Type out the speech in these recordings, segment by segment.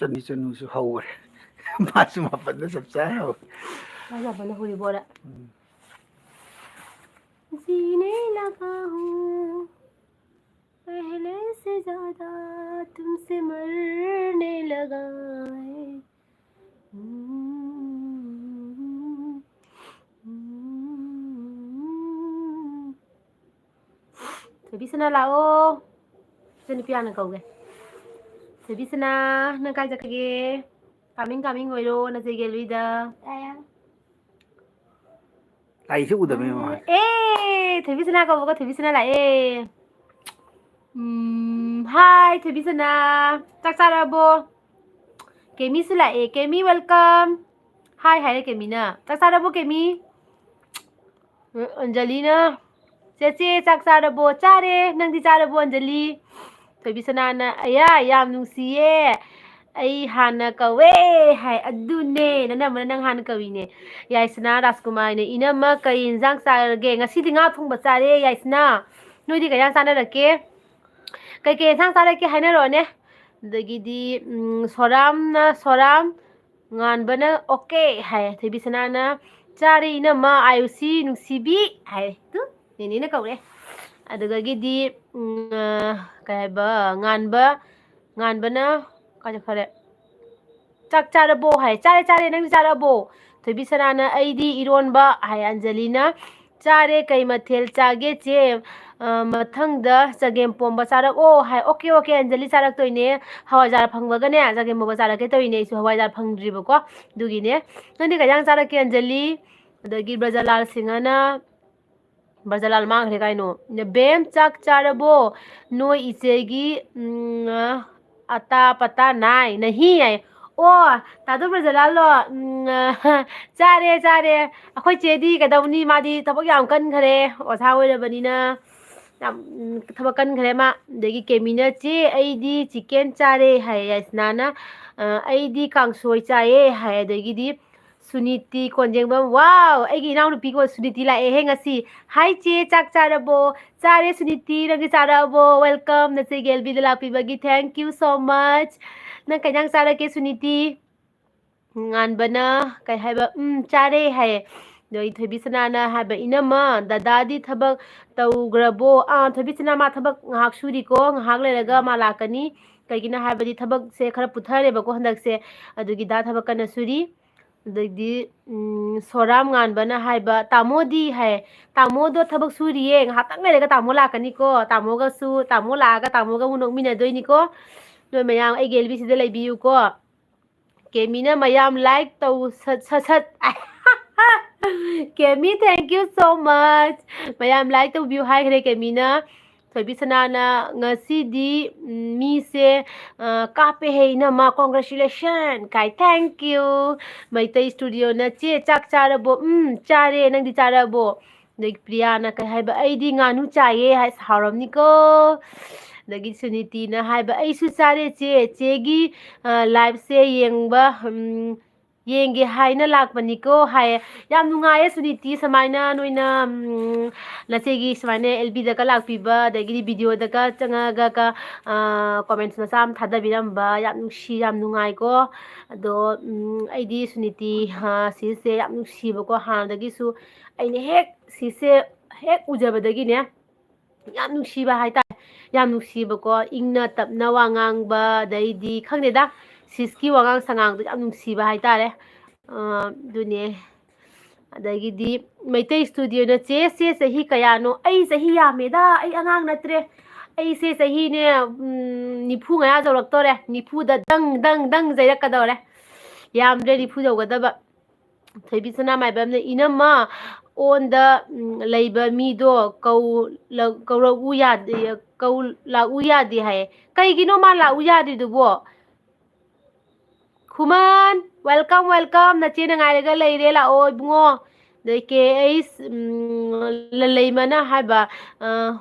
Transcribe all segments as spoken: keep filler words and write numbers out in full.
ꯆꯅꯨ, ꯆꯅꯨꯁꯨ ꯍꯧꯔꯦ꯫ ꯃꯥꯁꯨ ꯃꯥꯄꯟꯗ ꯆꯞ ꯆꯥꯅ ꯍꯧꯔꯦ꯫ ꯃꯥꯁꯨ ꯃꯥꯄꯟꯗ ꯍꯧꯔꯤꯕꯣꯔꯦ? ꯎꯝ꯫ जीने लगा हूँ, पहले से ज्यादा तुमसे मरने लगा है। ꯊꯣꯏꯕꯤꯁꯅꯥ ꯂꯥꯛꯑꯣ꯫ ꯏꯆꯟꯅꯨꯄꯤ ꯍꯥꯟꯅ ꯀꯧꯒꯦ꯫ ꯊꯣꯏꯕꯤꯁꯅꯥ, ꯅꯪ ꯀꯥꯏ ꯆꯠꯈ꯭ꯔꯒꯦ? Coming, coming ꯑꯣꯏꯔꯣ, ꯅꯆꯦ ꯒꯦꯜꯕꯤꯗ꯫ ꯂꯥꯛꯏꯁꯦ ꯎꯗꯕꯅꯦ ꯃꯃꯥ꯫ ꯑꯦ, ꯊꯣꯏꯕꯤꯁꯅꯥ ꯀꯧꯕꯒ ꯊꯣꯏꯕꯤꯁꯅꯥ ꯂꯥꯛꯑꯦ꯫ ꯎꯝ, hi, ꯊꯣꯏꯕꯤꯁꯅꯥ꯫ ꯆꯥꯛ ꯆꯥꯔꯕꯣ? ꯀꯦꯃꯤꯁꯨ ꯂꯥꯛꯑꯦ꯫ ꯀꯦꯃꯤ, welcome꯫ Hi ꯍꯥꯏꯔꯦ ꯀꯦꯃꯤꯅ꯫ ꯆꯥꯛ ꯆꯥꯔꯕꯣ, ꯀꯦꯃꯤ? ꯑꯟꯖꯂꯤꯅ, "ꯆꯦꯆꯦ, ꯆꯥꯛ ꯆꯥꯔꯕꯣ?" "ꯆꯥꯔꯦ꯫ ꯅꯪꯗꯤ ꯆꯥꯔꯕꯣ, ꯑꯟꯖꯂꯤ?" ꯊꯣꯏꯕꯤꯁꯅꯥꯅ, "ꯑꯌꯥ, ꯌꯥꯝ ꯅꯨꯡꯁꯤꯌꯦ꯫ ꯑꯩ ꯍꯥꯟꯅ ꯀꯧꯋꯦ" ꯍꯥꯏ꯫ "ꯑꯗꯨꯅꯦ, ꯅꯅꯝꯃꯅ ꯅꯪ ꯍꯥꯟꯅ ꯀꯧꯏꯅꯦ꯫" ꯌꯥꯏꯁꯅꯥ ꯔꯥꯖꯀꯨꯃꯥꯔꯤꯅ, "ꯏꯅꯝꯃ, ꯀꯩ ꯏꯟꯖꯥꯡ ꯆꯥꯔꯒꯦ?" "ꯉꯁꯤꯗꯤ ꯉꯥ ꯊꯣꯡꯕ ꯆꯥꯔꯦ, ꯌꯥꯏꯁꯅꯥ꯫ ꯅꯣꯏꯗꯤ ꯀꯩ ꯏꯟꯖꯥꯡ ꯆꯥꯅꯔꯛꯀꯦ? ꯀꯩꯀꯩ ꯏꯟꯁꯥꯡ ꯆꯥꯔꯛꯀꯦ ꯍꯥꯏꯅꯔꯛꯑꯣꯅꯦ?" ꯑꯗꯒꯤꯗꯤ, ꯎꯝ, ꯁꯣꯔꯥꯝꯅ, ꯁꯣꯔꯥꯝ, ꯉꯥꯟꯕꯅ, "ꯑꯣꯀꯦ" ꯍꯥꯏ꯫ ꯊꯣꯏꯕꯤꯁꯅꯥꯅ, "ꯆꯥꯔꯦ ꯏꯅꯝꯃ, ꯑꯥꯏ ꯌꯨ ꯁꯤ ꯅꯨꯡꯁꯤꯕꯤ" ꯍꯥꯏ꯫ ꯇꯨ, ꯅꯦꯅꯦꯅ ꯀꯧꯔꯦ꯫ ꯑꯗꯨꯗꯒꯤꯗꯤ, ꯎꯝ, ꯑ, ꯀꯩ ꯍꯥꯏꯕ, ꯉꯥꯟꯕ, ꯉꯥꯟꯕꯅ, ꯀꯥꯏ ꯆꯠꯈꯔꯦ? "ꯆꯥꯛ ꯆꯥꯔꯕꯣ?" ꯍꯥꯏ꯫ "ꯆꯥꯔꯦ, ꯆꯥꯔꯦ, ꯅꯪꯗꯤ ꯆꯥꯔꯕꯣ?" ꯊꯣꯏꯕꯤꯁꯅꯥꯅ, "ꯑꯩꯗꯤ ꯏꯔꯣꯟꯕ" ꯍꯥꯏ꯫ ꯑꯟꯖꯂꯤꯅ, "ꯆꯥꯔꯦ, ꯀꯩ ꯃꯊꯦꯜ ꯆꯥꯒꯦ, ꯆꯦ? ꯑ, ꯃꯊꯪꯗ ꯆꯒꯦꯝ ꯄꯣꯝꯕ ꯆꯥꯔꯛꯑꯣ" ꯍꯥꯏ꯫ "ꯑꯣꯀꯦ, ꯑꯣꯀꯦ, ꯑꯟꯖꯂꯤ, ꯆꯥꯔꯛꯇꯣꯏꯅꯦ꯫ ꯍꯋꯥꯏꯖꯥꯔ ꯐꯪꯕꯒꯅꯦ, ꯆꯒꯦꯝ ꯄꯣꯝꯕ ꯆꯥꯔꯛꯀꯦ ꯇꯧꯔꯤꯅꯦ꯫ ꯑꯩꯁꯨ ꯍꯋꯥꯏꯖꯥꯔ ꯐꯪꯗ꯭ꯔꯤꯕꯀꯣ, ꯑꯗꯨꯒꯤꯅꯦ꯫ ꯅꯪꯗꯤ ꯀꯩ ꯏꯟꯖꯥꯡ ꯆꯥꯔꯛꯀꯦ, ꯑꯟꯖꯂꯤ?" ꯑꯗꯒꯤ ꯕ꯭ꯔꯖꯂꯥꯜ ꯁꯤꯡꯍꯅ, ꯕ꯭ꯔꯖꯂꯥꯜ ꯃꯥꯡꯈ꯭ꯔꯦ ꯀꯥꯏꯅꯣ꯫ "ꯕꯦꯝ, ꯆꯥꯛ ꯆꯥꯔꯕꯣ? ꯅꯣꯏ ꯏꯆꯦꯒꯤ, ꯎꯝ, ꯑꯇꯥ ꯄꯇꯥ ꯅꯥꯏ ꯅꯍꯤ" ꯍꯥꯏ꯫ ꯑꯣ, ꯇꯥꯗꯣ ꯕ꯭ꯔꯖꯂꯥꯜꯂꯣ? ꯎꯝ, ꯆꯥꯔꯦ, ꯆꯥꯔꯦ꯫ ꯑꯩꯈꯣꯏ ꯆꯦꯗꯤ ꯀꯩꯗꯧꯅꯤ, ꯃꯥꯗꯤ ꯊꯕꯛ ꯌꯥꯝ ꯀꯟꯈꯔꯦ, ꯑꯣꯖꯥ ꯑꯣꯏꯔꯕꯅꯤꯅ꯫ ꯌꯥꯝ, ꯎꯝ, ꯊꯕꯛ ꯀꯟꯈ꯭ꯔꯦ ꯃꯥ꯫ ꯑꯗꯒꯤ ꯀꯦꯃꯤꯅ, "ꯆꯦ, ꯑꯩꯗꯤ ꯆꯤꯀꯦꯟ ꯆꯥꯔꯦ" ꯍꯥꯏ꯫ ꯌꯥꯏꯁꯅꯥꯅ, ꯑ, "ꯑꯩꯗꯤ ꯀꯥꯡꯁꯣꯏ ꯆꯥꯏꯌꯦ" ꯍꯥꯏ꯫ ꯑꯗꯒꯤꯗꯤ ꯁꯨꯅꯤꯇꯤ ꯀꯣꯟꯖꯦꯡꯕꯝ, "ꯋꯥꯎ, ꯑꯩꯒꯤ ꯏꯅꯥꯎꯅꯨꯄꯤꯀꯣ ꯁꯨꯅꯤꯇꯤ ꯂꯥꯛꯑꯦꯍꯦ ꯉꯁꯤ꯫ ꯍꯥꯏ ꯆꯦ, ꯆꯥꯛ ꯆꯥꯔꯕꯣ?" "ꯆꯥꯔꯦ ꯁꯨꯅꯤꯇꯤ, ꯅꯪꯗꯤ ꯆꯥꯔꯕꯣ?" Welcome, ꯅꯆꯦ ꯒꯦꯜꯕꯤꯗ ꯂꯥꯛꯄꯤꯕꯒꯤ, thank you so much꯫ ꯅꯪ ꯀꯩ ꯏꯟꯖꯥꯡ ꯆꯥꯔꯒꯦ, ꯁꯨꯅꯤꯇꯤ? ꯉꯥꯟꯕꯅ ꯀꯩ ꯍꯥꯏꯕ? "ꯎꯝ, ꯆꯥꯔꯦ" ꯍꯥꯏꯌꯦ꯫ ꯑꯗꯣ ꯑꯩ ꯊꯣꯏꯕꯤ ꯁꯅꯥꯅ ꯍꯥꯏꯕ, "ꯏꯅꯝꯃ, ꯗꯗꯥꯗꯤ ꯊꯕꯛ ꯇꯧꯈ꯭ꯔꯕꯣ?" ꯑꯥ, ꯊꯣꯏꯕꯤ ꯁꯅꯥ ꯃꯥ ꯊꯕꯛ ꯉꯥꯏꯍꯥꯛ ꯁꯨꯔꯤꯀꯣ, ꯉꯥꯏꯍꯥꯛ ꯂꯩꯔꯒ ꯃꯥ ꯂꯥꯛꯀꯅꯤ꯫ ꯀꯩꯒꯤꯅꯣ ꯍꯥꯏꯕꯗꯤ ꯊꯕꯛꯁꯦ ꯈꯔ ꯄꯨꯊꯔꯦꯕꯀꯣ ꯍꯟꯗꯛꯁꯦ, ꯑꯗꯨꯒꯤ ꯗꯥ ꯊꯕꯛ ꯀꯟꯅ ꯁꯨꯔꯤ꯫ ꯑꯗꯩꯗꯤ, ꯎꯝ, ꯁꯣꯔꯥꯝ ꯉꯥꯟꯕꯅ ꯍꯥꯏꯕ, "ꯇꯥꯃꯣꯗꯤ?" ꯍꯥꯏ꯫ "ꯇꯥꯃꯣꯗꯣ ꯊꯕꯛ ꯁꯨꯔꯤꯌꯦ, ꯉꯥꯏꯍꯥꯛꯇꯪ ꯂꯩꯔꯒ ꯇꯥꯃꯣ ꯂꯥꯛꯀꯅꯤꯀꯣ, ꯇꯥꯃꯣꯒꯁꯨ, ꯇꯥꯃꯣ ꯂꯥꯛꯑꯒ ꯇꯥꯃꯣꯒ ꯑꯃꯨꯛ ꯅꯣꯛꯃꯤꯟꯅꯗꯣꯏꯅꯤꯀꯣ꯫ ꯅꯣꯏ ꯃꯌꯥꯝ ꯑꯩꯒꯤ ꯑꯦꯜ ꯕꯤ ꯁꯤꯗ ꯂꯩꯕꯤꯌꯨꯀꯣ"꯫ ꯀꯦꯃꯤꯅ ꯃꯌꯥꯝ like ꯇꯧ ꯁꯠ, ꯁꯠ, ꯁꯠ꯫ ꯀꯦꯃꯤ, thank you so much꯫ ꯃꯌꯥꯝ like ꯇꯧꯕꯤꯌꯨ ꯍꯥꯏꯈ꯭ꯔꯦ ꯀꯦꯃꯤꯅ꯫ ꯊꯣꯏꯕꯤ ꯁꯅꯥꯅ, "ꯉꯁꯤꯗꯤ, ꯎꯝ, ꯃꯤꯁꯦ, ꯑ, ꯀꯥꯞꯄꯦꯍꯦ ꯏꯅꯝꯃ, congratulation" ꯀꯥꯏ, thank you꯫ ꯃꯩꯇꯩ ꯁ꯭ꯇꯨꯗꯤꯑꯣꯅ, "ꯆꯦ, ꯆꯥꯛ ꯆꯥꯔꯕꯣ?" "ꯎꯝ, ꯆꯥꯔꯦ, ꯅꯪꯗꯤ ꯆꯥꯔꯕꯣ?" ꯑꯗꯒꯤ ꯄ꯭ꯔꯤꯌꯥꯅ ꯀꯩ ꯍꯥꯏꯕ? "ꯑꯩꯗꯤ ꯉꯥꯅꯨ ꯆꯥꯏꯌꯦ" ꯍꯥꯏ, ꯍꯥꯎꯔꯝꯅꯤꯀꯣ꯫ ꯑꯗꯒꯤ ꯁꯨꯅꯤꯇꯤꯅ ꯍꯥꯏꯕ, "ꯑꯩꯁꯨ ꯆꯥꯔꯦ ꯆꯦ, ꯆꯦꯒꯤ, ꯑ, liveꯁꯦ ꯌꯦꯡꯕ, ꯎꯝ, ꯌꯦꯡꯒꯦ ꯍꯥꯏꯅ ꯂꯥꯛꯄꯅꯤꯀꯣ" ꯍꯥꯏꯌꯦ꯫ ꯌꯥꯝ ꯅꯨꯡꯉꯥꯏꯌꯦ ꯁꯨꯅꯤꯇꯤ, ꯁꯨꯃꯥꯏꯅ ꯅꯣꯏꯅ, ꯎꯝ, ꯅꯆꯦꯒꯤ ꯁꯨꯃꯥꯏꯅ ꯑꯦꯜ ꯕꯤꯗꯒ ꯂꯥꯛꯄꯤꯕ, ꯑꯗꯒꯤꯗꯤ videoꯗꯒ ꯆꯪꯉꯒ, ꯑ, comments ꯃꯆꯥ ꯑꯃ ꯊꯥꯗꯕꯤꯔꯝꯕ, ꯌꯥꯝ ꯅꯨꯡꯁꯤ, ꯌꯥꯝ ꯅꯨꯡꯉꯥꯏꯀꯣ꯫ ꯑꯗꯣ, ꯎꯝ, ꯑꯩꯗꯤ ꯁꯨꯅꯤꯇꯤ, ꯑ, ꯁꯤꯁꯦ ꯌꯥꯝ ꯅꯨꯡꯁꯤꯕꯀꯣ, ꯍꯥꯟꯅꯗꯒꯤꯁꯨ ꯑꯩꯅ ꯍꯦꯛ ꯁꯤꯁꯦ ꯍꯦꯛ ꯎꯖꯕꯗꯒꯤꯅꯦ, ꯌꯥꯝ ꯅꯨꯡꯁꯤꯕ ꯍꯥꯏꯇꯥꯔꯦ꯫ ꯌꯥꯝ ꯅꯨꯡꯁꯤꯕꯀꯣ, ꯏꯪꯅ ꯇꯞꯅ ꯋꯥ ꯉꯥꯡꯕ, ꯑꯗꯩꯗꯤ ꯈꯪꯗꯦꯗ, ꯁꯤꯁꯀꯤ ꯋꯥꯉꯥꯡ ꯁꯉꯥꯡꯗꯣ ꯌꯥꯝ ꯅꯨꯡꯁꯤꯕ ꯍꯥꯏꯇꯥꯔꯦ꯫ ꯑ, ꯑꯗꯨꯅꯦ꯫ ꯑꯗꯒꯤꯗꯤ ꯃꯩꯇꯩ ꯁ꯭ꯇꯨꯗꯤꯑꯣꯅ, "ꯆꯦ, ꯆꯦ ꯆꯍꯤ ꯀꯌꯥꯅꯣ?" ꯑꯩ ꯆꯍꯤ ꯌꯥꯝꯃꯦꯗ, ꯑꯩ ꯑꯉꯥꯡ ꯅꯠꯇ꯭ꯔꯦ꯫ ꯑꯩꯁꯦ ꯆꯍꯤꯅꯦ, ꯎꯝ, ꯅꯤꯐꯨ ꯃꯌꯥ ꯌꯧꯔꯛꯇꯧꯔꯦ꯫ ꯅꯤꯐꯨꯗ ꯗꯪ, ꯗꯪ, ꯗꯪ ꯆꯩꯔꯛꯀꯗꯧꯔꯦ꯫ ꯌꯥꯝꯗ꯭ꯔꯦ ꯅꯤꯐꯨ ꯌꯧꯒꯗꯕ꯫ ꯊꯣꯏꯕꯤ ꯁꯅꯥꯃꯥꯏꯕꯝꯅ, "ꯏꯅꯝꯃ, ꯑꯣꯟꯗ, ꯎꯝ, ꯂꯩꯕ ꯃꯤꯗꯣ ꯀꯧ-, ꯂ-, ꯀꯧꯔꯛꯎ ꯌꯥꯗꯦ, ꯀꯧ-, ꯂꯥꯛꯎ ꯌꯥꯗꯦ" ꯍꯥꯏꯌꯦ꯫ ꯀꯩꯒꯤꯅꯣ ꯃꯥ ꯂꯥꯛꯎ ꯌꯥꯗ꯭ꯔꯤꯗꯨꯕꯣ? ꯈꯨꯃꯟ, welcome, welcome꯫ ꯅꯆꯦꯅ ꯉꯥꯏꯔꯒ ꯂꯩꯔꯦ, ꯂꯥꯛꯑꯣ ꯏꯕꯨꯡꯉꯣ꯫ ꯑꯗꯩ ꯀꯦ ꯑꯩꯁ, ꯎꯝ, ꯂꯂꯩꯃꯅ ꯍꯥꯏꯕ, ꯑ,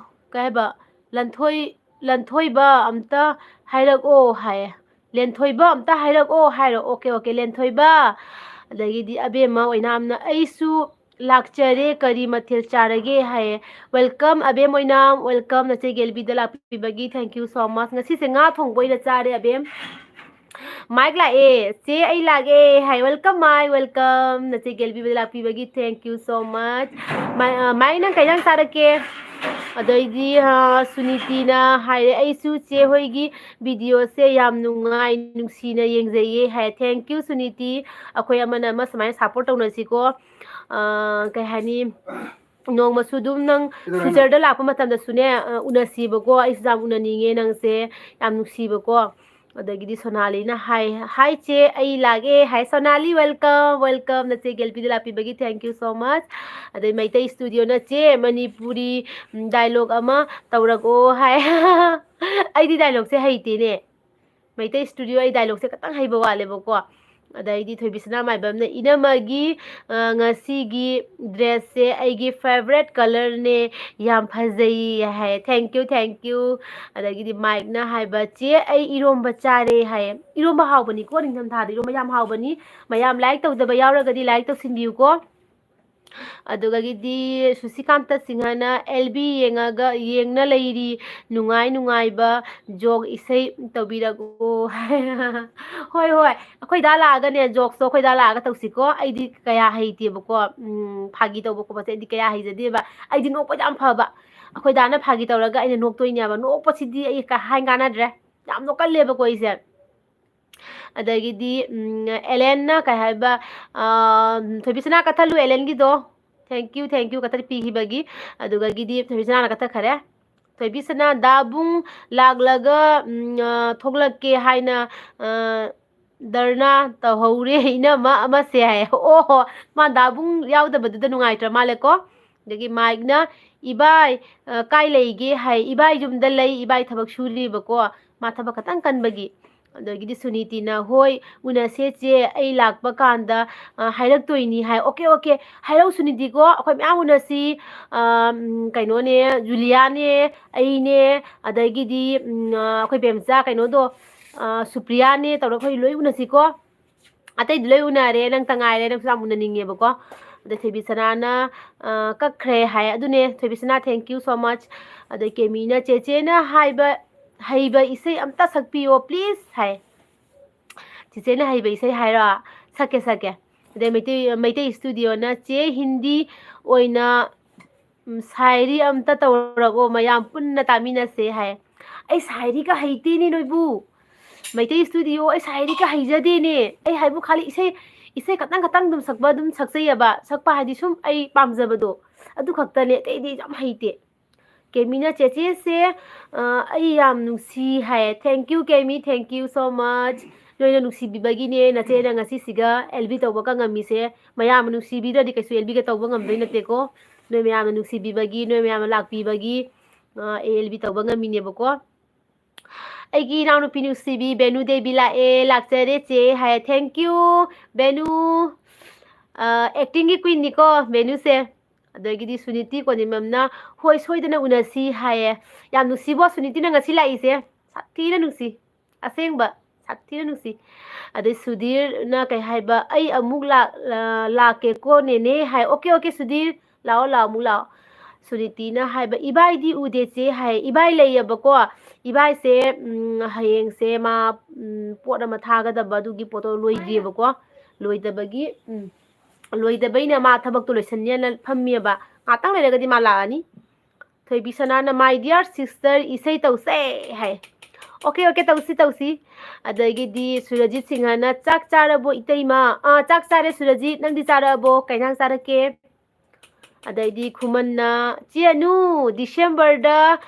ꯀꯩ ꯍꯥꯏꯕ? "ꯂꯟꯊꯣꯏ-, ꯂꯟꯊꯣꯏꯕ ꯑꯝꯇ ꯍꯥꯏꯔꯛꯑꯣ" ꯍꯥꯏꯌꯦ꯫ "ꯂꯦꯟꯊꯣꯏꯕ ꯑꯝꯇ ꯍꯥꯏꯔꯛꯑꯣ" ꯍꯥꯏꯔꯣ꯫ Okay, okay, ꯂꯦꯟꯊꯣꯏꯕ꯫ ꯑꯗꯒꯤꯗꯤ ꯑꯕꯦꯝꯃ ꯑꯣꯏꯅꯥꯝꯅ, "ꯑꯩꯁꯨ ꯂꯥꯛꯆꯔꯦ, ꯀꯔꯤ ꯃꯊꯦꯜ ꯆꯥꯔꯒꯦ?" ꯍꯥꯏꯌꯦ꯫ Welcome, ꯑꯕꯦꯝ ꯑꯣꯏꯅꯥꯝ, welcome, ꯅꯆꯦꯒꯤ ꯑꯦꯜ ꯕꯤꯗ ꯂꯥꯛꯄꯤꯕꯒꯤ, thank you so much꯫ ꯉꯁꯤꯁꯦ ꯉꯥ ꯊꯣꯡꯕ ꯑꯣꯏꯅ ꯆꯥꯔꯦ, ꯑꯕꯦꯝ꯫ ꯃꯥꯏꯛ ꯂꯥꯛꯑꯦ꯫ "ꯆꯦ, ꯑꯩ ꯂꯥꯛꯑꯦ" ꯍꯥꯏ꯫ "Welcome, ꯃꯥꯏ, welcome꯫ ꯅꯆꯦ ꯒꯦꯜꯕꯤꯕꯗ ꯂꯥꯛꯄꯤꯕꯒꯤ thank you so much꯫ ꯃꯥꯏ, ꯑ, ꯃꯥꯏ, ꯅꯪ ꯀꯩ ꯏꯟꯖꯥꯡ ꯆꯥꯔꯛꯀꯦ?" ꯑꯗꯩꯗꯤ, ꯑ, ꯁꯨꯅꯤꯇꯤꯅ ꯍꯥꯏꯔꯦ, "ꯑꯩꯁꯨ ꯆꯦ ꯍꯣꯏꯒꯤ videoꯁꯦ ꯌꯥꯝ ꯅꯨꯡꯉꯥꯏ, ꯅꯨꯡꯁꯤꯅ ꯌꯦꯡꯖꯩꯌꯦ" ꯍꯥꯏ꯫ Thank you, Suniti. ꯑꯩꯈꯣꯏ ꯑꯃꯅ ꯑꯃ ꯁꯨꯃꯥꯏꯅ support ꯇꯧꯅꯁꯤꯀꯣ꯫ ꯑ, ꯀꯩ ꯍꯥꯏꯅꯤ? ꯅꯣꯡꯃꯁꯨ ꯑꯗꯨꯝ ꯅꯪ futureꯗ ꯂꯥꯛꯄ ꯃꯇꯝꯗꯁꯨꯅꯦ, ꯑ, ꯎꯅꯁꯤꯕꯀꯣ꯫ ꯑꯩꯁꯨ ꯌꯥꯝ ꯎꯅꯅꯤꯡꯉꯦ ꯅꯪꯁꯦ, ꯌꯥꯝ ꯅꯨꯡꯁꯤꯕꯀꯣ꯫ ꯑꯗꯒꯤꯗꯤ ꯁꯣꯅꯥꯂꯤꯅ ꯍꯥꯏ, "Hi ꯆꯦ, ꯑꯩ ꯂꯥꯛꯑꯦ" ꯍꯥꯏ꯫ ꯁꯣꯅꯥꯂꯤ, welcome, welcome꯫ ꯅꯆꯦ ꯒꯦꯜꯕꯤꯗ ꯂꯥꯛꯄꯤꯕꯒꯤ thank you so much꯫ ꯑꯗꯩ ꯃꯩꯇꯩ Studioꯅ, "ꯆꯦ, ꯃꯅꯤꯄꯨꯔꯤ, ꯎꯝ, dialogue ꯑꯃ ꯇꯧꯔꯛꯑꯣ" ꯍꯥꯏ꯫ ꯑꯩꯗꯤ dialogueꯁꯦ ꯍꯩꯇꯦꯅꯦ꯫ ꯃꯩꯇꯩ Studio ꯑꯩ dialogueꯁꯦ ꯈꯇꯪ ꯍꯩꯕ ꯋꯥꯠꯂꯦꯕꯀꯣ꯫ ꯑꯗꯩꯗꯤ ꯊꯣꯏꯕꯤꯁꯅꯥ ꯃꯥꯏꯕꯝꯅ, "ꯏꯅꯝꯃꯒꯤ, ꯑ, ꯉꯁꯤꯒꯤ dressꯁꯦ ꯑꯩꯒꯤ favourite colourꯅꯦ, ꯌꯥꯝ ꯐꯖꯩ" ꯍꯥꯏ꯫ Thank you, thank you꯫ ꯑꯗꯒꯤꯗꯤ ꯃꯥꯏꯛꯅ ꯍꯥꯏꯕ, "ꯆꯦ, ꯑꯩ ꯏꯔꯣꯝꯕ ꯆꯥꯔꯦ" ꯍꯥꯏꯌꯦ꯫ ꯏꯔꯣꯝꯕ ꯍꯥꯎꯕꯅꯤꯀꯣ, ꯅꯤꯡꯊꯝꯊꯥꯗ ꯏꯔꯣꯝꯕ ꯌꯥꯝ ꯍꯥꯎꯕꯅꯤ꯫ ꯃꯌꯥꯝ like ꯇꯧꯗꯕ ꯌꯥꯎꯔꯒꯗꯤ like ꯇꯧꯁꯤꯟꯕꯤꯌꯨꯀꯣ꯫ ꯑꯗꯨꯗꯒꯤꯗꯤ ꯁꯨꯁꯤꯀꯥꯟꯇ ꯁꯤꯡꯍꯅ, "ꯑꯦꯜ ꯕꯤ ꯌꯦꯡꯉꯒ, ꯌꯦꯡꯅ ꯂꯩꯔꯤ, ꯅꯨꯡꯉꯥꯏ ꯅꯨꯡꯉꯥꯏꯕ joke ꯏꯁꯩ ꯇꯧꯕꯤꯔꯛꯑꯣ" ꯍꯥꯏ꯫ ꯍꯣꯏ, ꯍꯣꯏ, ꯑꯩꯈꯣꯏ ꯗꯥ ꯂꯥꯛꯑꯒꯅꯦ, jokeꯇꯣ ꯑꯩꯈꯣꯏ ꯗꯥ ꯂꯥꯛꯑꯒ ꯇꯧꯁꯤꯀꯣ꯫ ꯑꯩꯗꯤ ꯀꯌꯥ ꯍꯩꯇꯦꯕꯀꯣ, ꯎꯝ, ꯐꯥꯒꯤ ꯇꯧꯕ ꯈꯣꯠꯄꯁꯦ ꯑꯩꯗꯤ ꯀꯌꯥ ꯍꯩꯖꯗꯦꯕ꯫ ꯑꯩꯗꯤ ꯅꯣꯛꯄ ꯌꯥꯝ ꯐꯕ꯫ ꯑꯩꯈꯣꯏ ꯗꯥꯅ ꯐꯥꯒꯤ ꯇꯧꯔꯒ ꯑꯩꯅ ꯅꯣꯛꯇꯣꯏꯅꯦꯕ꯫ ꯅꯣꯛꯄꯁꯤꯗꯤ ꯑꯩ ꯀ-, ꯍꯥꯏ ꯀꯥꯟꯅꯗ꯭ꯔꯦ꯫ ꯌꯥꯝ ꯅꯣꯛꯀꯜꯂꯦꯕꯀꯣ ꯑꯩꯁꯦ꯫ ꯑꯗꯒꯤꯗꯤ, ꯎꯝ, ꯑꯦꯂꯦꯟꯅ ꯀꯩ ꯍꯥꯏꯕ, ꯑ, "ꯊꯣꯏꯕꯤꯁꯅꯥ ꯀꯠꯊꯠꯂꯨ ꯑꯦꯂꯦꯟꯒꯤꯗꯣ꯫ Thank you, thank you" ꯀꯠꯊꯠ ꯄꯤꯈꯤꯕꯒꯤ꯫ ꯑꯗꯨꯗꯒꯤꯗꯤ ꯊꯣꯏꯕꯤꯁꯅꯥꯅ ꯀꯠꯊꯠꯈꯔꯦ꯫ ꯊꯣꯏꯕꯤꯁꯅꯥ, "ꯗꯥꯕꯨꯡ ꯂꯥꯛꯂꯒ, ꯎꯝ, ꯑ, ꯊꯣꯛꯂꯛꯀꯦ ꯍꯥꯏꯅ, ꯑ, ꯙꯔꯅꯥ ꯇꯧꯍꯧꯔꯦ ꯏꯅꯝꯃ ꯑꯃꯁꯦ" ꯍꯥꯏ꯫ ꯑꯣꯍꯣ, ꯃꯥ ꯗꯥꯕꯨꯡ ꯌꯥꯎꯗꯕꯗꯨꯗ ꯅꯨꯡꯉꯥꯏꯇ꯭ꯔ ꯃꯥꯜꯂꯦꯀꯣ꯫ ꯑꯗꯒꯤ ꯃꯥꯏꯛꯅ, "ꯏꯕꯥꯏ, ꯑ, ꯀꯥꯏ ꯂꯩꯒꯦ?" ꯍꯥꯏ꯫ "ꯏꯕꯥꯏ ꯌꯨꯝꯗ ꯂꯩ, ꯏꯕꯥꯏ ꯊꯕꯛ ꯁꯨꯔꯤꯕꯀꯣ, ꯃꯥ ꯊꯕꯛ ꯈꯇꯪ ꯀꯟꯕꯒꯤ"꯫ ꯑꯗꯒꯤꯗꯤ ꯁꯨꯅꯤꯇꯤꯅ, "ꯍꯣꯏ, ꯎꯅꯁꯦ ꯆꯦ, ꯑꯩ ꯂꯥꯛꯄ ꯀꯥꯟꯗ, ꯑ, ꯍꯥꯏꯔꯛꯇꯣꯏꯅꯤ" ꯍꯥꯏ꯫ "ꯑꯣꯀꯦ, ꯑꯣꯀꯦ, ꯍꯥꯏꯔꯛꯎ ꯁꯨꯅꯤꯇꯤꯀꯣ, ꯑꯩꯈꯣꯏ ꯃꯌꯥꯝ ꯎꯅꯁꯤ"꯫ ꯑ, ꯎꯝ, ꯀꯩꯅꯣꯅꯦ, ꯖꯨꯂꯤꯌꯥꯅꯦ, ꯑꯩꯅꯦ, ꯑꯗꯒꯤꯗꯤ, ꯎꯝ, ꯑ, ꯑꯩꯈꯣꯏ ꯕꯦꯝꯆꯥ, ꯀꯩꯅꯣꯗꯣ, ꯑ, ꯁꯨꯄ꯭ꯔꯤꯌꯥꯅꯦ ꯇꯧꯔꯒ ꯑꯩꯈꯣꯏ ꯂꯣꯏ ꯎꯅꯁꯤꯀꯣ꯫ ꯑꯇꯩꯗꯤ ꯂꯣꯏ ꯎꯅꯔꯦ, ꯅꯪꯇ ꯉꯥꯏꯔꯦ, ꯅꯪꯁꯨ ꯌꯥꯝ ꯎꯅꯅꯤꯡꯉꯦꯕꯀꯣ꯫ ꯑꯗꯩ ꯊꯣꯏꯕꯤꯁꯅꯥꯅ, ꯑ, "ꯀꯛꯈ꯭ꯔꯦ" ꯍꯥꯏ꯫ ꯑꯗꯨꯅꯦ, ꯊꯣꯏꯕꯤꯁꯅꯥ, thank you so much꯫ ꯑꯗꯩ ꯀꯦꯃꯤꯅ, "ꯆꯦꯆꯦꯅ ꯍꯥꯏꯕ ꯍꯩꯕ ꯏꯁꯩ ꯑꯝꯇ ꯁꯛꯄꯤꯌꯣ please" ꯍꯥꯏ꯫ ꯆꯤꯆꯦꯅ ꯍꯩꯕ ꯏꯁꯩ ꯍꯥꯏꯔꯣ? ꯁꯛꯀꯦ, ꯁꯛꯀꯦ꯫ ꯑꯗꯩ ꯃꯩꯇꯩ, ꯃꯩꯇꯩ ꯁ꯭ꯇꯨꯗꯤꯑꯣꯅ "ꯆꯦ, ꯍꯤꯟꯗꯤ ꯑꯣꯏꯅ, ꯎꯝ, ꯁꯥꯏꯔꯤ ꯑꯝꯇ ꯇꯧꯔꯛꯑꯣ, ꯃꯌꯥꯝ ꯄꯨꯟꯅ ꯇꯥꯃꯤꯟꯅꯁꯦ" ꯍꯥꯏ꯫ ꯑꯩ ꯁꯥꯏꯔꯤꯒ ꯍꯩꯇꯦꯅꯦ ꯅꯣꯏꯕꯨ꯫ ꯃꯩꯇꯩ ꯁ꯭ꯇꯨꯗꯤꯑꯣ, ꯑꯩ ꯁꯥꯏꯔꯤꯒ ꯍꯩꯖꯗꯦꯅꯦ꯫ ꯑꯩ ꯍꯥꯏꯕꯨ ꯈꯥꯂꯤ ꯏꯁꯩ, ꯏꯁꯩ ꯈꯇꯪ ꯈꯇꯪ ꯑꯗꯨꯝ ꯁꯛꯄ, ꯑꯗꯨꯝ ꯁꯛꯆꯩꯑꯕ꯫ ꯁꯛꯄ ꯍꯥꯏꯗꯤ ꯁꯨꯝ ꯑꯩ ꯄꯥꯝꯖꯕꯗꯣ, ꯑꯗꯨ ꯈꯛꯇꯅꯦ, ꯑꯇꯩꯗꯤ ꯌꯥꯝ ꯍꯩꯇꯦ꯫ ꯀꯦꯃꯤꯅ "ꯆꯦꯆꯦꯁꯦ, ꯑ, ꯑꯩ ꯌꯥꯝ ꯅꯨꯡꯁꯤ" ꯍꯥꯏ꯫ Thank you, ꯀꯦꯃꯤ, thank you so much꯫ ꯅꯣꯏꯅ ꯅꯨꯡꯁꯤꯕꯤꯕꯒꯤꯅꯦ ꯅꯆꯦꯅ ꯉꯁꯤꯁꯤꯒ ꯑꯦꯜ ꯕꯤ ꯇꯧꯕꯒ ꯉꯝꯃꯤꯁꯦ꯫ ꯃꯌꯥꯝꯅ ꯅꯨꯡꯁꯤꯕꯤꯗ꯭ꯔꯗꯤ ꯀꯩꯁꯨ ꯑꯦꯜ ꯕꯤꯒ ꯇꯧꯕ ꯉꯝꯗꯣꯏ ꯅꯠꯇꯦꯀꯣ꯫ ꯅꯣꯏ ꯃꯌꯥꯝꯅ ꯅꯨꯡꯁꯤꯕꯤꯕꯒꯤ, ꯅꯣꯏ ꯃꯌꯥꯝꯅ ꯂꯥꯛꯄꯤꯕꯒꯤ, ꯑ, ꯑꯩ ꯑꯦꯜ ꯕꯤ ꯇꯧꯕ ꯉꯝꯃꯤꯅꯦꯕꯀꯣ꯫ ꯑꯩꯒꯤ ꯏꯅꯥꯎꯅꯨꯄꯤ ꯅꯨꯡꯁꯤꯕꯤ ꯕꯦꯅꯨ ꯗꯦꯕꯤ ꯂꯥꯛꯑꯦ, "ꯂꯥꯛꯆꯔꯦ ꯆꯦ" ꯍꯥꯏ꯫ Thank you, Venu. ꯑ, actingꯒꯤ queenꯅꯤꯀꯣ ꯕꯦꯅꯨꯁꯦ꯫ ꯑꯗꯒꯤꯗꯤ ꯁꯨꯅꯤꯇꯤ ꯀꯣꯅꯤꯃꯝꯅ, "ꯍꯣꯏ, ꯁꯣꯏꯗꯅ ꯎꯅꯁꯤ" ꯍꯥꯏꯌꯦ꯫ ꯌꯥꯝ ꯅꯨꯡꯁꯤꯕꯣ ꯁꯨꯅꯤꯇꯤꯅ ꯉꯁꯤ ꯂꯥꯛꯏꯁꯦ꯫ ꯁꯥꯊꯤꯅ ꯅꯨꯡꯁꯤ꯫ ꯑꯁꯦꯡꯕ, ꯁꯥꯊꯤꯅ ꯅꯨꯡꯁꯤ꯫ ꯑꯗꯩ ꯁꯨꯙꯤꯔꯅ ꯀꯩ ꯍꯥꯏꯕ, "ꯑꯩ ꯑꯃꯨꯛ ꯂꯥꯛ-, ꯑ, ꯂꯥꯛꯀꯦꯀꯣ ꯅꯦꯅꯦ" ꯍꯥꯏ꯫ "Okay, okay, ꯁꯨꯙꯤꯔ, ꯂꯥꯛꯑꯣ, ꯂꯥꯛꯑꯣ, ꯑꯃꯨꯛ ꯂꯥꯛꯑꯣ"꯫ ꯁꯨꯅꯤꯇꯤꯅ ꯍꯥꯏꯕ, "ꯏꯕꯥꯏꯗꯤ ꯎꯗꯦ ꯆꯦ" ꯍꯥꯏ꯫ ꯏꯕꯥꯏ ꯂꯩꯌꯦꯕꯀꯣ꯫ ꯏꯕꯥꯏꯁꯦ, ꯎꯝ, ꯍꯌꯦꯡꯁꯦ ꯃꯥ, ꯎꯝ, ꯄꯣꯠ ꯑꯃ ꯊꯥꯒꯗꯕ, ꯑꯗꯨꯒꯤ ꯄꯣꯠꯇꯣ ꯂꯣꯏꯗ꯭ꯔꯤꯕꯀꯣ꯫ ꯂꯣꯏꯗꯕꯒꯤ, ꯎꯝ, ꯂꯣꯏꯗꯕꯩꯅ ꯃꯥ ꯊꯕꯛꯇꯣ ꯂꯣꯏꯁꯟꯅꯤꯅ ꯐꯝꯃꯤꯑꯕ꯫ ꯉꯥꯛꯇꯪ ꯂꯩꯔꯒꯗꯤ ꯃꯥ ꯂꯥꯛꯑꯅꯤ꯫ ꯊꯣꯏꯕꯤ ꯁꯅꯥꯅ, "My dear sister, ꯏꯁꯩ ꯇꯧꯁꯦ" ꯍꯥꯏ꯫ "Okay, okay, ꯇꯧꯁꯤ, ꯇꯧꯁꯤ"꯫ ꯑꯗꯒꯤꯗꯤ ꯁꯨꯔꯖꯤꯠ ꯁꯤꯡꯍꯅ, "ꯆꯥꯛ ꯆꯥꯔꯕꯣ ꯏꯇꯩꯃ?" "ꯑꯥ, ꯆꯥꯛ ꯆꯥꯔꯦ ꯁꯨꯔꯖꯤꯠ, ꯅꯪꯗꯤ ꯆꯥꯔꯛꯑꯕꯣ? ꯀꯩ ꯏꯟꯁꯥꯡ ꯆꯥꯔꯛꯀꯦ?" ꯑꯗꯩꯗꯤ ꯈꯨꯃꯟꯅ, "ꯆꯦ ꯑꯅꯨ, Decemberꯗ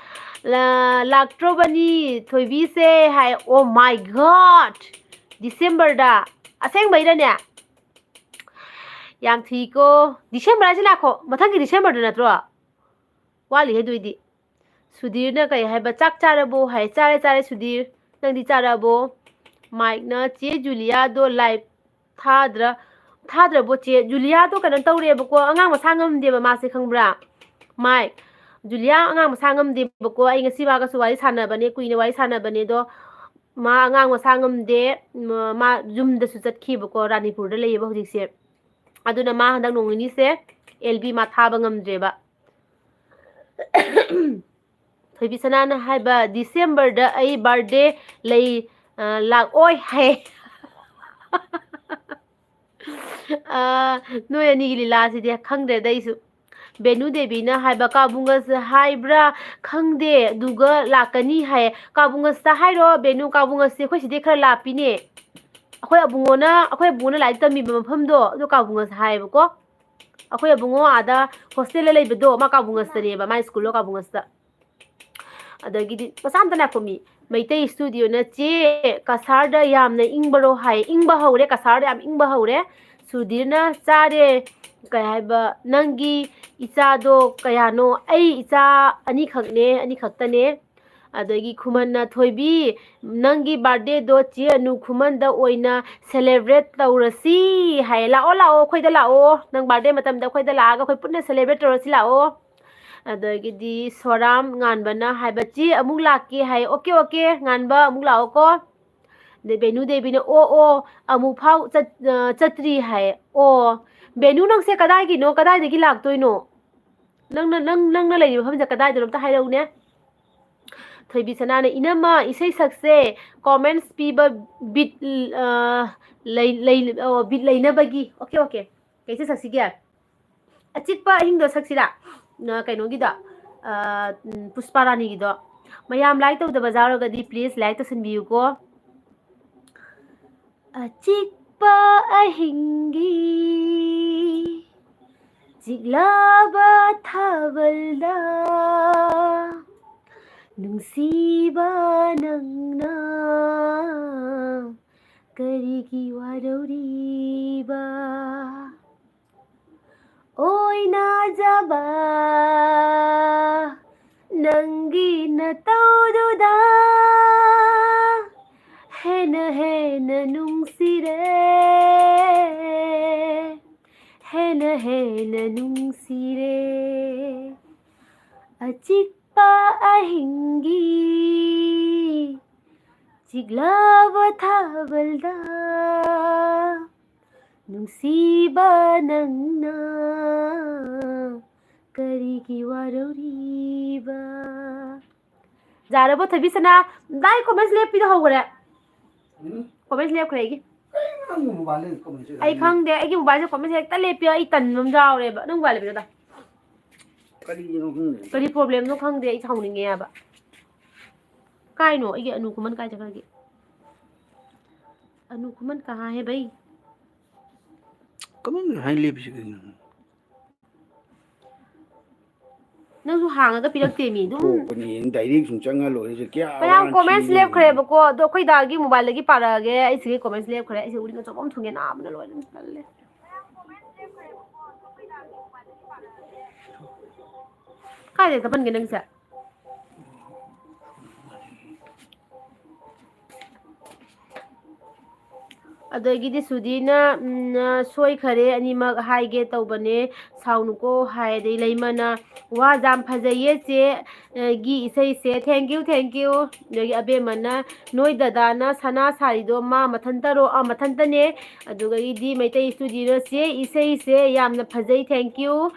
ꯂꯥ-, ꯂꯥꯛꯇ꯭ꯔꯣꯕꯅꯤ ꯊꯣꯏꯕꯤꯁꯦ" ꯍꯥꯏ꯫ Oh my God! Decemberꯗ? ꯑꯁꯦꯡꯕꯩꯔꯅꯦ? ꯌꯥꯝ ꯊꯨꯏꯀꯣ꯫ December ꯍꯥꯏꯁꯦ ꯂꯥꯛꯈꯣ, ꯃꯊꯪꯒꯤ Decemberꯗ ꯅꯠꯇ꯭ꯔꯣ? ꯋꯥꯠꯂꯤ ꯑꯗꯨꯏꯗꯤ꯫ ꯁꯨꯙꯤꯔꯅ ꯀꯩ ꯍꯥꯏꯕ, "ꯆꯥꯛ ꯆꯥꯔꯕꯣ?" ꯍꯥꯏ꯫ "ꯆꯥꯔꯦ, ꯆꯥꯔꯦ ꯁꯨꯙꯤꯔ, ꯅꯪꯗꯤ ꯆꯥꯔꯕꯣ?" ꯃꯥꯏꯛꯅ, "ꯆꯦ ꯖꯨꯂꯤꯌꯥꯗꯣ live ꯊꯥꯗ꯭ꯔ-, ꯊꯥꯗ꯭ꯔꯕꯣ ꯆꯦ?" ꯖꯨꯂꯤꯌꯥꯗꯣ ꯀꯩꯅꯣ ꯇꯧꯔꯦꯕꯀꯣ, ꯑꯉꯥꯡ ꯃꯁꯥ ꯉꯝꯗꯦꯕ ꯃꯥꯁꯦ, ꯈꯪꯕ꯭ꯔꯥ? ꯃꯥꯏꯛ, ꯖꯨꯂꯤꯌꯥ ꯑꯉꯥꯡ ꯃꯁꯥ ꯉꯝꯗꯦꯕꯀꯣ꯫ ꯑꯩ ꯉꯁꯤ ꯃꯥꯒꯁꯨ ꯋꯥꯔꯤ ꯁꯥꯟꯅꯕꯅꯦ, ꯀꯨꯏꯅ ꯋꯥꯔꯤ ꯁꯥꯟꯅꯕꯅꯦ, ꯑꯗꯣ ꯃꯥ ꯑꯉꯥꯡ ꯃꯁꯥ ꯉꯝꯗꯦ꯫ ꯃ-, ꯃꯥ ꯌꯨꯝꯗꯁꯨ ꯆꯠꯈꯤꯕꯀꯣ, ꯔꯥꯅꯤꯄꯨꯔꯗ ꯂꯩꯌꯦꯕ ꯍꯧꯖꯤꯛꯁꯦ꯫ ꯑꯗꯨꯅ ꯃꯥ ꯍꯟꯗꯛ ꯅꯣꯡ ꯅꯤꯅꯤꯁꯦ ꯑꯦꯜ ꯕꯤ ꯃꯥ ꯊꯥꯕ ꯉꯝꯗ꯭ꯔꯦꯕ꯫ ꯊꯣꯏꯕꯤ ꯁꯅꯥꯅ ꯍꯥꯏꯕ, "Decemberꯗ ꯑꯩ birthday ꯂꯩ, ꯑ, ꯂꯥꯛꯑꯣꯏ" ꯍꯥꯏ꯫ ꯑꯥ, ꯅꯣꯏ ꯑꯅꯤꯒꯤ ꯂꯤꯂꯥꯁꯤꯗꯤ ꯈꯪꯗ꯭ꯔꯦꯗ ꯑꯩꯁꯨ꯫ ꯕꯦꯅꯨ ꯗꯦꯕꯤꯅ ꯍꯥꯏꯕ, ꯀꯥꯕꯨꯡꯒꯁ ꯍꯥꯏꯕ꯭ꯔꯥ ꯈꯪꯗꯦ, ꯑꯗꯨꯒ ꯂꯥꯛꯀꯅꯤ ꯍꯥꯏ꯫ ꯀꯥꯕꯨꯡꯒꯁꯇ ꯍꯥꯏꯔꯣ ꯕꯦꯅꯨ, ꯀꯥꯕꯨꯡꯒꯁꯇꯤ ꯑꯩꯈꯣꯏ ꯁꯤꯗꯩ ꯈꯔ ꯂꯥꯞꯄꯤꯅꯦ꯫ ꯑꯩꯈꯣꯏ ꯑꯕꯨꯡꯉꯣꯅ, ꯑꯩꯈꯣꯏ ꯑꯕꯨꯡꯉꯣꯅ ꯂꯥꯏꯔꯤꯛ ꯇꯝꯃꯤꯕ ꯃꯐꯝꯗꯣ ꯑꯗꯨ ꯀꯥꯕꯨꯡꯒꯁ ꯍꯥꯏꯌꯦꯕꯀꯣ꯫ ꯑꯩꯈꯣꯏ ꯑꯕꯨꯡꯉꯣ ꯑꯥꯗ ꯍꯣꯁꯇꯦꯜꯗ ꯂꯩꯕꯗꯣ ꯃꯥ ꯀꯥꯕꯨꯡꯒꯁꯇꯅꯦꯕ, ꯃꯥ ꯁ꯭ꯀꯨꯜꯗꯣ ꯀꯥꯕꯨꯡꯒꯁꯇ꯫ ꯑꯗꯒꯤꯗꯤ ꯃꯆꯥ ꯑꯝꯇ ꯉꯥꯏꯈꯣꯃꯤ꯫ ꯃꯩꯇꯩ ꯏꯁꯇꯨꯗꯤꯑꯣꯅ ꯆꯦ ꯀꯁꯥꯔꯗ ꯌꯥꯝꯅ ꯏꯪꯕꯔꯣ ꯍꯥꯏ꯫ ꯏꯪꯕ ꯍꯧꯔꯦ, ꯀꯁꯥꯔꯗ ꯌꯥꯝ ꯏꯪꯕ ꯍꯧꯔꯦ꯫ ꯁꯨꯙꯤꯔꯅ ꯆꯥꯔꯦ, ꯀꯩ ꯍꯥꯏꯕ, ꯅꯪꯒꯤ ꯏꯆꯥꯗꯣ ꯀꯌꯥꯅꯣ? ꯑꯩ ꯏꯆꯥ ꯑꯅꯤꯈꯛꯅꯦ, ꯑꯅꯤꯈꯛꯇꯅꯦ꯫ ꯑꯗꯒꯤ ꯈꯨꯃꯟꯅ, ꯊꯣꯏꯕꯤ, ꯅꯪꯒꯤ ꯕꯥꯔꯗꯦꯗꯣ ꯆꯦ ꯑꯅꯨ ꯈꯨꯃꯟꯗ ꯑꯣꯏꯅ ꯁꯦꯂꯦꯕ꯭ꯔꯦꯠ ꯇꯧꯔꯁꯤ ꯍꯥꯏ꯫ ꯂꯥꯛꯑꯣ, ꯂꯥꯛꯑꯣ, ꯑꯩꯈꯣꯏꯗ ꯂꯥꯛꯑꯣ, ꯅꯪ ꯕꯥꯔꯗꯦ ꯃꯇꯝꯗ ꯑꯩꯈꯣꯏꯗ ꯂꯥꯛꯑꯒ ꯑꯩꯈꯣꯏ ꯄꯨꯟꯅ ꯁꯦꯂꯦꯕ꯭ꯔꯦꯠ ꯇꯧꯔꯁꯤ ꯂꯥꯛꯑꯣ꯫ ꯑꯗꯒꯤꯗꯤ ꯁꯣꯔꯥꯝ ꯉꯥꯟꯕꯅ ꯍꯥꯏꯕ, ꯆꯦ ꯑꯃꯨꯛ ꯂꯥꯛꯀꯦ ꯍꯥꯏ꯫ ꯑꯣꯀꯦ, ꯑꯣꯀꯦ, ꯉꯥꯟꯕ ꯑꯃꯨꯛ ꯂꯥꯛꯑꯣꯀꯣ꯫ ꯑꯗꯩ ꯕꯦꯅꯨ ꯗꯦꯕꯤꯅ, ꯑꯣ, ꯑꯣ, ꯑꯃꯨꯛ ꯐꯥꯎ ꯆꯠ-, ꯑ, ꯆꯠꯇ꯭ꯔꯤ ꯍꯥꯏ꯫ ꯑꯣ, ꯕꯦꯅꯨ, ꯅꯪꯁꯦ ꯀꯗꯥꯏꯒꯤꯅꯣ? ꯀꯗꯥꯏꯗꯒꯤ ꯂꯥꯛꯇꯣꯏꯅꯣ? ꯅꯪꯅ, ꯅꯪ, ꯅꯪꯅ ꯂꯩꯔꯤꯕ ꯃꯐꯝꯁꯦ ꯀꯗꯥꯏꯗꯅꯣ? ꯑꯝꯇ ꯍꯥꯏꯔꯛꯎꯅꯦ꯫ ꯊꯣꯏꯕꯤ ꯁꯅꯥꯅ, ꯏꯅꯝꯃ, ꯏꯁꯩ ꯁꯛꯁꯦ, ꯀꯣꯃꯦꯟꯠꯁ ꯄꯤꯕ ꯕꯤꯠ, ꯑ, ꯂꯩ-, ꯂꯩ-, ꯑꯣ, ꯕꯤꯠ ꯂꯩꯅꯕꯒꯤ꯫ Okay, okay. ꯀꯩ ꯏꯁꯩ ꯁꯛꯁꯤꯒꯦ? ꯑꯆꯤꯛꯄ ꯑꯍꯤꯡꯗꯣ ꯁꯛꯁꯤꯔꯥ? ꯑ, ꯀꯩꯅꯣꯒꯤꯗꯣ, ꯑ, ꯎꯝ, ꯄꯨꯁꯄꯥ ꯔꯥꯅꯤꯒꯤꯗꯣ꯫ ꯃꯌꯥꯝ ꯂꯥꯏꯛ ꯇꯧꯗꯕ ꯌꯥꯎꯔꯒꯗꯤ please ꯂꯥꯏꯛ ꯇꯧꯁꯟꯕꯤꯌꯨꯀꯣ꯫ ꯑꯆꯤꯛꯄ ꯑꯍꯤꯡꯒꯤ ꯆꯤꯛꯂꯕ ꯊꯥꯕꯜꯗ ꯅꯨꯡꯁꯤꯕ ꯅꯪꯅ ꯀꯔꯤꯒꯤ ꯋꯥꯔꯧꯔꯤꯕ? ꯑꯣꯏꯅꯖꯕ ꯅꯪꯒꯤ ꯅꯇꯧꯗꯨꯗ ꯍꯦꯟꯅ ꯍꯦꯟꯅ ꯅꯨꯡꯁꯤꯔꯦ, ꯍꯦꯟꯅ ꯍꯦꯟꯅ ꯅꯨꯡꯁꯤꯔꯦ꯫ ꯑꯆꯤꯛꯄ ꯑꯍꯤꯡꯒꯤ ꯆꯤꯛꯂꯕ ꯊꯥꯕꯜꯗ ꯅꯨꯡꯁꯤꯕ ꯅꯪꯅ ꯀꯔꯤꯒꯤ ꯋꯥꯔꯧꯔꯤꯕ? ꯌꯥꯔꯕꯣ, ꯊꯣꯏꯕꯤꯁꯅꯥ? ꯗꯥꯏ ꯀꯣꯃꯦꯟꯠꯁ ꯂꯦꯞꯄꯤꯗꯣ ꯍꯧꯈ꯭ꯔꯦ꯫ ꯀꯣꯃꯦꯟꯠꯁ ꯂꯦꯞꯈ꯭ꯔꯦ ꯑꯩꯒꯤ꯫ ꯅꯪꯒꯤ ꯃꯣꯕꯥꯏꯜꯗ ꯀꯃꯦꯟꯁꯦ ꯑꯩ ꯈꯪꯗꯦ, ꯑꯩꯒꯤ ꯃꯣꯕꯥꯏꯜꯁꯦ ꯀꯃꯦꯟꯁꯦ ꯍꯦꯛꯇ ꯂꯦꯞꯄꯤ, ꯑꯩ ꯇꯟꯕ ꯑꯃ ꯌꯥꯎꯔꯦꯕ꯫ ꯅꯪ ꯃꯣꯕꯥꯏꯜ ꯂꯩꯕꯤꯔꯣꯗ꯫ ꯀꯔꯤꯒꯤꯅꯣ ꯈꯪꯗꯦ꯫ ꯀꯔꯤ ꯄ꯭ꯔꯣꯕ꯭ꯂꯦꯝꯅꯣ ꯈꯪꯗꯦ, ꯑꯩ ꯁꯥꯎꯅꯤꯡꯉꯦ ꯍꯥꯏꯕ꯫ ꯀꯥꯏꯅꯣ ꯑꯩꯒꯤ ꯑꯅꯨ ꯈꯨꯃꯟ ꯀꯥꯏ ꯆꯠꯈ꯭ꯔꯒꯦ? ꯑꯅꯨ ꯈꯨꯃꯟ ꯀꯍꯥ ꯍꯦ ꯚꯩ? ꯀꯃꯥꯏꯅ ꯍꯥꯏ ꯂꯦꯞꯄꯤꯁꯤ ꯀꯩꯅꯣ? ꯅꯪꯁꯨ ꯍꯥꯡꯉꯒ ꯄꯤꯔꯛꯇꯦ ꯃꯤ ꯑꯗꯨꯝ꯫ ꯊꯣꯛꯄꯅꯤ, ꯗꯥꯏꯔꯦꯛ ꯁꯨꯝ ꯆꯪꯉ ꯂꯣꯏꯔꯦ, ꯀꯌꯥ ꯃꯌꯥꯝ ꯋꯥꯅ ꯀꯣꯃꯦꯟꯁ ꯊꯤꯕꯅꯣ? ꯂꯦꯞꯈ꯭ꯔꯦꯕꯀꯣ, ꯑꯗꯣ ꯑꯩꯈꯣꯏ ꯗꯥꯒꯤ ꯃꯣꯕꯥꯏꯜꯗꯒꯤ ꯄꯥꯔꯛꯑꯒꯦ꯫ ꯑꯩ ꯁꯤꯒꯤ ꯀꯣꯃꯦꯟꯁ ꯂꯦꯞꯈ꯭ꯔꯦ, ꯑꯩꯁꯦ ꯎꯔꯤꯡ ꯑꯆꯧꯕ ꯑꯃ ꯊꯨꯡꯉꯦ, ꯅꯥꯕꯅ ꯂꯣꯏꯔꯦ, ꯇꯜꯂꯦ꯫ ꯀꯥꯏꯗꯩ ꯇꯞꯍꯟꯒꯦ ꯅꯪꯁꯦ? ꯑꯗꯒꯤꯗꯤ ꯁꯨꯗꯤꯅ, ꯎꯝ, ꯁꯣꯏꯈꯔꯦ, ꯑꯅꯤꯃꯛ ꯍꯥꯏꯒꯦ ꯇꯧꯕꯅꯦ, ꯁꯥꯎꯅꯨꯀꯣ ꯍꯥꯏ꯫ ꯑꯗꯩ ꯂꯩꯃꯅ, "ꯋꯥ ꯌꯥꯝ ꯐꯖꯩꯌꯦ ꯆꯦ, ꯑ, ꯒꯤ ꯏꯁꯩꯁꯦ, thank you, thank you"꯫ ꯑꯗꯒꯤ ꯑꯕꯦꯝꯃꯅ, "ꯅꯣꯏ ꯗꯗꯥꯅ ꯁꯅꯥ ꯁꯥꯔꯤꯗꯣ ꯃꯥ ꯃꯊꯟꯇꯔꯣ?" "ꯑꯥ, ꯃꯊꯟꯇꯅꯦ"꯫ ꯑꯗꯨꯒ ꯑꯩꯗꯤ ꯃꯩꯇꯩ ꯏꯁꯇꯨꯗꯤꯑꯣꯅ, "ꯆꯦ, ꯏꯁꯩꯁꯦ ꯌꯥꯝꯅ ꯐꯖꯩ, thank you"꯫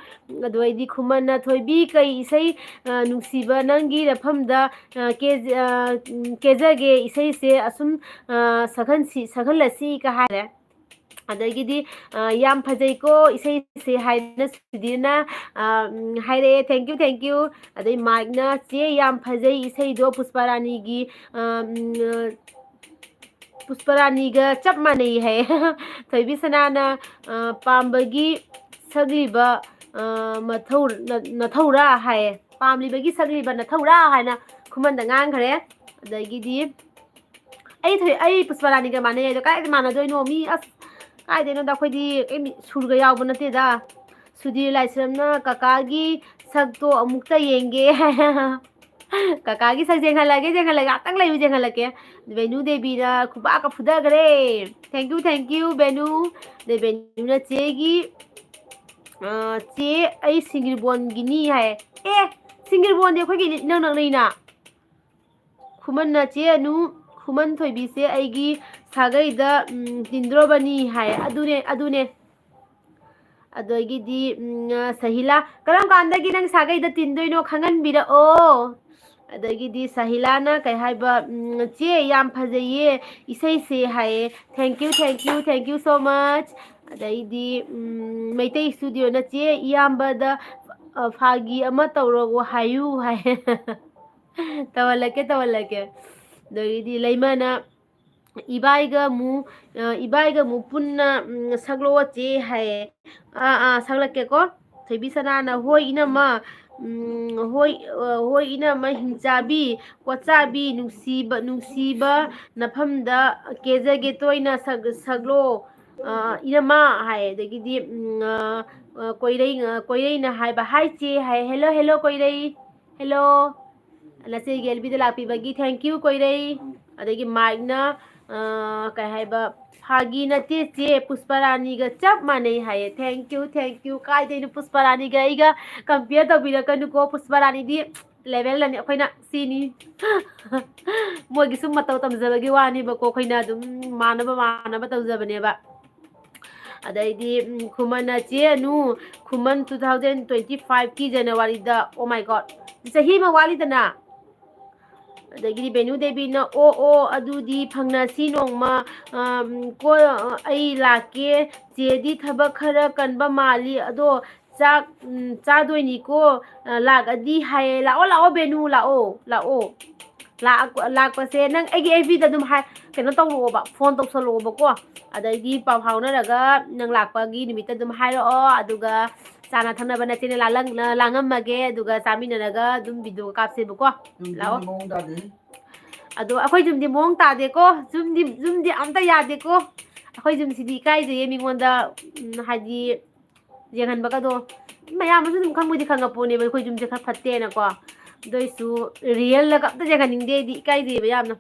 ꯑꯗꯨ ꯑꯩꯗꯤ ꯈꯨꯃꯟꯅ, "ꯊꯣꯏꯕꯤ, ꯀꯩ ꯏꯁꯩ, ꯑ, ꯅꯨꯡꯁꯤꯕ ꯅꯪꯒꯤ ꯃꯐꯝꯗ, ꯑ, ꯀꯦ-, ꯑ, ꯎꯝ, ꯀꯦꯖꯒꯦ, ꯏꯁꯩꯁꯦ ꯑꯁꯨꯝ, ꯑ, ꯁꯛꯍꯟꯁꯤ, ꯁꯛꯍꯜꯂꯁꯤ"ꯀ ꯍꯥꯏꯔꯦ꯫ ꯑꯗꯒꯤꯗꯤ, ꯑ, "ꯌꯥꯝ ꯐꯖꯩꯀꯣ ꯏꯁꯩꯁꯦ" ꯍꯥꯏꯅ ꯁꯨꯗꯤꯅ, ꯑ, ꯎꯝ, ꯍꯥꯏꯔꯛꯑꯦ, "Thank you, thank you"꯫ ꯑꯗꯩ ꯃꯥꯏꯛꯅ, "ꯆꯦ, ꯌꯥꯝ ꯐꯖꯩ ꯏꯁꯩꯗꯣ, ꯄꯨꯁꯄꯥꯔꯥꯅꯤꯒꯤ, ꯑ, ꯎꯝ, ꯑ, ꯄꯨꯁꯄꯥꯔꯥꯅꯤꯒ ꯆꯞ ꯃꯥꯟꯅꯩ" ꯍꯥꯏꯌꯦ꯫ ꯊꯣꯏꯕꯤ ꯁꯅꯥꯅ, ꯑ, "ꯄꯥꯝꯕꯒꯤ ꯁꯛꯂꯤꯕ, ꯑ, ꯃꯊꯧ-, ꯅ-, ꯅꯊꯧꯔꯥ?" ꯍꯥꯏꯌꯦ꯫ "ꯄꯥꯝꯂꯤꯕꯒꯤ ꯁꯛꯂꯤꯕ ꯅꯊꯧꯔꯥ?" ꯍꯥꯏꯅ ꯈꯨꯃꯟꯗ ꯉꯥꯡꯈ꯭ꯔꯦ꯫ ꯑꯗꯒꯤꯗꯤ ꯑꯩ ꯊꯣꯏ-, ꯑꯩ ꯄꯨꯁꯄꯥꯔꯥꯅꯤꯒ ꯃꯥꯟꯅꯩ ꯍꯥꯏꯗꯣ ꯀꯥꯏꯗ ꯃꯥꯟꯅꯗꯣꯏꯅꯣ? ꯃꯤ ꯑꯁ, ꯀꯥꯏꯗꯩꯅꯣꯗ, ꯑꯩꯈꯣꯏꯗꯤ ꯀꯩꯝ ꯁꯨꯔꯒ ꯌꯥꯎꯕ ꯅꯠꯇꯦꯗ꯫ ꯁꯨꯙꯤꯔ ꯂꯥꯏꯁ꯭ꯔꯝꯅ "ꯀꯀꯥꯒꯤ ꯁꯛꯇꯣ ꯑꯃꯨꯛꯇ ꯌꯦꯡꯒꯦ"꯫ ꯀꯀꯥꯒꯤ ꯁꯛ ꯌꯦꯡꯍꯜꯂꯒꯦ, ꯌꯦꯡꯍꯜꯂꯒꯦ, ꯉꯥꯛꯇꯪ ꯂꯩꯌꯨ, ꯌꯦꯡꯍꯜꯂꯛꯀꯦ꯫ Venu ꯗꯦꯕꯤꯅ ꯈꯨꯕꯥꯛꯀ ꯐꯨꯊꯈ꯭ꯔꯦ꯫ "Thank you, thank you, Venu". ꯑꯗꯩ ꯕꯦꯅꯨꯅ ꯆꯦꯒꯤ, ꯑ, "ꯆꯦ, ꯑꯩ ꯁꯤꯡꯒꯤꯔꯕꯣꯟꯒꯤꯅꯤ" ꯍꯥꯏ꯫ ꯑꯦ, ꯁꯤꯡꯒꯤꯔꯕꯣꯟꯗꯤ ꯑꯩꯈꯣꯏꯒꯤ ꯏꯅꯛ ꯅꯛꯅꯩꯅ꯫ ꯈꯨꯃꯟꯅ, "ꯆꯦ ꯑꯅꯨ, ꯈꯨꯃꯟ ꯊꯣꯏꯕꯤꯁꯦ ꯑꯩꯒꯤ ꯁꯥꯒꯩꯗ, ꯎꯝ, ꯇꯤꯟꯗ꯭ꯔꯣꯕꯅꯤ" ꯍꯥꯏ꯫ ꯑꯗꯨꯅꯦ, ꯑꯗꯨꯅꯦ꯫ ꯑꯗꯒꯤꯗꯤ, ꯎꯝ, ꯁꯍꯤꯂꯥ, "ꯀꯔꯝ ꯀꯥꯟꯗꯒꯤ ꯅꯪ ꯁꯥꯒꯩꯗ ꯇꯤꯟꯗꯣꯏꯅꯣ? ꯈꯪꯍꯟꯕꯤꯔꯛꯑꯣ"꯫ ꯑꯗꯒꯤꯗꯤ ꯁꯍꯤꯂꯥꯅ ꯀꯩ ꯍꯥꯏꯕ, "ꯎꯝ, ꯆꯦ, ꯌꯥꯝ ꯐꯖꯩꯌꯦ ꯏꯁꯩꯁꯦ" ꯍꯥꯏꯌꯦ꯫ Thank you, thank you, thank you so much. ꯑꯗꯩꯗꯤ, ꯎꯝ, ꯃꯩꯇꯩ ꯁ꯭ꯇꯨꯗꯤꯑꯣꯅ, "ꯆꯦ, ꯏꯌꯥꯝꯕꯗ, ꯑ, ꯐꯥꯒꯤ ꯑꯃ ꯇꯧꯔꯛꯑꯣ ꯍꯥꯏꯌꯨ" ꯍꯥꯏ꯫ ꯇꯧꯍꯜꯂꯛꯀꯦ, ꯇꯧꯍꯜꯂꯛꯀꯦ꯫ ꯑꯗꯒꯤꯗꯤ ꯂꯩꯃꯅ, "ꯏꯕꯥꯏꯒ ꯑꯃꯨꯛ, ꯑ, ꯏꯕꯥꯏꯒ ꯑꯃꯨꯛ ꯄꯨꯟꯅ, ꯎꯝ, ꯁꯛꯂꯛꯑꯣ ꯆꯦ" ꯍꯥꯏꯌꯦ꯫ ꯑꯥ, ꯑꯥ, ꯁꯛꯂꯛꯀꯦꯀꯣ꯫ ꯊꯣꯏꯕꯤ ꯁꯅꯥꯅ, "ꯍꯣꯏ ꯏꯅꯝꯃ, ꯎꯝ, ꯍꯣꯏ, ꯑ, ꯍꯣꯏ ꯏꯅꯝꯃ ꯍꯤꯡꯆꯥꯕꯤ, ꯀꯣꯠꯆꯥꯕꯤ, ꯅꯨꯡꯁꯤꯕ, ꯅꯨꯡꯁꯤꯕ ꯅꯐꯝꯗ ꯀꯦꯖꯒꯦ ꯇꯣꯏꯅ ꯁꯛ-, ꯁꯛꯂꯣ, ꯑ, ꯏꯅꯝꯃ" ꯍꯥꯏ꯫ ꯑꯗꯒꯤꯗꯤ, ꯎꯝ, ꯑ, ꯑ, ꯀꯣꯏꯔꯩ, ꯑ, ꯀꯣꯏꯔꯩꯅ ꯍꯥꯏꯕ, "Hi ꯆꯦ" ꯍꯥꯏ꯫ "Hello, hello ꯀꯣꯏꯔꯩ, hello꯫ ꯅꯆꯦꯒꯤ ꯑꯦꯜ ꯕꯤꯗ ꯂꯥꯛꯄꯤꯕꯒꯤ thank you ꯀꯣꯏꯔꯩ"꯫ ꯑꯗꯒꯤ ꯃꯥꯏꯛꯅ, ꯑ, ꯀꯩ ꯍꯥꯏꯕ, "ꯐꯥꯒꯤ ꯅꯠꯇꯦ ꯆꯦ, ꯄꯨꯁꯄꯔꯥꯅꯤꯒ ꯆꯞ ꯃꯥꯟꯅꯩ" ꯍꯥꯏꯌꯦ꯫ Thank you, thank you꯫ ꯀꯥꯏꯗꯩꯅꯣ, ꯄꯨꯁꯄꯔꯥꯅꯤꯒ ꯑꯩꯒ compare ꯇꯧꯕꯤꯔꯛꯀꯅꯨꯀꯣ꯫ ꯄꯨꯁꯄꯔꯥꯅꯤꯗꯤ level ꯑꯅꯤ, ꯑꯩꯈꯣꯏꯅ ꯁꯤꯅꯤ꯫ ꯃꯣꯏꯒꯤ ꯁꯨꯝ ꯃꯇꯧ ꯇꯝꯖꯕꯒꯤ ꯋꯥꯅꯦꯕꯀꯣ, ꯑꯩꯈꯣꯏꯅ ꯑꯗꯨꯝ ꯃꯥꯟꯅꯕ ꯃꯥꯟꯅꯕ ꯇꯧꯖꯕꯅꯦꯕ꯫ ꯑꯗꯩꯗꯤ, ꯎꯝ, ꯈꯨꯃꯟꯅ, "ꯆꯦ ꯑꯅꯨ, ꯈꯨꯃꯟ two thousand twenty five ꯀꯤ ꯖꯅꯋꯥꯔꯤꯗ"꯫ Oh my God, ꯆꯍꯤ ꯑꯃ ꯋꯥꯠꯂꯤꯗꯅ꯫ ꯑꯗꯒꯤꯗꯤ ꯕꯦꯅꯨ ꯗꯦꯕꯤꯅ, "ꯑꯣ, ꯑꯣ, ꯑꯗꯨꯗꯤ ꯐꯪꯅꯁꯤ ꯅꯣꯡꯃ꯫ ꯑꯝ, ꯀꯣ-, ꯑꯩ ꯂꯥꯛꯀꯦ꯫ ꯆꯦꯗꯤ ꯊꯕꯛ ꯈꯔ ꯀꯟꯕ ꯃꯥꯜꯂꯤ꯫ ꯑꯗꯣ ꯆꯥꯛ, ꯎꯝ, ꯆꯥꯗꯣꯏꯅꯤꯀꯣ꯫ ꯑ, ꯂꯥꯛꯑꯗꯤ" ꯍꯥꯏꯌꯦ꯫ ꯂꯥꯛꯑꯣ, ꯂꯥꯛꯑꯣ ꯕꯦꯅꯨ, ꯂꯥꯛꯑꯣ, ꯂꯥꯛꯑꯣ꯫ ꯂꯥꯛ-, ꯂꯥꯛꯄꯁꯦ ꯅꯪ ꯑꯩꯒꯤ ꯑꯦꯐ ꯕꯤꯗ ꯑꯗꯨꯝ ꯍꯥꯏ-, ꯀꯩꯅꯣ ꯇꯧꯔꯛꯑꯣꯕ, ꯐꯣꯟ ꯇꯧꯁꯜꯂꯛꯑꯣꯕꯀꯣ꯫ ꯑꯗꯩꯗꯤ ꯄꯥꯎ ꯐꯥꯎꯅꯔꯒ ꯅꯪ ꯂꯥꯛꯄꯒꯤ ꯅꯨꯃꯤꯠꯇ ꯑꯗꯨꯝ ꯍꯥꯏꯔꯛꯑꯣ, ꯑꯗꯨꯒ ꯆꯥꯅ ꯊꯛꯅꯕ ꯅꯆꯦꯅ ꯂꯥꯡꯂꯝ-, ꯂꯥꯡꯉꯝꯃꯒꯦ, ꯑꯗꯨꯒ ꯆꯥꯃꯤꯟꯅꯔꯒ ꯑꯗꯨꯝ ꯚꯤꯗꯤꯑꯣ ꯀꯥꯞꯁꯦꯕꯀꯣ꯫ ꯌꯨꯝꯗꯨꯅ ꯂꯥꯛꯑꯣ꯫ ꯃꯑꯣꯡ ꯇꯥꯗꯦ꯫ ꯑꯗꯣ ꯑꯩꯈꯣꯏ ꯌꯨꯝꯗꯤ ꯃꯑꯣꯡ ꯇꯥꯗꯦꯀꯣ꯫ ꯌꯨꯝꯗꯤ, ꯌꯨꯝꯗꯤ ꯑꯝꯇ ꯌꯥꯗꯦꯀꯣ꯫ ꯑꯩꯈꯣꯏ ꯌꯨꯝꯁꯤꯗꯤ ꯏꯀꯥꯏꯖꯩꯌꯦ ꯃꯤꯉꯣꯟꯗ, ꯎꯝ, ꯍꯥꯏꯗꯤ ꯌꯦꯡꯍꯟꯕꯒꯗꯣ꯫ ꯃꯌꯥꯝꯅꯁꯨ ꯑꯗꯨꯝ ꯈꯪꯕꯨꯗꯤ ꯈꯪꯉꯛꯄꯣꯅꯦꯕ ꯑꯩꯈꯣꯏ ꯌꯨꯝꯁꯦ ꯈꯔ ꯐꯠꯇꯦꯅꯀꯣ꯫ ꯑꯗꯨ ꯑꯣꯏꯁꯨ ꯔꯤꯌꯦꯜꯗꯒ ꯑꯝꯇ ꯌꯦꯡꯍꯟꯅꯤꯡꯗꯦ ꯑꯩꯗꯤ, ꯏꯀꯥꯏꯖꯩꯌꯦꯕ ꯌꯥꯝꯅ꯫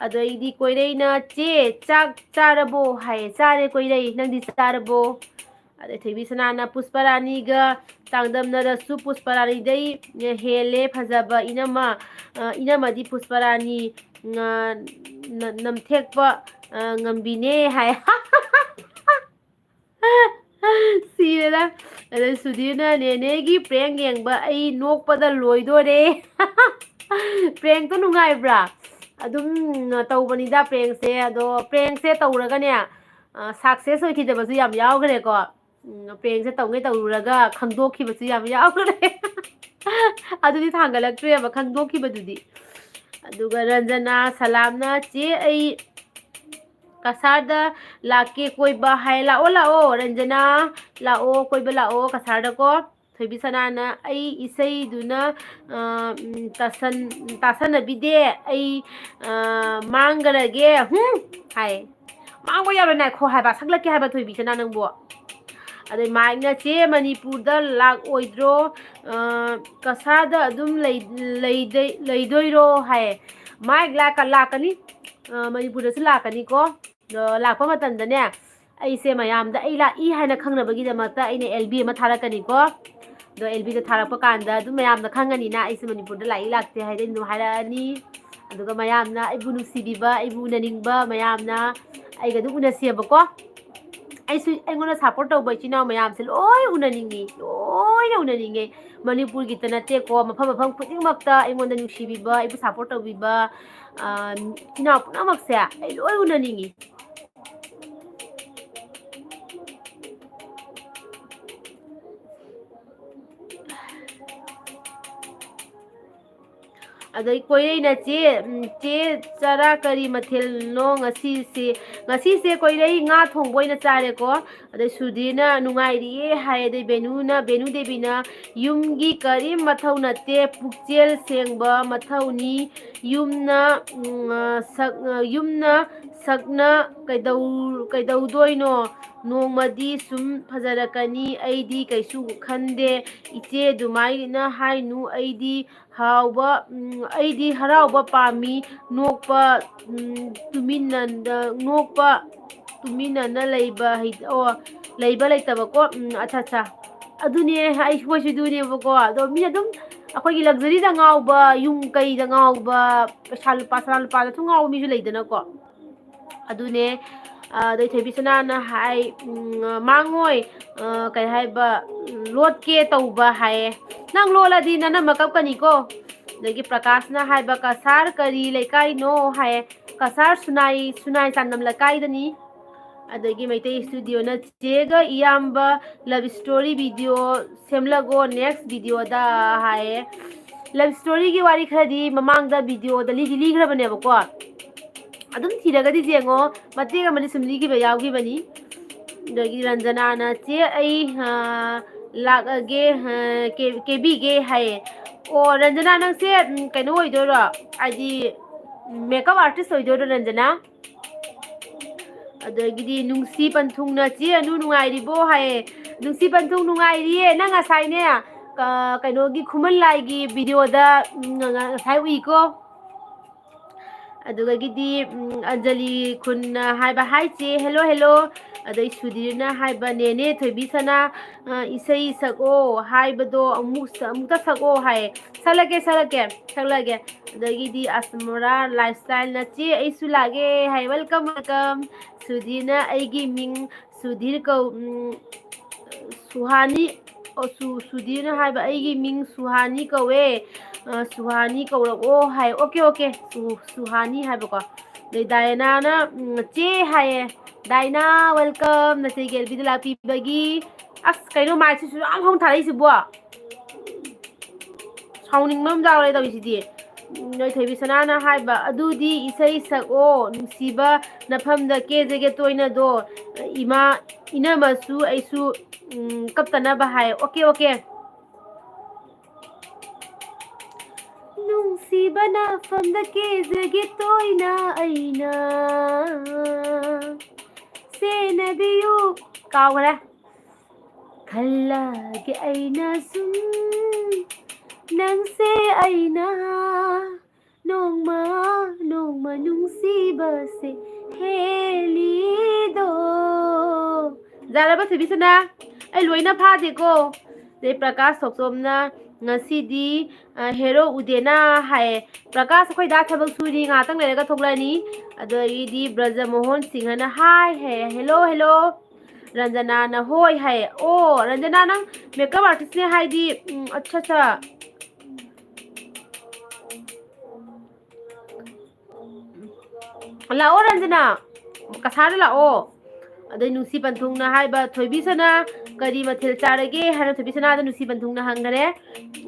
ꯑꯗꯩꯗꯤ ꯀꯣꯏꯔꯩꯅ, "ꯆꯦ, ꯆꯥꯛ ꯆꯥꯔꯕꯣ?" ꯍꯥꯏꯌꯦ꯫ "ꯆꯥꯔꯦ ꯀꯣꯏꯔꯩ, ꯅꯪꯗꯤ ꯆꯥꯔꯕꯣ?" ꯑꯗꯩ ꯊꯣꯏꯕꯤ ꯁꯅꯥꯅ, "ꯄꯨꯁꯄꯔꯥꯅꯤꯒ ꯆꯥꯡꯗꯝꯅꯔꯁꯨ ꯄꯨꯁꯄꯔꯥꯅꯤꯗꯩ ꯍꯦꯜꯂꯦ ꯐꯖꯕ ꯏꯅꯝꯃ꯫ ꯑ, ꯏꯅꯝꯃꯗꯤ ꯄꯨꯁꯄꯔꯥꯅꯤ, ꯑ, ꯅ-, ꯅꯝꯊꯦꯛꯄ, ꯑ, ꯉꯝꯕꯤꯅꯦ" ꯍꯥꯏ꯫ ꯁꯤ ꯁꯤꯔꯦꯗ꯫ ꯑꯗꯩ ꯁꯨꯙꯤꯔꯅ, "ꯅꯦꯅꯦꯒꯤ prank ꯌꯦꯡꯕ ꯑꯩ ꯅꯣꯛꯄꯗ ꯂꯣꯏꯗꯣꯔꯦ꯫" Prankꯇꯣ ꯅꯨꯡꯉꯥꯏꯕ꯭ꯔꯥ? ꯑꯗꯨꯝ ꯇꯧꯕꯅꯤꯗ prankꯁꯦ꯫ ꯑꯗꯣ prankꯁꯦ ꯇꯧꯔꯒꯅꯦ, ꯑ, success ꯑꯣꯏꯈꯤꯗꯕꯁꯨ ꯌꯥꯝ ꯌꯥꯎꯈ꯭ꯔꯦꯀꯣ꯫ ꯎꯝ, prankꯁꯦ ꯇꯧꯒꯦ ꯇꯧꯔꯨꯔꯒ ꯈꯪꯗꯣꯛꯈꯤꯕꯁꯨ ꯌꯥꯝ ꯌꯥꯎꯈ꯭ꯔꯦ꯫ ꯑꯗꯨꯗꯤ ꯊꯥꯡꯒꯠꯂꯛꯇ꯭ꯔꯦꯕ, ꯈꯪꯗꯣꯛꯈꯤꯕꯗꯨꯗꯤ꯫ ꯑꯗꯨꯒ ꯔꯟꯖꯅꯥ ꯁꯂꯥꯝꯅ, "ꯆꯦ, ꯑꯩ ꯀꯁꯥꯔꯗ ꯂꯥꯛꯀꯦ ꯀꯣꯏꯕ" ꯍꯥꯏ꯫ ꯂꯥꯛꯑꯣ, ꯂꯥꯛꯑꯣ, ꯔꯟꯖꯅꯥ, ꯂꯥꯛꯑꯣ, ꯀꯣꯏꯕ ꯂꯥꯛꯑꯣ ꯀꯁꯥꯔꯗꯀꯣ꯫ ꯊꯣꯏꯕꯤ ꯁꯅꯥꯅ, "ꯑꯩ ꯏꯁꯩꯗꯨꯅ, ꯑ, ꯎꯝ, ꯇꯥꯁꯟ-, ꯇꯥꯁꯟꯅꯕꯤꯗꯦ, ꯑꯩ, ꯑ, ꯃꯥꯡꯈꯔꯒꯦ, ꯍꯨꯝ!" ꯍꯥꯏ꯫ ꯃꯥꯡꯕ ꯌꯥꯔꯣꯏ, ꯉꯥꯏꯈꯣ ꯍꯥꯏꯕ, ꯁꯛꯂꯛꯀꯦ ꯍꯥꯏꯕ, ꯊꯣꯏꯕꯤ ꯁꯅꯥ ꯅꯪꯕꯨ꯫ ꯑꯗꯩ ꯃꯥꯏꯛꯅ, "ꯆꯦ, ꯃꯅꯤꯄꯨꯔꯗ ꯂꯥꯛꯑꯣꯏꯗ꯭ꯔꯣ? ꯑ, ꯀꯁꯥꯔꯗ ꯑꯗꯨꯝ ꯂꯩ-, ꯂꯩꯗꯣꯏ-, ꯂꯩꯗꯣꯏꯔꯣ?" ꯍꯥꯏ꯫ ꯃꯥꯏꯛ ꯂꯥꯛꯀ-, ꯂꯥꯛꯀꯅꯤ, ꯑ, ꯃꯅꯤꯄꯨꯔꯗꯁꯨ ꯂꯥꯛꯀꯅꯤꯀꯣ꯫ ꯑꯗꯣ ꯂꯥꯛꯄ ꯃꯇꯝꯗꯅꯦ, ꯑꯩꯁꯦ ꯃꯌꯥꯝꯗ ꯑꯩ ꯂꯥꯛꯏ ꯍꯥꯏꯅ ꯈꯪꯅꯕꯒꯤꯗꯃꯛꯇ ꯑꯩꯅ L B ꯑꯃ ꯊꯥꯔꯛꯀꯅꯤꯀꯣ꯫ ꯑꯗꯣ L Bꯗ ꯊꯥꯔꯛꯄ ꯀꯥꯟꯗ ꯑꯗꯨꯝ ꯃꯌꯥꯝꯅ ꯈꯪꯉꯅꯤꯅ ꯑꯩꯁꯦ ꯃꯅꯤꯄꯨꯔꯗ ꯂꯥꯛꯏ ꯂꯥꯛꯇꯦ ꯍꯥꯏꯗꯤ ꯑꯗꯨꯝ ꯍꯥꯏꯔꯛꯑꯅꯤ꯫ ꯑꯗꯨꯒ ꯃꯌꯥꯝꯅ ꯑꯩꯕꯨ ꯅꯨꯡꯁꯤꯕꯤꯕ, ꯑꯩꯕꯨ ꯎꯅꯅꯤꯡꯕ ꯃꯌꯥꯝꯅ ꯑꯩꯒ ꯑꯗꯨꯝ ꯎꯅꯁꯦꯕꯀꯣ꯫ ꯑꯩꯁꯨ, ꯑꯩꯉꯣꯟꯗ support ꯇꯧꯕ ꯏꯆꯤꯟ ꯏꯅꯥꯎ ꯃꯌꯥꯝꯁꯦ ꯂꯣꯏ ꯎꯅꯅꯤꯡꯉꯤ, ꯂꯣꯏꯅ ꯎꯅꯅꯤꯡꯉꯤ꯫ ꯃꯅꯤꯄꯨꯔꯒꯤꯇ ꯅꯠꯇꯦꯀꯣ, ꯃꯐꯝ ꯃꯐꯝ ꯈꯨꯗꯤꯡꯃꯛꯇ ꯑꯩꯉꯣꯟꯗ ꯅꯨꯡꯁꯤꯕꯤꯕ, ꯑꯩꯕꯨ support ꯇꯧꯕꯤꯕ, ꯑ, ꯏꯆꯤꯟ ꯏꯅꯥꯎ ꯄꯨꯝꯅꯃꯛꯁꯦ ꯑꯩ ꯂꯣꯏ ꯎꯅꯅꯤꯡꯉꯤ꯫ ꯑꯗꯩ ꯀꯣꯏꯔꯩꯅ, "ꯆꯦ, ꯎꯝ, ꯆꯦ, ꯆꯔꯥ ꯀꯔꯤ ꯃꯊꯦꯜꯅꯣ ꯉꯁꯤꯁꯦ?" ꯉꯁꯤꯁꯦ ꯀꯣꯏꯔꯩ ꯉꯥ ꯊꯣꯡꯕ ꯑꯣꯏꯅ ꯆꯥꯔꯦꯀꯣ꯫ ꯑꯗꯩ ꯁꯨꯙꯤꯔꯅ, "ꯅꯨꯡꯉꯥꯏꯔꯤꯌꯦ" ꯍꯥꯏ꯫ ꯑꯗꯩ ꯕꯦꯅꯨꯅ, ꯕꯦꯅꯨ ꯗꯦꯕꯤꯅ, "ꯌꯨꯝꯒꯤ ꯀꯔꯤꯝ ꯃꯊꯧ ꯅꯠꯇꯦ, ꯄꯨꯛꯆꯦꯜ ꯁꯦꯡꯕ ꯃꯊꯧꯅꯤ꯫ ꯌꯨꯝꯅ, ꯎꯝ, ꯑ, ꯁꯛ-, ꯑ, ꯌꯨꯝꯅ ꯁꯛꯅ ꯀꯩꯗꯧ-, ꯀꯩꯗꯧꯗꯣꯏꯅꯣ? ꯅꯣꯡꯃꯗꯤ ꯁꯨꯝ ꯐꯖꯔꯛꯀꯅꯤ, ꯑꯩꯗꯤ ꯀꯩꯁꯨ ꯈꯟꯗꯦ꯫ ꯏꯆꯦ ꯑꯗꯨꯃꯥꯏꯅ ꯍꯥꯏꯅꯨ, ꯑꯩꯗꯤ ꯍꯥꯎꯕ, ꯎꯝ, ꯑꯩꯗꯤ ꯍꯔꯥꯎꯕ ꯄꯥꯝꯃꯤ, ꯅꯣꯛꯄ, ꯎꯝ, ꯇꯨꯃꯤꯟꯅ, ꯅꯣꯛꯄ ꯇꯨꯃꯤꯟꯅꯅ ꯂꯩꯕ ꯍꯩ-, ꯑꯣ, ꯂꯩꯕ ꯂꯩꯇꯕꯀꯣ, ꯎꯝ, ꯑꯠꯆꯥ, ꯑꯠꯆꯥ꯫ ꯑꯗꯨꯅꯦ, ꯑꯩꯈꯣꯏꯁꯨ ꯑꯗꯨꯅꯦꯕꯀꯣ, ꯑꯗꯣ ꯃꯤ ꯑꯗꯨꯝ ꯑꯩꯈꯣꯏꯒꯤ luxuryꯗ ꯉꯥꯎꯕ, ꯌꯨꯝ ꯀꯩꯗ ꯉꯥꯎꯕ, ꯄꯩꯁꯥ ꯂꯨꯄꯥ, ꯁꯅꯥ ꯂꯨꯄꯥꯗ ꯁꯨꯝ ꯉꯥꯎꯕ ꯃꯤꯁꯨ ꯂꯩꯗꯅꯀꯣ꯫ ꯑꯗꯨꯅꯦ, ꯑꯗꯩ ꯊꯣꯏꯕꯤꯁꯅꯥꯅ ꯍꯥꯏ, ꯎꯝ, ꯃꯥꯡꯉꯣꯏ, ꯑ, ꯀꯩ ꯍꯥꯏꯕ, ꯎꯝ, ꯂꯣꯠꯀꯦ ꯇꯧꯕ ꯍꯥꯏꯌꯦ꯫ ꯅꯪ ꯂꯣꯠꯂꯗꯤ ꯅꯅꯝꯃ ꯀꯞꯀꯅꯤꯀꯣ꯫ ꯑꯗꯒꯤ ꯄ꯭ꯔꯀꯥꯁꯅ ꯍꯥꯏꯕ, "ꯀꯁꯥꯔ ꯀꯔꯤ ꯂꯩꯀꯥꯏꯅꯣ?" ꯍꯥꯏꯌꯦ꯫ "ꯀꯁꯥꯔ ꯁꯨꯅꯥꯏ, ꯁꯨꯅꯥꯏ ꯆꯥꯟꯗꯝ ꯂꯩꯀꯥꯏꯗꯅꯤ"꯫ ꯑꯗꯒꯤ ꯃꯩꯇꯩ ꯏꯁꯇꯨꯗꯤꯑꯣꯅ, "ꯆꯦꯒ ꯏꯌꯥꯝꯕ ꯂꯕ ꯏꯁꯇꯣꯔꯤ ꯚꯤꯗꯤꯑꯣ ꯁꯦꯝꯂꯒꯣ ꯅꯦꯛꯁ ꯚꯤꯗꯤꯑꯣꯗ" ꯍꯥꯏꯌꯦ꯫ ꯂꯕ ꯏꯁꯇꯣꯔꯤꯒꯤ ꯋꯥꯔꯤ ꯈꯔꯗꯤ ꯃꯃꯥꯡꯗ ꯚꯤꯗꯤꯑꯣꯗ ꯂꯤꯗꯤ ꯂꯤꯈ꯭ꯔꯕꯅꯦꯕꯀꯣ꯫ ꯑꯗꯨꯝ ꯊꯤꯔꯒꯗꯤ ꯌꯦꯡꯉꯣ, ꯃꯇꯦꯛ ꯑꯃꯗꯤ ꯁꯨꯝ ꯂꯤꯈꯤꯕ ꯌꯥꯎꯈꯤꯕꯅꯤ꯫ ꯑꯗꯒꯤ ꯔꯟꯖꯅꯥꯅ, "ꯆꯦ, ꯑꯩ, ꯑ, ꯂꯥꯛꯑꯒꯦ, ꯑ, ꯀꯦ-, ꯀꯦꯕꯤꯒꯦ" ꯍꯥꯏꯌꯦ꯫ ꯑꯣ, ꯔꯟꯖꯅꯥ, ꯅꯪꯁꯦ, ꯎꯝ, ꯀꯩꯅꯣ ꯑꯣꯏꯗꯣꯏꯔꯣ? ꯍꯥꯏꯗꯤ, ꯃꯦꯀꯞ ꯑꯥꯔꯇꯤꯁ ꯑꯣꯏꯗꯣꯏꯔꯣ, ꯔꯟꯖꯅꯥ? ꯑꯗꯒꯤꯗꯤ ꯅꯨꯡꯁꯤ ꯄꯟꯊꯨꯡꯅ, "ꯆꯦ ꯑꯅꯨ ꯅꯨꯡꯉꯥꯏꯔꯤꯕꯣ?" ꯍꯥꯏꯌꯦ꯫ ꯅꯨꯡꯁꯤ ꯄꯟꯊꯨꯡ, ꯅꯨꯡꯉꯥꯏꯔꯤꯌꯦ꯫ ꯅꯪ ꯉꯁꯥꯏꯅꯦ, ꯀ-, ꯀꯩꯅꯣꯒꯤ ꯈꯨꯃꯟ ꯂꯥꯏꯒꯤ ꯚꯤꯗꯤꯑꯣꯗ, ꯎꯝ, ꯉ-, ꯉ-, ꯉꯁꯥꯏ ꯎꯏꯀꯣ꯫ ꯑꯗꯨꯗꯒꯤꯗꯤ, ꯎꯝ, ꯑꯟꯖꯂꯤ ꯈꯨꯟꯅ ꯍꯥꯏꯕ, "ꯍꯥꯏ ꯆꯦ, ꯍꯦꯜꯂꯣ, ꯍꯦꯜꯂꯣ"꯫ ꯑꯗꯩ ꯁꯨꯙꯤꯔꯅ ꯍꯥꯏꯕ, "ꯅꯦꯅꯦ ꯊꯣꯏꯕꯤ ꯁꯅꯥ, ꯑ, ꯏꯁꯩ ꯁꯛꯑꯣ ꯍꯥꯏꯕꯗꯣ ꯑꯃꯨꯛ ꯁ-, ꯑꯃꯨꯛꯇ ꯁꯛꯑꯣ" ꯍꯥꯏꯌꯦ꯫ "ꯁꯛꯂꯒꯦ, ꯁꯛꯂꯒꯦ, ꯁꯛꯂꯒꯦ"꯫ ꯑꯗꯒꯤꯗꯤ ꯑꯁꯃꯣꯔꯥ ꯂꯥꯏꯐ ꯁ꯭ꯇꯥꯏꯜꯅ, "ꯆꯦ, ꯑꯩꯁꯨ ꯂꯥꯛꯑꯦ" ꯍꯥꯏ꯫ "Welcome, welcome"꯫ ꯁꯨꯙꯤꯔꯅ, "ꯑꯩꯒꯤ ꯃꯤꯡ ꯁꯨꯙꯤꯔ ꯀꯧ-, ꯎꯝ, ꯁꯨꯍꯥꯅꯤ, ꯑꯣ, ꯁꯨ-, ꯁꯨꯙꯤꯔꯅ ꯍꯥꯏꯕ, "ꯑꯩꯒꯤ ꯃꯤꯡ ꯁꯨꯍꯥꯅꯤ ꯀꯧꯋꯦ, ꯑ, ꯁꯨꯍꯥꯅꯤ ꯀꯧꯔꯛꯑꯣ" ꯍꯥꯏ꯫ "ꯑꯣꯀꯦ, ꯑꯣꯀꯦ", ꯁꯨ-, ꯁꯨꯍꯥꯅꯤ ꯍꯥꯏꯕꯀꯣ꯫ ꯑꯗꯩ ꯗꯥꯏꯅꯥꯅ, ꯎꯝ, "ꯆꯦ" ꯍꯥꯏꯌꯦ꯫ ꯗꯥꯏꯅꯥ, welcome, ꯅꯆꯦꯒꯤ ꯑꯦꯜꯕꯤꯗ ꯂꯥꯛꯄꯤꯕꯒꯤ꯫ ꯑꯁ, ꯀꯩꯅꯣ ꯃꯥꯏꯛꯁꯤꯁꯨ ꯌꯥꯝ ꯍꯧꯅ ꯊꯥꯔꯛꯏꯁꯤꯕꯣ? ꯁꯥꯎꯅꯤꯡꯕ ꯑꯃ ꯌꯥꯎꯔꯦ ꯇꯧꯔꯤꯁꯤꯗꯤ꯫ ꯎꯝ, ꯅꯣꯏ ꯊꯣꯏꯕꯤ ꯁꯅꯥꯅ ꯍꯥꯏꯕ, "ꯑꯗꯨꯗꯤ ꯏꯁꯩ ꯁꯛꯑꯣ, ꯅꯨꯡꯁꯤꯕ ꯅꯐꯝꯗ ꯀꯦꯖꯒꯦ ꯇꯣꯏꯅꯗꯣ, ꯏꯃꯥ, ꯏꯅꯝꯃꯁꯨ ꯑꯩꯁꯨ, ꯎꯝ, ꯀꯞꯇꯅꯕ" ꯍꯥꯏ꯫ Okay, okay. "ꯅꯨꯡꯁꯤꯕ ꯅꯐꯝꯗ ꯀꯦꯖꯒꯦ ꯇꯣꯏꯅ ꯑꯩꯅ, ꯁꯦꯟꯅꯕꯤꯌꯨ"꯫ ꯀꯥꯎꯈ꯭ꯔꯦ꯫ "ꯈꯜꯂꯒꯦ ꯑꯩꯅ ꯁꯨꯝ ꯅꯪꯁꯦ ꯑꯩꯅ, ꯅꯣꯡꯃ ꯅꯣꯡꯃ ꯅꯨꯡꯁꯤꯕꯁꯦ ꯍꯦꯜꯂꯤꯗꯣ"꯫ ꯌꯥꯔꯕ, ꯊꯣꯏꯕꯤꯁꯅꯥ? ꯑꯩ ꯂꯣꯏꯅ ꯐꯥꯗꯦꯀꯣ꯫ ꯑꯗꯩ ꯄ꯭ꯔꯀꯥꯁ ꯊꯣꯛꯆꯣꯝꯅ, ꯉꯁꯤꯗꯤ ꯍꯦꯔꯣ ꯎꯗꯦꯅ ꯍꯥꯏꯌꯦ꯫ ꯄ꯭ꯔꯀꯥꯁ, ꯑꯩꯈꯣꯏ ꯗꯥ ꯊꯕꯛ ꯁꯨꯔꯤ, ꯉꯥꯏꯍꯥꯛꯇꯪ ꯂꯩꯔꯒ ꯊꯣꯛꯂꯛꯑꯅꯤ꯫ ꯑꯗꯒꯤꯗꯤ ꯕ꯭ꯔꯖꯃꯣꯍꯟ ꯁꯤꯡꯍꯅ ꯍꯥꯏ ꯍꯥꯏꯌꯦ, "ꯍꯦꯜꯂꯣ, ꯍꯦꯜꯂꯣ"꯫ ꯔꯟꯖꯅꯥꯅ "ꯍꯣꯏ" ꯍꯥꯏꯌꯦ꯫ ꯑꯣ, ꯔꯟꯖꯅꯥ, ꯅꯪ ꯃꯦꯀꯞ ꯑꯥꯔꯇꯤꯁꯅꯦ ꯍꯥꯏꯗꯤ, ꯎꯝ, ꯑꯠꯁꯥ, ꯑꯠꯁꯥ꯫ ꯂꯥꯛꯑꯣ ꯔꯟꯖꯅꯥ, ꯀꯁꯥꯔꯗ ꯂꯥꯛꯑꯣ꯫ ꯑꯗꯩ ꯅꯨꯡꯁꯤ ꯄꯟꯊꯨꯡꯅ ꯍꯥꯏꯕ, "ꯊꯣꯏꯕꯤ ꯁꯅꯥ, ꯀꯔꯤ ꯃꯊꯦꯜ ꯆꯥꯔꯒꯦ?" ꯍꯥꯏꯅ ꯊꯣꯏꯕꯤ ꯁꯅꯥꯗ ꯅꯨꯡꯁꯤ ꯄꯟꯊꯨꯡꯅ ꯍꯪꯈꯔꯦ꯫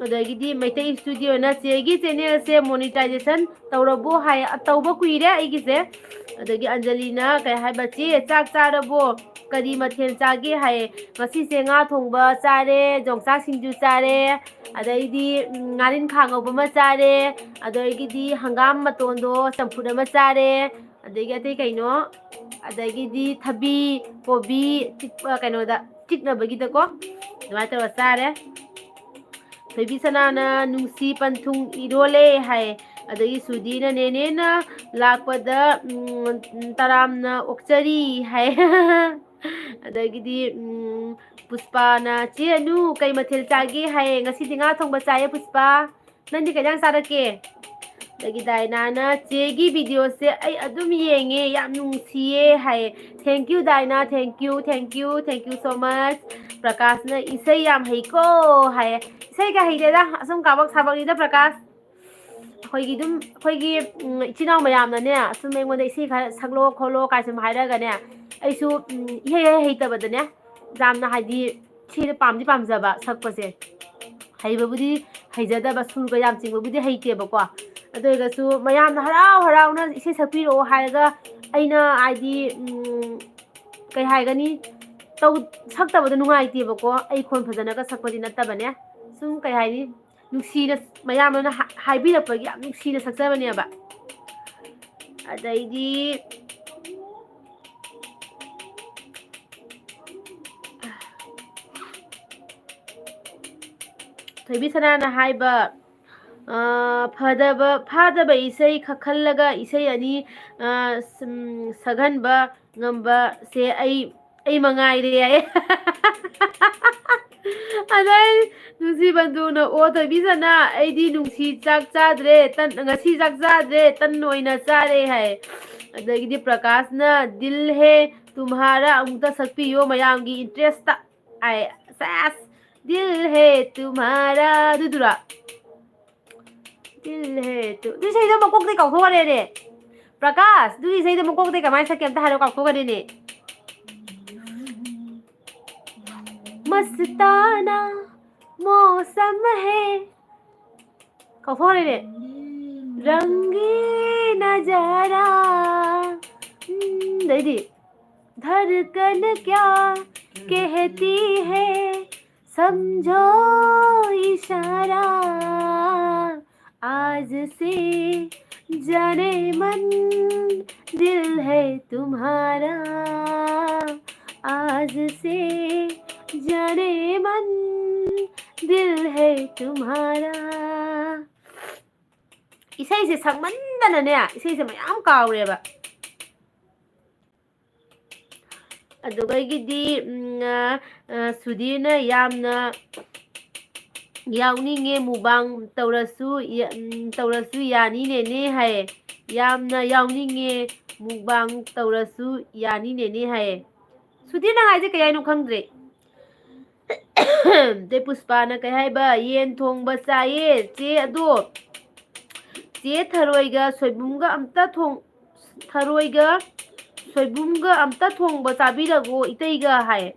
ꯑꯗꯒꯤꯗꯤ ꯃꯩꯇꯩ ꯏꯁꯇꯨꯗꯤꯑꯣꯅ, "ꯆꯦꯒꯤ ꯆꯦꯅꯦꯜꯁꯦ ꯃꯣꯅꯤꯇꯥꯏꯖꯦꯁꯟ ꯇꯧꯔꯕꯣ?" ꯍꯥꯏ꯫ "ꯇꯧꯕ ꯀꯨꯏꯔꯦ ꯑꯩꯒꯤꯁꯦ"꯫ ꯑꯗꯒꯤ ꯑꯟꯖꯂꯤꯅ ꯀꯩ ꯍꯥꯏꯕ, "ꯆꯦ, ꯆꯥꯛ ꯆꯥꯔꯕꯣ? ꯀꯔꯤ ꯃꯊꯦꯜ ꯆꯥꯒꯦ?" ꯍꯥꯏꯌꯦ꯫ "ꯉꯁꯤꯁꯦ ꯉꯥ ꯊꯣꯡꯕ ꯆꯥꯔꯦ, ꯌꯣꯡꯆꯥꯛ ꯁꯤꯡꯖꯨ ꯆꯥꯔꯦ, ꯑꯗꯩꯗꯤ, ꯎꯝ, ꯉꯥꯔꯤꯟꯈꯥ ꯉꯧꯕ ꯑꯃ ꯆꯥꯔꯦ, ꯑꯗꯒꯤꯗꯤ ꯍꯪꯒꯥꯝ ꯃꯇꯣꯟꯗꯣ ꯆꯝꯐꯨꯠ ꯑꯃ ꯆꯥꯔꯦ, ꯑꯗꯒꯤ ꯑꯇꯩ ꯀꯩꯅꯣ, ꯑꯗꯒꯤꯗꯤ ꯊꯕꯤ, ꯀꯣꯕꯤ ꯆꯤꯛꯄ, ꯀꯩꯅꯣꯗ ꯆꯤꯛꯅꯕꯒꯤꯗꯀꯣ, ꯑꯗꯨꯃꯥꯏꯅ ꯇꯧꯔ ꯆꯥꯔꯦ"꯫ ꯊꯣꯏꯕꯤ ꯁꯅꯥꯅ "ꯅꯨꯡꯁꯤ ꯄꯟꯊꯨꯡ ꯏꯔꯣꯜꯂꯦ" ꯍꯥꯏ꯫ ꯑꯗꯒꯤ ꯁꯨꯗꯤꯅ "ꯅꯦꯅꯦꯅ ꯂꯥꯛꯄꯗ, ꯎꯝ, ꯇꯔꯥꯝꯅ ꯑꯣꯛꯆꯔꯤ" ꯍꯥꯏ꯫ ꯑꯗꯒꯤꯗꯤ, ꯎꯝ, ꯄꯨꯁꯄꯥꯅ, "ꯆꯦ ꯑꯅꯨ, ꯀꯩ ꯃꯊꯦꯜ ꯆꯥꯒꯦ?" ꯍꯥꯏꯌꯦ꯫ "ꯉꯁꯤꯗꯤ ꯉꯥ ꯊꯣꯡꯕ ꯆꯥꯏꯌꯦ ꯄꯨꯁꯄꯥ꯫ ꯅꯪꯗꯤ ꯀꯩ ꯏꯟꯖꯥꯡ ꯆꯥꯔꯛꯀꯦ?" ꯑꯗꯒꯤ ꯗꯥꯏꯅꯥꯅ, "ꯆꯦꯒꯤ ꯚꯤꯗꯤꯑꯣꯁꯦ ꯑꯩ ꯑꯗꯨꯝ ꯌꯦꯡꯉꯦ, ꯌꯥꯝ ꯅꯨꯡꯁꯤꯌꯦ" ꯍꯥꯏꯌꯦ꯫ "Thank you ꯗꯥꯏꯅꯥ, thank you, thank you, thank you so much"꯫ ꯄ꯭ꯔꯀꯥꯁꯅ, "ꯏꯁꯩ ꯌꯥꯝ ꯍꯩꯀꯣ" ꯍꯥꯏꯌꯦ꯫ ꯏꯁꯩꯒ ꯍꯩꯇꯦꯗ, ꯑꯁꯨꯝ ꯀꯥꯕꯛ ꯁꯥꯕꯛꯅꯤꯗ ꯄ꯭ꯔꯀꯥꯁ꯫ ꯑꯩꯈꯣꯏꯒꯤ ꯑꯗꯨꯝ, ꯑꯩꯈꯣꯏꯒꯤ, ꯎꯝ, ꯏꯆꯤꯟ ꯏꯅꯥꯎ ꯃꯌꯥꯝꯅꯅꯦ, ꯑꯁꯨꯝ ꯑꯩꯉꯣꯟꯗ ꯏꯁꯩ ꯈꯔ ꯁꯛꯂꯛꯑꯣ ꯈꯣꯠꯂꯣ ꯀꯥꯏ ꯁꯨꯝ ꯍꯥꯏꯔꯒꯅꯦ, ꯑꯩꯁꯨ, ꯎꯝ, ꯏꯍꯩ ꯍꯩ ꯍꯩꯇꯕꯗꯅꯦ, ꯌꯥꯝꯅ ꯍꯥꯏꯗꯤ ꯏꯁꯩꯗ ꯄꯥꯝꯗꯤ ꯄꯥꯝꯖꯕ ꯁꯛꯄꯁꯦ, ꯍꯩꯕꯕꯨꯗꯤ ꯍꯩꯖꯗꯕ, ꯁꯨꯔꯒ ꯌꯥꯝ ꯆꯤꯡꯕꯕꯨꯗꯤ ꯍꯩꯇꯦꯕꯀꯣ꯫ ꯑꯗꯨ ꯑꯣꯏꯔꯒꯁꯨ ꯃꯌꯥꯝꯅ ꯍꯔꯥꯎ ꯍꯔꯥꯎꯅ ꯏꯁꯩ ꯁꯛꯄꯤꯔꯛꯑꯣ ꯍꯥꯏꯔꯒ ꯑꯩꯅ ꯍꯥꯏꯗꯤ, ꯎꯝ, ꯀꯩ ꯍꯥꯏꯒꯅꯤ, ꯇꯧ-, ꯁꯛꯇꯕꯗꯣ ꯅꯨꯡꯉꯥꯏꯇꯦꯕꯀꯣ꯫ ꯑꯩ ꯈꯣꯟ ꯐꯖꯅꯒ ꯁꯛꯄꯗꯤ ꯅꯠꯇꯕꯅꯦ꯫ ꯁꯨꯝ ꯀꯩ ꯍꯥꯏꯅꯤ, ꯅꯨꯡꯁꯤꯅ ꯃꯌꯥꯝ ꯑꯃꯅ ꯍꯥ-, ꯍꯥꯏꯕꯤꯔꯛꯄꯒꯤ ꯌꯥꯝ ꯅꯨꯡꯁꯤꯅ ꯁꯛꯆꯕꯅꯦꯕ꯫ ꯑꯗꯩꯗꯤ ꯊꯣꯏꯕꯤ ꯁꯅꯥꯅ ꯍꯥꯏꯕ, ꯑ, ꯐꯗꯕ, ꯐꯥꯗꯕ ꯏꯁꯩ ꯈꯛ ꯈꯜꯂꯒ ꯏꯁꯩ ꯑꯅꯤ, ꯑ, ꯁꯨꯝ ꯁꯛꯍꯟꯕ ꯉꯝꯕꯁꯦ ꯑꯩ ꯑꯩ ꯃꯉꯥꯏꯔꯦ ꯍꯥꯏꯌꯦ꯫ ꯑꯗꯩ ꯅꯨꯡꯁꯤ ꯕꯟꯗꯨꯅ, "ꯑꯣ ꯊꯣꯏꯕꯤꯁꯅꯥ, ꯑꯩꯗꯤ ꯅꯨꯡꯁꯤ ꯆꯥꯛ ꯆꯥꯗ꯭ꯔꯦ, ꯇꯟ, ꯉꯁꯤ ꯆꯥꯛ ꯆꯥꯗ꯭ꯔꯦ, ꯇꯟ ꯑꯣꯏꯅ ꯆꯥꯔꯦ" ꯍꯥꯏ꯫ ꯑꯗꯒꯤꯗꯤ ꯄ꯭ꯔꯀꯥꯁꯅ "ꯗꯤꯜ ꯍꯦ ꯇꯨꯝꯍꯥꯔꯥ" ꯑꯃꯨꯛꯇ ꯁꯛꯄꯤꯌꯣ ꯃꯌꯥꯝꯒꯤ ꯏꯟꯇꯔꯦꯁꯇ ꯍꯥꯏ꯫ ꯁꯦꯁ! "ꯗꯤꯜ ꯍꯦ ꯇꯨꯝꯍꯥꯔꯥ" ꯑꯗꯨꯗꯨꯔꯥ? ꯗꯤꯜ ꯍꯦ ꯇꯨ, ꯑꯗꯨ ꯏꯁꯩꯗꯣ ꯃꯀꯣꯛꯇꯩ ꯀꯥꯎꯊꯣꯛꯈ꯭ꯔꯦꯅꯦ꯫ ꯄ꯭ꯔꯀꯥꯁ, ꯑꯗꯨꯒꯤ ꯏꯁꯩꯗꯣ ꯃꯀꯣꯛꯇꯩ ꯀꯃꯥꯏꯅ ꯁꯛꯀꯦ ꯑꯝꯇ ꯍꯥꯏꯔꯣ, ꯀꯥꯎꯊꯣꯛꯈ꯭ꯔꯦꯅꯦ꯫ ꯃꯁꯇꯥꯅꯥ ꯃꯣꯁꯝ ꯍꯦ꯫ ꯀꯥꯎꯊꯣꯛꯈ꯭ꯔꯦꯅꯦ꯫ ꯔꯪꯒꯤ ꯅꯖꯔꯥ꯫ ꯎꯝ, ꯑꯗꯩꯗꯤ, ꯙꯔꯀꯟ ꯀ꯭ꯌꯥ ꯀꯦꯍꯇꯤ ꯍꯦ, ꯁꯝꯖꯣ ꯏꯁꯥꯔꯥ, ꯑꯥꯖ ꯁꯦ ꯖꯥꯅꯦ ꯃꯟ, ꯗꯤꯜ ꯍꯦ ꯇꯨꯝꯍꯥꯔꯥ, ꯑꯥꯖ ꯁꯦ ꯖꯥꯅꯦ ꯃꯟ, ꯗꯤꯜ ꯍꯦ ꯇꯨꯝꯍꯥꯔꯥ꯫ ꯏꯁꯩꯁꯦ ꯁꯛꯃꯟꯗꯅꯅꯦ, ꯏꯁꯩꯁꯦ ꯃꯌꯥꯝ ꯀꯥꯎꯔꯦꯕ꯫ ꯑꯗꯨꯗꯒꯤꯗꯤ, ꯎꯝ, ꯑ, ꯑ, ꯁꯨꯙꯤꯔꯅ ꯌꯥꯝꯅ ꯌꯥꯎꯅꯤꯡꯉꯦ, ꯃꯨꯛꯕꯥꯡ ꯇꯧꯔꯁꯨ ꯌꯥ-, ꯎꯝ, ꯇꯧꯔꯁꯨ ꯌꯥꯅꯤ ꯅꯦꯅꯦ ꯍꯥꯏꯌꯦ꯫ ꯌꯥꯝꯅ ꯌꯥꯎꯅꯤꯡꯉꯦ, ꯃꯨꯛꯕꯥꯡ ꯇꯧꯔꯁꯨ ꯌꯥꯅꯤ ꯅꯦꯅꯦ ꯍꯥꯏꯌꯦ꯫ ꯁꯨꯙꯤꯔꯅ ꯍꯥꯏꯁꯦ ꯀꯩ ꯍꯥꯏꯅꯣ ꯈꯪꯗ꯭ꯔꯦ꯫ ꯑꯗꯩ ꯄꯨꯁꯄꯥꯅ ꯀꯩ ꯍꯥꯏꯕ? "ꯌꯦꯟ ꯊꯣꯡꯕ ꯆꯥꯏꯌꯦ ꯆꯦ, ꯑꯗꯣ ꯆꯦ ꯊꯔꯣꯏꯒ ꯁꯣꯏꯕꯨꯝꯒ ꯑꯝꯇ ꯊꯣꯡ-, ꯊꯔꯣꯏꯒ ꯁꯣꯏꯕꯨꯝꯒ ꯑꯝꯇ ꯊꯣꯡꯕ ꯆꯥꯕꯤꯔꯒꯣ ꯏꯇꯩꯒ" ꯍꯥꯏ꯫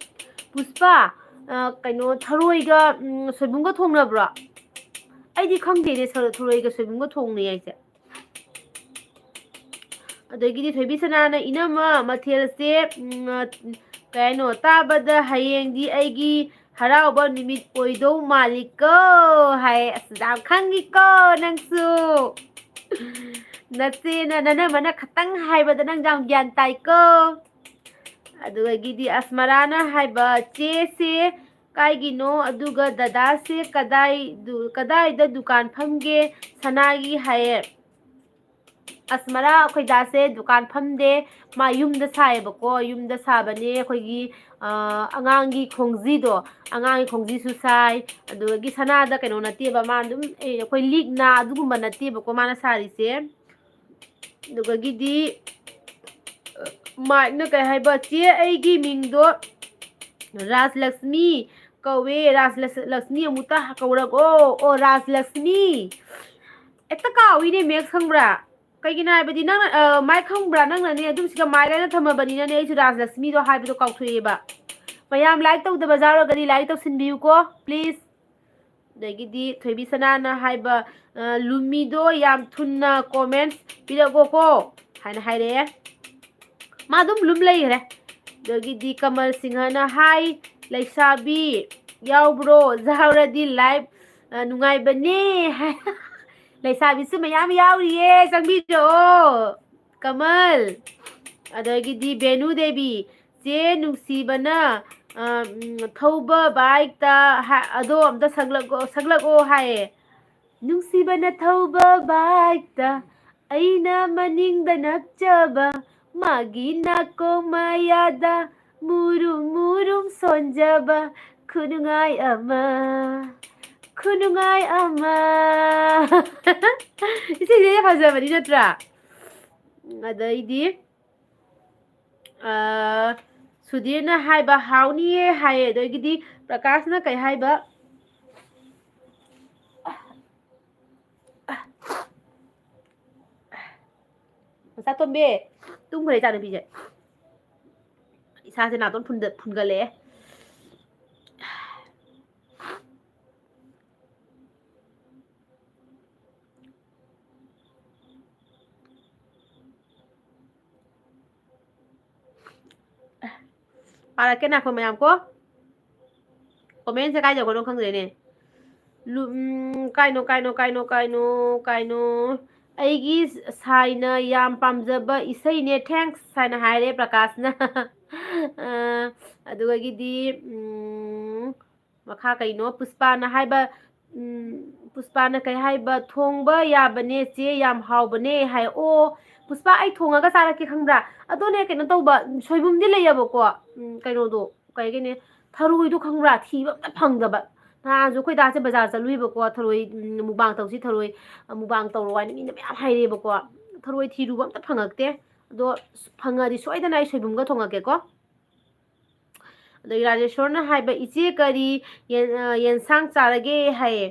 ꯄꯨꯁꯄꯥ, ꯑ, ꯀꯩꯅꯣ, ꯊꯔꯣꯏꯒ, ꯎꯝ, ꯁꯣꯏꯕꯨꯝꯒ ꯊꯣꯡꯅꯕ꯭ꯔꯣ? ꯑꯩꯗꯤ ꯈꯪꯗꯦꯅꯦ, ꯁ-, ꯊꯔꯣꯏꯒ ꯁꯣꯏꯕꯨꯝꯒ ꯊꯣꯡꯅꯩ ꯍꯥꯏꯁꯦ꯫ ꯑꯗꯒꯤꯗꯤ ꯊꯣꯏꯕꯤ ꯁꯅꯥꯅ, "ꯏꯅꯝꯃ, ꯃꯊꯦꯜꯁꯦ, ꯎꯝ, ꯀꯩꯅꯣ, ꯇꯥꯕꯗ ꯍꯌꯦꯡꯗꯤ ꯑꯩꯒꯤ ꯍꯔꯥꯎꯕ ꯅꯨꯃꯤꯠ ꯑꯣꯏꯗꯧ ꯃꯥꯜꯂꯤꯀꯣ" ꯍꯥꯏ꯫ ꯑꯁ, ꯌꯥꯝ ꯈꯪꯉꯤꯀꯣ ꯅꯪꯁꯨ꯫ ꯅꯆꯦꯅ, ꯅꯅꯝꯃꯅ ꯈꯇꯪ ꯍꯥꯏꯕꯗ ꯅꯪ ꯌꯥꯝ ꯒ꯭ꯌꯥꯟ ꯇꯥꯏꯀꯣ꯫ ꯑꯗꯨꯗꯒꯤꯗꯤ ꯑꯁꯃꯔꯥꯅ ꯍꯥꯏꯕ, "ꯆꯦꯁꯦ ꯀꯥꯏꯒꯤꯅꯣ? ꯑꯗꯨꯒ ꯗꯗꯥꯁꯦ ꯀꯗꯥꯏ-, ꯀꯗꯥꯏꯗ ꯗꯨꯀꯥꯟ ꯐꯝꯒꯦ ꯁꯅꯥꯒꯤ?" ꯍꯥꯏꯌꯦ꯫ ꯑꯁ, ꯃꯔꯥ ꯑꯩꯈꯣꯏ ꯗꯥꯁꯦ ꯗꯨꯀꯥꯟ ꯐꯝꯗꯦ, ꯃꯥ ꯌꯨꯝꯗ ꯁꯥꯏꯌꯦꯕꯀꯣ, ꯌꯨꯝꯗ ꯁꯥꯕꯅꯦ꯫ ꯑꯩꯈꯣꯏꯒꯤ, ꯑ, ꯑꯉꯥꯡꯒꯤ ꯈꯣꯡꯖꯤꯗꯣ, ꯑꯉꯥꯡꯒꯤ ꯈꯣꯡꯖꯤꯁꯨ ꯁꯥꯏ, ꯑꯗꯨꯗꯒꯤ ꯁꯅꯥꯗ ꯀꯩꯅꯣ ꯅꯠꯇꯦꯕ, ꯃꯥ ꯑꯗꯨꯝ, ꯑꯦ, ꯑꯩꯈꯣꯏ ꯂꯤꯛꯅ ꯑꯗꯨꯒꯨꯝꯕ ꯅꯠꯇꯦꯕꯀꯣ ꯃꯥꯅ ꯁꯥꯔꯤꯁꯦ꯫ ꯑꯗꯨꯗꯒꯤꯗꯤ, ꯑ, ꯃꯥꯏꯛꯅ ꯀꯩ ꯍꯥꯏꯕ, "ꯆꯦ, ꯑꯩꯒꯤ ꯃꯤꯡꯗꯣ ꯔꯥꯖꯂꯛꯁꯃꯤ ꯀꯧꯋꯦ, ꯔꯥꯖꯂꯛꯁꯃꯤ ꯑꯃꯨꯛꯇ ꯀꯧꯔꯛꯑꯣ, ꯑꯣ, ꯔꯥꯖꯂꯛꯁꯃꯤ"꯫ ꯍꯦꯛꯇ ꯀꯥꯎꯏꯅꯦ, ꯃꯦꯛꯁ ꯈꯪꯕ꯭ꯔꯥ? ꯀꯩꯒꯤꯅꯣ ꯍꯥꯏꯕꯗꯤ ꯅꯪꯅ, ꯑ, ꯃꯥꯏ ꯈꯪꯕ꯭ꯔꯥ? ꯅꯪꯅꯅꯦ ꯑꯗꯨꯝ ꯁꯤꯗ ꯃꯥꯏ ꯂꯥꯏꯅ ꯊꯝꯃꯕꯅꯤꯅꯅꯦ, ꯑꯩꯁꯨ ꯔꯥꯖꯂꯛꯁꯃꯤꯗꯣ ꯍꯥꯏꯕꯗꯣ ꯀꯥꯎꯊꯣꯛꯑꯦꯕ꯫ ꯃꯌꯥꯝ ꯂꯥꯏꯛ ꯇꯧꯗꯕ ꯌꯥꯎꯔꯒꯗꯤ ꯂꯥꯏꯛ ꯇꯧꯁꯤꯟꯕꯤꯌꯨꯀꯣ, ꯄ꯭ꯂꯤꯁ꯫ ꯑꯗꯒꯤꯗꯤ ꯊꯣꯏꯕꯤ ꯁꯅꯥꯅ ꯍꯥꯏꯕ, ꯑ, "ꯂꯨꯝꯃꯤꯗꯣ ꯌꯥꯝ ꯊꯨꯅ ꯀꯣꯃꯦꯟꯠꯁ ꯄꯤꯔꯛꯑꯣꯀꯣ" ꯍꯥꯏꯅ ꯍꯥꯏꯔꯛꯑꯦ꯫ ꯃꯥ ꯑꯗꯨꯝ ꯂꯨꯝ ꯂꯩꯈ꯭ꯔꯦ꯫ ꯑꯗꯒꯤꯗꯤ ꯀꯃꯜ ꯁꯤꯡꯍꯅ, "ꯍꯥꯏ, ꯂꯩꯁꯥꯕꯤ ꯌꯥꯎꯕ꯭ꯔꯣ? ꯌꯥꯎꯔꯗꯤ ꯂꯥꯏꯐ, ꯑ, ꯅꯨꯡꯉꯥꯏꯕꯅꯦ" ꯍꯥꯏ꯫ ꯂꯩꯁꯥꯕꯤꯁꯨ ꯃꯌꯥꯝ ꯌꯥꯎꯔꯤꯌꯦ, ꯆꯪꯕꯤꯔꯛꯑꯣ꯫ ꯀꯃꯜ, ꯑꯗꯒꯤꯗꯤ ꯕꯦꯅꯨ ꯗꯦꯕꯤ, "ꯆꯦ ꯅꯨꯡꯁꯤꯕꯅ, ꯑ, ꯎꯝ, ꯊꯧꯕ ꯕꯥꯏꯛꯇ" ꯍꯥ-, ꯑꯗꯣ ꯑꯝꯇ ꯁꯛꯂꯛꯑꯣ, ꯁꯛꯂꯛꯑꯣ ꯍꯥꯏꯌꯦ꯫ "ꯅꯨꯡꯁꯤꯕꯅ ꯊꯧꯕ ꯕꯥꯏꯛꯇ, ꯑꯩꯅ ꯃꯅꯤꯡꯗ ꯅꯞꯆꯕ, ꯃꯥꯒꯤ ꯅꯥꯀꯣꯡ ꯃꯌꯥꯗ ꯃꯨꯔꯨꯝ ꯃꯨꯔꯨꯝ ꯁꯣꯟꯖꯕ, ꯈꯨꯅꯨꯡꯉꯥꯏ ꯑꯃ, ꯈꯨꯅꯨꯡꯉꯥꯏ ꯑꯃ"꯫ ꯏꯁꯩꯁꯦ ꯌꯥꯝ ꯐꯖꯕꯅꯤ ꯅꯠꯇ꯭ꯔꯥ? ꯑꯗꯩꯗꯤ, ꯑ, ꯁꯨꯙꯤꯔꯅ ꯍꯥꯏꯕ, "ꯍꯥꯎꯅꯤꯌꯦ" ꯍꯥꯏꯌꯦ꯫ ꯑꯗꯒꯤꯗꯤ ꯄ꯭ꯔꯀꯥꯁꯅ ꯀꯩ ꯍꯥꯏꯕ? ꯃꯆꯥ ꯇꯣꯝꯕꯤ, ꯇꯨꯝꯈ꯭ꯔꯦ ꯏꯆꯥꯅꯨꯄꯤꯁꯦ꯫ ꯏꯁꯥꯁꯦ ꯅꯥꯇꯣꯟ ꯐꯨꯟꯗ-, ꯐꯨꯟꯒꯠꯂꯛꯑꯦ꯫ ꯄꯥꯔꯛꯀꯦ ꯉꯥꯏꯈꯣ ꯃꯌꯥꯝ ꯀꯣ꯫ ꯀꯣꯃꯦꯟꯁꯦ ꯀꯥꯏ ꯌꯧꯒ꯭ꯔꯅꯣ ꯈꯪꯗ꯭ꯔꯦꯅꯦ꯫ ꯂꯨ-, ꯎꯝ, ꯀꯥꯏꯅꯣ, ꯀꯥꯏꯅꯣ, ꯀꯥꯏꯅꯣ, ꯀꯥꯏꯅꯣ, ꯀꯥꯏꯅꯣ꯫ "ꯑꯩꯒꯤ ꯁꯥꯏꯅ ꯌꯥꯝ ꯄꯥꯝꯖꯕ ꯏꯁꯩꯅꯦ, thanks" ꯍꯥꯏꯅ ꯍꯥꯏꯔꯦ ꯄ꯭ꯔꯀꯥꯁꯅ꯫ ꯑ, ꯑꯗꯨꯗꯒꯤꯗꯤ, ꯎꯝ, ꯃꯈꯥ ꯀꯩꯅꯣ? ꯄꯨꯁꯄꯥꯅ ꯍꯥꯏꯕ, ꯎꯝ, ꯄꯨꯁꯄꯥꯅ ꯀꯩ ꯍꯥꯏꯕ? "ꯊꯣꯡꯕ ꯌꯥꯕꯅꯦ ꯆꯦ, ꯌꯥꯝ ꯍꯥꯎꯕꯅꯦ" ꯍꯥꯏ꯫ ꯑꯣ, ꯄꯨꯁꯄꯥ, ꯑꯩ ꯊꯣꯡꯉꯒ ꯆꯥꯔꯛꯀꯦ, ꯈꯪꯕ꯭ꯔꯥ? ꯑꯗꯨꯅꯦ, ꯀꯩꯅꯣ ꯇꯧꯕ, ꯁꯣꯏꯕꯨꯝꯗꯤ ꯂꯩꯌꯦꯕꯀꯣ꯫ ꯎꯝ, ꯀꯩꯅꯣꯗꯣ, ꯀꯩ ꯍꯥꯏꯒꯅꯤ, ꯊꯔꯣꯏꯗꯣ, ꯈꯪꯕ꯭ꯔꯥ? ꯊꯤꯕ ꯑꯝꯇ ꯐꯪꯗꯕ꯫ ꯅꯍꯥꯟꯁꯨ ꯑꯩꯈꯣꯏ ꯗꯥꯁꯦ ꯕꯖꯥꯔ ꯆꯠꯂꯨꯏꯕꯀꯣ, ꯊꯔꯣꯏ, ꯎꯝ, ꯃꯨꯛꯕꯥꯡ ꯇꯧꯁꯤ, ꯊꯔꯣꯏ, ꯑ, ꯃꯨꯛꯕꯥꯡ ꯇꯧꯔꯣ ꯍꯥꯏꯅ ꯃꯤꯅ ꯃꯌꯥꯝ ꯍꯥꯏꯔꯛꯑꯦꯕꯀꯣ꯫ ꯊꯔꯣꯏ ꯊꯤꯔꯨꯕ ꯑꯝꯇ ꯐꯪꯉꯛꯇꯦ꯫ ꯑꯗꯣ ꯐꯪꯉꯗꯤ ꯁꯣꯏꯗꯅ ꯑꯩ ꯁꯣꯏꯕꯨꯝꯒ ꯊꯣꯡꯉꯛꯀꯦꯀꯣ꯫ ꯑꯗꯒꯤ ꯔꯥꯖꯦꯁꯣꯔꯅ ꯍꯥꯏꯕ, "ꯏꯆꯦ, ꯀꯔꯤ ꯌꯦꯟ-, ꯑ, ꯌꯦꯟꯁꯥꯡ ꯆꯥꯔꯒꯦ?" ꯍꯥꯏꯌꯦ꯫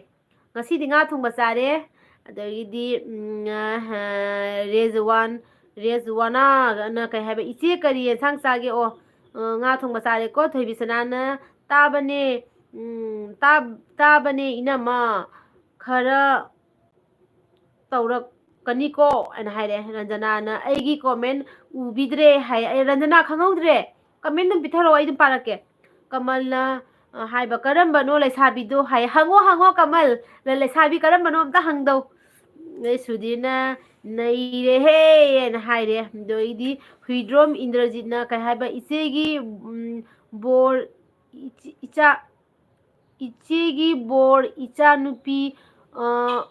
"ꯉꯁꯤꯗꯤ ꯉꯥ ꯊꯣꯡꯕ ꯆꯥꯔꯦ"꯫ ꯑꯗꯒꯤꯗꯤ, ꯎꯝ, ꯑ, ꯔꯦꯖꯋꯥꯟ, ꯔꯦꯖꯋꯥꯅꯥꯅ ꯀꯩ ꯍꯥꯏꯕ, "ꯏꯆꯦ, ꯀꯔꯤ ꯌꯦꯟꯁꯥꯡ ꯆꯥꯒꯦ?" ꯑꯣ, ꯑ, "ꯉꯥ ꯊꯣꯡꯕ ꯆꯥꯔꯦꯀꯣ"꯫ ꯊꯣꯏꯕꯤꯁꯅꯥꯅ, "ꯇꯥꯕꯅꯦ, ꯎꯝ, ꯇꯥ-, ꯇꯥꯕꯅꯦ ꯏꯅꯝꯃ, ꯈꯔ ꯇꯧꯔꯛꯀꯅꯤꯀꯣ" ꯍꯥꯏꯅ ꯍꯥꯏꯔꯦ꯫ ꯔꯟꯖꯅꯥꯅ, "ꯑꯩꯒꯤ comment ꯎꯕꯤꯗ꯭ꯔꯦ" ꯍꯥꯏ꯫ ꯑꯩ, "ꯔꯟꯖꯅꯥ, ꯈꯪꯍꯧꯗ꯭ꯔꯦ, comment ꯑꯗꯨꯝ ꯄꯤꯊꯔꯛꯑꯣ, ꯑꯩ ꯑꯗꯨꯝ ꯄꯥꯔꯛꯀꯦ"꯫ ꯀꯃꯜꯅ, ꯑ, ꯍꯥꯏꯕ, "ꯀꯔꯝꯕꯅꯣ ꯂꯩꯁꯥꯕꯤꯗꯣ?" ꯍꯥꯏ꯫ "ꯍꯪꯉꯣ, ꯍꯪꯉꯣ, ꯀꯃꯜ, ꯂ-, ꯂꯩꯁꯥꯕꯤ ꯀꯔꯝꯕꯅꯣ ꯑꯝꯇ ꯍꯪꯗꯧ"꯫ ꯑꯗꯩ ꯁꯨꯙꯤꯔꯅ, "ꯅꯩꯔꯦꯍꯦ" ꯍꯥꯏꯅ ꯍꯥꯏꯔꯦ꯫ ꯑꯗꯩꯗꯤ ꯍꯨꯏꯗ꯭ꯔꯣꯝ ꯏꯟꯗ꯭ꯔꯖꯤꯠꯅ ꯀꯩ ꯍꯥꯏꯕ, "ꯏꯆꯦꯒꯤ, ꯎꯝ, ꯕꯣꯔ, ꯏꯆ-, ꯏꯆꯥ, ꯏꯆꯦꯒꯤ ꯕꯣꯔ ꯏꯆꯥꯅꯨꯄꯤ, ꯑ,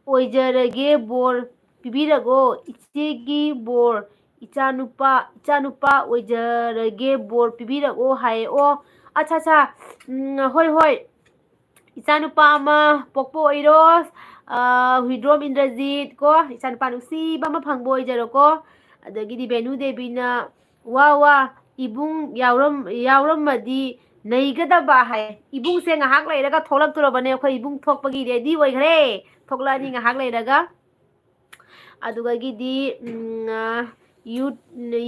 ꯑꯣꯏꯖꯔꯒꯦ, ꯕꯣꯔ ꯄꯤꯕꯤꯔꯛꯑꯣ꯫ ꯏꯆꯦꯒꯤ ꯕꯣꯔ ꯏꯆꯥꯅꯨꯄꯥ, ꯏꯆꯥꯅꯨꯄꯥ ꯑꯣꯏꯖꯔꯒꯦ, ꯕꯣꯔ ꯄꯤꯕꯤꯔꯛꯑꯣ" ꯍꯥꯏꯌꯦ꯫ ꯑꯣ, ꯑꯠꯆꯥ, ꯑꯠꯆꯥ꯫ ꯎꯝ, ꯍꯣꯏ, ꯍꯣꯏ꯫ "ꯏꯆꯥꯅꯨꯄꯥ ꯑꯃ ꯄꯣꯛꯄ ꯑꯣꯏꯔꯣ, ꯑ, ꯍꯨꯏꯗ꯭ꯔꯣꯝ ꯏꯟꯗ꯭ꯔꯖꯤꯠ ꯀꯣ, ꯏꯆꯥꯅꯨꯄꯥ ꯅꯨꯡꯁꯤꯕ ꯑꯃ ꯐꯪꯕ ꯑꯣꯏꯖꯔꯣꯀꯣ"꯫ ꯑꯗꯒꯤꯗꯤ ꯕꯦꯅꯨ ꯗꯦꯕꯤꯅ, "ꯋꯥ, ꯋꯥ, ꯏꯕꯨꯡ ꯌꯥꯎꯔꯝ-, ꯌꯥꯎꯔꯝꯃꯗꯤ ꯅꯩꯒꯗꯕ" ꯍꯥꯏ꯫ ꯏꯕꯨꯡꯁꯦ ꯉꯥꯏꯍꯥꯛ ꯂꯩꯔꯒ ꯊꯣꯛꯂꯛꯇꯣꯔꯕꯅꯦ꯫ ꯑꯩꯈꯣꯏ ꯏꯕꯨꯡ ꯊꯣꯛꯄꯒꯤ ready ꯑꯣꯏꯈ꯭ꯔꯦ꯫ ꯊꯣꯛꯂꯛꯑꯅꯤ ꯉꯥꯏꯍꯥꯛ ꯂꯩꯔꯒ꯫ ꯑꯗꯨꯗꯒꯤꯗꯤ, ꯎꯝ, ꯑ, ꯌꯨ-,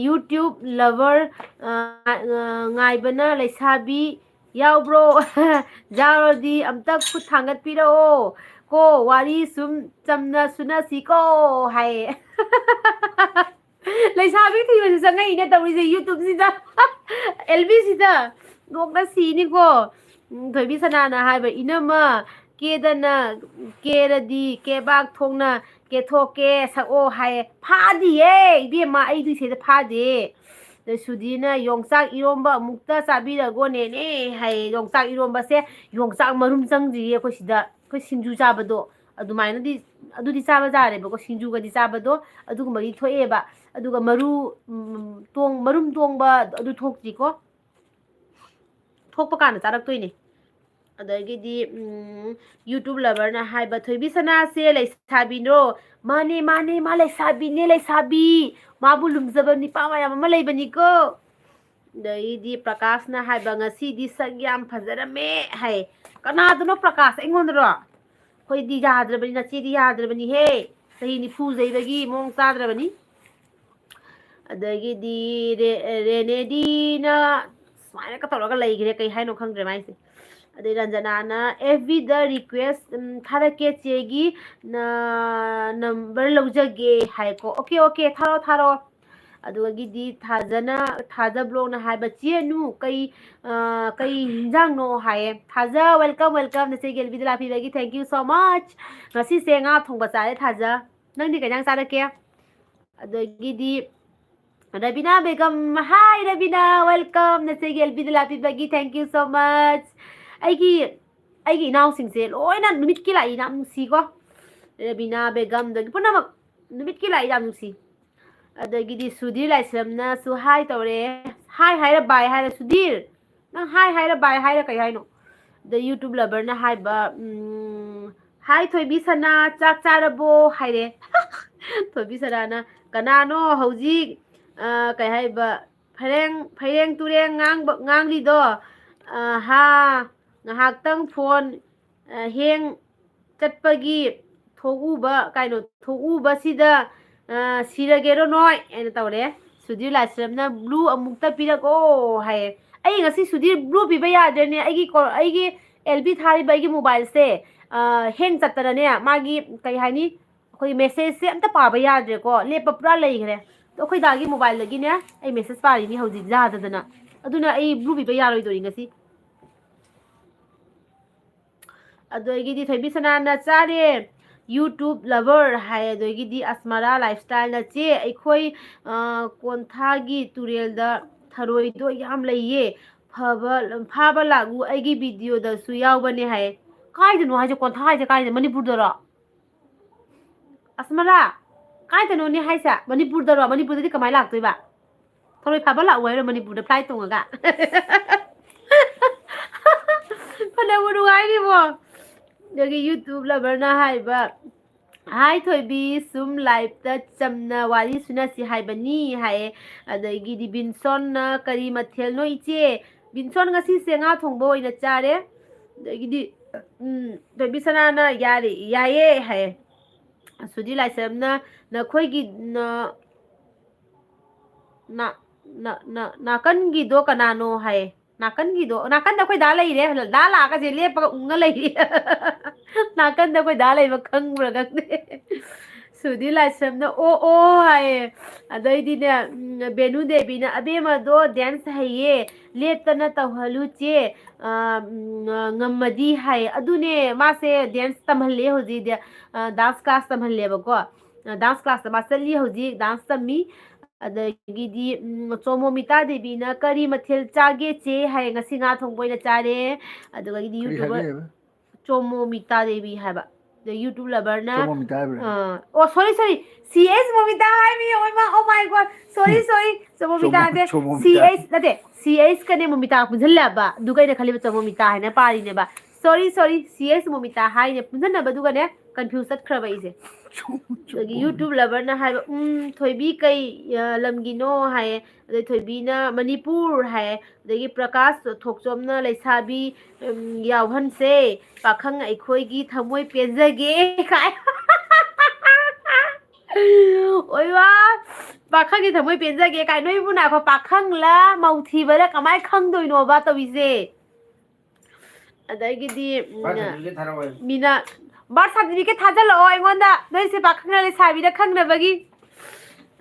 YouTube lover, ꯑ, ꯑ, ꯉꯥꯏꯕꯅ ꯂꯩꯁꯥꯕꯤ ꯌꯥꯎꯕ꯭ꯔꯣ? ꯌꯥꯎꯔꯗꯤ ꯑꯝꯇ ꯈꯨꯠ ꯊꯥꯡꯒꯠꯄꯤꯔꯛꯑꯣ꯫ ꯀꯣ, ꯋꯥꯔꯤ ꯁꯨꯝ ꯆꯝꯅ ꯁꯨꯅꯁꯤꯀꯣ ꯍꯥꯏꯌꯦ꯫ ꯂꯩꯁꯥꯕꯤ ꯊꯤꯕꯁꯨ ꯆꯪꯉꯛꯏꯅꯦ ꯇꯧꯔꯤꯁꯦ YouTube-ꯁꯤꯗ꯫ ꯑꯦꯜ ꯕꯤ ꯁꯤꯗ꯫ ꯅꯣꯛꯅ ꯁꯤꯅꯤꯀꯣ꯫ ꯎꯝ, ꯊꯣꯏꯕꯤ ꯁꯅꯥꯅ ꯍꯥꯏꯕ, "ꯏꯅꯝꯃ, ꯀꯦꯗꯅ, ꯀꯦꯔꯗꯤ ꯀꯦꯕꯥꯛ ꯊꯣꯛꯅ ꯀꯦꯊꯣꯛꯀꯦ ꯁꯛꯑꯣ" ꯍꯥꯏꯌꯦ꯫ ꯐꯥꯗꯤꯌꯦ, ꯏꯕꯦꯝꯃ, ꯑꯩꯗꯤ ꯁꯤꯗ ꯐꯥꯗꯦ꯫ ꯑꯗ ꯁꯨꯙꯤꯔꯅ, "ꯌꯣꯡꯆꯥꯛ ꯏꯔꯣꯝꯕ ꯑꯃꯨꯛꯇ ꯆꯥꯕꯤꯔꯒꯣ ꯅꯦꯅꯦ" ꯍꯥꯏꯌꯦ꯫ ꯌꯣꯡꯆꯥꯛ ꯏꯔꯣꯝꯕꯁꯦ, ꯌꯣꯡꯆꯥꯛ ꯃꯔꯨꯝ ꯆꯪꯗ꯭ꯔꯤꯌꯦ ꯑꯩꯈꯣꯏ ꯁꯤꯗ꯫ ꯑꯩꯈꯣꯏ ꯁꯤꯡꯖꯨ ꯆꯥꯕꯗꯣ, ꯑꯗꯨꯃꯥꯏꯅꯗꯤ, ꯑꯗꯨꯗꯤ ꯆꯥꯕ ꯌꯥꯔꯦꯕꯀꯣ, ꯁꯤꯡꯖꯨꯒꯗꯤ ꯆꯥꯕꯗꯣ ꯑꯗꯨꯒꯨꯝꯕꯒꯤ ꯊꯣꯛꯑꯦꯕ꯫ ꯑꯗꯨꯒ ꯃꯔꯨ, ꯎꯝ, ꯇꯣꯡ-, ꯃꯔꯨꯝ ꯇꯣꯡꯕ ꯑꯗꯨ ꯊꯣꯛꯇ꯭ꯔꯤꯀꯣ꯫ ꯊꯣꯛꯄ ꯀꯥꯟꯗ ꯆꯥꯔꯛꯇꯣꯏꯅꯦ꯫ ꯑꯗꯒꯤꯗꯤ, ꯎꯝ, YouTube loverꯅ ꯍꯥꯏꯕ, "ꯊꯣꯏꯕꯤ ꯁꯅꯥꯁꯦ ꯂꯩꯁꯥꯕꯤꯅꯣ?" ꯃꯥꯅꯦ, ꯃꯥꯅꯦ, ꯃꯥ ꯂꯩꯁꯥꯕꯤꯅꯦ, ꯂꯩꯁꯥꯕꯤ꯫ ꯃꯥꯕꯨ ꯂꯨꯝꯖꯕ ꯅꯤꯄꯥ ꯃꯌꯥꯝ ꯑꯃ ꯂꯩꯕꯅꯤꯀꯣ꯫ ꯑꯗꯩꯗꯤ ꯄ꯭ꯔꯀꯥꯁꯅ ꯍꯥꯏꯕ, "ꯉꯁꯤꯗꯤ ꯁꯛ ꯌꯥꯝ ꯐꯖꯔꯝꯃꯦ" ꯍꯥꯏ꯫ ꯀꯅꯥꯗꯅꯣ ꯄ꯭ꯔꯀꯥꯁ? ꯑꯩꯉꯣꯟꯗꯔꯣ? ꯑꯩꯈꯣꯏꯗꯤ ꯌꯥꯗ꯭ꯔꯕꯅꯤ, ꯅꯆꯦꯗꯤ ꯌꯥꯗ꯭ꯔꯕꯅꯤꯍꯦ꯫ ꯆꯍꯤ ꯅꯤꯐꯨ ꯆꯩꯕꯒꯤ ꯃꯑꯣꯡ ꯆꯥꯗ꯭ꯔꯕꯅꯤ꯫ ꯑꯗꯒꯤꯗꯤ ꯔꯦ-, ꯔꯦꯅꯦꯗꯤꯅ ꯁꯨꯃꯥꯏꯅꯒ ꯇꯧꯔꯒ ꯂꯩꯈ꯭ꯔꯦ, ꯀꯩ ꯍꯥꯏꯅꯣ ꯈꯪꯗ꯭ꯔꯦ ꯃꯥꯏꯁꯦ꯫ ꯑꯗꯩ ꯔꯟꯖꯅꯥꯅ, "ꯑꯦꯐ ꯕꯤꯗ request, ꯎꯝ, ꯊꯥꯔꯛꯀꯦ ꯆꯦꯒꯤ, ꯅ-, number ꯂꯧꯖꯒꯦ" ꯍꯥꯏꯀꯣ꯫ "ꯑꯣꯀꯦ, ꯑꯣꯀꯦ, ꯊꯥꯔꯣ, ꯊꯥꯔꯣ"꯫ ꯑꯗꯨꯗꯒꯤꯗꯤ ꯊꯥꯖꯅ, ꯊꯥꯖ ꯕ꯭ꯂꯣꯛꯅ ꯍꯥꯏꯕ, "ꯆꯦ ꯑꯅꯨ, ꯀꯩ, ꯑ, ꯀꯩ ꯍꯤꯟꯖꯥꯡꯅꯣ?" ꯍꯥꯏꯌꯦ꯫ ꯊꯥꯖ, welcome, welcome, ꯅꯆꯦꯒꯤ ꯑꯦꯜꯕꯤꯗ ꯂꯥꯛꯄꯤꯕꯒꯤ thank you so much꯫ ꯉꯁꯤꯁꯦ ꯉꯥ ꯊꯣꯡꯕ ꯆꯥꯔꯦ, ꯊꯥꯖ꯫ ꯅꯪꯗꯤ ꯀꯩ ꯏꯟꯖꯥꯡ ꯆꯥꯔꯛꯀꯦ? ꯑꯗꯒꯤꯗꯤ Rabina Begum, hi Rabina, welcome, ꯅꯆꯦꯒꯤ ꯑꯦꯜꯕꯤꯗ ꯂꯥꯛꯄꯤꯕꯒꯤ thank you so much꯫ ꯑꯩꯒꯤ, ꯑꯩꯒꯤ ꯏꯅꯥꯎꯁꯤꯡꯁꯦ ꯂꯣꯏꯅ ꯅꯨꯃꯤꯠꯀꯤ ꯂꯥꯛꯏ, ꯌꯥꯝ ꯅꯨꯡꯁꯤꯀꯣ꯫ ꯔꯕꯤꯅꯥ ꯕꯦꯒꯝꯗꯒꯤ ꯄꯨꯝꯅꯃꯛ ꯅꯨꯃꯤꯠꯀꯤ ꯂꯥꯛꯏ, ꯌꯥꯝ ꯅꯨꯡꯁꯤ꯫ ꯑꯗꯒꯤꯗꯤ ꯁꯨꯙꯤꯔ ꯂꯥꯏꯁ꯭ꯔꯝꯅꯁꯨ hi ꯇꯧꯔꯦ꯫ Hi ꯍꯥꯏꯔ bye ꯍꯥꯏꯔ, ꯁꯨꯙꯤꯔ, ꯅꯪ hi ꯍꯥꯏꯔ bye ꯍꯥꯏꯔ ꯀꯩ ꯍꯥꯏꯅꯣ? ꯑꯗ YouTube loverꯅ ꯍꯥꯏꯕ, ꯎꯝ, "Hi ꯊꯣꯏꯕꯤ ꯁꯅꯥ, ꯆꯥꯛ ꯆꯥꯔꯕꯣ?" ꯍꯥꯏꯔꯦ꯫ ꯊꯣꯏꯕꯤ ꯁꯅꯥꯅ, "ꯀꯅꯥꯅꯣ ꯍꯧꯖꯤꯛ, ꯑ, ꯀꯩ ꯍꯥꯏꯕ, ꯐꯩꯔꯦꯡ, ꯐꯩꯔꯦꯡ ꯇꯨꯔꯦꯡ ꯉꯥꯡꯕ, ꯉꯥꯡꯂꯤꯗꯣ? ꯑ, ꯍꯥ, ꯉꯥꯏꯍꯥꯛꯇꯪ phone, ꯑ, hang ꯆꯠꯄꯒꯤ ꯊꯣꯛꯎꯕ, ꯀꯩꯅꯣ, ꯊꯣꯛꯎꯕꯁꯤꯗ, ꯑ, ꯁꯤꯔꯒꯦꯔꯣ ꯅꯣꯏ?" ꯍꯥꯏꯅ ꯇꯧꯔꯦ꯫ ꯁꯨꯙꯤꯔ ꯂꯥꯏꯁ꯭ꯔꯝꯅ, "Blue ꯑꯃꯨꯛꯇ ꯄꯤꯔꯛꯑꯣ" ꯍꯥꯏꯌꯦ꯫ ꯑꯩ ꯉꯁꯤ ꯁꯨꯙꯤꯔ blue ꯄꯤꯕ ꯌꯥꯗ꯭ꯔꯦꯅꯦ꯫ ꯑꯩꯒꯤ ꯀꯣ-, ꯑꯩꯒꯤ ꯑꯦꯜꯕꯤ ꯊꯥꯔꯤꯕ ꯑꯩꯒꯤ mobileꯁꯦ, ꯑ, hang ꯆꯠꯇꯅꯅꯦ, ꯃꯥꯒꯤ, ꯀꯩ ꯍꯥꯏꯅꯤ, ꯑꯩꯈꯣꯏ messageꯁꯦ ꯑꯝꯇ ꯄꯥꯕ ꯌꯥꯗ꯭ꯔꯦꯀꯣ, ꯂꯦꯞꯄ ꯄꯨꯔꯥ ꯂꯩꯈ꯭ꯔꯦ꯫ ꯑꯗꯣ ꯑꯩꯈꯣꯏ ꯗꯥꯒꯤ mobileꯗꯒꯤꯅꯦ ꯑꯩ message ꯄꯥꯔꯤꯅꯤ ꯍꯧꯖꯤꯛ ꯌꯥꯗꯗꯅ, ꯑꯗꯨꯅ ꯑꯩ blue ꯄꯤꯕ ꯌꯥꯔꯣꯏꯗꯣꯔꯤ ꯉꯁꯤ꯫ ꯑꯗꯒꯤꯗꯤ ꯊꯣꯏꯕꯤ ꯁꯅꯥꯅ ꯆꯥꯔꯦ, YouTube lover ꯍꯥꯏ꯫ ꯑꯗꯒꯤꯗꯤ ꯑꯁꯃꯔꯥ lifestyleꯅ, "ꯆꯦ, ꯑꯩꯈꯣꯏ, ꯑ, ꯀꯣꯟꯊꯥꯒꯤ ꯇꯨꯔꯦꯜꯗ ꯊꯔꯣꯏꯗꯣ ꯌꯥꯝ ꯂꯩꯌꯦ, ꯐꯕ, ꯐꯥꯕ ꯂꯥꯛꯎ, ꯑꯩꯒꯤ videoꯗꯁꯨ ꯌꯥꯎꯕꯅꯦ" ꯍꯥꯏ꯫ ꯀꯥꯏꯗꯅꯣ ꯍꯥꯏꯁꯦ? ꯀꯣꯟꯊꯥ ꯍꯥꯏꯁꯦ ꯀꯥꯏꯗ? ꯃꯅꯤꯄꯨꯔꯗꯔꯣ? ꯑꯁꯃꯔꯥ, ꯀꯥꯏꯗꯅꯣꯅꯦ ꯍꯥꯏꯁꯦ? ꯃꯅꯤꯄꯨꯔꯗꯔꯣ? ꯃꯅꯤꯄꯨꯔꯗꯗꯤ ꯀꯃꯥꯏꯅ ꯂꯥꯛꯇꯣꯏꯕ? ꯊꯔꯣꯏ ꯐꯥꯕ ꯂꯥꯛꯑꯣ ꯍꯥꯏꯔꯣ ꯃꯅꯤꯄꯨꯔꯗ flight ꯇꯣꯡꯉꯒ? ꯐꯅꯕꯨ ꯅꯨꯡꯉꯥꯏꯔꯤꯕꯣ? ꯑꯗꯒꯤ YouTube loverꯅ ꯍꯥꯏꯕ, "Hi ꯊꯣꯏꯕꯤ, ꯁꯨꯝ liveꯇ ꯆꯝꯅ ꯋꯥꯔꯤ ꯁꯨꯅꯁꯤ ꯍꯥꯏꯕꯅꯤ" ꯍꯥꯏꯌꯦ꯫ ꯑꯗꯒꯤꯗꯤ ꯕꯤꯟꯁꯣꯟꯅ, "ꯀꯔꯤ ꯃꯊꯦꯜꯅꯣ ꯏꯆꯦ?" ꯕꯤꯟꯁꯣꯟ, "ꯉꯁꯤꯁꯦ ꯉꯥ ꯊꯣꯡꯕ ꯑꯣꯏꯅ ꯆꯥꯔꯦ"꯫ ꯑꯗꯒꯤꯗꯤ, ꯎꯝ, ꯊꯣꯏꯕꯤ ꯁꯅꯥꯅ, "ꯌꯥꯔꯦ, ꯌꯥꯏꯌꯦ" ꯍꯥꯏꯌꯦ꯫ ꯁꯨꯗꯤ ꯂꯥꯏꯁ꯭ꯔꯝꯅ, "ꯅꯈꯣꯏꯒꯤ, ꯅ-, ꯅ-, ꯅ-, ꯅ-, ꯅꯥꯀꯟꯒꯤꯗꯣ ꯀꯅꯥꯅꯣ?" ꯍꯥꯏꯌꯦ꯫ ꯅꯥꯀꯟꯒꯤꯗꯣ, ꯅꯥꯀꯟꯗ ꯑꯩꯈꯣꯏ ꯗꯥ ꯂꯩꯔꯦ꯫ ꯗꯥ ꯂꯥꯛꯑꯒꯁꯦ ꯂꯦꯞꯄꯒ ꯎꯪꯉ ꯂꯩꯔꯤ꯫ ꯅꯥꯀꯟꯗ ꯑꯩꯈꯣꯏ ꯗꯥ ꯂꯩꯕ ꯈꯪꯕ꯭ꯔꯥ ꯈꯪꯗꯦ꯫ ꯁꯨꯗꯤ ꯂꯥꯏꯁ꯭ꯔꯝꯅ, "ꯑꯣ, ꯑꯣ" ꯍꯥꯏꯌꯦ꯫ ꯑꯗꯩꯗꯤꯅꯦ, ꯎꯝ, ꯕꯦꯅꯨ ꯗꯦꯕꯤꯅ, "ꯑꯕꯦꯝꯃꯗꯣ dance ꯍꯩꯌꯦ, ꯂꯦꯞꯇꯅ ꯇꯧꯍꯜꯂꯨ ꯆꯦ, ꯑ, ꯎꯝ, ꯉꯝꯃꯗꯤ" ꯍꯥꯏꯌꯦ꯫ ꯑꯗꯨꯅꯦ, ꯃꯥꯁꯦ dance ꯇꯝꯍꯜꯂꯦ ꯍꯧꯖꯤꯛ, ꯑ, dance class ꯇꯝꯍꯜꯂꯦꯕꯀꯣ꯫ Dance classꯇ ꯃꯥ ꯆꯠꯂꯤ ꯍꯧꯖꯤꯛ, dance ꯇꯝꯃꯤ꯫ ꯑꯗꯒꯤꯗꯤ, ꯎꯝ, ꯆꯣꯃꯣꯃꯤꯇꯥ ꯗꯦꯕꯤꯅ, "ꯀꯔꯤ ꯃꯊꯦꯜ ꯆꯥꯒꯦ ꯆꯦ?" ꯍꯥꯏꯌꯦ꯫ "ꯉꯁꯤ ꯉꯥ ꯊꯣꯡꯕ ꯑꯣꯏꯅ ꯆꯥꯔꯦ"꯫ ꯑꯗꯨꯗꯒꯤꯗꯤ ꯀꯔꯤ YouTuber ꯍꯥꯏꯒꯦꯕ? ꯆꯣꯃꯣꯃꯤꯇꯥ ꯗꯦꯕꯤ ꯍꯥꯏꯕ꯫ ꯑꯗ YouTuber loverꯅ, ꯆꯣꯃꯣꯃꯤꯇꯥ ꯍꯥꯏꯕ꯭ꯔꯥ? ꯑ, ꯑꯣ, sorry, sorry, C H ꯃꯣꯃꯤꯇꯥ ꯍꯥꯏꯃꯤ꯫ Oh my, oh my God, sorry, sorry, ꯆꯣꯃꯣꯃꯤꯇꯥ ꯆꯣꯃꯣ-, ꯅꯠꯇꯦ, ꯆꯣꯃꯣꯃꯤꯇꯥ꯫ C H ꯅꯠꯇꯦ, C H ꯀꯅꯦ ꯃꯣꯃꯤꯇꯥ ꯄꯨꯟꯁꯤꯜꯂꯦꯕ꯫ ꯑꯗꯨꯒ ꯑꯩꯅ ꯈꯜꯂꯤꯕ ꯆꯣꯃꯣꯃꯤꯇꯥ ꯍꯥꯏꯅ ꯄꯥꯔꯤꯅꯦꯕ꯫ Sorry, sorry, C H ꯃꯣꯃꯤꯇꯥ ꯍꯥꯏꯅꯦ ꯄꯨꯟꯁꯤꯟꯅꯕꯗꯨꯒꯅꯦ confuse ꯆꯠꯈ꯭ꯔꯕ ꯑꯩꯁꯦ꯫ ꯑꯗꯒꯤ YouTube loverꯅ ꯍꯥꯏꯕ, "ꯎꯝ, ꯊꯣꯏꯕꯤ ꯀꯩ, ꯑ, ꯂꯝꯒꯤꯅꯣ?" ꯍꯥꯏꯌꯦ꯫ ꯑꯗꯩ ꯊꯣꯏꯕꯤꯅ, "ꯃꯅꯤꯄꯨꯔ" ꯍꯥꯏꯌꯦ꯫ ꯑꯗꯒꯤ ꯄ꯭ꯔꯀꯥꯁ ꯊꯣꯛꯆꯣꯝꯅ, "ꯂꯩꯁꯥꯕꯤ, ꯎꯝ, ꯌꯥꯎꯍꯟꯁꯦ, ꯄꯥꯈꯪ ꯑꯩꯈꯣꯏꯒꯤ ꯊꯃꯣꯏ ꯄꯦꯟꯖꯒꯦ" ꯀꯥꯏ꯫ ꯑꯣꯏꯃꯥ, "ꯄꯥꯈꯪꯒꯤ ꯊꯃꯣꯏ ꯄꯦꯟꯖꯒꯦ" ꯀꯥꯏ꯫ ꯅꯣꯏꯕꯨ ꯉꯥꯏꯈꯣ, ꯄꯥꯈꯪꯂ ꯃꯧ ꯊꯤꯕꯔ ꯀꯃꯥꯏ ꯈꯪꯗꯣꯏꯅꯣꯕ ꯇꯧꯔꯤꯁꯦ? ꯑꯗꯒꯤꯗꯤ, ꯎꯝ, birth certificate ꯊꯥꯔꯛꯑꯣ꯫ ꯃꯤꯅ, birth certificate ꯊꯥꯖꯤꯜꯂꯛꯑꯣ ꯑꯩꯉꯣꯟꯗ, ꯅꯣꯏꯁꯦ ꯄꯥꯈꯪꯅ ꯂꯩꯁꯥꯕꯤꯗ ꯈꯪꯅꯕꯒꯤ꯫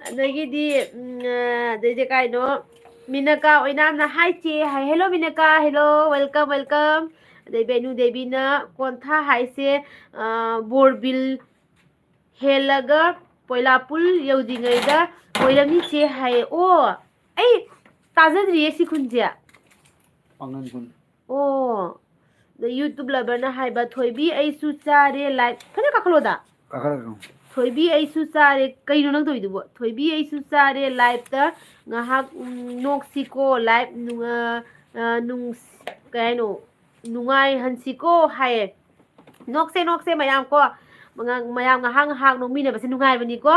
ꯑꯗꯒꯤꯗꯤ, ꯎꯝ, ꯑꯗꯩꯗꯤ ꯀꯥꯏꯅꯣ, ꯃꯤꯅꯀꯥ ꯑꯣꯏꯅꯥꯝꯅ, "Hi ꯆꯦ" ꯍꯥꯏ꯫ Hello ꯃꯤꯅꯀꯥ, hello, welcome, welcome꯫ ꯑꯗꯩ ꯕꯦꯅꯨ ꯗꯦꯕꯤꯅ, "ꯀꯣꯟꯊꯥ ꯍꯥꯏꯁꯦ, ꯑ, ꯕꯣꯔꯕꯤꯜ ꯍꯦꯜꯂꯒ ꯄꯣꯏꯂꯥꯄꯨꯜ ꯌꯧꯗ꯭ꯔꯤꯉꯩꯗ ꯑꯣꯏꯔꯝꯅꯤ ꯆꯦ" ꯍꯥꯏꯌꯦ꯫ ꯑꯣ, ꯑꯩ ꯇꯥꯖꯗ꯭ꯔꯤꯌꯦ ꯁꯤ ꯈꯨꯟꯁꯦ꯫ ꯄꯥꯡꯒꯟ ꯈꯨꯟ꯫ ꯑꯣ, ꯑꯗ YouTube loverꯅ ꯍꯥꯏꯕ, "ꯊꯣꯏꯕꯤ ꯑꯩꯁꯨ ꯆꯥꯔꯦ, like" ꯐꯖꯅ ꯀꯥꯈꯠꯂꯣꯗ꯫ ꯀꯥꯈꯠꯂꯛꯀꯅꯨ꯫ "ꯊꯣꯏꯕꯤ ꯑꯩꯁꯨ ꯆꯥꯔꯦ", ꯀꯩꯅꯣ ꯅꯪ ꯇꯧꯔꯤꯗꯨꯕꯣ? "ꯊꯣꯏꯕꯤ ꯑꯩꯁꯨ ꯆꯥꯔꯦ, liveꯇ ꯉꯥꯏꯍꯥꯛ, ꯎꯝ, ꯅꯣꯛꯁꯤꯀꯣ, live ꯅꯨꯡ-, ꯑ, ꯑ, ꯅꯨꯡ-, ꯀꯩ ꯍꯥꯏꯅꯣ? ꯅꯨꯡꯉꯥꯏꯍꯟꯁꯤꯀꯣ" ꯍꯥꯏꯌꯦ꯫ ꯅꯣꯛꯁꯦ, ꯅꯣꯛꯁꯦ ꯃꯌꯥꯝ ꯀꯣ꯫ ꯃꯉꯥ-, ꯃꯌꯥꯝ ꯉꯥꯏꯍꯥꯛ, ꯉꯥꯏꯍꯥꯛ ꯅꯣꯛꯃꯤꯟꯅꯕꯁꯦ ꯅꯨꯡꯉꯥꯏꯕꯅꯤꯀꯣ꯫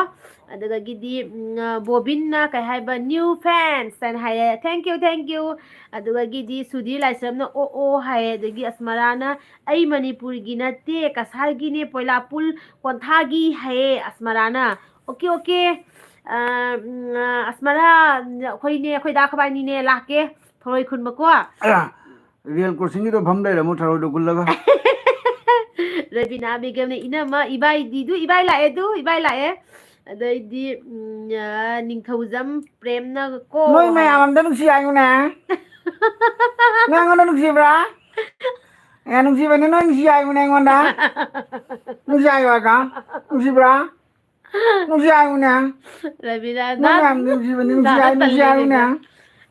ꯑꯗꯨꯗꯒꯤꯗꯤ, ꯎꯝ, ꯑ, ꯕꯣꯕꯤꯟꯅ ꯀꯩ ꯍꯥꯏꯕ? "New fans" ꯍꯥꯏꯅ ꯍꯥꯏꯌꯦ꯫ "Thank you, thank you." ꯑꯗꯨꯗꯒꯤꯗꯤ ꯁꯨꯙꯤꯔ ꯂꯥꯏꯁ꯭ꯔꯝꯅ "ꯑꯣ, ꯑꯣ" ꯍꯥꯏꯌꯦ꯫ ꯑꯗꯒꯤ ꯑꯁꯃꯔꯥꯅ "ꯑꯩ ꯃꯅꯤꯄꯨꯔꯒꯤ ꯅꯠꯇꯦ, ꯀꯁꯥꯔꯒꯤꯅꯦ, ꯄꯣꯏꯂꯥꯄꯨꯜ ꯀꯣꯟꯊꯥꯒꯤ" ꯍꯥꯏꯌꯦ ꯑꯁꯃꯔꯥꯅ꯫ "Okay, okay. ꯑ, ꯎꯝ, ꯑ, ꯑꯁꯃꯔꯥ, ꯑꯩꯈꯣꯏꯅꯦ, ꯑꯩꯈꯣꯏ ꯗꯥ ꯈꯕꯥꯏꯅꯤꯅꯦ, ꯂꯥꯛꯀꯦ ꯊꯔꯣꯏ ꯈꯨꯟꯕꯀꯣ"꯫ ꯑꯌꯥ, ꯔꯦꯜ ꯀ꯭ꯔꯣꯁꯤꯡꯒꯤꯗꯣ ꯐꯝ ꯂꯩꯔꯝꯃꯣ, ꯊꯔꯣꯏꯗꯣ ꯈꯨꯜꯂꯒ꯫ ꯔꯕꯤꯅꯥ ꯕꯦꯒꯝꯅ "ꯏꯅꯝꯃ, ꯏꯕꯥꯏꯗꯤ ꯗꯨ, ꯏꯕꯥꯏ ꯂꯥꯛꯑꯦ ꯗꯨ, ꯏꯕꯥꯏ ꯂꯥꯛꯑꯦ"꯫ ꯑꯗꯩꯗꯤ, ꯎꯝ, ꯑ, ꯅꯤꯡꯊꯧꯖꯝ ꯄ꯭ꯔꯦꯝꯅ ꯀꯣ ꯅꯣꯏ ꯃꯌꯥꯝ ꯍꯥꯏ꯫ ꯑꯝꯇ ꯅꯨꯡꯁꯤ ꯍꯥꯏꯌꯨꯅꯦ꯫ ꯅꯪ ꯑꯩꯉꯣꯟꯗ ꯅꯨꯡꯁꯤꯕ꯭ꯔꯥ? ꯑꯦ, ꯅꯨꯡꯁꯤꯕꯅꯦ, ꯅꯣꯏ ꯅꯨꯡꯁꯤ ꯍꯥꯏꯌꯨꯅꯦ ꯑꯩꯉꯣꯟꯗ꯫ ꯅꯨꯡꯁꯤ ꯍꯥꯏꯌꯨ ꯍꯥꯏꯀꯣ? ꯅꯨꯡꯁꯤꯕ꯭ꯔꯥ? ꯅꯨꯡꯁꯤ ꯍꯥꯏꯌꯨꯅꯦ꯫ ꯔꯕꯤꯅꯥ, ꯅꯣꯏ ꯅꯥ-, ꯃꯌꯥꯝ ꯅꯨꯡꯁꯤꯕꯅꯦ, ꯅꯨꯡꯁꯤ ꯅꯥꯗ ꯍꯥꯏ-, ꯅꯨꯡꯁꯤ ꯇꯜꯂꯤꯅꯦ ꯍꯥꯏꯌꯨꯅꯦ꯫ ꯅꯪ꯫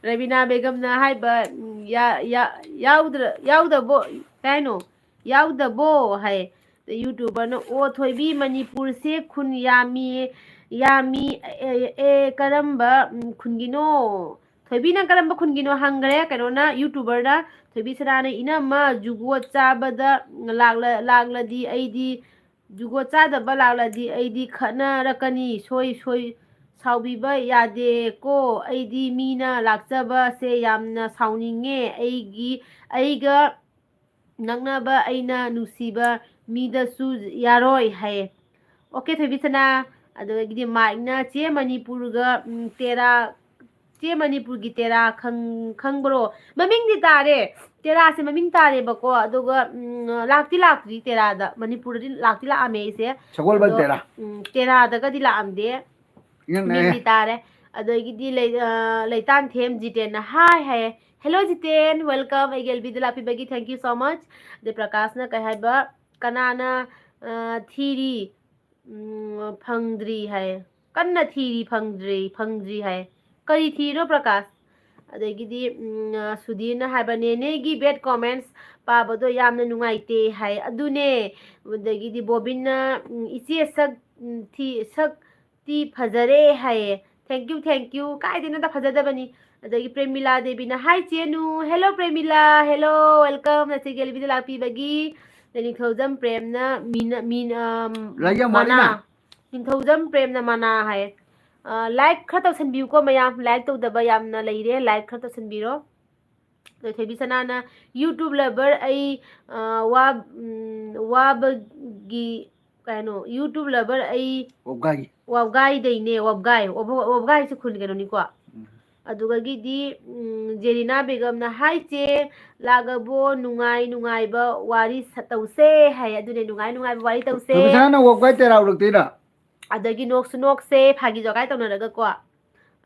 ꯔꯕꯤꯅꯥ ꯕꯦꯒꯝꯅ ꯍꯥꯏꯕ, ꯎꯝ, ꯌꯥ-, ꯌꯥ-, ꯌꯥꯎꯗ꯭ꯔ-, ꯌꯥꯎꯗꯕꯣ, ꯀꯩ ꯍꯥꯏꯅꯣ? "ꯌꯥꯎꯗꯕꯣ" ꯍꯥꯏ꯫ YouTuberꯅ "ꯑꯣ ꯊꯣꯏꯕꯤ, ꯃꯅꯤꯄꯨꯔꯁꯦ ꯈꯨꯟ ꯌꯥꯝꯃꯤ, ꯌꯥꯝꯃꯤ, ꯑꯦ, ꯑꯦ, ꯀꯔꯝꯕ, ꯎꯝ, ꯈꯨꯟꯒꯤꯅꯣ?" ꯊꯣꯏꯕꯤ, ꯅꯪ ꯀꯔꯝꯕ ꯈꯨꯟꯒꯤꯅꯣ ꯍꯪꯈ꯭ꯔꯦ꯫ ꯀꯩꯅꯣꯅ, YouTuberꯅ, ꯊꯣꯏꯕꯤ ꯁꯅꯥꯅ, "ꯏꯅꯝꯃ, ꯖꯨꯒꯣꯠ ꯆꯥꯕꯗ ꯂꯥꯛꯂ-, ꯂꯥꯛꯂꯗꯤ ꯑꯩꯗꯤ, ꯖꯨꯒꯣꯠ ꯆꯥꯗꯕ ꯂꯥꯛꯂꯗꯤ ꯑꯩꯗꯤ ꯈꯠꯅꯔꯛꯀꯅꯤ꯫ ꯁꯣꯏ, ꯁꯣꯏ, ꯁꯥꯎꯕꯤꯕ ꯌꯥꯗꯦꯀꯣ꯫ ꯑꯩꯗꯤ ꯃꯤꯅ ꯂꯥꯛꯆꯕꯁꯦ ꯌꯥꯝꯅ ꯁꯥꯎꯅꯤꯡꯉꯦ꯫ ꯑꯩꯒꯤ, ꯑꯩꯒ ꯅꯛꯅꯕ, ꯑꯩꯅ ꯅꯨꯡꯁꯤꯕ ꯃꯤꯗꯁꯨ ꯌꯥꯔꯣꯏ" ꯍꯥꯏꯌꯦ꯫ ꯑꯣꯀꯦ, ꯊꯣꯏꯕꯤꯁꯅꯥ꯫ ꯑꯗꯨꯗꯒꯤꯗꯤ ꯃꯥꯏꯛꯅ, "ꯆꯦ ꯃꯅꯤꯄꯨꯔꯒ, ꯎꯝ, ꯇꯦꯔꯥ, ꯆꯦ ꯃꯅꯤꯄꯨꯔꯒꯤ ꯇꯦꯔꯥ ꯈꯪ-, ꯈꯪꯕ꯭ꯔꯣ?" ꯃꯃꯤꯡꯗꯤ ꯇꯥꯔꯦ, ꯇꯦꯔꯥꯁꯦ ꯃꯃꯤꯡ ꯇꯥꯔꯦꯕꯀꯣ, ꯑꯗꯨꯒ, ꯎꯝ, ꯂꯥꯛꯇꯤ ꯂꯥꯛꯇ꯭ꯔꯤ ꯇꯦꯔꯥꯗ, ꯃꯅꯤꯄꯨꯔꯗꯗꯤ ꯂꯥꯛꯇꯤ ꯂꯥꯛꯑꯝꯃꯦ ꯑꯩꯁꯦ꯫ ꯁꯒꯣꯜꯕꯜ ꯑꯗꯣ, ꯇꯦꯔꯥ꯫ ꯎꯝ, ꯇꯦꯔꯥꯗꯒꯗꯤ ꯂꯥꯛꯑꯝꯗꯦ꯫ ꯅꯤꯡꯉꯦ꯫ ꯃꯤꯡꯗꯤ ꯇꯥꯔꯦ꯫ ꯑꯗꯒꯤꯗꯤ ꯂꯩ-, ꯑ, ꯂꯩꯇꯥꯟꯊꯦꯝ ꯖꯤꯇꯦꯟꯅ ꯍꯥꯏ ꯍꯥꯏꯌꯦ꯫ "Hello ꯖꯤꯇꯦꯟ, welcome ꯑꯩꯒꯤ ꯑꯦꯜ ꯕꯤꯗ ꯂꯥꯛꯄꯤꯕꯒꯤ, thank you so much." ꯑꯗꯩ ꯄ꯭ꯔꯀꯥꯁꯅ ꯀꯩ ꯍꯥꯏꯕ, "ꯀꯅꯥꯅ, ꯑ, ꯊꯤꯔꯤ, ꯎꯝ, ꯐꯪꯗ꯭ꯔꯤ" ꯍꯥꯏꯌꯦ꯫ "ꯀꯟꯅ ꯊꯤꯔꯤ, ꯐꯪꯗ꯭ꯔꯤ, ꯐꯪꯗ꯭ꯔꯤ" ꯍꯥꯏꯌꯦ꯫ ꯀꯔꯤ ꯊꯤꯔꯤꯅꯣ ꯄ꯭ꯔꯀꯥꯁ? ꯑꯗꯒꯤꯗꯤ ꯎꯝ, ꯑ, ꯁꯨꯙꯤꯔꯅ ꯍꯥꯏꯕ, "ꯅꯦꯅꯦꯒꯤ bad comments ꯄꯥꯕꯗꯣ ꯌꯥꯝꯅ ꯅꯨꯡꯉꯥꯏꯇꯦ" ꯍꯥꯏ꯫ ꯑꯗꯨꯅꯦ꯫ ꯑꯗꯒꯤꯗꯤ ꯕꯣꯕꯤꯟꯅ, ꯎꯝ, "ꯏꯆꯦ ꯁꯛ, ꯎꯝ, ꯊꯤ, ꯁꯛ ꯇꯤ ꯐꯖꯔꯦ" ꯍꯥꯏꯌꯦ꯫ Thank you, thank you꯫ ꯀꯥꯏꯗꯩꯅꯣꯗ, ꯐꯖꯗꯕꯅꯤ꯫ ꯑꯗꯒꯤ ꯄ꯭ꯔꯦꯃꯤꯂꯥ ꯗꯦꯕꯤꯅ, "Hi ꯆꯦꯅꯨ"꯫ Hello ꯄ꯭ꯔꯦꯃꯤꯂꯥ, hello, welcome ꯅꯆꯦꯒꯤ ꯂꯤꯕꯤꯗ ꯂꯥꯛꯄꯤꯕꯒꯤ꯫ ꯑꯗꯩ ꯅꯤꯡꯊꯧꯖꯝ ꯄ꯭ꯔꯦꯝꯅ ꯃꯤꯅ, ꯃꯤꯅ, ꯑꯝ, ꯂꯥꯏꯔꯤꯛ ꯌꯥꯝ ꯃꯅꯥ꯫ ꯋꯥꯠꯂꯤꯅ꯫ ꯅꯤꯡꯊꯧꯖꯝ ꯄ꯭ꯔꯦꯝꯅ ꯃꯅꯥ ꯍꯥꯏꯌꯦ꯫ ꯑ, like ꯈꯔ ꯇꯧꯁꯟꯕꯤꯌꯨꯀꯣ ꯃꯌꯥꯝ, like ꯇꯧꯗꯕ ꯌꯥꯝꯅ ꯂꯩꯔꯦ, like ꯈꯔ ꯇꯧꯁꯟꯕꯤꯔꯣ꯫ ꯑꯗꯣ ꯊꯣꯏꯕꯤ ꯁꯅꯥꯅ, "YouTube lover ꯑꯩ, ꯑ, ꯋꯥ-, ꯎꯝ, ꯋꯥꯕꯒꯤ, ꯀꯩꯅꯣ, YouTube lover ꯑꯩ" ꯋꯥꯕꯒꯥꯏ꯫ "ꯋꯥꯕꯒꯥꯏꯗꯩꯅꯦ", ꯋꯥꯕꯒꯥꯏ, ꯋꯥꯕ-, ꯋꯥꯕꯒꯥꯏ ꯍꯥꯏꯁꯦ ꯈꯨꯟ ꯀꯩꯅꯣꯅꯤꯀꯣ꯫ ꯎꯝ꯫ ꯑꯗꯨꯗꯒꯤꯗꯤ, ꯎꯝ, ꯖꯦꯔꯤꯅꯥ ꯕꯦꯒꯝꯅ, "Hi ꯆꯦ, ꯂꯥꯛꯑꯕꯣ? ꯅꯨꯡꯉꯥꯏ ꯅꯨꯡꯉꯥꯏꯕ ꯋꯥꯔꯤ ꯁ-, ꯇꯧꯁꯦ" ꯍꯥꯏ꯫ ꯑꯗꯨꯅꯦ, ꯅꯨꯡꯉꯥꯏ ꯅꯨꯡꯉꯥꯏꯕ ꯋꯥꯔꯤ ꯇꯧꯁꯦ꯫ ꯊꯣꯏꯕꯤ ꯁꯅꯥꯅ ꯋꯥꯕꯒꯥꯏ ꯇꯦꯔꯥ ꯎꯔꯛꯇꯣꯏꯔꯥ? ꯑꯗꯒꯤ ꯅꯣꯛꯁꯨ ꯅꯣꯛꯁꯦ, ꯐꯥꯒꯤ ꯖꯣꯒꯥꯏ ꯇꯧꯅꯔꯒꯀꯣ꯫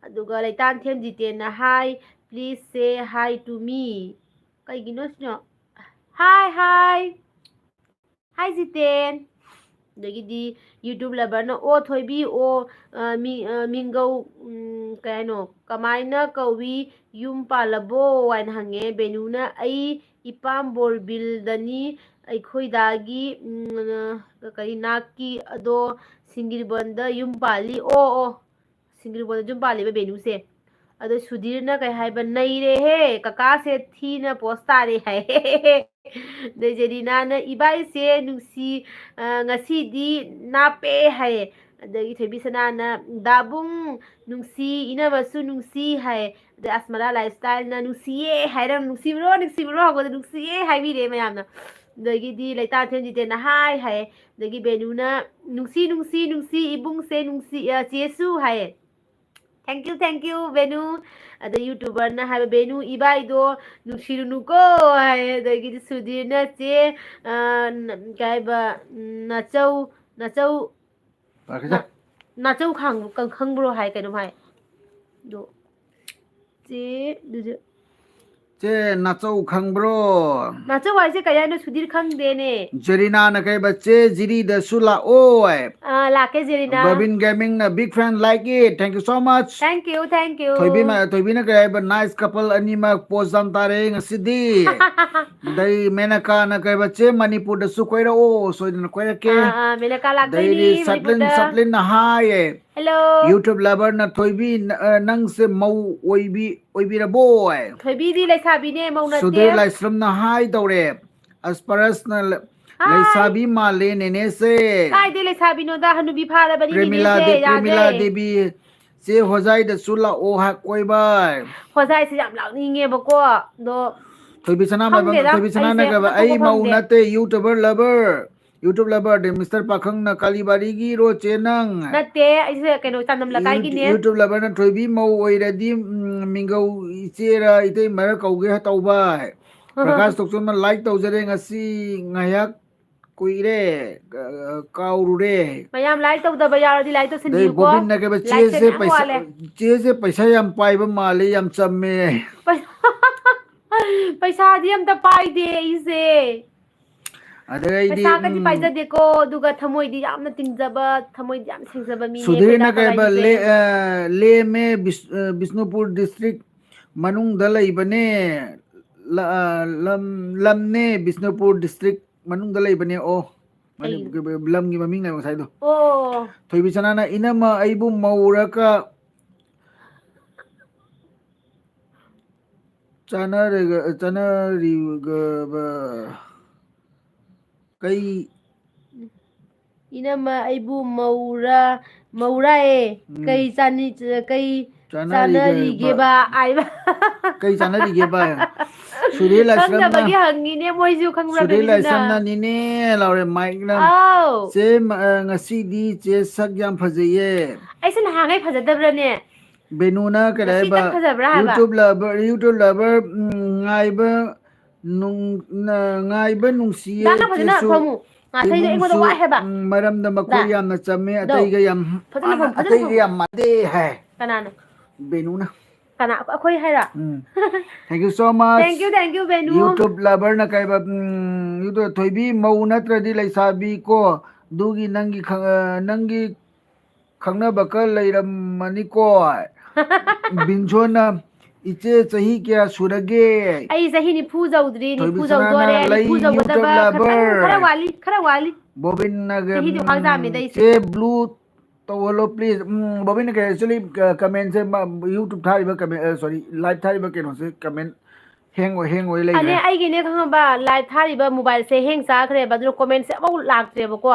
ꯑꯗꯨꯒ ꯂꯩꯇꯥꯟꯊꯦꯝ ꯖꯤꯇꯦꯟꯅ, "Hi, please say hi to me"꯫ ꯀꯩꯒꯤꯅꯣ ꯁꯤꯅ? Hi, hi꯫ Hi ꯖꯤꯇꯦꯟ꯫ ꯑꯗꯒꯤꯗꯤ YouTube loverꯅ, "ꯑꯣ ꯊꯣꯏꯕꯤ, ꯑꯣ, ꯑ, ꯃꯤ-, ꯑ, ꯃꯤꯡꯒꯧ, ꯎꯝ, ꯀꯩ ꯍꯥꯏꯅꯣ? ꯀꯃꯥꯏꯅ ꯀꯧꯏ? ꯌꯨꯝ ꯄꯥꯜꯂꯕꯣ?" ꯍꯥꯏꯅ ꯍꯪꯉꯦ꯫ ꯕꯦꯅꯨꯅ, "ꯑꯩ ꯏꯄꯥꯝ ꯕꯣꯔꯕꯤꯜꯗꯅꯤ, ꯑꯩꯈꯣꯏꯗꯥꯒꯤ, ꯎꯝ, ꯀꯔꯤ, ꯅꯥꯛꯀꯤ ꯑꯗꯣ ꯁꯤꯡꯒꯤꯔꯕꯣꯟꯗ ꯌꯨꯝ ꯄꯥꯜꯂꯤ"꯫ ꯑꯣ, ꯑꯣ, ꯁꯤꯡꯒꯤꯔꯕꯣꯟꯗ ꯌꯨꯝ ꯄꯥꯜꯂꯤꯕ ꯕꯦꯅꯨꯁꯦ꯫ ꯑꯗꯣ ꯁꯨꯙꯤꯔꯅ ꯀꯩ ꯍꯥꯏꯕ, "ꯅꯩꯔꯦꯍꯦ, ꯀꯀꯥꯁꯦ ꯊꯤꯅ post ꯇꯥꯔꯦ" ꯍꯥꯏ꯫ ꯑꯗꯩ ꯖꯦꯔꯤꯅꯥꯅ, "ꯏꯕꯥꯏꯁꯦ ꯅꯨꯡꯁꯤ, ꯑ, ꯉꯁꯤꯗꯤ ꯅꯥꯞꯄꯦ" ꯍꯥꯏꯌꯦ꯫ ꯑꯗꯒꯤ ꯊꯣꯏꯕꯤ ꯁꯅꯥꯅ, "ꯗꯥꯕꯨꯡ ꯅꯨꯡꯁꯤ, ꯏꯅꯝꯃꯁꯨ ꯅꯨꯡꯁꯤ" ꯍꯥꯏꯌꯦ꯫ ꯑꯗꯩ ꯑꯁꯃꯔꯥ ꯂꯥꯏꯐ ꯁ꯭ꯇꯥꯏꯜꯅ, "ꯅꯨꯡꯁꯤꯌꯦ" ꯍꯥꯏꯔꯝ-, "ꯅꯨꯡꯁꯤꯕ꯭ꯔꯣ, ꯅꯨꯡꯁꯤꯕ꯭ꯔꯣ?" ꯍꯧꯕꯗ "ꯅꯨꯡꯁꯤꯌꯦ" ꯍꯥꯏꯕꯤꯔꯦ ꯃꯌꯥꯝꯅ꯫ ꯑꯗꯒꯤꯗꯤ ꯂꯩꯇꯥꯊꯦꯝ ꯖꯤꯇꯦꯟꯅ, "ꯍꯥꯏ" ꯍꯥꯏꯌꯦ꯫ ꯑꯗꯒꯤ ꯕꯦꯅꯨꯅ, "ꯅꯨꯡꯁꯤ, ꯅꯨꯡꯁꯤ, ꯅꯨꯡꯁꯤ, ꯏꯕꯨꯡꯁꯦ ꯅꯨꯡꯁꯤ, ꯑ, ꯆꯦꯁꯨ" ꯍꯥꯏꯌꯦ꯫ Thank you, thank you, Venu. ꯑꯗ YouTuberꯅ ꯍꯥꯏꯕ, "ꯕꯦꯅꯨ ꯏꯕꯥꯏꯗꯣ ꯅꯨꯡꯁꯤꯔꯨꯅꯨꯀꯣ" ꯍꯥꯏꯌꯦ꯫ ꯑꯗꯒꯤꯗꯤ ꯁꯨꯙꯤꯔꯅ, "ꯆꯦ, ꯑ, ꯅ-, ꯀꯩ ꯍꯥꯏꯕ, ꯎꯝ, ꯅꯆꯧ, ꯅꯆꯧ, ꯄꯥꯔꯛꯀꯦꯁꯦ꯫ ꯅ-, ꯅꯆꯧ ꯈꯥꯡ-, ꯀꯪ-, ꯈꯪꯕ꯭ꯔꯣ?" ꯍꯥꯏ, ꯀꯩꯅꯣꯝ ꯍꯥꯏ꯫ ꯑꯗꯣ ꯆꯦ, ꯑꯗꯨꯁꯨ ꯆꯦ, ꯅꯥꯆꯧ ꯈꯪꯕ꯭ꯔꯣ? ꯅꯥꯆꯧ ꯍꯥꯏꯁꯦ ꯀꯩ ꯍꯥꯏꯅꯣ? ꯁꯨꯙꯤꯔ ꯈꯪꯗꯦꯅꯦ꯫ ꯖꯦꯔꯤꯅꯥꯅ ꯀꯩꯕ, "ꯆꯦ, ꯖꯤꯔꯤꯗꯁꯨ ꯂꯥꯛꯑꯣ"꯫ ꯑꯥ, ꯂꯥꯛꯀꯦ, ꯖꯦꯔꯤꯅꯥ꯫ ꯕꯕꯤꯟ ꯒꯦꯃꯤꯡꯅ, "Big fan, like it, thank you so much"꯫ Thank you, thank you꯫ ꯊꯣꯏꯕꯤ ꯃ-, ꯊꯣꯏꯕꯤꯅ ꯀꯩ ꯍꯥꯏꯕ, "Nice couple ꯑꯅꯤꯃꯛ pose ꯌꯥꯝ ꯇꯥꯔꯦ ꯉꯁꯤꯗꯤ"꯫ ꯑꯗꯩ ꯃꯦꯅꯀꯥꯅ ꯀꯩꯕ, "ꯆꯦ, ꯃꯅꯤꯄꯨꯔꯗꯁꯨ ꯀꯣꯏꯔꯛꯑꯣ, ꯁꯣꯏꯗꯅ ꯀꯣꯏꯔꯛꯀꯦ"꯫ ꯑꯥ, ꯑꯥ, ꯃꯦꯅꯀꯥ ꯂꯥꯛꯇꯣꯏꯅꯤ ꯑꯗꯩꯗꯤ ꯁꯠꯂꯤꯟ, ꯃꯅꯤꯄꯨꯔꯗ꯫ ꯁꯠꯂꯤꯟꯅ ꯍꯥꯏꯌꯦ, Hello꯫ "YouTube lover ꯅ ꯊꯣꯏꯕꯤ, ꯅ-, ꯑ, ꯅꯪꯁꯦ ꯃꯧ ꯑꯣꯏꯕꯤ, ꯑꯣꯏꯕꯤꯔꯕꯣ?" ꯊꯣꯏꯕꯤꯗꯤ ꯂꯩꯁꯥꯕꯤꯅꯦ, ꯃꯧ ꯅꯠꯇꯦ꯫ ꯁꯨꯙꯤꯔ ꯂꯥꯏꯁ꯭ꯔꯝꯅ ꯍꯥꯏ ꯇꯧꯔꯦ, "ꯑꯁꯄꯔꯁꯅ ꯂ-, ꯍꯥꯏ꯫ ꯂꯩꯁꯥꯕꯤ ꯃꯥꯜꯂꯦ ꯅꯦꯅꯦꯁꯦ"꯫ ꯀꯥꯏꯗꯩ ꯂꯩꯁꯥꯕꯤꯅꯣꯗ, ꯍꯅꯨꯕꯤ ꯐꯥꯔꯕꯅꯤ ꯄ꯭ꯔꯦꯃꯤꯂꯥ ꯅꯦꯅꯦꯁꯦ, ꯗꯦ-, ꯄ꯭ꯔꯦꯃꯤꯂꯥ ꯌꯥꯗ꯭ꯔꯦ꯫ ꯗꯦꯕꯤ, "ꯆꯦ, ꯍꯣꯖꯥꯏꯗꯁꯨ ꯂꯥꯛꯑꯣ ꯍꯥ, ꯀꯣꯏꯕ"꯫ ꯍꯣꯖꯥꯏꯁꯦ ꯌꯥꯝ ꯂꯥꯛꯅꯤꯡꯉꯦꯕ ꯀꯣ, ꯑꯗꯣ ꯊꯣꯏꯕꯤ ꯁꯅꯥ ꯃꯥꯏꯕꯝ, ꯈꯪꯗꯦꯗ, ꯊꯣꯏꯕꯤ ꯁꯅꯥꯅ ꯑꯩꯁꯦ ꯀꯩꯕ, ꯑꯝꯇ "ꯑꯩ ꯊꯣꯛꯄ ꯃꯧ ꯐꯪꯗꯦ꯫ ꯅꯠꯇꯦ, YouTuber lover, YouTube lover"꯫ ꯑꯗꯩ ꯃꯤꯁꯇꯔ ꯄꯥꯈꯪꯅ, "ꯀꯥꯂꯤꯕꯥꯔꯤꯒꯤꯔꯣ ꯆꯦ ꯅꯪ?" ꯅꯠꯇꯦ, ꯑꯩꯁꯦ ꯀꯩꯅꯣ, ꯆꯥꯟꯗꯝ ꯂꯩꯀꯥꯏꯒꯤꯅꯦ꯫ "YouTube lover ꯅ ꯊꯣꯏꯕꯤ ꯃꯧ ꯑꯣꯏꯔꯗꯤ, ꯎꯝ, ꯃꯤꯡꯒꯧ ꯏꯆꯦꯔ ꯏꯇꯩꯃꯔ ꯀꯧꯒꯦ ꯇꯧꯕ"꯫ ꯄ꯭ꯔꯀꯥꯁ ꯇꯣꯛꯆꯣꯝꯅ, "Like ꯇꯧꯖꯔꯦ, ꯉꯁꯤ ꯉꯥꯏꯍꯥꯛ ꯀꯨꯏꯔꯦ, ꯑ, ꯀꯥꯎꯔꯨꯔꯦ"꯫ ꯃꯌꯥꯝ like ꯇꯧꯗꯕ ꯌꯥꯎꯔꯗꯤ like ꯑꯗꯩ ꯇꯧꯁꯟꯕꯤꯌꯨꯀꯣ꯫ ꯕꯣꯕꯤꯟꯅ ꯀꯩꯕ, Like ꯁꯦ "ꯆꯦꯁꯦ ꯃꯌꯥꯝ ꯄꯩꯁꯥ, ꯋꯥꯠꯂꯦ꯫ ꯆꯦꯁꯦ ꯄꯩꯁꯥ ꯌꯥꯝ ꯄꯥꯏꯕ ꯃꯥꯜꯂꯦ, ꯌꯥꯝ ꯆꯝꯃꯦ"꯫ ꯄꯩꯁꯥ-, ꯄꯩꯁꯥꯗꯤ ꯑꯝꯇ ꯄꯥꯏꯗꯦ ꯑꯩꯁꯦ꯫ ꯑꯗꯩꯗꯤ, ꯄꯩꯁꯥꯒꯗꯤ ꯎꯝ, ꯄꯥꯏꯖꯗꯦꯀꯣ, ꯑꯗꯨꯒ ꯊꯃꯣꯏꯗꯤ ꯌꯥꯝꯅ ꯇꯤꯟꯖꯕ, ꯊꯃꯣꯏꯗꯤ ꯌꯥꯝ ꯁꯦꯡꯖꯕ ꯃꯤꯅꯦ ꯑꯩꯈꯣꯏ ꯁꯨꯙꯤꯔꯅ ꯗꯥ ꯀꯩꯕ, ꯀꯂꯥꯏꯁꯦ꯫ ꯂꯦ-, ꯑ, ꯂꯦꯝꯃꯦ, ꯕꯤꯁ-, ꯑ, ꯕꯤꯁꯅꯨꯄꯨꯔ district ꯃꯅꯨꯡꯗ ꯂꯩꯕꯅꯦ꯫ ꯂ-, ꯑ, ꯂꯝ, ꯂꯝꯅꯦ, ꯕꯤꯁꯅꯨꯄꯨꯔ district ꯃꯅꯨꯡꯗ ꯂꯩꯕꯅꯦ꯫ ꯑꯣ, ꯃꯅꯤ-, ꯀꯩꯅꯣ? ꯂꯝꯒꯤ ꯃꯃꯤꯡꯅꯦꯕ ꯉꯁꯥꯏꯗꯣ꯫ ꯑꯣ꯫ ꯊꯣꯏꯕꯤ ꯁꯅꯥꯅ, "ꯏꯅꯝꯃ, ꯑꯩꯕꯨ ꯃꯧꯔ ꯀ-, ꯆꯥꯅꯔꯒ, ꯆꯥꯅꯔꯤꯒꯕ ꯀꯩ?" "ꯏꯅꯝꯃ, ꯑꯩꯕꯨ ꯃꯧꯔꯥ, ꯃꯧꯔꯥꯑꯦ꯫ ꯎꯝ꯫ ꯀꯩ ꯆꯥꯅꯤ-, ꯀꯩ ꯆꯥꯅꯔꯤꯒꯦꯕ?" ꯆꯥꯅꯔꯤꯒꯦꯕ ꯍꯥꯏꯕ꯫ "ꯀꯩ ꯆꯥꯅꯔꯤꯒꯦꯕ?" ꯁꯨꯔꯦ ꯂꯥꯏꯁ꯭ꯔꯝꯅ, ꯈꯪꯗꯕꯒꯤ ꯍꯪꯉꯤꯅꯦ ꯃꯣꯏꯁꯨ ꯈꯪꯕ꯭ꯔꯥ ꯁꯨꯔꯦ ꯀꯩꯅꯣꯁꯤꯅ꯫ ꯂꯥꯏꯁ꯭ꯔꯝꯅ, "ꯅꯦꯅꯦ" ꯂꯥꯎꯔꯦ ꯃꯥꯏꯛꯅ꯫ ꯑꯥꯎ꯫ "ꯆꯦ, ꯃ-, ꯑ, ꯉꯁꯤꯗꯤ ꯆꯦ ꯁꯛ ꯌꯥꯝ ꯐꯖꯩꯌꯦ"꯫ ꯑꯩꯁꯦ ꯅꯍꯥꯟꯈꯩ ꯐꯖꯗꯕ꯭ꯔꯥꯅꯦ? ꯕꯦꯅꯨꯅ ꯀꯩ ꯍꯥꯏꯕ? ꯉꯁꯤꯇꯪ ꯐꯖꯕ꯭ꯔꯥ ꯍꯥꯏꯕ? "YouTube lover, YouTube lover, ꯎꯝ, ꯉꯥꯏꯕ ꯅꯨꯡ-, ꯅ-, ꯉꯥꯏꯕ ꯅꯨꯡꯁꯤꯌꯦ ꯗꯥꯅ ꯐꯖꯅ ꯆꯦꯁꯨ꯫ ꯐꯝꯃꯨ꯫ ꯉꯥꯊꯩꯗꯣ ꯑꯩꯉꯣꯟꯗ ꯏꯕꯨꯡꯁꯨ, ꯋꯥ ꯍꯥꯏꯕ꯫ ꯎꯝ, ꯃꯔꯝꯗ ꯃꯈꯣꯏ ꯗꯥ꯫ ꯌꯥꯝꯅ ꯆꯝꯃꯦ, ꯗꯣ꯫ ꯑꯇꯩꯒ ꯌꯥꯝ, ꯐꯖꯅ ꯐꯝꯃꯨ, ꯐꯖꯅ ꯑꯇꯩꯒ ꯐꯝꯃꯨ꯫ ꯌꯥꯝ ꯃꯥꯟꯗꯦ" ꯍꯥꯏ꯫ ꯀꯅꯥꯅ? ꯕꯦꯅꯨꯅ꯫ ꯀꯅꯥ, ꯑꯩꯈꯣꯏ ꯍꯥꯏꯔ? ꯎꯝ. Thank you so much. Thank you, thank you, Venu. YouTube lover ꯅ ꯀꯩꯕ, ꯎꯝ, YouTube ꯊꯣꯏꯕꯤ, ꯃꯧ ꯅꯠꯇ꯭ꯔꯗꯤ ꯂꯩꯁꯥꯕꯤ ꯀꯣ, ꯑꯗꯨꯒꯤ ꯅꯪꯒꯤ ꯈꯪ-, ꯑ, ꯅꯪꯒꯤ ꯈꯪꯅꯕꯒ ꯂꯩꯔꯝꯃꯅꯤꯀꯣ꯫ ꯕꯤꯟꯁꯣꯟꯅ, "ꯏꯆꯦ, ꯆꯍꯤ ꯀꯌꯥ ꯁꯨꯔꯒꯦ?" ꯑꯩ ꯆꯍꯤ ꯅꯤꯐꯨ ꯌꯧꯗ꯭ꯔꯤ, ꯅꯤꯐꯨ ꯊꯣꯏꯕꯤ ꯁꯅꯥꯅ, ꯁꯅꯥꯅ ꯂꯩ, YouTube ꯌꯧꯒꯗꯕ lover꯫ ꯈꯔ, ꯈꯔ ꯋꯥꯠꯂꯤ, ꯈꯔ ꯋꯥꯠꯂꯤ꯫ ꯕꯣꯕꯤꯟꯅꯒ, ꯆꯍꯤꯗꯤ ꯈ꯭ꯋꯥꯡ ꯌꯥꯝꯃꯤꯗ ꯑꯩꯁꯦ꯫ "ꯆꯦ blue ꯇꯧꯍꯜꯂꯣ, please." ꯎꯝ, ꯕꯣꯕꯤꯟꯅ ꯀꯩ, actually, ꯀ-, comment ꯁꯦ ꯃꯥ, YouTube ꯊꯥꯔꯤꯕ comment, ꯑ, sorry, live ꯊꯥꯔꯤꯕ ꯀꯩꯅꯣꯁꯦ comment hang ꯑꯣꯏ, hang ꯑꯣꯏ ꯂꯩꯈ꯭ꯔꯦ꯫ ꯑꯅꯦ, ꯑꯩꯒꯤꯅꯦ ꯈꯪꯉꯕ, live ꯊꯥꯔꯤꯕ mobile ꯁꯦ hang ꯆꯥꯈ꯭ꯔꯦꯕ, ꯑꯗꯨꯅ comment ꯁꯦ ꯑꯃꯐꯥꯎ ꯂꯥꯛꯇ꯭ꯔꯦꯕꯀꯣ,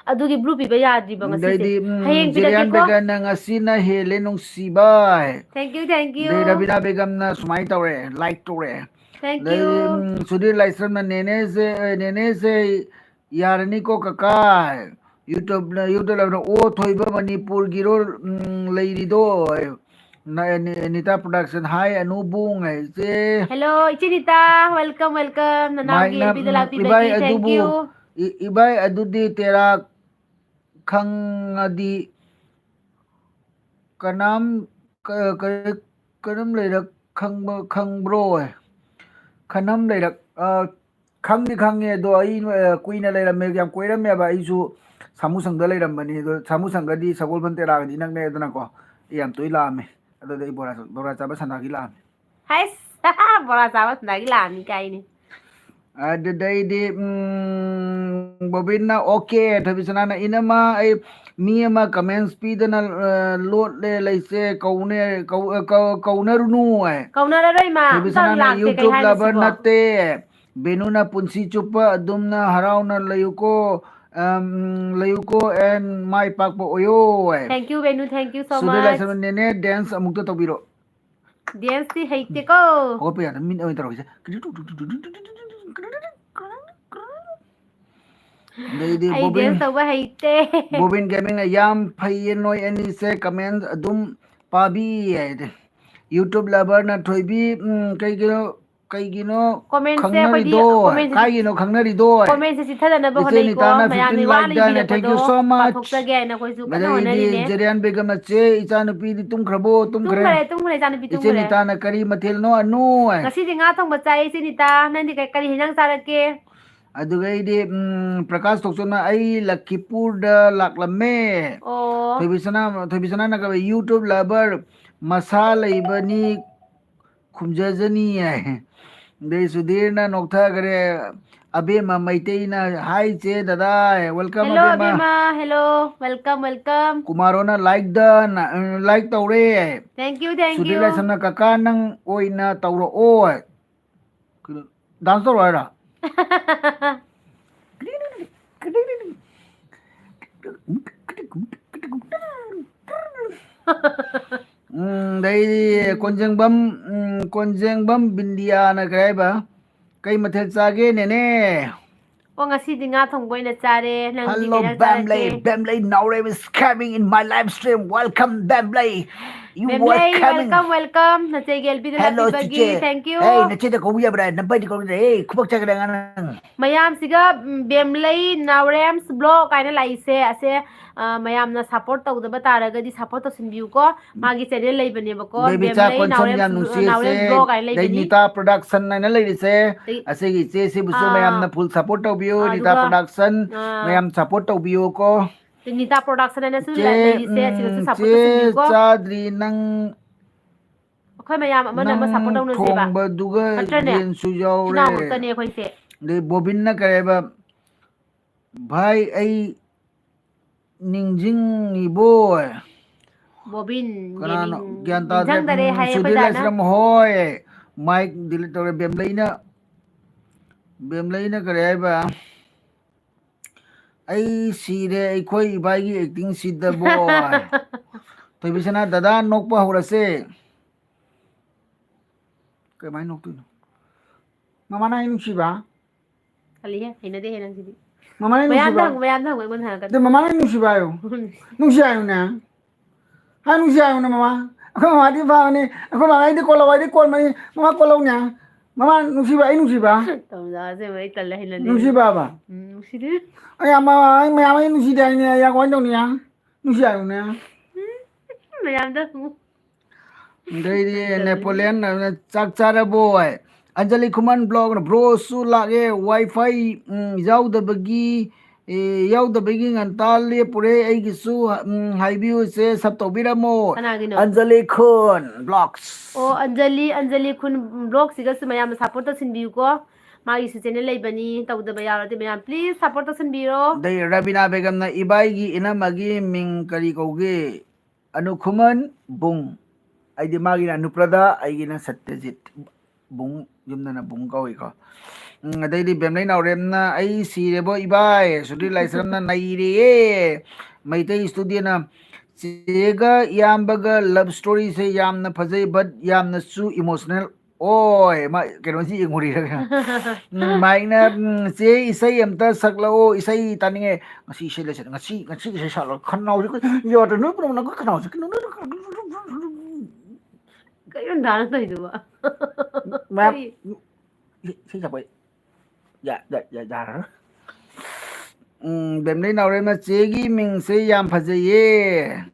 ꯑꯗꯨꯒꯤ blue ꯄꯤꯕ ꯌꯥꯗ꯭ꯔꯤꯕ ꯉꯁꯤꯁꯦ꯫ ꯑꯗꯩꯗꯤ, ꯎꯝ, ꯍꯌꯦꯡ ꯖꯦꯔꯤꯌꯥꯟ ꯄꯤꯔꯛꯀꯦꯀꯣ꯫ ꯕꯦꯒꯟꯅ, "ꯉꯁꯤꯅ ꯍꯦꯜꯂꯦ ꯅꯨꯡꯁꯤꯕ"꯫ Thank you, thank you꯫ ꯑꯗꯩ ꯔꯕꯤꯅꯥ ꯕꯦꯒꯝꯅ ꯁꯨꯃꯥꯏꯅ ꯇꯧꯔꯦ, like ꯇꯧꯔꯦ꯫ Thank ꯑꯗꯩ, you꯫ ꯎꯝ, ꯁꯨꯙꯤꯔ ꯂꯥꯏꯁ꯭ꯔꯝꯅ, "ꯅꯦꯅꯦꯁꯦ, ꯑꯦ, ꯅꯦꯅꯦꯁꯦ ꯌꯥꯔꯅꯤꯀꯣ ꯀꯀꯥ"꯫ YouTube ꯅ, YouTube ꯂꯥꯏꯕꯅ, "ꯑꯣ ꯊꯣꯏꯕ ꯃꯅꯤꯄꯨꯔꯒꯤꯔꯣ, ꯎꯝ, ꯂꯩꯔꯤꯗꯣ?" ꯅ-, ꯅꯤ-, ꯅꯤꯇꯥ production, "Hi ꯑꯅꯨꯕꯨꯡ" ꯍꯥꯏꯁꯦ꯫ Hello, ꯏꯆꯦ Nita, welcome, welcome꯫ ꯅꯅꯥꯎꯒꯤ ꯃꯥꯏꯛꯅ, F B ꯗ ꯎꯝ, ꯂꯥꯛꯄꯤꯕꯒꯤ "ꯏꯕꯥꯏ thank ꯑꯗꯨꯕꯨ, you꯫ ꯏ-, ꯏꯕꯥꯏ ꯑꯗꯨꯗꯤ ꯇꯦꯔꯥ ꯈꯪꯉꯗꯤ ꯀꯅꯥꯝ, ꯀ-, ꯀ-, ꯀꯔꯝ ꯂꯩꯔꯛ ꯈꯪꯕ, ꯈꯪꯕ꯭ꯔꯣ?" ꯈꯅꯝ ꯂꯩꯔꯛ, ꯑ, ꯈꯪꯗꯤ ꯈꯪꯉꯦ, ꯑꯗꯣ ꯑꯩ, ꯑ, ꯀꯨꯏꯅ ꯂꯩꯔꯝꯃꯦ, ꯌꯥꯝ ꯀꯣꯏꯔꯝꯃꯦꯕ꯫ ꯑꯩꯁꯨ ꯁꯥꯃꯨꯁꯪꯗ ꯂꯩꯔꯝꯕꯅꯤ, ꯑꯗꯣ ꯁꯥꯃꯨꯁꯪꯒꯗꯤ ꯁꯒꯣꯜꯕꯟ ꯇꯦꯔꯥꯒꯗꯤ ꯏꯅꯛ ꯅꯛꯑꯦꯗꯅꯀꯣ꯫ ꯑꯩ ꯌꯥꯝ ꯇꯣꯏ ꯂꯥꯛꯑꯝꯃꯦ꯫ ꯑꯗꯨꯗ ꯑꯩ ꯕꯣꯔꯥ, ꯕꯣꯔꯥ ꯆꯥꯕ ꯁꯟꯗꯥꯒꯤ ꯂꯥꯛꯑꯝꯃꯦ꯫ ꯍꯩꯁ, ꯕꯣꯔꯥ ꯆꯥꯕ ꯁꯟꯗꯥꯒꯤ ꯂꯥꯛꯑꯝꯃꯤ ꯀꯥꯏꯅꯤ꯫ ꯑꯗꯨꯗꯩꯗꯤ, ꯎꯝ, ꯕꯣꯕꯤꯟꯅ, "ꯑꯣꯀꯦ, ꯊꯣꯏꯕꯤꯁꯅꯥꯅ, ꯏꯅꯝꯃ, ꯑꯩ ꯃꯤ ꯑꯃ comments ꯄꯤꯗꯅ, ꯑ, ꯂꯣꯠꯂꯦ ꯂꯩꯁꯦ, ꯀꯧꯅꯦ, ꯀꯧ-, ꯑ, ꯀꯧ-, ꯀꯧꯅꯔꯨꯅꯨ" ꯍꯥꯏ꯫ ꯀꯧꯅꯔꯔꯣꯏ ꯃꯥ, ꯑꯝꯇ ꯊꯣꯏꯕꯤꯁꯅꯥꯅ, ꯂꯥꯛꯇꯦ, ꯀꯩ "YouTube lover ꯍꯥꯏꯅꯣ ꯁꯤꯕꯣ? ꯅꯠꯇꯦ, ꯕꯦꯅꯨꯅ ꯄꯨꯟꯁꯤ ꯆꯨꯞꯄ ꯑꯗꯨꯝꯅ ꯍꯔꯥꯎꯅ ꯂꯩꯌꯨꯀꯣ, ꯑꯝ, ꯂꯩꯌꯨꯀꯣ and ꯃꯥꯏ ꯄꯥꯛꯄ ꯑꯣꯏꯌꯣ" ꯍꯥꯏ꯫ Thank you, Venu, thank you so ꯁꯨꯗꯣꯏ much꯫ ꯂꯥꯏꯁ꯭ꯔꯝꯅ, "ꯅꯦꯅꯦ, dance ꯑꯃꯨꯛꯇ ꯇꯧꯕꯤꯔꯣ"꯫ Dance ꯇꯤ ꯍꯩꯇꯦꯀꯣ꯫ ꯍꯧꯒꯠꯄ ꯌꯥꯗꯕ ꯃꯤꯠ ꯑꯣꯏꯅ ꯇꯧꯔꯒꯦꯁꯦ꯫ ꯑꯗꯩꯗꯤ ꯑꯩ ꯕꯣꯕꯤꯟ, dance ꯇꯧꯕ ꯍꯩꯇꯦ꯫ ꯕꯣꯕꯤꯟ ꯒꯦꯃꯤꯡꯅ, "ꯌꯥꯝ ꯐꯩꯌꯦ ꯅꯣꯏ ꯑꯅꯤꯁꯦ, comment ꯑꯗꯨꯝ ꯄꯥꯕꯤ" ꯍꯥꯏꯗꯤ꯫ YouTube lover ꯅ, "ꯊꯣꯏꯕꯤ, ꯎꯝ, ꯀꯩꯒꯤꯅꯣ ꯀꯩꯒꯤꯅꯣ ꯈꯪꯅꯔꯤꯗꯣ? ꯀꯥꯏꯒꯤꯅꯣ ꯈꯪꯅꯔꯤꯗꯣ? ꯀꯣꯃꯦꯟꯁꯦ ꯆꯤꯊꯗꯅꯕ ꯍꯣꯠꯅꯩꯀꯣ꯫ ꯃꯌꯥꯝꯅ ꯋꯥꯅ ꯏꯔꯤꯕꯗꯣ ꯄꯥꯊꯣꯛꯆꯒꯦ ꯍꯥꯏꯅ ꯑꯩꯈꯣꯏꯁꯨ ꯀꯟꯅ ꯍꯣꯠꯅꯔꯤꯅꯦ꯫ ꯑꯗꯒꯤꯗꯤ ꯖꯦꯔꯤꯌꯥꯟ ꯕꯦꯒꯝ ꯑꯆꯦ, ꯏꯆꯥꯅꯨꯄꯤꯗꯤ ꯇꯨꯝꯈ꯭ꯔꯕꯣ? ꯇꯨꯝꯈ꯭ꯔꯦ꯫ ꯇꯨꯝꯈ꯭ꯔꯦ, ꯇꯨꯝꯈ꯭ꯔꯦ, ꯏꯆꯥꯅꯨꯄꯤ ꯇꯨꯝꯈ꯭ꯔꯦ꯫ ꯏꯆꯦ ꯅꯤꯇꯥꯅ ꯀꯔꯤ ꯃꯊꯦꯜꯅꯣ? ꯑꯅꯨ ꯍꯥꯏ꯫ ꯉꯁꯤꯗꯤ ꯉꯥ ꯊꯣꯡꯕ ꯆꯥꯏ, ꯏꯆꯦ ꯅꯤꯇꯥ꯫ ꯅꯪꯗꯤ ꯀꯩ, ꯀꯔꯤ ꯍꯤꯟꯖꯥꯡ ꯆꯥꯔꯛꯀꯦ? ꯑꯗꯨꯒꯩꯗꯤ, ꯎꯝ, ꯄ꯭ꯔꯀꯥꯁ ꯊꯣꯛꯆꯣꯝꯅ ꯑꯩ ꯂꯈꯤꯄꯨꯔꯗ ꯂꯥꯛꯂꯝꯃꯦ꯫ ꯑꯣ꯫ ꯊꯣꯏꯕꯤꯁꯅꯥ, ꯊꯣꯏꯕꯤꯁꯅꯥꯅ ꯀꯕ YouTube lover ꯃꯁꯥ ꯂꯩꯕꯅꯤ ꯈꯨꯝꯖꯖꯅꯤ ꯍꯥꯏ꯫ ꯑꯗꯩ ꯁꯨꯙꯤꯔꯅ ꯅꯣꯛꯊꯈ꯭ꯔꯦ꯫ ꯑꯕꯦꯝꯃ ꯃꯩꯇꯩꯅ, "Hi ꯆꯦ ꯗꯗꯥ," ꯍꯥꯏ꯫ Welcome, hello, ꯑꯕꯦꯝꯃ꯫ ꯑꯕꯦꯝꯃ, hello, welcome, welcome꯫ ꯀꯨꯃꯥꯔꯣꯅ like done, ꯎꯝ, like ꯇꯧꯔꯦ꯫ Thank you, thank you꯫ Sudhir ꯂꯥꯏꯁ꯭ꯔꯝꯅ, "ꯀꯀꯥ ꯅꯪ ꯑꯣꯏꯅ ꯇꯧꯔꯛꯑꯣ," ꯍꯥꯏ꯫ ꯀꯩꯅꯣ, dance ꯇꯧꯔꯣ ꯍꯥꯏꯔꯣ? ꯎꯝ, ꯑꯗꯩꯗꯤ ꯀꯣꯟꯖꯦꯡꯕꯝ, ꯎꯝ, ꯀꯣꯟꯖꯦꯡꯕꯝ ꯕꯤꯟꯗꯤꯌꯥꯅ ꯀꯩ ꯍꯥꯏꯕ? "ꯀꯩ ꯃꯊꯦꯜ ꯆꯥꯒꯦ, ꯅꯦꯅꯦ?" ꯑꯣ, ꯉꯁꯤꯗꯤ ꯉꯥ ꯊꯣꯡꯕ ꯑꯣꯏꯅ ꯆꯥꯔꯦ꯫ ꯅꯪꯗꯤ ꯀꯩ ꯍꯦꯟꯖꯥꯡ ꯆꯥꯔꯛꯀꯦ? Hello, ꯕꯦꯝꯂꯩ, ꯕꯦꯝꯂꯩ Naorem is coming in my live stream. Welcome, ꯕꯦꯝꯂꯩ꯫ You ꯕꯦꯝꯂꯩ, welcoming. Welcome, welcome꯫ ꯅꯆꯦꯒꯤ ꯑꯦꯜꯕꯤꯗ hello, ꯂꯥꯛꯄꯤꯕꯒꯤ ꯆꯤꯆꯦ꯫ Thank you꯫ ꯍꯦ, ꯅꯆꯦꯗ ꯀꯧꯕ ꯌꯥꯕ꯭ꯔꯥ? ꯅꯄꯥꯏꯗꯤ ꯀꯧꯗ꯭ꯔꯦ꯫ ꯍꯦ, ꯈꯨꯕꯥꯛ ꯆꯥꯒꯗ꯭ꯔꯥ ꯑꯉꯥꯡ? ꯃꯌꯥꯝꯁꯤꯒ, ꯎꯝ, ꯕꯦꯝꯂꯩ ꯅꯥꯎꯔꯦꯝꯁ vlog ꯍꯥꯏꯅ ꯂꯥꯛꯏꯁꯦ꯫ ꯑꯁꯦ, ꯑ, ꯃꯌꯥꯝꯅ support ꯇꯧꯗꯕ ꯇꯥꯔꯒꯗꯤ support ꯇꯧꯁꯤꯟꯕꯤꯌꯨꯀꯣ꯫ ꯃꯥꯒꯤ channel ꯂꯩꯕꯅꯦꯕꯀꯣ, ꯕꯦꯕꯤꯆꯥ ꯕꯦꯝꯂꯩ ꯀꯣꯟꯁꯝ ꯅꯥꯎꯔꯦꯝꯁ, ꯌꯥꯝ ꯅꯨꯡꯁꯤ ꯅꯥꯎꯔꯦꯝꯁ ꯑꯁꯦ꯫ Vlog ꯍꯥꯏꯅ ꯂꯩꯕꯅꯤ꯫ ꯗꯩꯅꯤꯇꯥ production ꯍꯥꯏꯅ ꯂꯩꯔꯤꯁꯦ꯫ ꯑꯗꯒꯤ ꯑꯁꯤꯒꯤ ꯏꯆꯦ ꯁꯤꯕꯨꯁꯨ ꯑꯥ, ꯃꯌꯥꯝꯅ full support ꯇꯧꯕꯤꯌꯨ꯫ ꯑꯥ, ꯅꯤꯇꯥ ꯑꯗꯨꯒ, production ꯑꯥ, ꯃꯌꯥꯝ support ꯇꯧꯕꯤꯌꯨꯀꯣ꯫ ꯅꯤꯇꯥ production ꯍꯥꯏꯅꯁꯨ ꯆꯦ, ꯂꯩꯔꯤꯁꯦ, ꯑꯁꯤꯗꯁꯨ ꯎꯝ, support ꯆꯦ ꯇꯧꯁꯤꯟꯕꯤꯌꯨꯀꯣ꯫ ꯆꯥꯗ꯭ꯔꯤ ꯅꯪ꯫ ꯑꯩꯈꯣꯏ ꯃꯌꯥꯝ ꯑꯃꯅ ꯑꯃ ꯅꯪ support ꯇꯧꯅꯁꯦꯕ꯫ ꯊꯣꯡꯕꯗꯨꯒ ꯅꯠꯇ꯭ꯔꯅꯦ? ꯌꯦꯟꯁꯨ ꯌꯥꯎꯔꯦ꯫ ꯏꯆꯤꯟ ꯏꯅꯥꯎ ꯉꯥꯛꯇꯅꯦ ꯑꯩꯈꯣꯏꯁꯦ꯫ ꯑꯗꯩ ꯕꯣꯕꯤꯟꯅ ꯀꯩ ꯍꯥꯏꯕ? "ꯚꯥꯏ, ꯑꯩ ꯅꯤꯡꯁꯤꯡꯉꯤꯕꯣ?" ꯕꯣꯕꯤꯟ, ꯀꯅꯥꯅꯣ? ꯌꯦꯡꯅꯤꯡ-, ꯒ꯭ꯌꯥꯟ ꯇꯥꯗ꯭ꯔꯦ꯫ ꯅꯤꯡꯁꯤꯡꯗꯔꯦ ꯎꯝ, ꯍꯥꯏꯌꯦ ꯑꯩꯈꯣꯏ ꯁꯨꯙꯤꯔ ꯗꯥꯅ꯫ ꯂꯥꯏꯁ꯭ꯔꯝ ꯍꯣꯏ꯫ Mic delete ꯇꯧꯔꯦ꯫ ꯕꯦꯝꯂꯩꯅ, ꯕꯦꯝꯂꯩꯅ ꯀꯔꯤ ꯍꯥꯏꯕ? "ꯑꯩ ꯁꯤꯔꯦ, ꯑꯩꯈꯣꯏ ꯏꯕꯥꯏꯒꯤ acting ꯁꯤꯗꯕꯣ?" ꯊꯣꯏꯕꯤꯁꯅꯥ, ꯗꯗꯥ ꯅꯣꯛꯄ ꯍꯧꯔꯁꯦ꯫ ꯀꯃꯥꯏꯅ ꯅꯣꯛꯇꯣꯏꯅꯣ? ꯃꯃꯥꯅ ꯑꯩ ꯅꯨꯡꯁꯤꯕ? ꯇꯜꯂꯤꯍꯦ, ꯍꯩꯅꯗꯦꯍꯦ ꯅꯪꯁꯤꯗꯤ꯫ ꯃꯃꯥꯅ ꯑꯩ ꯃꯌꯥꯝꯗ ꯅꯨꯡꯁꯤꯕ? ꯍꯪꯉꯨ, ꯃꯌꯥꯝꯗ ꯍꯪꯉꯨ, ꯑꯩꯉꯣꯟꯗ ꯍꯪꯉꯛꯀꯅꯨ꯫ ꯑꯗꯨ ꯃꯃꯥꯅ ꯑꯩ ꯅꯨꯡꯁꯤꯕ ꯍꯥꯏꯌꯨ꯫ ꯎꯝ꯫ ꯅꯨꯡꯁꯤ ꯍꯥꯏꯌꯨꯅꯦ꯫ ꯍꯥꯏ, ꯅꯨꯡꯁꯤ ꯍꯥꯏꯌꯨꯅꯦ ꯃꯃꯥ꯫ ꯑꯩꯈꯣꯏ ꯃꯃꯥꯗꯤ ꯐꯕꯅꯤ꯫ ꯑꯩꯈꯣꯏ ꯃꯃꯥ ꯑꯩꯗꯤ ꯀꯣꯜꯂꯧ, ꯑꯩꯗꯤ ꯀꯣꯜ ꯃꯅꯤ꯫ ꯃꯃꯥ ꯀꯣꯜꯂꯧꯅꯦ꯫ ꯃꯃꯥ ꯅꯨꯡꯁꯤꯕ, ꯑꯩ ꯅꯨꯡꯁꯤꯕ? ꯇꯧꯖꯥꯁꯦ ꯑꯩ ꯇꯜꯂꯦ, ꯍꯩꯅꯗꯦ꯫ ꯅꯨꯡꯁꯤꯕꯕ? ꯎꯝ, ꯅꯨꯡꯁꯤꯗꯦ꯫ ꯑꯩ ꯑꯃ, ꯑꯩ ꯃꯌꯥꯝ ꯑꯩ ꯅꯨꯡꯁꯤꯗꯦ ꯍꯥꯏꯅꯦ, ꯑꯩ ꯌꯥꯝ ꯀꯃꯥꯏꯅ ꯇꯧꯅꯤ? ꯅꯨꯡꯁꯤ ꯍꯥꯏꯌꯨꯅꯦ꯫ ꯃꯌꯥꯝꯗ ꯑꯃꯨꯛ꯫ ꯑꯗꯩꯗꯤ ꯅꯦꯄꯣꯂꯤꯌꯟ ꯑꯗꯨꯅ ꯆꯥꯛ ꯆꯥꯔꯕꯣ ꯍꯥꯏ꯫ ꯑꯟꯖꯂꯤ ꯈꯨꯃꯟ ꯕ꯭ꯂꯣꯛꯅ ꯕ꯭ꯔꯣꯁꯨ ꯂꯥꯛꯑꯦ, ꯋꯥꯏ ꯐꯥꯏ, ꯎꯝ, ꯌꯥꯎꯗꯕꯒꯤ, ꯑꯦ, ꯌꯥꯎꯗꯕꯒꯤ ꯉꯟꯇꯥ ꯂꯦꯞꯄꯨꯔꯦ꯫ ꯑꯩꯒꯤꯁꯨ, ꯎꯝ, ꯍꯥꯏꯕꯤꯌꯨꯁꯦ, ꯁꯞ ꯇꯧꯕꯤꯔꯝꯃꯣ꯫ ꯀꯅꯥꯒꯤꯅꯣ? ꯑꯟꯖꯂꯤ ꯈꯨꯟ ꯕ꯭ꯂꯣꯛꯁ꯫ ꯑꯣ, ꯑꯟꯖꯂꯤ, ꯑꯟꯖꯂꯤ ꯈꯨꯟ ꯕ꯭ꯂꯣꯛꯁꯤꯒꯁꯨ ꯃꯌꯥꯝꯅ ꯁꯞꯄꯣꯔꯠ ꯇꯧꯁꯤꯟꯕꯤꯌꯨꯀꯣ꯫ ꯃꯥꯒꯤꯁꯨ ꯆꯦꯅꯦꯜ ꯂꯩꯕꯅꯤ, ꯇꯧꯗꯕ ꯌꯥꯎꯔꯗꯤ ꯃꯌꯥꯝ please support ꯇꯧꯁꯤꯟꯕꯤꯔꯣ꯫ ꯑꯗꯩ ꯔꯕꯤꯅꯥ ꯕꯦꯒꯝꯅ ꯏꯕꯥꯏꯒꯤ ꯏꯅꯝꯃꯒꯤ ꯃꯤꯡ ꯀꯔꯤ ꯀꯧꯒꯦ? ꯑꯅꯨꯈꯨꯃꯟ ꯕꯨꯡ꯫ ꯑꯩꯗꯤ ꯃꯥꯒꯤꯅ ꯑꯅꯨꯄ꯭ꯔꯗꯥ, ꯑꯩꯒꯤꯅ ꯁꯠꯇ꯭ꯌꯖꯤꯠ꯫ ꯕꯨꯡ, ꯌꯨꯝꯗꯅ ꯕꯨꯡ ꯀꯧꯏꯀꯣ꯫ ꯎꯝ, ꯑꯗꯩꯗꯤ ꯕꯦꯝꯂꯩ ꯅꯥꯎꯔꯦꯝꯅ "ꯑꯩ ꯁꯤꯔꯦꯕꯣ ꯏꯕꯥꯏ", ꯁꯨꯗ꯭ꯔꯤ ꯂꯥꯏꯁ꯭ꯔꯝꯅ "ꯅꯩꯔꯦꯌꯦ"꯫ ꯃꯩꯇꯩ ꯁ꯭ꯇꯨꯗꯤꯑꯣꯅ "ꯆꯦꯒ ꯏꯌꯥꯝꯕꯒ ꯂꯕ ꯁ꯭ꯇꯣꯔꯤꯁꯦ ꯌꯥꯝꯅ ꯐꯖꯩ, but ꯌꯥꯝꯅꯁꯨ ꯏꯃꯣꯁꯅꯦꯜ ꯑꯣꯏ"꯫ ꯃꯥ ꯀꯩꯅꯣꯁꯤ ꯌꯦꯡꯉꯨꯔꯤꯔꯒ꯫ ꯎꯝ, ꯃꯥꯏꯛꯅ, ꯎꯝ, "ꯆꯦ ꯏꯁꯩ ꯑꯝꯇ ꯁꯛꯂꯛꯑꯣ, ꯏꯁꯩ ꯇꯥꯅꯤꯡꯉꯦ"꯫ ꯉꯁꯤ ꯏꯁꯩ ꯂꯩꯁꯤꯗꯤ, ꯉꯁꯤ, ꯉꯁꯤ ꯏꯁꯩ ꯁꯛꯂꯛꯑꯣ꯫ ꯈꯅꯥꯎꯁꯦ ꯌꯥꯗ꯭ꯔꯦ, ꯅꯣꯏ ꯄꯨꯝꯅꯃꯛ ꯈꯅꯥꯎꯁꯦ ꯀꯩꯅꯣ꯫ ꯀꯩꯅꯣ ꯗꯥꯅ ꯇꯧꯔꯤꯗꯨꯕꯣ? ꯃꯌꯥꯝ ꯀꯔꯤ? ꯏꯁꯩ ꯁꯛꯄ ꯌꯥ-, ꯌꯥ-, ꯌꯥ-, ꯌꯥꯔꯔꯣꯏ꯫ ꯎꯝ, ꯕꯦꯝꯂꯩ ꯅꯥꯎꯔꯦꯝꯅ "ꯆꯦꯒꯤ ꯃꯤꯡꯁꯦ ꯌꯥꯝ ꯐꯖꯩꯌꯦ"꯫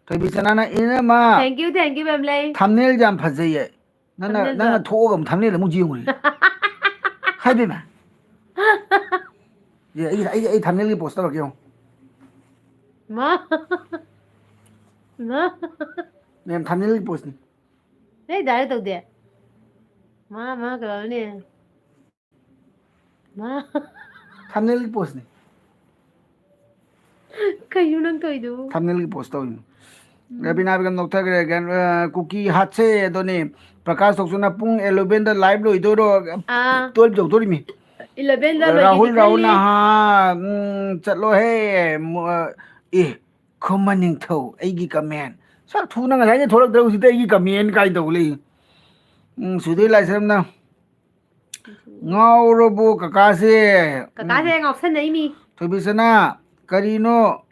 ꯊꯣꯏꯕꯤ ꯁꯅꯥꯅ "ꯏꯅꯝꯃ, Thank you, thank you, ꯕꯦꯝꯂꯩ꯫ ꯊꯝꯅꯦꯜ ꯌꯥꯝ ꯐꯖꯩꯌꯦ"꯫ ꯅꯪꯅ, ꯊꯝꯅꯦꯜꯗꯣ꯫ ꯅꯪꯅ ꯊꯣꯛꯑꯒ ꯑꯃꯨꯛ ꯊꯝꯅꯦꯜ ꯑꯃꯨꯛ ꯌꯦꯡꯉꯨꯔꯤ꯫ ꯍꯥꯏꯕꯤꯃ꯫ ꯑꯦ, ꯑꯩ, ꯑꯩ, ꯑꯩ ꯊꯝꯅꯦꯜꯒꯤ ꯄꯣꯁ ꯇꯧꯔꯛꯀꯦ ꯌꯦꯡꯉꯣ꯫ ꯃꯥ꯫ ꯃꯥ꯫ ꯃꯌꯥꯝ ꯊꯝꯅꯦꯜꯒꯤ ꯄꯣꯁꯅꯤ꯫ ꯑꯩ direct ꯇꯧꯗꯦ꯫ ꯃꯥ, ꯃꯥ ꯀꯩꯗꯧꯔꯅꯤ? ꯃꯥ꯫ ꯊꯝꯅꯦꯜꯒꯤ ꯄꯣꯁꯅꯤ꯫ ꯀꯩꯅꯣ ꯅꯪ ꯇꯧꯔꯤꯗꯨꯕꯨ? ꯊꯝꯅꯦꯜꯒꯤ ꯄꯣꯁ ꯇꯧꯔꯤꯅꯤ꯫ ꯔꯕꯤꯅꯥ ꯕꯦꯒꯝ ꯅꯣꯛꯊꯈ꯭ꯔꯦ꯫ ꯒ꯭ꯌꯥꯟ-, ꯑ, ꯀꯨꯀꯤ ꯍꯥꯠꯁꯦ ꯑꯗꯨꯅꯤ꯫ ꯄ꯭ꯔꯀꯥꯁ ꯊꯣꯛꯆꯨꯅ ꯄꯨꯡ eleven ꯗ live ꯂꯣꯏꯗꯣꯏꯔꯣ? ꯑꯥ꯫ Twelve ꯌꯧꯗꯣꯔꯤꯃꯤ꯫ Eleven ꯗ ꯔꯥꯍꯨꯜ, ꯂꯣꯏꯒꯦꯗꯤ ꯔꯥꯍꯨꯜꯅ, ꯈꯜꯂꯤ꯫ ꯍꯥ, ꯎꯝ, ꯆꯠꯂꯣꯍꯦ꯫ ꯃꯨ-, ꯑ, ꯑꯦ, ꯈꯨꯃꯟ ꯅꯤꯡꯊꯧ, ꯑꯩꯒꯤ comment꯫ ꯁꯛ ꯊꯨꯅ ꯉꯁꯥꯏꯗꯩ ꯊꯣꯛꯂꯛꯇ꯭ꯔꯦ, ꯍꯧꯖꯤꯛꯇ ꯑꯩꯒꯤ comment ꯀꯥꯏ ꯇꯧ ꯂꯩ꯫ ꯎꯝ, ꯁꯨꯗꯣꯏ ꯂꯥꯏꯁ꯭ꯔꯝꯅ꯫ ꯉꯥꯎꯔꯕꯣ ꯀꯀꯥꯁꯦ? ꯀꯀꯥꯁꯦ ꯉꯥꯎꯁꯟꯅꯩꯅꯤ꯫ ꯊꯣꯏꯕꯤꯁꯅꯥ, ꯀꯔꯤꯅꯣ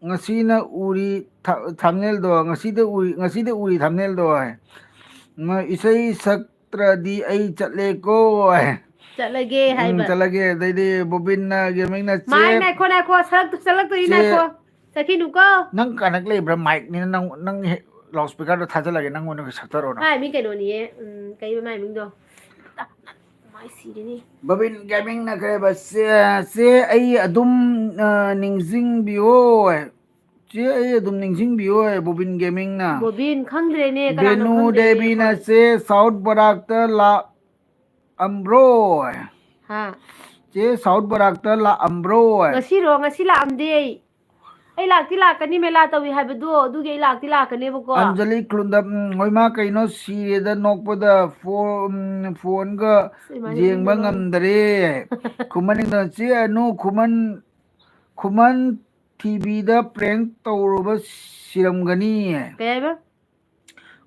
ꯉꯁꯤꯅ ꯎꯔꯤ ꯊ-, thumbnail ꯗꯣ? ꯉꯁꯤꯗ ꯎꯔꯤ, ꯉꯁꯤꯗ ꯎꯔꯤ thumbnail ꯗꯣ ꯍꯥꯏ꯫ ꯃ-, ꯏꯁꯩ ꯁꯛ ꯆꯠꯇ꯭ꯔꯗꯤ ꯑꯩ ꯆꯠꯂꯦꯀꯣ꯫ ꯆꯠꯂꯒꯦ ꯎꯝ, ꯍꯥꯏꯕ꯫ ꯆꯠꯂꯒꯦ꯫ ꯑꯗꯩꯗꯤ ꯕꯣꯕꯤꯟꯅ, ꯒꯦꯃꯤꯡꯅ, ꯆꯦ, ꯃꯥꯏ ꯉꯥꯏꯈꯣ, ꯉꯥꯏꯈꯣ, ꯁꯔꯛꯇꯨ ꯆꯠꯂꯛꯇꯣꯏꯅꯤ, ꯆꯦ, ꯉꯥꯏꯈꯣ꯫ ꯆꯠꯈꯤꯅꯨꯀꯣ꯫ ꯅꯪ ꯀꯅꯦꯛ ꯂꯩꯕ꯭ꯔꯥ? ꯃꯥꯏꯛꯅꯤꯅ ꯅꯪ, ꯅꯪ ꯍꯦꯛ ꯂꯥꯎꯠ ꯁ꯭ꯄꯤꯀꯔꯗꯣ ꯊꯥꯖꯤꯜꯂꯒꯦ, ꯅꯪ ꯑꯣꯏꯅ ꯁꯛꯇꯔꯛꯑꯣꯅ꯫ ꯃꯥꯏ ꯃꯤ ꯀꯩꯅꯣꯅꯤꯌꯦ, ꯎꯝ, ꯀꯩꯕ ꯃꯥꯏ ꯃꯤꯡꯗꯣ? ꯃꯥꯏ ꯁꯤꯔꯦꯅꯦ꯫ ꯕꯣꯕꯤꯟ ꯒꯦꯃꯤꯡꯅ ꯀꯩꯕ, ꯆꯦ, ꯆꯦ, ꯑꯩ ꯑꯗꯨꯝ, ꯑ, ꯅꯤꯡꯁꯤꯡꯕꯤꯌꯣ꯫ ꯆꯦ, ꯑꯩ ꯑꯗꯨꯝ ꯅꯤꯡꯁꯤꯡꯕꯤꯌꯣ, ꯕꯣꯕꯤꯟ ꯒꯦꯃꯤꯡꯅ꯫ ꯕꯣꯕꯤꯟ ꯈꯪꯗ꯭ꯔꯦꯅꯦ, ꯀꯅꯥꯅꯣ ꯕꯦꯅꯨ ꯈꯪꯗ꯭ꯔꯦꯅꯦ ꯗꯦꯕꯤꯅ, ꯑꯩꯈꯣꯏ꯫ ꯆꯦ, ꯁꯥꯎꯠ ꯕꯔꯥꯛꯇ ꯂꯥꯛꯑꯝꯕ꯭ꯔꯣ? ꯍꯥ? ꯆꯦ, ꯁꯥꯎꯠ ꯕꯔꯥꯛꯇ ꯂꯥꯛꯑꯝꯕ꯭ꯔꯣ? ꯉꯁꯤꯔꯣ? ꯉꯁꯤ ꯂꯥꯛꯑꯝꯗꯦ ꯑꯩ꯫ ꯑꯩ ꯂꯥꯛꯇꯤ ꯂꯥꯛꯀꯅꯤ, ꯃꯦꯂꯥ ꯇꯧꯏ ꯍꯥꯏꯕꯗꯣ, ꯑꯗꯨꯒꯤ ꯑꯩ ꯂꯥꯛꯇꯤ ꯂꯥꯛꯀꯅꯦꯕꯀꯣ꯫ ꯑꯟꯖꯂꯤ ꯈꯨꯔꯨꯝꯗꯝ, ꯎꯝ, ꯍꯣꯏꯃꯥ ꯀꯩꯅꯣ ꯁꯤꯔꯦꯗ ꯅꯣꯛꯄꯗ ꯐꯣ-, ꯎꯝ, ꯐꯣꯟꯒ ꯑꯁ, ꯏꯃꯥ, ꯌꯦꯡꯕ ꯏꯃꯥ꯫ ꯉꯝꯗꯔꯦ꯫ ꯈꯨꯃꯟ ꯅꯤꯡꯊꯧ, ꯆꯦ ꯑꯅꯨ, ꯈꯨꯃꯟ, ꯈꯨꯃꯟ ꯊꯤꯕꯤꯗ ꯄ꯭ꯔꯦꯡ ꯇꯧꯔꯨꯕ ꯁꯤꯔꯝꯒꯅꯤ꯫ ꯀꯩ ꯍꯥꯏꯕ?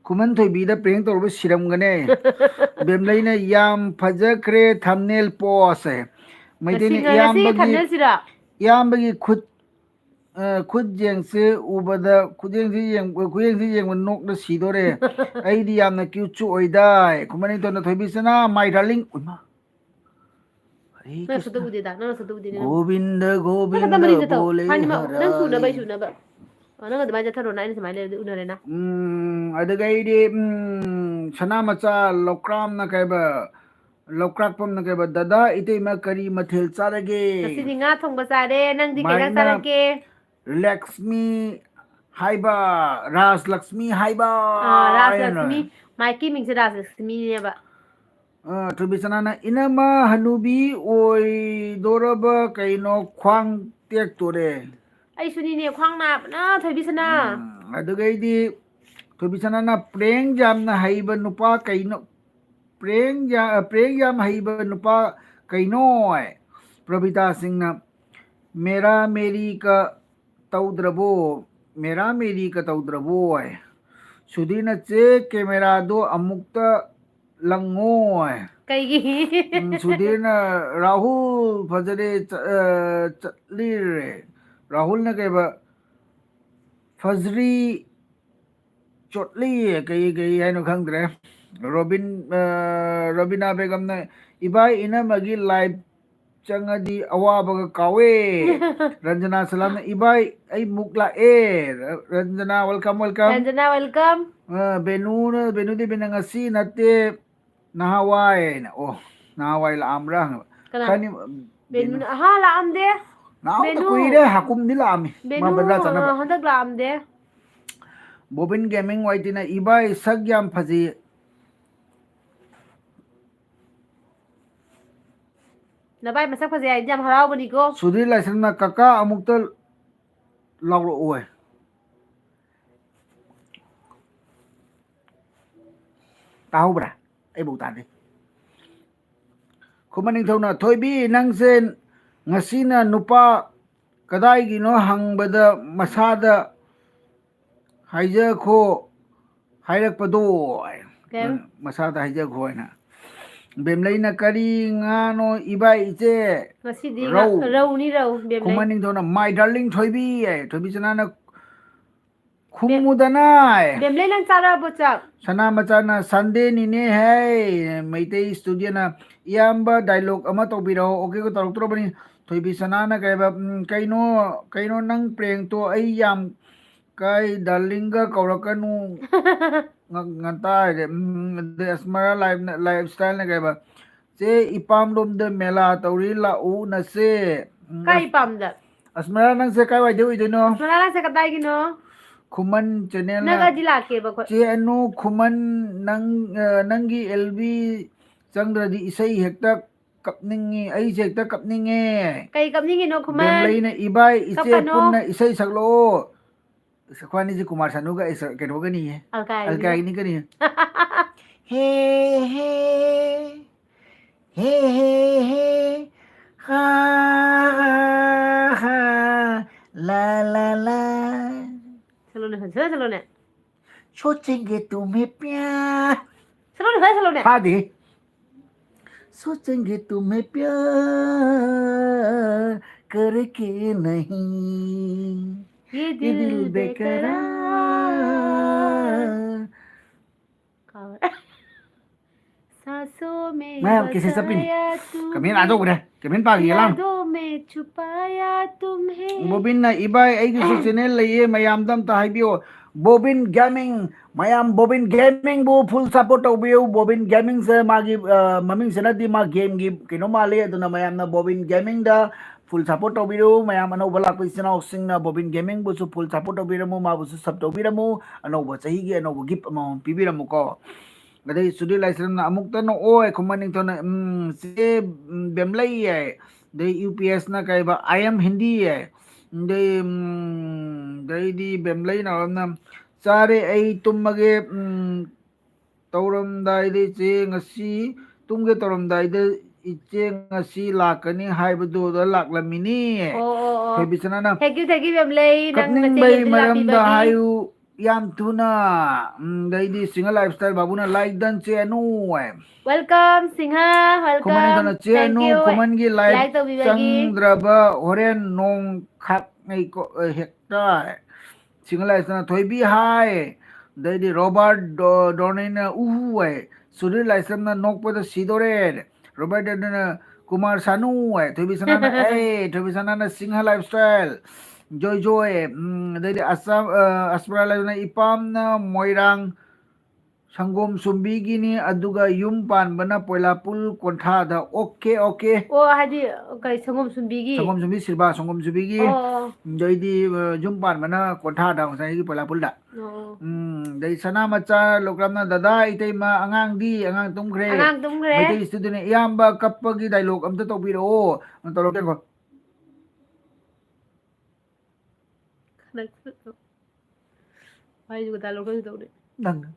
ꯈꯨꯃꯟ ꯊꯣꯏꯕꯤꯗ ꯄ꯭ꯔꯦꯡ ꯇꯧꯔꯨꯕ ꯁꯤꯔꯝꯒꯅꯤ꯫ ꯕꯦꯝꯂꯩꯅ ꯌꯥꯝ ꯐꯖꯈ꯭ꯔꯦ ꯊꯝꯅꯦꯜ ꯄꯣꯁ꯫ ꯃꯩꯇꯩꯅ ꯉꯁꯤ, ꯉꯁꯤꯒꯤ ꯏꯌꯥꯝꯕꯒꯤ, ꯊꯝꯅꯦꯜꯁꯤꯔꯣ? ꯏꯌꯥꯝꯕꯒꯤ ꯈꯨꯠ, ꯑ, ꯈꯨꯠꯌꯦꯡꯁꯦ ꯎꯕꯗ, ꯈꯨꯠꯌꯦꯡꯁꯦ ꯌꯦꯡ-, ꯈꯨꯠꯌꯦꯡꯁꯦ ꯌꯦꯡꯕ ꯅꯣꯛꯅ ꯁꯤꯗꯣꯔꯦ꯫ ꯑꯩꯗꯤ ꯌꯥꯝꯅ cute ꯁꯨ ꯑꯣꯏꯗꯥꯏ꯫ ꯈꯨꯃꯟ ꯅꯤꯡꯊꯧꯅ ꯊꯣꯏꯕꯤ ꯁꯅꯥ, my darling꯫ ꯎꯏꯃꯥ꯫ ꯍꯔꯦ ꯅꯪ ꯀ꯭ꯔꯤꯁꯅ꯫ ꯁꯛꯇ ꯎꯗꯦꯗ, ꯅꯪ ꯁꯛꯇ ꯎꯗꯦꯅꯦ ꯅꯪ꯫ ꯒꯣꯕꯤꯟꯗ, ꯅꯪ ꯈꯛꯇ ꯒꯣꯕꯤꯟꯗ, ꯃꯔꯤꯗ ꯊꯧ꯫ ꯕꯣꯂꯦ ꯍꯥꯏꯅꯤ, ꯃꯧ-, ꯅꯪ ꯁꯨꯅꯕ, ꯑꯩ ꯍꯔꯥꯏ꯫ ꯁꯨꯅꯕ꯫ ꯑꯣ, ꯅꯪ ꯑꯗꯨꯃꯥꯏꯅ ꯆꯠꯊꯔꯣ, ꯅꯪ ꯑꯩꯅ ꯁꯨꯃꯥꯏꯅ ꯂꯩꯔꯗꯤ ꯎꯅꯔꯦꯅ꯫ ꯎꯝ, ꯑꯗꯨꯒ ꯑꯩꯗꯤ, ꯎꯝ, ꯁꯅꯥ ꯃꯆꯥ ꯂꯧꯀ꯭ꯔꯥꯝꯅ ꯀꯩꯕ, ꯂꯧꯀ꯭ꯔꯥꯛꯄꯝꯅ ꯀꯩꯕ, "ꯗꯗꯥ, ꯏꯇꯩꯃ ꯀꯔꯤ ꯃꯊꯦꯜ ꯆꯥꯔꯒꯦ?" ꯉꯁꯤꯗꯤ ꯉꯥ ꯊꯣꯡꯕ ꯆꯥꯔꯦ, ꯅꯪꯗꯤ ꯀꯩ ꯏꯟꯖꯥꯡ ꯃꯥꯏꯅ ꯆꯥꯔꯛꯀꯦ? ꯂꯛꯁꯃꯤ ꯍꯥꯏꯕ, ꯔꯥꯖ ꯂꯛꯁꯃꯤ ꯍꯥꯏꯕ ꯑꯥ, ꯔꯥꯖ ꯍꯥꯏꯅ꯫ ꯂꯛꯁꯃꯤ, ꯃꯥꯏꯀꯤ ꯃꯤꯡꯁꯦ ꯔꯥꯖ ꯂꯛꯁꯃꯤꯅꯦꯕ꯫ ꯑ, ꯊꯣꯏꯕꯤꯁꯅꯥꯅ, "ꯏꯅꯝꯃ ꯍꯅꯨꯕꯤ ꯑꯣꯏꯗꯣꯔꯕ ꯀꯩꯅꯣ ꯈ꯭ꯋꯥꯡ ꯇꯦꯛꯇꯣꯔꯦ?" ꯑꯩꯁꯨꯅꯤꯅꯦ, ꯈ꯭ꯋꯥꯡ ꯅꯥꯕꯅ, ꯊꯣꯏꯕꯤꯁꯅꯥ꯫ ꯎꯝ, ꯑꯗꯨꯒꯩꯗꯤ ꯊꯣꯏꯕꯤꯁꯅꯥꯅ, "ꯄ꯭ꯔꯦꯡ ꯌꯥꯝꯅ ꯍꯩꯕ ꯅꯨꯄꯥ ꯀꯩꯅꯣ, ꯄ꯭ꯔꯦꯡ ꯌꯥ-, ꯄ꯭ꯔꯦꯡ ꯌꯥꯝ ꯍꯩꯕ ꯅꯨꯄꯥ ꯀꯩꯅꯣ?" ꯄ꯭ꯔꯕꯤꯇꯥ ꯁꯤꯡꯅ, "ꯃꯦꯔꯥ ꯃꯦꯔꯤ ꯀ ꯇꯧꯗ꯭ꯔꯕꯣ? ꯃꯦꯔꯥ ꯃꯦꯔꯤ ꯀ ꯇꯧꯗ꯭ꯔꯕꯣ?" ꯁꯨꯙꯤꯔꯅ, "ꯆꯦ, ꯀꯦꯃꯦꯔꯥꯗꯣ ꯑꯃꯨꯛꯇ ꯂꯪꯉꯣ꯫" ꯀꯩꯒꯤ? ꯎꯝ, ꯁꯨꯙꯤꯔꯅ, "ꯔꯥꯍꯨꯜ, ꯐꯖꯔꯦ, ꯆ-, ꯑ, ꯆꯠꯂꯤꯔꯦ꯫" ꯔꯥꯍꯨꯜꯅ ꯀꯩꯕ, "ꯐꯖꯔꯤ, ꯆꯣꯠꯂꯤ", ꯀꯩ, ꯀꯩ ꯍꯥꯏꯅꯣ ꯈꯪꯗ꯭ꯔꯦ꯫ ꯔꯣꯕꯤꯟ, ꯑ, ꯔꯣꯕꯤꯅꯥ ꯕꯦꯒꯝꯅ, "ꯏꯕꯥꯏ, ꯏꯅꯝꯃꯒꯤ ꯂꯥꯏꯞ ꯆꯪꯉꯗꯤ ꯑꯋꯥꯕꯒ ꯀꯥꯎꯋꯦ"꯫ ꯔꯟꯖꯅꯥ ꯁꯂꯥꯝꯅ, "ꯏꯕꯥꯏ, ꯑꯩ ꯃꯨꯛ ꯂꯥꯛꯑꯦ"꯫ ꯔ-, Ranjana, welcome, welcome꯫ Ranjana, welcome꯫ ꯑ, ꯕꯦꯅꯨꯅ, ꯕꯦꯅꯨ ꯗꯦꯕꯤꯅ, "ꯉꯁꯤ ꯅꯠꯇꯦ, ꯅꯍꯥꯟꯋꯥꯏ" ꯍꯥꯏꯅ꯫ ꯑꯣ, ꯅꯍꯥꯟꯋꯥꯏ ꯂꯥꯛꯑꯝꯕ꯭ꯔꯥ ꯍꯪꯕ꯫ ꯀꯅꯥ? ꯈꯔꯅꯤ, ꯕꯦꯅꯨ, ꯕꯦꯅꯨ꯫ ꯑꯍꯥ, ꯂꯥꯛꯑꯝꯗꯦ꯫ ꯅꯍꯥꯟꯋꯥꯏ ꯕꯦꯅꯨ꯫ ꯀꯨꯏꯔꯦ, ꯍꯥꯀꯨꯝꯗꯤ ꯂꯥꯛꯑꯝꯃꯤ꯫ ꯃꯥ ꯕꯦꯅꯨ, ꯕꯖꯥꯔ ꯆꯠꯅꯕ꯫ ꯑ, ꯍꯟꯗꯛ ꯂꯥꯛꯑꯝꯗꯦ꯫ ꯕꯣꯕꯤꯟ ꯒꯦꯃꯤꯡ ꯋꯥꯏ ꯇꯤꯅ, "ꯏꯕꯥꯏ, ꯁꯛ ꯌꯥꯝ ꯐꯖꯩ"꯫ ꯅꯕꯥꯏ ꯃꯁꯛ ꯐꯖꯩ ꯍꯥꯏꯗꯤ ꯌꯥꯝ ꯍꯔꯥꯎꯕꯅꯤꯀꯣ꯫ ꯁꯨꯙꯤꯔ ꯂꯥꯏꯁ꯭ꯔꯝꯅ, "ꯀꯀꯥ ꯑꯃꯨꯛꯇ ꯂꯥꯎꯔꯛꯑꯣꯏ"꯫ ꯇꯥꯍꯧꯕ꯭ꯔꯥ? ꯑꯩꯕꯨ ꯇꯥꯗꯦ꯫ ꯈꯨꯃꯟ ꯅꯤꯡꯊꯧꯅ, "ꯊꯣꯏꯕꯤ, ꯅꯪꯁꯦ ꯉꯁꯤꯅ ꯅꯨꯄꯥ ꯀꯗꯥꯏꯒꯤꯅꯣ ꯍꯪꯕꯗ ꯃꯁꯥꯗ ꯍꯥꯏꯖꯈꯣ ꯍꯥꯏꯔꯛꯄꯗꯣ"꯫ ꯀꯩ? ꯃꯁꯥꯗ ꯍꯥꯏꯖꯈꯣ ꯍꯥꯏꯅ꯫ ꯕꯦꯝꯂꯩꯅ, "ꯀꯔꯤ ꯉꯥꯅꯣ ꯏꯕꯥꯏ ꯏꯆꯦ?" ꯉꯁꯤꯗꯤ ꯉꯥ-, ꯔꯧ꯫ ꯔꯧꯅꯤ, ꯔꯧ, ꯕꯦꯝꯂꯩ꯫ ꯈꯨꯃꯟ ꯅꯤꯡꯊꯧꯅ, "My darling ꯊꯣꯏꯕꯤ" ꯍꯥꯏ꯫ ꯊꯣꯏꯕꯤ ꯁꯅꯥꯅ, "ꯈꯨꯝꯃꯨꯗꯅ"꯫ ꯕꯦꯝꯂꯩ, ꯅꯪ ꯆꯥꯔꯛꯑꯕꯣ ꯆꯥꯛ? ꯁꯅꯥ ꯃꯆꯥꯅ, "ꯁꯟꯗꯦꯅꯤꯅꯦ ꯍꯦ"꯫ ꯃꯩꯇꯩ ꯁ꯭ꯇꯨꯗꯤꯑꯣꯅ, "ꯏꯌꯥꯝꯕ, ꯗꯥꯏꯂꯣꯛ ꯑꯃ ꯇꯧꯕꯤꯔꯛꯑꯣ"꯫ ꯑꯣꯀꯦꯒ ꯇꯧꯔꯛꯇ꯭ꯔꯕꯅꯤ꯫ ꯊꯣꯏꯕꯤ ꯁꯅꯥꯅ ꯀꯩ ꯍꯥꯏꯕ, ꯎꯝ, "ꯀꯩꯅꯣ, ꯀꯩꯅꯣ ꯅꯪ ꯄ꯭ꯔꯦꯡꯛꯇꯣ ꯑꯩ ꯌꯥꯝ ꯀꯥꯏ, ꯗꯥꯔꯂꯤꯡꯒ ꯀꯧꯔꯛꯀꯅꯨ"꯫ ꯉ-, ꯉꯟꯇꯥ ꯍꯥꯏꯔꯦ꯫ ꯎꯝ, ꯑꯗꯩ ꯑꯁꯃꯔꯥ ꯂꯥꯏꯐꯅ, ꯂꯥꯏꯐ ꯁ꯭ꯇꯥꯏꯜꯅ ꯀꯩ ꯍꯥꯏꯕ, "ꯆꯦ, ꯏꯄꯥꯝꯂꯣꯝꯗ ꯃꯦꯂꯥ ꯇꯧꯔꯤ, ꯂꯥꯛꯎ ꯅꯁꯦ"꯫ ꯎꯝ, ꯀꯥꯏ ꯑꯁ-, ꯏꯄꯥꯝꯗ? ꯑꯁꯃꯔꯥ, ꯅꯪꯁꯦ ꯀꯥꯏꯋꯥꯏꯗꯩ ꯑꯣꯏꯗꯣꯏꯅꯣ? ꯑꯁꯃꯔꯥ, ꯅꯪꯁꯦ ꯀꯗꯥꯏꯒꯤꯅꯣ? ꯈꯨꯃꯟ ꯆꯦꯅꯦꯜꯅ, ꯅꯛꯑꯗꯤ ꯂꯥꯛꯀꯦꯕ ꯑꯩꯈꯣꯏ꯫ "ꯆꯦ ꯑꯅꯨ, ꯈꯨꯃꯟ ꯅꯪ, ꯑ, ꯅꯪꯒꯤ ꯑꯦꯜ ꯕꯤ ꯆꯪꯗ꯭ꯔꯗꯤ ꯏꯁꯩ ꯍꯦꯛꯇ ꯀꯞꯅꯤꯡꯉꯤ, ꯑꯩꯁꯦ ꯍꯦꯛꯇ ꯀꯞꯅꯤꯡꯉꯦ"꯫ ꯀꯩ ꯀꯞꯅꯤꯡꯉꯤꯅꯣ, ꯈꯨꯃꯟ? ꯕꯦꯝꯂꯩꯅ, "ꯏꯕꯥꯏ, ꯏꯆꯦ ꯀꯞꯀꯅꯣ꯫ ꯄꯨꯟꯅ ꯏꯁꯩ ꯁꯛꯂꯛꯑꯣ"꯫ ꯑꯩꯈꯣꯏ ꯑꯅꯤꯁꯦ ꯀꯨꯃꯥꯔ ꯁꯥꯅꯨꯒ ꯑꯩ ꯁꯛ-, ꯀꯩꯅꯣꯒꯅꯤꯌꯦ꯫ ꯑꯜꯀꯥꯏꯅꯤ꯫ ꯑꯜꯀꯥꯏꯅꯤꯒꯅꯤ꯫ ꯍꯦ, ꯍꯦ, ꯍꯦ, ꯍꯦ, ꯍꯦ, ꯍꯥ, ꯍꯥ, ꯍꯥ, ꯂꯥ, ꯂꯥ, ꯂꯥ꯫ ꯁꯛꯂꯣꯅꯦ, ꯐꯖꯅ ꯁꯛꯂꯣꯅꯦ꯫ सोचेंगे तुम्हें प्यार। ꯁꯛꯂꯣꯅꯦ, ꯐꯖꯅ ꯁꯛꯂꯣꯅꯦ꯫ ꯐꯥꯗꯦ꯫ सोचेंगे तुम्हें प्यार करके नहीं, ये ये दिल दिल बेकरार। बेकरार। ꯀꯥꯎꯔꯦ꯫ ꯃꯌꯥꯝ ꯀꯦꯁꯦꯠ ꯆꯠꯄꯤꯅꯤ꯫ ꯀꯃꯦꯟ ꯑꯥ ꯇꯧꯈ꯭ꯔꯦ꯫ ꯀꯃꯦꯟ ꯄꯥꯈꯤꯒꯦ ꯂꯥꯎ꯫ ꯌꯥꯗꯣ ꯃꯦ ꯆꯨꯄꯥꯌꯥ ꯇꯨꯝ ꯍꯦ꯫ ꯕꯣꯕꯤꯟꯅ, "ꯏꯕꯥꯏ, ꯑꯩꯒꯤꯁꯨ ꯆꯦꯅꯦꯜ ꯂꯩꯌꯦ, ꯃꯌꯥꯝꯗ ꯑꯝꯇ ꯍꯥꯏꯕꯤꯌꯣ"꯫ ꯕꯣꯕꯤꯟ ꯒꯦꯃꯤꯡ, ꯃꯌꯥꯝ ꯕꯣꯕꯤꯟ ꯒꯦꯃꯤꯡꯕꯨ ꯐꯨꯜ ꯁꯞꯄꯣꯔꯠ ꯇꯧꯕꯤꯌꯨ꯫ ꯕꯣꯕꯤꯟ ꯒꯦꯃꯤꯡꯁꯦ ꯃꯥꯒꯤ, ꯑ, ꯃꯃꯤꯡꯁꯤꯅꯗꯤ ꯃꯥ ꯒꯦꯝꯒꯤ ꯀꯩꯅꯣ ꯃꯥꯜꯂꯤ, ꯑꯗꯨꯅ ꯃꯌꯥꯝꯅ ꯕꯣꯕꯤꯟ ꯒꯦꯃꯤꯡꯗ ꯐꯨꯜ ꯁꯞꯄꯣꯔꯠ ꯇꯧꯕꯤꯌꯨ꯫ ꯃꯌꯥꯝ ꯑꯅꯧꯕ ꯂꯥꯛꯄ ꯏꯆꯤꯟ ꯏꯅꯥꯎꯁꯤꯡꯅ ꯕꯣꯕꯤꯟ ꯒꯦꯃꯤꯡꯕꯨꯁꯨ ꯐꯨꯜ ꯁꯞꯄꯣꯔꯠ ꯇꯧꯕꯤꯔꯝꯃꯨ, ꯃꯥꯕꯨꯁꯨ ꯁꯞ ꯇꯧꯕꯤꯔꯝꯃꯨ, ꯑꯅꯧꯕ ꯆꯍꯤꯒꯤ ꯑꯅꯧꯕ ꯒꯤꯐ ꯑꯃꯃꯝ ꯄꯤꯕꯤꯔꯝꯃꯨꯀꯣ꯫ ꯑꯗꯩ ꯁꯨꯗꯤꯔ ꯂꯥꯏꯁ꯭ꯔꯝꯅ, "ꯑꯃꯨꯛꯇ ꯅꯣꯛꯑꯣ"꯫ ꯈꯨꯃꯟ ꯅꯤꯡꯊꯧꯅ, "ꯎꯝ, ꯆꯦ, ꯎꯝ, ꯕꯦꯝꯂꯩ" ꯍꯥꯏ꯫ ꯑꯗꯩ ꯌꯨ ꯄꯤ ꯑꯦꯁꯅ ꯀꯩꯕ, "I am Hindi" ꯍꯥꯏ꯫ ꯑꯗꯩ, ꯎꯝ, ꯑꯗꯩꯗꯤ ꯕꯦꯝꯂꯩꯅ ꯑꯃꯅ, "ꯆꯥꯔꯦ, ꯑꯩ ꯇꯨꯝꯃꯒꯦ, ꯎꯝ, ꯇꯧꯔꯝꯗꯥꯏꯗ ꯏꯆꯦ ꯉꯁꯤ, ꯇꯨꯝꯒꯦ ꯇꯧꯔꯝꯗꯥꯏꯗ ꯏꯆꯦ ꯉꯁꯤ ꯂꯥꯛꯀꯅꯤ ꯍꯥꯏꯕꯗꯨꯗ ꯂꯥꯛꯂꯝꯃꯤꯅꯤ"꯫ ꯑꯣ, ꯑꯣ, ꯑꯣ꯫ ꯊꯣꯏꯕꯤꯁꯅꯥꯅ, Thank you, thank you, ꯕꯦꯝꯂꯩ, ꯅꯪ ꯀꯞꯅꯤꯡꯕꯩ ꯅꯆꯦꯒꯤꯗꯤ ꯃꯔꯝꯗ ꯂꯥꯛꯄꯤꯕꯒꯤ꯫ ꯍꯥꯏꯌꯨ ꯌꯥꯝ ꯊꯨꯅ꯫ ꯎꯝ, ꯑꯗꯩꯗꯤ ꯁꯤꯡꯍ ꯂꯥꯏꯐ ꯁ꯭ꯇꯥꯏꯜ ꯕꯥꯕꯨꯅ, "ꯂꯥꯏꯛ ꯗꯟ ꯆꯦ ꯑꯅꯨ" ꯍꯥꯏ꯫ Welcome, Singh, welcome. ꯈꯨꯃꯟ ꯅꯤꯡꯊꯧꯅ, "ꯆꯦ Thank ꯑꯅꯨ, you, ꯈꯨꯃꯟꯒꯤ ꯂꯥꯏꯐ like ꯇꯧꯕꯤꯕꯒꯤ꯫ ꯆꯪꯗ꯭ꯔꯕ ꯍꯣꯔꯦꯟ ꯅꯣꯡ ꯈꯥꯛꯅꯩꯀꯣ, ꯑ, ꯍꯦꯛꯇ"꯫ ꯁꯤꯡꯍ ꯂꯥꯏꯁ꯭ꯔꯝꯅ, "ꯊꯣꯏꯕꯤ ꯍꯥꯏ"꯫ ꯑꯗꯩꯗꯤ ꯔꯣꯕꯥꯔꯠ ꯗꯣ-, ꯗꯣꯔꯅꯤꯅ, "ꯎꯍꯨ" ꯍꯥꯏ꯫ ꯁꯨꯗꯤꯔ ꯂꯥꯏꯁ꯭ꯔꯝꯅ, "ꯅꯣꯛꯄꯗ ꯁꯤꯗꯣꯔꯦ"꯫ ꯔꯣꯕꯥꯔꯠ ꯗꯣꯔꯅꯤꯅ, "ꯀꯨꯃꯥꯔ ꯁꯥꯅꯨ" ꯍꯥꯏ꯫ ꯊꯣꯏꯕꯤꯁꯅꯥꯅ, "ꯑꯦ", ꯊꯣꯏꯕꯤꯁꯅꯥꯅ ꯁꯤꯡꯍ ꯂꯥꯏꯐ ꯁ꯭ꯇꯥꯏꯜ꯫ ꯖꯣꯏ ꯖꯣꯏ꯫ ꯎꯝ, ꯑꯗꯩꯗꯤ ꯑꯁ-, ꯑ, ꯑꯁꯄꯔꯥ ꯂꯥꯏꯕꯅ, "ꯏꯄꯥꯝꯅ ꯃꯣꯏꯔꯥꯡ ꯁꯪꯒꯣꯝ ꯁꯨꯝꯕꯤꯒꯤꯅꯤ, ꯑꯗꯨꯒ ꯌꯨꯝ ꯄꯥꯟꯕꯅ ꯄꯣꯏꯂꯥꯄꯨꯜ ꯀꯣꯟꯊꯥꯗ"꯫ Okay, okay. ꯑꯣ, ꯍꯥꯏꯗꯤ, ꯀꯩ, ꯁꯪꯒꯣꯝ ꯁꯨꯝꯕꯤꯒꯤ? ꯁꯪꯒꯣꯝ ꯁꯨꯝꯕꯤ, ꯁꯤꯜꯚꯥ ꯁꯪꯒꯣꯝ ꯁꯨꯝꯕꯤꯒꯤ꯫ ꯑꯣ, ꯑꯣ꯫ ꯑꯗꯩꯗꯤ, ꯑ, ꯌꯨꯝ ꯄꯥꯟꯕꯅ ꯀꯣꯟꯊꯥꯗ, ꯉꯁꯥꯏꯒꯤ ꯄꯣꯏꯂꯥꯄꯨꯜꯗ꯫ ꯑꯣ꯫ ꯎꯝ, ꯑꯗꯩ ꯁꯅꯥꯃꯆꯥ ꯂꯣꯛꯂꯥꯝꯅ, "ꯗꯗꯥ, ꯏꯇꯩꯃ, ꯑꯉꯥꯡꯗꯤ?" "ꯑꯉꯥꯡ ꯇꯨꯝꯈ꯭ꯔꯦ"꯫ ꯑꯉꯥꯡ ꯇꯨꯝꯈ꯭ꯔꯦ꯫ ꯃꯩꯇꯩ ꯁ꯭ꯇꯨꯗꯤꯑꯣꯅ, "ꯏꯌꯥꯝꯕ ꯀꯞꯄꯒꯤ ꯗꯥꯏꯂꯣꯛ ꯑꯝꯇ ꯇꯧꯕꯤꯔꯛꯑꯣ"꯫ ꯇꯧꯔꯛꯀꯦꯀꯣ꯫ ꯈꯅꯥꯛ ꯈꯅꯥꯛ ꯇꯧ꯫ ꯋꯥꯍꯩꯁꯨ ꯒꯗꯥ ꯂꯧꯔꯒ ꯇꯧꯔꯦ꯫ ꯅꯪꯅ,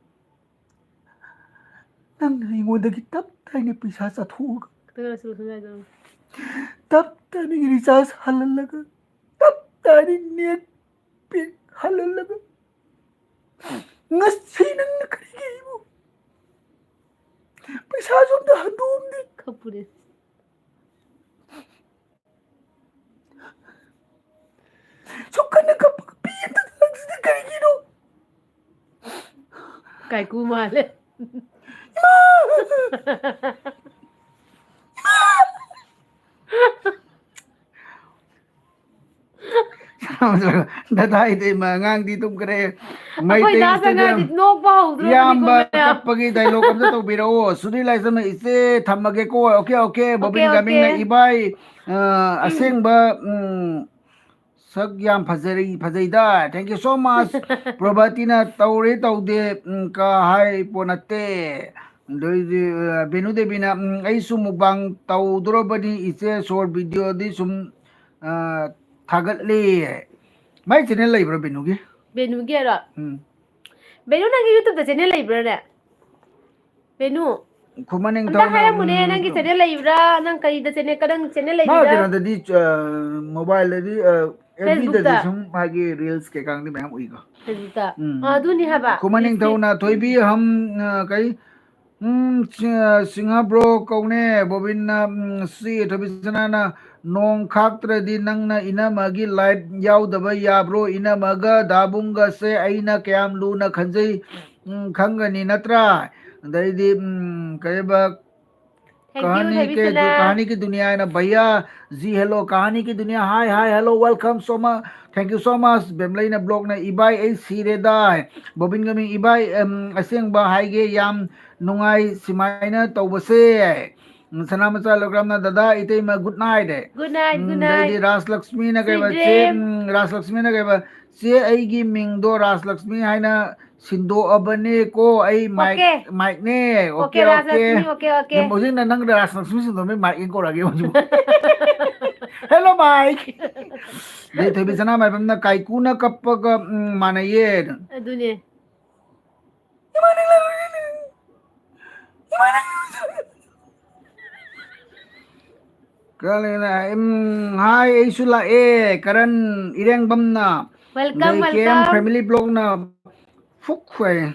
ꯅꯪꯅ ꯑꯩꯉꯣꯟꯗꯒꯤ ꯇꯞ ꯇꯥꯏꯅ ꯄꯩꯁꯥ ꯆꯥꯊꯣꯛꯑꯒ, ꯈꯤꯇꯪ ꯉꯁꯤ ꯂꯣꯏꯁꯤꯟ ꯌꯥꯏꯗꯅ꯫ ꯇꯞ ꯇꯥꯏꯅ ꯔꯤꯆꯥꯔꯖ ꯍꯜꯍꯜꯂꯒ, ꯇꯞ ꯇꯥꯏꯅ ꯅꯦꯠ ꯄꯦꯛ ꯍꯜꯍꯜꯂꯒ, ꯉꯁꯤ ꯅꯪꯅ ꯀꯔꯤꯒꯤ ꯑꯩꯕꯨ ꯄꯩꯁꯥꯁꯨ ꯑꯝꯇ ꯍꯟꯗꯣꯛꯑꯝꯗꯦ? ꯀꯞꯄꯨꯔꯦ꯫ ꯁꯨꯛ ꯀꯟꯅ ꯀꯞꯄꯒ ꯄꯤ ꯑꯝꯇ ꯊꯥꯔꯛꯇ꯭ꯔꯤꯁꯦ ꯀꯔꯤꯒꯤꯅꯣ? ꯀꯥꯏꯀꯨ ꯃꯥꯜꯂꯦ꯫ ꯏꯃꯥ! ꯗꯗꯥ ꯏꯇꯩꯃ ꯑꯉꯥꯡꯗꯤ ꯇꯨꯝꯈ꯭ꯔꯦ꯫ ꯑꯩꯈꯣꯏ ꯃꯩꯇꯩ ꯗꯥ ꯏꯁꯇꯨꯗꯤꯑꯣ ꯁꯅꯥꯗꯤ ꯅꯣꯛꯄ ꯍꯧꯗ꯭ꯔꯣꯕꯅꯤꯀꯣ ꯏꯌꯥꯝꯕ ꯃꯌꯥꯝ꯫ ꯀꯞꯄꯒꯤ ꯗꯥꯏꯂꯣꯛ ꯑꯝꯇ ꯇꯧꯕꯤꯔꯛꯑꯣ꯫ ꯁꯨꯅꯤꯜ ꯂꯥꯏꯁ꯭ꯔꯝꯅ, "ꯏꯆꯦ ꯊꯝꯃꯒꯦꯀꯣ, okay okay". Okay, Bobin okay. ꯒꯥꯃꯤꯡꯅ, "ꯏꯕꯥꯏ, ꯑ, ꯑꯁꯦꯡꯕ, ꯎꯝ, ꯁꯛ ꯌꯥꯝ ꯐꯖꯔꯤ, ꯐꯖꯩꯗ꯫ Thank you so much." ꯄ꯭ꯔꯚꯥꯇꯤꯅ, "ꯇꯧꯔꯦ ꯇꯧꯗꯦ, ꯎꯝ, ꯀ ꯍꯥꯏ ꯄꯣ ꯅꯠꯇꯦ"꯫ ꯑꯗꯩꯗꯤ, ꯑ, ꯕꯦꯅꯨ ꯗꯦꯕꯤꯅ, "ꯎꯝ, ꯑꯩꯁꯨ ꯃꯨꯛꯕꯥꯡ ꯇꯧꯗꯣꯔꯕꯅꯤ ꯏꯆꯦ, ꯁꯣꯔꯠ ꯚꯤꯗꯤꯑꯣꯗꯤ ꯁꯨꯝ, ꯑ, ꯊꯥꯒꯠꯂꯤ"꯫ ꯃꯥꯏ ꯆꯦꯅꯦꯜ ꯂꯩꯕ꯭ꯔꯥ ꯕꯦꯅꯨꯒꯤ? ꯕꯦꯅꯨꯒꯤ ꯍꯥꯏꯔꯣ? ꯎꯝ꯫ ꯕꯦꯅꯨ, ꯅꯪꯒꯤ YouTube ꯆꯦꯅꯦꯜ ꯂꯩꯕ꯭ꯔꯥꯅꯦ? ꯕꯦꯅꯨ, ꯈꯨꯃꯟ ꯑꯝꯇ ꯅꯤꯡꯊꯧꯅ, ꯍꯥꯏꯔꯝꯃꯨꯅꯦ, ꯎꯝ, ꯅꯪꯒꯤ ꯆꯦꯅꯦꯜ ꯂꯩꯕ꯭ꯔꯥ? ꯅꯪ ꯀꯔꯤꯗ ꯆꯦꯅꯦꯜ, ꯀꯔꯝ ꯆꯦꯅꯦꯜ ꯃꯥ ꯂꯩꯕꯤꯔ? ꯀꯩꯅꯣꯗꯗꯤ, ꯑ, ꯃꯣꯕꯥꯏꯜꯗꯗꯤ, ꯑ, ꯑꯦꯐ ꯕꯤꯗꯗꯤ ꯐꯦꯁꯕꯨꯛꯇ? ꯁꯨꯝ ꯃꯥꯒꯤ ꯔꯤꯜꯁ ꯀꯩꯀꯥꯗꯤ ꯃꯌꯥꯝ ꯎꯏꯀꯣ꯫ ꯐꯦꯁꯕꯨꯛꯇ? ꯎꯝ꯫ ꯑ, ꯑꯗꯨꯅꯤ ꯍꯥꯏꯕ꯫ ꯈꯨꯃꯟ ꯔꯤꯜꯁꯇꯤ꯫ ꯅꯤꯡꯊꯧꯅ, "ꯊꯣꯏꯕꯤ ꯍꯝ, ꯑ, ꯀꯩ, ꯎꯝ, ꯁꯤ-, ꯁꯤꯡꯍ ꯕ꯭ꯔꯣ ꯀꯧꯅꯦ"꯫ ꯕꯣꯕꯤꯟꯅ, ꯎꯝ, ꯁꯤ ꯊꯣꯏꯕꯤ ꯁꯅꯥꯅ, "ꯅꯣꯡ ꯈꯥꯛꯇ꯭ꯔꯗꯤ ꯅꯪꯅ ꯏꯅꯝꯃꯒꯤ ꯂꯥꯏꯞ ꯌꯥꯎꯗꯕ ꯌꯥꯕ꯭ꯔꯣ? ꯏꯅꯝꯃꯒ ꯗꯥꯕꯨꯡꯒꯁꯦ ꯑꯩꯅ ꯀꯌꯥꯝ ꯂꯨꯅ ꯈꯟꯖꯩ, ꯎꯝ, ꯈꯪꯒꯅꯤ ꯅꯠꯇ꯭ꯔꯥ?" ꯑꯗꯩꯗꯤ, ꯎꯝ, ꯀꯩꯕ, Thank you, ꯀꯍꯥꯅꯤ ꯊꯣꯏꯕꯤ ꯀꯦ ꯁꯅꯥ꯫ ꯀꯍꯥꯅꯤ ꯀꯤ ꯗꯨꯅꯤꯌꯥ ꯍꯥꯏꯅ, "ꯚꯩꯌꯥ ꯖꯤ ꯍꯦꯜꯂꯣ, ꯀꯍꯥꯅꯤ ꯀꯤ ꯗꯨꯅꯤꯌꯥ, hi, hi, hello, welcome so much, thank you so much". ꯕꯦꯝꯂꯩꯅ ꯕ꯭ꯂꯣꯛꯅ, "ꯏꯕꯥꯏ ꯑꯩ ꯁꯤꯔꯦꯗꯥꯏ"꯫ ꯕꯣꯕꯤꯟ ꯒꯃꯤꯡ, "ꯏꯕꯥꯏ, ꯑꯝ, ꯑꯁꯦꯡꯕ ꯍꯥꯏꯒꯦ, ꯌꯥꯝ ꯅꯨꯡꯉꯥꯏ ꯁꯨꯃꯥꯏꯅ ꯇꯧꯕꯁꯦ"꯫ ꯎꯝ, ꯁꯅꯥꯃꯆꯥ ꯂꯧꯒ꯭ꯔꯥꯝꯅ, "ꯗꯗꯥ ꯏꯇꯩꯃ, ꯒꯨꯗ ꯅꯥꯏꯠ"꯫ ꯒꯨꯗ ꯅꯥꯏꯠ, ꯎꯝ, ꯒꯨꯗ ꯑꯗꯩꯗꯤ ꯅꯥꯏꯠ꯫ ꯔꯥꯖꯂꯛꯁꯃꯤꯅ ꯀꯩꯕ, ꯁ꯭ꯋꯤꯠ ꯆꯦ, ꯗ꯭ꯔꯤꯝ꯫ ꯎꯝ, ꯔꯥꯖꯂꯛꯁꯃꯤꯅ ꯀꯩꯕ, "ꯆꯦ, ꯑꯩꯒꯤ ꯃꯤꯡꯗꯣ ꯔꯥꯖꯂꯛꯁꯃꯤ ꯍꯥꯏꯅ ꯁꯤꯟꯗꯣꯛꯑꯕꯅꯦꯀꯣ, ꯑꯩ ꯃꯥꯏꯛ, ꯑꯣꯀꯦ꯫ ꯃꯥꯏꯛꯅꯦ"꯫ Okay, okay, okay. Rajlakshmi, okay, okay. ꯌꯥꯝ ꯍꯧꯖꯤꯛꯅ ꯅꯪ ꯔꯥꯖꯂꯛꯁꯃꯤ ꯁꯤꯟꯗꯣꯛꯑꯕꯅꯤ, ꯃꯥꯏꯛ ꯑꯩꯅ ꯀꯧꯔꯛꯑꯒꯦ ꯍꯧꯖꯤꯛ꯫ "Hello, Mike". ꯑꯗꯩ ꯊꯣꯏꯕꯤ ꯁꯅꯥꯃꯥꯏꯕꯝꯅ, "ꯀꯥꯏꯀꯨꯅ ꯀꯞꯄꯒ, ꯎꯝ, ꯃꯥꯟꯅꯩꯌꯦ"꯫ ꯑꯗꯨꯅꯦ꯫ ꯀꯔꯟ, ꯎꯝ, ꯍꯥꯏ, ꯑꯩꯁꯨ ꯂꯥꯛꯑꯦ꯫ ꯀꯔꯟ ꯏꯔꯦꯡꯕꯝꯅ, welcome, ꯑꯗꯩ ꯀꯦ ꯑꯦꯝ welcome꯫ ꯐꯦꯃꯤꯂꯤ ꯕ꯭ꯂꯣꯛꯅ, ꯐꯨꯛ ꯍꯣꯏ꯫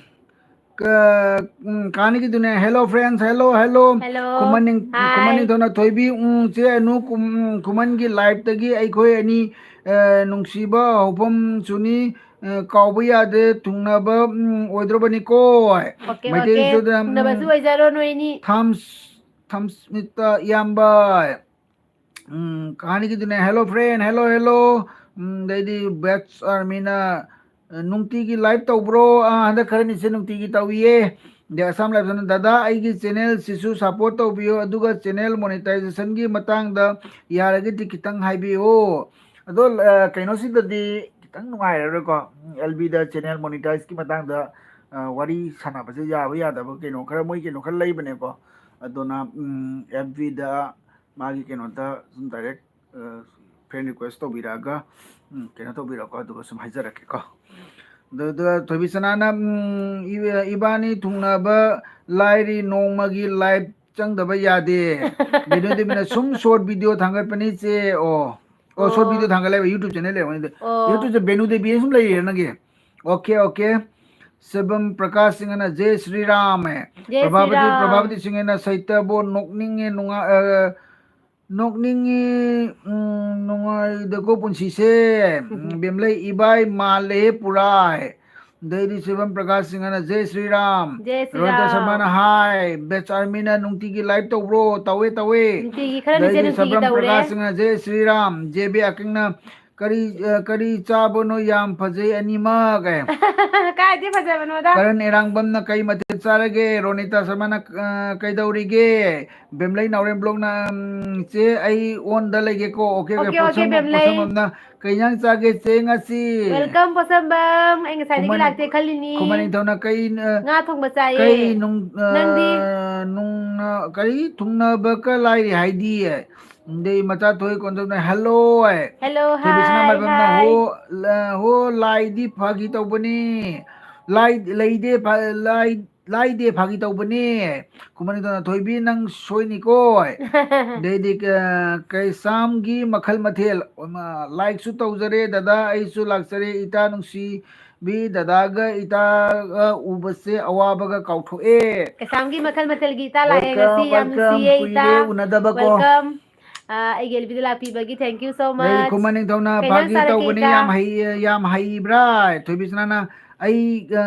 ꯀ-, ꯎꯝ, ꯀꯍꯥꯅꯤ ꯀꯤ ꯗꯨꯅꯤꯌꯥ, "Hello friends, hello, hello"꯫ Hello꯫ ꯈꯨꯃꯟ ꯅꯤꯡ-, ꯈꯨꯃꯟ ꯍꯥꯏ꯫ ꯅꯤꯡꯊꯧꯅ, "ꯊꯣꯏꯕꯤ, ꯎꯝ, ꯆꯦ ꯑꯅꯨ, ꯀꯨꯝ-, ꯎꯝ, ꯈꯨꯃꯟꯒꯤ ꯂꯥꯏꯐꯇꯒꯤ ꯑꯩꯈꯣꯏ ꯑꯅꯤ, ꯑ, ꯅꯨꯡꯁꯤꯕ ꯍꯧꯐꯝ ꯆꯨꯅꯤ, ꯑ, ꯀꯥꯎꯕ ꯌꯥꯗꯦ, ꯊꯨꯡꯅꯕ, ꯎꯝ, ꯑꯣꯏꯗ꯭ꯔꯣꯕꯅꯤꯀꯣ"꯫ Okay, Meitei okay. ꯏꯆꯦꯗ, ꯎꯝ, ꯊꯨꯡꯅꯕꯁꯨ ꯑꯣꯏꯖꯔꯣ ꯅꯣꯏ ꯑꯅꯤ꯫ ꯊꯥꯝꯁ-, ꯊꯥꯝꯁꯃꯤꯇ ꯏꯌꯥꯝꯕ꯫ ꯎꯝ, ꯀꯍꯥꯅꯤ ꯀꯤ ꯗꯨꯅꯤꯌꯥ, "Hello friend, hello, hello"꯫ ꯎꯝ, ꯑꯗꯩꯗꯤ ꯕꯦꯠꯁ ꯑꯥꯔꯃꯤꯅ, ꯑ, "ꯅꯨꯡꯇꯤꯒꯤ ꯂꯥꯏꯚ ꯇꯧꯕ꯭ꯔꯣ?" ꯑꯥ, ꯍꯟꯗꯛ ꯈꯔꯅꯤꯁꯦ ꯅꯨꯡꯇꯤꯒꯤ ꯇꯧꯏꯌꯦ꯫ ꯑꯗꯩ ꯑꯁꯥꯝ ꯂꯥꯏꯐꯅ, "ꯗꯗꯥ, ꯑꯩꯒꯤ ꯆꯦꯅꯦꯜꯁꯤꯁꯨ ꯁꯞꯄꯣꯔꯠ ꯇꯧꯕꯤꯌꯨ, ꯑꯗꯨꯒ ꯆꯦꯅꯦꯜ ꯃꯣꯅꯤꯇꯥꯏꯖꯦꯁꯟꯒꯤ ꯃꯇꯥꯡꯗ ꯌꯥꯔꯒꯗꯤ ꯈꯤꯇꯪ ꯍꯥꯏꯕꯤꯌꯨ꯫" ꯑꯗꯣ, ꯑ, ꯀꯩꯅꯣꯁꯤꯗꯗꯤ ꯈꯤꯇꯪ ꯅꯨꯡꯉꯥꯏꯔꯔꯣꯏꯀꯣ꯫ ꯎꯝ, ꯑꯦꯜ ꯕꯤꯗ ꯆꯦꯅꯦꯜ ꯃꯣꯅꯤꯇꯥꯏꯖꯀꯤ ꯃꯇꯥꯡꯗ, ꯑ, ꯋꯥꯔꯤ ꯁꯥꯟꯅꯕꯁꯦ ꯌꯥꯕ ꯌꯥꯗꯕ ꯀꯩꯅꯣ ꯈꯔ, ꯃꯣꯏ ꯀꯩꯅꯣ ꯈꯔ ꯂꯩꯕꯅꯦꯀꯣ꯫ ꯑꯗꯨꯅ, ꯎꯝ, ꯑꯦꯐ ꯕꯤꯗ ꯃꯥꯒꯤ ꯀꯩꯅꯣꯗ ꯁꯨꯝ ꯗꯥꯏꯔꯦꯛ, ꯑ, ꯐ꯭ꯔꯦꯟ ꯔꯤꯀ꯭ꯋꯦꯁ ꯇꯧꯕꯤꯔꯛꯑꯒ, ꯎꯝ, ꯀꯩꯅꯣ ꯇꯧꯕꯤꯔꯛꯑꯣ, ꯑꯗꯨꯒ ꯁꯨꯝ ꯍꯥꯏꯖꯔꯛꯀꯦꯀꯣ꯫ ꯑꯗꯨꯗ ꯊꯣꯏꯕꯤꯁꯅꯥꯅ, ꯎꯝ, "ꯏꯕ-, ꯏꯕꯥꯅꯤ ꯊꯨꯡꯅꯕ ꯂꯥꯏꯔꯤ, ꯅꯣꯡꯃꯒꯤ ꯂꯥꯏꯚ ꯆꯪꯗꯕ ꯌꯥꯗꯦ꯫" ꯕꯦꯅꯨ ꯗꯦꯕꯤꯅ ꯁꯨꯝ ꯁꯣꯔꯠ ꯚꯤꯗꯤꯑꯣ ꯊꯥꯡꯒꯠꯄꯅꯤ ꯆꯦ꯫ ꯑꯣ, ꯑꯣ, ꯁꯣꯔꯠ ꯑꯣ꯫ ꯚꯤꯗꯤꯑꯣ ꯊꯥꯡꯒꯠꯂꯦꯕ, YouTube ꯆꯦꯅꯦꯜ ꯂꯩꯕꯅꯤꯗ꯫ ꯑꯣ꯫ YouTubeꯁꯦ ꯕꯦꯅꯨ ꯗꯦꯕꯤ ꯁꯨꯝ ꯂꯩꯔꯦ ꯅꯪꯒꯤ꯫ Okay, okay. ꯁꯤꯕꯝ ꯄ꯭ꯔꯀꯥꯁ ꯁꯤꯡꯍꯅ "ꯖꯦ ꯁ꯭ꯔꯤ ꯔꯥꯝ" ꯍꯥꯏ꯫ ꯖꯦ ꯁ꯭ꯔꯤ ꯄ꯭ꯔꯚꯥꯕꯇꯤ, ꯔꯥꯝ꯫ ꯄ꯭ꯔꯚꯥꯕꯇꯤ ꯁꯤꯡꯍꯅ "ꯁꯩꯇꯕꯣ ꯅꯣꯛꯅꯤꯡꯉꯦ, ꯅꯨꯡꯉꯥꯏ-, ꯑ, ꯅꯣꯛꯅꯤꯡꯉꯤ, ꯎꯝ, ꯅꯨꯡꯉꯥꯏꯗꯀꯣ ꯄꯨꯟꯁꯤꯁꯦ꯫" ꯎꯝ, ꯕꯦꯝꯂꯩ "ꯏꯕꯥꯏ ꯃꯥꯜꯂꯦ ꯄꯨꯔꯥ" ꯍꯥꯏ꯫ ꯑꯗꯩꯗꯤ ꯁꯤꯕꯝ ꯄ꯭ꯔꯀꯥꯁ ꯁꯤꯡꯍꯅ "ꯖꯦ ꯁ꯭ꯔꯤ ꯔꯥꯝ"꯫ ꯖꯦ ꯁ꯭ꯔꯤ ꯔꯣꯍꯤꯟꯇ ꯔꯥꯝ꯫ ꯁꯔꯃꯅ "ꯍꯥꯏ, ꯕꯦꯠꯁ ꯑꯥꯔꯃꯤꯅ ꯅꯨꯡꯇꯤꯒꯤ ꯂꯥꯏꯚ ꯇꯧꯕ꯭ꯔꯣ?" "ꯇꯧꯋꯦ, ꯇꯧꯋꯦ꯫" ꯅꯨꯡꯇꯤꯒꯤ, ꯈꯔꯅꯤꯁꯦ ꯑꯗꯩꯗꯤ ꯅꯨꯡꯇꯤꯒꯤ ꯁꯕ꯭ꯔꯝ ꯇꯧꯔꯦ꯫ ꯄ꯭ꯔꯀꯥꯁ ꯁꯤꯡꯍ "ꯖꯦ ꯁ꯭ꯔꯤ ꯔꯥꯝ꯫" ꯖꯦ ꯕꯤ ꯑꯀꯪꯅ "ꯀꯔꯤ, ꯑ, ꯀꯔꯤ ꯆꯥꯕꯅꯣ, ꯌꯥꯝ ꯐꯖꯩ ꯑꯅꯤꯃꯛ" ꯍꯥꯏ꯫ ꯀꯥꯏꯗꯤ ꯐꯖꯕꯅꯣꯗ꯫ ꯀꯔꯟ ꯑꯦꯔꯥꯡꯕꯝꯅ "ꯀꯩ ꯃꯊꯦꯜ ꯆꯥꯔꯒꯦ?" ꯔꯣꯅꯤꯇꯥ ꯁꯔꯃꯅ, ꯑ, "ꯀꯩꯗꯧꯔꯤꯒꯦ?" ꯕꯦꯝꯂꯩ ꯅꯥꯎꯔꯦꯝ ꯕ꯭ꯂꯣꯛꯅ, ꯎꯝ, "ꯆꯦ, ꯑꯩ ꯑꯣꯟꯗ ꯂꯩꯒꯦꯀꯣ꯫" ꯑꯣꯀꯦ, ꯑꯣꯀꯦ, ꯑꯣꯀꯦ, ꯑꯣꯀꯦ, ꯄꯣꯠꯁꯪ-, ꯕꯦꯝꯂꯩ꯫ ꯄꯣꯠꯁꯪꯕꯝꯅ "ꯀꯩ ꯏꯟꯖꯥꯡ ꯆꯥꯒꯦ ꯆꯦ ꯉꯁꯤ?" Welcome, ꯄꯣꯠꯁꯪꯕꯝ꯫ ꯑꯩ ꯉꯁꯥꯏꯗꯒꯤ ꯈꯨꯃꯟ-, ꯂꯥꯛꯇꯦ ꯈꯜꯂꯤꯅꯤ꯫ ꯈꯨꯃꯟ ꯅꯤꯡꯊꯧꯅ ꯀꯩ, ꯑ, ꯉꯥ ꯊꯣꯡꯕ ꯆꯥꯏꯌꯦ꯫ ꯀꯩ ꯅꯨꯡ-, ꯑ, ꯅꯪꯗꯤ? ꯅꯨꯡꯅ-, ꯀꯔꯤ ꯊꯨꯡꯅꯕꯀ ꯂꯥꯏꯔꯤ ꯍꯥꯏꯗꯤ? ꯑꯗꯩ ꯃꯆꯥ ꯊꯣꯏ ꯀꯣꯟꯖꯝꯅ "ꯍꯦꯜꯂꯣ" ꯍꯥꯏ꯫ ꯍꯦꯜꯂꯣ, ꯊꯣꯏꯕꯤꯁꯅꯥ ꯍꯥꯏ, ꯃꯥꯏꯕꯝꯅ ꯍꯥꯏ꯫ "ꯍꯣ, ꯂ-, ꯍꯣ, ꯂꯥꯏꯗꯤ ꯐꯥꯒꯤ ꯇꯧꯕꯅꯤ꯫ ꯂꯥꯏ-, ꯂꯩꯗꯦ ꯐ-, ꯂꯥꯏ-, ꯂꯥꯏꯗꯦ ꯐꯥꯒꯤ ꯇꯧꯕꯅꯤ꯫" ꯈꯨꯃꯟ ꯅꯤꯡꯊꯧꯅ "ꯊꯣꯏꯕꯤ ꯅꯪ ꯁꯣꯏꯅꯤꯀꯣ" ꯍꯥꯏ꯫ ꯑꯗꯩꯗꯤ, ꯑ, ꯀꯩꯁꯥꯝꯒꯤ ꯃꯈꯜ ꯃꯊꯦꯜ, ꯑꯃ, "ꯂꯥꯏꯛꯁꯨ ꯇꯧꯖꯔꯦ ꯗꯗꯥ, ꯑꯩꯁꯨ ꯂꯥꯛꯆꯔꯦ ꯏꯇꯥ ꯅꯨꯡꯁꯤ꯫ ꯕꯤ ꯗꯗꯥꯒ ꯏꯇꯥꯒ ꯎꯕꯁꯦ ꯑꯋꯥꯕꯒ ꯀꯥꯎꯊꯣꯛꯑꯦ꯫" ꯀꯩꯁꯥꯝꯒꯤ ꯃꯈꯜ ꯃꯊꯦꯜꯒꯤ ꯏꯇꯥ ꯂꯥꯛꯑꯦ ꯉꯁꯤ, welcome, ꯌꯥꯝ welcome, ꯅꯨꯡꯁꯤꯌꯦ ꯏꯇꯥ꯫ ꯀꯨꯏꯔꯦ ꯎꯅꯗꯕꯀꯣ꯫ Welcome꯫ ꯑ, ꯑꯩꯒꯤ ꯑꯦꯜ ꯕꯤꯗ ꯂꯥꯛꯄꯤꯕꯒꯤ thank you so much꯫ ꯂꯩ ꯈꯨꯃꯟ ꯅꯤꯡꯊꯧꯅ ꯀꯩ ꯏꯟꯖꯥꯡ "ꯐꯥꯒꯤ ꯆꯥꯔꯒꯦ ꯇꯧꯕꯅꯤ, ꯏꯇꯥ? ꯌꯥꯝ ꯍꯩ-, ꯌꯥꯝ ꯍꯩꯕ꯭ꯔꯥ?" ꯊꯣꯏꯕꯤꯁꯅꯥꯅ "ꯑꯩ, ꯑ,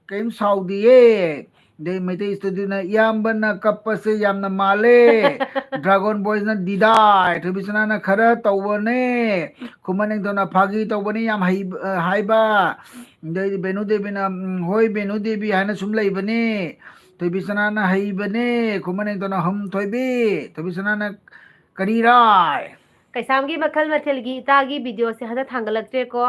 ꯀꯩꯝ ꯁꯥꯎꯗꯤꯌꯦ꯫ ꯑꯗꯩ ꯃꯩꯇꯩ ꯏꯁꯇꯨꯗꯤꯑꯣꯅ "ꯏꯌꯥꯝꯕꯅ ꯀꯞꯄꯁꯦ ꯌꯥꯝꯅ ꯃꯥꯜꯂꯦ", ꯗ꯭ꯔꯥꯒꯣꯟ ꯕꯣꯏꯁꯅ "ꯗꯤꯗꯥꯏ", ꯊꯣꯏꯕꯤꯁꯅꯥꯅ "ꯈꯔ ꯇꯧꯕꯅꯦ", ꯈꯨꯃꯟ ꯅꯤꯡꯊꯧꯅ "ꯐꯥꯒꯤ ꯇꯧꯕꯅꯦ, ꯌꯥꯝ ꯍꯩꯕ", ꯑ, ꯍꯥꯏꯕ꯫ ꯑꯗꯩꯗꯤ ꯕꯦꯅꯨ ꯗꯦꯕꯤꯅ, "ꯎꯝ, ꯍꯣꯏ ꯕꯦꯅꯨ ꯗꯦꯕꯤ" ꯍꯥꯏꯅ ꯁꯨꯝ ꯂꯩꯕꯅꯦ꯫ ꯊꯣꯏꯕꯤꯁꯅꯥꯅ "ꯍꯩꯕꯅꯦ", ꯈꯨꯃꯟ ꯅꯤꯡꯊꯧꯅ "ꯍꯝ ꯊꯣꯏꯕꯤ", ꯊꯣꯏꯕꯤꯁꯅꯥꯅ "ꯀꯔꯤꯔꯥꯏ?" ꯀꯩꯁꯥꯝꯒꯤ ꯃꯈꯜ ꯃꯊꯦꯜꯒꯤ ꯏꯇꯥꯒꯤ ꯚꯤꯗꯤꯑꯣꯁꯦ ꯍꯟꯗꯛ ꯊꯥꯡꯒꯠꯂꯛꯇ꯭ꯔꯦꯀꯣ꯫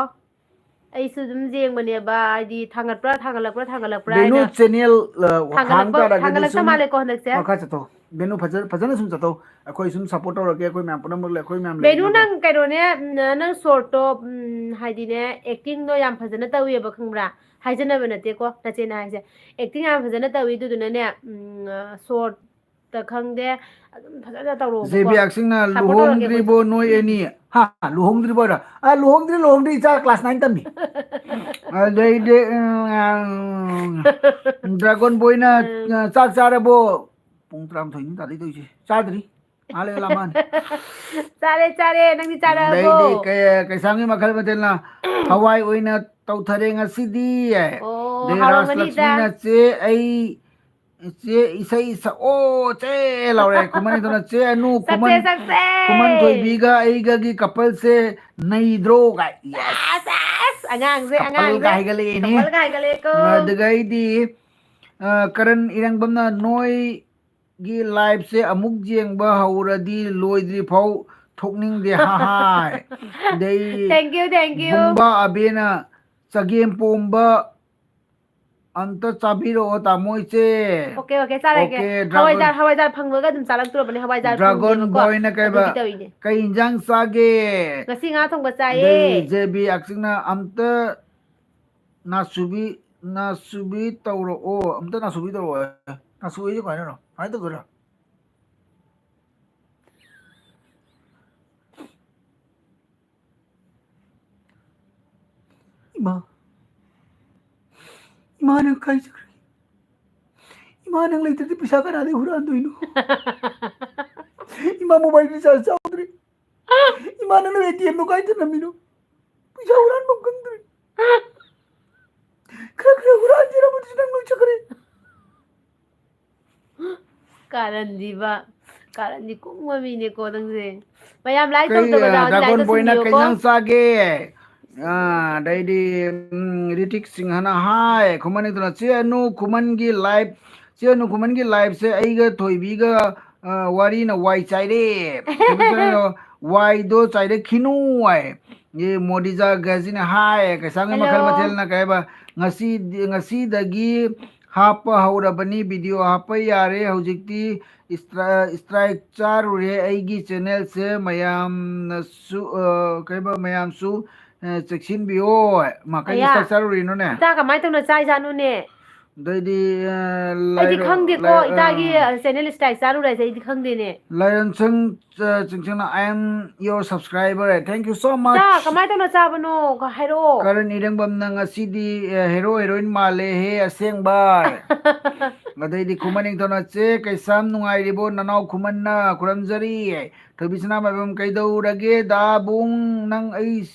ꯑꯩꯁꯨ ꯑꯗꯨꯝ ꯌꯦꯡꯕꯅꯦꯕ, ꯍꯥꯏꯗꯤ ꯊꯥꯡꯒꯠꯄ꯭ꯔꯥ, ꯊꯥꯡꯒꯠꯂꯛꯄ꯭ꯔꯥ, ꯊꯥꯡꯒꯠꯂꯛꯄ꯭ꯔꯥ ꯕꯦꯅꯨ ꯍꯥꯏꯅ꯫ ꯆꯦꯅꯦꯜ, ꯑ, ꯊꯥꯡꯒꯠꯂꯛꯄ-, ꯍꯥꯡ ꯇꯥꯔꯒꯗꯤ ꯊꯥꯡꯒꯠꯂꯛꯇ ꯁꯨꯝ ꯃꯥꯜꯂꯦꯀꯣ ꯍꯟꯗꯛꯁꯦ꯫ ꯃꯈꯥ ꯆꯠꯊꯧ꯫ ꯕꯦꯅꯨ ꯐꯖ-, ꯐꯖꯅ ꯁꯨꯝ ꯆꯠꯊꯧ꯫ ꯑꯩꯈꯣꯏ ꯁꯨꯝ ꯁꯞꯄꯣꯔꯠ ꯇꯧꯔꯛꯀꯦ, ꯑꯩꯈꯣꯏ ꯃꯌꯥꯝ ꯄꯨꯝꯅꯃꯛ ꯂꯩ, ꯑꯩꯈꯣꯏ ꯃꯌꯥꯝ ꯕꯦꯅꯨ, ꯂꯩꯔꯤꯅꯀꯣ꯫ ꯅꯪ ꯀꯩꯅꯣꯅꯦ, ꯎꯝ, ꯅꯪ ꯁꯣꯔꯠꯇꯣ, ꯎꯝ, ꯍꯥꯏꯗꯤꯅꯦ, ꯑꯦꯛꯇꯤꯡꯗꯣ ꯌꯥꯝ ꯐꯖꯅ ꯇꯧꯋꯦꯕ, ꯈꯪꯕ꯭ꯔꯥ? ꯍꯥꯏꯖꯅꯕ ꯅꯠꯇꯦꯀꯣ, ꯅꯆꯦꯅ ꯍꯥꯏꯁꯦ꯫ ꯑꯦꯛꯇꯤꯡ ꯌꯥꯝ ꯐꯖꯅ ꯇꯧꯋꯤ, ꯑꯗꯨꯗꯨꯅꯅꯦ, ꯎꯝ, ꯑ, ꯁꯣꯔꯠꯇ ꯈꯪꯗꯦ, ꯑꯗꯨꯝ ꯐꯖꯅ ꯇꯧꯔꯣꯕꯀꯣ꯫ ꯖꯦꯕꯤ ꯑꯛꯁꯤꯡꯅ ꯁꯞꯄꯣꯔꯠ ꯇꯧꯔꯛꯀꯦ "ꯂꯨꯍꯣꯡꯗ꯭ꯔꯤꯕꯣ ꯑꯩꯈꯣꯏꯁꯨ꯫ ꯅꯣꯏ ꯑꯅꯤ?" ꯍꯥ? ꯂꯨꯍꯣꯡꯗ꯭ꯔꯤꯕꯣ ꯍꯥꯏꯔꯣ? ꯑ, ꯂꯨꯍꯣꯡꯗ꯭ꯔꯤ, ꯂꯨꯍꯣꯡꯗ꯭ꯔꯤ, ꯏꯆꯥ ꯀ꯭ꯂꯥꯁ ꯅꯥꯏꯟ ꯇꯝꯃꯤ꯫ ꯑꯗꯩꯗꯤ, ꯎꯝ, ꯗ꯭ꯔꯥꯒꯣꯟ ꯕꯣꯏꯅ, ꯎꯝ꯫ "ꯑ, ꯆꯥꯛ ꯆꯥꯔꯕꯣ?" ꯄꯨꯡ ꯇꯔꯥꯃꯥꯊꯣꯏꯅꯤ ꯇꯥꯗꯣꯏ ꯇꯧꯔꯤꯁꯦ꯫ ꯆꯥꯗ꯭ꯔꯤ꯫ ꯉꯥꯏꯍꯥꯛ ꯂꯩꯔ ꯂꯥꯝꯃꯛꯑꯅꯤ꯫ ꯆꯥꯔꯦ, ꯆꯥꯔꯦ꯫ ꯅꯪꯗꯤ ꯆꯥꯔꯕꯣ? ꯑꯗꯩꯗꯤ ꯀꯩ-, ꯀꯩꯁꯥꯝꯒꯤ ꯃꯈꯜ ꯃꯊꯦꯜꯅ "ꯍꯋꯥꯏ ꯑꯣꯏꯅ ꯇꯧꯊꯔꯦ ꯉꯁꯤꯗꯤ"꯫ ꯑꯣ, ꯑꯗꯩ ꯍꯥꯎꯔꯝꯒꯅꯤꯗ꯫ ꯔꯥꯖꯂꯛꯁꯃꯤꯅ "ꯆꯦ, ꯑꯩ, ꯆꯦ, ꯏꯁꯩ ꯁꯛꯑꯣ ꯆꯦ" ꯂꯥꯎꯔꯦ꯫ ꯈꯨꯃꯟ ꯅꯤꯡꯊꯧꯅ "ꯆꯦ ꯑꯅꯨ, ꯁꯛꯁꯦ, ꯈꯨꯃꯟ, ꯁꯛꯁꯦ꯫ ꯈꯨꯃꯟ ꯊꯣꯏꯕꯤꯒ ꯑꯩꯒꯒꯤ ꯀꯄꯜꯁꯦ ꯅꯩꯗ꯭ꯔꯣ?" ꯀꯥꯏ꯫ Yes꯫ ꯑꯁ, ꯑꯁ, ꯑꯉꯥꯡꯁꯦ, ꯀꯄꯜꯒ ꯑꯉꯥꯡꯁꯦ꯫ ꯍꯥꯏꯒꯠꯂꯛꯑꯦꯅꯦ꯫ ꯀꯄꯜꯒ ꯍꯥꯏꯒꯠꯂꯛꯑꯦꯀꯣ꯫ ꯑꯗꯨꯒ ꯑꯩꯗꯤ, ꯑ, ꯀꯔꯟ ꯏꯔꯪꯕꯝꯅ "ꯅꯣꯏ ꯒꯤ ꯂꯥꯏꯐꯁꯦ ꯑꯃꯨꯛ ꯌꯦꯡꯕ ꯍꯧꯔꯗꯤ ꯂꯣꯏꯗ꯭ꯔꯤ ꯐꯥꯎ ꯊꯣꯛꯅꯤꯡꯗꯦ, ꯍꯥ ꯍꯥꯏ"꯫ ꯑꯗꯩ thank you, thank you꯫ ꯕꯨꯡꯕꯥ ꯑꯕꯦꯅ "ꯆꯒꯦꯝ ꯄꯣꯝꯕ ꯑꯝꯇ ꯆꯥꯕꯤꯔꯛꯑꯣ ꯇꯥꯃꯣ ꯏꯆꯦ"꯫ ꯑꯣꯀꯦ, ꯑꯣꯀꯦ, ꯆꯥꯔꯒꯦ꯫ ꯑꯣꯀꯦ, ꯗ꯭ꯔꯥꯒꯣꯟ-, ꯍꯋꯥꯏꯖꯥꯔ, ꯍꯋꯥꯏꯖꯥꯔ ꯐꯪꯕꯒ ꯑꯗꯨꯝ ꯆꯥꯔꯛꯇ꯭ꯔꯕꯅꯦ, ꯍꯋꯥꯏꯖꯥꯔ ꯗ꯭ꯔꯥꯒꯣꯟ ꯐꯪꯗꯦꯕꯀꯣ꯫ ꯕꯣꯏꯅ ꯀꯩꯕ, ꯑꯗꯨꯒꯤ ꯇꯧꯔꯤꯅꯦ꯫ "ꯀꯩ ꯏꯟꯖꯥꯡ ꯆꯥꯒꯦ?" ꯉꯁꯤ ꯉꯥ ꯊꯣꯡꯕ ꯆꯥꯏꯌꯦ꯫ ꯑꯗꯩ ꯖꯦ ꯕꯤ ꯑꯛꯁꯤꯡꯅ "ꯑꯝꯇ ꯅꯥꯁꯨꯕꯤ, ꯅꯥꯁꯨꯕꯤ ꯇꯧꯔꯛꯑꯣ, ꯑꯝꯇ ꯅꯥꯁꯨꯕꯤ ꯇꯧꯔꯛꯑꯣ"꯫ ꯅꯥꯁꯨꯕꯤꯁꯦ ꯀꯃꯥꯏꯅꯅꯣ? ꯀꯃꯥꯏꯅ ꯇꯧꯗꯣꯏꯅꯣ? ꯏꯃꯥ, ꯏꯃꯥ, ꯅꯪ ꯀꯥꯏ ꯆꯠꯈ꯭ꯔꯒꯦ? ꯏꯃꯥ, ꯅꯪ ꯂꯩꯇ꯭ꯔꯗꯤ ꯄꯩꯁꯥ ꯀꯅꯥꯗꯩ ꯍꯨꯔꯥꯟꯗꯣꯏꯅꯣ? ꯏꯃꯥ, ꯃꯣꯕꯥꯏꯜ ꯔꯤꯆꯥꯔꯖ ꯌꯥꯎꯗ꯭ꯔꯦ꯫ ꯏꯃꯥ, ꯅꯪꯅ ꯑꯦ ꯇꯤ ꯑꯦꯝꯗꯣ ꯀꯥꯏ ꯊꯅꯝꯃꯤꯅꯣ? ꯄꯩꯁꯥ ꯍꯨꯔꯥꯟꯐꯝ ꯈꯪꯗ꯭ꯔꯦ꯫ ꯈꯔ ꯈꯔ ꯍꯨꯔꯥꯟꯖꯔꯝꯕꯗꯨꯁꯨ ꯅꯪ ꯂꯣꯏ ꯆꯠꯈ꯭ꯔꯦ꯫ ꯀꯥꯔꯟꯗꯤꯕ, ꯀꯥꯔꯟꯗꯤ ꯀꯨꯡꯕ ꯃꯤꯅꯦꯀꯣ ꯅꯪꯁꯦ꯫ ꯃꯌꯥꯝ like ꯀꯩ, ꯇꯧꯗꯕ ꯑ, ꯌꯥꯎꯔꯗꯤ like ꯗ꯭ꯔꯥꯒꯣꯟ ꯕꯣꯏꯅ ꯀꯩ ꯇꯧꯁꯤꯟꯕꯤꯌꯨꯀꯣ꯫ ꯏꯟꯖꯥꯡ ꯆꯥꯒꯦ? ꯑ, ꯑꯗꯩꯗꯤ, ꯎꯝ, ꯔꯤꯇꯤꯛ ꯁꯤꯡꯍꯅ ꯍꯥꯏ, ꯈꯨꯃꯟ ꯅꯤꯡꯊꯧꯅ, "ꯆꯦ ꯑꯅꯨ ꯈꯨꯃꯟꯒꯤ live, ꯆꯦ ꯑꯅꯨ ꯈꯨꯃꯟꯒꯤ liveꯁꯦ ꯑꯩꯒ ꯊꯣꯏꯕꯤꯒ, ꯑ, ꯋꯥꯔꯤꯅ ꯋꯥꯏ ꯆꯥꯏꯔꯦ꯫ ꯊꯣꯏꯕꯤ ꯆꯥꯏꯔꯦ, ꯋꯥꯏꯗꯣ ꯆꯥꯏꯔꯛꯈꯤꯅꯨ" ꯍꯥꯏ꯫ ꯌꯦ ꯃꯣꯗꯤꯖꯥ ꯒꯖꯤꯅ ꯍꯥꯏ, ꯀꯩꯁꯥꯝꯒꯤ ꯃꯈꯜ ꯍꯜꯂꯣ꯫ ꯃꯊꯦꯜꯅ ꯀꯩ ꯍꯥꯏꯕ? "ꯉꯁꯤ, ꯉꯁꯤꯗꯒꯤ ꯍꯥꯞꯄ ꯍꯧꯔꯕꯅꯤ, video ꯍꯥꯞꯄ ꯌꯥꯔꯦ ꯍꯧꯖꯤꯛꯇꯤ꯫ Stri-, strike ꯆꯥꯔꯨꯔꯦ ꯑꯩꯒꯤ channelꯁꯦ, ꯃꯌꯥꯝꯅꯁꯨ, ꯑ, ꯀꯩꯕ, ꯃꯌꯥꯝꯁꯨ, ꯑ, ꯆꯦꯛꯁꯤꯟꯕꯤꯌꯣ"꯫ ꯃꯥ, ꯀꯩ ꯑꯌꯥ꯫ Strike ꯆꯥꯔꯨꯔꯤꯅꯣꯅꯦ? ꯏꯇꯥ ꯀꯃꯥꯏꯅ ꯇꯧꯅ ꯆꯥꯏꯖꯥꯠꯅꯣꯅꯦ? ꯑꯗꯩꯗꯤ, ꯑ, ꯑꯩꯗꯤ ꯂꯥꯏꯔ-, ꯈꯪꯗꯦꯀꯣ, ꯂꯥꯏ-, ꯏꯇꯥꯒꯤ, ꯑ, ꯑ, channel strike ꯆꯥꯔꯨꯔꯦ ꯍꯥꯏꯁꯦ ꯑꯩꯗꯤ ꯈꯪꯗꯦꯅꯦ꯫ ꯂꯥꯏꯔꯟꯁꯪ, ꯑ, ꯆꯤꯡꯁꯪꯅ, "I am your subscriber." Thank you so much. ꯏꯇꯥ, ꯀꯃꯥꯏꯅ ꯇꯧꯅ ꯆꯥꯕꯅꯣ? ꯍꯥꯏꯔꯛꯑꯣ꯫ ꯀꯔꯟ ꯏꯔꯪꯕꯝꯅ, "ꯉꯁꯤꯗꯤ, ꯑ, hero heroine ꯃꯥꯜꯂꯦꯍꯦ ꯑꯁꯦꯡꯕ"꯫ ꯑꯗꯩꯗꯤ ꯈꯨꯃꯟ ꯅꯤꯡꯊꯧꯅ, "ꯆꯦ ꯀꯩꯁꯥꯝ ꯅꯨꯡꯉꯥꯏꯔꯤꯕꯣ? ꯅꯅꯥꯎ ꯈꯨꯃꯟꯅ ꯈꯨꯔꯨꯝꯖꯔꯤ"꯫ ꯊꯣꯏꯕꯤ ꯁꯅꯥꯃꯥꯏꯕꯝ, "ꯀꯩꯗꯧꯔꯒꯦ ꯗꯥ ꯕꯨꯡ, ꯅꯪ ꯑꯩ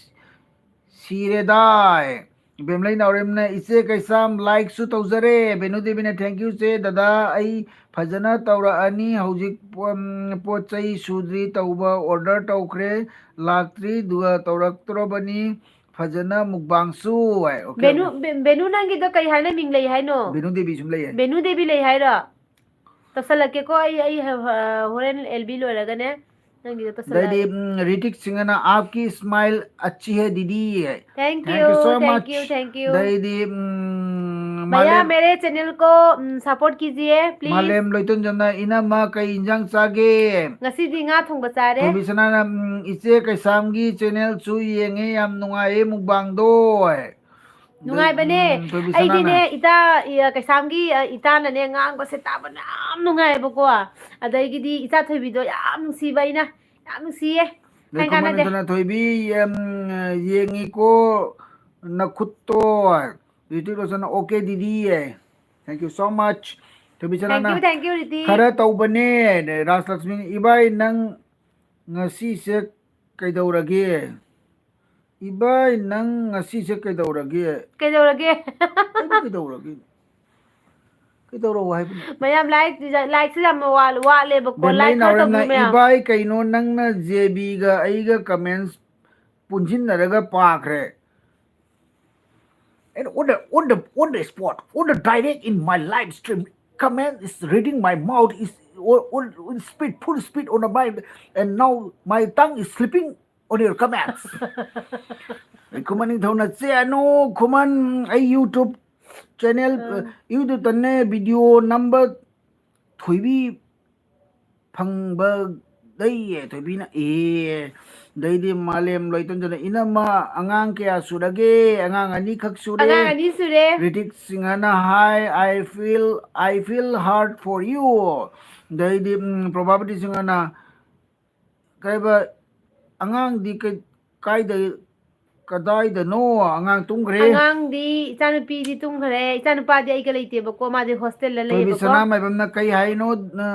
ꯁꯤꯔꯦꯗꯥꯏ"꯫ ꯏꯕꯦꯝꯂꯩ ꯅꯥꯎꯔꯦꯝꯅ, "ꯏꯆꯦ ꯀꯩꯁꯥꯝ, likeꯁꯨ ꯇꯧꯖꯔꯦ"꯫ ꯕꯦꯅꯨ ꯗꯦꯕꯤꯅ, "Thank you ꯆꯦ, ꯗꯗꯥ ꯑꯩ ꯐꯖꯅ ꯇꯧꯔꯛꯑꯅꯤ꯫ ꯍꯧꯖꯤꯛ, ꯎꯝ, ꯄꯣꯠ ꯆꯩ ꯁꯨꯗ꯭ꯔꯤ, ꯇꯧꯕ order ꯇꯧꯈ꯭ꯔꯦ, ꯂꯥꯛꯇ꯭ꯔꯤ, ꯑꯗꯨꯒ ꯇꯧꯔꯛꯇ꯭ꯔꯕꯅꯤ꯫ ꯐꯖꯅ mukbangꯁꯨ" ꯍꯥꯏ꯫ Okay, Venu, okay꯫ Bay-, Venu ꯅꯪꯒꯤꯗꯣ ꯀꯩ ꯍꯥꯏꯅ ꯃꯤꯡ ꯂꯩ ꯍꯥꯏꯅꯣ? ꯕꯦꯅꯨ ꯗꯦꯕꯤ ꯁꯨꯝ ꯂꯩꯌꯦ꯫ ꯕꯦꯅꯨ ꯗꯦꯕꯤ ꯂꯩ ꯍꯥꯏꯔꯣ? ꯇꯧꯁꯜꯂꯛꯀꯦꯀꯣ, ꯑꯩ, ꯑꯩ ꯍ-, ꯍ-, ꯍꯣꯔꯦꯟ L B ꯂꯣꯏꯔꯒꯅꯦ ꯅꯪꯒꯤꯗꯣ ꯑꯗꯩꯗꯤ, ꯇꯧꯁꯜꯂꯛꯑꯒꯦ꯫ ꯎꯝ, ꯔꯤꯇꯤꯛ ꯁꯤꯡꯍꯅ, "ꯑꯥꯞꯀꯤ smile ꯑꯆꯤ ꯍꯦ ꯗꯤꯗꯤ" ꯍꯥꯏ꯫ Thank Thank you you, so thank much꯫ You, thank you꯫ ꯑꯗꯩꯗꯤ, ꯎꯝ, भैया, ꯃꯥꯂꯦꯝ, मेरे channel को, ꯎꯝ, support कीजिए, please꯫ ꯃꯥꯂꯦꯝ ꯂꯣꯏꯇꯣꯟꯖꯝꯅ, "ꯏꯅꯝꯃ ꯀꯩ ꯏꯟꯖꯥꯡ ꯆꯥꯒꯦ?" ꯉꯁꯤꯗꯤ ꯉꯥ ꯊꯣꯡꯕ ꯆꯥꯔꯦ꯫ ꯊꯣꯏꯕꯤ ꯁꯅꯥꯅ, ꯎꯝ, "ꯏꯆꯦ ꯀꯩꯁꯥꯝꯒꯤ channelꯁꯨ ꯌꯦꯡꯉꯦ, ꯌꯥꯝ ꯅꯨꯡꯉꯥꯏꯌꯦ mukbangꯗꯣ" ꯍꯥꯏ꯫ ꯅꯨꯡꯉꯥꯏꯕꯅꯦ꯫ ꯎꯝ, ꯊꯣꯏꯕꯤ ꯁꯅꯥꯅ꯫ ꯑꯩꯗꯤꯅꯦ, ꯏꯇꯥ, ꯏ-, ꯀꯩꯁꯥꯝꯒꯤ, ꯑ, ꯏꯇꯥꯅꯅꯦ ꯉꯥꯡꯕꯁꯦ ꯇꯥꯕ ꯌꯥꯝ ꯅꯨꯡꯉꯥꯏꯌꯦꯕꯀꯣ꯫ ꯑꯗꯒꯤꯗꯤ ꯏꯆꯥ ꯊꯣꯏꯕꯤꯗꯣ ꯌꯥꯝ ꯅꯨꯡꯁꯤꯕ ꯑꯩꯅ, ꯌꯥꯝ ꯅꯨꯡꯁꯤꯌꯦ꯫ ꯑꯗꯩ ꯍꯥꯏ ꯀꯥꯟꯅꯗꯦ꯫ ꯈꯨꯃꯟ ꯅꯤꯡꯊꯧꯅ, "ꯊꯣꯏꯕꯤ, ꯌꯥꯝ, ꯌꯦꯡꯉꯤꯀꯣ ꯅꯈꯨꯠꯇꯣ"꯫ Hrithik ꯔꯣꯁꯟꯅ, "Okay ꯗꯤꯗꯤ" high. Thank you so much꯫ ꯊꯣꯏꯕꯤ ꯁꯅꯥꯅ, Thank you, thank you, Hrithik. "ꯈꯔ ꯇꯧꯕꯅꯦ"꯫ ꯔꯥꯖꯂꯛꯁꯃꯤ, "ꯏꯕꯥꯏ ꯅꯪ ꯉꯁꯤꯁꯦ ꯀꯩꯗꯧꯔꯒꯦ? ꯏꯕꯥꯏ ꯅꯪ ꯉꯁꯤꯁꯦ ꯀꯩꯗꯧꯔꯒꯦ?" ꯀꯩꯗꯧꯔꯒꯦ? ꯑꯩꯕꯨ ꯀꯩꯗꯧꯔꯒꯦ? ꯀꯩꯗꯧꯔꯛꯑꯣ ꯍꯥꯏꯕꯅꯣ? ꯃꯌꯥꯝ ꯂꯥꯏꯛ ꯂꯥꯏꯛꯁꯦ ꯌꯥꯝ ꯋꯥꯠ- ꯋꯥꯠꯂꯦꯕꯀꯣ꯫ ꯕꯦꯝꯂꯩ ꯂꯥꯏꯛ ꯈꯔ ꯅꯥꯎꯔꯦꯝꯅ, ꯇꯧꯕꯤꯌꯨ ꯃꯌꯥꯝ꯫ "ꯏꯕꯥꯏ, ꯀꯩꯅꯣ ꯅꯪꯅ ꯖꯦꯕꯤꯒ ꯑꯩꯒ commence ꯄꯨꯟꯁꯤꯟꯅꯔꯒ ꯄꯥꯈ꯭ꯔꯦ?" And on the, on the, on the spot, on the direct in my live stream, comment is reading my mouth is on, on, on speed, full speed on the mind, and now my tongue is slipping on your comments. ꯑꯩ ꯈꯨꯃꯟ ꯅꯤꯡꯊꯧꯅ, "ꯆꯦ ꯑꯅꯨ, ꯈꯨꯃꯟ, ꯑꯩ YouTube channel, ꯑꯥ꯫ YouTube ꯇꯅꯦ video ꯅꯝꯕ ꯊꯣꯏꯕꯤ ꯐꯪꯕ ꯂꯩꯌꯦ ꯊꯣꯏꯕꯤꯅ"꯫ ꯑꯦ, ꯑꯗꯩꯗꯤ ꯃꯥꯂꯦꯝ ꯂꯣꯏꯇꯣꯟꯖꯅ, "ꯏꯅꯝꯃ, ꯑꯉꯥꯡ ꯀꯌꯥ ꯁꯨꯔꯒꯦ?" "ꯑꯉꯥꯡ ꯑꯅꯤꯈꯛ ꯁꯨꯔꯦ"꯫ ꯑꯉꯥꯡ ꯑꯅꯤ ꯁꯨꯔꯦ꯫ ꯔꯤꯇꯤꯛ ꯁꯤꯡꯍꯅ ꯍꯥꯏ, "I feel, I feel hard for you"꯫ ꯑꯗꯩꯗꯤ, ꯎꯝ, ꯄ꯭ꯔꯣꯚꯥꯕꯇꯤ ꯁꯤꯡꯍꯅ, ꯀꯩꯕ, "ꯑꯉꯥꯡꯗꯤ ꯀꯩ-, ꯀꯥꯏꯗ, ꯀꯗꯥꯏꯗꯅꯣ? ꯑꯉꯥꯡ ꯇꯨꯝꯈ꯭ꯔꯦ?" ꯑꯉꯥꯡꯗꯤ, ꯏꯆꯥꯅꯨꯄꯤꯗꯤ ꯇꯨꯝꯈ꯭ꯔꯦ, ꯏꯆꯥꯅꯨꯄꯥꯗꯤ ꯑꯩꯒ ꯂꯩꯇꯦꯕꯀꯣ, ꯃꯥꯗꯤ ꯍꯣꯁꯇꯦꯜꯗ ꯊꯣꯏꯕꯤ ꯂꯩꯌꯦꯕꯀꯣ꯫ ꯁꯅꯥꯃꯥꯏꯕꯝꯅ, "ꯀꯩ ꯍꯥꯏꯅꯣ, ꯑ,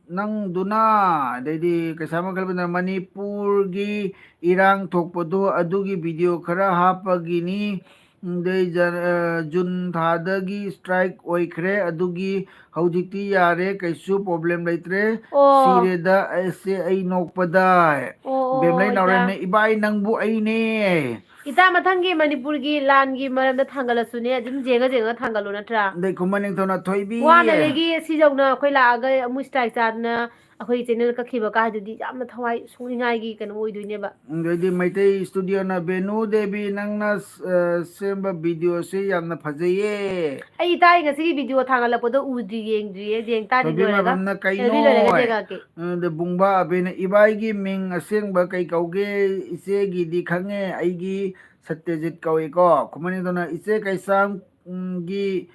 ꯅꯪꯗꯨꯅ?" ꯑꯗꯩꯗꯤ ꯀꯩꯁꯥꯃ ꯀꯜꯄꯅ, "ꯃꯅꯤꯄꯨꯔꯒꯤ ꯏꯔꯥꯡ ꯊꯣꯛꯄꯗꯣ ꯑꯗꯨꯒꯤ video ꯈꯔ ꯍꯥꯞꯄꯒꯤꯅꯤ꯫ ꯑꯗꯩ ꯖ-, ꯑ, ꯖꯨꯟ ꯊꯥꯗꯒꯤ strike ꯑꯣꯏꯈ꯭ꯔꯦ, ꯑꯗꯨꯒꯤ ꯍꯧꯖꯤꯛꯇꯤ ꯌꯥꯔꯦ, ꯀꯩꯁꯨ problem ꯂꯩꯇ꯭ꯔꯦ꯫ ꯑꯣ꯫ ꯁꯤꯔꯦꯗ ꯑꯩꯁꯦ ꯑꯩ ꯅꯣꯛꯄꯗ"꯫ ꯑꯣ, ꯑꯣ, ꯕꯦꯝꯂꯩ ꯏꯇꯥ꯫ ꯅꯥꯎꯔꯦꯝꯅ, "ꯏꯕꯥꯏ ꯅꯪꯕꯨ ꯑꯩꯅꯦ"꯫ ꯏꯇꯥ, ꯃꯊꯪꯒꯤ ꯃꯅꯤꯄꯨꯔꯒꯤ ꯂꯥꯟꯒꯤ ꯃꯔꯝꯗ ꯊꯥꯡꯒꯠꯂꯁꯨꯅꯦ, ꯑꯗꯨꯝ ꯌꯦꯡꯉ ꯌꯦꯡꯉ ꯊꯥꯡꯒꯠꯂꯣ, ꯅꯠꯇ꯭ꯔꯥ? ꯑꯗꯩ ꯈꯨꯃꯟ ꯅꯤꯡꯊꯧꯅ, "ꯊꯣꯏꯕꯤ"꯫ ꯋꯥꯅ ꯂꯩꯒꯤ ꯁꯤ ꯌꯧꯅ ꯑꯩꯈꯣꯏ ꯂꯥꯛꯑꯒ ꯑꯃꯨꯛ strike ꯆꯥꯗꯅ ꯑꯩꯈꯣꯏ channel ꯀꯛꯈꯤꯕ ꯀꯥꯏꯗꯨꯗꯤ ꯌꯥꯝꯅ ꯊꯋꯥꯏ ꯁꯣꯛꯅꯤꯡꯉꯥꯏꯒꯤ ꯀꯩꯅꯣ ꯑꯣꯏꯗꯣꯏꯅꯦꯕ꯫ ꯑꯗꯩꯗꯤ ꯃꯩꯇꯩ Studioꯅ, "ꯕꯦꯅꯨ ꯗꯦꯕꯤ, ꯅꯪꯅ, ꯑ, ꯁꯦꯝꯕ videoꯁꯦ ꯌꯥꯝꯅ ꯐꯖꯩꯌꯦ"꯫ ꯑꯩ ꯏꯇꯥꯒꯤ ꯉꯁꯤꯒꯤ video ꯊꯥꯒꯠꯂꯛꯄꯗꯣ ꯎꯗ꯭ꯔꯤ, ꯌꯦꯡꯗ꯭ꯔꯤꯌꯦ, ꯌꯦꯡ ꯇꯥꯔꯗꯤ ꯊꯣꯏꯕꯤ ꯂꯣꯏꯔꯒ꯫ ꯃꯥꯏꯕꯝꯅ, "ꯀꯩꯅꯣ?" ꯂꯣꯏꯔꯒ ꯌꯦꯡꯉꯛꯀꯦ꯫ ꯑꯗ ꯕꯨꯡꯕꯥ ꯑꯕꯦꯅ, "ꯏꯕꯥꯏꯒꯤ ꯃꯤꯡ ꯑꯁꯦꯡꯕ ꯀꯩ ꯀꯧꯒꯦ? ꯏꯆꯦꯒꯤꯗꯤ ꯈꯪꯉꯦ, ꯑꯩꯒꯤ ꯁꯇ꯭ꯌꯖꯤꯠ ꯀꯧꯏꯀꯣ"꯫ ꯈꯨꯃꯟ ꯅꯤꯡꯊꯧꯅ, "ꯏꯆꯦ ꯀꯩꯁꯥꯝ, ꯎꯝ, ꯒꯤ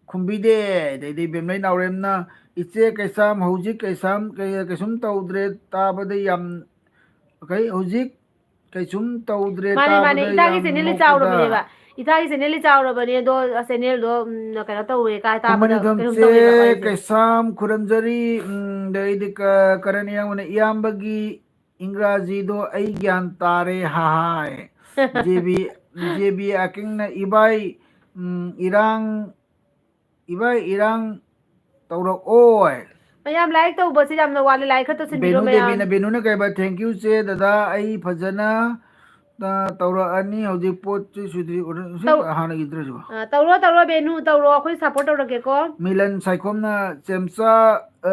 ꯈꯨꯝꯕꯤꯗꯦ"꯫ ꯑꯗꯩꯗꯤ ꯕꯦꯝꯂꯩ ꯅꯥꯎꯔꯦꯝꯅ, "ꯏꯆꯦ ꯀꯩꯁꯥꯝ, ꯍꯧꯖꯤꯛ ꯀꯩꯁꯥꯝ, ꯀꯩ-, ꯀꯩꯁꯨꯝ ꯇꯧꯗ꯭ꯔꯦ, ꯇꯥꯕꯗ ꯌꯥꯝ, ꯀꯩ, ꯍꯧꯖꯤꯛ ꯀꯩꯁꯨꯝ ꯇꯧꯗ꯭ꯔꯦ, ꯃꯥꯅꯦ, ꯃꯥꯅꯦ, ꯇꯥꯕꯗ ꯏꯇꯥꯒꯤ ꯌꯥꯝ channelꯗꯤ ꯅꯣꯛꯄꯗ"꯫ ꯆꯥꯎꯔꯕꯅꯦꯕ꯫ ꯏꯇꯥꯒꯤ channelꯗꯤ ꯆꯥꯎꯔꯕꯅꯦ, ꯑꯗꯣ channelꯗꯣ, ꯎꯝ, ꯀꯩꯅꯣ ꯇꯧꯋꯦ, ꯀꯥꯏ ꯇꯥꯕꯗ ꯈꯨꯃꯟ ꯅꯤꯡꯊꯧ, ꯀꯩꯅꯣꯝ "ꯆꯦ ꯇꯧꯋꯦꯕ ꯋꯥꯔꯤꯁꯦ꯫ ꯀꯩꯁꯥꯝ ꯈꯨꯔꯨꯝꯖꯔꯤ", ꯎꯝ, ꯑꯗꯩꯗꯤ ꯀ-, ꯀꯔꯟ ꯏꯌꯥꯝꯕꯅ, "ꯏꯌꯥꯝꯕꯒꯤ ꯏꯪꯒ꯭ꯔꯥꯖꯤꯗꯣ ꯑꯩ ꯒ꯭ꯌꯥꯟ ꯇꯥꯔꯦ, ꯍꯥꯍꯥꯏ"꯫ ꯖꯦꯕꯤ, ꯖꯦꯕꯤ ꯑꯀꯤꯡꯅ, "ꯏꯕꯥꯏ, ꯎꯝ, ꯏꯔꯥꯡ, ꯏꯕꯥꯏ ꯏꯔꯥꯡ ꯇꯧꯔꯛꯑꯣꯏ꯫ ꯃꯌꯥꯝ like ꯇꯧꯕꯁꯦ ꯌꯥꯝꯅ ꯋꯥꯠꯂꯦ, like ꯈꯔ ꯇꯧꯁꯤꯟꯕꯤꯔꯣ ꯕꯦꯅꯨ ꯃꯌꯥꯝ꯫ ꯗꯦꯕꯤꯅ, ꯕꯦꯅꯨꯅ ꯀꯩꯕ? "Thank you ꯆꯦ, ꯗꯗꯥ ꯑꯩ ꯐꯖꯅ, ꯑ, ꯇꯧꯔꯛꯑꯅꯤ, ꯍꯧꯖꯤꯛ ꯄꯣꯠꯁꯤ ꯁꯨꯗ꯭ꯔꯤ, order ꯁꯤ ꯇꯧ-, ꯍꯥꯟꯅꯒꯤꯗꯨꯔꯁꯤꯕꯣ?" ꯑ, ꯇꯧꯔꯣ ꯇꯧꯔꯣ ꯕꯦꯅꯨ, ꯇꯧꯔꯣ, ꯑꯩꯈꯣꯏ support ꯇꯧꯔꯛꯀꯦꯀꯣ꯫ ꯃꯤꯂꯟ ꯁꯥꯏꯈꯣꯝꯅ ꯆꯦꯝꯆꯥ, ꯑ,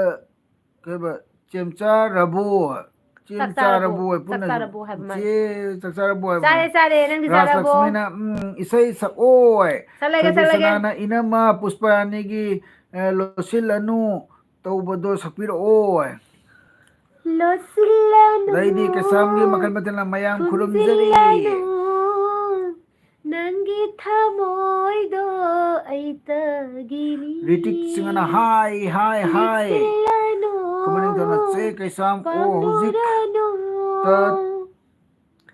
ꯀꯩꯕ? "ꯆꯦꯝꯆꯥꯔꯕꯣ?" ꯆꯥꯛ ꯆꯥꯔꯕꯣ? ꯆꯦꯝꯆꯥꯔꯕꯣ ꯍꯥꯏ ꯆꯥꯛ ꯄꯨꯟꯅ꯫ ꯆꯥꯔꯕꯣ ꯍꯥꯏꯕ ꯃꯥꯜꯂꯦ꯫ ꯆꯦ, ꯆꯥꯛ ꯆꯥꯔꯕꯣ ꯍꯥꯏꯕ ꯆꯥꯔꯦ, ꯃꯥꯜꯂꯦ꯫ ꯆꯥꯔꯦ, ꯅꯪꯗꯤ ꯆꯥꯔꯕꯣ? ꯔꯥꯖꯂꯛꯁꯃꯤꯅ, ꯎꯝ, ꯏꯁꯩ ꯁꯛꯑꯣꯏ꯫ ꯆꯠꯂꯒꯦ, ꯊꯣꯏꯕꯤ ꯆꯠꯂꯒꯦ꯫ ꯁꯅꯥꯅ, "ꯏꯅꯝꯃ ꯄꯨꯁꯄꯔꯥꯅꯤꯒꯤ, ꯑ, ꯂꯣꯠꯁꯤꯜꯂꯅꯨ ꯇꯧꯕꯗꯣ ꯁꯛꯄꯤꯔꯛꯑꯣ"꯫ ꯂꯣꯠꯁꯤꯜꯂꯅꯨ, ꯑꯗꯩꯗꯤ ꯀꯩꯁꯥꯝꯒꯤ ꯃꯈꯜ ꯃꯊꯦꯜꯅ "ꯃꯌꯥꯝ ꯈꯨꯔꯨꯝꯖꯔꯤ"꯫ ꯈꯨꯝꯖꯤꯜꯂꯅꯨ, ꯅꯪꯒꯤ ꯊꯃꯣꯏꯗꯣ ꯑꯩꯇꯒꯤꯅꯤ꯫ ꯔꯤꯇꯤꯛ ꯁꯤꯡꯍꯅ "ꯍꯥꯏ, ꯍꯥꯏ, ꯍꯥꯏ"꯫ ꯂꯤꯛꯁꯤꯜꯂꯅꯨ, ꯈꯨꯃꯟ ꯅꯤꯡꯊꯧꯅ "ꯆꯦ ꯀꯩꯁꯥꯝ ꯑꯣ ꯍꯧꯖꯤꯛ ꯄꯥꯝꯂꯨꯔꯅꯨ, ꯇ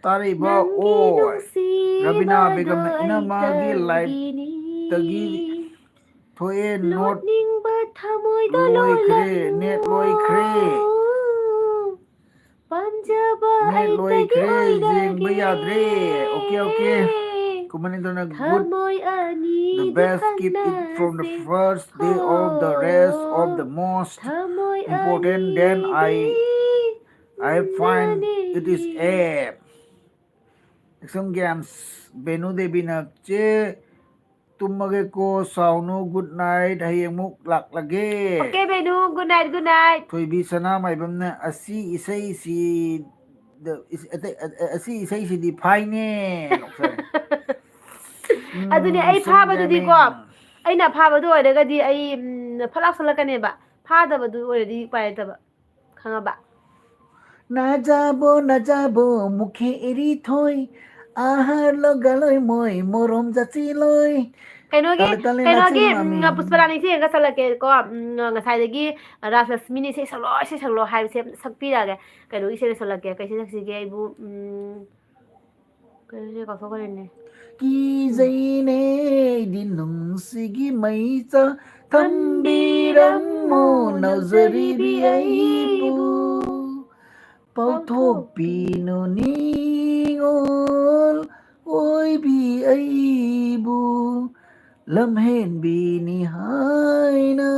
ꯇꯥꯔꯛꯏꯕ ꯅꯪꯒꯤ ꯑꯣ"꯫ ꯅꯨꯡꯁꯤꯕꯗꯣ ꯔꯕꯤꯅꯥ ꯕꯦꯒꯝꯅ "ꯏꯅꯝꯃꯒꯤ ꯑꯩꯇꯒꯤꯅꯤ꯫ live ꯇꯒꯤ ꯊꯣꯛꯑꯦ, ꯅꯣꯠ ꯂꯣꯠꯅꯤꯡꯕ ꯊꯃꯣꯏꯗꯣ ꯂꯣꯏꯈ꯭ꯔꯦ, ꯂꯣꯜꯂꯅꯨ꯫ ꯅꯦꯠ ꯂꯣꯏꯈ꯭ꯔꯦ꯫ ꯄꯥꯝꯖꯕ ꯅꯦꯠ ꯑꯩꯇꯒꯤ ꯂꯣꯏꯈ꯭ꯔꯦ, ꯌꯦꯡꯕ ꯑꯣꯏꯔꯒꯦ꯫ ꯌꯥꯗ꯭ꯔꯦ꯫ Okay, okay. ꯈꯨꯃꯟ ꯅꯤꯡꯊꯧꯅ "Good, ꯊꯃꯣꯏ ꯑꯅꯤꯗꯤ the best, keep it from the ꯈꯪꯅꯁꯦ꯫ first day of the rest of the most ꯊꯃꯣꯏ important, then I, ꯑꯅꯤꯗꯤ I find it is ꯅꯅꯦ꯫ a." Action Games, ꯕꯦꯅꯨ ꯗꯦꯕꯤꯅ "ꯆꯦ, ꯇꯨꯝꯃꯒꯦꯀꯣ, ꯁꯥꯎꯅꯨ, good night, ꯍꯌꯦꯡꯃꯨꯛ ꯂꯥꯛꯂꯒꯦ"꯫ Okay Venu, good night, good night꯫ ꯊꯣꯏꯕꯤ ꯁꯅꯥ ꯃꯥꯏꯕꯝꯅ "ꯑꯁꯤ ꯏꯁꯩꯁꯤ, ꯗ-, ꯏꯁ-, ꯑꯇꯩ-, ꯑ-, ꯑ-, ꯑꯁꯤ ꯏꯁꯩꯁꯤꯗꯤ ꯐꯥꯏꯅꯦ", ꯅꯣꯛꯆꯔꯦ꯫ ꯎꯝ, ꯑꯗꯨꯅꯦ, ꯑꯩ Action ꯐꯥꯕꯗꯨꯗꯤꯀꯣ, Gaming꯫ ꯑꯩꯅ ꯐꯥꯕꯗꯨ ꯑꯣꯏꯔꯒꯗꯤ ꯑꯩ, ꯎꯝ, ꯐꯠ ꯂꯥꯎ ꯁꯜꯂꯛꯀꯅꯦꯕ꯫ ꯐꯥꯗꯕꯗꯨ ꯑꯣꯏꯔꯗꯤ ꯎꯄꯥꯏ ꯂꯩꯇꯕ꯫ ꯈꯪꯉꯕ? ꯅꯖꯥꯕꯣ, ꯅꯖꯥꯕꯣ, ꯃꯨꯈꯦ ꯑꯦꯔꯤ ꯊꯣꯏ, ꯑꯍꯥꯔ ꯂꯣꯒꯥꯂꯣꯏ ꯃꯣꯏ, ꯃꯣꯔꯣꯝ ꯖꯥꯆꯤꯂꯣꯏ꯫ ꯀꯩꯅꯣꯒꯤ, ꯇꯥꯂꯦ, ꯇꯥꯂꯦ, ꯀꯩꯅꯣꯒꯤ, ꯅꯥꯆꯤꯟ ꯎꯝ, ꯃꯃꯤ꯫ ꯄꯨꯁꯄꯔꯥꯅꯤ ꯏꯁꯩ ꯑꯃꯒ ꯁꯛꯂꯛꯀꯦꯀꯣ꯫ ꯎꯝ, ꯉꯁꯥꯏꯗꯒꯤ ꯔꯥꯖꯂꯛꯁꯃꯤꯅ ꯏꯁꯩ ꯁꯛꯂꯣ, ꯏꯁꯩ ꯁꯛꯂꯣ ꯍꯥꯏꯕꯁꯦ ꯁꯛꯄꯤꯔꯛꯑꯒꯦ꯫ ꯀꯩꯅꯣꯒꯤ ꯏꯁꯩ ꯁꯛꯂꯛꯀꯦ꯫ ꯀꯩ ꯏꯁꯩ ꯁꯛꯁꯤꯒꯦ ꯑꯩꯕꯨ? ꯎꯝ, ꯀꯩꯅꯣꯁꯦ ꯀꯥꯎꯊꯣꯛꯈ꯭ꯔꯦꯅꯦ꯫ ꯀꯤꯖꯩꯅꯦ ꯑꯩꯗꯤ ꯅꯨꯡꯁꯤꯒꯤ ꯃꯩꯆꯥ, ꯊꯝꯕꯤꯔꯝꯃꯣ ꯅꯧꯖꯔꯤꯕꯤ ꯑꯩꯕꯨ꯫ ꯄꯥꯎꯊꯣꯛꯄꯤꯅꯨ ꯅꯤꯉꯣꯜ ꯑꯣꯏꯕꯤ ꯑꯩꯕꯨ꯫ ꯂꯝꯍꯦꯟꯕꯤꯅꯤ ꯍꯥꯏꯅ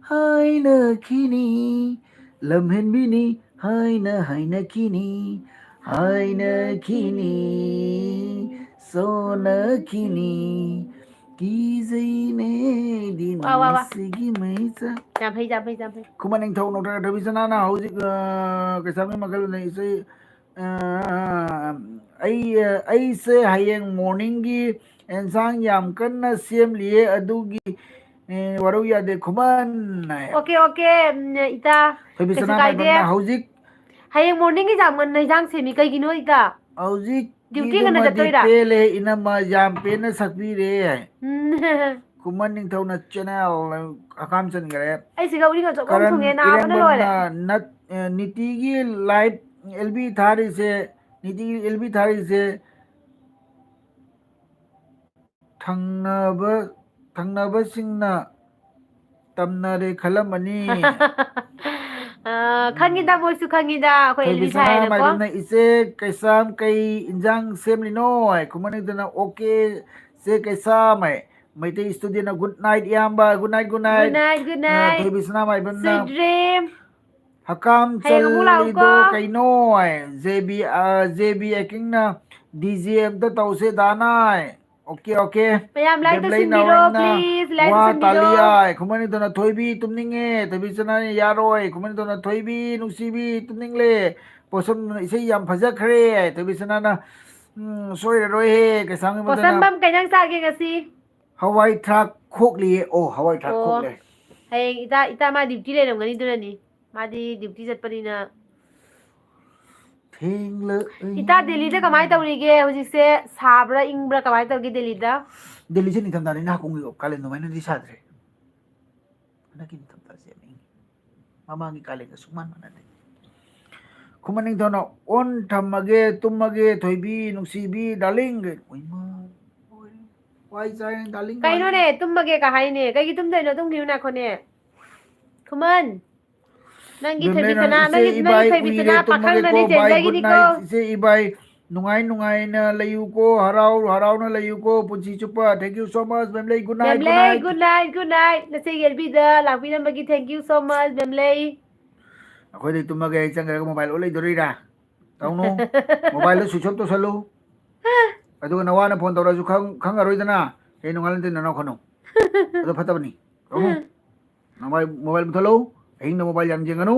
ꯍꯥꯏꯅꯈꯤꯅꯤ, ꯂꯝꯍꯦꯟꯕꯤꯅꯤ ꯍꯥꯏꯅ ꯍꯥꯏꯅꯈꯤꯅꯤ, ꯍꯥꯏꯅꯈꯤꯅꯤ, ꯁꯣꯟꯅꯈꯤꯅꯤ, ꯀꯤꯖꯩꯅꯦ ꯑꯩꯗꯤ ꯋꯥ, ꯋꯥ, ꯋꯥ꯫ ꯃꯁꯤꯒꯤ ꯃꯩꯆꯥꯛ꯫ ꯌꯥꯝ ꯐꯩ, ꯌꯥꯝ ꯐꯩ, ꯌꯥꯝ ꯐꯩ꯫ ꯈꯨꯃꯟ ꯅꯤꯡꯊꯧ ꯅꯣꯛꯇ ꯊꯣꯏꯕꯤ ꯁꯅꯥꯅ ꯍꯧꯖꯤꯛ, ꯑ, ꯀꯩꯁꯥꯝꯕꯤ ꯃꯈꯜ ꯂꯩ ꯏꯁꯩ, ꯑ, ꯑꯩ, ꯑ, ꯑꯩꯁꯦ ꯍꯌꯦꯡ ꯃꯣꯔꯅꯤꯡꯒꯤ ꯑꯦꯟꯁꯥꯡ ꯌꯥꯝ ꯀꯟꯅ ꯁꯦꯝꯂꯤꯌꯦ, ꯑꯗꯨꯒꯤ, ꯑꯦ, ꯋꯥꯔꯧ ꯌꯥꯗꯦ ꯈꯨꯃꯟ ꯍꯥꯏ꯫ ꯑꯣꯀꯦ, ꯑꯣꯀꯦ, ꯎꯝ, ꯏꯇꯥ, ꯊꯣꯏꯕꯤ ꯀꯩꯁꯨ ꯁꯅꯥ ꯀꯥꯏꯗꯦ꯫ ꯃꯥꯏꯕꯝꯅ ꯍꯧꯖꯤꯛ ꯍꯌꯦꯡ ꯃꯣꯔꯅꯤꯡꯒꯤ ꯌꯥꯝ ꯉꯟꯅ ꯏꯟꯖꯥꯡ ꯁꯦꯝꯃꯤ꯫ ꯀꯩꯒꯤꯅꯣ ꯏꯇꯥ? ꯍꯧꯖꯤꯛ ꯗ꯭ꯌꯨꯇꯤ ꯉꯟꯅ ꯀꯤꯗꯨꯃꯗꯤ ꯆꯠꯇꯣꯏꯔꯥ? ꯄꯦꯜꯂꯦ, ꯏꯅꯝꯃ ꯌꯥꯝ ꯄꯦꯟꯅ ꯁꯛꯄꯤꯔꯦ꯫ ꯎꯝ꯫ ꯈꯨꯃꯟ ꯅꯤꯡꯊꯧꯅ ꯆꯦꯅꯦꯜ ꯍꯀꯥꯝ ꯆꯟꯈ꯭ꯔꯦ꯫ ꯑꯩ ꯁꯤꯒ ꯎꯔꯤꯡ ꯑꯆꯧꯕ ꯑꯃ ꯀꯔꯟ ꯊꯨꯡꯉꯦ, ꯅꯥꯕꯅ ꯂꯣꯏꯔꯦ꯫ ꯏꯔꯦꯡꯕꯝꯅ ꯅꯠ-, ꯑꯦ, ꯅꯤꯇꯤꯒꯤ ꯂꯥꯏꯚ ꯑꯦꯜ ꯕꯤ ꯊꯥꯔꯤꯁꯦ, ꯅꯤꯇꯤꯒꯤ ꯑꯦꯜ ꯕꯤ ꯊꯥꯔꯤꯁꯦ ꯊꯪꯅꯕ, ꯊꯪꯅꯕꯁꯤꯡꯅ ꯇꯝꯅꯔꯦ ꯈꯜꯂꯝꯃꯅꯤ꯫ ꯑ, ꯈꯪꯉꯤꯗ, ꯃꯣꯏꯁꯨ ꯈꯪꯉꯤꯗ, ꯑꯩꯈꯣꯏ ꯊꯣꯏꯕꯤ ꯑꯦꯜ ꯕꯤ ꯁꯅꯥ ꯊꯥꯏꯅꯀꯣ꯫ ꯃꯥꯏꯕꯝꯅ, "ꯏꯆꯦ ꯀꯩꯁꯥꯝ ꯀꯩ ꯏꯟꯖꯥꯡ ꯁꯦꯝꯂꯤꯅꯣ?" ꯍꯥꯏ꯫ ꯈꯨꯃꯟ ꯅꯤꯡꯊꯧꯅ, "ꯑꯣꯀꯦ, ꯆꯦ ꯀꯩꯁꯥꯝ" ꯍꯥꯏ꯫ ꯃꯩꯇꯩ ꯏꯁꯇꯨꯗꯤꯑꯣꯅ, "Good night ꯏꯌꯥꯝꯕ, good night, good night." Good night, good ꯑ, night. ꯊꯣꯏꯕꯤ ꯁꯅꯥ ꯃꯥꯏꯕꯝꯅ, Sweet dream. "ꯍꯀꯥꯝ ꯍꯌꯦꯡ ꯑꯃꯨꯛ ꯆꯜꯂꯤꯗꯣ ꯂꯥꯛꯎꯀꯣ꯫ ꯀꯩꯅꯣ?" ꯍꯥꯏ꯫ ꯖꯦ ꯕꯤ, ꯑ, ꯖꯦ ꯕꯤ ꯑꯦꯛꯀꯤꯡꯅ, "ꯗꯤ ꯖꯦ ꯑꯝꯇ ꯇꯧꯁꯦ ꯗꯥꯅꯥ" ꯍꯥꯏ꯫ Okay, okay. ꯃꯌꯥꯝ like ꯕꯦꯝꯂꯩ ꯇꯧꯁꯤꯟꯕꯤꯔꯣ, ꯅꯥꯎꯔꯦꯝꯅ please, like ꯋꯥ ꯇꯧꯁꯤꯟꯕꯤꯔꯣ꯫ ꯇꯥꯂꯤꯌꯥꯏ꯫ ꯈꯨꯃꯟ ꯅꯤꯡꯊꯧꯅ, "ꯊꯣꯏꯕꯤ ꯇꯨꯝꯅꯤꯡꯉꯦ", ꯊꯣꯏꯕꯤ ꯁꯅꯥꯅ, "ꯌꯥꯔꯣꯏ", ꯈꯨꯃꯟ ꯅꯤꯡꯊꯧꯅ, "ꯊꯣꯏꯕꯤ ꯅꯨꯡꯁꯤꯕꯤ ꯇꯨꯝꯅꯤꯡꯂꯦ, ꯄꯣꯠꯁꯝ ꯏꯁꯩ ꯌꯥꯝ ꯐꯖꯈ꯭ꯔꯦ", ꯊꯣꯏꯕꯤ ꯁꯅꯥꯅ, "ꯎꯝ, ꯁꯣꯏꯔꯔꯣꯏꯍꯦ", ꯀꯩꯁꯥꯝꯒꯤ ꯃꯗꯨꯅ, ꯄꯣꯠꯁꯝꯕꯝ ꯀꯩ ꯏꯟꯖꯥꯡ ꯆꯥꯒꯦ ꯉꯁꯤ? "ꯍꯋꯥꯏ ꯊ꯭ꯔꯥꯛ ꯈꯣꯛꯂꯤꯌꯦ", ꯑꯣ, ꯍꯋꯥꯏ ꯊ꯭ꯔꯥꯛ ꯑꯣ, ꯈꯣꯛꯂꯦ꯫ ꯍꯌꯦꯡ ꯏꯇꯥ, ꯏꯇꯥ ꯃꯥ ꯗ꯭ꯌꯨꯇꯤ ꯂꯩꯔꯝꯒꯅꯤ, ꯑꯗꯨꯅꯅꯤ꯫ ꯃꯥꯗꯤ ꯗ꯭ꯌꯨꯇꯤ ꯆꯠꯄꯅꯤꯅ꯫ ꯊꯦꯡꯂꯛꯏ꯫ ꯏꯇꯥ, ꯗꯦꯜꯂꯤꯗ ꯀꯃꯥꯏꯅ ꯇꯧꯔꯤꯒꯦ ꯍꯧꯖꯤꯛꯁꯦ? ꯁꯥꯕ꯭ꯔꯥ ꯏꯪꯕ꯭ꯔꯥ, ꯀꯃꯥꯏꯅ ꯇꯧꯒꯦ ꯗꯦꯜꯂꯤꯗ? ꯗꯦꯜꯂꯤꯁꯦ ꯅꯤꯡꯊꯝꯊꯥꯅꯤꯅ ꯍꯥꯀꯨꯝꯒꯤ ꯀꯥꯂꯦꯟ ꯑꯗꯨꯃꯥꯏꯅꯗꯤ ꯁꯥꯗ꯭ꯔꯦ꯫ ꯍꯟꯗꯛꯀꯤ ꯅꯤꯡꯊꯝꯊꯥꯁꯦ ꯌꯥꯝ ꯏꯪꯉꯤ꯫ ꯃꯃꯥꯡꯒꯤ ꯀꯥꯂꯦꯟꯒ ꯁꯨꯡꯃꯥꯟ ꯃꯥꯟꯅꯗꯦ꯫ ꯈꯨꯃꯟ ꯅꯤꯡꯊꯧꯅ, "ꯑꯣꯟ ꯊꯝꯃꯒꯦ, ꯇꯨꯝꯃꯒꯦ, ꯊꯣꯏꯕꯤ, ꯅꯨꯡꯁꯤꯕꯤ, darling"꯫ ꯑꯣꯏꯃꯥ, ꯂꯣꯏꯔꯦ꯫ ꯋꯥꯏ ꯆꯥꯏꯔꯦ, darling, ꯋꯥꯏ꯫ ꯀꯩꯅꯣꯅꯦ, ꯇꯨꯝꯃꯒꯦ ꯀ ꯍꯥꯏꯅꯦ? ꯀꯩꯒꯤ ꯇꯨꯝꯗꯣꯏꯅꯣ? ꯇꯨꯝꯈꯤꯅꯨ, ꯉꯥꯏꯈꯣꯅꯦ꯫ ꯈꯨꯃꯟ, ꯅꯪꯒꯤ ꯕꯦꯝꯂꯩ ꯊꯣꯏꯕꯤ ꯅꯪ, ꯁꯅꯥ, "ꯏꯆꯦ ꯅꯪꯒꯤ, ꯅꯪꯒꯤ ꯏꯕꯥꯏ ꯊꯣꯏꯕꯤ ꯎꯏꯔꯦ, ꯁꯅꯥ ꯇꯨꯝꯃꯒꯦꯀꯣ, ꯄꯥꯈꯪꯅꯅꯦ bye, good ꯆꯦꯟꯖꯈꯤꯅꯤꯀꯣ꯫ Night, ꯏꯆꯦ ꯏꯕꯥꯏ"꯫ ꯅꯨꯡꯉꯥꯏ ꯅꯨꯡꯉꯥꯏꯅ ꯂꯩꯌꯨꯀꯣ, ꯍꯔꯥꯎ ꯍꯔꯥꯎꯅ ꯂꯩꯌꯨꯀꯣ ꯄꯨꯟꯁꯤ ꯆꯨꯞꯄ꯫ Thank you so much, ꯃꯦꯝꯂꯩ꯫ Good night, good ꯃꯦꯝꯂꯩ, night. Good night, good night. ꯅꯆꯦ ꯌꯦꯜꯕꯤꯗ ꯂꯥꯛꯄꯤꯔꯝꯕꯒꯤ thank you so much, ꯃꯦꯝꯂꯩ꯫ ꯑꯩꯈꯣꯏꯗꯤ ꯇꯨꯝꯃꯒꯦ, ꯑꯩ ꯆꯪꯈ꯭ꯔꯒ mobile ꯑꯣꯠ ꯂꯩꯗꯣꯔꯤꯔꯥ? ꯇꯧꯅꯨ꯫ Mobile ꯗꯣ switch off ꯇꯧꯁꯜꯂꯨ꯫ ꯑꯗꯨꯒ ꯅꯋꯥꯅ phone ꯇꯧꯔꯛꯑꯁꯨ ꯈꯪ-, ꯈꯪꯉꯔꯣꯏꯗꯅ꯫ ꯀꯩꯅꯣ ꯉꯥꯜꯂꯟꯗꯦ ꯅꯅꯥꯎ ꯈꯅꯨ꯫ ꯑꯗꯨ ꯐꯠꯇꯕꯅꯤ꯫ ꯇꯧꯅꯨ꯫ Mobile, mobile ꯃꯨꯊꯠꯂꯨ꯫ ꯑꯍꯤꯡꯗ mobile ꯌꯥꯝ ꯌꯦꯡꯒꯅꯨ꯫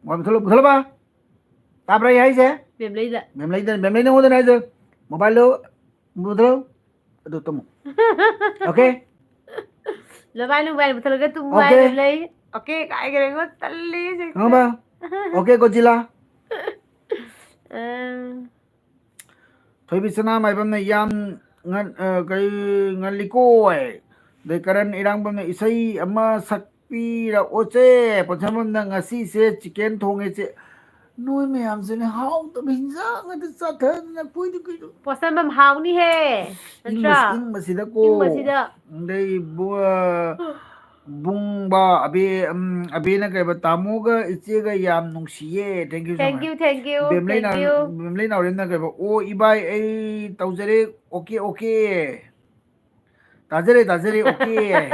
Mobile ꯃꯨꯊꯠꯂꯨ, ꯃꯨꯊꯠꯂꯕ? ꯇꯥꯕ꯭ꯔꯥ ꯑꯩ ꯍꯥꯏꯁꯦ? ꯃꯦꯝꯂꯩꯗ꯫ ꯃꯦꯝꯂꯩꯗ, ꯃꯦꯝꯂꯩ ꯅꯉꯣꯟꯗꯅꯦ ꯍꯥꯏꯁꯦ꯫ Mobile ꯗꯣ ꯃꯨꯊꯠꯂꯨ꯫ ꯑꯗꯨ ꯇꯨꯝꯃꯨ꯫ Okay? ꯂꯕꯥꯏ ꯂꯨꯕꯥꯏ ꯃꯨꯊꯠꯂꯒ ꯇꯨꯝꯃꯨ Okay. ꯍꯥꯏ ꯃꯦꯝꯂꯩ꯫ Okay ꯀꯥꯏꯈ꯭ꯔꯦ, ꯑꯩꯉꯣꯟꯗ ꯇꯜꯂꯤ ꯍꯧꯖꯤꯛ꯫ ꯈꯪꯉꯕ? Okay, Godzilla. ꯑꯥ꯫ ꯊꯣꯏꯕꯤ ꯁꯅꯥꯃꯥꯏꯕꯝꯅ ꯌꯥꯝ ꯉꯟ-, ꯑ, ꯀꯩ ꯉꯜꯂꯤꯀꯣ ꯍꯥꯏ꯫ ꯑꯗꯩ ꯀꯔꯟ ꯏꯔꯥꯡꯕꯝꯅ ꯏꯁꯩ ꯑꯃ ꯁꯛꯄꯤꯔꯛꯑꯣ ꯆꯦ꯫ ꯄꯣꯠꯁꯝꯕꯝꯅ ꯉꯁꯤꯁꯦ chicken ꯊꯣꯡꯉꯦ ꯆꯦ꯫ ꯅꯣꯏ ꯃꯌꯥꯝꯁꯤꯅꯦ ꯍꯥꯎꯇꯕ ꯍꯤꯟꯖꯥꯡ ꯉꯥꯛꯇ ꯆꯥꯊꯗꯅ ꯀꯨꯏꯗꯤ ꯀꯨꯏꯗ-, ꯄꯣꯠꯁꯝꯕꯝ ꯍꯥꯎꯅꯤꯍꯦ, ꯅꯠꯇ꯭ꯔꯥ? ꯏꯪꯕꯁꯤ-, ꯏꯪꯕꯁꯤꯗꯀꯣ꯫ ꯏꯪꯕꯁꯤꯗ꯫ ꯑꯗꯩ ꯕꯨ-, ꯕꯨꯡꯕ ꯑꯕꯦ-, ꯎꯝ, ꯑꯕꯦꯅ ꯀꯩꯕ, "ꯇꯥꯃꯣꯒ ꯏꯆꯦꯒ ꯌꯥꯝ ꯅꯨꯡꯁꯤꯌꯦ." Thank you so Thank much. you, thank you, ꯕꯦꯝꯂꯩ thank now-, you. ꯕꯦꯝꯂꯩ ꯅꯥꯎꯔꯦꯝꯅ ꯀꯩꯕ, "ꯑꯣ ꯏꯕꯥꯏ ꯑꯩ ꯇꯧꯖꯔꯦ, okay, okay." ꯇꯥꯖꯔꯦ, ꯇꯥꯖꯔꯦ, okay.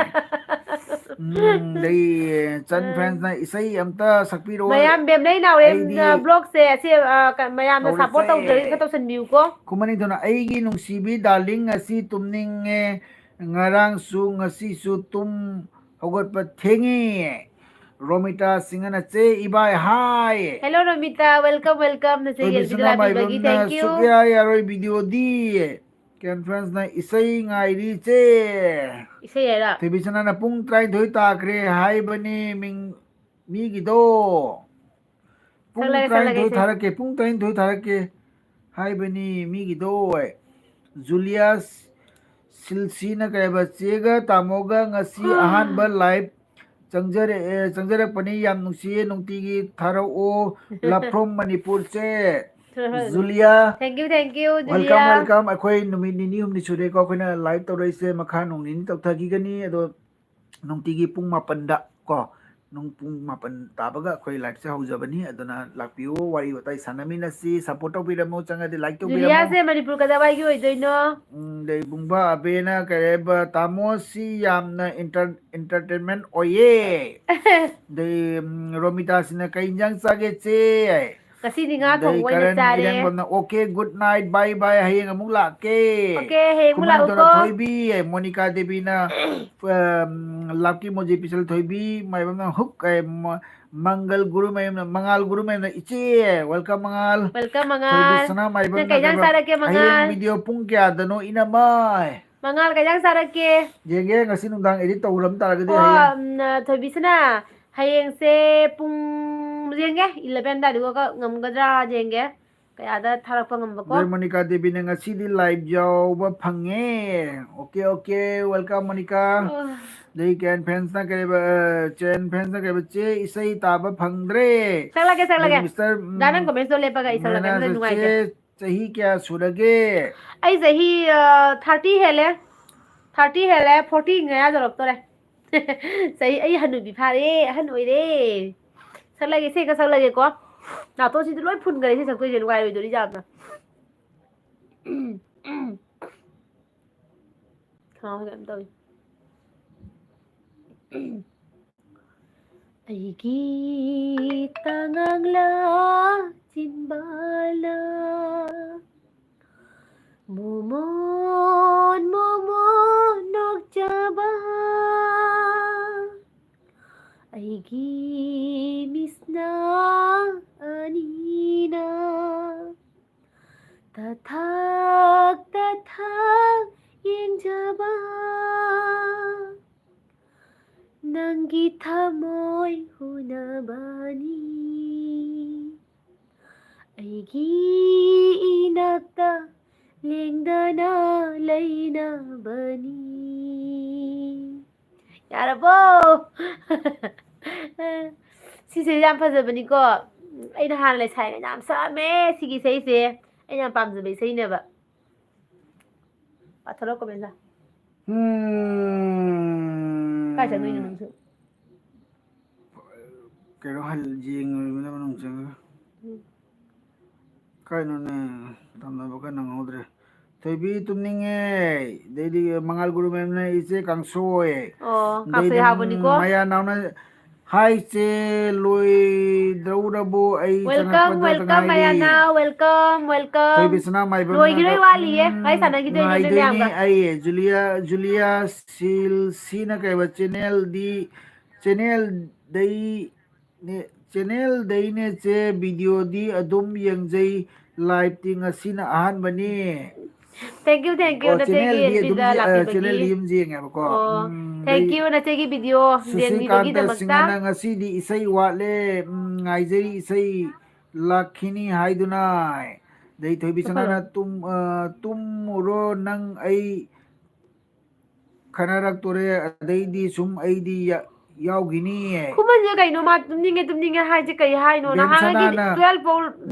ꯎꯝ, ꯑꯗꯩ ꯆꯟ ꯎꯝ꯫ friends ꯅ ꯏꯁꯩ ꯑꯝꯇ ꯁꯛꯄꯤꯔꯣ꯫ ꯃꯌꯥꯝ ꯕꯦꯝꯂꯩ ꯅꯥꯎꯔꯦꯝ, ꯑꯩꯗꯤ ꯑ, vlog ꯁꯦ ꯑꯁꯤ, ꯑ, ꯀ-, ꯃꯌꯥꯝꯅ support ꯇꯧꯔꯁꯦ꯫ ꯇꯧꯗ꯭ꯔꯒꯗꯤ ꯈꯔ ꯇꯧꯁꯟꯕꯤꯌꯨꯀꯣ꯫ ꯈꯨꯃꯟ ꯅꯤꯡꯊꯧꯅ, "ꯑꯩꯒꯤ ꯅꯨꯡꯁꯤꯕꯤ darling, ꯉꯁꯤ ꯇꯨꯝꯅꯤꯡꯉꯦ, ꯉꯔꯥꯡꯁꯨ ꯉꯁꯤꯁꯨ ꯇꯨꯝ ꯍꯧꯒꯠꯄ ꯊꯦꯡꯉꯤ꯫" ꯔꯣꯃꯤꯇꯥ ꯁꯤꯡꯍꯅ, "ꯆꯦ ꯏꯕꯥꯏ ꯍꯥꯏ꯫" Hello Romita, welcome, welcome꯫ ꯅꯆꯦ ꯊꯣꯏꯕꯤ ꯌꯦꯜꯕꯤꯗ ꯁꯅꯥ ꯂꯥꯛꯄꯤꯕꯒꯤ ꯃꯥꯏꯕꯝꯅ, thank you꯫ "ꯁꯨꯛꯌꯥ ꯌꯥꯔꯣꯏ video ꯗꯤ꯫" ꯀꯦꯟ friends ꯅ, "ꯏꯁꯩ ꯉꯥꯏꯔꯤ ꯆꯦ꯫" ꯏꯁꯩ ꯍꯥꯏꯔꯣ? ꯊꯣꯏꯕꯤ ꯁꯅꯥꯅ, "ꯄꯨꯡ ꯇꯔꯥꯅꯤꯊꯣꯏ ꯇꯥꯈ꯭ꯔꯦ ꯍꯥꯏꯕꯅꯤ ꯃꯤꯡ-, ꯃꯤꯒꯤꯗꯣ꯫ ꯄꯨꯡ ꯁꯛꯂꯒꯦ, ꯁꯛꯂꯒꯦ ꯇꯔꯥꯅꯤꯊꯣꯏ ꯏꯁꯩ꯫ ꯊꯥꯔꯛꯀꯦ, ꯄꯨꯡ ꯇꯔꯥꯅꯤꯊꯣꯏ ꯊꯥꯔꯛꯀꯦ ꯍꯥꯏꯕꯅꯤ ꯃꯤꯒꯤꯗꯣ꯫" ꯖꯨꯂꯤꯌꯥꯁ ꯁꯤꯜꯁꯤꯅ ꯀꯩ ꯍꯥꯏꯕ, "ꯆꯦꯒ ꯇꯥꯃꯣꯒ ꯉꯁꯤ ꯑꯍꯥꯟꯕ live ꯆꯪꯖꯔꯛꯑꯦ, ꯆꯪꯖꯔꯛꯄꯅꯤ꯫ ꯌꯥꯝ ꯅꯨꯡꯁꯤꯌꯦ, ꯅꯨꯡꯇꯤꯒꯤ ꯊꯥꯔꯛꯑꯣ꯫ Love from ꯃꯅꯤꯄꯨꯔ ꯆꯦ꯫" ꯖꯨꯂꯤꯌꯥ, Thank you, thank you, welcome, Julia. Welcome꯫ ꯑꯩꯈꯣꯏ ꯅꯨꯃꯤꯠ ꯅꯤꯅꯤ ꯍꯨꯝꯅꯤ ꯁꯨꯔꯦꯀꯣ ꯑꯩꯈꯣꯏꯅ live ꯇꯧꯔꯛꯏꯁꯦ꯫ ꯃꯈꯥ ꯅꯣꯡ ꯅꯤꯅꯤ ꯇꯧꯊꯈꯤꯒꯅꯤ꯫ ꯑꯗꯣ ꯅꯨꯡꯇꯤꯒꯤ ꯄꯨꯡ ꯃꯥꯄꯟꯗ ꯀꯣ, ꯅꯨꯡ ꯄꯨꯡ ꯃꯥꯄꯟ ꯇꯥꯕꯒ ꯑꯩꯈꯣꯏ live ꯁꯦ ꯍꯧꯖꯕꯅꯤ꯫ ꯑꯗꯨꯅ ꯂꯥꯛꯄꯤꯌꯨ, ꯋꯥꯔꯤ ꯋꯥꯇꯥꯏ ꯁꯥꯟꯅꯃꯤꯟꯅꯁꯤ꯫ Support ꯇꯧꯕꯤꯔꯝꯃꯨ, ꯆꯪꯉꯗꯤ like ꯇꯧꯕꯤꯔꯝꯃꯨ꯫ ꯖꯨꯂꯤꯌꯥꯁꯦ ꯃꯅꯤꯄꯨꯔ ꯀꯗꯥꯏꯋꯥꯏꯒꯤ ꯑꯣꯏꯗꯣꯏꯅꯣ? ꯎꯝ, ꯑꯗꯩ ꯕꯨꯡꯕꯥ ꯑꯕꯦꯅ ꯀꯔꯤ ꯍꯥꯏꯕ, "ꯇꯥꯃꯣꯁꯤ ꯌꯥꯝꯅ ꯏꯟꯇꯔ-, entertainment ꯑꯣꯏꯌꯦ"꯫ ꯑꯗꯩ, ꯎꯝ, ꯔꯣꯃꯤꯇꯥꯁꯤꯅ "ꯀꯩ ꯏꯟꯖꯥꯡ ꯆꯥꯒꯦ ꯆꯦ?" ꯉꯁꯤꯗꯤ ꯉꯥ ꯑꯗꯩ ꯊꯣꯡꯕ ꯑꯣꯏꯅ ꯀꯔꯟ ꯆꯥꯔꯦ꯫ ꯏꯔꯦꯡꯕꯝꯅ "Okay, good night, bye bye, ꯍꯌꯦꯡ ꯑꯃꯨꯛ ꯂꯥꯛꯀꯦ"꯫ Okay, ꯍꯌꯦꯡ ꯑꯃꯨꯛ ꯈꯨꯃꯟ ꯂꯥꯛꯎꯀꯣ꯫ ꯇꯣꯔꯥ ꯊꯣꯏꯕꯤ, ꯃꯣꯅꯤꯀꯥ ꯗꯦꯕꯤꯅ, ꯑꯝ, ꯂꯥꯛꯀꯤ ꯃꯣꯖꯤ ꯄꯤꯁꯜ ꯊꯣꯏꯕꯤ, ꯃꯥꯏꯕꯝꯅ ꯍꯨꯛ, ꯑꯦ, ꯃ-, ꯃꯪꯒꯜ ꯒꯨꯔꯨꯃꯌꯨꯝꯅ, ꯃꯉꯥꯜ ꯒꯨꯔꯨꯃꯌꯨꯝꯅ, "ꯏꯆꯦ, welcome ꯃꯉꯥꯜ"꯫ Welcome, ꯃꯉꯥꯜ꯫ ꯊꯣꯏꯕꯤꯁꯅꯥ ꯃꯥꯏꯕꯝ ꯅꯪ ꯀꯩ ꯏꯟꯖꯥꯡ ꯅꯒꯔꯕ-, ꯆꯥꯔꯛꯀꯦ, "ꯍꯌꯦꯡ ꯃꯉꯥꯜ? video ꯄꯨꯡ ꯀꯌꯥꯗꯅꯣ, ꯏꯅꯝꯃ?" ꯃꯉꯥꯜ, ꯀꯩ ꯏꯟꯖꯥꯡ ꯆꯥꯔꯛꯀꯦ? ꯌꯦꯡꯒꯦ, ꯉꯁꯤ ꯅꯨꯡꯗꯥꯡ edit ꯇꯧꯔꯝ ꯇꯥꯔꯒꯗꯤ ꯑꯣ, ꯍꯌꯦꯡ꯫ ꯎꯝ, ꯊꯣꯏꯕꯤꯁꯅꯥ, ꯍꯌꯦꯡꯁꯦ ꯄꯨꯡ, ꯌꯦꯡꯒꯦ, eleven ꯑꯗꯥꯏꯗꯨꯒ ꯉꯝꯒꯗ꯭ꯔꯥ ꯌꯦꯡꯒꯦ꯫ ꯀꯌꯥꯗ ꯊꯥꯔꯛꯄ ꯉꯝꯕꯀꯣ? ꯑꯗꯩ ꯃꯣꯅꯤꯀꯥ ꯗꯦꯕꯤꯅ "ꯉꯁꯤꯗꯤ live ꯌꯥꯎꯕ ꯐꯪꯉꯦ"꯫ Okay, okay, welcome Monica. ꯑꯣ꯫ ꯑꯗꯩ ꯀꯦꯟ ꯐꯦꯟꯁꯅ ꯀꯩꯕ, ꯑ, ꯆꯦꯟ ꯐꯦꯟꯁꯅ ꯀꯩꯕ, "ꯆꯦ, ꯏꯁꯩ ꯇꯥꯕ ꯐꯪꯗ꯭ꯔꯦ"꯫ ꯁꯛꯂꯛꯀꯦ, ꯁꯛꯂꯛꯀꯦ꯫ ꯑꯗꯩ ꯃꯤꯁꯇꯔ, ꯎꯝ, ꯗꯥ ꯅꯪ comment ꯇꯣ ꯂꯦꯞꯄꯒ ꯑꯩ ꯁꯛꯂꯛꯀꯦ, ꯑꯗꯨꯅ ꯃꯦꯅꯥꯁꯅ, ꯅꯨꯡꯉꯥꯏꯇꯦ꯫ "ꯆꯦ, ꯆꯍꯤ ꯀꯌꯥ ꯁꯨꯔꯒꯦ?" ꯑꯩ ꯆꯍꯤ, ꯑ, thirty ꯍꯦꯜꯂꯦ꯫ Thirty ꯍꯦꯜꯂꯦ, forty ꯃꯌꯥ ꯌꯧꯔꯛꯇꯣꯔꯦ꯫ ꯆꯍꯤ, ꯑꯩ ꯍꯅꯨꯕꯤ ꯐꯥꯔꯦ, ꯑꯍꯟ ꯑꯣꯏꯔꯦ꯫ ꯁꯛꯂꯒꯦ, ꯏꯁꯩ ꯈꯔ ꯁꯛꯂꯒꯦꯀꯣ꯫ ꯅꯥꯇꯣꯟꯁꯤꯗꯤ ꯂꯣꯏ ꯐꯨꯟꯈꯔꯦ, ꯏꯁꯩ ꯁꯛꯇꯣꯏꯁꯦ ꯅꯨꯡꯉꯥꯏꯔꯣꯏꯗꯣꯔꯤ ꯌꯥꯝꯅ꯫ ꯈꯅꯥꯎꯁꯦ ꯀꯩꯅꯣꯝ ꯇꯧꯏ꯫ ꯑꯩꯒꯤ ꯇꯉꯥꯡꯂꯥ ꯆꯤꯟꯕꯥꯜꯂꯥ, ꯃꯣꯃꯣꯟ ꯃꯣꯃꯣꯟ ꯅꯣꯛꯆꯕ, ꯑꯩꯒꯤ ꯃꯤꯠꯁꯅꯥ ꯑꯅꯤꯅ ꯇꯊꯥꯛ ꯇꯊꯥꯛ ꯌꯦꯡꯖꯕ, ꯅꯪꯒꯤ ꯊꯃꯣꯏ ꯍꯨꯅꯕꯅꯤ, ꯑꯩꯒꯤ ꯏꯅꯥꯛꯇ ꯂꯦꯡꯗꯅ ꯂꯩꯅꯕꯅꯤ꯫ ꯌꯥꯔꯕꯣ? ꯁꯤꯁꯦ ꯌꯥꯝ ꯐꯖꯕꯅꯤꯀꯣ꯫ ꯑꯩꯅ ꯍꯥꯟꯅ ꯂꯩꯁꯥꯔꯤꯉꯩꯗ ꯌꯥꯝ ꯁꯛꯑꯝꯃꯦ ꯁꯤꯒꯤ ꯏꯁꯩꯁꯦ꯫ ꯑꯩꯅ ꯌꯥꯝ ꯄꯥꯝꯖꯕ ꯏꯁꯩꯅꯦꯕ꯫ ꯄꯥꯊꯣꯔꯛꯑꯣ comment ꯗ꯫ ꯎꯝ꯫ ꯀꯥꯏ ꯆꯠꯂꯨꯏꯅꯣ ꯅꯪꯁꯨ? ꯀꯩꯅꯣ ꯍꯜ ꯌꯦꯡꯉꯨꯔꯤꯕꯅ ꯃꯅꯨꯡ ꯆꯪꯉꯒ꯫ ꯀꯥꯏꯅꯣꯅꯦ? ꯇꯝꯅꯕꯒ ꯅꯪꯍꯧꯗ꯭ꯔꯦ꯫ ꯊꯣꯏꯕꯤ ꯇꯨꯝꯅꯤꯡꯉꯦ꯫ ꯑꯗꯩꯗꯤ ꯃꯉꯥꯜ ꯒꯨꯔꯨ ꯃꯦꯝꯅ "ꯏꯆꯦ ꯀꯥꯡꯁꯣꯏ"꯫ ꯑꯣ, ꯀꯥꯡꯁꯣꯏ ꯍꯥꯎꯕꯅꯤꯀꯣ꯫ ꯃꯌꯥ ꯅꯥꯎꯅ "ꯍꯥꯏ ꯏꯆꯦ, ꯂꯣꯏꯗꯧꯔꯕꯣ? ꯑꯩ Welcome, ꯆꯪꯉꯛꯄꯗ welcome, ꯃꯌꯥ ꯉꯥꯏꯔꯤ"꯫ ꯅꯥꯎ, welcome, welcome꯫ ꯊꯣꯏꯕꯤ ꯁꯅꯥꯃꯥꯏꯕꯝꯅ ꯂꯣꯏꯈꯤꯔꯣꯏ, ꯀ-, ꯋꯥꯠꯂꯤꯌꯦ꯫ ꯎꯝ, ꯑꯩ ꯁꯥꯟꯅꯈꯤꯗꯣꯏꯅꯦ ꯅꯣꯏ ꯉꯥꯏꯗꯣꯏꯅꯦ ꯃꯌꯥꯝꯒ꯫ ꯑꯩ꯫ ꯖꯨꯂꯤꯌꯥ, ꯖꯨꯂꯤꯌꯥ ꯁꯤꯜꯁꯤꯅ ꯀꯩꯕ? Channel ꯗꯤ, channel ꯗꯩ ꯅꯦ, channel ꯗꯩꯅꯦ ꯆꯦ, video ꯗꯤ ꯑꯗꯨꯝ ꯌꯦꯡꯖꯩ, live ꯇꯤ ꯉꯁꯤꯅ ꯑꯍꯥꯟꯕꯅꯤ꯫ Thank you, thank you, ꯑꯣ, ꯅꯆꯦꯒꯤ channel ꯗꯤ ꯑꯗꯨꯝ ꯑꯦꯐ ꯕꯤꯗ ꯌꯦ-, ꯑ, ꯂꯥꯛꯄꯤꯕꯒꯤ꯫ channel ꯗꯤ ꯑꯗꯨꯝ ꯌꯦꯡꯉꯦꯕꯀꯣ꯫ ꯑꯣ, ꯎꯝ, thank ꯑꯗꯩ you, ꯅꯆꯦꯒꯤ video ꯁꯨꯁꯤꯀꯥꯟꯇ ꯌꯦꯡꯕꯤꯕꯒꯤꯗꯃꯛꯇ꯫ ꯁꯤꯡꯍꯅ "ꯉꯁꯤꯗꯤ ꯏꯁꯩ ꯋꯥꯠꯂꯦ, ꯎꯝ, ꯉꯥꯏꯖꯔꯤ ꯏꯁꯩ ꯂꯥꯛꯈꯤꯅꯤ ꯍꯥꯏꯗꯨꯅ"꯫ ꯑꯗꯩ ꯊꯣꯏꯕꯤ ꯁꯅꯥꯅ "ꯇꯨꯝ-, ꯑ, ꯇꯨꯝꯃꯨꯔꯣ ꯅꯪ, ꯑꯩ ꯈꯟꯅꯔꯛꯇꯣꯔꯦ, ꯑꯗꯩꯗꯤ ꯁꯨꯝ ꯑꯩꯗꯤ ꯌꯥ-, ꯌꯥꯎꯈꯤꯅꯤꯌꯦ꯫ ꯈꯨꯃꯟꯁꯦ ꯀꯩꯅꯣ, ꯃꯥ ꯇꯨꯝꯅꯤꯡꯉꯦ, ꯇꯨꯝꯅꯤꯡꯉꯦ ꯍꯥꯏꯁꯦ ꯀꯩ ꯍꯥꯏꯅꯣ? ꯅꯍꯥꯟꯉꯩꯗꯤ ꯕꯦꯝꯁꯅꯥꯅ, twelve ꯐꯥꯎ,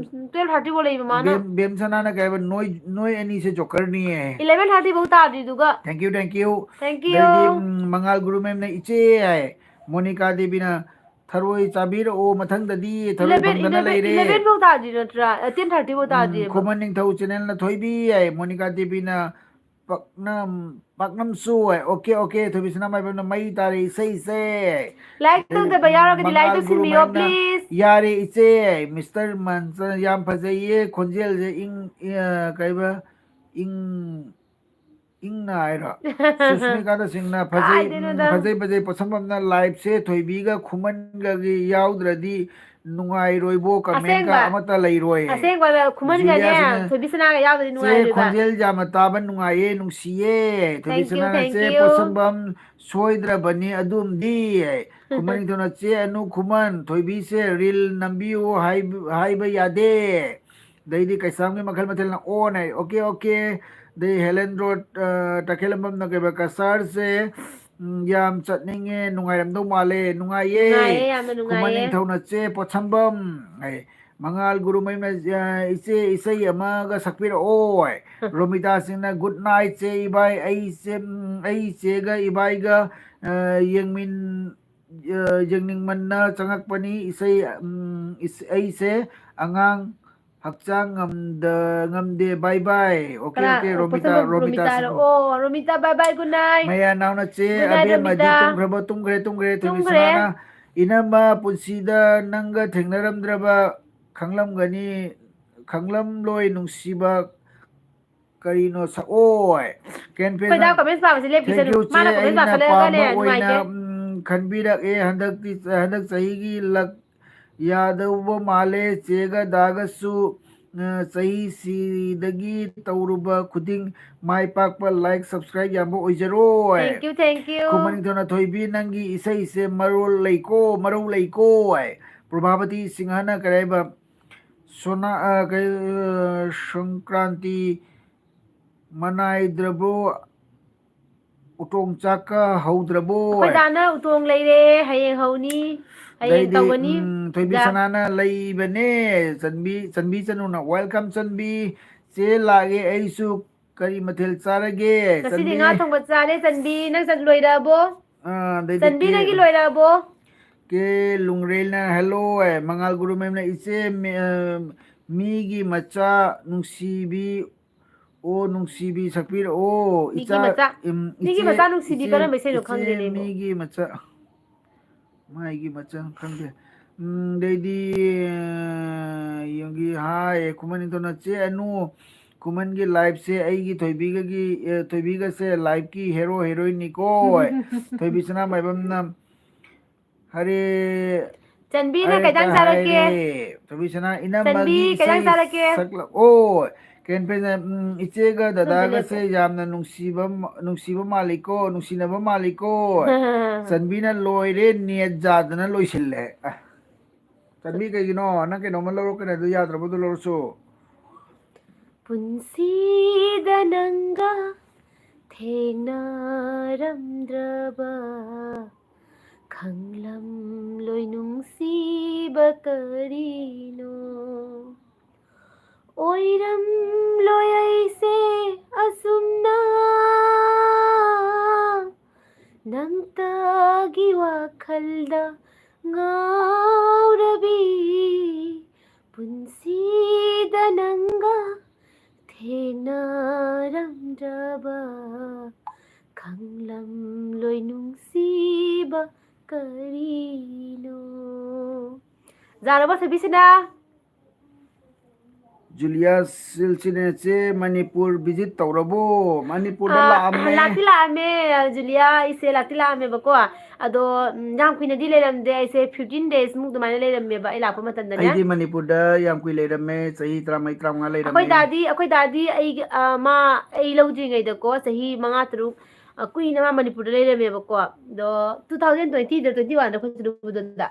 twelve thirty ꯐꯥꯎ ꯂꯩꯕ ꯃꯥꯅ꯫ ꯕꯦꯝ-, ꯕꯦꯝꯁꯅꯥꯅ ꯀꯩ ꯍꯥꯏꯕ? "ꯅꯣꯏ, ꯅꯣꯏ ꯑꯅꯤꯁꯦ joker ꯅꯤꯌꯦ"꯫ Eleven thirty ꯐꯥꯎ ꯇꯥꯗ꯭ꯔꯤꯗꯨꯒ꯫ Thank you, thank you꯫ Thank you꯫ ꯑꯗꯩꯗꯤ, ꯎꯝ, ꯃꯉꯥꯜ ꯒꯨꯔꯨ ꯃꯦꯝꯅ "ꯏꯆꯦ" ꯍꯥꯏ꯫ ꯃꯣꯅꯤꯀꯥ ꯗꯦꯕꯤꯅ "ꯊꯔꯣꯏ ꯆꯥꯕꯤꯔꯛꯑꯣ, ꯃꯊꯪꯗꯗꯤ ꯊꯔꯣꯏ eleven, ꯐꯪꯗꯅ eleven, ꯂꯩꯔꯦ"꯫ Eleven ꯐꯥꯎ ꯇꯥꯗ꯭ꯔꯤ ꯅꯠꯇ꯭ꯔꯥ? ꯑ, ten thirty ꯐꯥꯎ ꯎꯝ, ꯇꯥꯗ꯭ꯔꯤꯕ꯫ ꯈꯨꯃꯟ ꯅꯤꯡꯊꯧ channel ꯅ "ꯊꯣꯏꯕꯤ" ꯍꯥꯏ꯫ ꯃꯣꯅꯤꯀꯥ ꯗꯦꯕꯤꯅ "ꯄꯥꯛꯅꯝ, ꯄꯥꯛꯅꯝꯁꯨ" ꯍꯥꯏ꯫ "ꯑꯣꯀꯦ, ꯑꯣꯀꯦ", ꯊꯣꯏꯕꯤ ꯁꯅꯥꯃꯥꯏꯕꯝꯅ "ꯃꯩ ꯇꯥꯔꯦ ꯏꯁꯩꯁꯦ"꯫ Like ꯑꯗꯩ, ꯇꯧꯗꯕ ꯎꯝ, ꯌꯥꯎꯔꯒꯗꯤ like ꯃꯉꯥꯜ ꯒꯨꯔꯨ ꯇꯧꯁꯤꯟꯕꯤꯌꯣ, ꯃꯦꯝꯅ please꯫ "ꯌꯥꯔꯦ ꯏꯆꯦ", ꯃꯤꯁꯇꯔ ꯃꯟꯁ-, "ꯌꯥꯝ ꯐꯖꯩꯌꯦ, ꯈꯣꯟꯖꯦꯜꯁꯦ ꯏꯪ, ꯑ, ꯀꯩꯕ, ꯏꯪ, ꯏꯪꯅ" ꯍꯥꯏꯔꯣ? ꯁꯨꯁꯃꯤꯀꯥꯟꯇ ꯁꯤꯡꯅ "ꯐꯖꯩ, ꯎꯝ, ꯀꯥꯏꯗꯩꯅꯣꯗ꯫ ꯐꯖꯩ, ꯐꯖꯩ, ꯄꯣꯠꯁꯝꯕꯝꯅ ꯂꯥꯏꯐꯁꯦ ꯊꯣꯏꯕꯤꯒ ꯈꯨꯃꯟꯒꯒꯤ ꯌꯥꯎꯗ꯭ꯔꯗꯤ ꯅꯨꯡꯉꯥꯏꯔꯣꯏꯕꯣ, comment ꯀ ꯑꯁꯦꯡꯕ꯫ ꯑꯃꯠꯇ ꯂꯩꯔꯣꯏ"꯫ ꯑꯁꯦꯡꯕ, ꯈꯨꯃꯟꯒꯅꯦ, ꯖꯨꯂꯤꯌꯥꯁꯤꯅ ꯊꯣꯏꯕꯤ ꯁꯅꯥꯒ ꯌꯥꯎꯗ꯭ꯔꯗꯤ "ꯆꯦ, ꯅꯨꯡꯉꯥꯏꯔꯣꯏꯕ꯫ ꯈꯣꯟꯖꯦꯜ ꯌꯥꯝꯅ ꯇꯥꯕ ꯅꯨꯡꯉꯥꯏꯌꯦ, ꯅꯨꯡꯁꯤꯌꯦ"꯫ ꯊꯣꯏꯕꯤ Thank you, ꯁꯅꯥꯅ thank "ꯆꯦ, you꯫ ꯄꯣꯠꯁꯝꯕꯝ ꯁꯣꯏꯗ꯭ꯔꯕꯅꯤ ꯑꯗꯨꯝꯗꯤ"꯫ ꯈꯨꯃꯟ ꯅꯤꯡꯊꯧꯅ "ꯆꯦ ꯑꯅꯨ ꯈꯨꯃꯟ, ꯊꯣꯏꯕꯤꯁꯦ reel ꯅꯝꯕꯤꯌꯨ ꯍꯥꯏꯕ, ꯍꯥꯏꯕ ꯌꯥꯗꯦ"꯫ ꯑꯗꯩꯗꯤ ꯀꯩꯁꯥꯝꯒꯤ ꯃꯈꯜ ꯃꯊꯦꯜꯅ "ꯑꯣꯟ" ꯍꯥꯏ, "ꯑꯣꯀꯦ, ꯑꯣꯀꯦ"꯫ ꯑꯗꯩ ꯍꯦꯂꯦꯟ ꯔꯣꯗ, ꯑ, ꯇꯈꯦꯂꯝꯕꯝꯅ ꯀꯩꯕ, "ꯀꯁꯥꯔꯁꯦ, ꯎꯝ, ꯌꯥꯝ ꯆꯠꯅꯤꯡꯉꯦ, ꯅꯨꯡꯉꯥꯏꯔꯝꯗꯧ ꯃꯥꯜꯂꯦ"꯫ ꯅꯨꯡꯉꯥꯏꯌꯦ꯫ ꯅꯨꯡꯉꯥꯏꯌꯦ, ꯌꯥꯝꯅ ꯈꯨꯃꯟ ꯅꯨꯡꯉꯥꯏꯌꯦ꯫ ꯅꯤꯡꯊꯧꯅ "ꯆꯦ ꯄꯣꯠꯁꯝꯕꯝ" ꯍꯥꯏ꯫ ꯃꯉꯥꯜ ꯒꯨꯔꯨꯃꯌꯨꯝꯅ, ꯑ, "ꯏꯆꯦ, ꯏꯁꯩ ꯑꯃꯒ ꯁꯛꯄꯤꯔꯛꯑꯣ" ꯍꯥꯏ꯫ ꯔꯣꯃꯤꯇꯥ ꯁꯤꯡꯅ "Good night ꯆꯦ ꯏꯕꯥꯏ, ꯑꯩ ꯆꯦ, ꯎꯝ, ꯑꯩ ꯆꯦꯒ ꯏꯕꯥꯏꯒ, ꯑ, ꯌꯦꯡꯃꯤꯟ-, ꯑ, ꯌꯦꯡꯅꯤꯡꯃꯟꯅ ꯆꯪꯉꯛꯄꯅꯤ꯫ ꯏꯁꯩ, ꯎꯝ, ꯏꯁ-, ꯑꯩꯁꯦ ꯑꯉꯥꯡ ꯍꯛꯆꯥꯡ ꯉꯝꯗ-, ꯉꯝꯗꯦ꯫ Bye bye꯫ Okay, okay, Romita, Romita ꯁꯤꯡ꯫ ꯑꯣ, Romita, bye bye, good night꯫ ꯃꯌꯥ ꯅꯥꯎꯅ ꯆꯦ, good night, ꯑꯕꯦꯝꯃꯗꯤ ꯔꯣꯃꯤꯇꯥ꯫ ꯇꯨꯝꯈ꯭ꯔꯕꯣ? ꯇꯨꯝꯈ꯭ꯔꯦ, ꯇꯨꯝꯈ꯭ꯔꯦ, ꯊꯣꯏꯕꯤ ꯁꯅꯥꯅ꯫ ꯏꯅꯝꯃ, ꯄꯨꯟꯁꯤꯗ ꯅꯪꯒ ꯊꯦꯡꯅꯔꯝꯗ꯭ꯔꯕ ꯈꯪꯂꯝꯒꯅꯤ, ꯈꯪꯂꯝꯂꯣꯏ ꯅꯨꯡꯁꯤꯕ ꯀꯔꯤꯅꯣ ꯁꯛꯑꯣꯏ꯫ ꯀꯦꯟ ꯄꯦꯟ ꯑꯩꯈꯣꯏꯗ comment ꯄꯥꯕꯁꯦ ꯂꯦꯞꯈꯤꯁꯅꯨ꯫ Thank you, ꯆꯦ꯫ ꯃꯥꯅ comment ꯑꯩꯅ ꯄꯥꯁꯜꯂꯛꯑꯒꯅꯦ ꯄꯥꯝꯕ ꯑꯣꯏꯅ, ꯅꯨꯡꯉꯥꯏꯇꯦ꯫ ꯎꯝ, ꯈꯟꯕꯤꯔꯛꯑꯦ꯫ ꯍꯟꯗꯛꯇꯤ, ꯍꯟꯗꯛ ꯆꯍꯤꯒꯤ luck ꯌꯥꯗꯧꯕ ꯃꯥꯜꯂꯦ꯫ ꯆꯦꯒ ꯗꯥꯒꯁꯨ, ꯑ, ꯆꯍꯤꯁꯤꯗꯒꯤ ꯇꯧꯔꯨꯕ ꯈꯨꯗꯤꯡ ꯃꯥꯏ ꯄꯥꯛꯄ, like, subscribe ꯌꯥꯝꯕ ꯑꯣꯏꯖꯔꯣꯏ꯫ Thank you, thank you꯫ ꯈꯨꯃꯟ ꯅꯤꯡꯊꯧꯅ ꯊꯣꯏꯕꯤ, ꯅꯪꯒꯤ ꯏꯁꯩꯁꯦ ꯃꯔꯣꯜ ꯂꯩꯀꯣ, ꯃꯔꯧ ꯂꯩꯀꯣ꯫ ꯄ꯭ꯔꯚꯥꯕꯇꯤ ꯁꯤꯡꯍꯅ ꯀꯔꯤ ꯍꯥꯏꯕ? ꯁꯣꯅꯥ, ꯑ, ꯀꯩ, ꯑ, ꯁꯪꯀ꯭ꯔꯥꯟꯇꯤ ꯃꯅꯥꯏꯗ꯭ꯔꯕꯣ? ꯎꯇꯣꯡ ꯆꯥꯛꯀ ꯍꯧꯗ꯭ꯔꯕꯣ? ꯑꯩꯈꯣꯏ ꯗꯥꯅ ꯎꯇꯣꯡ ꯂꯩꯔꯦ, ꯍꯌꯦꯡ ꯍꯧꯅꯤ, ꯍꯌꯦꯡ ꯑꯗꯩꯗꯤ, ꯇꯧꯒꯅꯤ ꯎꯝ, ꯊꯣꯏꯕꯤ exam꯫ ꯁꯅꯥꯅ ꯂꯩꯕꯅꯦ꯫ ꯆꯟꯕꯤ, ꯆꯟꯕꯤ ꯆꯅꯨꯅ, welcome ꯆꯟꯕꯤ꯫ ꯆꯦ ꯂꯥꯛꯑꯦ, ꯑꯩꯁꯨ ꯀꯔꯤ ꯃꯊꯦꯜ ꯆꯥꯔꯒꯦ? ꯉꯁꯤꯗꯤ ꯆꯟꯕꯤ꯫ ꯉꯥ ꯊꯣꯡꯕ ꯆꯥꯔꯦ, ꯆꯟꯕꯤ꯫ ꯅꯪ ꯆꯠ ꯂꯣꯏꯔꯛꯑꯕꯣ? ꯑꯥ, ꯑꯗꯩꯗꯤ ꯆꯟꯕꯤ, ꯀꯦ-, ꯅꯪꯒꯤ ꯂꯣꯏꯔꯛꯑꯕꯣ? ꯀꯦ ꯂꯨꯡꯔꯦꯜꯅ, hello, ꯑꯦ, ꯃꯉꯥꯜ ꯒꯨꯔꯨꯃꯌꯨꯝꯅ, ꯏꯆꯦ ꯃꯤ-, ꯑ, ꯃꯤꯒꯤ ꯃꯆꯥ ꯅꯨꯡꯁꯤꯕꯤ, ꯑꯣ, ꯅꯨꯡꯁꯤꯕꯤ ꯁꯛꯄꯤꯔꯛꯑꯣ꯫ ꯃꯤꯒꯤ ꯏꯆꯥ, ꯃꯆꯥ, ꯎꯝ, ꯃꯤꯒꯤ ꯏꯆꯦ, ꯃꯆꯥ ꯅꯨꯡꯁꯤꯕꯤ ꯏꯆꯦ, ꯀꯔꯝꯕ ꯏꯁꯩꯅꯣ ꯏꯆꯦ ꯈꯪꯗꯦꯅꯦ ꯏꯕꯣ꯫ ꯃꯤꯒꯤ ꯃꯆꯥ, ꯃꯥꯏꯒꯤ ꯃꯆꯥ ꯈꯪꯗꯦ꯫ ꯎꯝ, ꯑꯗꯩꯗꯤ, ꯑ, ꯌꯦꯡꯒꯤ, ꯍꯥꯏ, ꯈꯨꯃꯟ ꯅꯤꯡꯊꯧꯅ, ꯆꯦ ꯑꯅꯨ, ꯈꯨꯃꯟꯒꯤ liveꯁꯦ ꯑꯩꯒꯤ ꯊꯣꯏꯕꯤꯒꯒꯤ, ꯑ, ꯊꯣꯏꯕꯤꯒꯁꯦ liveꯀꯤ hero heroineꯅꯤꯀꯣ꯫ ꯊꯣꯏꯕꯤ ꯁꯅꯥꯃꯥꯏꯕꯝꯅ, ꯍꯔꯦ, ꯆꯟꯕꯤꯅ ꯍꯔꯦ ꯀꯩ ꯏꯟꯖꯥꯡ ꯆꯥꯔꯛꯀꯦ? ꯍꯥꯏꯔꯦ꯫ ꯊꯣꯏꯕꯤ ꯁꯅꯥ, ꯏꯅꯝꯃꯒꯤ ꯆꯟꯕꯤ, ꯀꯩ ꯏꯟꯖꯥꯡ ꯏꯁꯩ ꯆꯥꯔꯛꯀꯦ? ꯁꯛꯂꯛꯑꯣ꯫ ꯀꯦꯟ ꯄꯦꯟꯅ, ꯎꯝ, ꯏꯆꯦꯒ ꯅꯣꯏꯗ ꯗꯗꯥꯒꯁꯦ ꯂꯦꯞꯄꯣ꯫ ꯌꯥꯝꯅ ꯅꯨꯡꯁꯤꯕ ꯃ-, ꯅꯨꯡꯁꯤꯕ ꯃꯥꯜꯂꯤꯀꯣ, ꯅꯨꯡꯁꯤꯅꯕ ꯃꯥꯜꯂꯤꯀꯣ꯫ ꯆꯟꯕꯤꯅ ꯂꯣꯏꯔꯦ, net ꯌꯥꯗꯅ ꯂꯣꯏꯁꯤꯜꯂꯦ꯫ ꯑ, ꯆꯟꯕꯤ ꯀꯩꯒꯤꯅꯣ? ꯅꯪ ꯀꯩꯅꯣꯝꯃ ꯂꯧꯔꯛꯀꯅꯤ, ꯑꯗꯨ ꯌꯥꯗ꯭ꯔꯕꯗꯣ ꯂꯧꯔꯁꯨ꯫ ꯄꯨꯟꯁꯤꯗ ꯅꯪꯒ ꯊꯦꯡꯅꯔꯝꯗ꯭ꯔꯕ ꯈꯪꯂꯝꯂꯣꯏ ꯅꯨꯡꯁꯤꯕ ꯀꯔꯤꯅꯣ꯫ ꯑꯣꯏꯔꯝꯂꯣꯏ ꯑꯩꯁꯦ ꯑꯁꯨꯝꯅ ꯅꯪꯇꯒꯤ ꯋꯥꯈꯜꯗ ꯉꯥꯎꯔꯕꯤ, ꯄꯨꯟꯁꯤꯗ ꯅꯪꯒ ꯊꯦꯡꯅꯔꯝꯗ꯭ꯔꯕ, ꯈꯪꯂꯝꯂꯣꯏ ꯅꯨꯡꯁꯤꯕ ꯀꯔꯤꯅꯣ꯫ ꯌꯥꯔꯕꯣ ꯁꯦꯕꯤꯁꯤꯅ? ꯖꯨꯂꯤꯌꯥ ꯁꯤꯜꯁꯤꯅꯦ ꯆꯦ, ꯃꯅꯤꯄꯨꯔ visit ꯇꯧꯔꯕꯣ? ꯃꯅꯤꯄꯨꯔꯗ ꯑꯥ, ꯂꯥꯛꯑꯝꯃꯦ꯫ ꯂꯥꯛꯇꯤ ꯂꯥꯛꯑꯝꯃꯦ, ꯖꯨꯂꯤꯌꯥ꯫ ꯑꯩꯁꯦ ꯂꯥꯛꯇꯤ ꯂꯥꯛꯑꯝꯃꯦꯕꯀꯣ꯫ ꯑꯗꯣ, ꯎꯝ, ꯌꯥꯝ ꯀꯨꯏꯅꯗꯤ ꯂꯩꯔꯝꯗꯦ꯫ ꯑꯩꯁꯦ fifteen days ꯃꯨꯛ ꯑꯗꯨꯃꯥꯏꯅ ꯂꯩꯔꯝꯃꯦꯕ, ꯑꯩ ꯂꯥꯛꯄ ꯃꯇꯝꯗꯅꯦ꯫ ꯑꯩꯗꯤ ꯃꯅꯤꯄꯨꯔꯗ ꯌꯥꯝ ꯀꯨꯏ ꯂꯩꯔꯝꯃꯦ, ꯆꯍꯤ ꯇꯔꯥꯃꯔꯤ, ꯇꯔꯥꯃꯉꯥ ꯂꯩꯔꯝꯃꯦ꯫ ꯑꯩꯈꯣꯏ ꯗꯥꯗꯤ, ꯑꯩꯈꯣꯏ ꯗꯥꯗꯤ ꯑꯩꯒꯤ, ꯑ, ꯃꯥ, ꯑꯩ ꯂꯧꯗ꯭ꯔꯤꯉꯩꯗꯀꯣ, ꯆꯍꯤ ꯃꯉꯥ, ꯇꯔꯨꯛ, ꯑ, ꯀꯨꯏꯅ ꯃꯥ ꯃꯅꯤꯄꯨꯔꯗ ꯂꯩꯔꯝꯃꯦꯕꯀꯣ꯫ ꯑꯗꯣ, two thousand twenty ꯗ, twenty one ꯗ ꯑꯩꯈꯣꯏ ꯆꯠꯂꯨꯕꯗꯨꯗ꯫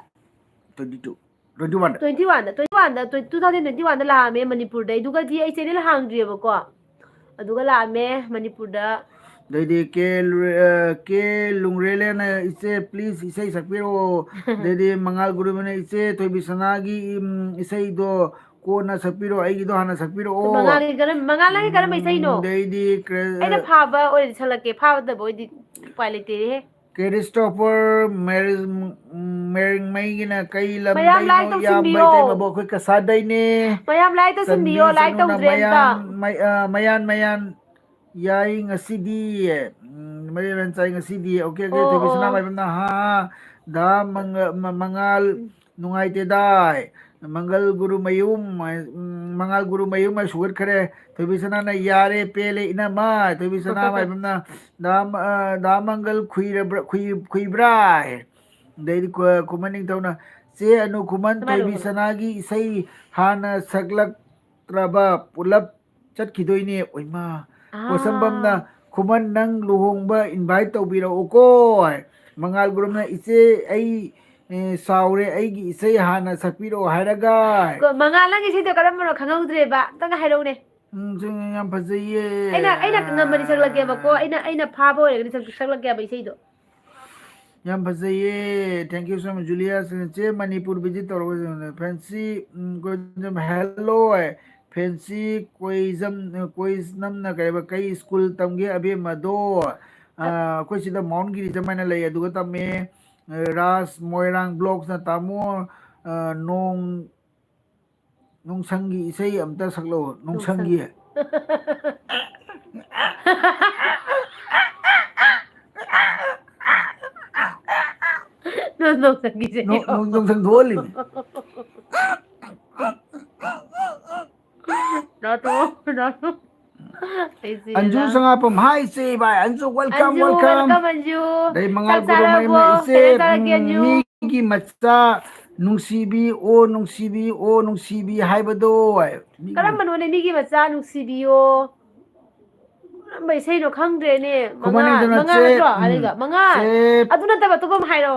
Twenty two꯫ Twenty one꯫ Twenty one ꯗ, twenty one ꯗ, twen-, two thousand twenty one ꯗ ꯂꯥꯛꯑꯝꯃꯦ ꯃꯅꯤꯄꯨꯔꯗ꯫ ꯑꯗꯨꯒꯗꯤ ꯑꯩ channel ꯍꯥꯡꯗ꯭ꯔꯤꯑꯕꯀꯣ꯫ ꯑꯗꯨꯒ ꯂꯥꯛꯑꯝꯃꯦ ꯃꯅꯤꯄꯨꯔꯗ꯫ ꯑꯗꯩꯗꯤ ꯀꯦ ꯂꯨ-, ꯑ, ꯀꯦ ꯂꯨꯡꯔꯦꯂꯦꯅ, "ꯏꯆꯦ, please, ꯏꯁꯩ ꯁꯛꯄꯤꯔꯛꯑꯣ"꯫ ꯑꯗꯩꯗꯤ ꯃꯉꯥꯜ ꯒꯨꯔꯨꯃꯅ, "ꯏꯆꯦ ꯊꯣꯏꯕꯤꯁꯅꯥꯒꯤ, ꯎꯝ, ꯏꯁꯩꯗꯣ ꯀꯣꯟꯅ ꯁꯛꯄꯤꯔꯣ, ꯑꯩꯒꯤꯗꯣ ꯍꯥꯟꯅ ꯁꯛꯄꯤꯔꯛꯑꯣ"꯫ ꯃꯉꯥꯜꯒꯤ ꯀꯔꯝ-, ꯃꯉꯥꯜ, ꯅꯪꯒꯤ ꯀꯔꯝꯕ ꯏꯁꯩꯅꯣ? ꯎꯝ, ꯑꯗꯩꯗꯤ ꯀ꯭ꯔ-, ꯑꯩꯅ ꯐꯥꯕ ꯑꯣꯏꯔꯗꯤ ꯁꯛꯂꯛꯀꯦ, ꯐꯥꯗꯕ ꯑꯣꯏꯗꯤ ꯎꯄꯥꯏ ꯂꯩꯇꯦꯍꯦ꯫ ꯀ꯭ꯔꯤꯁꯇꯣꯐꯔ ꯃꯦꯔꯤꯡ-, ꯃꯦꯔꯤꯡꯃꯩꯒꯤꯅ ꯀꯩ ꯃꯌꯥꯝ ꯂꯝꯗꯩꯅꯣ? Like ꯏꯌꯥꯝꯕ ꯇꯧꯁꯤꯟꯕꯤꯌꯣ꯫ ꯏꯇꯩꯃꯕꯨ ꯑꯩꯈꯣꯏ ꯀꯁꯥꯗꯩꯅꯦ꯫ ꯃꯌꯥꯝ like ꯇꯧꯁꯤꯟꯕꯤꯌꯣ, ꯆꯟꯕꯤ like ꯆꯅꯨꯅ ꯇꯧꯗ꯭ꯔꯦ ꯑꯝꯇ꯫ ꯃꯌꯥꯝ, ꯃꯩ-, ꯑ, ꯃꯌꯥꯟ ꯃꯌꯥꯟ ꯌꯥꯏ ꯉꯁꯤꯗꯤ꯫ ꯎꯝ, ꯃꯌꯥꯟ ꯃꯌꯥꯟ ꯆꯥꯏ ꯉꯁꯤꯗꯤ꯫ Okay, okay, ꯑꯣ, ꯊꯣꯏꯕꯤ ꯑꯣ꯫ ꯁꯅꯥꯃꯥꯏꯕꯝꯅ, ꯍꯥ, ꯍꯥ, ꯗꯥ ꯃꯪꯒ-, ꯃ-, ꯃꯉꯥꯜ ꯎꯝ꯫ ꯅꯨꯡꯉꯥꯏꯇꯦꯗꯥꯏ꯫ ꯃꯪꯒꯜ ꯒꯨꯔꯨ ꯃꯌꯨꯝ, ꯎꯝ, ꯃꯉꯥꯜ ꯒꯨꯔꯨ ꯃꯌꯨꯝ ꯍꯥꯏ ꯁꯨꯒꯠꯈ꯭ꯔꯦ꯫ ꯊꯣꯏꯕꯤ ꯁꯅꯥꯅ, "ꯌꯥꯔꯦ, ꯄꯦꯜꯂꯦ, ꯏꯅꯝꯃ"꯫ ꯊꯣꯏꯕꯤ ꯁꯅꯥꯃꯥꯏꯕꯝꯅ, "ꯗꯥ ꯃ-, ꯑ, ꯗꯥ ꯃꯪꯒꯜ ꯈꯨꯏꯔꯕ꯭ꯔꯥ, ꯈꯨꯏ-, ꯈꯨꯏꯕ꯭ꯔꯥ?" ꯑꯗꯩꯗꯤ ꯈꯨ-, ꯈꯨꯃꯟ ꯅꯤꯡꯊꯧꯅ, "ꯆꯦ ꯑꯅꯨ ꯈꯨꯃꯟ, ꯃꯥ ꯊꯣꯏꯕꯤ ꯂꯣꯏꯔꯦ꯫ ꯁꯅꯥꯒꯤ ꯏꯁꯩ ꯍꯥꯟꯅ ꯁꯛꯂꯛꯇ꯭ꯔꯕ ꯄꯨꯂꯞ ꯆꯠꯈꯤꯗꯣꯏꯅꯦ꯫ ꯑꯣꯏꯃꯥ, ꯑꯥ꯫ ꯄꯣꯠꯁꯝꯕꯝꯅ, ꯈꯨꯃꯟ ꯅꯪ ꯂꯨꯍꯣꯡꯕ invite ꯇꯧꯕꯤꯔꯛꯎꯀꯣ꯫ ꯃꯉꯥꯜ ꯒꯨꯔꯨꯝꯅ, "ꯏꯆꯦ, ꯑꯩ, ꯑꯦ, ꯆꯥꯎꯔꯦ, ꯑꯩꯒꯤ ꯏꯁꯩ ꯍꯥꯟꯅ ꯁꯛꯄꯤꯔꯛꯑꯣ" ꯍꯥꯏꯔꯒ꯫ ꯀꯣ-, ꯃꯉꯥꯜ, ꯅꯪꯒꯤ ꯏꯁꯩꯗꯣ ꯀꯔꯝꯕꯅꯣ ꯈꯪꯍꯧꯗ꯭ꯔꯦꯕ, ꯑꯝꯇꯪꯒ ꯍꯥꯏꯔꯛꯎꯅꯦ꯫ ꯎꯝ, ꯁꯤ ꯌꯥꯝ ꯐꯖꯩꯌꯦ꯫ ꯑꯩꯅ, ꯑꯩꯅ ꯉꯝꯃꯗꯤ ꯁꯛꯂꯛꯀꯦꯕꯀꯣ, ꯑꯩꯅ, ꯑꯩꯅ ꯐꯥꯕ ꯑꯣꯏꯔꯒꯗꯤ ꯁꯛ-, ꯁꯛꯂꯛꯀꯦꯕ ꯏꯁꯩꯗꯣ꯫ ꯌꯥꯝ ꯐꯖꯩꯌꯦ꯫ Thank you so much, ꯖꯨꯂꯤꯌꯥ꯫ ꯆꯦ, ꯃꯅꯤꯄꯨꯔ visit ꯇꯧꯔꯒ ꯐꯦꯟꯁꯤ, ꯎꯝ, ꯀꯣꯏꯖꯝ, hello꯫ ꯐꯦꯟꯁꯤ ꯀꯣꯏꯖꯝ, ꯀꯣꯏꯖꯝꯅ ꯀꯩꯕ, "ꯀꯩ ꯁ꯭ꯀꯨꯜ ꯇꯝꯒꯦ ꯑꯕꯦꯝꯃꯗꯣ?" ꯑꯩꯈꯣꯏ ꯁꯤꯗ ꯃꯥꯎꯟ ꯒꯤꯔꯤꯖꯝ ꯍꯥꯏꯅ ꯂꯩ, ꯑꯗꯨꯒ ꯇꯝꯃꯦ꯫ ꯔꯥꯖ ꯃꯣꯏꯔꯥꯡ ꯕ꯭ꯂꯣꯛꯁꯅ ꯇꯥꯃꯣ, ꯅꯣꯡ ꯅꯣꯡꯁꯪꯒꯤ ꯏꯁꯩ ꯑꯝꯇ ꯁꯛꯂꯛꯑꯣ꯫ ꯅꯣꯡꯁꯪꯒꯤ꯫ ꯅꯣꯡꯁꯪ ꯊꯣꯛꯍꯜꯂꯤꯅꯦ꯫ ꯑꯟꯖꯨ ꯁꯉꯥꯄꯝ, hi ꯏꯆꯦ, bye꯫ Anju, welcome, welcome꯫ ꯑꯗꯩ ꯃꯉꯥꯜ ꯒꯨꯔꯨꯃꯌꯨꯝꯅ, ꯏꯆꯦ, ꯃꯤꯒꯤ ꯃꯆꯥ ꯅꯨꯡꯁꯤꯕꯤ, ꯑꯣ ꯅꯨꯡꯁꯤꯕꯤ, ꯑꯣ ꯅꯨꯡꯁꯤꯕꯤ ꯍꯥꯏꯕꯗꯣ꯫ ꯃꯤꯒꯤ ꯀꯔꯝꯕꯅꯣꯅꯦ ꯃꯤꯒꯤ ꯃꯆꯥ ꯅꯨꯡꯁꯤꯕꯤꯌꯣ? ꯀꯔꯝꯕ ꯏꯁꯩꯅꯣ ꯈꯪꯗ꯭ꯔꯦꯅꯦ꯫ ꯃꯉꯥ, ꯃꯉꯥ ꯅꯠꯇ꯭ꯔꯣ? ꯑꯗꯨꯒ ꯃꯉꯥ꯫ ꯑꯗꯨ ꯅꯠꯇꯕ ꯑꯇꯣꯞꯄ ꯑꯃ ꯍꯥꯏꯔꯣ꯫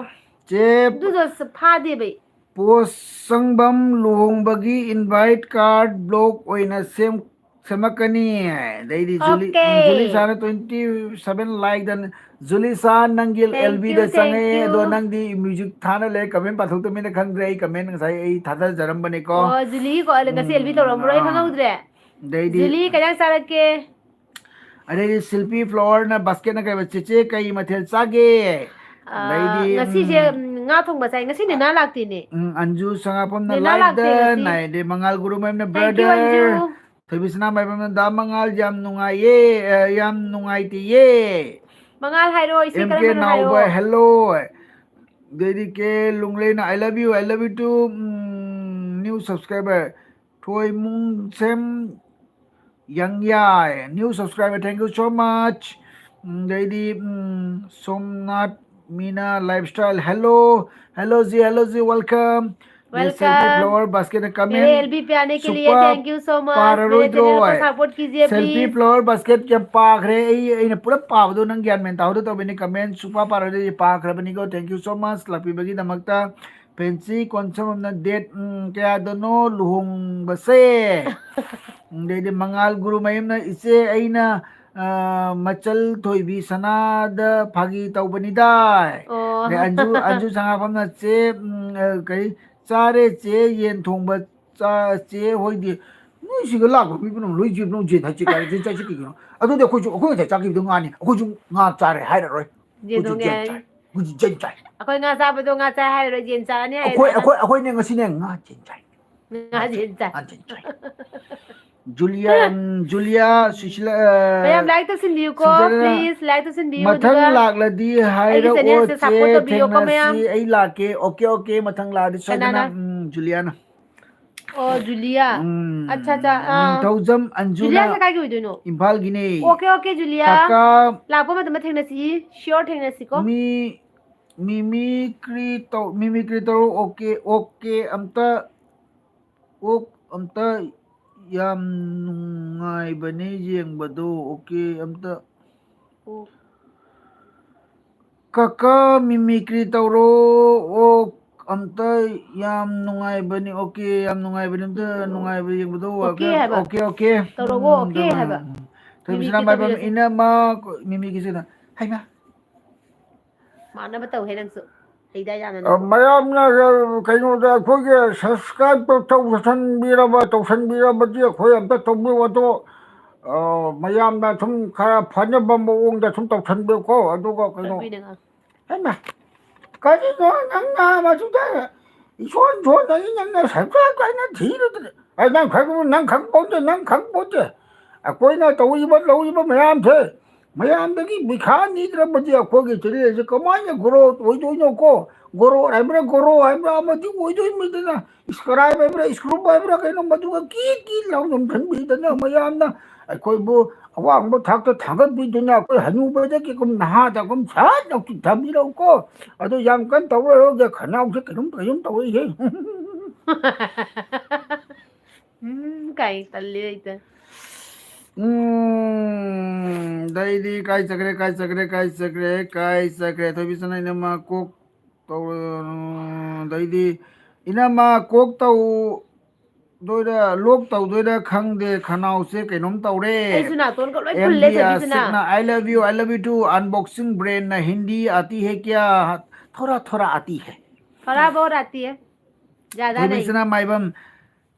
ꯑꯗꯨꯗꯣ ꯐꯥꯗꯦꯕ ꯑꯩ꯫ ꯄꯣꯁ ꯁꯪꯕꯝ ꯂꯨꯍꯣꯡꯕꯒꯤ invite card block ꯑꯣꯏꯅ ꯁꯦꯝ-, ꯁꯦꯝꯃꯛꯀꯅꯤ꯫ ꯑꯗꯩꯗꯤ ꯖꯨꯂꯤ, ꯖꯨꯂꯤ ꯁꯥꯅ twenty seven like ꯗ, ꯖꯨꯂꯤ ꯁꯥ ꯅꯪꯒꯤ L B ꯗ ꯆꯪꯉꯛꯑꯦ, ꯑꯗꯣ ꯅꯪꯗꯤ music ꯊꯥꯅ ꯂꯩ, comment ꯄꯥꯊꯣꯛꯇꯕꯅꯤꯅ ꯈꯪꯗ꯭ꯔꯦ꯫ ꯑꯩ comment ꯉꯁꯥꯏ ꯑꯩ ꯊꯥꯗꯖꯔꯝꯕꯅꯦꯀꯣ꯫ ꯑꯣ, ꯖꯨꯂꯤ ꯀꯣ, ꯑꯩ ꯉꯁꯤ L B ꯇꯧꯔꯝꯃꯔꯣꯏ, ꯑꯥ꯫ ꯈꯪꯍꯧꯗ꯭ꯔꯦ꯫ ꯑꯗꯩꯗꯤ ꯖꯨꯂꯤ, ꯀꯩ ꯏꯟꯖꯥꯡ ꯆꯥꯔꯛꯀꯦ? ꯑꯗꯩꯗꯤ ꯁꯤꯜꯄꯤ ꯐ꯭ꯂꯣꯔꯅ ꯕꯥꯁꯀꯦꯠꯅ ꯀꯩꯕ, "ꯆꯦꯆꯦ, ꯀꯩ ꯃꯊꯦꯜ ꯆꯥꯒꯦ?" ꯑꯥ, ꯑꯗꯩꯗꯤ, ꯉꯁꯤꯁꯦ, ꯎꯝ, ꯎꯝ, ꯉꯥ ꯊꯣꯡꯕ ꯆꯥꯏ꯫ ꯉꯁꯤ ꯅꯦꯅꯥ ꯂꯥꯛꯇꯦꯅꯦ꯫ ꯎꯝ, ꯑꯟꯖꯨ ꯁꯉꯥꯐꯝꯅ ꯅꯦꯅꯥ like ꯂꯥꯛꯇꯦ done ꯉꯁꯤ꯫ ꯍꯥꯏꯗꯤ ꯃꯉꯥꯜ ꯒꯨꯔꯨꯃꯌꯨꯝꯅ thank you, brother꯫ ꯑꯟꯖꯨ꯫ ꯊꯣꯏꯕꯤꯁꯅꯥ ꯃꯥꯏꯕꯝꯅ ꯗꯥ ꯃꯉꯥꯜ ꯌꯥꯝ ꯅꯨꯡꯉꯥꯏꯌꯦ, ꯑ, ꯌꯥꯝ ꯅꯨꯡꯉꯥꯏꯇꯦꯌꯦ꯫ ꯃꯉꯥꯜ ꯍꯥꯏꯔꯣ, ꯏꯁꯩ ꯑꯦꯝ ꯀꯦ ꯀꯔꯝꯕꯅꯣ ꯍꯥꯏꯔꯣ꯫ ꯅꯥꯎꯕ, hello꯫ ꯑꯗꯩꯗꯤ ꯀꯦ ꯂꯨꯡꯂꯦꯅ, "I love you, I love you too", um, new subscriber꯫ ꯊꯣꯏꯃꯨꯡꯁꯦꯝ ꯌꯪꯌꯥꯏ, new subscriber, thank you so much꯫ ꯎꯝ, ꯑꯗꯩꯗꯤ, ꯎꯝ, ꯁꯣꯝꯅꯥꯊ ꯃꯤꯅꯥ lifestyle, hello, hello ji, hello ji, welcome꯫ ꯑꯗꯩ ꯁꯦꯜꯐꯤ welcome꯫ ꯐ꯭ꯂꯥꯋꯔ ꯕꯥꯁꯀꯦꯠꯅ ꯃꯦꯔꯦ comment ꯑꯦꯜ ꯕꯤ ꯄꯤꯌꯥꯅꯦ ꯀꯦ ꯂꯤꯌꯦ, ꯁꯨꯛꯄꯥ thank you so much꯫ ꯃꯦꯔꯦ ꯄꯥꯔꯔꯣꯏꯗ꯭ꯔꯣ? ꯆꯦꯅꯦꯜ ꯀꯣ support ꯀꯤꯖꯤꯌꯦ, ꯁꯦꯜꯐꯤ please꯫ ꯐ꯭ꯂꯥꯋꯔ ꯕꯥꯁꯀꯦꯠ ꯌꯥꯝ ꯄꯥꯈ꯭ꯔꯦ꯫ ꯑꯩ, ꯑꯩꯅ ꯄꯨꯂꯞ ꯄꯥꯕꯗꯣ ꯅꯪ ꯒ꯭ꯌꯥꯟ ꯃꯦꯟ ꯇꯥꯍꯧꯗ ꯇꯧꯕꯅꯤ꯫ Comment ꯁꯨꯛꯄꯥ ꯄꯥꯔꯔꯣꯏꯗ꯭ꯔꯣ? ꯄꯥꯈ꯭ꯔꯕꯅꯤꯀꯣ, thank you so much ꯂꯥꯛꯄꯤꯕꯒꯤꯗꯃꯛꯇ꯫ Fancy ꯀꯣꯟꯁꯝꯅ date, ꯎꯝ, ꯀꯌꯥꯗꯅꯣ ꯂꯨꯍꯣꯡꯕꯁꯦ? ꯑꯗꯩꯗꯤ ꯃꯉꯥꯜ ꯒꯨꯔꯨꯃꯌꯨꯝꯅ, "ꯏꯆꯦ, ꯑꯩꯅ, ꯑ, ꯃꯆꯜ ꯊꯣꯏꯕꯤ ꯁꯅꯥꯗ ꯐꯥꯒꯤ ꯇꯧꯕꯅꯤꯗ"꯫ ꯑꯣ꯫ ꯑꯗꯩ ꯑꯟꯖꯨ, ꯑꯟꯖꯨ ꯁꯉꯥꯐꯝꯅ, "ꯆꯦ, ꯎꯝ, ꯑ, ꯀꯩ, ꯆꯥꯔꯦ ꯆꯦ, ꯌꯦꯟ ꯊꯣꯡꯕ ꯆꯥ-, ꯆꯦ ꯍꯣꯏꯗꯤ"꯫ ꯅꯣꯏꯁꯤꯒ ꯂꯥꯛꯄ ꯃꯤ ꯄꯨꯝꯅꯃꯛ ꯂꯣꯏ ꯖꯦꯟ ꯅꯣꯏ ꯖꯦꯟ ꯍꯥꯏꯁꯤ ꯀꯥꯏ ꯖꯦꯟ ꯆꯥꯏꯁꯤ ꯀꯩꯒꯤꯅꯣ? ꯑꯗꯨꯗꯤ ꯑꯩꯈꯣꯏꯁꯨ, ꯑꯩꯈꯣꯏ ꯉꯁꯥꯏ ꯆꯥꯈꯤꯕꯗꯣ ꯉꯥꯅꯤ, ꯑꯩꯈꯣꯏꯁꯨ ꯉꯥ ꯆꯥꯔꯦ ꯍꯥꯏꯔꯔꯣꯏ꯫ ꯖꯦꯟ ꯑꯩꯈꯣꯏꯁꯨ ꯊꯣꯡꯉꯦ ꯖꯦꯟ ꯍꯥꯏ꯫ ꯆꯥꯏ, ꯑꯩꯈꯣꯏꯁꯨ ꯖꯦꯟ ꯆꯥꯏ꯫ ꯑꯩꯈꯣꯏ ꯉꯥ ꯆꯥꯕꯗꯣ ꯉꯥ ꯆꯥꯏ ꯍꯥꯏꯔꯔꯣꯏ, ꯖꯦꯟ ꯆꯥꯔꯅꯤ ꯑꯩꯈꯣꯏ, ꯍꯥꯏꯔꯦꯗꯅ꯫ ꯑꯩꯈꯣꯏ, ꯑꯩꯈꯣꯏꯅꯦ ꯉꯁꯤꯅꯦ ꯉꯥ ꯖꯦꯟ ꯆꯥꯏ꯫ ꯉꯥ ꯖꯦꯟ ꯆꯥꯏ꯫ ꯉꯥ ꯖꯦꯟ ꯆꯥꯏ꯫ ꯖꯨꯂꯤꯌꯥ, ꯎꯝ, ꯖꯨꯂꯤꯌꯥ, ꯁꯨꯁꯤꯂꯥ, ꯑ, ꯃꯌꯥꯝ like ꯇꯧꯁꯤꯟꯕꯤꯌꯨꯀꯣ, ꯁꯨꯖꯥꯇꯥ, please, like ꯇꯧꯁꯤꯟꯕꯤꯌꯨ, ꯃꯊꯪ ꯑꯗꯨꯒ ꯂꯥꯛꯂꯗꯤ ꯑꯩꯒꯤ ꯍꯥꯏꯔꯛꯑꯣ, channelꯁꯦ ꯆꯦ, support ꯇꯧꯕꯤꯌꯣꯀꯣ, ꯊꯦꯡꯅꯁꯤ꯫ ꯃꯌꯥꯝ꯫ ꯑꯩ ꯂꯥꯛꯀꯦ꯫ Okay, okay, ꯃꯊꯪ ꯂꯥꯛꯑꯗꯤ ꯁꯣꯏꯗꯅ꯫ ꯀꯅꯥꯅ? ꯎꯝ, ꯖꯨꯂꯤꯌꯥꯅ꯫ ꯑꯣ, ꯖꯨꯂꯤꯌꯥ꯫ ꯎꯝ, ꯑꯠꯆꯥ, ꯑꯠꯆꯥ, ꯑꯥ꯫ ꯅꯤꯡꯊꯧꯖꯝ ꯑꯟꯖꯨꯅ ꯖꯨꯂꯤꯌꯥꯁꯦ ꯀꯥꯏꯒꯤ ꯑꯣꯏꯗꯣꯏꯅꯣ? ꯏꯝꯐꯥꯜꯒꯤꯅꯦ꯫ Okay, okay, ꯖꯨꯂꯤꯌꯥ꯫ ꯀꯥꯀꯥ ꯂꯥꯛꯄ ꯃꯇꯝꯗ ꯊꯦꯡꯅꯁꯤ, sure ꯊꯦꯡꯅꯁꯤꯀꯣ꯫ ꯃꯤ, ꯃꯤꯃꯤꯀ꯭ꯔꯤ ꯇꯧ-, ꯃꯤꯃꯤꯀ꯭ꯔꯤ ꯇꯧꯔꯣ, okay, okay, ꯑꯝꯇ, ꯑꯣꯛ ꯑꯝꯇ ꯌꯥꯝ ꯅꯨꯡꯉꯥꯏꯕꯅꯦ ꯌꯦꯡꯕꯗꯣ, okay, ꯑꯝꯇ꯫ ꯑꯣꯛ꯫ ꯀꯀꯥ ꯃꯤꯃꯤꯀ꯭ꯔꯤ ꯇꯧꯔꯣ, ꯑꯣꯛ ꯑꯝꯇ ꯌꯥꯝ ꯅꯨꯡꯉꯥꯏꯕꯅꯤ, okay, ꯌꯥꯝ ꯅꯨꯡꯉꯥꯏꯕꯅꯤ, ꯑꯝꯇ ꯎꯝ, ꯎꯝ꯫ ꯅꯨꯡꯉꯥꯏꯕ ꯌꯦꯡꯕꯗꯣ, okay ꯍꯥꯏꯕ꯫ Okay, okay꯫ ꯇꯧꯔꯛꯑꯣ, ꯎꯝ, okay ꯑꯗꯨꯃꯥꯏꯅ꯫ ꯍꯥꯏꯕ꯫ ꯊꯣꯏꯕꯤꯁꯅꯥ ꯃꯤꯃꯤꯀ꯭ꯔꯤ ꯃꯥꯏꯕꯝ ꯇꯧꯕꯤꯔꯁꯦ꯫ ꯏꯅꯝꯃ ꯃꯤꯃꯤꯀ꯭ꯔꯤꯁꯤꯅ, ꯍꯩꯃꯥ꯫ ꯃꯥꯟꯅꯕ ꯇꯧꯍꯦ ꯅꯪꯁꯨ꯫ ꯍꯩꯗꯥ ꯌꯥꯝꯅ ꯑ, ꯅꯪꯁꯨ꯫ ꯃꯌꯥꯝꯅ, ꯑ, ꯀꯩꯅꯣꯗ ꯑꯩꯈꯣꯏꯒꯤ subscribe ꯇꯧ-, ꯇꯧꯁꯟꯕꯤꯔꯕ, ꯇꯧꯁꯟꯕꯤꯔꯕꯗꯤ ꯑꯩꯈꯣꯏ ꯑꯝꯇ ꯇꯧꯕꯤꯌꯨ꯫ ꯑꯗꯣ, ꯑ, ꯃꯌꯥꯝꯅ ꯁꯨꯝ ꯈꯔ ꯐꯅꯕ ꯃꯑꯣꯡꯗ ꯁꯨꯝ ꯇꯧꯁꯟꯕꯤꯌꯨꯀꯣ꯫ ꯑꯗꯨꯒ ꯀꯩꯅꯣ, ꯇꯧꯕꯤꯅꯦ ꯉꯥ꯫ ꯍꯩꯃꯥ, ꯀꯔꯤꯅꯣ ꯅꯪꯅ ꯃꯗꯨꯗ ꯏꯁꯣꯟ ꯁꯣꯟꯗꯅꯤ ꯅꯪꯅ subscribe ꯀꯥꯏꯅ ꯊꯤꯔꯗꯅ? ꯑꯩ ꯅꯪ ꯈꯪꯕ, ꯅꯪ ꯈꯪ ꯄꯣꯟꯇꯦ, ꯅꯪ ꯈꯪ ꯄꯣꯟꯇꯦ꯫ ꯑꯩꯈꯣꯏꯅ ꯇꯧꯔꯤꯕ, ꯂꯧꯔꯤꯕ ꯃꯌꯥꯝꯁꯦ ꯃꯌꯥꯝꯗꯒꯤ ꯄꯩꯁꯥ ꯅꯤꯗ꯭ꯔꯕꯗꯤ ꯑꯩꯈꯣꯏꯒꯤ channelꯁꯦ ꯀꯃꯥꯏꯅ grow ꯑꯣꯏꯗꯣꯏꯅꯣꯀꯣ? Grow ꯍꯥꯏꯕ꯭ꯔꯥ, grow ꯍꯥꯏꯕ꯭ꯔꯥ ꯑꯃꯗꯤ ꯑꯣꯏꯗꯣꯏꯅꯤꯗꯅ, subscribe ꯍꯥꯏꯕ꯭ꯔꯥ, scrub ꯍꯥꯏꯕ꯭ꯔꯥ ꯀꯩꯅꯣ, ꯃꯗꯨꯒ ꯀꯤꯠ ꯀꯤꯠ ꯂꯥꯎ ꯅꯝꯁꯤꯟꯕꯤꯗꯅ ꯃꯌꯥꯝꯅ ꯑꯩꯈꯣꯏꯕꯨ ꯑꯋꯥꯡꯕ ꯊꯥꯛꯇ ꯊꯥꯡꯒꯠꯄꯤꯗꯨꯅ ꯑꯩꯈꯣꯏ ꯍꯅꯨꯕꯗꯒꯤ ꯀꯨꯝ ꯅꯍꯥꯗ ꯀꯨꯝ ꯁꯠ ꯂꯥꯎ ꯆꯤꯡꯊꯕꯤꯔꯛꯎꯀꯣ꯫ ꯑꯗꯣ ꯌꯥꯝ ꯀꯟꯅ ꯇꯧꯔꯔꯣꯏꯒꯦ, ꯈꯅꯥꯎꯁꯦ ꯀꯩꯅꯣꯝ ꯀꯩꯅꯣꯝ ꯇꯧꯔꯛꯏꯍꯦ꯫ ꯎꯝ, ꯀꯥꯏ ꯇꯜꯂꯤ ꯍꯦꯛꯇ꯫ ꯎꯝ, ꯑꯗꯩꯗꯤ ꯀꯥꯏ ꯆꯠꯈ꯭ꯔꯦ, ꯀꯥꯏ ꯆꯠꯈ꯭ꯔꯦ, ꯀꯥꯏ ꯆꯠꯈ꯭ꯔꯦ, ꯀꯥꯏ ꯆꯠꯈ꯭ꯔꯦ? ꯊꯣꯏꯕꯤꯁꯅꯥ ꯏꯅꯝꯃ ꯀꯣꯛ ꯇꯧꯔ-, ꯑꯗꯩꯗꯤ ꯏꯅꯝꯃ ꯀꯣꯛ ꯇꯧꯗꯣꯏꯔꯥ, ꯂꯣꯛ ꯇꯧꯗꯣꯏꯔꯥ ꯈꯪꯗꯦ, ꯈꯅꯥꯎꯁꯦ ꯀꯩꯅꯣꯝ ꯇꯧꯔꯦ꯫ ꯑꯩꯁꯨ ꯅꯥꯇꯣꯟꯒ ꯂꯣꯏ ꯑꯦꯝ ꯐꯨꯜꯂꯦ, ꯗꯤ ꯊꯣꯏꯕꯤꯁꯅꯥ꯫ ꯑꯥꯁꯤꯛꯅ, "I love you, I love you too, unboxing brandꯅ ꯍꯤꯟꯗꯤ ꯑꯥꯇꯤ ꯍꯦ ꯀ꯭ꯌꯥ? ꯊꯣꯔꯥ ꯊꯣꯔꯥ ꯑꯥꯇꯤ ꯍꯦ"꯫ ꯊꯣꯔꯥ ꯕꯍꯨꯠ ꯑꯥꯇꯤ ꯍꯦ, ꯖ꯭ꯌꯥꯗꯥ ꯅꯍꯤ꯫ ꯊꯣꯏꯕꯤꯁꯅꯥ ꯃꯥꯏꯕꯝ,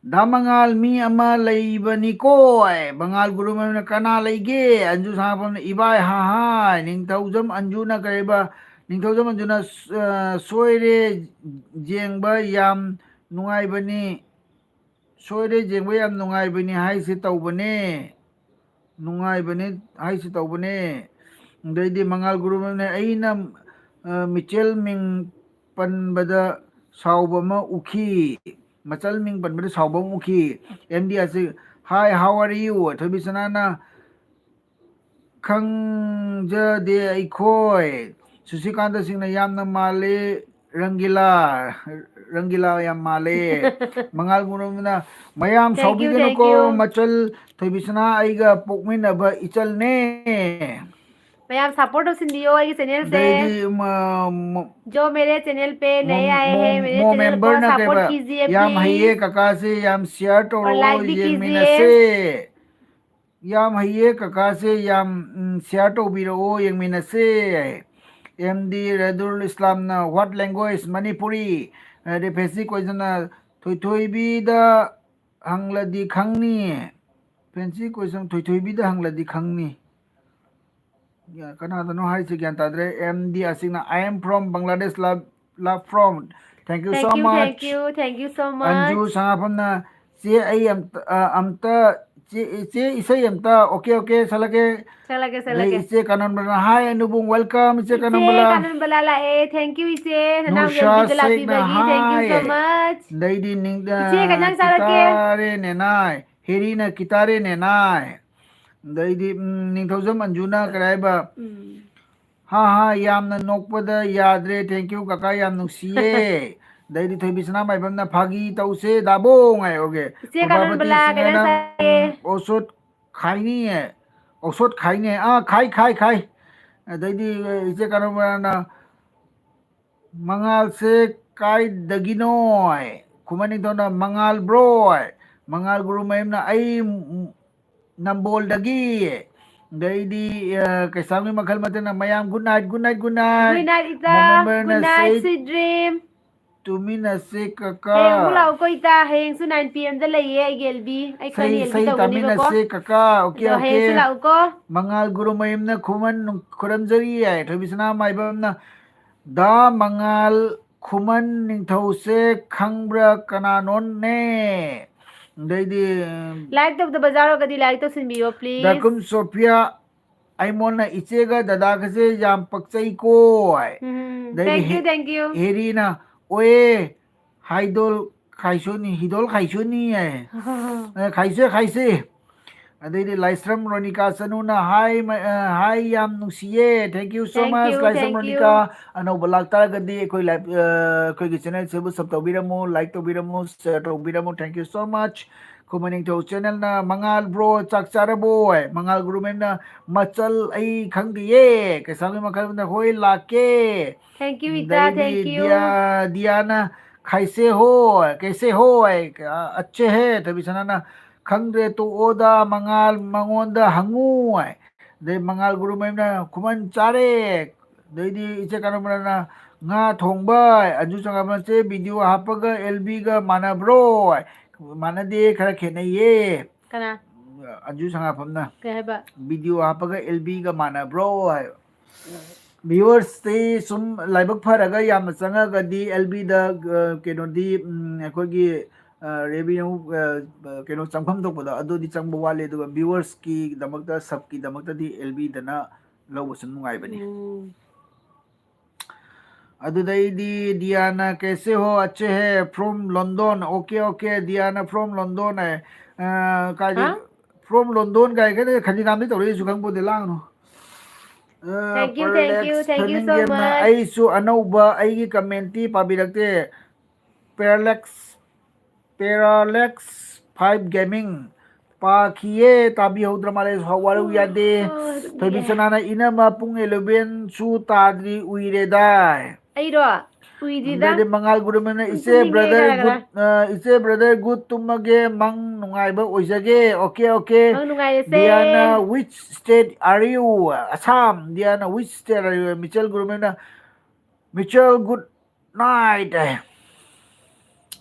ꯗꯥ ꯃꯉꯥꯜ, ꯃꯤ ꯑꯃ ꯂꯩꯕꯅꯤꯀꯣ꯫ ꯑꯦ, ꯃꯉꯥꯜ ꯒꯨꯔꯨ ꯃꯌꯨꯝꯅ ꯀꯅꯥ ꯂꯩꯒꯦ? ꯑꯟꯖꯨ ꯁꯥꯐꯝꯅ ꯏꯕꯥꯏ, ꯍꯥ ꯍꯥ꯫ ꯅꯤꯡꯊꯧꯖꯝ ꯑꯟꯖꯨꯅ ꯀꯔꯤꯕ? ꯅꯤꯡꯊꯧꯖꯝ ꯑꯟꯖꯨꯅ, ꯑ, ꯁꯣꯏꯔꯦ, ꯌꯦꯡꯕ ꯌꯥꯝ ꯅꯨꯡꯉꯥꯏꯕꯅꯤ꯫ ꯁꯣꯏꯔꯦ, ꯌꯦꯡꯕ ꯌꯥꯝ ꯅꯨꯡꯉꯥꯏꯕꯅꯤ ꯍꯥꯏꯁꯦ ꯇꯧꯕꯅꯦ꯫ ꯅꯨꯡꯉꯥꯏꯕꯅꯤ ꯍꯥꯏꯁꯤ ꯇꯧꯕꯅꯦ꯫ ꯑꯗꯩꯗꯤ ꯃꯉꯥꯜ ꯒꯨꯔꯨ ꯃꯌꯨꯝꯅ ꯑꯩꯅ, ꯑ, ꯃꯤꯆꯦꯜ ꯃꯤꯡ ꯄꯟꯕꯗ ꯁꯥꯎꯕ ꯑꯃ ꯎꯈꯤ꯫ ꯃꯆꯜ ꯃꯤꯡ ꯄꯟꯕꯗ ꯁꯥꯎꯕ ꯑꯃ ꯎꯈꯤ꯫ ꯑꯦꯝ ꯗꯤ ꯑꯁꯤ, "Hi, how are you?" ꯊꯣꯏꯕꯤꯁꯅꯥꯅ, "ꯈꯪꯖꯗꯦ ꯑꯩꯈꯣꯏ꯫" ꯁꯨꯁꯤꯀꯥꯟꯇ ꯁꯤꯡꯅ, "ꯌꯥꯝꯅ ꯃꯥꯜꯂꯦ ꯔꯪꯒꯤꯂꯥ, ꯔꯪꯒꯤꯂꯥ ꯌꯥꯝ ꯃꯥꯜꯂꯦ꯫" ꯃꯉꯥꯜ ꯒꯨꯔꯨꯅ, "ꯃꯌꯥꯝ Thank you, ꯁꯥꯎꯕꯤꯒꯅꯨꯀꯣ, thank you꯫ ꯃꯆꯜ ꯊꯣꯏꯕꯤꯁꯅꯥ ꯑꯩꯒ ꯄꯣꯛꯃꯤꯟꯅꯕ ꯏꯆꯜꯅꯦ꯫" ꯃꯌꯥꯝ support ꯇꯧꯁꯤꯟꯕꯤꯌꯣ ꯑꯩꯒꯤ channel ꯁꯦ꯫ ꯑꯗꯩꯗꯤ, ꯃ-, ꯃ-, जो मेरे channel पे नए मो-, आए हैं, मो-, मेरे मो channel को member ꯅ support ꯀꯩꯕ, कीजिए, "ꯌꯥꯝ ꯍꯩꯌꯦ please꯫ ꯀꯀꯥꯁꯦ, ꯌꯥꯝ share और ꯇꯧꯔꯛꯑꯣ, like भी ꯌꯦꯡꯃꯤꯟꯅꯁꯦ꯫ कीजिए।" ꯌꯥꯝ ꯍꯩꯌꯦ ꯀꯀꯥꯁꯦ, ꯌꯥꯝ, ꯎꯝ, share ꯇꯧꯕꯤꯔꯛꯑꯣ, ꯌꯦꯡꯃꯤꯟꯅꯁꯦ꯫ ꯑꯦꯝ ꯗꯤ ꯔꯦꯗꯨꯜ ꯏꯁꯂꯥꯝꯅ, "What language? Manipuri?" ꯑꯗꯩ ꯐꯦꯟꯁꯤ ꯀꯣꯏꯖꯅ, "ꯊꯣꯏꯊꯣꯏꯕꯤꯗ ꯍꯪꯂꯗꯤ ꯈꯪꯅꯤ꯫" ꯐꯦꯟꯁꯤ ꯀꯣꯏꯁꯟ, "ꯊꯣꯏꯊꯣꯏꯕꯤꯗ ꯍꯪꯂꯗꯤ ꯈꯪꯅꯤ꯫" ꯌꯥ, ꯀꯅꯥꯗꯅꯣ ꯍꯥꯏꯁꯦ ꯒ꯭ꯌꯥꯟ ꯇꯥꯗ꯭ꯔꯦ꯫ ꯑꯦꯝ ꯗꯤ ꯑꯁꯤꯅ, "I am from Bangladesh, love, love from." Thank you so much꯫ Thank you, thank you, thank you so much꯫ Anju ꯁꯉꯥꯐꯝꯅ, "ꯆꯦ, ꯑꯩ ꯑꯝꯇ, ꯑ, ꯑꯝꯇ, ꯆꯦ, ꯆꯦ, ꯏꯁꯩ ꯑꯝꯇ, okay, okay, ꯁꯛꯂꯛꯀꯦ꯫" ꯁꯛꯂꯛꯀꯦ, ꯑꯗꯩ ꯁꯛꯂꯛꯀꯦ꯫ ꯏꯆꯦ ꯀꯥꯅꯟꯕꯅ, "Hi, ꯑꯅꯨꯕꯨꯡ, welcome, ꯏꯆꯦ ꯏꯆꯦ ꯀꯥꯅꯟꯕꯂꯥ꯫" ꯀꯥꯅꯟꯕꯂꯥ ꯂꯥꯛꯑꯦ꯫ Thank you, ꯏꯆꯦ꯫ ꯅꯅꯥꯎ ꯅꯨꯔꯁꯥ ꯌꯦꯡꯕꯤꯗ ꯁꯦꯛꯅ, ꯂꯥꯛꯄꯤꯕꯒꯤ꯫ Thank you so "Hi꯫" much꯫ ꯑꯗꯩꯗꯤ ꯅꯤꯡ-, ꯏꯆꯦ, ꯀꯩ ꯏꯟꯖꯥꯡ ꯆꯥꯔꯛꯀꯦ? ꯀꯤꯇꯥꯔꯦ ꯅꯦꯅꯥꯏ, ꯍꯦꯔꯤꯅ ꯀꯤꯇꯥꯔꯦ ꯅꯦꯅꯥꯏ꯫ ꯑꯗꯩꯗꯤ, ꯎꯝ, ꯅꯤꯡꯊꯧꯖꯝ ꯑꯟꯖꯨꯅ ꯀꯔꯤ ꯍꯥꯏꯕ? ꯎꯝ꯫ "ꯍꯥ ꯍꯥ, ꯌꯥꯝꯅ ꯅꯣꯛꯄꯗ ꯌꯥꯗ꯭ꯔꯦ, thank you ꯀꯀꯥ, ꯌꯥꯝ ꯅꯨꯡꯁꯤꯌꯦ꯫" ꯑꯗꯩꯗꯤ ꯊꯣꯏꯕꯤ ꯁꯅꯥꯃꯥꯏꯕꯝꯅ, "ꯐꯥꯒꯤ ꯇꯧꯁꯦ ꯗꯥꯕꯣꯡ" ꯍꯥꯏ, okay꯫ ꯏꯆꯦ ꯄ꯭ꯔꯣꯚꯥꯕꯇꯤ ꯀꯥꯅꯟꯕꯂꯥ, ꯁꯤꯡꯍꯅ, ꯀꯩꯅꯣ ꯆꯥꯏꯌꯦ? "ꯎꯝ, ꯑꯣꯁꯣꯠ ꯈꯥꯏꯅꯤꯌꯦ, ꯑꯣꯁꯣꯠ ꯈꯥꯏꯅꯦ, ꯑꯥ, ꯈꯥꯏ, ꯈꯥꯏ, ꯈꯥꯏ꯫" ꯑꯗꯩꯗꯤ, ꯑ, ꯏꯆꯦ ꯀꯥꯅꯟꯕꯂꯥꯅ, "ꯃꯉꯥꯜꯁꯦ ꯀꯥꯏꯗꯒꯤꯅꯣ?" ꯈꯨꯃꯟ ꯅꯤꯡꯊꯧꯅ, "ꯃꯉꯥꯜ bro?" ꯃꯉꯥꯜ ꯒꯨꯔꯨ ꯃꯌꯨꯝꯅ, "ꯑꯩ ꯅꯝꯕꯣꯜꯗꯒꯤ꯫" ꯑꯗꯩꯗꯤ, ꯑ, ꯀꯩꯁꯥꯝꯒꯤ ꯃꯈꯜ ꯃꯊꯦꯜꯅ, "ꯃꯌꯥꯝ good night, good night, good night꯫ Good night, ꯏꯇꯥ꯫ ꯃꯣꯃꯦꯟꯕꯔꯅ good night, say sweet dream꯫ ꯇꯨꯃꯤꯟꯅꯁꯦ ꯀꯀꯥ꯫ ꯍꯌꯦꯡ ꯑꯃꯨꯛ ꯂꯥꯛꯎꯀꯣ ꯏꯇꯥ, ꯍꯌꯦꯡꯁꯨ nine P M ꯗ ꯂꯩꯌꯦ ꯑꯩꯒꯤ L B꯫ ꯑꯩ ꯈꯔ ꯏꯁꯩ L B ꯏꯁꯩ ꯇꯧꯒꯅꯤꯕꯀꯣ꯫ ꯇꯥꯃꯤꯟꯅꯁꯦ ꯀꯀꯥ꯫ ꯑꯣꯀꯦ ꯑꯗꯣ ꯑꯣꯀꯦ꯫ ꯍꯌꯦꯡꯁꯨ ꯂꯥꯛꯎꯀꯣ꯫ ꯃꯉꯥꯜ ꯒꯨꯔꯨꯃꯌꯨꯝꯅ ꯈꯨꯃꯟ ꯅꯨꯡ- ꯈꯨꯔꯨꯝꯖꯔꯤ ꯍꯥꯏ꯫ ꯊꯣꯏꯕꯤꯁꯅꯥ ꯃꯥꯏꯕꯝꯅ ꯗꯥ ꯃꯉꯥꯜ ꯈꯨꯃꯟ ꯅꯤꯡꯊꯧꯁꯦ ꯈꯪꯕ꯭ꯔꯥ ꯀꯅꯥꯅꯣꯅꯦ? ꯑꯗꯩꯗꯤ Like ꯇꯧꯗꯕ ꯌꯥꯎꯔꯒꯗꯤ like ꯇꯧꯁꯤꯟꯕꯤꯌꯣ please꯫ ꯗꯥꯀꯨꯝ ꯁꯣꯐꯤꯌꯥ ꯑꯩꯃꯣꯟꯅ ꯏꯆꯦꯒ ꯗꯗꯥꯒꯁꯦ ꯌꯥꯝ ꯄꯛꯆꯩꯀꯣ ꯍꯥꯏ꯫ ꯎꯝ, ꯑꯗꯩꯗꯤ thank you, ꯍꯦ- thank you꯫ ꯍꯦꯔꯤꯅ ꯑꯣꯑꯦ ꯍꯥꯏꯗꯣꯜ ꯈꯥꯏꯁꯣꯅꯤ ꯍꯤꯗꯣꯜ ꯈꯥꯏꯁꯣꯅꯤ ꯍꯥꯏ꯫ ꯑ, ꯈꯥꯏꯁꯦ ꯈꯥꯏꯁꯦ꯫ ꯑꯗꯩꯗꯤ ꯂꯥꯏꯁ꯭ꯔꯝ ꯔꯣꯅꯤꯀꯥ ꯆꯅꯨꯅ ꯍꯥꯏ ꯃ- ꯑ, ꯍꯥꯏ ꯌꯥꯝ ꯅꯨꯡꯁꯤꯌꯦ꯫ Thank you so Thank much you, Laishram thank you꯫ ꯔꯣꯅꯤꯀꯥ꯫ ꯑꯅꯧꯕ ꯂꯥꯛꯇꯥꯔꯒꯗꯤ ꯑꯩꯈꯣꯏ live ꯑ, ꯑꯩꯈꯣꯏꯒꯤ channelꯁꯦ subscribe ꯇꯧꯕꯤꯔꯝꯃꯨ, like ꯇꯧꯕꯤꯔꯝꯃꯨ, share ꯇꯧꯕꯤꯔꯝꯃꯨ꯫ Thank you so much꯫ ꯈꯨꯃꯟ ꯅꯤꯡꯊꯧ channelꯅ ꯃꯉꯥꯜ bro ꯆꯥꯛ ꯆꯥꯔꯕꯣ ꯍꯥꯏ꯫ ꯃꯉꯥꯜ ꯒꯨꯔꯨꯃꯦꯝꯅ ꯃꯆꯜ ꯑꯩ ꯈꯪꯗꯤꯌꯦ꯫ ꯀꯩꯁꯥꯝꯒꯤ ꯃꯈꯜꯅ ꯍꯣꯏ ꯂꯥꯛꯀꯦ꯫ Thank you ꯏꯇꯥ, ꯑꯗꯩꯗꯤ thank you꯫ ꯗꯤꯌꯥ- ꯗꯤꯌꯥꯅ ꯈꯥꯏꯁꯦ ꯍꯣ ꯀꯩꯁꯦ ꯍꯣ ꯍꯥꯏ꯫ ꯑ, ꯑꯠꯆꯦ ꯍꯦ꯫ ꯊꯣꯏꯕꯤꯁꯅꯥꯅ ꯈꯪꯗ꯭ꯔꯦ ꯇꯣꯛꯑꯣꯗ ꯃꯉꯥꯜ ꯃꯉꯣꯟꯗ ꯍꯪꯉꯨ ꯍꯥꯏ꯫ ꯑꯗꯩ ꯃꯉꯥꯜ ꯒꯨꯔꯨꯃꯌꯨꯝꯅ ꯈꯨꯃꯟ ꯆꯥꯔꯦ꯫ ꯑꯗꯩꯗꯤ ꯏꯆꯦ ꯀꯥꯅꯕꯅ ꯉꯥ ꯊꯣꯡꯕ꯫ ꯑꯟꯖꯨ ꯆꯪꯉꯥꯕꯅ ꯆꯦ video ꯍꯥꯞꯄꯒ L Bꯒ ꯃꯥꯟꯅꯕ꯭ꯔꯣ? ꯃꯥꯟꯅꯗꯦ, ꯈꯔ ꯈꯦꯠꯅꯩꯌꯦ꯫ ꯀꯅꯥ? ꯑꯟꯖꯨ ꯁꯉꯥꯐꯝꯅ ꯀꯩ ꯍꯥꯏꯕ? Video ꯍꯥꯞꯄꯒ L Bꯒ ꯃꯥꯟꯅꯕ꯭ꯔꯣ ꯍꯥꯏꯕ꯫ Viewersꯇꯤ ꯁꯨꯝ ꯂꯥꯏꯕꯛ ꯐꯔꯒ ꯌꯥꯝꯅ ꯆꯪꯉꯒꯗꯤ L Bꯗ, ꯑ, ꯀꯩꯅꯣꯗꯤ, ꯎꯝ, ꯑꯩꯈꯣꯏꯒꯤ, ꯑ, revenue, ꯑ, ꯀꯩꯅꯣ ꯆꯪꯐꯝ ꯊꯣꯛꯄꯗꯣ ꯑꯗꯨꯗꯤ ꯆꯪꯕ ꯋꯥꯠꯂꯤ, ꯑꯗꯨꯒ viewersꯀꯤꯗꯃꯛꯇ, subꯀꯤꯗꯃꯛꯇꯗꯤ L Bꯗꯅ ꯂꯧꯕꯁꯨ ꯅꯨꯡꯉꯥꯏꯕꯅꯤ꯫ ꯎꯝ꯫ ꯑꯗꯨꯗꯩꯗꯤ ꯗꯤꯌꯥꯅ ꯀꯩꯁꯦ ꯍꯣ ꯑꯠꯆꯦ ꯍꯦ from London꯫ Okay okay ꯗꯤꯌꯥꯅ from London ꯍꯥꯏ꯫ ꯑ, ꯀꯥꯏꯗ ꯍꯥ? From London ꯀꯥꯏ ꯀꯩꯗ ꯈꯖꯤꯛ ꯀꯥꯝꯗꯤ ꯇꯧꯔꯛꯏꯁꯨ ꯈꯪꯄꯣꯟꯇꯦ ꯂꯥꯡꯅꯨ꯫ ꯑ, Thank you, thank you, Parallax thank you so Cunningham ꯅ much꯫ ꯑꯩꯁꯨ ꯑꯅꯧꯕ ꯑꯩꯒꯤ commentꯇꯤ ꯄꯥꯕꯤꯔꯛꯇꯦ꯫ Parallax Parallax five Gaming ꯄꯥꯈꯤꯌꯦ, ꯇꯥꯕꯤꯍꯧꯗ꯭ꯔ ꯃꯥꯜꯂꯦ꯫ ꯋꯥꯔꯧ ꯌꯥꯗꯦ꯫ ꯑꯣ, ꯊꯣꯏꯕꯤꯁꯅꯥꯅ ꯏꯅꯝꯃ ꯄꯨꯡ elevenꯁꯨ ꯇꯥꯗ꯭ꯔꯤ ꯎꯏꯔꯦꯗꯥꯏ꯫ ꯑꯩꯔꯣ? ꯎꯏꯗ꯭ꯔꯤꯗ꯫ ꯑꯗꯩꯗꯤ ꯃꯉꯥꯜ ꯒꯨꯔꯨꯃꯅ ꯁꯨꯝ ꯏꯆꯦ ꯇꯨꯝꯅꯤꯡꯉꯦ brother ꯀꯥꯏꯅ good, ꯑ, ꯏꯆꯦ brother good ꯇꯨꯝꯃꯒꯦ ꯃꯪ ꯅꯨꯡꯉꯥꯏꯕ ꯑꯣꯏꯖꯒꯦ꯫ Okay okay꯫ ꯃꯪ ꯅꯨꯡꯉꯥꯏꯔꯁꯦ꯫ Diana which state are you? Assam꯫ Diana which state are you? Michael ꯒꯨꯔꯨꯃꯅ Michael good night꯫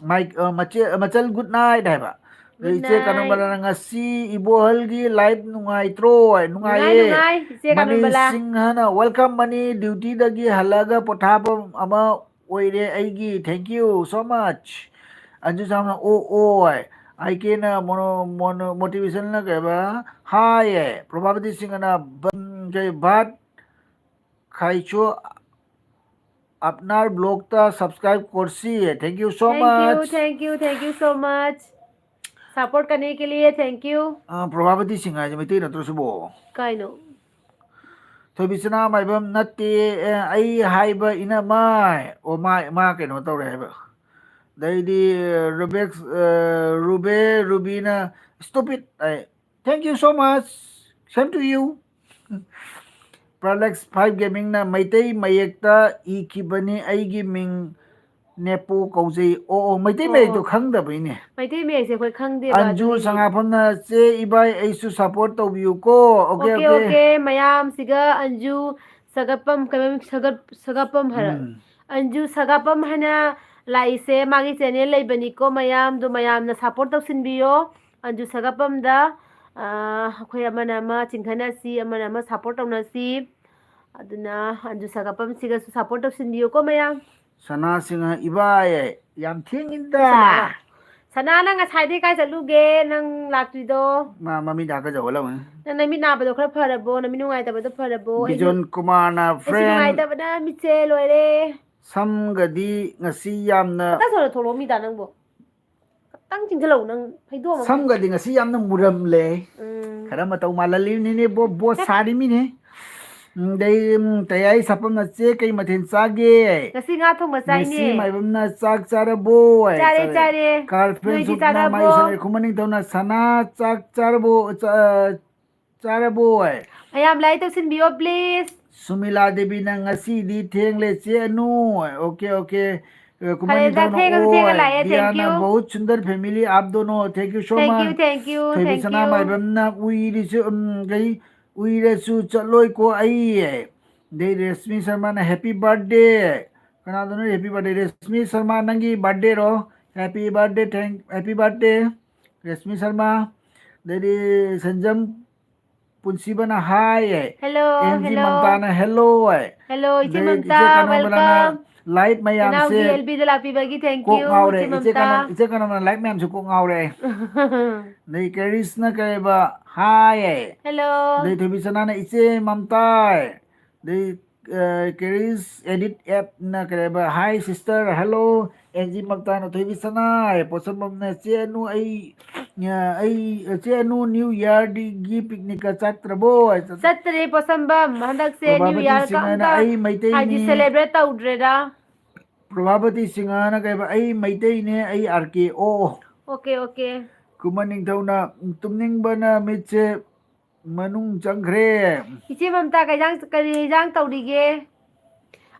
ꯃꯥꯏ, ꯑ, ꯃꯆꯦ-, ꯃꯆꯜ good night ꯍꯥꯏꯕ꯫ ꯑꯗꯣ Good ꯏꯆꯦ night꯫ ꯀꯥꯅꯣꯝꯕꯂꯥꯅ ꯉꯁꯤ ꯏꯕꯣꯍꯜꯒꯤ live ꯅꯨꯡꯉꯥꯏꯇ꯭ꯔꯣ? ꯅꯨꯡꯉꯥꯏ, ꯅꯨꯡꯉꯥꯏꯌꯦ꯫ ꯅꯨꯡꯉꯥꯏ, ꯏꯆꯦ ꯃꯅꯤ ꯀꯥꯅꯣꯝꯕꯂꯥ꯫ ꯁꯤꯡꯍꯅ welcome ꯃꯅꯤ duty ꯗꯒꯤ ꯍꯜꯂꯛꯑꯒ ꯄꯣꯊꯥꯐꯝ ꯑꯃ ꯑꯣꯏꯔꯦ ꯑꯩꯒꯤ꯫ Thank you so much꯫ Anju ꯁꯥꯝꯅ ꯑꯣ, ꯑꯣ ꯍꯥꯏ꯫ ꯑꯥꯏ ꯀꯦꯅ ꯃꯣꯅꯣ-, ꯃꯣꯅꯣ-, motivation ꯅ ꯀꯩꯕ? ꯍꯥꯏ ꯍꯥꯏ꯫ ꯄ꯭ꯔꯚꯥꯕꯇꯤ ꯁꯤꯡꯍꯅ ꯕ-, ꯀꯩ, ꯚꯥꯠ ꯈꯥꯏꯆꯣ ꯑꯞꯅꯥꯔ ꯕ꯭ꯂꯣꯒꯇ subscribe ꯀꯣꯔꯁꯤ꯫ Thank you so Thank you, much꯫ Thank you, thank you so much꯫ Support करने के लिए thank you꯫ ꯑ, ꯄ꯭ꯔꯚꯥꯕꯇꯤ ꯁꯤꯡ ꯍꯥꯏꯁꯦ ꯃꯩꯇꯩ ꯅꯠꯇ꯭ꯔꯣ ꯁꯤꯕꯣ? ꯀꯥꯏꯅꯣ? ꯊꯣꯏꯕꯤꯁꯅꯥ ꯃꯥꯏꯕꯝ ꯅꯠꯇꯦ, ꯑꯦ, ꯑꯩ ꯍꯥꯏꯕ ꯏꯅꯃꯥꯏ꯫ ꯑꯣ, ꯃꯥ, ꯃꯥ ꯀꯩꯅꯣ ꯇꯧꯔꯦ ꯍꯥꯏꯕ꯫ ꯑꯗꯩꯗꯤ, ꯔꯨꯕꯦꯛꯁ, ꯑ, ꯔꯨꯕꯦ ꯔꯨꯕꯤꯅ stupid high. Thank you so much꯫ Same to you꯫ Parallax five Gamingꯅ Meitei ꯃꯌꯦꯛꯇ ꯏꯈꯤꯕꯅꯤ ꯑꯩꯒꯤ ꯃꯤꯡ ꯅꯦꯄꯣ ꯀꯧꯖꯩ꯫ ꯑꯣ, ꯑꯣ, ꯃꯩꯇꯩ ꯑꯣ, ꯃꯌꯦꯛꯇꯣ ꯑꯣ꯫ ꯈꯪꯗꯕꯩꯅꯦ꯫ ꯃꯩꯇꯩ ꯃꯌꯦꯛꯁꯦ ꯑꯩꯈꯣꯏ ꯈꯪꯗꯦꯕ, ꯑꯟꯖꯨ ꯑꯗꯨꯒꯤꯅꯦ꯫ ꯁꯉꯥꯐꯝꯅ, "ꯆꯦ ꯏꯕꯥꯏ ꯑꯩꯁꯨ support ꯇꯧꯕꯤꯌꯨꯀꯣ"꯫ Okay, okay, okay, okay. ꯃꯌꯥꯝꯁꯤꯒ ꯑꯟꯖꯨ ꯁꯒꯠꯄꯝ, ꯀꯩꯅꯣ, ꯁꯒꯠ-, ꯁꯒꯠꯄꯝ ꯍꯥꯏꯔ-, ꯎꯝ꯫ ꯑꯟꯖꯨ ꯁꯒꯠꯄꯝ ꯍꯥꯏꯅ ꯂꯥꯛꯏꯁꯦ, ꯃꯥꯒꯤ channel ꯂꯩꯕꯅꯤꯀꯣ, ꯃꯌꯥꯝꯗꯣ ꯃꯌꯥꯝꯅ support ꯇꯧꯁꯤꯟꯕꯤꯌꯣ꯫ ꯑꯟꯖꯨ ꯁꯒꯠꯄꯝꯗ, ꯑ, ꯑꯩꯈꯣꯏ ꯑꯃꯅ ꯑꯃ ꯆꯤꯡꯈꯠꯅꯁꯤ, ꯑꯃꯅ ꯑꯃ support ꯇꯧꯅꯁꯤ꯫ ꯑꯗꯨꯅ ꯑꯟꯖꯨ ꯁꯒꯠꯄꯝꯁꯤꯒꯁꯨ support ꯇꯧꯁꯤꯟꯕꯤꯌꯨꯀꯣ, ꯃꯌꯥꯝ꯫ ꯁꯅꯥ ꯁꯤꯡꯍ ꯏꯕꯥꯏ, ꯌꯥꯝ ꯊꯦꯡꯉꯤꯗ꯫ ꯁꯅꯥ, ꯁꯅꯥ, ꯅꯪ ꯉꯁꯥꯏꯗꯩ ꯀꯥꯏ ꯆꯠꯂꯨꯒꯦ? ꯅꯪ ꯂꯥꯛꯇ꯭ꯔꯤꯗꯣ? ꯃꯥ ꯃꯃꯤꯠ ꯍꯥꯀꯠꯖ ꯍꯧꯒꯠꯂꯝꯃꯅꯤ꯫ ꯅꯪ ꯅꯃꯤꯠ ꯅꯥꯕꯗꯣ ꯈꯔ ꯐꯔꯕꯣ? ꯅꯃꯤꯠ ꯅꯨꯡꯉꯥꯏꯇꯕꯗꯣ ꯐꯔꯕꯣ? ꯑꯩꯁꯨ, ꯕꯤꯖꯣꯟ ꯀꯨꯃꯥꯔꯅ, ꯑꯩꯁꯨ friend, ꯅꯨꯡꯉꯥꯏꯇꯕꯅ ꯃꯤꯠꯁꯦ ꯂꯣꯏꯔꯦ꯫ ꯁꯝꯒꯗꯤ ꯉꯁꯤ ꯌꯥꯝꯅ ꯈꯇꯪ ꯁꯣꯔ ꯊꯣꯛꯂꯛꯑꯣ ꯃꯤꯗ ꯅꯪꯕꯨ꯫ ꯈꯇꯪ ꯆꯤꯡꯁꯤꯜꯂꯛꯎ ꯅꯪ, ꯐꯩꯗꯣꯝ ꯑꯃ꯫ ꯁꯝꯒꯗꯤ ꯉꯁꯤ ꯌꯥꯝꯅ ꯃꯨꯔꯝꯂꯦ꯫ ꯎꯝ꯫ ꯈꯔ ꯃꯇꯧ ꯃꯥꯜꯍꯜꯂꯤꯕꯅꯤꯅꯦ, ꯕꯣ-, ꯕꯣꯁ ꯁꯥꯔꯤꯃꯤꯅꯦ꯫ ꯎꯝ, ꯑꯗꯩ, ꯎꯝ, ꯇꯌꯥꯏ ꯁꯥꯄꯝꯅ, "ꯆꯦ, ꯀꯩ ꯃꯊꯦꯜ ꯆꯥꯒꯦ?" ꯉꯁꯤ ꯉꯥ ꯊꯣꯡꯕ ꯆꯥꯏꯅꯦ꯫ ꯃꯦꯁꯤ ꯃꯥꯏꯕꯝꯅ, "ꯆꯥꯛ ꯆꯥꯔꯕꯣ?" ꯆꯥꯔꯦ, ꯆꯥꯔꯦ꯫ ꯆꯥꯔꯦ꯫ ꯀꯥꯔ ꯐ꯭ꯔꯦꯟ ꯅꯣꯏꯗꯤ ꯁꯨꯞꯅ ꯆꯥꯔꯕꯣ? ꯃꯥꯏ ꯁꯥꯔꯦ꯫ ꯈꯨꯃꯟ ꯅꯤꯡꯊꯧꯅ, "ꯁꯅꯥ, ꯆꯥꯛ ꯆꯥꯔꯕꯣ?" ꯆꯥ-, ꯆꯥꯔꯕꯣ? ꯃꯌꯥꯝ like ꯇꯧꯁꯤꯟꯕꯤꯌꯣ, please꯫ ꯁꯨꯃꯤꯂꯥ ꯗꯦꯕꯤꯅ, "ꯉꯁꯤꯗꯤ ꯊꯦꯡꯂꯦ ꯆꯦ ꯑꯅꯨ"꯫ Okay, okay꯫ ꯑ, ꯈꯨꯃꯟ ꯐꯔꯦꯗ, ꯅꯤꯡꯊꯧꯅ, ꯊꯦꯡꯉꯁꯨ "ꯑꯣ", ꯊꯦꯡꯅ ꯍꯥꯏ꯫ ꯂꯥꯛꯑꯦ, thank ꯗꯤꯌꯥꯅ, you꯫ "ꯕꯍꯨꯠ ꯁꯨꯟꯗꯔ family ꯑꯥꯞ ꯗꯣꯅꯣ"꯫ Thank you so much꯫ Thank you, thank you, ꯊꯣꯏꯕꯤ thank you꯫ ꯁꯅꯥꯃꯥꯏꯕꯝꯅ, "ꯎꯏꯔꯤꯁꯨ, ꯎꯝ, ꯀꯩ, ꯎꯏꯔꯁꯨ ꯆꯠꯂꯣꯏꯀꯣ ꯑꯩ"꯫ ꯑꯗꯩ Rashmi ꯁꯔꯃꯅ, "Happy birthday"꯫ ꯀꯅꯥꯗꯅꯣ happy birthday? Reshmi Sharma, ꯅꯪꯒꯤ birthday ꯔꯣ? Happy birthday, thank, happy birthday, Reshmi Sharma. ꯑꯗꯩꯗꯤ ꯁꯟꯖꯝ ꯄꯨꯟꯁꯤꯕꯅ ꯍꯥꯏ ꯍꯥꯏ꯫ Hello, N G hello. ꯃꯝꯇꯥꯅ ꯍꯦꯜꯂꯣ ꯍꯥꯏ꯫ Hello, ꯏꯆꯦ ꯑꯗꯩ ꯃꯝꯇꯥ, ꯏꯆꯦ ꯀꯅꯣꯝꯕꯅ welcome. ꯂꯥꯏꯠ ꯃꯌꯥꯝꯁꯦ ꯏꯅꯥꯎꯒꯤ ꯑꯦꯜ ꯕꯤꯗ ꯂꯥꯛꯄꯤꯕꯒꯤ thank ꯀꯣꯛ you, ꯉꯥꯎꯔꯦ꯫ ꯏꯆꯦ ꯏꯆꯦ ꯃꯝꯇꯥ. ꯀꯅꯣꯝ, ꯏꯆꯦ ꯀꯅꯣꯝꯕꯅ ꯂꯥꯏꯠ ꯃꯌꯥꯝꯁꯦ ꯀꯣꯛ ꯉꯥꯎꯔꯦ꯫ ꯑꯗꯩ ꯀꯦꯔꯤꯁꯅ ꯀꯩꯕ ꯍꯥꯏ ꯍꯥꯏ꯫ Hello. ꯑꯗꯩ ꯊꯣꯏꯕꯤ ꯁꯅꯥꯅ ꯏꯆꯦ ꯃꯝꯇꯥꯏ꯫ ꯑꯗꯩ, ꯑ, ꯀꯦꯔꯤꯁ ꯑꯦꯗꯤꯠ ꯑꯦꯞꯅ ꯀꯩꯕ, "Hi sister, hello, N G ꯃꯝꯇꯥꯅ ꯊꯣꯏꯕꯤ ꯁꯅꯥꯏ", ꯄꯣꯠꯁꯝꯕꯝꯅ "ꯆꯦ ꯑꯅꯨ ꯑꯩ, ꯑ, ꯑꯩ, ꯆꯦ ꯑꯅꯨ New Yearꯒꯤ picnicꯀ ꯆꯠꯇ꯭ꯔꯕꯣ?" ꯍꯥꯏ, ꯆꯠ-, ꯆꯠꯇ꯭ꯔꯦ ꯄꯣꯠꯁꯝꯕꯝ, ꯍꯟꯗꯛꯁꯦ New ꯄ꯭ꯔꯚꯥꯕꯇꯤ Year ꯁꯤꯡꯍꯅ ꯑꯝꯇ "ꯑꯩ ꯃꯩꯇꯩꯅꯤ", ꯍꯥꯏꯗꯤ celebrate ꯇꯧꯗ꯭ꯔꯦꯗ꯫ ꯄ꯭ꯔꯚꯥꯕꯇꯤ ꯁꯤꯡꯍꯅ ꯀꯩꯕ, "ꯑꯩ ꯃꯩꯇꯩꯅꯦ, ꯑꯩ ꯑꯥꯔ ꯀꯦ ꯑꯣ"꯫ Okay, okay. ꯈꯨꯃꯟ ꯅꯤꯡꯊꯧꯅ, "ꯇꯨꯝꯅꯤꯡꯕꯅ ꯃꯤꯠꯁꯦ ꯃꯅꯨꯡ ꯆꯪꯈ꯭ꯔꯦ"꯫ ꯏꯆꯦ ꯃꯝꯇꯥ, ꯀꯩ ꯏꯟꯖꯥꯡ, ꯀꯔꯤ ꯏꯟꯖꯥꯡ ꯇꯧꯔꯤꯒꯦ?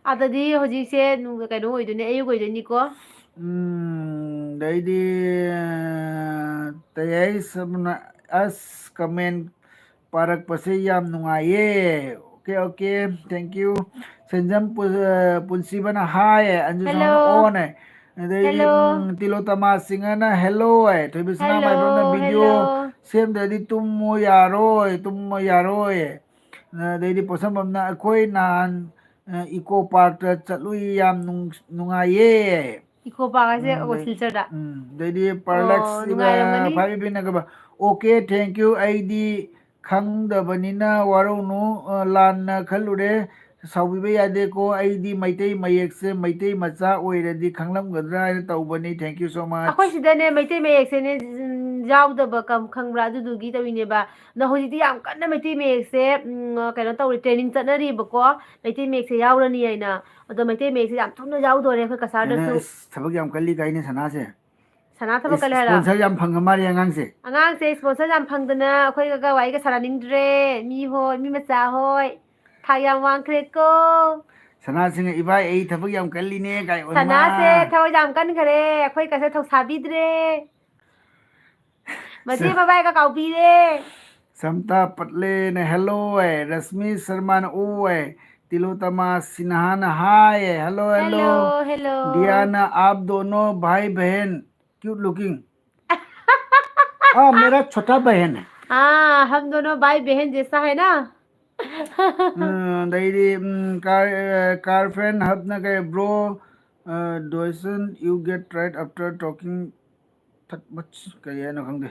ꯑꯗꯗꯤ ꯍꯧꯖꯤꯛꯁꯦ ꯅꯨꯡ-, ꯀꯩꯅꯣ ꯑꯣꯏꯗꯣꯏꯅꯦ, ꯑꯌꯨꯛ ꯑꯣꯏꯗꯣꯏꯅꯤꯀꯣ꯫ ꯎꯝ, ꯑꯗꯩꯗꯤ, ꯑ, ꯇꯌꯥꯏ ꯁꯝꯅ, ꯑꯁ, comment ꯄꯥꯔꯛꯄꯁꯦ ꯌꯥꯝ ꯅꯨꯡꯉꯥꯏꯌꯦ꯫ Okay, okay, thank you꯫ ꯁꯦꯟꯖꯝ ꯄꯨ-, ꯑ, ꯄꯨꯟꯁꯤꯕꯅ ꯍꯥꯏ, ꯑꯟꯖꯨ ꯁꯣꯝꯅ Hello. ꯑꯣꯟ ꯍꯥꯏ꯫ ꯑꯗꯩꯗꯤ, Hello. ꯎꯝ, ꯇꯤꯂꯣꯇꯃꯥ ꯁꯤꯡꯍꯅ hello ꯍꯥꯏ꯫ ꯊꯣꯏꯕꯤ ꯁꯅꯥ Hello, ꯃꯥꯏꯕꯝꯅ video hello. ꯁꯦꯝꯗ꯭ꯔꯗꯤ ꯇꯨꯝꯃꯣ ꯌꯥꯔꯣꯏ, ꯇꯨꯝꯃꯣ ꯌꯥꯔꯣꯏ꯫ ꯑꯗꯩꯗꯤ ꯄꯣꯠꯁꯝꯕꯝꯅ, "ꯑꯩꯈꯣꯏ ꯅꯍꯥꯟ, ꯑ, ꯏꯀꯣ ꯄꯥꯔꯛꯇ ꯆꯠꯂꯨꯏ, ꯌꯥꯝ ꯅꯨꯡ-, ꯅꯨꯡꯉꯥꯏꯌꯦ"꯫ ꯏꯀꯣ ꯄꯥꯔꯛ ꯍꯥꯏꯁꯦ, ꯎꯝ, ꯑꯗꯩ-, ꯁꯤꯜꯆꯔꯗ? ꯎꯝ, ꯑꯗꯩꯗꯤ ꯑꯣ, ꯄꯥꯔꯂꯦꯛꯁ, ꯑ, ꯅꯨꯡꯉꯥꯏꯔꯝꯒꯅꯤ꯫ ꯐꯥꯏꯚ ꯏꯕꯤꯅ ꯀꯩꯕ, "Okay, thank you, ꯑꯩꯗꯤ ꯈꯪꯗꯕꯅꯤꯅ ꯋꯥꯔꯧꯅꯨ, ꯑ, ꯂꯥꯟꯅ ꯈꯜꯂꯨꯔꯦ, ꯁꯥꯎꯕꯤꯕ ꯌꯥꯗꯦꯀꯣ, ꯑꯩꯗꯤ ꯃꯩꯇꯩ ꯃꯌꯦꯛꯁꯦ ꯃꯩꯇꯩ ꯃꯆꯥ ꯑꯣꯏꯔꯗꯤ ꯈꯪꯂꯝꯒꯗ꯭ꯔꯥ ꯍꯥꯏꯅ ꯇꯧꯕꯅꯤ, thank you so much"꯫ ꯑꯩꯈꯣꯏ ꯁꯤꯗꯅꯦ ꯃꯩꯇꯩ ꯃꯌꯦꯛꯁꯦꯅꯦ, ꯎꯝ, ꯌꯥꯎꯗꯕ ꯀꯝ-, ꯈꯪꯕ꯭ꯔꯥ? ꯑꯗꯨꯗꯨꯒꯤ ꯇꯧꯔꯤꯅꯦꯕ꯫ ꯑꯗꯣ ꯍꯧꯖꯤꯛꯇꯤ ꯌꯥꯝ ꯀꯟꯅ ꯃꯩꯇꯩ ꯃꯌꯦꯛꯁꯦ, ꯎꯝ, ꯀꯩꯅꯣ ꯇꯧꯔꯤ, training ꯆꯠꯅꯔꯤꯕꯀꯣ, ꯃꯩꯇꯩ ꯃꯌꯦꯛꯁꯦ ꯌꯥꯎꯔꯅꯤ ꯍꯥꯏꯅ꯫ ꯑꯗꯣ ꯃꯩꯇꯩ ꯃꯌꯦꯛꯁꯦ ꯌꯥꯝ ꯊꯨꯅ ꯌꯥꯎꯗꯣꯔꯦ ꯑꯩꯈꯣꯏ ꯀꯁꯥꯔꯗꯁꯨ꯫ ꯁꯅꯥ, ꯑꯁ, ꯊꯕꯛ ꯌꯥꯝ ꯀꯜꯂꯤ ꯀꯥꯏꯅꯦ ꯁꯅꯥꯁꯦ꯫ ꯁꯅꯥ ꯊꯕꯛ ꯀꯜꯂꯦ ꯍꯥꯏꯔꯣ? Sponsor ꯌꯥꯝ ꯐꯪꯉ ꯃꯥꯜꯂꯦ ꯑꯉꯥꯡꯁꯦ꯫ ꯑꯉꯥꯡꯁꯦ sponsor ꯌꯥꯝ ꯐꯪꯗꯅ ꯑꯩꯈꯣꯏꯒ ꯋꯥꯔꯤꯒ ꯁꯥꯟꯅꯅꯤꯡꯗ꯭ꯔꯦ꯫ ꯃꯤ ꯍꯣꯏ, ꯃꯤ ꯃꯆꯥ ꯍꯣꯏ꯫ ꯊꯥꯛ ꯌꯥꯝ ꯋꯥꯡꯈ꯭ꯔꯦꯀꯣ꯫ ꯁꯅꯥꯁꯤꯡꯅ, "ꯏꯕꯥꯏ, ꯑꯩ ꯊꯕꯛ ꯌꯥꯝ ꯀꯜꯂꯤꯅꯦ" ꯀꯥꯏ ꯑꯣꯏ ꯃꯥ꯫ ꯁꯅꯥꯁꯦ ꯊꯕꯛ ꯌꯥꯝ ꯀꯟꯈ꯭ꯔꯦ꯫ ꯑꯩꯈꯣꯏ ꯀꯁꯦ ꯊꯧꯁꯥꯕꯤꯗ꯭ꯔꯦ꯫ ꯃꯆꯦ ꯁ-, ꯃꯕꯥꯏꯒ ꯀꯥꯎꯕꯤꯔꯦ꯫ ꯁꯝꯇꯥ ꯄꯠꯂꯦꯅ hello ꯍꯥꯏ, ꯔꯁꯃꯤ ꯁꯔꯃꯥꯅ ꯑꯣ ꯍꯥꯏ, तिलोत्तमा सिन्हा ने हाय, हेलो, हेलो। Hello, hello. दिया ने आप दोनों भाई बहन, क्यूट लुकिंग। हाँ, मेरा छोटा बहन है। हाँ, हम दोनों भाई बहन जैसा है ना। ꯎꯝ, ꯑꯗꯩꯗꯤ, ꯎꯝ, car, ꯑ, car friend ꯍꯕꯅ ꯀꯩ, "Bro, ꯑ, doesn't you get tired after talking that much?" ꯀꯔꯤ ꯍꯥꯏꯅꯣ ꯈꯪꯗꯦ꯫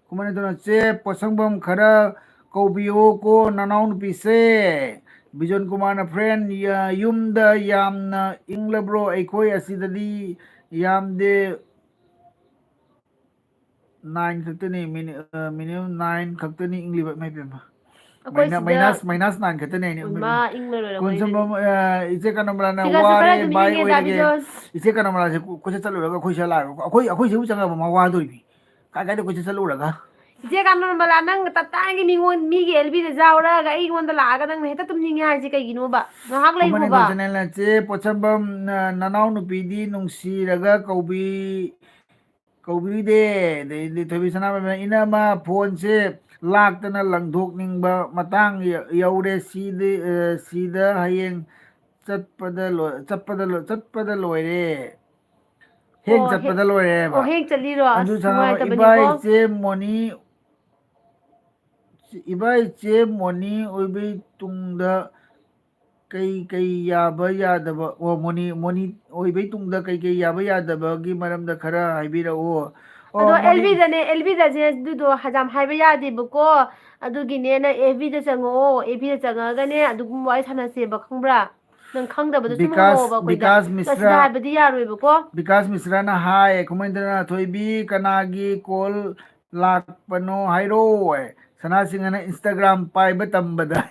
ꯈꯨꯃꯟ ꯅꯤꯡꯊꯧꯅ, "ꯆꯦ ꯄꯣꯠꯁꯪꯕꯝ ꯈꯔ ꯀꯧꯕꯤꯌꯣ ꯀꯣ ꯅꯅꯥꯎ ꯅꯨꯄꯤꯁꯦ꯫" ꯕꯤꯖꯣꯟ ꯀꯨꯃꯥꯔꯅ, "Friend, ꯌ-, ꯌꯨꯝꯗ ꯌꯥꯝꯅ ꯏꯪꯂꯕ꯭ꯔꯣ? ꯑꯩꯈꯣꯏ ꯑꯁꯤꯗꯗꯤ ꯌꯥꯝꯗꯦ, nine ꯈꯛꯇꯅꯤ, ꯃꯤꯅꯤ-, ꯑ, minimum nine ꯈꯛꯇꯅꯤ ꯏꯪꯂꯤꯕ, ꯏꯃꯥ ꯏꯕꯦꯝꯃ꯫ ꯑꯩꯈꯣꯏ ꯃꯥꯏꯅ-, ꯁꯤꯗ minus, minus nine ꯈꯛꯇꯅꯤ ꯍꯥꯏꯅꯤ꯫ ꯎꯝ, ꯃꯥ ꯏꯪꯂ ꯂꯣꯏꯔꯕ ꯀꯣꯟꯁꯝꯕꯝ, ꯑ, ꯏꯆꯦ ꯀꯅꯃꯂꯥꯅ, ꯁꯤꯒꯁꯨ ꯈꯔ "ꯋꯥꯔꯦ, ꯑꯗꯨꯝ ꯕꯥꯏ ꯏꯪꯉꯦꯗ, ꯑꯣꯏꯔꯒꯦ꯫" ꯕꯤꯖꯣꯟ꯫ ꯏꯆꯦ ꯀꯅꯃꯂꯥꯁꯦ ꯀꯣ-, ꯀꯣꯏꯆꯠ ꯆꯠꯂꯨꯔꯒ ꯑꯩꯈꯣꯏ ꯁꯤꯗ ꯂꯥꯛꯑꯒ ꯑꯩꯈꯣꯏ, ꯑꯩꯈꯣꯏ ꯁꯤꯕꯨ ꯆꯪꯉꯕ ꯃꯥ ꯋꯥꯗꯣꯔꯤꯕꯤ꯫ ꯀꯥꯏ ꯀꯥꯏꯗ ꯀꯣꯏꯆꯠ ꯆꯠꯂꯨꯔꯒ? ꯏꯆꯦ ꯀꯅꯃꯂꯥ, ꯅꯪ ꯇꯞꯇꯥꯏꯒꯤ ꯃꯤꯉꯣꯟ, ꯃꯤꯒꯤ ꯑꯦꯜꯕꯤꯗ ꯌꯥꯎꯔꯒ ꯑꯩꯉꯣꯟꯗ ꯂꯥꯛꯑꯒ ꯅꯪꯅ ꯍꯦꯛꯇ ꯇꯨꯝꯅꯤꯡꯉꯦ ꯍꯥꯏꯁꯦ ꯀꯩꯒꯤꯅꯣꯕ? ꯉꯥꯏꯍꯥꯛ ꯈꯨꯃꯟ ꯂꯩꯈꯣꯕ꯫ ꯅꯤꯡꯊꯧ ꯆꯦꯅꯦꯜꯅ, "ꯆꯦ ꯄꯣꯠꯁꯝꯕꯝ, ꯅ-, ꯅꯅꯥꯎ ꯅꯨꯄꯤꯗꯤ ꯅꯨꯡꯁꯤꯔꯒ ꯀꯧꯕꯤ-, ꯀꯧꯕꯤꯔꯤꯗꯦ꯫" ꯑꯗꯩꯗꯤ ꯊꯣꯏꯕꯤ ꯁꯅꯥꯃꯍꯤꯅ, "ꯏꯅꯝꯃ, ꯐꯣꯟꯁꯦ ꯂꯥꯛꯇꯅ ꯂꯪꯊꯣꯛꯅꯤꯡꯕ ꯃꯇꯥꯡ ꯌ-, ꯌꯧꯔꯦ꯫ ꯁꯤꯗꯤ, ꯑ, ꯁꯤꯗ ꯍꯌꯦꯡ ꯆꯠꯄꯗ ꯂꯣꯏ-, ꯆꯠꯄꯗ ꯂꯣꯏ-, ꯆꯠꯄꯗ ꯂꯣꯏꯔꯦ꯫ ꯍꯦꯡ ꯑꯣ, ꯍꯦ-, ꯆꯠꯄꯗ ꯂꯣꯏꯔꯦꯕ꯫" ꯑꯣ, ꯍꯦꯡ ꯆꯠꯂꯤꯔꯣ? ꯑꯗꯨ ꯑꯁ, ꯁꯥꯟꯅꯕ, ꯅꯨꯡꯉꯥꯏꯇꯕꯅꯤꯀꯣ꯫ "ꯏꯕꯥꯏ ꯏꯆꯦ ꯃꯣꯅꯤ, ꯏꯕꯥꯏ ꯏꯆꯦ ꯃꯣꯅꯤ ꯑꯣꯏꯕꯩ ꯇꯨꯡꯗ ꯀꯩ ꯀꯩ ꯌꯥꯕ ꯌꯥꯗꯕ?" ꯑꯣ, ꯃꯣꯅꯤ, ꯃꯣꯅꯤ ꯑꯣꯏꯕꯩ ꯇꯨꯡꯗ ꯀꯩ ꯀꯩ ꯌꯥꯕ ꯌꯥꯗꯕꯒꯤ ꯃꯔꯝꯗ ꯈꯔ ꯍꯥꯏꯕꯤꯔꯛꯑꯣ꯫ ꯑꯣ, ꯑꯗꯣ ꯃꯣꯅꯤ ꯑꯦꯜꯕꯤꯗꯅꯦ, ꯑꯦꯜꯕꯤꯗꯁꯦ ꯑꯗꯨꯗꯣ ꯌꯥꯝ ꯍꯥꯏꯕ ꯌꯥꯗꯦꯕꯀꯣ꯫ ꯑꯗꯨꯒꯤꯅꯦ, ꯅꯪ ꯑꯦꯐꯕꯤꯗ ꯆꯪꯉꯛꯑꯣ, ꯑꯦꯐꯕꯤꯗ ꯆꯪꯉꯛꯑꯒꯅꯦ ꯑꯗꯨꯒꯨꯝꯕ ꯋꯥꯔꯤ ꯁꯥꯟꯅꯁꯦꯕ, ꯈꯪꯕ꯭ꯔꯥ? ꯅꯪ ꯈꯪꯗꯕꯗꯣ ꯁꯨꯝ ꯕꯤꯀꯥꯁ, ꯍꯪꯉꯛꯑꯣꯕ ꯑꯩꯈꯣꯏꯗ꯫ ꯕꯤꯀꯥꯁ ꯅꯪ ꯁꯤꯗ ꯃꯤꯁ꯭ꯔꯥ, ꯍꯥꯏꯕꯗꯤ ꯌꯥꯔꯣꯏꯕꯀꯣ꯫ ꯕꯤꯀꯥꯁ ꯃꯤꯁ꯭ꯔꯥꯅ ꯍꯥꯏ, "ꯈꯨꯃꯟꯗꯅ ꯊꯣꯏꯕꯤ ꯀꯅꯥꯒꯤ ꯀꯣꯜ ꯂꯥꯛꯄꯅꯣ ꯍꯥꯏꯔꯣ?" ꯁꯅꯥꯁꯤꯡꯍꯅ, "Instagram ꯄꯥꯏꯕ ꯇꯝꯕꯗ꯫"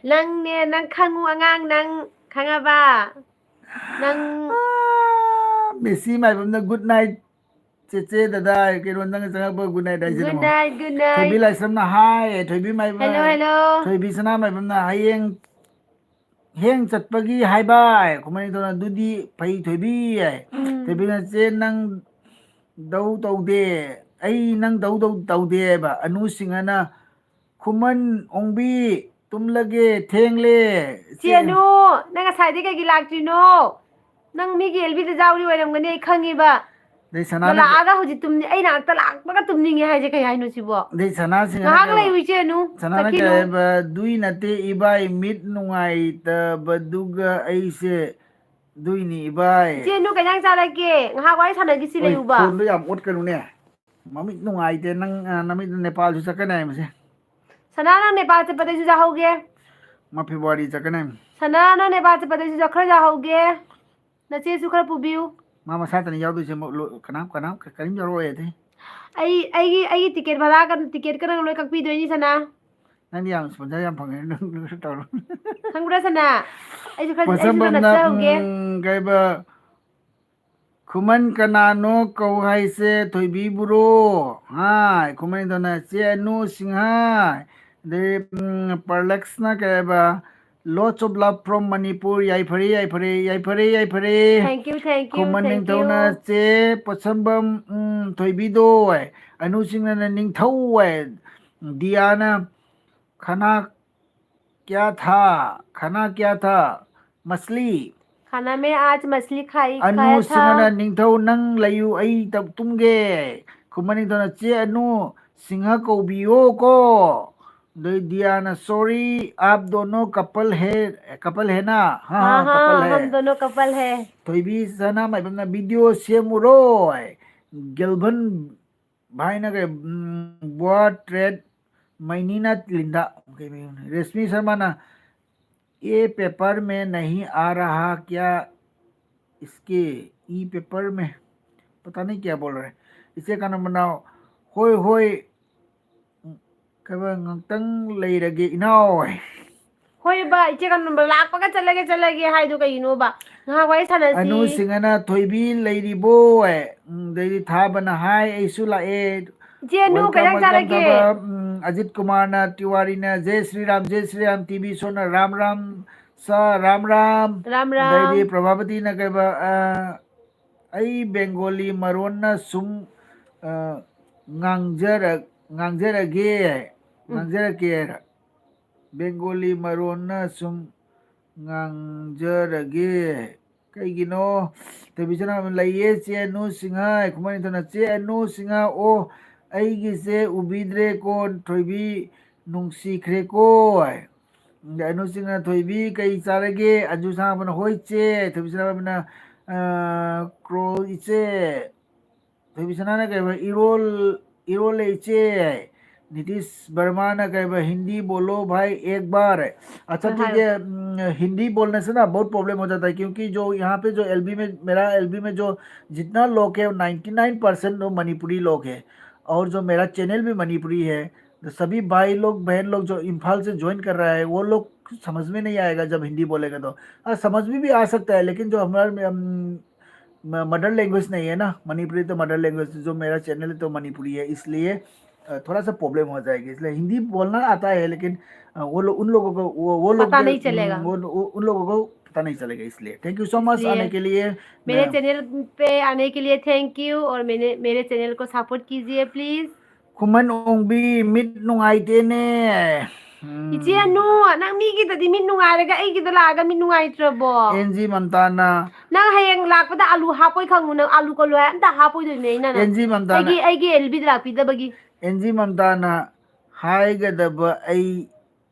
ꯅꯪꯅꯦ, ꯅꯪ ꯈꯪꯉꯨ ꯑꯉꯥꯡ, ꯅꯪ ꯈꯪꯉꯕ? ꯅꯪ ꯑꯥ, ꯃꯦꯁꯤ ꯃꯥꯏꯕꯝꯅ, "Good night, ꯆꯦꯆꯦ, ꯗꯗꯥ, ꯀꯩꯅꯣ, ꯅꯪ ꯆꯪꯉꯛꯄ good night ꯍꯥꯏꯁꯤꯅ good ꯑꯃꯨꯛ." Night, good night꯫ ꯊꯣꯏꯕꯤ ꯂꯥꯏꯁ꯭ꯔꯝꯅ ꯍꯥꯏ, ꯊꯣꯏꯕꯤ ꯃꯥꯏꯕ-, hello, hello꯫ ꯊꯣꯏꯕꯤ ꯁꯅꯥ ꯃꯥꯏꯕꯝꯅ, "ꯍꯌꯦꯡ ꯍꯦꯡ ꯆꯠꯄꯒꯤ ꯍꯥꯏꯕ ꯍꯥꯏ꯫" ꯈꯨꯃꯟ ꯅꯤꯡꯊꯧꯅ, "ꯑꯗꯨꯗꯤ ꯐꯩ ꯊꯣꯏꯕꯤ" ꯍꯥꯏ꯫ ꯎꯝ꯫ ꯊꯣꯏꯕꯤꯅ, "ꯆꯦ, ꯅꯪ ꯗꯧ ꯇꯧꯗꯦ, ꯑꯩ ꯅꯪ ꯗꯧ ꯗꯧ ꯇꯧꯗꯦ" ꯍꯥꯏꯕ꯫ ꯑꯅꯨ ꯁꯤꯡꯍꯅ, "ꯈꯨꯃꯟ ꯑꯣꯡꯕꯤ, ꯇꯨꯝꯂꯒꯦ, ꯊꯦꯡꯂꯦ꯫ ꯆꯦ ꯑꯅꯨ, ꯅꯪ ꯉꯁꯥꯏꯗꯩ ꯀꯩꯒꯤ ꯂꯥꯛꯇ꯭ꯔꯤꯅꯣ? ꯅꯪ ꯃꯤꯒꯤ ꯑꯦꯜꯕꯤꯗ ꯌꯥꯎꯔꯤ ꯑꯣꯏꯔꯝꯒꯅꯤ, ꯑꯩ ꯈꯪꯉꯤꯕ꯫ ꯑꯗꯩ ꯁꯅꯥꯅ ꯂꯥꯛꯑꯒ ꯍꯧꯖꯤꯛ ꯇꯨꯝꯅꯤ, ꯑꯩ ꯅꯥꯛꯇ ꯂꯥꯛꯄꯒ ꯇꯨꯝꯅꯤꯡꯉꯦ ꯍꯥꯏꯁꯦ ꯀꯩ ꯍꯥꯏꯅꯣ ꯁꯤꯕꯣ? ꯑꯗꯩ ꯁꯅꯥꯁꯤꯡꯅ ꯉꯥꯏꯍꯥꯛ ꯀꯩ ꯍꯥꯏꯕ? ꯂꯩꯌꯨ ꯏꯆꯦ ꯑꯅꯨ, ꯁꯅꯥꯅ ꯀꯩ ꯆꯠꯈꯤꯅꯨ꯫ ꯍꯥꯏꯕ? "ꯑꯗꯨꯏ ꯅꯠꯇꯦ ꯏꯕꯥꯏ, ꯃꯤꯠ ꯅꯨꯡꯉꯥꯏꯇꯕꯗꯨꯒ ꯑꯩꯁꯦ ꯑꯗꯨꯏꯅꯤ ꯏꯕꯥꯏ"꯫ ꯏꯆꯦ ꯑꯅꯨ, ꯀꯩ ꯏꯟꯖꯥꯡ ꯆꯥꯔꯒꯦ? ꯉꯥꯏꯍꯥꯛ ꯋꯥꯔꯤ ꯁꯥꯟꯅꯈꯤꯁꯤ, ꯑꯣꯏ, ꯂꯩꯌꯨꯕ꯫ ꯐꯣꯟꯗꯣ ꯌꯥꯝ ꯑꯣꯠꯀꯅꯨꯅꯦ꯫ ꯃꯃꯤꯠ ꯅꯨꯡꯉꯥꯏꯇꯦ꯫ ꯅꯪ, ꯑ, ꯅꯃꯤꯠ ꯅꯦꯄꯥꯜꯁꯨ ꯆꯠꯀꯅꯤ ꯍꯥꯏꯕꯁꯦ꯫ ꯁꯅꯥ, ꯅꯪ ꯅꯦꯄꯥꯜ ꯆꯠꯄꯗ ꯑꯩꯁꯨ ꯌꯥꯍꯧꯒꯦ꯫ ꯃꯥ ꯐꯦꯕ꯭ꯔꯨꯋꯥꯔꯤ ꯆꯠꯀꯅꯤ ꯍꯥꯏꯕꯅꯤ꯫ ꯁꯅꯥ, ꯅꯪ ꯅꯦꯄꯥꯜ ꯆꯠꯄꯗ ꯑꯩꯁꯨ ꯈꯔ ꯌꯥꯍꯧꯒꯦ꯫ ꯅꯆꯦꯁꯨ ꯈꯔ ꯄꯨꯕꯤꯌꯨ꯫ ꯃꯥ ꯃꯁꯥꯇꯅꯤ ꯌꯥꯎꯗꯣꯏꯁꯦ, ꯃ-, ꯂꯣ-, ꯀꯅꯥꯝ, ꯀꯅꯥꯝ ꯀ-, ꯀꯔꯤꯝ ꯌꯥꯎꯔꯛꯑꯣꯏ ꯑꯇꯩ꯫ ꯑꯩ, ꯑꯩꯒꯤ, ꯑꯩꯒꯤ ꯇꯤꯀꯦꯠ ꯚꯔꯥꯒ, ꯇꯤꯀꯦꯠꯀ ꯅꯪ ꯂꯣꯏ ꯀꯛꯄꯤꯗꯣꯏꯅꯤ, ꯁꯅꯥ꯫ ꯅꯪꯗꯤ ꯌꯥꯝ sponsor ꯌꯥꯝ ꯐꯪꯉꯦ, ꯅꯪ, ꯅꯪ ꯇꯧꯔꯣ꯫ ꯈꯪꯕ꯭ꯔꯥ, ꯁꯅꯥ? ꯑꯩꯁꯨ ꯈꯔ, ꯑꯩꯁꯨ ꯈꯔ ꯄꯣꯠꯁꯝꯕꯝꯅ, ꯅꯞꯆꯍꯧꯒꯦ꯫ ꯎꯝ, ꯀꯩꯕ, ꯈꯨꯃꯟ ꯀꯅꯥꯅꯣ ꯀꯧ ꯍꯥꯏꯁꯦ? ꯊꯣꯏꯕꯤꯕꯨꯔꯣ? ꯍꯥꯏ, ꯈꯨꯃꯟ ꯅꯤꯡꯊꯧꯅ, "ꯆꯦ ꯑꯅꯨ ꯁꯤꯡꯍ"꯫ ꯑꯗꯩ, ꯎꯝ, ꯄꯔꯂꯛꯁꯅ ꯀꯩ ꯍꯥꯏꯕ? "Lots of love from Manipur"꯫ ꯌꯥꯏꯐꯔꯦ, ꯌꯥꯏꯐꯔꯦ, ꯌꯥꯏꯐꯔꯦ, ꯌꯥꯏꯐꯔꯦ꯫ Thank you, thank you, Khuman thank ꯅꯤꯡꯊꯧꯅ, you꯫ "ꯆꯦ ꯄꯣꯠꯁꯝꯕꯝ, ꯎꯝ, ꯊꯣꯏꯕꯤꯗꯣ"꯫ ꯑꯅꯨ ꯁꯤꯡꯍꯅ "ꯅꯤꯡꯊꯧ"꯫ ꯗꯤꯌꯥꯅ, "ꯈꯅꯥ ꯀ꯭ꯌꯥ ꯊꯥ? ꯈꯅꯥ ꯀ꯭ꯌꯥ ꯊꯥ? ꯃꯁꯂꯤ"꯫ खाना में आज मछली खाई, ꯑꯅꯨ खाया था꯫ ꯁꯤꯡꯍꯅ, "ꯅꯤꯡꯊꯧ, ꯅꯪ ꯂꯩꯌꯨ, ꯑꯩ ꯇꯞ ꯇꯨꯝꯒꯦ"꯫ ꯈꯨꯃꯟ ꯅꯤꯡꯊꯧꯅ, "ꯆꯦ ꯑꯅꯨ ꯁꯤꯡꯍ ꯀꯧꯕꯤꯌꯣ ꯀꯣ"꯫ ꯑꯗꯩ ꯗꯤꯌꯥꯅ, "Sorry, आप दोनों couple है, couple है ना?" हाँ, हाँ, हाँ, हाँ, couple है꯫ हम दोनों couple है꯫ ꯊꯣꯏꯕꯤ ꯁꯅꯥꯃꯥꯏꯕꯝꯅ, "Video ꯁꯦꯝꯃꯨꯔꯣ"꯫ ꯒꯦꯜꯚꯟ ꯚꯥꯏꯅ ꯀꯩ, ꯎꯝ, "What red ꯃꯩꯅꯤꯅ ꯂꯤꯟꯗ"꯫ ꯀꯩ ꯃꯌꯨꯝꯅꯣ? ꯔꯦꯁꯃꯤ ꯁꯔꯃꯅ, "ये paper में नहीं आ रहा क्या? इसके ई paper में पता नहीं क्या बोल रहे।" ꯏꯆꯦ ꯀꯅꯥ ꯃꯅꯥꯎ, "ꯍꯣꯏ, ꯍꯣꯏ, ꯎꯝ, ꯀꯩꯕ, ꯉꯥꯛꯇꯪ ꯂꯩꯔꯒꯦ ꯏꯅꯥꯎ"꯫ ꯍꯣꯏꯕ, ꯏꯆꯦ ꯀꯅꯥ ꯅꯝꯕꯔ ꯂꯥꯛꯄꯒ "ꯆꯠꯂꯒꯦ, ꯆꯠꯂꯒꯦ" ꯍꯥꯏꯗꯣ ꯀꯩꯒꯤꯅꯣꯕ? ꯉꯥꯏꯍꯥꯛ ꯋꯥꯔꯤ ꯁꯥꯟꯅꯁꯤ꯫ ꯑꯅꯨ ꯁꯤꯡꯍꯅ, "ꯊꯣꯏꯕꯤ ꯂꯩꯔꯤꯕꯣ?" ꯎꯝ, ꯑꯗꯩꯗꯤ ꯊꯥꯕꯅ ꯍꯥꯏ, "ꯑꯩꯁꯨ ꯂꯥꯛꯑꯦ"꯫ ꯏꯆꯦ ꯑꯅꯨ, welcome, ꯀꯩ ꯏꯟꯖꯥꯡ welcome ꯆꯥꯔꯒꯦ? ꯊꯥꯕ, ꯎꯝ, ꯑꯖꯤꯠ ꯀꯨꯃꯥꯔꯅ, "ꯇꯤꯋꯥꯔꯤꯅ ꯖꯦ ꯁ꯭ꯔꯤ ꯔꯥꯝ, ꯖꯦ ꯁ꯭ꯔꯤ ꯔꯥꯝ", ꯇꯤ ꯚꯤ ꯁꯣꯅ "ꯔꯥꯝ ꯔꯥꯝ", ꯁꯥ ꯔꯥꯝ ꯔꯥꯝ꯫ ꯔꯥꯝ ꯔꯥꯝ꯫ ꯑꯗꯩꯗꯤ ꯄ꯭ꯔꯚꯥꯕꯇꯤꯅ ꯀꯩꯕ, ꯑ, "ꯑꯩ ꯕꯦꯡꯒꯣꯂꯤ ꯃꯔꯣꯟꯅ ꯁꯨꯝ, ꯑ, ꯉꯥꯡꯖꯔ-, ꯉꯥꯡꯖꯔꯒꯦ, ꯎꯝ꯫ ꯉꯥꯡꯖꯔꯛꯀꯦ"꯫ ꯕꯦꯡꯒꯣꯂꯤ ꯃꯔꯣꯟꯅ ꯁꯨꯝ ꯉꯥꯡꯖꯔꯒꯦ꯫ ꯀꯩꯒꯤꯅꯣ? ꯊꯣꯏꯕꯤꯁꯅꯥ ꯂꯩꯌꯦ, ꯆꯦ ꯑꯅꯨ ꯁꯤꯡꯍ꯫ ꯈꯨꯃꯟ ꯅꯤꯡꯊꯧꯅ, ꯆꯦ ꯑꯅꯨ ꯁꯤꯡꯍ, ꯑꯣ, ꯑꯩꯒꯤꯁꯦ ꯎꯕꯤꯗ꯭ꯔꯦꯀꯣ, ꯊꯣꯏꯕꯤ ꯅꯨꯡꯁꯤꯈ꯭ꯔꯦꯀꯣ꯫ ꯑꯗ ꯑꯅꯨ ꯁꯤꯡꯍꯅ, ꯊꯣꯏꯕꯤ ꯀꯩ ꯆꯥꯔꯒꯦ? ꯑꯟꯖꯨ ꯁꯅꯥꯕꯅ, ꯍꯣꯏ ꯆꯦ꯫ ꯊꯣꯏꯕꯤꯁꯅꯥꯕꯅ, ꯑ, ꯀ꯭ꯔꯣꯜ ꯏꯆꯦ꯫ ꯊꯣꯏꯕꯤꯁꯅꯥꯅ ꯀꯩꯕ? ꯏꯔꯣꯜ, ꯏꯔꯣꯜꯂꯦ ꯏꯆꯦ꯫ ꯅꯤꯇꯤꯁ ꯕꯔꯃꯥꯅ ꯀꯩꯕ? ꯍꯤꯟꯗꯤ ꯕꯣꯂꯣ ꯚꯥꯏ ꯑꯦꯛ ꯕꯥꯔ꯫ अच्छा, हाँ, ठीक हाँ। है, हम्म, हिंदी बोलने से ना बहुत प्रॉब्लम हो जाता है, क्योंकि जो यहाँ पे जो एलबी में, मेरा एलबी में जो जितना लोग है, वो नाइंटी नाइन परसेंट वो मणिपुरी लोग हैं, और जो मेरा चैनल भी मणिपुरी है। तो सभी भाई लोग, बहन लोग जो इम्फाल से ज्वाइन कर रहा है, वो लोग समझ में नहीं आएगा जब हिंदी बोलेगा तो। हाँ, समझ में भी आ सकता है, लेकिन जो हमारा, हम, म-, मदर लैंग्वेज नहीं है ना, मणिपुरी तो मदर लैंग्वेज, जो मेरा चैनल है तो मणिपुरी है, इसलिए, अ, थोड़ा सा प्रॉब्लम हो जाएगी। इसलिए हिंदी बोलना आता है, लेकिन, अ, वो लोग, उन लोगों को, वो, वो लोग पता के, नहीं चलेगा। उम, वो, वो, उन लोगों को पता नहीं चलेगा, इसलिए। Thank you so much इसलिए आने के लिए। मेरे मैं चैनल पे आने के लिए थैंक यू, और मैंने, मेरे चैनल को सपोर्ट कीजिए प्लीज। ꯈꯨꯃꯟ ꯑꯣꯡꯕꯤ, ꯃꯤꯠ ꯅꯨꯡꯉꯥꯏꯇꯦꯅꯦ꯫ ꯎꯝ꯫ ꯏꯆꯦ ꯑꯅꯨ, ꯅꯪ ꯃꯤꯒꯤꯗꯗꯤ ꯃꯤꯠ ꯅꯨꯡꯉꯥꯏꯔꯒ ꯑꯩꯒꯤꯗ ꯂꯥꯛꯑꯒ ꯃꯤꯠ ꯅꯨꯡꯉꯥꯏꯇ꯭ꯔꯕꯣ? And G ꯃꯝꯇꯥꯅ꯫ ꯅꯪ ꯍꯌꯦꯡ ꯂꯥꯛꯄꯗ ꯑꯥꯂꯨ ꯍꯥꯞꯄꯣꯏ ꯈꯪꯉꯨ, ꯅꯪ ꯑꯥꯂꯨ ꯀꯣꯂꯨ ꯑꯝꯇ ꯍꯥꯞꯄꯣꯏꯗꯣꯏꯅꯦ ꯑꯩꯅ ꯅꯪ꯫ ꯑꯦꯟ ꯖꯤ ꯃꯝꯇꯥꯅ꯫ ꯑꯩꯒꯤ, ꯑꯩꯒꯤ ꯑꯦꯜꯕꯤꯗ ꯂꯥꯛꯄꯤꯗꯕꯒꯤ꯫ ꯑꯦꯟ ꯖꯤ ꯃꯝꯇꯥꯅ ꯍꯥꯏꯒꯗꯕ ꯑꯩ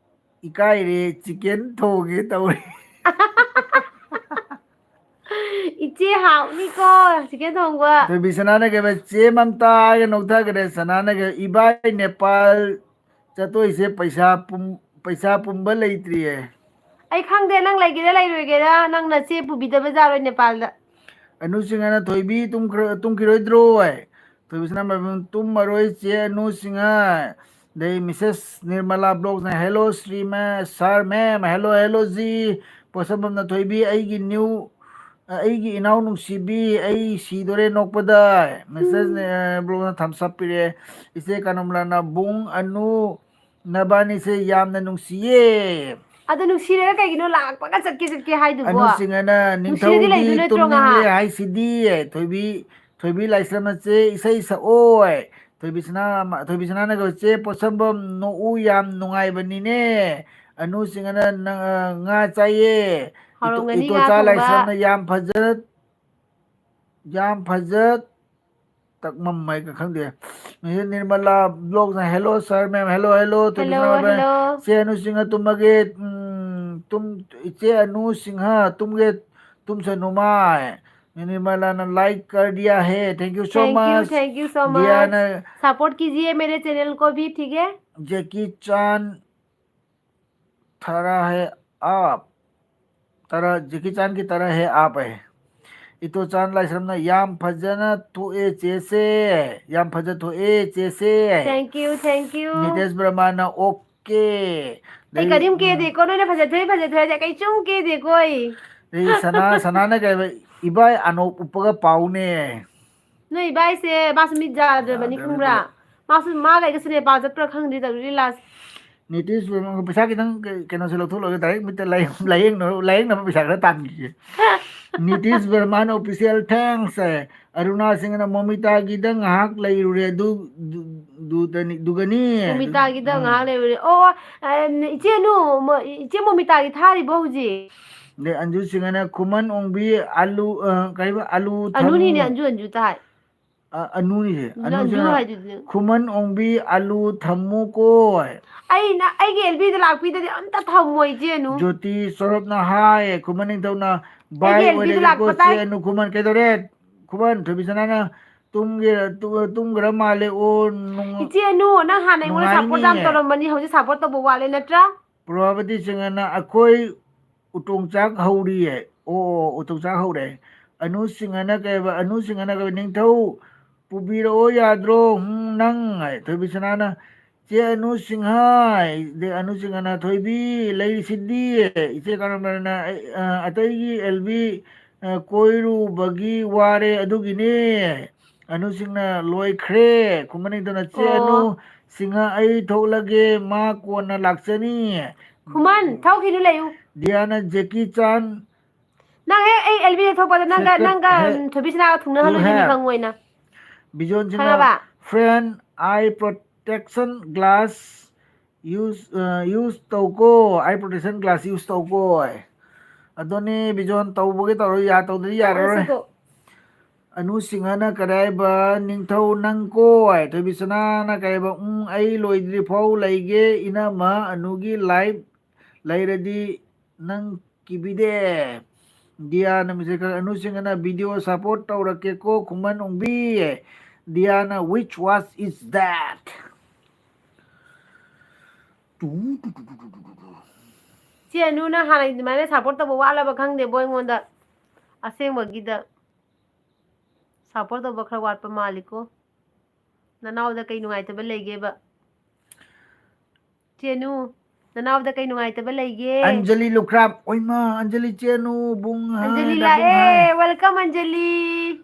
ꯏꯀꯥꯏꯔꯦ, ꯆꯤꯀꯦꯟ ꯊꯣꯡꯒꯦ ꯇꯧꯔꯦ꯫ ꯏꯆꯦ ꯍꯥꯎꯅꯤꯀꯣ ꯆꯤꯀꯦꯟ ꯊꯣꯡꯕ꯫ ꯊꯣꯏꯕꯤꯁꯅꯥꯅ ꯀꯩꯕ? ꯆꯦ ꯃꯝꯇꯥ ꯍꯥꯏꯔꯒ ꯅꯣꯛꯊꯈ꯭ꯔꯦ꯫ ꯁꯅꯥꯅ ꯀꯩꯕ? ꯏꯕꯥꯏ ꯅꯦꯄꯥꯜ ꯆꯠꯇꯣꯏꯁꯦ ꯄꯩꯁꯥ ꯄꯨꯝ-, ꯄꯩꯁꯥ ꯄꯨꯝꯕ ꯂꯩꯇ꯭ꯔꯤꯌꯦ꯫ ꯑꯩ ꯈꯪꯗꯦ, ꯅꯪ ꯂꯩꯒꯦꯔꯥ ꯂꯩꯔꯣꯏꯒꯦꯔꯥ, ꯅꯪ ꯅꯆꯦ ꯄꯨꯕꯤꯗꯕ ꯌꯥꯔꯣꯏ ꯅꯦꯄꯥꯜꯗ꯫ ꯑꯅꯨ ꯁꯤꯡꯍꯅ, "ꯊꯣꯏꯕꯤ ꯇꯨꯝꯈ꯭ꯔ-, ꯇꯨꯝꯈꯤꯔꯣꯏꯗ꯭ꯔꯣ?" ꯍꯥꯏ꯫ ꯊꯣꯏꯕꯤꯁꯅꯥ ꯃꯥꯏꯕꯝ, "ꯇꯨꯝꯃꯔꯣꯏ ꯆꯦ ꯑꯅꯨ ꯁꯤꯡꯍ"꯫ ꯑꯗꯩ ꯃꯤꯁꯦꯁ ꯅꯤꯔꯃꯂꯥ ꯕ꯭ꯂꯣꯛꯁꯅ, "ꯍꯦꯜꯂꯣ ꯁ꯭ꯔꯤꯃ-, ꯁꯥꯔ ꯃꯦꯝ, ꯍꯦꯜꯂꯣ, ꯍꯦꯜꯂꯣ ꯖꯤ"꯫ ꯄꯣꯠꯁꯝꯕꯝꯅ, "ꯊꯣꯏꯕꯤ, ꯑꯩꯒꯤ ꯅ꯭ꯌꯨ, ꯑꯩꯒꯤ ꯏꯅꯥꯎ ꯅꯨꯡꯁꯤꯕꯤ, ꯑꯩ ꯁꯤꯗꯣꯔꯦ ꯅꯣꯛꯄꯗ"꯫ ꯃꯤꯁꯦꯁ ꯎꯝ꯫ ꯅꯤ-, ꯕ꯭ꯂꯣꯛꯅ ꯊꯝꯁ ꯑꯞ ꯄꯤꯔꯛꯑꯦ꯫ ꯏꯆꯦ ꯀꯅꯃꯂꯥꯅ, "ꯕꯨꯡ ꯑꯅꯨ, ꯅꯕꯥꯅꯤꯁꯦ ꯌꯥꯝꯅ ꯅꯨꯡꯁꯤꯌꯦ"꯫ ꯑꯗꯣ ꯅꯨꯡꯁꯤꯔꯒ ꯀꯩꯒꯤꯅꯣ ꯂꯥꯛꯄꯒ ꯆꯠꯀꯦ ꯆꯠꯀꯦ ꯍꯥꯏꯗꯨꯕꯣ? ꯑꯅꯨ ꯁꯤꯡꯍꯅ, ꯅꯨꯡꯁꯤꯔꯗꯤ "ꯅꯤꯡꯊꯧꯗꯤ ꯂꯩꯗꯣꯏ ꯅꯠꯇ꯭ꯔꯣ ꯇꯨꯝꯅꯤꯡꯂꯦ ꯉꯥꯏꯍꯥꯛ? ꯍꯥꯏꯁꯤꯗꯤ"꯫ ꯊꯣꯏꯕꯤ, ꯊꯣꯏꯕꯤ ꯂꯥꯏꯁ꯭ꯔꯝꯅ, "ꯆꯦ ꯏꯁꯩ ꯁꯛꯑꯣ"꯫ ꯊꯣꯏꯕꯤꯁꯅꯥ, ꯊꯣꯏꯕꯤꯁꯅꯥꯅꯒ, "ꯆꯦ ꯄꯣꯠꯁꯝꯕꯝ ꯅꯣꯛꯎ ꯌꯥꯝ ꯅꯨꯡꯉꯥꯏꯕꯅꯤꯅꯦ꯫ ꯑꯅꯨꯁꯤꯡꯅ ꯅꯪ, ꯑ, ꯉꯥ ꯆꯥꯏꯌꯦ꯫ ꯏꯇꯣ-, ꯍꯥꯎꯔꯝꯒꯅꯤ ꯉꯥ ꯏꯇꯣꯆꯥ ꯊꯣꯡꯕ꯫ ꯂꯥꯏꯁ꯭ꯔꯝꯅ ꯌꯥꯝ ꯐꯖ, ꯌꯥꯝ ꯐꯖ ꯇꯛꯃꯝ ꯍꯥꯏꯒ ꯈꯪꯗꯦ꯫ ꯃꯤꯁꯦꯁ ꯅꯤꯔꯃꯂꯥ ꯕ꯭ꯂꯣꯛꯅ, "Hello sir, ma'am, hello, hello, Hello, ꯊꯣꯏꯕꯤꯁꯅꯥ ꯃꯥꯏꯕ꯫ hello꯫ ꯆꯦ ꯑꯅꯨꯁꯤꯡꯍ ꯇꯨꯝꯃꯒꯦ, ꯎꯝ, ꯇꯨꯝ, ꯏꯆꯦ ꯑꯅꯨꯁꯤꯡꯍ ꯇꯨꯝꯒꯦ, ꯇꯨꯝꯁꯅꯨ ꯃꯥꯏ꯫ ꯅꯤꯔꯃꯂꯥꯅ like ꯀꯔ ꯗꯤꯌꯥ ꯍꯦ, thank you so Thank you, much꯫ thank you so much꯫ ꯗꯤꯌꯥꯅ Support कीजिए मेरे channel को भी, ठीक है? ꯖꯦꯀꯤ ꯆꯥꯟ ꯊꯔꯥ ꯍꯦ ꯑꯥꯞ, ꯇꯔꯥ, ꯖꯦꯀꯤ ꯆꯥꯟꯒꯤ ꯇꯔꯥ ꯍꯦ ꯑꯥꯞ ꯍꯦ꯫ ꯏꯇꯣꯆꯥꯟ ꯂꯥꯏꯁ꯭ꯔꯝꯅ, "ꯌꯥꯝ ꯐꯖꯅ ꯊꯣꯛꯑꯦ ꯆꯦꯁꯦ, ꯌꯥꯝ ꯐꯖ ꯊꯣꯛꯑꯦ ꯆꯦꯁꯦ"꯫ Thank you, thank you꯫ ꯅꯤꯇꯦꯁ ꯕ꯭ꯔꯍꯃꯅ, "OK"꯫ ꯑꯩ ꯀꯔꯤꯝ ꯀꯦꯗꯦꯀꯣ, ꯅꯣꯏꯅ ꯐꯖꯊꯣꯛꯑꯦ, ꯐꯖꯊꯣꯛꯑꯦ ꯍꯥꯏꯁꯦ ꯀꯩꯁꯨꯝ ꯀꯦꯗꯦꯀꯣ ꯑꯩ꯫ ꯑꯩ ꯁꯅꯥ, ꯁꯅꯥꯅ ꯀꯩ ꯍꯥꯏꯕ, "ꯏꯕꯥꯏ ꯑꯅꯣꯞ ꯎꯞꯄꯒ ꯄꯥꯎꯅꯦ"꯫ ꯅꯣꯏ ꯏꯕꯥꯏꯁꯦ ꯃꯥꯁꯨ ꯃꯤꯠ ꯌꯥꯗ꯭ꯔꯕꯅꯤ, ꯌꯥꯗ꯭ꯔꯕꯅꯤ ꯈꯪꯕ꯭ꯔꯥ? ꯃꯤꯠ꯫ ꯃꯥꯁꯨ ꯃꯥꯒ ꯑꯩꯒꯁꯨ ꯅꯦꯄꯥꯜ ꯆꯠꯄ꯭ꯔꯥ ꯈꯪꯗꯦ ꯇꯧꯔꯤ ꯂꯤꯂꯥꯁꯦ꯫ ꯅꯤꯇꯤꯁ ꯕꯔꯃ, ꯄꯩꯁꯥ ꯈꯤꯇꯪ ꯀꯩ-, ꯀꯩꯅꯣꯁꯦ ꯂꯧꯊꯣꯛꯂꯒ ꯗꯥꯏꯔꯦꯛ ꯃꯤꯠꯇ ꯂꯥꯏꯌꯦꯡ-, ꯂꯥꯏꯌꯦꯡꯅꯕ, ꯂꯥꯏꯌꯦꯡꯅꯕ ꯄꯩꯁꯥ ꯈꯔ ꯇꯥꯟꯈꯤꯒꯦ꯫ ꯅꯤꯇꯤꯁ ꯕꯔꯃꯥꯅ official thanks ꯍꯥꯏ꯫ ꯑꯔꯨꯅꯥ ꯁꯤꯡꯅ ꯃꯣꯃꯤꯇꯥꯒꯤꯗ ꯉꯥꯏꯍꯥꯛ ꯂꯩꯔꯨꯔꯦ, ꯑꯗꯨ, ꯗꯨ-, ꯗꯨꯗꯅꯤ-, ꯗꯨꯒꯅꯤ꯫ ꯃꯣꯃꯤꯇꯥꯒꯤꯗ ꯎꯝ꯫ ꯉꯥꯏꯍꯥꯛ ꯂꯩꯔꯨꯔꯦ꯫ ꯑꯣ, ꯑ, ꯏꯆꯦ ꯑꯅꯨ, ꯃꯣ-, ꯏꯆꯦ ꯃꯣꯃꯤꯇꯥꯒꯤ ꯊꯥꯔꯤꯕꯣ ꯍꯧꯖꯤꯛ? ꯑꯗꯩ ꯑꯟꯖꯨ ꯁꯤꯡꯍꯅ ꯈꯨꯃꯟ ꯑꯣꯡꯕꯤ ꯑꯂꯨ, ꯑ, ꯀꯩꯕ, ꯑꯂꯨ ꯊꯝ-, ꯑꯅꯨꯅꯤꯅꯦ, ꯑꯟꯖꯨ, ꯑꯟꯖꯨ ꯊꯥꯏ꯫ ꯑ, ꯑꯅꯨꯅꯤꯁꯦ꯫ ꯑꯟꯖꯨ ꯑꯅꯨꯁꯤꯅ ꯍꯥꯏꯗꯨꯗꯤ꯫ ꯈꯨꯃꯟ ꯑꯣꯡꯕꯤ ꯑꯂꯨ ꯊꯝꯃꯨ ꯀꯣꯏ꯫ ꯑꯩꯅ, ꯑꯩꯒꯤ ꯑꯦꯜꯕꯤꯗ ꯂꯥꯛꯄꯤꯗꯗꯤ ꯑꯝꯇ ꯊꯝꯃꯣ, ꯏꯆꯦ ꯑꯅꯨ꯫ ꯖꯣꯇꯤ ꯁꯣꯔꯣꯞꯅ ꯍꯥꯏ, ꯈꯨꯃꯟ ꯅꯤꯡꯊꯧꯅ ꯚꯥꯏ ꯑꯩꯒꯤ ꯑꯦꯜꯕꯤꯗ ꯑꯣꯏꯔꯒꯦꯀꯣ, ꯂꯥꯛꯄ ꯇꯥꯏ꯫ ꯆꯦ ꯑꯅꯨ ꯈꯨꯃꯟ꯫ ꯀꯩꯗꯧꯔꯦ? ꯈꯨꯃꯟ, ꯊꯣꯏꯕꯤꯁꯅꯥꯅ ꯇꯨꯝꯒꯦ-, ꯇꯨ-, ꯇꯨꯝꯒ꯭ꯔ ꯃꯥꯜꯂꯦ꯫ ꯑꯣ, ꯅꯨꯡ-, ꯏꯆꯦ ꯑꯅꯨ, ꯅꯪ ꯍꯥꯟꯅ ꯑꯩꯉꯣꯟꯗ support ꯌꯥꯝ ꯅꯨꯡꯉꯥꯏꯅꯤꯌꯦ꯫ ꯇꯧꯔꯝꯕꯅꯤ, ꯍꯧꯖꯤꯛ support ꯇꯧꯕ ꯋꯥꯠꯂꯦ ꯅꯠꯇ꯭ꯔꯥ? ꯄ꯭ꯔꯚꯥꯕꯇꯤ ꯁꯤꯡꯍꯅ ꯑꯩꯈꯣꯏ ꯎꯇꯣꯡ ꯆꯥꯛ ꯍꯧꯔꯤꯌꯦ꯫ ꯑꯣ, ꯑꯣ, ꯎꯇꯣꯡ ꯆꯥꯛ ꯍꯧꯔꯦ꯫ ꯑꯅꯨ ꯁꯤꯡꯍꯅ ꯀꯩ ꯍꯥꯏꯕ? ꯑꯅꯨ ꯁꯤꯡꯍꯅ ꯀꯩ ꯍꯥꯏꯕ? ꯅꯤꯡꯊꯧ ꯄꯨꯕꯤꯔꯛꯑꯣ ꯌꯥꯗ꯭ꯔꯣ? ꯍꯨꯝ, ꯅꯪ ꯍꯥꯏ꯫ ꯊꯣꯏꯕꯤꯁꯅꯥꯅ, "ꯆꯦ ꯑꯅꯨ ꯁꯤꯡꯍ" ꯍꯥꯏ꯫ ꯑꯗꯩ ꯑꯅꯨ ꯁꯤꯡꯍꯅ, "ꯊꯣꯏꯕꯤ ꯂꯩꯔꯤꯁꯤꯗꯤ"꯫ ꯏꯆꯦ ꯀꯥꯔꯝꯕꯅ, "ꯑꯩ, ꯑ, ꯑꯇꯩꯒꯤ ꯑꯦꯜꯕꯤ, ꯑ, ꯀꯣꯏꯔꯨꯕꯒꯤ ꯋꯥꯔꯦ ꯑꯗꯨꯒꯤꯅꯦ"꯫ ꯑꯅꯨꯁꯤꯡꯅ, "ꯂꯣꯏꯈ꯭ꯔꯦ"꯫ ꯈꯨꯃꯟ ꯅꯤꯡꯊꯧꯅ, "ꯆꯦ ꯑꯅꯨ ꯑꯣ꯫ ꯁꯤꯡꯍ, ꯑꯩ ꯊꯣꯛꯂꯒꯦ, ꯃꯥ ꯀꯣꯟꯅ ꯂꯥꯛꯆꯅꯤ"꯫ ꯈꯨꯃꯟ, ꯊꯣꯛꯈꯤꯅꯨ, ꯂꯩꯌꯨ꯫ ꯗꯤꯌꯥꯅ, "ꯖꯦꯀꯤ ꯆꯥꯟ"꯫ ꯅꯪ ꯍꯦꯛ ꯑꯩ ꯑꯦꯜꯕꯤꯗ ꯊꯣꯛꯄꯗ ꯅꯪꯒ, ꯁꯦꯀꯠ ꯅꯪꯒ, ꯍꯦ ꯎꯝ, ꯊꯣꯏꯕꯤꯁꯅꯥꯒ ꯊꯨꯡꯅꯍꯜꯂꯣꯏꯅꯦ ꯇꯨ ꯍꯦ꯫ ꯃꯤꯈꯪ ꯑꯣꯏꯅ꯫ ꯕꯤꯖꯣꯟꯁꯤꯅ, ꯈꯪꯉꯕ? Friend, eye protection glass use, ꯑ, use ꯇꯧꯀꯣ, eye protection glass use ꯇꯧꯀꯣ꯫ ꯑꯗꯨꯅꯤ, ꯕꯤꯖꯣꯟ ꯇꯧꯕꯒꯤ ꯇꯧꯔꯣꯏ, ꯌꯥ ꯇꯧꯗ꯭ꯔꯗꯤ ꯌꯥꯔꯔꯣꯏ꯫ ꯇꯧꯔꯁꯤꯀꯣ꯫ ꯑꯅꯨ ꯁꯤꯡꯍꯅ ꯀꯔꯤ ꯍꯥꯏꯕ? ꯅꯤꯡꯊꯧ ꯅꯪ ꯀꯣ ꯍꯥꯏ꯫ ꯊꯣꯏꯕꯤꯁꯅꯥꯅ ꯀꯔꯤ ꯍꯥꯏꯕ? ꯎꯝ, ꯑꯩ ꯂꯣꯏꯗ꯭ꯔꯤ ꯐꯥꯎ ꯂꯩꯒꯦ꯫ ꯏꯅꯝꯃ ꯑꯅꯨꯒꯤ live ꯂꯩꯔꯗꯤ ꯅꯪ ꯀꯤꯕꯤꯗꯦ꯫ ꯗꯤꯌꯥꯅ ꯃꯤꯁꯦ ꯈꯔ ꯑꯅꯨ ꯁꯤꯡꯍꯅ video support ꯇꯧꯔꯛꯀꯦꯀꯣ ꯈꯨꯃꯟ ꯑꯣꯡꯕꯤ꯫ ꯗꯤꯌꯥꯅ which watch is that? ꯇꯨ, ꯇꯨ, ꯇꯨ, ꯇꯨ, ꯇꯨ, ꯇꯨ, ꯇꯨ, ꯇꯨ꯫ ꯆꯦ ꯑꯅꯨꯅ ꯍꯥꯟꯅ ꯑꯗꯨꯃꯥꯏꯅ support ꯇꯧꯕ ꯋꯥꯠꯂꯕ ꯈꯪꯗꯦꯕꯣ ꯑꯩꯉꯣꯟꯗ꯫ ꯑꯁꯦꯡꯕꯒꯤꯗ support ꯇꯧꯕ ꯈꯔ ꯋꯥꯠꯄ ꯃꯥꯜꯂꯤꯀꯣ꯫ ꯅꯅꯥꯎꯗ ꯀꯩ ꯅꯨꯡꯉꯥꯏꯇꯕ ꯂꯩꯒꯦꯕ? ꯆꯦꯅꯨ, ꯅꯅꯥꯎꯗ ꯀꯩ ꯅꯨꯡꯉꯥꯏꯇꯕ ꯂꯩꯒꯦ? ꯑꯟꯖꯂꯤ ꯂꯨꯈ꯭ꯔꯥꯞ, ꯑꯣꯏꯃ, ꯑꯟꯖꯂꯤ ꯆꯦꯅꯨ, ꯕꯨꯡ ꯍꯥꯏ, ꯑꯟꯖꯂꯤ ꯗꯥꯕꯨꯡ ꯂꯥꯛꯑꯦ, ꯍꯥꯏ꯫ Welcome ꯑꯟꯖꯂꯤ꯫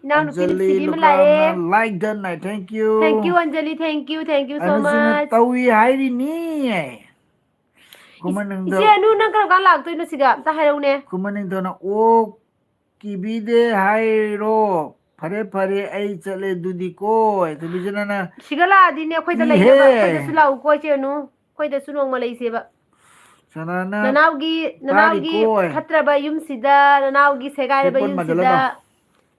ꯏꯅꯥꯎꯅꯨꯄꯤ ꯑꯟꯖꯂꯤ ꯅꯨꯡꯁꯤꯕꯤ ꯑꯃ ꯂꯨꯈ꯭ꯔꯥꯞꯅ ꯂꯥꯛꯑꯦ꯫ Like done high, thank you꯫ Thank you Anjali, thank you, thank you so ꯑꯅꯨꯁꯤꯡꯅ much꯫ ꯇꯧꯏ ꯍꯥꯏꯔꯤꯅꯤ꯫ ꯏꯆꯦ ꯈꯨꯃꯟ ꯅꯤꯡꯊꯧ-, ꯑꯅꯨ ꯅꯪ ꯀꯔꯝ ꯀꯥꯟ ꯂꯥꯛꯇꯣꯏꯅꯣ ꯁꯤꯗ? ꯑꯝꯇ ꯍꯥꯏꯔꯛꯎꯅꯦ꯫ ꯈꯨꯃꯟ ꯅꯤꯡꯊꯧꯅ ꯑꯣꯛ ꯀꯤꯕꯤꯗꯦ ꯍꯥꯏꯔꯣ? ꯐꯔꯦ, ꯐꯔꯦ, ꯑꯩ ꯆꯠꯂꯦ ꯑꯗꯨꯗꯤ ꯀꯣ꯫ ꯊꯣꯏꯕꯤꯁꯅꯥꯅ ꯁꯤꯒ ꯂꯥꯛꯑꯗꯤꯅꯦ ꯑꯩꯈꯣꯏꯗ ꯀꯤꯍꯦ꯫ ꯂꯩꯅꯕ, ꯑꯩꯈꯣꯏꯗꯁꯨ ꯂꯥꯛꯎꯀꯣ ꯏꯆꯦ ꯑꯅꯨ꯫ ꯑꯩꯈꯣꯏꯗꯁꯨ ꯅꯣꯡꯃ ꯂꯩꯁꯦꯕ꯫ ꯁꯅꯥꯅ ꯅꯅꯥꯎꯒꯤ, ꯅꯅꯥꯎꯒꯤ ꯇꯥꯔꯤꯀꯣ꯫ ꯐꯠꯇ꯭ꯔꯕ ꯌꯨꯝꯁꯤꯗ, ꯅꯅꯥꯎꯒꯤ ꯁꯦꯒꯥꯏꯔꯕ headphone ꯌꯨꯝꯁꯤꯗ ꯃꯥꯟꯖꯜꯍꯜꯂꯣ꯫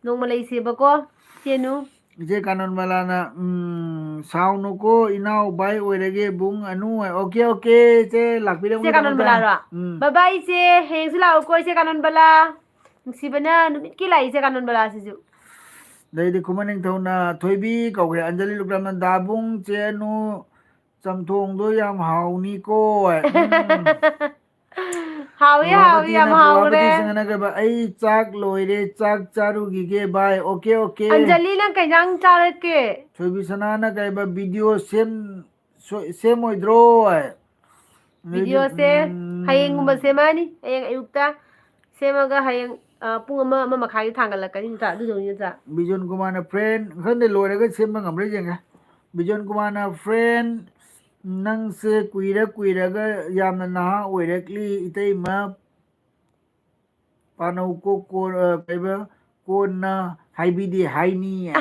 ꯅꯣꯡꯃ ꯂꯩꯁꯦꯕꯀꯣ, ꯏꯆꯦ ꯑꯅꯨ꯫ ꯏꯆꯦ ꯀꯥꯅꯣꯟ ꯃꯂꯥꯅ, ꯎꯝ, "ꯁꯥꯎꯅꯨꯀꯣ, ꯏꯅꯥꯎ ꯚꯥꯏ ꯑꯣꯏꯔꯒꯦ, ꯕꯨꯡ ꯑꯅꯨ ꯍꯥꯏ꯫" Okay, okay, ꯏꯆꯦ, ꯂꯥꯛꯄꯤꯔꯝꯒꯦ ꯏꯆꯦ ꯀꯥꯅꯣꯟ ꯀꯥꯅꯣꯟ ꯃꯂꯥ꯫ ꯕꯂꯥꯔꯣ? ꯎꯝ꯫ Bye bye ꯏꯆꯦ, ꯍꯌꯦꯡꯁꯨ ꯂꯥꯛꯎꯀꯣ ꯏꯆꯦ ꯀꯥꯅꯣꯟ ꯕꯂꯥ꯫ ꯅꯨꯡꯁꯤꯕꯅ ꯅꯨꯃꯤꯠꯀꯤ ꯂꯥꯛꯏ ꯏꯆꯦ ꯀꯥꯅꯣꯟ ꯕꯂꯥꯁꯤꯁꯨ꯫ ꯑꯗꯩꯗꯤ ꯈꯨꯃꯟ ꯅꯤꯡꯊꯧꯅ ꯊꯣꯏꯕꯤ ꯀꯧꯈ꯭ꯔꯦ, ꯑꯟꯖꯂꯤ ꯂꯨꯀ꯭ꯔꯥꯝꯅ ꯗꯥꯕꯨꯡ ꯆꯦ ꯑꯅꯨ ꯆꯝꯊꯣꯡꯗꯣ ꯌꯥꯝ ꯍꯥꯎꯅꯤꯀꯣ꯫ ꯎꯝ꯫ ꯍꯥꯎꯏ, ꯍꯥꯎꯏ, ꯌꯥꯝ ꯄ꯭ꯔꯚꯥꯄꯇꯤꯅ, ꯍꯥꯎꯔꯦ꯫ ꯄ꯭ꯔꯚꯥꯄꯇꯤ ꯁꯤꯡꯍꯅ ꯀꯩꯕ, "ꯑꯩ ꯆꯥꯛ ꯂꯣꯏꯔꯦ, ꯆꯥꯛ ꯆꯥꯔꯨꯈꯤꯒꯦ, bye, okay, okay꯫" ꯑꯟꯖꯂꯤ, ꯅꯪ ꯀꯩ ꯏꯟꯖꯥꯡ ꯆꯥꯔꯛꯀꯦ? ꯊꯣꯏꯕꯤ ꯁꯅꯥꯅ ꯀꯩꯕ, "Video ꯁꯦꯝ-, ꯁꯣꯏ-, ꯁꯦꯝꯃꯣꯏꯗ꯭ꯔꯣ?" ꯍꯥꯏ꯫ ꯑꯗꯩꯗꯤ, videoꯁꯦ ꯎꯝ, ꯍꯌꯦꯡꯒꯨꯝꯕ ꯁꯦꯝꯃꯛꯑꯅꯤ, ꯍꯌꯦꯡ ꯑꯌꯨꯛꯇ ꯁꯦꯝꯃꯒ ꯍꯌꯦꯡ, ꯑ, ꯄꯨꯡ ꯑꯃ, ꯑꯃ ꯃꯈꯥꯏꯗ ꯊꯥꯡꯒꯠꯂꯛꯀꯅꯤ ꯅꯠꯇ꯭ꯔꯥ? ꯑꯗꯨꯗꯧꯅꯤ ꯅꯠꯇ꯭ꯔꯥ? ꯕꯤꯖꯣꯟ ꯀꯨꯃꯥꯔꯅ friend, ꯈꯪꯗꯦ, ꯂꯣꯏꯔꯒ ꯁꯦꯝꯕ ꯉꯝꯕ꯭ꯔꯥ ꯌꯦꯡꯒꯦ꯫ ꯕꯤꯖꯣꯟ ꯀꯨꯃꯥꯔꯅ friend, ꯅꯪꯁꯦ ꯀꯨꯏꯔ ꯀꯨꯏꯔꯒ ꯌꯥꯝꯅ ꯅꯍꯥ ꯑꯣꯏꯔꯛꯂꯤ, ꯏꯇꯩꯃ꯫ ꯄꯥꯅꯧ ꯀꯣ-, ꯀꯣ-, ꯑ, ꯀꯩꯕ, ꯀꯣꯟꯅ ꯍꯥꯏꯕꯤꯗꯦ ꯍꯥꯏꯅꯤ꯫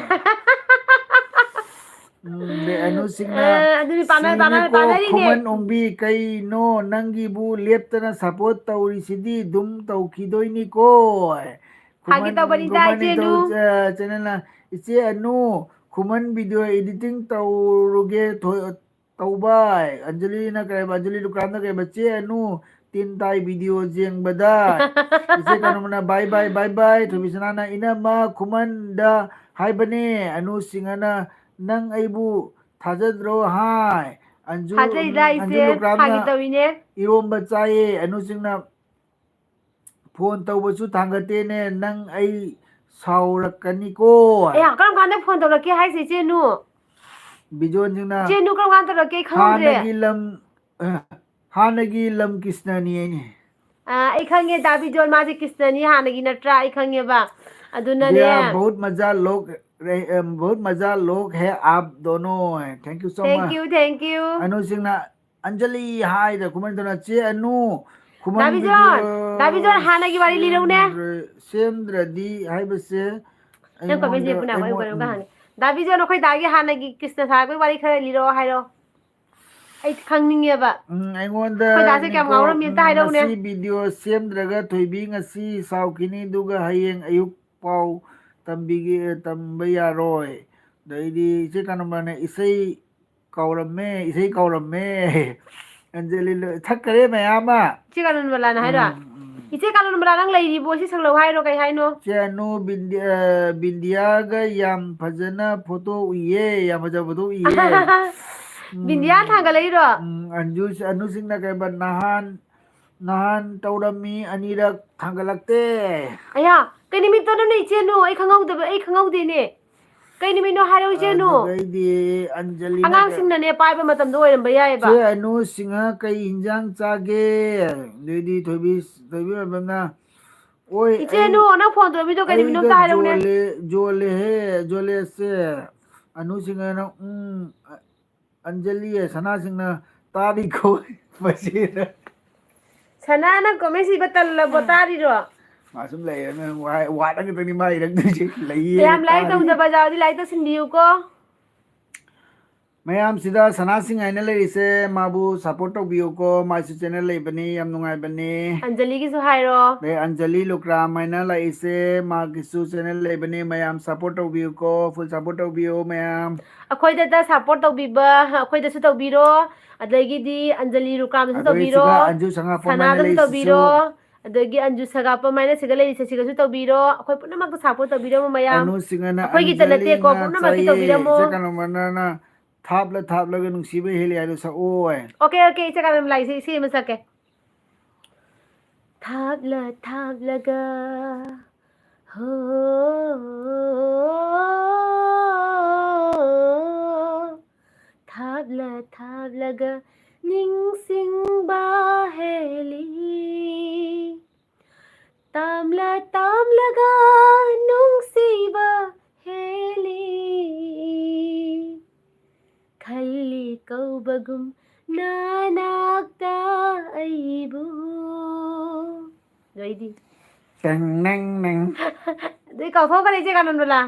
ꯎꯝ, ꯑꯗꯩ ꯑꯅꯨ ꯁꯤꯡꯅ, ꯑ, ꯑꯗꯨꯗꯤ ꯄꯥꯟꯅ-, ꯄꯥꯟꯅ-, "ꯁꯤꯡꯉꯤꯀꯣ ꯄꯥꯟꯅꯔꯤꯅꯦ꯫ ꯈꯨꯃꯟ ꯑꯣꯡꯕꯤ, ꯀꯩꯅꯣ ꯅꯪꯒꯤꯕꯨ ꯂꯦꯞꯇꯅ support ꯇꯧꯔꯤꯁꯤꯗꯤ?" ꯑꯗꯨꯝ ꯇꯧꯈꯤꯗꯣꯏꯅꯤꯀꯣ꯫ ꯐꯥꯒꯤ ꯈꯨꯃꯟ, ꯇꯧꯕꯅꯤꯗ, ꯈꯨꯃꯟ ꯏꯆꯦ ꯑꯅꯨ꯫ ꯅꯤꯡꯊꯧ, ꯑ, channelꯅ, "ꯏꯆꯦ ꯑꯅꯨ, ꯈꯨꯃꯟ video editing ꯇꯧꯔꯨꯒꯦ ꯊꯣ-, ꯇꯧꯕ"꯫ ꯑꯟꯖꯂꯤꯅ ꯀꯩ ꯍꯥꯏꯕ? ꯑꯟꯖꯂꯤ ꯂꯨꯀ꯭ꯔꯥꯝꯅ ꯀꯩ ꯍꯥꯏꯕ? "ꯆꯦ ꯑꯅꯨ, ꯇꯤꯟ ꯇꯥꯏ video ꯌꯦꯡꯕꯗ"꯫ ꯏꯆꯦ ꯀꯅꯣꯃꯅ, "Bye bye, bye bye"꯫ ꯊꯣꯏꯕꯤꯁꯅꯥꯅ, "ꯏꯅꯝꯃ ꯈꯨꯃꯟꯗ ꯍꯥꯏꯕꯅꯦ"꯫ ꯑꯅꯨ ꯁꯤꯡꯍꯅ, "ꯅꯪ ꯑꯩꯕꯨ ꯊꯥꯖꯗ꯭ꯔꯣ ꯍꯥꯏ"꯫ ꯑꯟꯖꯨ, ꯊꯥꯖꯩꯗ ꯎꯝ, ꯏꯆꯦ, ꯑꯟꯖꯨ ꯂꯨꯀ꯭ꯔꯥꯝꯅ, ꯐꯥꯒꯤ ꯇꯧꯔꯤꯅꯦ꯫ "ꯏꯔꯣꯝꯕ ꯆꯥꯏꯌꯦ"꯫ ꯑꯅꯨ ꯁꯤꯡꯅ, "ꯐꯣꯟ ꯇꯧꯕꯁꯨ ꯊꯥꯡꯒꯠꯇꯦꯅꯦ, ꯅꯪ ꯑꯩ ꯁꯥꯎꯔꯛꯀꯅꯤꯀꯣ"꯫ ꯑꯌꯥ, ꯀꯔꯝ ꯀꯥꯟꯗ ꯐꯣꯟ ꯇꯧꯔꯛꯀꯦ ꯍꯥꯏꯁꯦ ꯏꯆꯦꯅꯨ? ꯕꯤꯖꯣꯟꯁꯤꯡꯅ, ꯏꯆꯦꯅꯨ ꯀꯔꯝ ꯀꯥꯟꯗ ꯇꯧꯔꯛꯀꯦ? ꯑꯩ ꯈꯪꯍꯧꯗ꯭ꯔꯦ꯫ "ꯍꯥꯟꯅꯒꯤ ꯂꯝ, ꯑ, ꯍꯥꯟꯅꯒꯤ ꯂꯝ ꯀ꯭ꯔꯤꯁꯅꯅꯤ" ꯍꯥꯏꯅꯦ꯫ ꯑ, ꯑꯩ ꯈꯪꯉꯦ, ꯗꯥ ꯕꯤꯖꯣꯟ, ꯃꯥꯁꯦ ꯀ꯭ꯔꯤꯁꯅꯅꯤ ꯍꯥꯟꯅꯒꯤ ꯅꯠꯇ꯭ꯔꯥ? ꯑꯩ ꯈꯪꯉꯦꯕ꯫ ꯑꯗꯨꯅꯅꯦ꯫ "भैया, बहुत मजा लोग रहे, अ, बहुत मजा लोग है आप दोनों" ꯍꯥꯏ꯫ Thank you so much꯫ Thank you, thank you꯫ Anu ꯁꯤꯡꯅ, "ꯑꯟꯖꯂꯤ" ꯍꯥꯏꯗ ꯈꯨꯃꯟꯗꯨꯅ, "ꯆꯦ ꯑꯅꯨ, ꯈꯨꯃꯟ ꯗꯥ ꯕꯤꯖꯣꯟ, video ꯗꯥ ꯕꯤꯖꯣꯟ, ꯍꯥꯟꯅꯒꯤ ꯋꯥꯔꯤ ꯂꯤꯔꯧꯅꯦ꯫ ꯁꯦꯝꯗ꯭ꯔ-, ꯁꯦꯝꯗ꯭ꯔꯗꯤ" ꯍꯥꯏꯕꯁꯦ ꯅꯪ comment ꯑꯩꯉꯣꯟꯗ, ꯌꯦꯛꯄ ꯅꯥꯕ ꯑꯩ ꯑꯩꯉꯣꯟ-, ꯀꯩꯅꯣꯝꯒ ꯎꯝ꯫ ꯍꯪꯉꯦ꯫ ꯗꯥ ꯕꯤꯖꯣꯟ, ꯑꯩꯈꯣꯏ ꯗꯥꯒꯤ ꯍꯥꯟꯅꯒꯤ ꯀ꯭ꯔꯤꯁꯅ ꯁꯥꯔꯛꯄꯒꯤ ꯋꯥꯔꯤ ꯈꯔ ꯂꯤꯔꯛꯑꯣ ꯍꯥꯏꯔꯣ꯫ ꯑꯩ ꯈꯪꯅꯤꯡꯉꯦꯕ꯫ ꯎꯝ, ꯑꯩꯉꯣꯟꯗ ꯑꯩꯈꯣꯏ ꯗꯥꯁꯦ ꯀꯌꯥꯝ ꯅꯤꯡꯊꯧ, ꯉꯥꯎꯔꯝꯃꯤ ꯑꯝꯇ ꯎꯝ, ꯍꯥꯏꯔꯧꯅꯦ꯫ "ꯉꯁꯤ video ꯁꯦꯝꯗ꯭ꯔꯒ ꯊꯣꯏꯕꯤ ꯉꯁꯤ ꯁꯥꯎꯈꯤꯅꯤ, ꯑꯗꯨꯒ ꯍꯌꯦꯡ ꯑꯌꯨꯛ ꯄꯥꯎ ꯇꯝꯕꯤꯒꯦ, ꯇꯝꯕ ꯌꯥꯔꯣꯏ"꯫ ꯑꯗꯩꯗꯤ ꯏꯆꯦ ꯀꯅꯣꯃꯅ, "ꯏꯁꯩ ꯀꯥꯎꯔꯝꯃꯦ, ꯏꯁꯩ ꯀꯥꯎꯔꯝꯃꯦ"꯫ ꯑꯟꯖꯂꯤ ꯂꯣꯏ ꯊꯛꯈꯔꯦ ꯃꯌꯥꯝ ꯑꯃ꯫ ꯏꯆꯦ ꯀꯥꯅꯟꯕꯂꯥꯅ ꯍꯥꯏꯔꯣ? ꯎꯝ, ꯎꯝ꯫ "ꯏꯆꯦ ꯀꯥꯅꯟꯕꯂꯥ, ꯅꯪ ꯂꯩꯔꯤꯕꯣ? ꯁꯤ ꯁꯛꯂꯧ" ꯍꯥꯏꯔꯣ, ꯀꯩ ꯍꯥꯏꯅꯣ? "ꯆꯦ ꯑꯅꯨ, ꯕꯤꯟꯗꯤ-, ꯑ, ꯕꯤꯟꯗꯤꯌꯥꯒ ꯌꯥꯝ ꯐꯖꯅ photo ꯎꯏꯌꯦ, ꯌꯥꯝ ꯐꯖꯕ photo ꯎꯏꯌꯦ"꯫ ꯎꯝ, ꯕꯤꯟꯗꯤꯌꯥ ꯊꯥꯡꯒꯠꯂꯛꯏꯔꯣ? ꯎꯝ, ꯑꯟꯖꯨ, ꯑꯅꯨ ꯁꯤꯡꯅ ꯀꯩꯕ, "ꯅꯍꯥꯟ, ꯅꯍꯥꯟ ꯇꯧꯔꯝꯃꯤ, ꯑꯅꯤꯔꯛ ꯊꯥꯡꯒꯠꯂꯛꯇꯦ"꯫ ꯑꯌꯥ, ꯀꯩ ꯅꯨꯃꯤꯠꯇꯅꯣꯅꯦ ꯏꯆꯦꯅꯨ? ꯑꯩ ꯈꯪꯍꯧꯗꯕ, ꯑꯩ ꯈꯪꯍꯧꯗꯦꯅꯦ꯫ ꯀꯩ ꯅꯨꯃꯤꯠꯅꯣ ꯍꯥꯏꯔꯣ ꯏꯆꯦꯅꯨ? ꯑꯗꯨꯗꯩꯗꯤ ꯑꯟꯖꯂꯤꯅ, ꯑꯉꯥꯡꯁꯤꯡꯅꯅꯦ ꯄꯥꯏꯕ ꯃꯇꯝꯗꯣ ꯑꯣꯏꯔꯝꯕ ꯌꯥꯏꯌꯦꯕ꯫ "ꯆꯦ ꯑꯅꯨ ꯁꯤꯡꯍ ꯀꯩ ꯏꯟꯖꯥꯡ ꯆꯥꯒꯦ?" ꯑꯗꯩꯗꯤ ꯊꯣꯏꯕꯤ, ꯊꯣꯏꯕꯤ ꯃꯦꯝꯅ, "ꯑꯣꯏ, ꯑꯩ" ꯏꯆꯦꯅꯨ, ꯅꯪ ꯐꯣꯟ ꯇꯧꯔꯝꯃꯤꯗꯣ ꯀꯩ ꯅꯨꯃꯤꯠꯅꯣ "ꯑꯩꯒ ꯑꯝꯇ ꯍꯥꯏꯔꯛꯎꯅꯦ꯫ ꯖꯣꯂꯦ, ꯖꯣꯂꯦ ꯍꯦ, ꯖꯣꯂꯦꯁꯦ"꯫ ꯑꯅꯨ ꯁꯤꯡꯍꯅ, "ꯎꯝ, ꯑ-, ꯑꯟꯖꯂꯤ", ꯁꯅꯥ ꯁꯤꯡꯅ, "ꯇꯥꯔꯤꯀꯣ"꯫ ꯃꯁꯤꯅ꯫ ꯁꯅꯥ, ꯅꯪ comment ꯏꯕ ꯇꯜꯂꯕꯣ? ꯇꯥꯔꯤꯔꯣ? ꯃꯥ ꯁꯨꯝ ꯂꯩꯔꯦ, ꯅꯪ ꯋꯥ-, ꯋꯥꯗ ꯈꯛꯇꯅꯤ ꯃꯥ ꯏꯔꯛꯇꯣꯏꯁꯦ꯫ ꯂꯩꯌꯦ, ꯌꯥꯝ ꯂꯥꯏꯔꯤꯛ ꯇꯥꯔꯤ꯫ ꯇꯧꯗꯕ ꯌꯥꯎꯔꯗꯤ ꯂꯥꯏꯔꯤꯛ ꯇꯧꯁꯤꯟꯕꯤꯌꯨꯀꯣ꯫ ꯃꯌꯥꯝꯁꯤꯗ ꯁꯅꯥꯁꯤꯡ ꯍꯥꯏꯅ ꯂꯩꯔꯤꯁꯦ, ꯃꯥꯕꯨ support ꯇꯧꯕꯤꯌꯨꯀꯣ, ꯃꯥꯏꯁꯨ channel ꯂꯩꯕꯅꯤ, ꯌꯥꯝ ꯅꯨꯡꯉꯥꯏꯕꯅꯤ꯫ ꯑꯟꯖꯂꯤꯒꯤꯁꯨ ꯍꯥꯏꯔꯣ꯫ ꯑꯗꯩ ꯑꯟꯖꯂꯤ ꯂꯨꯀ꯭ꯔꯥꯝ ꯍꯥꯏꯅ ꯂꯥꯛꯏꯁꯦ, ꯃꯥꯒꯤꯁꯨ channel ꯂꯩꯕꯅꯤ, ꯃꯌꯥꯝ support ꯇꯧꯕꯤꯌꯨꯀꯣ, full support ꯇꯧꯕꯤꯌꯨ ꯃꯌꯥꯝ꯫ ꯑꯩꯈꯣꯏꯗꯇ support ꯇꯧꯕꯤꯕ, ꯑꯩꯈꯣꯏꯗꯁꯨ ꯇꯧꯕꯤꯔꯣ, ꯑꯗꯒꯤꯗꯤ ꯑꯟꯖꯂꯤ ꯂꯨꯀ꯭ꯔꯥꯝꯗꯁꯨ ꯑꯗꯣ ꯑꯩ ꯇꯧꯕꯤꯔꯣ, ꯁꯤꯒ ꯑꯟꯖꯨ ꯁꯉꯥꯄꯝ ꯍꯥꯏꯅ ꯁꯅꯥꯗꯁꯨ ꯂꯩꯔꯤꯁꯤꯁꯨ꯫ ꯇꯧꯕꯤꯔꯣ, ꯑꯗꯒꯤ ꯑꯟꯖꯨ ꯁꯉꯥꯄꯝ ꯍꯥꯏꯅ ꯁꯤꯒ ꯂꯩꯔꯤꯁꯦ, ꯁꯤꯒꯁꯨ ꯇꯧꯕꯤꯔꯣ, ꯑꯩꯈꯣꯏ ꯄꯨꯝꯅꯃꯛꯇ support ꯇꯧꯕꯤꯔꯝꯃꯣ ꯃꯌꯥꯝ꯫ ꯑꯅꯨ ꯁꯤꯡꯍꯅ ꯑꯩꯈꯣꯏꯒꯤꯇ ꯑꯟꯖꯂꯤ ꯅꯠꯇꯦꯀꯣ, ꯄꯨꯝꯅꯃꯛꯀꯤ ꯉꯥꯆꯥꯏꯌꯦ, ꯇꯧꯕꯤꯔꯝꯃꯣ꯫ ꯏꯆꯦ ꯀꯩꯅꯣꯃꯅꯅ ꯊꯥꯞꯂ ꯊꯥꯞꯂꯒ ꯅꯨꯡꯁꯤꯕ ꯍꯦꯜꯂꯤ ꯍꯥꯏꯗꯣ ꯁꯛꯑꯣꯏ꯫ Okay, okay, ꯏꯆꯦ ꯀꯥꯂꯦꯝ ꯂꯥꯛꯏꯁꯦ, ꯏꯁꯩ ꯑꯃ ꯁꯛꯀꯦ꯫ ꯊꯥꯞꯂ ꯊꯥꯞꯂꯒ ꯍꯣ, ꯊꯥꯞꯂ ꯊꯥꯞꯂꯒ ꯅꯤꯡꯁꯤꯡꯕ ꯍꯦꯜꯂꯤ꯫ ꯇꯥꯝꯂ ꯇꯥꯝꯂꯒ ꯅꯨꯡꯁꯤꯕ ꯍꯦꯜꯂꯤ꯫ ꯈꯜꯂꯤ ꯀꯧꯕꯒꯨꯝ ꯅꯅꯥꯛꯇ ꯑꯩꯕꯨ꯫ ꯑꯗꯨ ꯑꯩꯗꯤ ꯇꯦꯡ ꯅꯦꯡ ꯅꯦꯡ꯫ ꯑꯗꯨꯗꯤ ꯀꯥꯎꯊꯣꯛꯈ꯭ꯔꯦ ꯏꯆꯦ ꯀꯥꯅꯟꯗꯨꯂꯥ꯫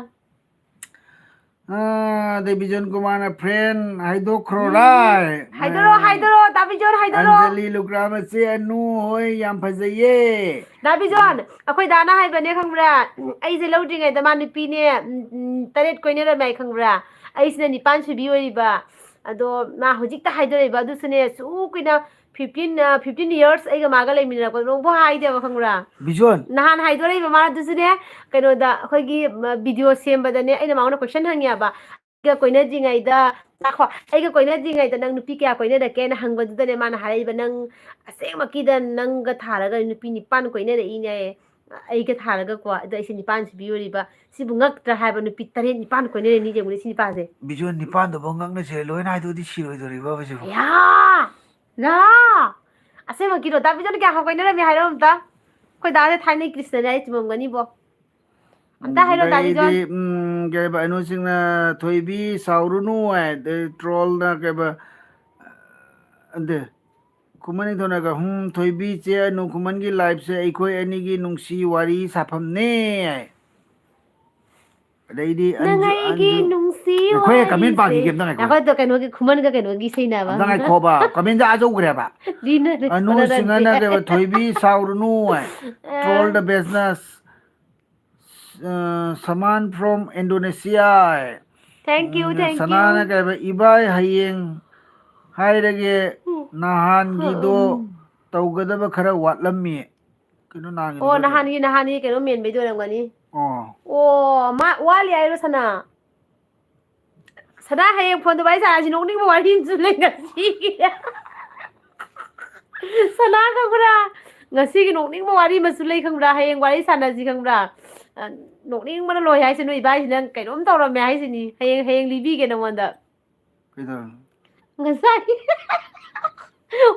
ꯑꯥ, ꯑꯗꯩ ꯕꯤꯖꯣꯟ ꯀꯨꯃꯥꯔꯅ friend ꯍꯥꯏꯗꯣꯛꯈ꯭ꯔꯣ ꯎꯝ꯫ ꯔꯥꯏ꯫ ꯍꯥꯏꯗꯣꯔꯛꯑꯣ, ꯍꯥꯏꯗꯣꯔꯛꯑꯣ, ꯗꯥ ꯕꯤꯖꯣꯟ ꯍꯥꯏꯗꯣꯔꯛꯑꯣ꯫ ꯑꯟꯖꯂꯤ ꯂꯨꯀ꯭ꯔꯥꯝ ꯃꯆꯦ ꯑꯅꯨ ꯍꯣꯏ ꯌꯥꯝ ꯐꯖꯩꯌꯦ꯫ ꯗꯥ ꯕꯤꯖꯣꯟ, ꯑꯩꯈꯣꯏ ꯗꯥꯅ ꯍꯥꯏꯕꯅꯦ ꯈꯪꯕ꯭ꯔꯥ? ꯑꯩꯁꯦ ꯂꯧꯗ꯭ꯔꯤꯉꯩꯗ ꯃꯥ ꯅꯨꯄꯤꯅꯦ, ꯎꯝ, ꯎꯝ, ꯇꯔꯦꯠ ꯀꯣꯏꯅꯔꯝꯃꯦ ꯍꯥꯏ ꯈꯪꯕ꯭ꯔꯥ? ꯑꯩꯁꯤꯅ ꯅꯤꯄꯥꯟ ꯁꯨꯕꯤ ꯑꯣꯏꯔꯤꯕ꯫ ꯑꯗꯣ ꯃꯥ ꯍꯧꯖꯤꯛꯇ ꯍꯥꯏꯗꯣꯔꯛꯏꯕ, ꯑꯗꯨꯁꯨꯅꯦ, ꯁꯨ ꯀꯨꯏꯅ fifteen, ꯑ, fifteen years ꯑꯩꯒ ꯃꯥꯒ ꯂꯩꯃꯤꯟꯅꯔꯛꯄꯗꯣ ꯅꯣꯡꯐꯥꯎ ꯍꯥꯏꯗꯦꯕ ꯈꯪꯕ꯭ꯔꯥ? ꯕꯤꯖꯣꯟ꯫ ꯅꯍꯥꯟ ꯍꯥꯏꯗꯣꯔꯛꯏꯕ ꯃꯥꯅ ꯑꯗꯨꯁꯨꯅꯦ, ꯀꯩꯅꯣꯗ ꯑꯩꯈꯣꯏꯒꯤ, ꯃ, video ꯁꯦꯝꯕꯗꯅꯦ, ꯑꯩꯅ ꯃꯉꯣꯟꯗ question ꯍꯪꯉꯦꯕ꯫ ꯑꯩꯒ ꯀꯣꯏꯅꯗ꯭ꯔꯤꯉꯩꯗ, ꯉꯥꯏꯈꯣ, ꯑꯩꯒ ꯀꯣꯏꯅꯗ꯭ꯔꯤꯉꯩꯗ ꯅꯪ ꯅꯨꯄꯤ ꯀꯌꯥ ꯀꯣꯏꯅꯔꯛꯀꯦꯅ ꯍꯪꯕꯗꯨꯗꯅꯦ ꯃꯥꯅ ꯍꯥꯏꯔꯛꯏꯕ, "ꯅꯪ ꯑꯁꯦꯡꯃꯛꯀꯤꯗ ꯅꯪꯒ ꯊꯥꯔꯒ ꯅꯨꯄꯤ ꯅꯤꯄꯥꯟ ꯀꯣꯏꯅꯔꯛꯏꯅꯦ, ꯑꯩꯒ ꯊꯥꯔꯒꯀꯣ, ꯑꯗꯣ ꯑꯩꯁꯦ ꯅꯤꯄꯥꯟ ꯁꯨꯕꯤ ꯑꯣꯏꯔꯤꯕ, ꯁꯤꯕꯨ ꯉꯛꯇ꯭ꯔꯥ?" ꯍꯥꯏꯕ, ꯅꯨꯄꯤ ꯇꯔꯦꯠ ꯅꯤꯄꯥꯟ ꯀꯣꯏꯅꯔꯛꯏꯅꯤ ꯌꯦꯡꯉꯨꯅꯦ ꯁꯤ ꯅꯨꯄꯥꯁꯦ꯫ ꯕꯤꯖꯣꯟ, ꯅꯤꯄꯥꯟꯗꯨꯐꯥꯎ ꯉꯛꯅꯁꯦ, ꯂꯣꯏꯅ ꯍꯥꯏꯗꯣꯛꯑꯗꯤ ꯁꯤꯔꯣꯏꯗꯣꯔꯤꯕ ꯁꯤꯕꯨ꯫ ꯌꯥ! ꯌꯥ! ꯑꯁꯦꯡꯃꯛꯀꯤꯔꯣ? ꯗꯥ ꯕꯤꯖꯣꯟ ꯀꯌꯥ ꯀꯣꯏꯅꯔꯝꯃꯦ ꯍꯥꯏꯔꯣ ꯑꯝꯇ? ꯑꯩꯈꯣꯏ ꯗꯥꯁꯦ ꯊꯥꯏꯅꯩ ꯀ꯭ꯔꯤꯁꯅꯅꯦ ꯍꯥꯏ ꯆꯨꯝꯃꯝꯒꯅꯤꯕꯣ꯫ ꯑꯝꯇ ꯍꯥꯏꯔꯣ, ꯗꯥ ꯕꯤꯖꯣꯟ꯫ ꯑꯗꯩꯗꯤ, ꯎꯝ, ꯀꯩꯕ, ꯑꯅꯨ ꯁꯤꯡꯅ "ꯊꯣꯏꯕꯤ ꯁꯥꯎꯔꯨꯅꯨ" ꯍꯥꯏ, ꯑꯗꯩ trollꯅ ꯀꯩꯕ, ꯑꯗꯦ, ꯈꯨꯃꯟ ꯅꯤꯡꯊꯧꯅꯒ, "ꯍꯨꯝ, ꯊꯣꯏꯕꯤ ꯆꯦ ꯑꯅꯨ, ꯈꯨꯃꯟꯒꯤ liveꯁꯦ ꯑꯩꯈꯣꯏ ꯑꯅꯤꯒꯤ ꯅꯨꯡꯁꯤ ꯋꯥꯔꯤ ꯁꯥꯐꯝꯅꯦ" ꯍꯥꯏ꯫ ꯑꯗꯩꯗꯤ ꯅꯪ ꯑꯟꯖꯨ-, ꯑꯩꯒꯤ ꯑꯟꯖꯨ-, ꯅꯨꯡꯁꯤ ꯑꯩꯈꯣꯏ ꯋꯥꯔꯤꯁꯦ꯫ Comment ꯄꯥꯈꯤꯒꯦ ꯑꯝꯇ ꯉꯥꯏꯈꯣ꯫ ꯉꯥꯏꯈꯣ, ꯑꯗꯣ ꯀꯩꯅꯣꯒꯤ ꯈꯨꯃꯟꯒ ꯀꯩꯅꯣꯒꯤ ꯏꯁꯩꯅꯦꯕ꯫ ꯑꯝꯇ ꯉꯥꯏꯈꯣꯕ, comment ꯑꯥ ꯌꯧꯈ꯭ꯔꯦꯕ꯫ ꯂꯤꯅ-, ꯑꯅꯨ ꯀꯣꯟꯅꯗ꯭ꯔꯗꯤ꯫ ꯁꯤꯡꯍꯅ ꯀꯩꯕ, "ꯊꯣꯏꯕꯤ ꯁꯥꯎꯔꯨꯅꯨ, ꯑ꯫ Troll the business, ꯑ, Saman from Indonesia." Thank you, um, thank you. ꯁꯅꯥꯅ ꯀꯩꯕ, "ꯏꯕꯥꯏ ꯍꯌꯦꯡ ꯍꯥꯏꯔꯒꯦ, ꯎꯝ꯫ ꯅꯍꯥꯟꯒꯤꯗꯣ ꯎꯝ꯫ ꯇꯧꯒꯗꯕ ꯈꯔ ꯋꯥꯠꯂꯝꯃꯤ." ꯀꯩꯅꯣ ꯅꯍꯥꯟꯒꯤꯗꯣ ꯑꯣ, ꯈꯔ ꯅꯍꯥꯟꯒꯤ, ꯅꯍꯥꯟꯒꯤ ꯀꯩꯅꯣ ꯃꯦꯟꯕꯩꯗꯣ ꯑꯣꯏꯔꯝꯒꯅꯤ꯫ ꯑꯣ꯫ ꯑꯣ, ꯃꯥ ꯋꯥꯠꯂꯤ ꯍꯥꯏꯔꯣ, ꯁꯅꯥ? ꯁꯅꯥ, ꯍꯌꯦꯡ ꯐꯣꯟꯗ ꯋꯥꯔꯤ ꯁꯥꯟꯅꯁꯤ, ꯅꯣꯛꯅꯤꯡꯕ ꯋꯥꯔꯤ ꯑꯃꯁꯨ ꯂꯩ ꯉꯁꯤꯒꯤ꯫ ꯁꯅꯥ, ꯈꯪꯕ꯭ꯔꯥ? ꯉꯁꯤꯒꯤ ꯅꯣꯛꯅꯤꯡꯕ ꯋꯥꯔꯤ ꯑꯃꯁꯨ ꯂꯩ, ꯈꯪꯕ꯭ꯔꯥ? ꯍꯌꯦꯡ ꯋꯥꯔꯤ ꯁꯥꯟꯅꯁꯤ, ꯈꯪꯕ꯭ꯔꯥ? ꯑ, ꯅꯣꯛꯅꯤꯡꯕꯅ ꯂꯣꯏ ꯍꯥꯏꯁꯦ, ꯅꯣꯏ ꯏꯕꯥꯏꯁꯤꯅ ꯀꯩꯅꯣꯝ ꯇꯧꯔꯝꯃꯦ ꯍꯥꯏꯁꯤꯅꯤ꯫ ꯍꯌꯦꯡ, ꯍꯌꯦꯡ ꯂꯤꯕꯤꯒꯦ ꯅꯉꯣꯟꯗ꯫ ꯀꯩꯗꯧꯔꯕ? ꯉꯁꯥꯏ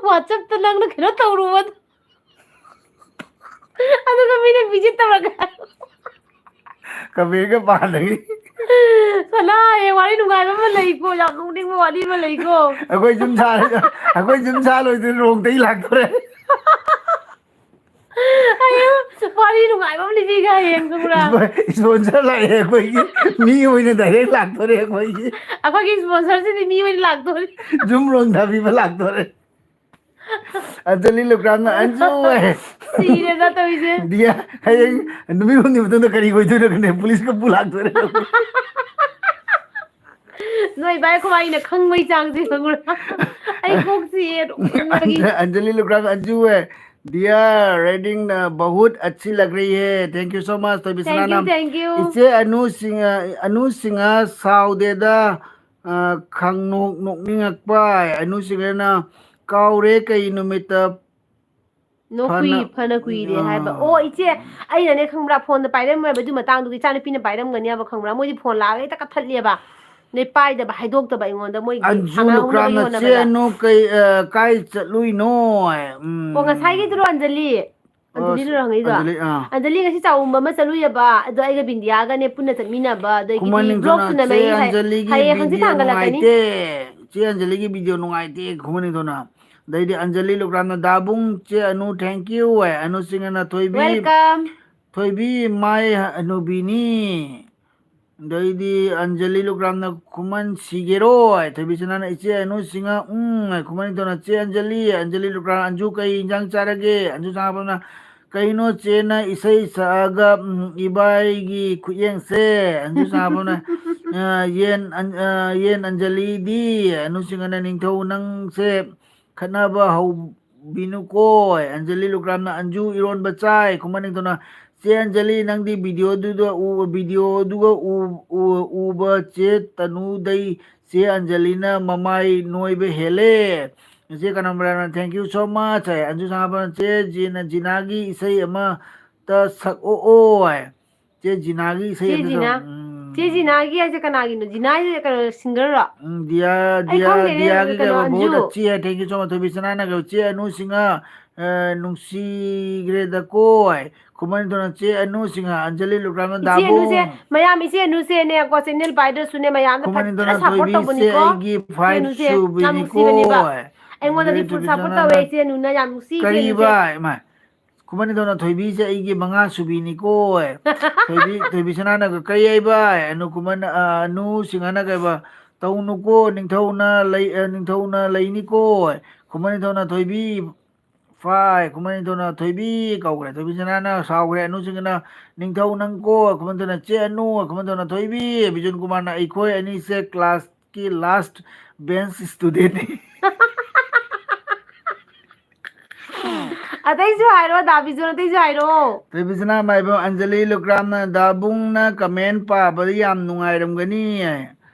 WhatsApp-ꯇ ꯅꯪꯅ ꯀꯩꯅꯣ ꯇꯧꯔꯨꯕꯗꯣ꯫ ꯑꯗꯨꯒ ꯃꯤꯅ visit ꯇꯧꯔꯒ꯫ Comment-ꯒ ꯄꯥꯗꯒꯤ꯫ ꯁꯅꯥ, ꯍꯌꯦꯡ ꯋꯥꯔꯤ ꯅꯨꯡꯉꯥꯏꯕ ꯑꯃ ꯂꯩꯀꯣ, ꯌꯥꯝ ꯅꯣꯛꯅꯤꯡꯕ ꯋꯥꯔꯤ ꯑꯃ ꯂꯩꯀꯣ꯫ ꯑꯩꯈꯣꯏ ꯌꯨꯝ ꯁꯥ-, ꯑꯩꯈꯣꯏ ꯌꯨꯝ ꯁꯥ ꯂꯣꯏꯗꯣꯏ ꯔꯣꯡꯇꯩ ꯂꯥꯛꯇꯣꯔꯦ꯫ ꯑꯌꯨ, ꯋꯥꯔꯤ ꯅꯨꯡꯉꯥꯏꯕ ꯑꯃ ꯂꯤꯕꯤꯒꯦ ꯍꯌꯦꯡ, ꯈꯪꯕ꯭ꯔꯥ? Spon-, sponsor ꯂꯥꯛꯑꯦ ꯑꯩꯈꯣꯏꯒꯤ꯫ ꯃꯤ ꯑꯣꯏꯅ direct ꯂꯥꯛꯇꯣꯔꯦ ꯑꯩꯈꯣꯏꯒꯤ꯫ ꯑꯩꯈꯣꯏꯒꯤ sponsor-ꯁꯤꯗꯤ ꯃꯤ ꯑꯣꯏꯅ ꯂꯥꯛꯇꯣꯔꯦ꯫ ꯌꯨꯝ ꯔꯣꯡ ꯊꯥꯕꯤꯕ ꯂꯥꯛꯇꯣꯔꯦ꯫ ꯑꯟꯖꯂꯤ ꯂꯨꯀ꯭ꯔꯥꯝꯅ ꯑꯟꯖꯨ ꯍꯥꯏ꯫ ꯁꯤꯔꯦꯗ ꯇꯧꯔꯤꯁꯦ꯫ ꯗꯤꯌꯥ, ꯍꯌꯦꯡ ꯅꯨꯃꯤꯠ ꯍꯨꯝꯅꯤ ꯃꯇꯨꯡꯗ ꯀꯔꯤ ꯑꯣꯏꯗꯣꯏꯅꯣ ꯈꯪꯗꯦ, ꯄꯨꯂꯤꯁꯀ ꯄꯨ ꯂꯥꯛꯇꯣꯏꯔꯦ꯫ ꯅꯣꯏ ꯏꯕꯥꯏ ꯈꯨꯃꯥꯏꯅ ꯈꯪꯕꯩ ꯆꯥꯡꯁꯦ ꯈꯪꯕ꯭ꯔꯥ? ꯑꯩ ꯀꯣꯛ ꯆꯤꯛꯑꯦ, ꯅꯣꯛꯅꯤꯡꯕꯒꯤ꯫ ꯑꯟꯖ-, ꯑꯟꯖꯂꯤ ꯂꯨꯀ꯭ꯔꯥꯝ ꯑꯟꯖꯨ ꯍꯥꯏ꯫ ꯗꯤꯌꯥ, reading ꯅ ꯕꯍꯨꯠ ꯑꯆꯤ ꯂꯒ ꯔꯍꯤ ꯍꯦ꯫ Thank you so much, ꯊꯣꯏꯕꯤ ꯁꯅꯥꯅ꯫ Thank you, thank you꯫ ꯏꯆꯦ ꯑꯅꯨ ꯁꯤꯡꯍ, ꯑꯅꯨ ꯁꯤꯡꯍ ꯁꯥꯎꯗꯦꯗ꯫ ꯑ, ꯈꯪꯅꯣꯛ ꯅꯣꯛꯅꯤꯡꯉꯛꯄ, ꯑꯅꯨꯁꯤꯡꯅ ꯀꯥꯎꯔꯦ ꯀꯩ ꯅꯨꯃꯤꯠꯇ ꯅꯣ, ꯐꯅ-, ꯀꯨꯏ-, ꯐꯅ ꯀꯨꯏꯔꯦ ꯍꯥꯏꯕ꯫ ꯑꯥ꯫ ꯑꯣ, ꯏꯆꯦ, ꯑꯩꯅꯅꯦ ꯈꯪꯕ꯭ꯔꯥ, ꯐꯣꯟꯗ ꯄꯥꯏꯔꯝꯃꯣꯏꯕ ꯑꯗꯨ ꯃꯇꯥꯡꯗꯨꯒꯤ, ꯏꯆꯥꯅꯨꯄꯤꯅ ꯄꯥꯏꯔꯝꯒꯅꯦꯕ, ꯈꯪꯕ꯭ꯔꯥ? ꯃꯣꯏꯗꯤ ꯐꯣꯟ ꯂꯥꯛꯑꯒ ꯍꯦꯛꯇ ꯀꯛꯊꯠꯂꯦꯕ꯫ ꯅꯣꯏ ꯄꯥꯏꯗꯕ, ꯍꯥꯏꯗꯣꯛꯇꯕ ꯑꯩꯉꯣꯟꯗ, ꯃꯣꯏꯒꯤ ꯑꯟꯖꯨ ꯁꯥꯟꯅꯍꯧꯅꯕꯒꯤ ꯂꯨꯀ꯭ꯔꯥꯝꯅ ꯆꯦ ꯍꯣꯠꯅꯕꯗ꯫ ꯑꯅꯨ ꯀꯩ, ꯑ, ꯀꯥꯏ ꯆꯠꯂꯨꯏꯅꯣ? ꯎꯝ꯫ ꯑꯣ, ꯉꯁꯥꯏꯒꯤꯗꯨꯔꯣ, ꯑꯟꯖꯂꯤ? ꯑꯣ, ꯑꯟꯖꯂꯤꯗꯨꯔꯣ ꯍꯪꯉꯛꯏꯗꯣ? ꯑꯟꯖꯂꯤ, ꯑꯥ꯫ ꯑꯟꯖꯂꯤ ꯉꯁꯤ ꯆꯥꯎꯝꯕ ꯑꯃ ꯆꯠꯂꯨꯏꯑꯕ, ꯑꯗꯣ ꯑꯩꯒ ꯕꯤꯟꯗꯤꯌꯥꯒꯅꯦ ꯄꯨꯟꯅ ꯆꯠꯃꯤꯟꯅꯕ, ꯑꯗꯣ ꯑꯩꯒꯤꯗꯤ ꯈꯨꯃꯟ ꯅꯤꯡꯊꯧꯅ vlog-ꯁꯨ ꯅꯝꯃꯛꯏ, ꯆꯦ ꯍꯌꯦꯡ, ꯑꯟꯖꯂꯤꯒꯤ ꯍꯌꯦꯡ ꯍꯪꯆꯤꯠ video ꯊꯥꯡꯒꯠꯂꯛꯀꯅꯤ꯫ ꯅꯨꯡꯉꯥꯏꯇꯦ꯫ ꯆꯦ ꯑꯟꯖꯂꯤꯒꯤ video ꯅꯨꯡꯉꯥꯏꯇꯦ, ꯈꯨꯃꯟ ꯅꯤꯡꯊꯧꯅ꯫ ꯑꯗꯩꯗꯤ ꯑꯟꯖꯂꯤ ꯂꯨꯀ꯭ꯔꯥꯝꯅ ꯗꯥꯕꯨꯡ ꯆꯦ ꯑꯅꯨ, thank you ꯍꯥꯏ꯫ ꯑꯅꯨ ꯁꯤꯡꯍꯅ ꯊꯣꯏꯕꯤ, Welcome꯫ ꯊꯣꯏꯕꯤ ꯃꯥꯏ ꯍꯅꯨꯕꯤꯅꯤ꯫ ꯑꯗꯩꯗꯤ ꯑꯟꯖꯂꯤ ꯂꯨꯀ꯭ꯔꯥꯝꯅ ꯈꯨꯃꯟ ꯁꯤꯒꯦꯔꯣ ꯍꯥꯏ꯫ ꯊꯣꯏꯕꯤ ꯁꯅꯥꯅ ꯏꯆꯦ ꯑꯅꯨ ꯁꯤꯡꯍ ꯎꯝ ꯍꯥꯏ꯫ ꯈꯨꯃꯟ ꯅꯤꯡꯊꯧꯅ ꯆꯦ ꯑꯟꯖꯂꯤ, ꯑꯟꯖꯂꯤ ꯂꯨꯀ꯭ꯔꯥꯝ, ꯑꯟꯖꯨ ꯀꯩ ꯏꯟꯖꯥꯡ ꯆꯥꯔꯒꯦ? ꯑꯟꯖꯨ ꯁꯅꯥꯄꯝꯅ ꯀꯩꯅꯣ ꯆꯦꯅ ꯏꯁꯩ ꯁꯛꯑꯒ ꯎꯝ, ꯏꯕꯥꯏꯒꯤ ꯈꯨꯠꯌꯦꯡꯁꯦ? ꯑꯟꯖꯨ ꯁꯅꯥꯄꯝꯅ ꯑ, ꯌꯦꯟ ꯑꯟ- ꯑ, ꯌꯦꯟ ꯑꯟꯖꯂꯤꯗꯤ? ꯑꯅꯨ ꯁꯤꯡꯍꯅ ꯅꯤꯡꯊꯧ ꯅꯪꯁꯦ ꯈꯠꯅꯕ ꯍꯧꯕꯤꯅꯨꯀꯣ꯫ ꯑꯟꯖꯂꯤ ꯂꯨꯀ꯭ꯔꯥꯝꯅ ꯑꯟꯖꯨ ꯏꯔꯣꯟꯕ ꯆꯥꯏ꯫ ꯈꯨꯃꯟ ꯅꯤꯡꯊꯧꯅ ꯆꯦ ꯑꯟꯖꯂꯤ ꯅꯪꯗꯤ ꯚꯤꯗꯤꯑꯣꯗꯨꯗ ꯎ ꯚꯤꯗꯤꯑꯣꯗꯨꯒ ꯎ- ꯎ- ꯎꯕ ꯆꯦ ꯇꯅꯨꯗꯩ ꯆꯦ ꯑꯟꯖꯂꯤꯅ ꯃꯃꯥꯏ ꯅꯣꯏꯕ ꯍꯦꯜꯂꯦ꯫ ꯆꯦ ꯀꯅꯝꯕ꯭ꯔꯥꯅ thank you so much ꯍꯥꯏ꯫ ꯑꯟꯖꯨ ꯁꯅꯥꯄꯝꯅ ꯆꯦ ꯖꯤꯅ ꯖꯤꯅꯥꯒꯤ ꯏꯁꯩ ꯑꯃꯇ ꯁꯛꯑꯣ ꯍꯥꯏ꯫ ꯆꯦ ꯖꯤꯅꯥꯒꯤ ꯏꯁꯩ ꯆꯦ ꯑꯃꯇ ꯖꯤꯅꯥ? ꯁꯛ- ꯎꯝ꯫ ꯆꯦ ꯖꯤꯅꯥꯒꯤ ꯍꯥꯏꯁꯦ ꯀꯅꯥꯒꯤꯅꯣ? ꯖꯤꯅꯥ ꯍꯥꯏꯁꯦ ꯀꯩꯅꯣ, ꯁꯤꯡꯒꯔꯔꯣ? ꯎꯝ, ꯗꯤꯌꯥ ꯑꯩ ꯗꯤꯌꯥ ꯈꯪꯗꯦꯅꯦ, ꯗꯤꯌꯥꯒꯤ ꯀꯩꯅꯣ, ꯀꯩꯕ ꯕꯣꯠ ꯑꯟꯖꯨ꯫ ꯆꯦ ꯍꯥꯏ thank you so much꯫ ꯊꯣꯏꯕꯤ ꯁꯅꯥꯅ ꯀꯩꯕ ꯆꯦ ꯑꯅꯨ ꯁꯤꯡꯍ ꯑ, ꯅꯨꯡꯁꯤꯈ꯭ꯔꯦꯗꯀꯣ ꯍꯥꯏ꯫ ꯈꯨꯃꯟ ꯅꯤꯡꯊꯧꯅ ꯆꯦ ꯑꯅꯨ ꯁꯤꯡꯍ, ꯑꯟꯖꯂꯤ ꯂꯨꯀ꯭ꯔꯥꯝꯅ ꯏꯆꯦ ꯑꯅꯨꯁꯦ, ꯗꯥꯕꯨꯡ꯫ ꯃꯌꯥꯝ ꯏꯆꯦ ꯑꯅꯨꯁꯦꯅꯦꯀꯣ, ꯆꯦꯅꯦꯜ ꯄꯥꯏꯗ꯭ꯔꯁꯨꯅꯦ, ꯃꯌꯥꯝꯅ ꯈꯨꯃꯟ ꯐꯖꯅ ꯅꯤꯡꯊꯧꯅ ꯁꯞꯄꯣꯔꯠ ꯊꯣꯏꯕꯤ ꯏꯆꯦ ꯇꯧꯕꯅꯤꯀꯣ꯫ ꯑꯩꯒꯤ ꯏꯆꯦ ꯐꯥꯏꯠ ꯑꯅꯨꯁꯦ ꯌꯥꯝ ꯁꯨꯕꯤꯅꯤꯀꯣ ꯅꯨꯡꯁꯤꯕꯅꯦꯕ꯫ ꯍꯥꯏ꯫ ꯑꯩꯉꯣꯟꯗꯗꯤ ꯑꯗꯩ ꯐꯨꯜ ꯊꯣꯏꯕꯤ ꯁꯞꯄꯣꯔꯠ ꯁꯅꯥꯅ ꯇꯧꯋꯦ ꯏꯆꯦ ꯑꯅꯨꯅ, ꯌꯥꯝ ꯅꯨꯡꯁꯤ ꯏꯆꯦ ꯑꯅꯨꯁꯦ꯫ ꯀꯔꯤꯕ ꯍꯥꯏ? ꯃꯥ, ꯈꯨꯃꯟ ꯅꯤꯡꯊꯧꯅ ꯊꯣꯏꯕꯤꯁꯦ ꯑꯩꯒꯤ ꯃꯉꯥ ꯁꯨꯕꯤꯅꯤꯀꯣ ꯍꯥꯏ꯫ ꯊꯣꯏꯕꯤ, ꯊꯣꯏꯕꯤ ꯁꯅꯥꯅꯒ ꯀꯔꯤ ꯍꯥꯏꯕ ꯍꯥꯏ? ꯑꯅꯨ ꯈꯨꯃꯟ, ꯑ, ꯑꯅꯨ ꯁꯤꯡꯍꯅ ꯀꯩꯕ? ꯇꯧꯅꯨꯀꯣ, ꯅꯤꯡꯊꯧꯅ ꯂꯩ-, ꯑ, ꯅꯤꯡꯊꯧꯅ ꯂꯩꯅꯤꯀꯣ ꯍꯥꯏ꯫ ꯈꯨꯃꯟ ꯅꯤꯡꯊꯧꯅ ꯊꯣꯏꯕꯤ ꯐꯥꯏ꯫ ꯈꯨꯃꯟ ꯅꯤꯡꯊꯧꯅ ꯊꯣꯏꯕꯤ ꯀꯧꯈ꯭ꯔꯦ꯫ ꯊꯣꯏꯕꯤ ꯁꯅꯥꯅ ꯁꯥꯎꯈ꯭ꯔꯦ꯫ ꯑꯅꯨ ꯁꯤꯡꯍꯅ ꯅꯤꯡꯊꯧ ꯅꯪ ꯀꯣ꯫ ꯈꯨꯃꯟ ꯅꯤꯡꯊꯧꯅ ꯆꯦ ꯑꯅꯨ꯫ ꯈꯨꯃꯟ ꯅꯤꯡꯊꯧꯅ ꯊꯣꯏꯕꯤ꯫ ꯕꯤꯖꯨꯟ ꯀꯨꯃꯥꯔꯅ ꯑꯩꯈꯣꯏ ꯑꯅꯤꯁꯦ ꯀ꯭ꯂꯥꯁꯀꯤ ꯂꯥꯁ ꯕꯦꯟꯁ ꯁ꯭ꯇꯨꯗꯦꯟꯅꯤ꯫ ꯑꯇꯩꯁꯨ ꯍꯥꯏꯔꯣ, ꯗꯥ ꯕꯤꯖꯨꯟ, ꯑꯇꯩꯁꯨ ꯍꯥꯏꯔꯣ꯫ ꯊꯣꯏꯕꯤ ꯁꯅꯥ ꯃꯥꯏꯕꯝ ꯑꯟꯖꯂꯤ ꯂꯨꯀ꯭ꯔꯥꯝꯅ ꯗꯥꯕꯨꯡꯅ ꯀꯃꯦꯟ ꯄꯥꯕꯗ ꯌꯥꯝ ꯅꯨꯡꯉꯥꯏꯔꯝꯒꯅꯤ ꯍꯥꯏ꯫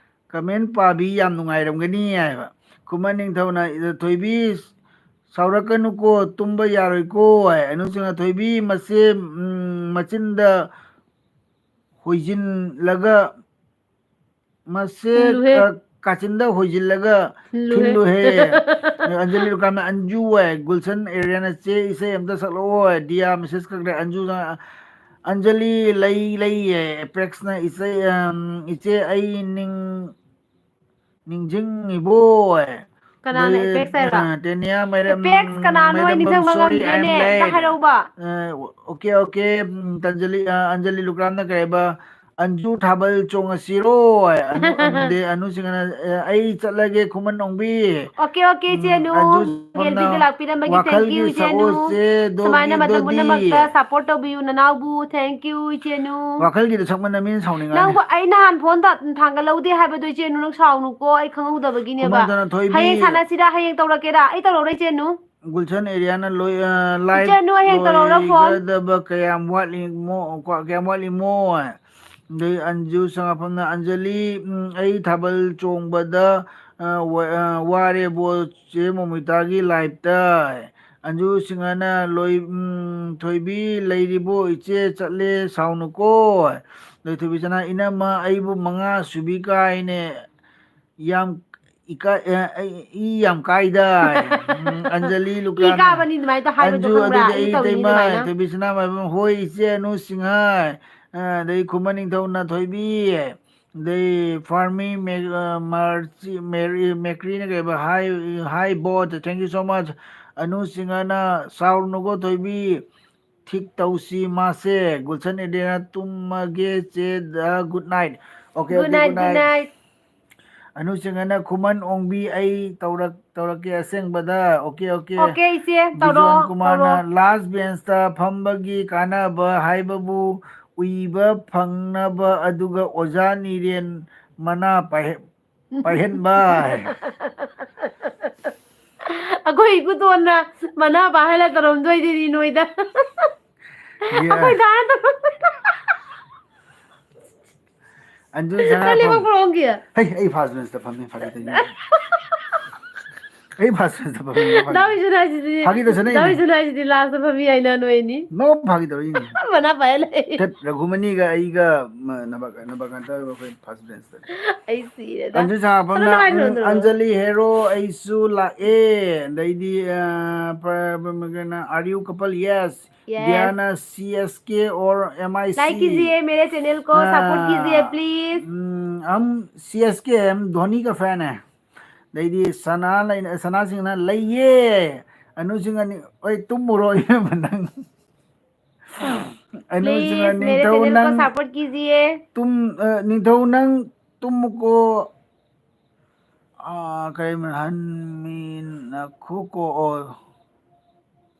ꯀꯃꯦꯟ ꯄꯥꯕꯤ ꯌꯥꯝ ꯅꯨꯡꯉꯥꯏꯔꯝꯒꯅꯤ ꯍꯥꯏꯕ꯫ ꯈꯨꯃꯟ ꯅꯤꯡꯊꯧꯅ ꯊꯣꯏꯕꯤ ꯁꯥꯎꯔꯛꯀꯅꯨꯀꯣ, ꯇꯨꯝꯕ ꯌꯥꯔꯣꯏꯀꯣ ꯍꯥꯏ꯫ ꯑꯅꯨꯁꯤꯡꯅ ꯊꯣꯏꯕꯤ ꯃꯆꯦ, ꯎꯝ, ꯃꯆꯤꯟꯗ ꯍꯣꯏꯖꯤꯜꯂꯒ, ꯃꯆꯦ, ꯊꯤꯜꯂꯨꯍꯦ꯫ ꯑ, ꯀꯥꯆꯤꯟꯗ ꯍꯣꯏꯖꯤꯜꯂꯒ ꯊꯤꯜꯂꯨꯍꯦ꯫ ꯊꯤꯜꯂꯨꯍꯦ꯫ ꯑꯟꯖꯂꯤ ꯂꯨꯀ꯭ꯔꯥꯝꯅ ꯑꯟꯖꯨ ꯍꯥꯏ꯫ ꯒꯨꯜꯁꯟ ꯑꯦꯔꯤꯌꯥꯅ ꯆꯦ ꯏꯁꯩ ꯑꯝꯇ ꯁꯛꯂꯛꯑꯣ ꯍꯥꯏ꯫ ꯗꯤꯌꯥ ꯃꯦꯁꯦꯖ ꯀꯛꯈ꯭ꯔꯦ꯫ ꯑꯟꯖꯨꯅ, ꯑꯟꯖꯂꯤ ꯂꯩ ꯂꯩ ꯍꯥꯏ꯫ ꯑꯦꯄꯦꯛꯁꯅ ꯏꯆꯦ, ꯑꯝ, ꯏꯆꯦ ꯑꯩ ꯅꯤꯡ ꯅꯤꯡꯁꯤꯡꯉꯤꯕꯣ? ꯀꯅꯥꯅ ꯑꯗꯩ, ꯑꯦꯄꯦꯛꯁ ꯍꯥꯏꯔꯣ? ꯑ, ꯇꯦꯅꯤꯌꯥ ꯃꯩꯔꯝ-, ꯑꯦꯄꯦꯛꯁ ꯀꯅꯥꯅꯣ? ꯑꯩ ꯃꯩꯔꯝ, ꯅꯤꯡꯁꯤꯡꯕ sorry, I am ꯉꯝꯗ꯭ꯔꯦꯅꯦ꯫ ꯑꯝꯇ late꯫ ꯍꯥꯏꯔꯛꯎꯕ꯫ ꯑ, okay, okay, ꯎꯝ, ꯇꯟꯖꯂꯤ-, ꯑ, ꯑꯟꯖꯂꯤ ꯂꯨꯀ꯭ꯔꯥꯝꯅ ꯀꯩ ꯍꯥꯏꯕ? ꯑꯟꯖꯨ ꯊꯥꯕꯜ ꯆꯣꯡꯉꯁꯤꯔꯣ? ꯑꯅꯨ, ꯑꯗꯨꯗꯤ ꯑꯅꯨꯁꯤꯡꯅ, ꯑꯦ, "ꯑꯩ ꯆꯠꯂꯒꯦ, ꯈꯨꯃꯟ ꯑꯣꯡꯕꯤ"꯫ ꯑꯣꯀꯦ, ꯑꯣꯀꯦ, ꯏꯆꯦ ꯎꯝ, ꯑꯅꯨ꯫ ꯑꯟꯖꯨ ꯁꯣꯝꯅ ꯌꯦꯜꯕꯤꯗ ꯂꯥꯛꯄꯤꯔꯝꯕꯒꯤ thank you, "ꯋꯥꯈꯜꯒꯤ ꯏꯆꯦ ꯑꯅꯨ꯫ ꯁꯛꯑꯣꯁꯦ ꯁꯨꯃꯥꯏꯅ ꯃꯇꯝ ꯗꯣꯒꯤꯗꯣꯗꯤ"꯫ ꯄꯨꯝꯅꯃꯛꯇ support ꯇꯧꯕꯤꯌꯨ, ꯅꯅꯥꯎꯕꯨ꯫ Thank you, ꯏꯆꯦ ꯑꯅꯨ꯫ ꯋꯥꯈꯜꯒꯤꯗ ꯁꯛꯃꯟꯅ ꯃꯤꯅ ꯁꯥꯎꯅꯤꯡꯉꯅꯤ꯫ ꯅꯪꯕꯨ ꯑꯩ ꯅꯍꯥꯟ ꯐꯣꯟ ꯊꯥ-, ꯊꯥꯡꯒꯠꯍꯧꯗꯦ ꯍꯥꯏꯕꯗꯣ, ꯏꯆꯦ ꯑꯅꯨ, ꯅꯪ ꯁꯥꯎꯅꯨꯀꯣ, ꯑꯩ ꯈꯪꯍꯧꯗꯕꯒꯤꯅꯦꯕ꯫ ꯈꯨꯃꯟꯊꯣꯏꯅ ꯊꯣꯏꯕꯤ꯫ ꯍꯌꯦꯡ ꯁꯥꯟꯅꯁꯤꯔꯥ? ꯍꯌꯦꯡ ꯇꯧꯔꯛꯀꯦꯔꯥ? ꯑꯩ ꯇꯧꯔꯛꯎꯔꯥ, ꯏꯆꯦ ꯑꯅꯨ? ꯒꯨꯜꯁꯟ ꯑꯦꯔꯤꯌꯥꯅ ꯂꯣꯏ-, ꯑ, live ꯏꯆꯦ ꯑꯅꯨ, ꯍꯌꯦꯡ ꯇꯧꯔꯛꯎꯔꯥ ꯐꯣꯟ? ꯂꯣꯏꯒꯗꯕ ꯀꯌꯥꯝ ꯋꯥꯠꯂꯤꯃꯣ, ꯀꯌꯥꯝ ꯋꯥꯠꯂꯤꯃꯣ? ꯑꯗꯩ ꯑꯟꯖꯨ ꯁꯉꯥꯐꯝꯅ, "ꯑꯟꯖꯂꯤ, ꯎꯝ, ꯑꯩ ꯊꯥꯕꯜ ꯆꯣꯡꯕꯗ, ꯑ, ꯋꯥ-, ꯑ, ꯋꯥꯔꯦꯕꯣ ꯆꯦ ꯃꯣꯃꯤꯇꯥꯒꯤ live-ꯇ"꯫ ꯑꯟꯖꯨ ꯁꯤꯡꯍꯅ ꯂꯣꯏ-, ꯎꯝ, "ꯊꯣꯏꯕꯤ ꯂꯩꯔꯤꯕꯣ ꯏꯆꯦ? ꯆꯠꯂꯦ ꯁꯥꯎꯅꯨꯀꯣ"꯫ ꯑꯗꯩ ꯊꯣꯏꯕꯤ ꯁꯅꯥ, "ꯏꯅꯝꯃ, ꯑꯩꯕꯨ ꯃꯉꯥ ꯁꯨꯕꯤ ꯀꯥꯏꯅꯦ꯫ ꯌꯥꯝ ꯏꯀꯥꯏ-, ꯑꯦ, ꯑꯩ ꯏ ꯌꯥꯝ ꯀꯥꯏꯗ"꯫ ꯎꯝ, ꯑꯟꯖꯂꯤ ꯏ ꯂꯨꯀ꯭ꯔꯥꯝ꯫ ꯀꯥꯕꯅꯤ ꯑꯗꯨꯃꯥꯏꯅ ꯍꯥꯏꯕꯗꯣ, "ꯑꯟꯖꯨ, ꯈꯪꯕ꯭ꯔꯥ? ꯑꯗꯨꯗꯤ ꯑꯩ ꯑꯩ ꯇꯧꯔꯤꯅꯤ ꯏꯇꯩꯃ"꯫ ꯑꯗꯨꯃꯥꯏꯅ꯫ ꯊꯣꯏꯕꯤ ꯁꯅꯥ ꯃꯥꯏꯕꯝ, "ꯍꯣꯏ, ꯏꯆꯦ ꯑꯅꯨ ꯁꯤꯡꯍ"꯫ ꯑ, ꯑꯗꯩ ꯈꯨꯃꯟ ꯅꯤꯡꯊꯧꯅ, "ꯊꯣꯏꯕꯤ"꯫ ꯑꯗꯩ ꯐꯥꯔꯃꯤ ꯃꯦ-, ꯑ, ꯃꯥꯔꯆꯤ-, ꯃꯦꯔꯤ-, ꯃꯦꯀ꯭ꯔꯤꯅ ꯀꯩꯕ, "Hi, hi both, thank you so much"꯫ Anu ꯁꯤꯡꯍꯅ, "ꯁꯥꯎꯔꯨꯅꯨꯀꯣ ꯊꯣꯏꯕꯤ, ꯊꯤꯛ ꯇꯧꯁꯤ ꯃꯥꯁꯦ"꯫ ꯒꯨꯜꯁꯟ ꯑꯦꯗꯤꯅ, "ꯇꯨꯝꯃꯒꯦ ꯆꯦ, ꯗ, good night"꯫ Okay, good okay, night, good good night꯫ Night꯫ Anu ꯁꯤꯡꯍꯅ, "ꯈꯨꯃꯟ ꯑꯣꯡꯕꯤ, ꯑꯩ ꯇꯧꯔꯛ-, ꯇꯧꯔꯛꯀꯦ ꯑꯁꯦꯡꯕꯗ"꯫ Okay, okay. ꯑꯣꯀꯦ, ꯏꯆꯦ, ꯇꯧꯔꯣ, ꯕꯤꯖꯣꯟ ꯀꯨꯃꯥꯔꯅ, ꯇꯧꯔꯣ꯫ "Last bench-ꯇ ꯐꯝꯕꯒꯤ ꯀꯥꯟꯅꯕ ꯍꯥꯏꯕꯕꯨ ꯎꯏꯕ ꯐꯪꯅꯕ, ꯑꯗꯨꯒ ꯑꯣꯖꯥ ꯅꯤꯔꯦꯟ ꯃꯅꯥ ꯄꯥꯏꯍ-, ꯄꯥꯏꯍꯟꯕ"꯫ ꯑꯩꯈꯣꯏ ꯏꯀꯨꯇꯣꯟꯅ ꯃꯅꯥ ꯄꯥꯏꯍꯜꯂ ꯇꯧꯔꯝꯗꯣꯏꯗꯤꯅꯤ ꯅꯣꯏꯗ꯫ ꯌꯦ꯫ ꯑꯩꯈꯣꯏ ꯗꯥꯅ ꯇꯧꯔꯝ-꯫ ꯑꯟꯖꯨ ꯁꯅꯥ ꯅꯪ ꯂꯦꯞꯄ ꯐꯝ-, ꯄꯨꯔꯛꯑꯣꯟꯒꯤ꯫ ꯍꯩ, ꯑꯩ first bench-ꯇ ꯐꯝꯃꯤ, ꯐꯥꯒꯤ ꯇꯧꯔꯤꯅꯤ꯫ ꯑꯩ first bench-ꯇ ꯐꯝꯃꯤ, ꯐꯥꯒꯤ꯫ ꯗꯥ ꯕꯤꯁꯨꯅ ꯍꯥꯏꯁꯤꯗꯤ, ꯐꯥꯒꯤ ꯇꯧꯁꯟꯅꯩꯅꯦ꯫ ꯗꯥ ꯕꯤꯁꯨꯅ ꯍꯥꯏꯁꯤꯗꯤ last-ꯇ ꯐꯝꯃꯤ ꯍꯥꯏꯅ ꯅꯣꯏ ꯑꯅꯤ꯫ No, ꯐꯥꯒꯤ ꯇꯧꯔꯤꯅꯤ꯫ ꯃꯅꯥ ꯄꯥꯏꯍꯜꯂꯦ꯫ ꯇꯠ, ꯔꯘꯨꯃꯅꯤꯒ ꯑꯩꯒ, ꯃ, ꯅꯕ-, ꯅꯕꯒꯥꯟꯇ ꯑꯩꯈꯣꯏ first bench-ꯇ꯫ ꯑꯩ ꯁꯤꯔꯦꯗ꯫ ꯑꯟꯖꯨ ꯁꯅꯥ ꯐꯝꯅ, ꯁꯅꯥ ꯍꯥꯏꯅꯨ, "ꯎꯝ, ꯅꯠꯇ꯭ꯔꯣ? ꯑꯟꯖꯂꯤ ꯍꯦꯔꯣ, ꯑꯩꯁꯨ ꯂꯥꯛꯑꯦ"꯫ ꯑꯗꯩꯗꯤ, ꯑ, ꯄ-, ꯄ-, ꯀꯩꯅꯣ, "Are you couple?" Yes꯫ Yes꯫ ꯗꯤꯌꯥꯅ, "C S K or M I C?" Like कीजिए मेरे channel को, support कीजिए, please। ꯎꯝ, हम C S K, हम धोनी का fan है꯫ ꯑꯗꯩꯗꯤ ꯁꯅꯥ ꯂꯩꯅ-, ꯁꯅꯥꯁꯤꯡꯅ, "ꯂꯩꯌꯦ"꯫ ꯑꯅꯨꯁꯤꯡ ꯑꯅꯤ, "ꯑꯣꯏ, ꯇꯨꯝꯃꯨꯔꯣ ꯏꯕꯦꯝꯃ ꯅꯪ"꯫ ꯑꯅꯨꯁꯤꯡꯅ, Please मेरे ꯅꯤꯡꯊꯧ चैनल को ꯅꯪ सपोर्ट कीजिए। ꯇꯨꯝ, ꯑ, ꯅꯤꯡꯊꯧ ꯅꯪ ꯇꯨꯝꯃꯨꯀꯣ꯫ ꯑ, ꯀꯔꯤ, ꯍꯟꯃꯤꯟꯅꯈꯣꯀꯣ, ꯑꯣ,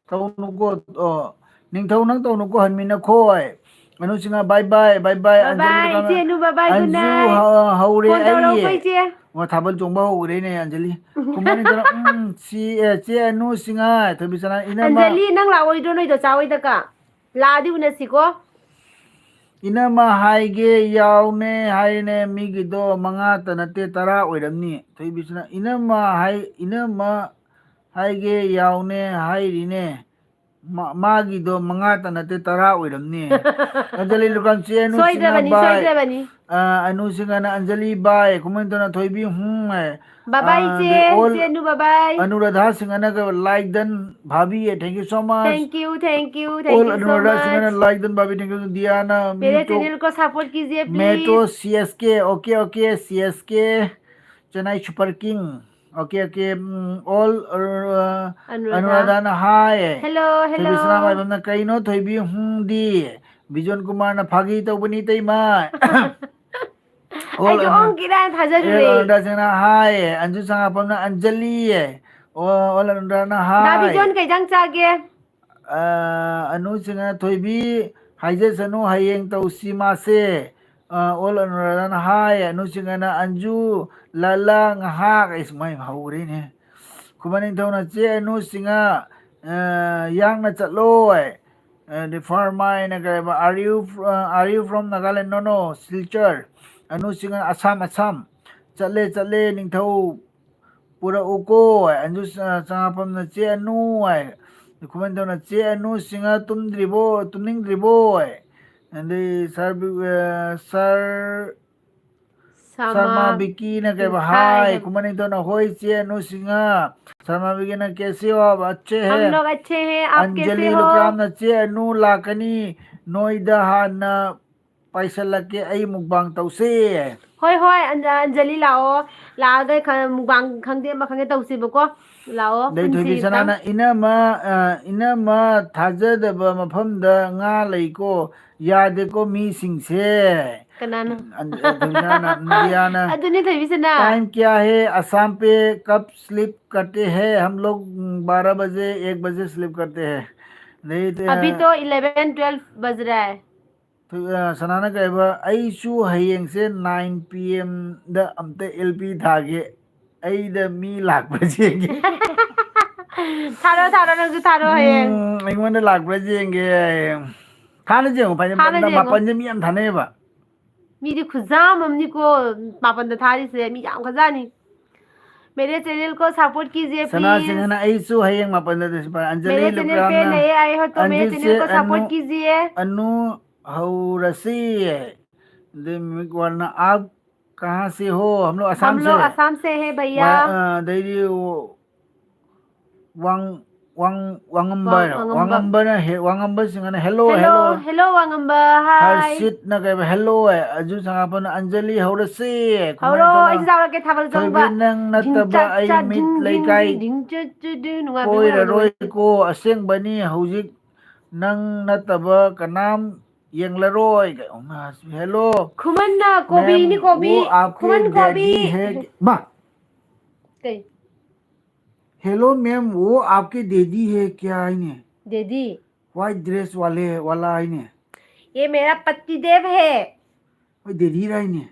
ꯇꯧꯅꯨꯀꯣ, ꯑꯣ, ꯅꯤꯡꯊꯧ ꯅꯪ ꯇꯧꯅꯨꯀꯣ, ꯍꯟꯃꯤꯟꯅꯈꯣꯏ꯫ ꯑꯅꯨꯁꯤꯡꯅ bye bye, bye bye, Bye bye, ꯏꯆꯦ Anu, bye bye, good Anju night. ꯍ-, ꯍꯧꯔꯦ ꯐꯣꯟ ꯇꯧꯔꯛꯎꯀꯣ ꯑꯩ꯫ ꯏꯆꯦ꯫ ꯑꯣ, ꯊꯥꯕꯜ ꯆꯣꯡꯕ ꯍꯧꯈ꯭ꯔꯦꯅꯦ, ꯑꯟꯖꯂꯤ꯫ ꯈꯨꯃꯟ ꯅꯤꯡꯊꯧꯅ, ꯎꯝ, ꯁꯤ, ꯑꯦ, ꯆꯦ ꯑꯅꯨ ꯁꯤꯡꯉꯥꯏ, ꯊꯣꯏꯕꯤ ꯁꯅꯥ, ꯏꯅꯝꯃ꯫ ꯑꯟꯖꯂꯤ, ꯅꯪ ꯂꯥꯛꯑꯣꯏꯗ꯭ꯔꯣ ꯅꯣꯏꯗꯣ ꯆꯥ ꯍꯣꯏꯗꯀ? ꯂꯥꯛꯑꯗꯤ ꯎꯅꯁꯤꯀꯣ꯫ ꯏꯅꯝꯃ ꯍꯥꯏꯒꯦ ꯌꯥꯎꯅꯦ ꯍꯥꯏꯅꯦ, ꯃꯤꯒꯤꯗꯣ ꯃꯉꯥꯇ ꯅꯠꯇꯦ, ꯇꯔꯥ ꯑꯣꯏꯔꯝꯅꯤ꯫ ꯊꯣꯏꯕꯤꯁꯤꯅ, ꯏꯅꯝꯃ ꯍꯥꯏ, ꯏꯅꯝꯃ ꯍꯥꯏꯒꯦ ꯌꯥꯎꯅꯦ ꯍꯥꯏꯔꯤꯅꯦ꯫ ꯃꯥ-, ꯃꯥꯒꯤꯗꯣ ꯃꯉꯥꯇ ꯅꯠꯇꯦ, ꯇꯔꯥ ꯑꯣꯏꯔꯝꯅꯤ꯫ ꯑꯟꯖꯂꯤ ꯂꯨꯀꯥꯝ, ꯆꯦ ꯑꯅꯨ ꯁꯤꯡꯉꯥ, ꯁꯣꯏꯗ꯭ꯔꯕꯅꯤ, bye꯫ ꯁꯣꯏꯗ꯭ꯔꯕꯅꯤ꯫ ꯑ, ꯑꯅꯨ ꯁꯤꯡꯉꯥꯅ, ꯑꯟꯖꯂꯤ bye꯫ ꯈꯨꯃꯟ ꯅꯤꯡꯊꯧꯅ, ꯊꯣꯏꯕꯤ ꯍꯨꯝ ꯍꯥꯏ꯫ Bye bye, ꯑ, ꯏꯆꯦ꯫ ꯑꯗꯩ all ꯏꯆꯦ Anu, bye bye꯫ ꯑꯅꯨꯔꯥꯙꯥ ꯁꯤꯡꯉꯥꯅꯒ, like done ꯚꯥꯕꯤ, thank you so much꯫ Thank you, thank you, thank All you so ꯑꯅꯨꯔꯥꯙꯥ ꯁꯤꯡꯉꯥꯅ, much. like done ꯚꯥꯕꯤ, thank you꯫ ꯗꯤꯌꯥꯅ, मेरे ꯃꯤꯇꯣ, चैनल को सपोर्ट कीजिए, ꯃꯦꯇꯣ, please। C S K, okay, okay, C S K, Chennai Super King, okay, okay, um, all, uh, ꯑꯅꯨꯔꯥꯙꯥ꯫ ꯑꯅꯨꯔꯥꯙꯥꯅ, hi꯫ Hello, hello꯫ ꯊꯣꯏꯕꯤꯁꯅꯥ ꯃꯥꯏꯕꯝꯅ, ꯀꯩꯅꯣ ꯊꯣꯏꯕꯤ ꯍꯨꯝꯗꯤ? ꯕꯤꯖꯣꯟ ꯀꯨꯃꯥꯔꯅ, ꯐꯥꯒꯤ ꯇꯧꯕꯅꯤ ꯏꯇꯩꯃ꯫ All ꯑꯩꯁꯨ Anu-, ꯑꯣꯡꯀꯤꯗꯥꯅ ꯊꯥꯖꯔꯨꯔꯦ꯫ ꯑꯅꯨꯔꯥꯙꯥꯁꯤꯡꯅ, hi꯫ Anju ꯁꯉꯥꯐꯝꯅ, Anjali. ꯑꯣ, all ꯑꯅꯨꯔꯥꯙꯥꯅ, ꯗꯥ hi꯫ ꯕꯤꯖꯣꯟ ꯀꯩ ꯏꯟꯖꯥꯡ ꯆꯥꯒꯦ? ꯑ, ꯑꯅꯨꯁꯤꯡꯅ, ꯊꯣꯏꯕꯤ, ꯍꯥꯏꯖꯁꯅꯨ, ꯍꯌꯦꯡ ꯇꯧꯁꯤ ꯃꯥꯁꯦ꯫ ꯑ, all ꯑꯅꯨꯔꯥꯙꯥꯅ, hi꯫ ꯑꯅꯨꯁꯤꯡꯅ, ꯑꯟꯖꯨ, ꯂꯥꯂꯥ, ꯉꯥꯏꯍꯥꯛ꯫ ꯑꯩꯁ, ꯃꯩ ꯍꯧꯈ꯭ꯔꯦꯅꯦ꯫ ꯈꯨꯃꯟ ꯅꯤꯡꯊꯧꯅ, ꯆꯦ ꯑꯅꯨꯁꯤꯡꯉ, ꯑ, ꯌꯥꯡꯅ ꯆꯠꯂꯣꯏ꯫ ꯑ, ꯗꯤꯐꯥꯔꯃꯥꯏꯅ ꯀꯩ ꯍꯥꯏꯕ? Are you fr-, uh, are you from Nagaland? No, no, Silchar꯫ ꯑꯅꯨꯁꯤꯡꯉ, Assam, Assam. ꯆꯠꯂꯦ, ꯆꯠꯂꯦ, ꯅꯤꯡꯊꯧ ꯄꯨꯔꯛꯎꯀꯣ꯫ ꯑꯟꯖꯨ ꯆ-, ꯆꯃꯥꯄꯝꯅ, ꯆꯦ ꯑꯅꯨ ꯍꯥꯏ꯫ ꯈꯨꯃꯟ ꯅꯤꯡꯊꯧꯅ, ꯆꯦ ꯑꯅꯨ ꯁꯤꯡꯉ ꯇꯨꯝꯗ꯭ꯔꯤꯕꯣ, ꯇꯨꯝꯅꯤꯡꯗ꯭ꯔꯤꯕꯣ? ꯑꯗꯩ ꯁꯥꯔ ꯕꯤ-, ꯑ, ꯁꯥꯔ ꯁꯔꯃꯥ ꯕꯤꯀꯤꯅ ꯀꯩꯕ? ꯍꯥꯏ꯫ ꯈꯨꯃꯟ ꯅꯤꯡꯊꯧꯅ, ꯍꯣꯏ ꯆꯦ ꯑꯅꯨ ꯁꯤꯡꯉ꯫ ꯁꯔꯃꯥ ꯕꯤꯀꯤꯅ, ꯀꯦꯁꯦ ꯍꯣ ꯑꯥꯞ? ꯑꯆꯦ ꯍꯦ꯫ ꯍꯝ ꯂꯣꯒ ꯑꯆꯦ ꯍꯦ, ꯑꯥꯞ ꯀꯦꯁꯦ ꯑꯟꯖꯂꯤ ꯍꯣ? ꯂꯨꯀ꯭ꯔꯥꯝꯅ, ꯆꯦ ꯑꯅꯨ ꯂꯥꯛꯀꯅꯤ, ꯅꯣꯏꯗ ꯍꯥꯟꯅ ꯄꯥꯏꯁꯜꯂꯛꯀꯦ, ꯑꯩ ꯃꯨꯛꯕꯥꯡ ꯇꯧꯁꯦ꯫ ꯍꯣꯏ, ꯍꯣꯏ, ꯑꯟ-, ꯑꯟꯖꯂꯤ ꯂꯥꯛꯑꯣ, ꯂꯥꯛꯑꯒ ꯈ-, ꯃꯨꯛꯕꯥꯡ ꯈꯪꯗꯦ, ꯑꯃ ꯈꯪꯗꯦ ꯇꯧꯁꯦꯕꯀꯣ꯫ ꯂꯥꯛꯑꯣ, ꯑꯗꯩ ꯄꯨꯟꯁꯤ ꯊꯣꯏꯕꯤ ꯁꯅꯥꯅ, ꯑꯝꯇꯪ꯫ "ꯏꯅꯝꯃ, ꯑ, ꯏꯅꯝꯃ, ꯊꯥꯖꯗꯕ ꯃꯐꯝꯗ ꯉꯥ ꯂꯩꯀꯣ, ꯌꯥꯗꯦꯀꯣ ꯃꯤꯁꯤꯡꯁꯦ"꯫ ꯀꯅꯥꯅꯣ? ꯑꯟ-, ꯑ, ꯊꯣꯏꯕꯤ ꯁꯅꯥꯅ, ꯃꯤꯗꯤꯌꯥꯅ, ꯑꯗꯨꯅꯤ ꯊꯣꯏꯕꯤ ꯁꯅꯥ꯫ "टाइम क्या है? आसाम पे कब स्लीप करते हैं हम लोग? बारह बजे, एक बजे स्लीप करते हैं।" ꯑꯗꯩ, ꯑ, अभी तो इलेवन ट्वेल्व बज रहा है। ꯊꯣꯏ-, ꯑ, ꯁꯅꯥꯅ ꯀꯩ ꯍꯥꯏꯕ, "ꯑꯩꯁꯨ ꯍꯌꯦꯡꯁꯦ ꯅꯥꯏꯟ ꯄꯤ ꯑꯦꯝꯗ ꯑꯝꯇ ꯑꯦꯜ ꯄꯤ ꯊꯥꯒꯦ, ꯑꯩꯗ ꯃꯤ ꯂꯥꯛꯄ꯭ꯔꯥ ꯌꯦꯡꯒꯦ"꯫ ꯊꯥꯔꯣ, ꯊꯥꯔꯣ, ꯅꯪꯁꯨ ꯊꯥꯔꯣ ꯍꯌꯦꯡ꯫ ꯎꯝ, "ꯑꯩꯉꯣꯟꯗ ꯂꯥꯛꯄ꯭ꯔꯥ ꯌꯦꯡꯒꯦ"꯫ ꯊꯥꯅꯁꯦ ꯌꯦꯡꯉꯣ, ꯐꯅꯤ, ꯊꯥꯅꯁꯦ ꯌꯦꯡꯉꯣ꯫ ꯃꯥꯄꯟꯁꯦ ꯃꯤ ꯌꯥꯝ ꯊꯥꯅꯩꯌꯦꯕ꯫ ꯃꯤꯗꯤ ꯈꯨꯌꯥꯝ ꯑꯃꯅꯤꯀꯣ, ꯃꯥꯄꯟꯗ ꯊꯥꯔꯤꯁꯦ, ꯃꯤ ꯌꯥꯝꯈ꯭ꯔꯖꯥꯠꯅꯤ꯫ मेरे चैनल को सपोर्ट कीजिए ꯁꯅꯥ प्लीज। ꯁꯤꯡꯍꯅ, "ꯑꯩꯁꯨ ꯍꯌꯦꯡ ꯃꯥꯄꯟꯗ ꯗꯤꯁꯄꯥ-", ꯑꯟꯖꯂꯤ मेरे चैनल पे ꯂꯨꯀ꯭ꯔꯥꯝꯅ, नए आए हो तो मेरे "ꯑꯟꯖꯨꯁꯦ ꯆꯦꯅꯦꯜ को ꯑꯅꯨ, ꯁꯄꯣꯔꯠ कीजिए꯫ ꯑꯅꯨ ꯍꯧꯔꯁꯤ"꯫ ꯑꯗꯩ ꯃꯤꯃꯤꯛ ꯋꯥꯔꯜꯅ, "आप कहाँ से हो?" "हम लोग हम असम से लोग हैं।" असम से हैं भैया। ꯋꯥ-, ꯑ, ꯑꯗꯩꯗꯤ ꯋꯥꯡ-, ꯋꯥꯡ-, ꯋꯥꯡꯉꯝꯕ ꯍꯥꯏꯔꯣ? ꯋꯥꯡ-, ꯋꯥꯡꯉꯝꯕ꯫ ꯋꯥꯡꯉꯝꯕꯅ ꯍꯦ-, ꯋꯥꯡꯉꯝꯕꯁꯤꯡꯅ, "Hello, hello, hello꯫ Hello, ꯋꯥꯡꯉꯝꯕ, hi꯫ ꯍꯔꯁꯤꯠꯅ ꯀꯩꯕ, "Hello" ꯍꯥꯏ꯫ ꯑꯖꯨ ꯁꯉꯥꯄꯅ, "ꯑꯟꯖꯂꯤ ꯍꯧꯔꯁꯤ"꯫ ꯍꯧꯔꯣ, ꯀꯃꯥꯏꯅ ꯇꯧꯅ? ꯑꯩꯁꯨ ꯌꯥꯎꯔꯛꯀꯦ ꯊꯥꯕꯜ ꯆꯣꯡꯕ꯫ ꯊꯣꯏꯕꯤ, "ꯅꯪ ꯅꯠꯇꯕ ꯙꯤꯡ ꯆꯥ ꯑꯩ ꯆꯥ ꯃꯤꯠ ꯙꯤꯡ ꯙꯤꯡ ꯂꯩꯀꯥꯏ ꯙꯤꯡ ꯆꯨ ꯆꯨ ꯗꯨ ꯅꯨꯡꯉꯥꯏꯕꯅꯦ, ꯌꯥꯝ ꯅꯨꯡꯉꯥꯏꯕꯅꯦ꯫ ꯀꯣꯏꯔꯔꯣꯏꯀꯣ, ꯑꯁꯦꯡꯕꯅꯤ ꯍꯧꯖꯤꯛ ꯅꯪ ꯅꯠꯇꯕ ꯀꯅꯥꯝ ꯌꯦꯡꯂꯔꯣꯏ"꯫ ꯀꯩ-, "Hello, ꯈꯨꯃꯟꯅ ꯀꯣꯕꯤꯅꯤ, ma'am, ꯀꯣꯕꯤ꯫ वो आपके ꯈꯨꯃꯟ ꯀꯣꯕꯤ꯫ Daddy है?" ꯃꯥ! ꯀꯩ? "Hello ma'am, वो आपके daddy है क्या" ꯍꯥꯏꯅꯦ? Daddy? White dress वाले वाला ꯍꯥꯏꯅꯦ? ये मेरा पति देव है। ꯍꯣꯏ, daddy ꯔꯥꯏꯅꯦ?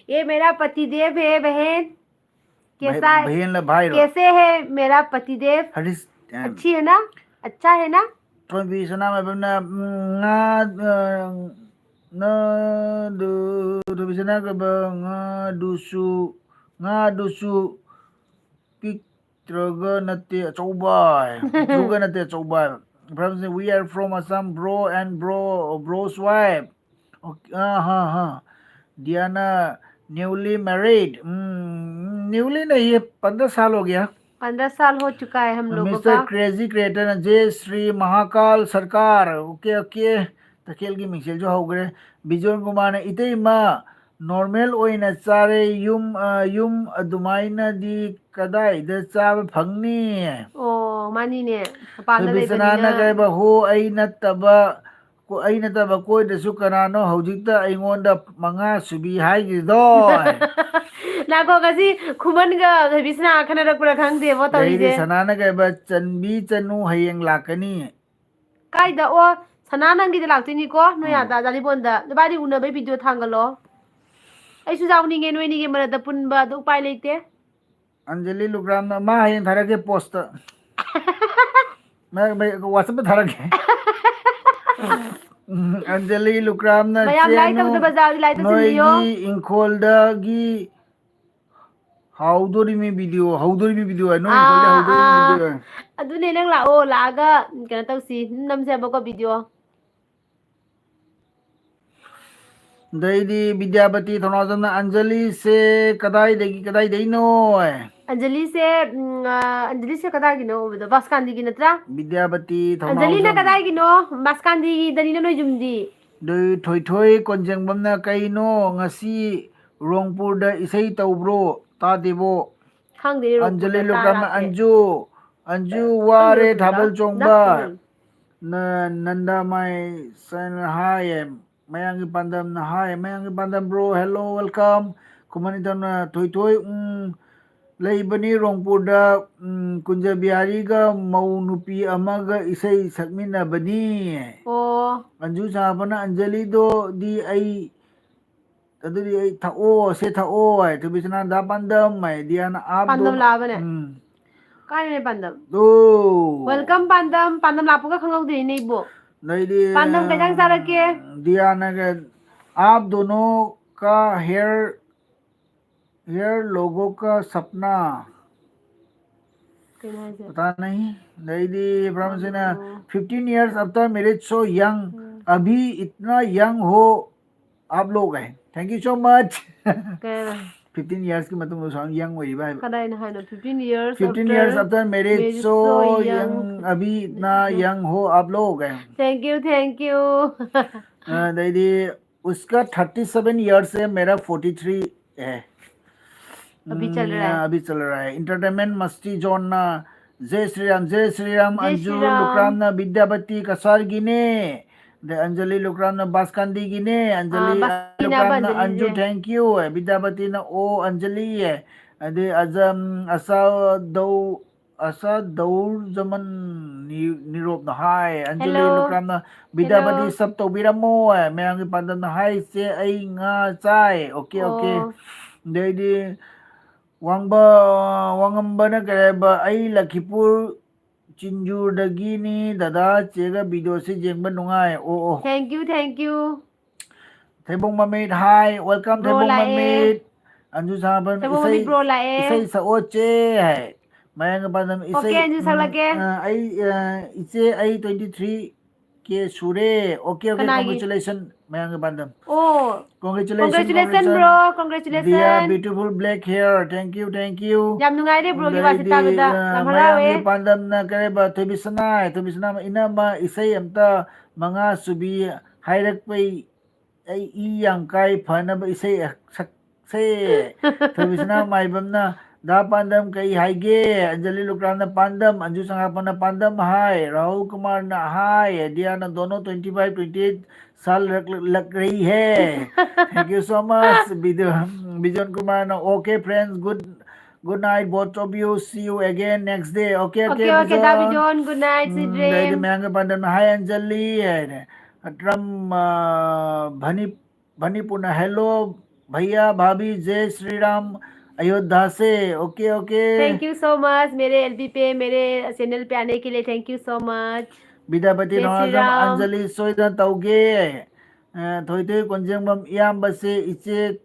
ये मेरा पति देव है, बहन। कैसा है? ꯚꯌꯦꯟꯂ ꯚꯥꯏꯔꯣ? कैसे है मेरा पति देव? ꯍꯔꯤꯁ, ꯑ, अच्छी है ना? अच्छा है ना? ꯊꯣꯏꯕꯤ ꯁꯅꯥꯃꯍꯤꯕꯝꯅ, ꯎꯝ, ꯉꯥ, ꯑ, ꯅ, ꯗꯨ, ꯊꯣꯏꯕꯤ ꯁꯅꯥꯃꯍꯤꯕꯝ, ꯉꯥ, ꯗꯨꯁꯨ, ꯉꯥ, ꯗꯨꯁꯨ, ꯄꯤꯛ-, ꯅꯠꯇ꯭ꯔꯒ ꯅꯠꯇꯦ, ꯑꯆꯧꯕ ꯍꯥꯏ꯫ ꯅꯠꯇ꯭ꯔꯒ ꯅꯠꯇꯦ, ꯑꯆꯧꯕ ꯍꯥꯏ꯫ ꯐ꯭ꯔꯝ ꯁꯦ, "We are from Assam, bro and bro, bro's wife." Okay, ꯑꯥ, ꯍꯥ, ꯍꯥ꯫ ꯗꯤꯌꯥꯅ, newly married꯫ ꯎꯝ, newly नहीं, ये पन्द्रह साल हो गया। पन्द्रह साल हो चुका है हम लोगों का। Mister Crazy Creator ꯅ, "जय श्री महाकाल सरकार।" Okay, okay. ꯇꯈꯦꯜꯒꯤ ꯃꯤꯡꯁꯦꯜꯁꯨ ꯍꯧꯈ꯭ꯔꯦ꯫ ꯕꯤꯖꯣꯟ ꯀꯨꯃꯥꯔꯅ, "ꯏꯇꯩꯃ, ꯅꯣꯔꯃꯦꯜ ꯑꯣꯏꯅ ꯆꯥꯔꯦ꯫ ꯌꯨꯝ, ꯑ, ꯌꯨꯝ ꯑꯗꯨꯃꯥꯏꯅꯗꯤ ꯀꯗꯥꯏꯗ ꯆꯥꯕ ꯐꯪꯅꯤ? ꯑꯣ, ꯃꯥꯅꯤꯅꯦ꯫ ꯃꯄꯥꯟꯗ ꯊꯣꯏꯕꯤꯁꯅꯥꯅ ꯂꯩꯕꯅꯤꯅ꯫ ꯀꯩꯕ, ꯍꯣ, ꯑꯩ ꯅꯠꯇꯕ, ꯀꯣ-, ꯑꯩ ꯅꯠꯇꯕ ꯀꯣꯏꯗꯁꯨ ꯀꯅꯥꯅꯣ ꯍꯧꯖꯤꯛꯇ ꯑꯩꯉꯣꯟꯗ ꯃꯉꯥ ꯁꯨꯕꯤ ꯍꯥꯏꯈ꯭ꯔꯤꯗꯣ? ꯅꯥꯀꯣ, ꯉꯁꯤ ꯈꯨꯃꯟꯒ ꯊꯣꯏꯕꯤꯁꯅꯥ ꯈꯟꯅꯔꯛꯄ꯭ꯔꯥ ꯈꯪꯗꯦꯕꯣ ꯑꯗꯩꯗꯤ ꯇꯧꯔꯤꯁꯦ꯫ ꯁꯅꯥꯅ ꯀꯩꯕ, "ꯆꯟꯕꯤ ꯆꯅꯨ ꯍꯌꯦꯡ ꯂꯥꯛꯀꯅꯤ"꯫ ꯀꯥꯏꯗ? ꯑꯣ, ꯁꯅꯥ ꯅꯪꯒꯤꯗ ꯂꯥꯛꯇꯣꯏꯅꯤꯀꯣ, ꯅꯣꯏ ꯎꯝ꯫ ꯑꯥꯗ ꯖꯥꯂꯤꯕꯣꯟꯗ꯫ ꯅꯕꯥꯅꯤ ꯎꯅꯕꯩ ꯚꯤꯗꯤꯑꯣ ꯊꯥꯡꯒꯠꯂꯣ꯫ ꯑꯩꯁꯨ ꯌꯥꯎꯅꯤꯡꯉꯦ, ꯅꯣꯏꯅꯤꯒꯤ ꯃꯔꯛꯇ ꯄꯨꯟꯕ, ꯑꯗꯨ ꯎꯄꯥꯏ ꯂꯩꯇꯦ꯫ ꯑꯟꯖꯂꯤ ꯂꯨꯒ꯭ꯔꯥꯝꯅ, "ꯃꯥ ꯍꯌꯦꯡ ꯊꯥꯔꯛꯀꯦ ꯄꯣꯁꯇ"꯫ ꯃ-, ꯃ-, WhatsApp-ꯇ ꯊꯥꯔꯛꯀꯦ꯫ ꯎꯝ, ꯑꯟꯖꯂꯤ ꯂꯨꯒ꯭ꯔꯥꯝꯅ, ꯃꯌꯥꯝ like "ꯆꯦꯅꯨ, ꯇꯧꯗꯕ ꯖꯥꯗꯤ like ꯇꯧꯁꯤꯟꯕꯤꯌꯣ꯫ ꯅꯣꯏꯒꯤ ꯏꯪꯈꯣꯜꯗꯒꯤ ꯍꯧꯗꯣꯔꯤꯃꯤ ꯚꯤꯗꯤꯑꯣ, ꯍꯧꯗꯣꯔꯤꯃꯤ ꯚꯤꯗꯤꯑꯣ ꯍꯥꯏ, ꯅꯣꯏ ꯏꯪꯈꯣꯜꯗꯒꯤ ꯑꯥ, ꯍꯧꯗꯣꯔꯤꯃꯤ ꯑꯥ꯫ ꯚꯤꯗꯤꯑꯣ ꯍꯥꯏ"꯫ ꯑꯗꯨꯅꯦ, ꯅꯪ ꯂꯥꯛꯑꯣ, ꯂꯥꯛꯑꯒ ꯀꯩꯅꯣ ꯇꯧꯁꯤ, ꯅꯝꯁꯦꯕꯀꯣ ꯚꯤꯗꯤꯑꯣ꯫ ꯑꯗꯩꯗꯤ ꯕꯤꯗ꯭ꯌꯥꯄꯇꯤ ꯊꯧꯅꯥꯎꯖꯝꯅ, "ꯑꯟꯖꯂꯤꯁꯦ ꯀꯗꯥꯏꯗꯒꯤ, ꯀꯗꯥꯏꯗꯩꯅꯣ?" ꯑꯟꯖꯂꯤꯁꯦ, ꯎꯝ, ꯑ, ꯑꯟꯖꯂꯤꯁꯦ ꯀꯗꯥꯏꯒꯤꯅꯣ ꯎꯕꯗꯣ? ꯕꯥꯁꯀꯥꯟꯗꯤꯒꯤ ꯅꯠꯇ꯭ꯔꯥ? ꯕꯤꯗ꯭ꯌꯥꯄꯇꯤ ꯑꯟꯖꯂꯤꯅ ꯊꯧꯅꯥꯎꯖꯝ꯫ ꯀꯗꯥꯏꯒꯤꯅꯣ? ꯕꯥꯁꯀꯥꯟꯗꯤꯒꯤꯗꯅꯤꯅ ꯅꯣꯏ ꯌꯨꯝꯗꯤ꯫ ꯑꯗꯩ ꯊꯣꯏꯊꯣꯏ ꯀꯣꯟꯖꯦꯡꯕꯝꯅ, "ꯀꯩꯅꯣ ꯉꯁꯤ ꯔꯣꯡꯄꯨꯔꯗ ꯏꯁꯩ ꯇꯧꯕ꯭ꯔꯣ? ꯇꯥꯗꯦꯕꯣ?" ꯈꯪꯗꯦ, ꯑꯟꯖꯂꯤ ꯔꯣꯡꯄꯨꯔꯗ ꯂꯨꯀ꯭ꯔꯥꯝꯅ, ꯇꯥꯗꯦ꯫ "ꯑꯟꯖꯨ, ꯑꯟꯖꯨ ꯋꯥꯔꯦ ꯔꯣꯡꯄꯨꯔꯗ? ꯊꯥꯕꯜ ꯆꯣꯡꯕ"꯫ ꯗꯥꯛꯇꯔ꯫ ꯅ-, ꯅꯟꯗꯥ ꯃꯥꯏ ꯁꯟ ꯍꯥꯏ, ꯃꯌꯥꯡꯒꯤ ꯄꯥꯟꯗꯝꯅ ꯍꯥꯏ, ꯃꯌꯥꯡꯒꯤ ꯄꯥꯟꯗꯝ bro, hello, welcome꯫ ꯈꯨꯃꯟ ꯏꯊꯝꯅ, "ꯊꯣꯏꯊꯣꯏ, ꯎꯝ, ꯂꯩꯕꯅꯤ ꯔꯣꯡꯄꯨꯔꯗ, ꯎꯝ, ꯀꯨꯟꯖꯕꯤꯍꯥꯔꯤꯒ ꯃꯧ ꯅꯨꯄꯤ ꯑꯃꯒ ꯏꯁꯩ ꯁꯛꯃꯤꯟꯅꯕꯅꯤ"꯫ ꯑꯣ꯫ ꯑꯟꯖꯨ ꯁꯥꯕꯅ, "ꯑꯟꯖꯂꯤꯗꯣꯗꯤ ꯑꯩ, ꯑꯗꯨꯗꯤ ꯑꯩ ꯊꯛꯑꯣ, ꯁꯦ ꯊꯛꯑꯣ" ꯍꯥꯏ꯫ ꯊꯣꯏꯕꯤꯁꯅꯥ, "ꯗꯥ ꯄꯥꯟꯗꯝ" ꯍꯥꯏ꯫ ꯗꯤꯌꯥꯅ, "ꯑꯥꯞ ꯗꯣ-", ꯄꯥꯟꯗꯝ ꯂꯥꯛꯑꯕꯅꯦ? ꯎꯝ꯫ ꯀꯥꯏꯅꯦ ꯄꯥꯟꯗꯝ? ꯑꯗꯣ꯫ Welcome ꯄꯥꯟꯗꯝ, ꯄꯥꯟꯗꯝ ꯂꯥꯛꯄꯒ ꯈꯪꯍꯧꯗꯦꯅꯦ ꯏꯕꯣ꯫ ꯑꯗꯩꯗꯤ, ꯄꯥꯟꯗꯝ ꯀꯩ ꯏꯟꯖꯥꯡ ꯆꯥꯔꯛꯀꯦ? ꯗꯤꯌꯥꯅꯒ, "ꯑꯥꯞ ꯗꯣꯅꯣ ꯀꯥ ꯍꯦꯌꯔ, ꯍꯦꯌꯔ ꯂꯣꯒꯣ ꯀꯥ ꯁꯞꯅꯥ"꯫ ꯀꯩꯅꯣ ꯍꯥꯏꯁꯦ? ꯄꯇꯥ ꯅꯍꯤ꯫ ꯑꯗꯩꯗꯤ ꯕ꯭ꯔꯍꯃꯁꯤꯅ, ꯑꯣ꯫ "Fifteen years after marriage so young, ꯎꯝ꯫ ꯑꯚꯤ ꯏꯠꯅꯥ ꯌꯪ ꯍꯣ ꯑꯥꯞ ꯂꯣꯒ" ꯍꯥꯏ꯫ Thank you so much꯫ ꯀꯩ ꯍꯥꯏꯕ? Fifteen years-ꯀꯤ ꯃꯇꯨꯡꯗ ꯁꯨꯃꯥꯏꯅ young ꯑꯣꯏꯔꯤꯕ ꯍꯥꯏꯕ꯫ ꯀꯗꯥꯏꯅ ꯍꯥꯏꯅꯣ? Fifteen years "Fifteen after years after marriage, marriage so so young, young. ꯑꯚꯤ ꯏꯠꯅꯥ ꯌꯪ ꯍꯣ ꯑꯥꯞ ꯂꯣꯒ" ꯍꯥꯏ꯫ Thank you, thank you꯫ ꯑꯗꯩꯗꯤ उसका थर्टी सेवन ईयर्स है, मेरा फोर्टी थ्री है। अभी चल रहा है। हम्म, अभी चल रहा है। एंटरटेनमेंट मस्ती जोन ना, जय श्री राम, जय श्री राम। जय अंजू श्री राम। लुकराम ना विद्यापति कसार गिने, द अंजलि लुकराम ना बासकांदी गिने, अंजलि हाँ, बासकांदी ना लुकराम ना अंजलि अंजू गिने। थैंक यू है, विद्यापति ना ओ अंजलि है, अदे अजम असा दौ असा दौर जमन नि- निरोप ना हाय, अंजलि Hello. लुकराम ना विद्यापति Hello. सब तो बिरमो है, मैं आगे पादम ना हाय से आई nga चाय, ओके ओके। ꯑꯣ꯫ ꯑꯗꯩꯗꯤ ꯋꯥꯡꯕ ꯋꯥꯉꯝꯕꯅ ꯀꯔꯤ ꯍꯥꯏꯕ, ꯑꯩ ꯂꯈꯤꯄꯨꯔ ꯆꯤꯟꯖꯨꯔꯗꯒꯤꯅꯤ ꯗꯗꯥ, ꯆꯦꯒ ꯚꯤꯗꯤꯑꯣꯁꯤ ꯌꯦꯡꯕ ꯅꯨꯡꯉꯥꯏ꯫ ꯑꯣ ꯑꯣ꯫ Thank you, thank you. ꯊꯩꯕꯣꯡ ꯃꯃꯤꯠ ꯍꯥꯏ, welcome Bro ꯊꯩꯕꯣꯡ ꯂꯥꯛꯑꯦ꯫ ꯃꯃꯤꯠ꯫ ꯑꯟꯖꯨ ꯁꯥꯕꯟ ꯊꯩꯕꯣꯡ ꯏꯁꯩ ꯃꯃꯤꯠ bro ꯂꯥꯛꯑꯦ꯫ ꯏꯁꯩ ꯁꯛꯑꯣ ꯆꯦ ꯍꯥꯏ꯫ ꯃꯌꯥꯡꯒ ꯄꯥꯟꯗꯝ Okay, ꯏꯁꯩ ꯑꯟꯖꯨ ꯁꯛꯂꯛꯀꯦ꯫ ꯑ, ꯑꯩ ꯑ, ꯏꯆꯦ ꯑꯩ ꯇ꯭ꯋꯦꯟꯇꯤ ꯊ꯭ꯔꯤ ꯀꯦ ꯁꯨꯔꯦ꯫ ꯑꯣꯀꯦ ꯑꯣꯀꯦ, ꯀꯅꯥꯒꯤ? ꯀꯣꯡꯒ꯭ꯔꯦꯆꯨꯂꯦꯁꯟ ꯃꯌꯥꯡꯒ ꯄꯥꯟꯗꯝ꯫ ꯑꯣ꯫ Congratulations, Congratulations, congratulations. bro. Dia Congratulations. beautiful black hair. Thank you, thank you. ꯌꯥꯝ ꯅꯨꯡꯉꯥꯏꯔꯦ bro ꯒꯤ ꯋꯥꯁꯦ ꯑꯗꯩꯗꯤ, ꯇꯥꯕꯗ꯫ ꯑ, ꯌꯥꯝ ꯍꯔꯥꯎꯋꯦ꯫ ꯃꯌꯥꯡꯒꯤ ꯄꯥꯟꯗꯝꯅ ꯀꯔꯤꯕ, ꯊꯣꯏꯕꯤꯁꯅꯥ, ꯊꯣꯏꯕꯤꯁꯅꯥ ꯏꯅꯝꯃ ꯏꯁꯩ ꯑꯝꯇ ꯃꯉꯥ ꯁꯨꯕꯤ ꯍꯥꯏꯔꯛꯄꯩ ꯑꯩ ꯏ ꯌꯥꯝ ꯀꯥꯏ, ꯐꯅꯕ ꯏꯁꯩ ꯁꯛꯁꯦ꯫ ꯊꯣꯏꯕꯤꯁꯅꯥ ꯃꯥꯏꯕꯝꯅ, ꯗꯥ ꯄꯥꯟꯗꯝ ꯀꯩ ꯍꯥꯏꯒꯦ? ꯑꯟꯖꯂꯤ ꯂꯨꯀ꯭ꯔꯥꯝꯅ ꯄꯥꯟꯗꯝ, ꯑꯟꯖꯨ ꯁꯉꯥꯛꯄꯅ ꯄꯥꯟꯗꯝ ꯍꯥꯏ, ꯔꯥꯍꯨꯜ ꯀꯨꯃꯥꯔꯅ ꯍꯥꯏ, ꯗꯤꯌꯥꯅ ꯗꯣꯅꯣ twenty five, twenty eight साल लग, लग रही है। Thank you so much, बिजन कुमार ना। Okay friends, good, good night both of you, see you again next day. Okay, okay, Okay, okay, दा बिजन, good night, sweet ꯎꯝ, ꯑꯗꯩꯗꯤ dream. ꯃꯌꯥꯡꯒ ꯄꯥꯟꯗꯝꯅ hi ꯑꯟꯖꯂꯤ ꯍꯥꯏꯅ꯫ ꯔꯝ, ꯑ, ꯚꯅꯤ-, ꯚꯅꯤꯄꯨꯔꯅ hello भैया भाभी, जय श्री राम अयोध्या से। Okay, okay. Thank you so much मेरे एलबी पे, मेरे चैनल पे आने के लिए thank you so much. Bidyapati जय श्री ꯅꯋꯥꯖꯝ राम. ꯑꯟꯖꯂꯤ ꯁꯣꯏꯗꯅ ꯇꯧꯒꯦ꯫ ꯑ, ꯊꯣꯏꯊꯣꯏ ꯀꯣꯟꯖꯦꯡꯕꯝ ꯏꯌꯥꯝꯕꯁꯦ ꯏꯆꯦ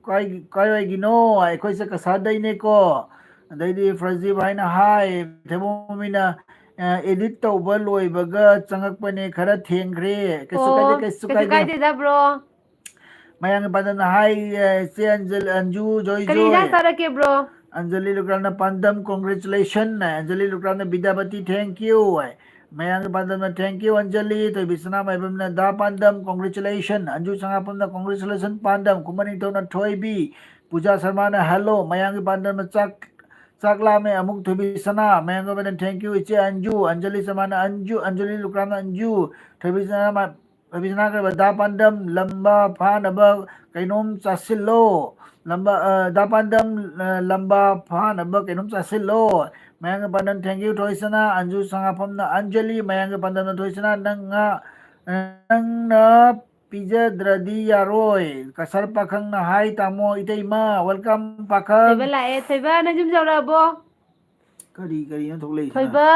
ꯀꯥꯏ-, ꯀꯥꯏꯋꯥꯏꯒꯤꯅꯣ? ꯑꯩꯈꯣꯏꯁꯦ ꯀꯁꯥꯔꯗꯩꯅꯦꯀꯣ꯫ ꯑꯗꯩꯗꯤ ꯐ꯭ꯔꯖꯤꯕ ꯍꯥꯏꯅ ꯍꯥꯏ, ꯊꯩꯕꯣꯡꯃꯤꯅ, ꯑ, edit ꯇꯧꯕ ꯂꯣꯏꯕꯒ ꯆꯪꯉꯛꯄꯅꯦ, ꯈꯔ ꯊꯦꯡꯈ꯭ꯔꯦ꯫ ꯀꯩꯁꯨ ꯀꯥꯏꯗꯦ, ꯑꯣ, ꯀꯩꯁꯨ ꯀꯩꯁꯨ ꯀꯥꯏꯗꯦ꯫ ꯀꯥꯏꯗꯦꯗ bro. ꯃꯌꯥꯡꯒꯤ ꯄꯥꯟꯗꯝꯅ ꯍꯥꯏ, ꯑ, ꯏꯆꯦ ꯑꯟꯖ-, ꯑꯟꯖꯨ, ꯖꯣꯏ ꯀꯔꯤ ꯏꯟꯖꯥꯡ ꯖꯣꯏ꯫ ꯆꯥꯔꯛꯀꯦ bro? ꯑꯟꯖꯂꯤ ꯂꯨꯀ꯭ꯔꯥꯝꯅ ꯄꯥꯟꯗꯝ, congratulation꯫ Anjali ꯂꯨꯀ꯭ꯔꯥꯝꯅ Bidyapati, thank you꯫ ꯃꯌꯥꯡꯒꯤ ꯄꯥꯟꯗꯝꯅ thank you ꯑꯟꯖꯂꯤ, ꯊꯣꯏꯕꯤ ꯁꯅꯥꯃꯥꯏꯕꯝꯅ ꯗꯥ ꯄꯥꯟꯗꯝ congratulation, ꯑꯟꯖꯨ ꯁꯉꯥꯐꯝꯅ congratulation ꯄꯥꯟꯗꯝ, ꯈꯨꯃꯟ ꯅꯤꯡꯊꯧꯅ ꯊꯣꯏꯕꯤ, ꯄꯨꯖꯥ ꯁꯔꯃꯥꯅ hello, ꯃꯌꯥꯡꯒꯤ ꯄꯥꯟꯗꯝꯅ ꯆꯥꯛ ꯆꯥꯛ ꯂꯥꯝꯃꯦ ꯑꯃꯨꯛ ꯊꯣꯏꯕꯤ ꯁꯅꯥ, ꯃꯌꯥꯡꯒꯤ ꯄꯥꯟꯗꯝ thank you ꯏꯆꯦ ꯑꯟꯖꯨ, ꯑꯟꯖꯂꯤ ꯁꯔꯃꯥꯅ ꯑꯟꯖꯨ, ꯑꯟꯖꯂꯤ ꯂꯨꯀ꯭ꯔꯥꯝꯅ ꯑꯟꯖꯨ, ꯊꯣꯏꯕꯤ ꯁꯅꯥ ꯊꯣꯏꯕꯤ ꯁꯅꯥ ꯀꯔꯤꯕ ꯗꯥ ꯄꯥꯟꯗꯝ, ꯂꯝꯕꯥ ꯐꯥꯅꯕ ꯀꯩꯅꯣꯝ ꯆꯥꯁꯤꯜꯂꯣ, ꯂꯝꯕꯥ ꯑ, ꯗꯥ ꯄꯥꯟꯗꯝ, ꯑ, ꯂꯝꯕꯥ ꯐꯥꯅꯕ ꯀꯩꯅꯣꯝ ꯆꯥꯁꯤꯜꯂꯣ, ꯃꯌꯥꯡꯒꯤ ꯄꯥꯟꯗꯝ thank you ꯊꯣꯏꯁꯅꯥ, ꯑꯟꯖꯨ ꯁꯉꯥꯐꯝꯅ ꯑꯟꯖꯂꯤ, ꯃꯌꯥꯡꯒꯤ ꯄꯥꯟꯗꯝꯅ ꯊꯣꯏꯁꯅꯥ, ꯅꯪ ꯉꯥ, ꯑ, ꯅꯪꯅ ꯄꯤꯖꯗ꯭ꯔꯗꯤ ꯌꯥꯔꯣꯏ꯫ ꯀꯁꯔ ꯄꯥꯈꯪꯅ ꯍꯥꯏ ꯇꯥꯃꯣ ꯏꯇꯩꯃ, welcome ꯄꯥꯈꯪ꯫ ꯊꯣꯏꯕ ꯂꯥꯛꯑꯦ꯫ ꯊꯣꯏꯕ, ꯅꯪ ꯌꯨꯝ ꯌꯧꯔꯛꯑꯕꯣ? ꯀꯔꯤ ꯀꯔꯤꯅꯣ ꯊꯣꯛꯂꯛꯏꯁꯤꯅ? ꯊꯣꯏꯕ,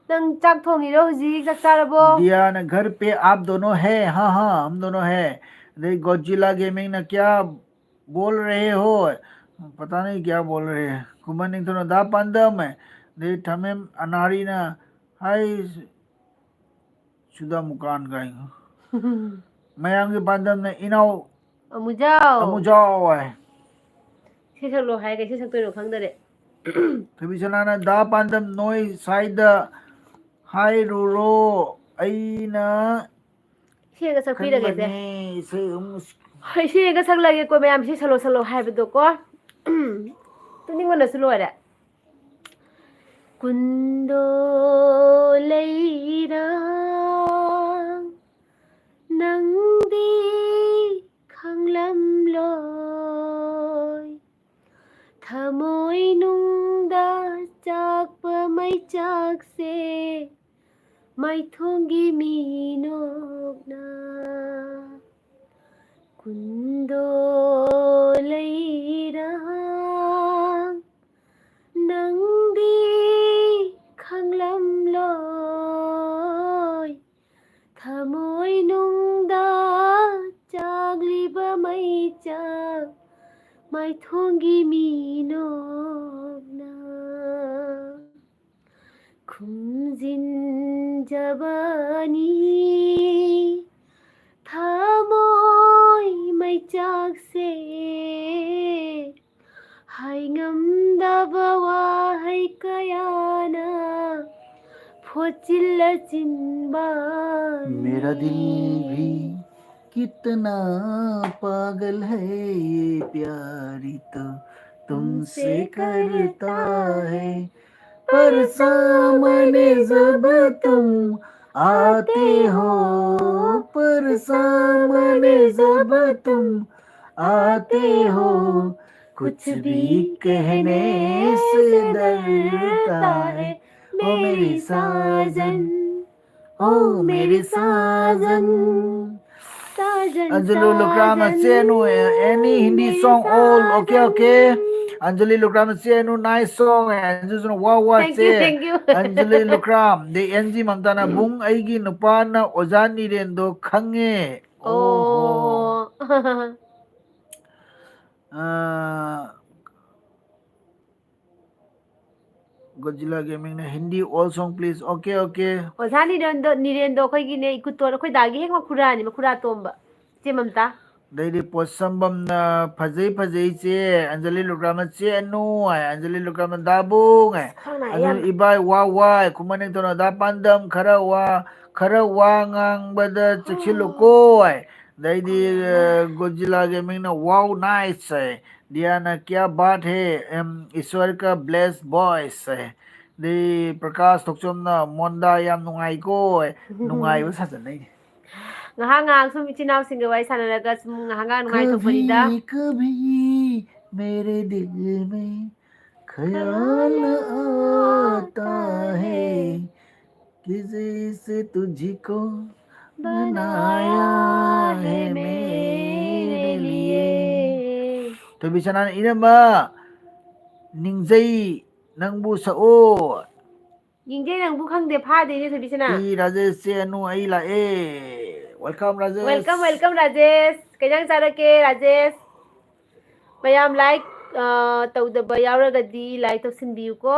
ꯅꯪ ꯆꯥꯛ ꯊꯣꯡꯉꯤꯔꯣ ꯍꯧꯖꯤꯛ? ꯆꯥꯛ ꯆꯥꯔꯕꯣ? दिया ने घर पे आप दोनों है? हाँ हाँ, हम दोनों है। ꯑꯗꯩ ꯒꯣꯖꯤꯂꯥ ꯒꯦꯃꯤꯡꯅ क्या बोल रहे हो? पता नहीं क्या बोल रहे हैं꯫ ꯈꯨꯃꯟ ꯅꯤꯡꯊꯧꯅ ꯗꯥ ꯄꯥꯟꯗꯝ, ꯑꯗꯩ ꯊꯃꯦꯝ ꯑꯅꯥꯔꯤꯅ ꯍꯥꯏ ꯁꯨꯗꯥ ꯃꯨꯀꯥꯟ ꯀꯥꯏꯅ꯫ ꯃꯌꯥꯡꯒꯤ ꯄꯥꯟꯗꯝꯅ ꯏꯅꯥꯎ ꯑꯃꯨꯖꯥꯎ꯫ ꯑꯃꯨꯖꯥꯎ ꯍꯥꯏ꯫ ꯏꯁꯩ ꯁꯛꯂꯣ ꯍꯥꯏꯔꯒ ꯏꯁꯩ ꯁꯛꯇꯣꯏꯅꯣ ꯈꯪꯗꯔꯦ꯫ ꯊꯣꯏꯕꯤꯁꯅꯥꯅ ꯗꯥ ꯄꯥꯟꯗꯝ ꯅꯣꯏ ꯁ꯭ꯋꯥꯏꯗ ꯍꯥꯏꯔꯨꯔꯣ, ꯑꯩꯅ ꯏꯁꯩꯒ ꯁꯛꯄꯤꯔꯒꯦꯁꯦ꯫ ꯈꯟꯕꯅꯦ, ꯏꯁꯩ ꯑꯃꯨꯛ ꯍꯣꯏ, ꯏꯁꯩꯒ ꯁꯛꯂꯒꯦꯀꯣ ꯃꯌꯥꯝ, ꯏꯁꯩ ꯁꯛꯂꯣ ꯁꯛꯂꯣ ꯍꯥꯏꯕꯗꯣꯀꯣ꯫ ꯇꯨꯝꯅꯤꯡꯕꯅꯁꯨ ꯂꯣꯏꯔꯦ꯫ ꯀꯨꯟꯗꯣ ꯂꯩꯔꯥꯡ ꯅꯪꯗꯤ ꯈꯪꯂꯝꯂꯣꯏ꯫ ꯊꯃꯣꯏꯅꯨꯡꯗ ꯆꯥꯛꯄ ꯃꯩꯆꯥꯛꯁꯦ ꯃꯥꯏꯊꯣꯡꯒꯤ ꯃꯤꯅꯣꯛꯅ꯫ ꯀꯨꯟꯗꯣ ꯂꯩꯔꯥꯡ ꯅꯪꯗꯤ ꯈꯪꯂꯝꯂꯣꯏ꯫ ꯊꯃꯣꯏꯅꯨꯡꯗ ꯆꯥꯛꯂꯤꯕ ꯃꯩꯆꯥꯛ ꯃꯥꯏꯊꯣꯡꯒꯤ ꯃꯤꯅꯣꯛꯅ ꯈꯨꯝꯖꯤꯟꯖꯕꯅꯤ꯫ ꯊꯃꯣꯏ ꯃꯩꯆꯥꯛꯁꯦ ꯍꯥꯏꯉꯝꯗꯕ ꯋꯥꯍꯩ ꯀꯌꯥꯅ ꯑꯣ ꯆꯤꯜꯂ ꯆꯤꯟꯕꯥꯟ मेरा दिल भी कितना पागल है, ये प्यार ही तो तुमसे करता है। पर सामने जब तुम आते हो, पर सामने जब तुम आते हो, कुछ भी कहने से डरता है। ओ मेरी साजन, ओ मेरी साजन। साजन Anjali Lukram, Sajan, Senu, any Hindi song, all okay, okay. Anjali Lukram, Senu, nice song. Anjali, wow, wow, Thank you, thank you. Anjali Lukram, the N G Mamtana Bung, ꯑꯩꯒꯤ ꯅꯨꯄꯥꯅ ꯑꯣꯖꯥ ꯅꯤꯔꯦꯟꯗꯣ ꯈꯪꯉꯦ꯫ ꯑꯣ ꯑꯥ, Godzilla Gaming ꯅ Hindi all song please. Okay, okay. ꯑꯣꯖꯥ ꯅꯤꯔꯦꯟꯗꯣ ꯅꯤꯔꯦꯟꯗꯣ ꯑꯩꯈꯣꯏꯒꯤꯅꯦ ꯏꯀꯨꯇꯣꯟ ꯑꯩꯈꯣꯏ ꯗꯥꯒꯤ ꯍꯦꯛ ꯃꯈꯨꯔꯥꯅꯤ ꯃꯈꯨꯔꯥ ꯇꯣꯝꯕ ꯏꯆꯦ ꯃꯝꯇꯥ꯫ ꯑꯗꯩꯗꯤ ꯄꯣꯠꯁꯝꯕꯝꯅ ꯐꯖꯩ ꯐꯖꯩ ꯏꯆꯦ꯫ ꯑꯟꯖꯂꯤ ꯂꯨꯀ꯭ꯔꯥꯝꯅ ꯆꯦ ꯑꯅꯨ ꯍꯥꯏ, ꯑꯟꯖꯂꯤ ꯂꯨꯀ꯭ꯔꯥꯝꯅ ꯗꯥꯕꯨꯡ ꯍꯥꯏ, ꯈꯪꯅ ꯑꯟꯖꯂꯤ ꯌꯥꯝ- ꯏꯕꯥꯏ ꯋꯥ ꯋꯥꯏ, ꯈꯨꯃꯟ ꯅꯤꯡꯊꯧꯅ ꯗꯥ ꯄꯥꯟꯗꯝ ꯈꯔ ꯋꯥ ꯈꯔ ꯋꯥ ꯉꯥꯡꯕꯗ ꯆꯦꯛꯁꯤꯜꯂꯨꯀꯣ ꯍꯥꯏ꯫ ꯑꯗꯩꯗꯤ ꯒꯣꯖꯤꯂꯥꯒꯤ ꯃꯤꯡꯅ wow nice ꯍꯥꯏ, ꯗꯤꯌꯥꯅ ꯀ꯭ꯌꯥ ꯕꯥꯠ ꯍꯦ, ꯏꯁꯣꯔ ꯀ bless boys ꯍꯥꯏ꯫ ꯑꯗꯩ ꯄ꯭ꯔꯀꯥꯁ ꯊꯣꯛꯆꯣꯝꯅ ꯃꯣꯟꯗꯥ ꯌꯥꯝ ꯅꯨꯡꯉꯥꯏꯀꯣ ꯍꯥꯏ꯫ ꯅꯨꯡꯉꯥꯏꯕ ꯁꯥꯖꯟꯅꯩꯅꯦ꯫ ꯉꯥꯏꯍꯥꯛ ꯉꯥꯏꯍꯥꯛ ꯁꯨꯝ ꯏꯆꯤꯟ ꯏꯅꯥꯎꯁꯤꯡꯒ ꯋꯥꯔꯤ ꯁꯥꯟꯅꯔꯒ ꯁꯨꯝ ꯉꯥꯏꯍꯥꯛ ꯉꯥꯏꯍꯥꯛ ꯅꯨꯡꯉꯥꯏꯊꯣꯛꯄꯅꯤꯗ꯫ कभी कभी मेरे दिल में ख्याल आता है कि जैसे तुझको बनाया है मेरे लिए। ꯊꯣꯏꯕꯤꯁꯅꯥꯅ ꯏꯅꯝꯃ ꯅꯤꯡꯖꯩ ꯅꯪꯕꯨ ꯁꯛꯑꯣ꯫ ꯅꯤꯡꯖꯩ ꯅꯪꯕꯨ ꯈꯪꯗꯦ ꯐꯥꯗꯦꯅꯦ ꯊꯣꯏꯕꯤꯁꯅꯥ꯫ ꯄꯤ ꯔꯥꯖꯦꯁ ꯆꯦ ꯑꯅꯨ ꯑꯩ ꯂꯥꯛꯑꯦ꯫ Welcome Rajesh. Welcome, welcome Rajesh. ꯀꯩ ꯏꯟꯖꯥꯡ ꯆꯥꯔꯛꯀꯦ ꯔꯥꯖꯦꯁ? ꯃꯌꯥꯝ like, ꯑ, ꯇꯧꯗꯕ ꯌꯥꯎꯔꯒꯗꯤ like ꯇꯧꯁꯤꯟꯕꯤꯌꯨꯀꯣ꯫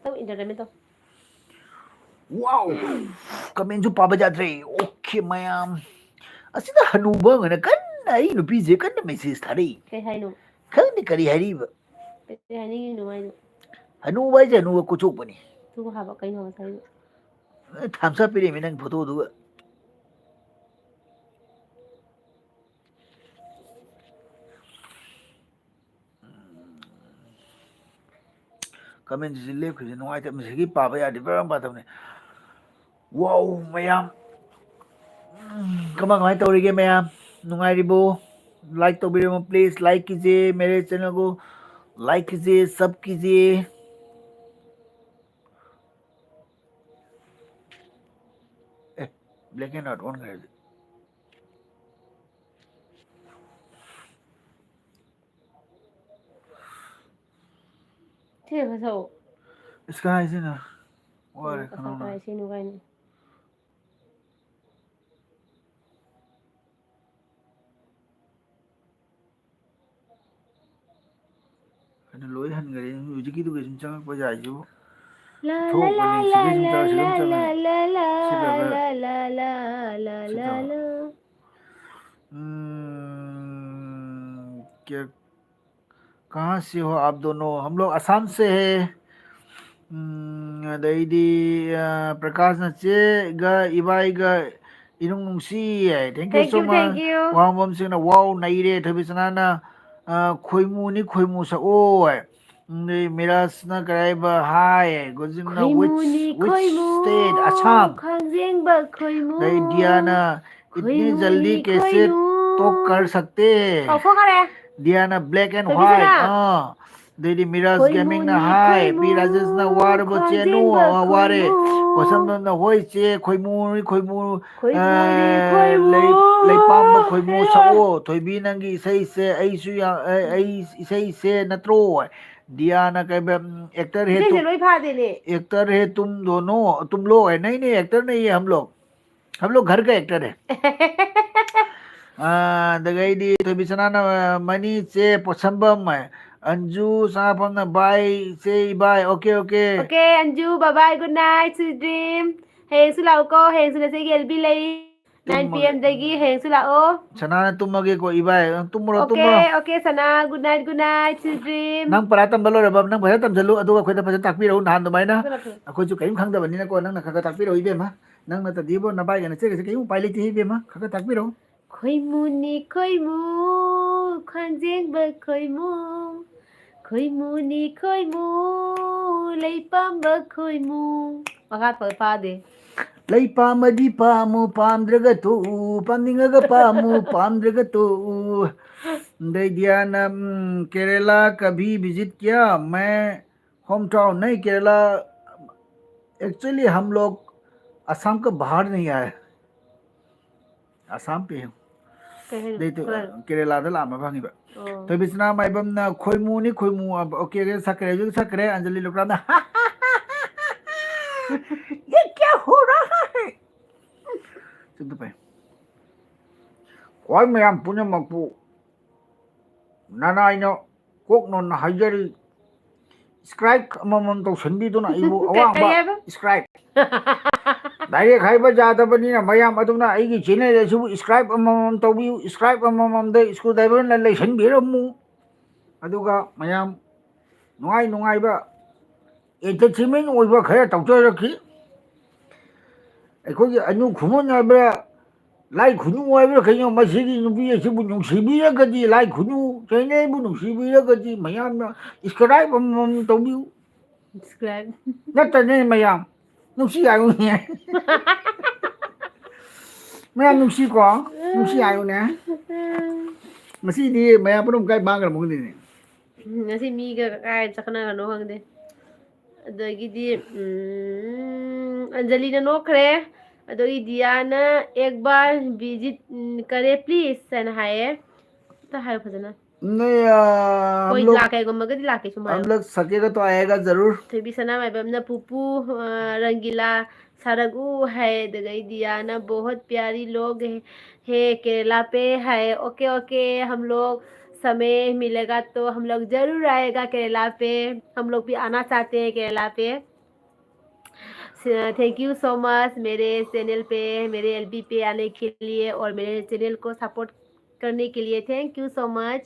ꯇꯧ, entertainment ꯇꯧ꯫ Wow! ꯀꯃꯦꯟꯁꯨ ꯄꯥꯕ ꯌꯥꯗ꯭ꯔꯦ꯫ Okay ꯃꯌꯥꯝ꯫ ꯑꯁꯤꯗ ꯍꯅꯨꯕ ꯑꯃꯅ ꯀꯟꯅ ꯑꯩ ꯅꯨꯄꯤꯁꯦ ꯀꯟꯅ message ꯊꯥꯔꯛꯏ꯫ ꯀꯩ ꯍꯥꯏꯅꯣ? ꯈꯪꯗꯦ ꯀꯔꯤ ꯍꯥꯏꯔꯤꯕ꯫ ꯀꯩ ꯍꯥꯏꯅꯤꯡꯉꯤꯅꯣ ꯍꯥꯏꯅꯣ? ꯍꯅꯨꯕ ꯍꯥꯏꯁꯦ ꯍꯅꯨꯕ ꯀꯨꯠꯊꯣꯛꯄꯅꯤ꯫ ꯑꯗꯨꯒ ꯍꯥꯏꯕ ꯀꯩꯅꯣ ꯉꯁꯥꯏ? ꯊꯝꯁ ꯑꯞ ꯄꯤꯔꯤꯃꯤ ꯅꯪ ꯐꯣꯇꯣꯗꯨꯒ꯫ ꯀꯃꯦꯟꯁꯤꯁꯨ ꯂꯦꯞꯈ꯭ꯔꯤꯁꯦ ꯅꯨꯡꯉꯥꯏꯇꯦ꯫ ꯃꯁꯤꯒꯤ ꯄꯥꯕ ꯌꯥꯗꯦ, ꯕꯔꯝ ꯄꯥꯗꯕꯅꯦ꯫ ꯋꯥꯎ ꯃꯌꯥꯝ꯫ ꯎꯝ, ꯀꯃꯥꯏ ꯀꯃꯥꯏ ꯇꯧꯔꯤꯒꯦ ꯃꯌꯥꯝ? ꯅꯨꯡꯉꯥꯏꯔꯤꯕꯣ? ꯂꯥꯏꯛ ꯇꯧꯕꯤꯔꯝꯃꯣ please, ꯂꯥꯏꯛ ꯀꯤꯖꯤꯌꯦ, ꯃꯦꯔꯦ ꯆꯦꯅꯦꯜ ꯀꯣ ꯂꯥꯏꯛ ꯀꯤꯖꯤꯌꯦ, ꯁꯕ ꯀꯤꯖꯤꯌꯦ꯫ ꯑꯦ, ꯕ꯭ꯂꯦꯛ ꯑꯦꯟ ꯋꯥꯏꯠ ꯑꯣꯟꯈ꯭ꯔꯦ ꯍꯧꯖꯤꯛ꯫ ꯁꯤ ꯈꯔ ꯁꯛꯑꯣ꯫ ꯏꯁꯀꯥꯏꯁꯤꯅ ꯋꯥꯔꯦ ꯎꯝ, ꯈꯅꯥꯎ ꯅꯥꯏ꯫ ꯀꯁꯥꯏ ꯁꯤꯅꯨ ꯀꯥꯏꯅ꯫ ꯑꯗꯨ ꯂꯣꯏ ꯍꯟꯈ꯭ꯔꯦ꯫ ꯍꯧꯖꯤꯛꯀꯤꯗꯨꯒ ꯁꯨꯝ ꯆꯪꯉꯛꯄ ꯌꯥꯏꯁꯤꯕꯨ꯫ ꯊꯣꯛꯄꯅꯤ, ꯁꯤꯒ ꯁꯨꯝ ꯆꯪꯉꯛ-, ꯁꯤꯒ ꯁꯨꯝ ꯆꯪꯉꯛ-, ꯁꯤ ꯇꯧꯔꯒ꯫ ꯎꯝ, ꯀꯌꯥ ꯀꯍꯥꯟ ꯁꯦ ꯍꯣ ꯑꯥꯞ ꯗꯣꯅꯣ? ꯍꯝ ꯂꯣꯒ ꯑꯁꯥꯝ ꯁꯦ ꯍꯦ꯫ ꯎꯝ, ꯑꯗꯩꯗꯤ, ꯑ, ꯄ꯭ꯔꯀꯥꯁꯅ ꯆꯦꯒ ꯏꯕꯥꯏꯒ ꯏꯅꯨꯡ ꯅꯨꯡꯁꯤ ꯍꯥꯏ꯫ Thank you Thank so you, much꯫ Thank you꯫ ꯋꯥꯡꯕꯝꯁꯤꯡꯅ ꯋꯥꯎ ꯅꯩꯔꯦ꯫ ꯊꯣꯏꯕꯤꯁꯅꯥꯅ, ꯑ, ꯈꯣꯏꯃꯨꯅꯤ ꯈꯣꯏꯃꯨ ꯁꯛꯑꯣ ꯍꯥꯏ꯫ ꯑꯗꯩ ꯃꯤꯔꯥꯖꯅ ꯀꯔꯤ ꯍꯥꯏꯕ? ꯍꯥꯏ꯫ ꯒꯣꯖꯤꯝꯅ which, ꯈꯣꯏꯃꯨꯅꯤ which ꯈꯣꯏꯃꯨ, state? ꯑꯁꯥꯝ꯫ ꯈꯥꯡꯖꯦꯡꯕ ꯈꯣꯏꯃꯨ꯫ ꯑꯗꯩ ꯗꯤꯌꯥꯅ ꯏꯠꯅꯤ ꯈꯣꯏꯃꯨꯅꯤ ꯖꯜꯗꯤ ꯀꯦꯁꯦ ꯈꯣꯏꯃꯨ꯫ ꯇꯣꯛ ꯀꯔ ꯁꯛꯇꯦ꯫ ꯀꯥꯎꯊꯣꯛꯈꯔꯦ꯫ ꯗꯤꯌꯥꯅ black and ꯊꯣꯏꯕꯤꯁꯅꯥ꯫ White꯫ ꯑꯥ꯫ ꯑꯗꯩꯗꯤ ꯃꯤꯔꯥꯖ ꯈꯣꯏꯃꯨꯅꯤ ꯒꯦꯃꯤꯡꯅ ꯍꯥꯏ, ꯈꯣꯏꯃꯨ, ꯄꯤ ꯔꯥꯖꯦꯁꯅ ꯋꯥꯔꯕꯣ ꯆꯦꯅꯨ? ꯈꯥꯡꯖꯦꯡꯕ ꯑꯥ, ꯋꯥꯔꯦ꯫ ꯈꯣꯏꯃꯨ꯫ ꯄꯣꯠꯁꯝꯕꯝꯅ ꯍꯣꯏ ꯆꯦ, ꯈꯣꯏꯃꯨꯅꯤ ꯈꯣꯏꯃꯨ, ꯈꯣꯏꯃꯨꯅꯤ ꯑꯥ, ꯈꯣꯏꯃꯨ꯫ ꯂꯩ-, ꯂꯩꯄꯥꯝꯕ ꯈꯣꯏꯃꯨ ꯁꯛꯑꯣ꯫ ꯊꯣꯏꯕꯤ ꯅꯪꯒꯤ ꯏꯁꯩꯁꯦ ꯑꯩꯁꯨ ꯌꯥ-, ꯑꯩ, ꯑꯩ ꯏꯁꯩꯁꯦ ꯅꯠꯇ꯭ꯔꯣ? ꯗꯤꯌꯥꯅ ꯀꯩꯕ, ꯎꯝ, actor ꯍꯦ ꯏꯁꯩꯁꯦ ꯇꯨꯝ-, ꯂꯣꯏ ꯐꯥꯗꯦꯅꯦ꯫ Actor ꯍꯦ ꯇꯨꯝ ꯗꯣꯅꯣ, ꯇꯨꯝꯂꯣ ꯍꯥꯏ, ꯅꯩꯅꯦ, actor ꯅꯩꯌꯦ ꯍꯝ ꯂꯣꯒ꯫ ꯍꯝ ꯂꯣꯒ ꯘꯔ ꯀ actor ꯍꯦ꯫ ꯑꯥ, ꯑꯗꯒꯩꯗꯤ ꯊꯣꯏꯕꯤꯁꯅꯥꯅ, ꯑ, ꯃꯅꯤ ꯆꯦ ꯄꯣꯠꯁꯝꯕꯝ ꯍꯥꯏ꯫ ꯑꯟꯖꯨ ꯁꯅꯥꯐꯝꯅ bye ꯆꯦ ꯏꯕꯥꯏ, okay, okay꯫ Okay, Anju, bye bye, good night, sweet dream꯫ ꯍꯌꯦꯡꯁꯨ ꯂꯥꯛꯎꯀꯣ, ꯍꯌꯦꯡꯁꯨ ꯅꯆꯦꯒꯤ ꯑꯦꯜ ꯕꯤ ꯂꯩ꯫ ꯅꯥꯏꯟ ꯄꯤ ꯑꯦꯝꯗꯒꯤ ꯍꯌꯦꯡꯁꯨ ꯂꯥꯛꯑꯣ꯫ ꯁꯅꯥꯅ ꯇꯨꯝꯃꯒꯦꯀꯣ ꯏꯕꯥꯏ, ꯇꯨꯝꯃꯨꯔꯣ, ꯑꯣꯀꯦ, ꯇꯨꯝꯃꯨꯔꯣ꯫ ꯑꯣꯀꯦ, ꯁꯅꯥ, good night, good night, sweet dream. ꯅꯪ ꯄꯔꯥ ꯇꯝꯕ ꯂꯣꯏꯔꯕ? ꯅꯪ ꯐꯖꯅ ꯇꯝꯁꯤꯜꯂꯨ, ꯑꯗꯨꯒ ꯑꯩꯈꯣꯏꯗ ꯐꯖꯅ ꯇꯥꯛꯄꯤꯔꯛꯎ꯫ ꯅꯍꯥꯟ ꯑꯗꯨꯃꯥꯏꯅ ꯀꯩꯅꯣ, ꯀꯩꯅꯣ꯫ ꯑꯩꯈꯣꯏꯁꯨ ꯀꯔꯤꯝ ꯈꯪꯗꯕꯅꯤꯅꯀꯣ, ꯅꯪꯅ ꯈꯔ ꯈꯔ ꯇꯥꯛꯄꯤꯔꯛꯎ ꯏꯕꯦꯝꯃ꯫ ꯅꯪ ꯅꯠꯇꯗꯤ ꯏꯕꯣ, ꯅꯕꯥꯏꯒ ꯅꯆꯦꯒꯁꯦ ꯀꯔꯤꯝ ꯎꯄꯥꯏ ꯂꯩꯇꯦ ꯏꯕꯦꯝꯃ, ꯈꯔ ꯈꯔ ꯇꯥꯛꯄꯤꯔꯛꯎ꯫ ꯈꯣꯏꯃꯨꯅꯤ ꯈꯣꯏꯃꯨ, ꯈꯣꯟꯖꯦꯡꯕ ꯈꯣꯏꯃꯨ, ꯈꯣꯏꯃꯨꯅꯤ ꯈꯣꯏꯃꯨ, ꯂꯩ ꯄꯥꯝꯕ ꯈꯣꯏꯃꯨ꯫ ꯃꯈꯥ ꯐ-, ꯐꯥꯗꯦ꯫ ꯂꯩ ꯄꯥꯝꯃꯗꯤ ꯄꯥꯝꯃꯨ, ꯄꯥꯝꯗ꯭ꯔꯒ ꯇꯣꯛꯎ, ꯄꯥꯝꯅꯤꯡꯉꯒ ꯄꯥꯝꯃꯨ, ꯄꯥꯝꯗ꯭ꯔꯒ ꯇꯣꯛꯎ꯫ ꯑꯗꯩ ꯗꯤꯌꯥꯅ, ꯎꯝ, केरला कभी विजिट किया? मैं होम टाउन नहीं, केरला, एक्चुअली हम लोग असम का बाहर नहीं आए, असम पे हैं। ꯀꯩ ꯍꯥꯏꯅꯣ? ꯑꯗꯩ ꯇꯨ-, ꯀꯔꯥꯏ? ꯀꯦꯔꯦꯂꯥꯗ ꯂꯥꯛꯑꯝꯃ ꯐꯪꯉꯤꯕ꯫ ꯑꯣ꯫ ꯊꯣꯏꯕꯤꯁꯅꯥ ꯃꯥꯏꯕꯝꯅ ꯈꯣꯏꯃꯨꯅꯤ ꯈꯣꯏꯃꯨ, ꯑꯣꯀꯦ, ꯑꯣꯀꯦ, ꯁꯛꯈ꯭ꯔꯦ, ꯍꯧꯖꯤꯛ ꯁꯛꯈ꯭ꯔꯦ꯫ ꯑꯟꯖꯂꯤ ꯂꯨꯀ꯭ꯔꯥꯝꯅ, "ये क्या हो रहा है?" ꯆꯨꯝꯗ ꯐꯩ꯫ ꯈ꯭ꯋꯥꯏ ꯃꯌꯥꯝ ꯄꯨꯝꯅꯃꯛꯄꯨ ꯅꯅꯥꯏꯅ ꯀꯣꯛ ꯅꯣꯟꯅ ꯍꯥꯏꯖꯔꯤ, subscribe ꯑꯃꯃꯝ ꯇꯧꯁꯟꯕꯤꯗꯨꯅ ꯑꯩꯕꯨ ꯀꯩ ꯑꯋꯥꯡꯕ ꯍꯥꯏꯕ? Subscribe꯫ Direct ꯍꯥꯏꯕ ꯌꯥꯗꯕꯅꯤꯅ ꯃꯌꯥꯝ ꯑꯗꯨꯝꯅ ꯑꯩꯒꯤ channel ꯑꯁꯤꯕꯨ subscribe ꯑꯃꯃꯝ ꯇꯧꯕꯤꯌꯨ, subscribe ꯑꯃꯃꯝꯗ screwdriverꯅ ꯂꯩꯁꯟꯕꯤꯔꯝꯃꯨ꯫ ꯑꯗꯨꯒ ꯃꯌꯥꯝ ꯅꯨꯡꯉꯥꯏ ꯅꯨꯡꯉꯥꯏꯕ entertainment ꯑꯣꯏꯕ ꯈꯔ ꯇꯧꯖꯔꯛꯈꯤ꯫ ꯑꯩꯈꯣꯏꯒꯤ ꯑꯅꯨ ꯈꯨꯃꯟ ꯍꯥꯏꯕ꯭ꯔꯥ, ꯂꯥꯏ ꯈꯨꯅꯨ ꯍꯥꯏꯕ꯭ꯔꯥ ꯀꯩꯅꯣ, ꯃꯁꯤꯒꯤ ꯅꯨꯄꯤ ꯑꯁꯤꯕꯨ ꯅꯨꯡꯁꯤꯕꯤꯔꯒꯗꯤ, ꯂꯥꯏ ꯈꯨꯅꯨ ꯆꯦꯅꯦꯕꯨ ꯅꯨꯡꯁꯤꯕꯤꯔꯒꯗꯤ ꯃꯌꯥꯝꯅ subscribe ꯑꯃꯃꯝ ꯇꯧꯕꯤꯌꯨ꯫ Subscribe꯫ ꯅꯠꯇꯅꯦ ꯃꯌꯥꯝ, ꯅꯨꯡꯁꯤ ꯍꯥꯏꯌꯨꯅꯦ꯫ ꯃꯌꯥꯝ ꯅꯨꯡꯁꯤꯀꯣ, ꯅꯨꯡꯁꯤ ꯍꯥꯏꯌꯨꯅꯦ꯫ ꯉꯁꯤꯗꯤ ꯃꯌꯥꯝ ꯄꯨꯝꯅꯃꯛ ꯀꯥꯏ ꯃꯥꯡꯈ꯭ꯔꯕ ꯈꯪꯗꯦꯅꯦ꯫ ꯎꯝ, ꯉꯁꯤ ꯃꯤꯒ ꯀꯥꯏ ꯆꯠꯈꯠꯅꯈ꯭ꯔꯅꯣ ꯈꯪꯗꯦ꯫ ꯑꯗꯒꯤꯗꯤ, ꯎꯝ, ꯑꯟꯖꯂꯤꯅ ꯅꯣꯛꯈ꯭ꯔꯦ꯫ ꯑꯗꯒꯤ ꯗꯤꯌꯥꯅ "एक बार विजिट, ꯎꯝ, करे प्लीज" ꯍꯥꯏꯅ ꯍꯥꯏꯌꯦ꯫ ꯑꯝꯇ ꯍꯥꯏꯌꯨ ꯐꯖꯅ꯫ नहीं, आ, हम ꯍꯣꯏ, लोग, ꯂꯥꯛꯀꯦ, ꯀꯩꯒꯨꯝꯕꯒꯗꯤ ꯂꯥꯛꯀꯦ ꯁꯨꯝ ꯍꯥꯏꯌꯨ꯫ हम लोग सकेगा तो आएगा जरूर। ꯊꯣꯏꯕꯤ ꯁꯅꯥ ꯃꯥꯏꯕꯝꯅ "ꯄꯨꯄꯨ, ꯑ, ꯔꯪꯒꯤꯂꯥ ꯁꯥꯔꯛꯎ" ꯍꯥꯏ꯫ ꯑꯗꯨꯒ ꯗꯤꯌꯥꯅ "बहुत प्यारी लोग है, है केरला पे" ꯍꯥꯏ꯫ "ओके, ओके, हम लोग समय मिलेगा तो हम लोग जरूर आएगा केरला पे, हम लोग भी आना चाहते हैं केरला पे।" थैंक यू सो मच मेरे चैनल पे, मेरे एलबी पे आने के लिए और मेरे चैनल को सपोर्ट करने के लिए थैंक यू सो मच।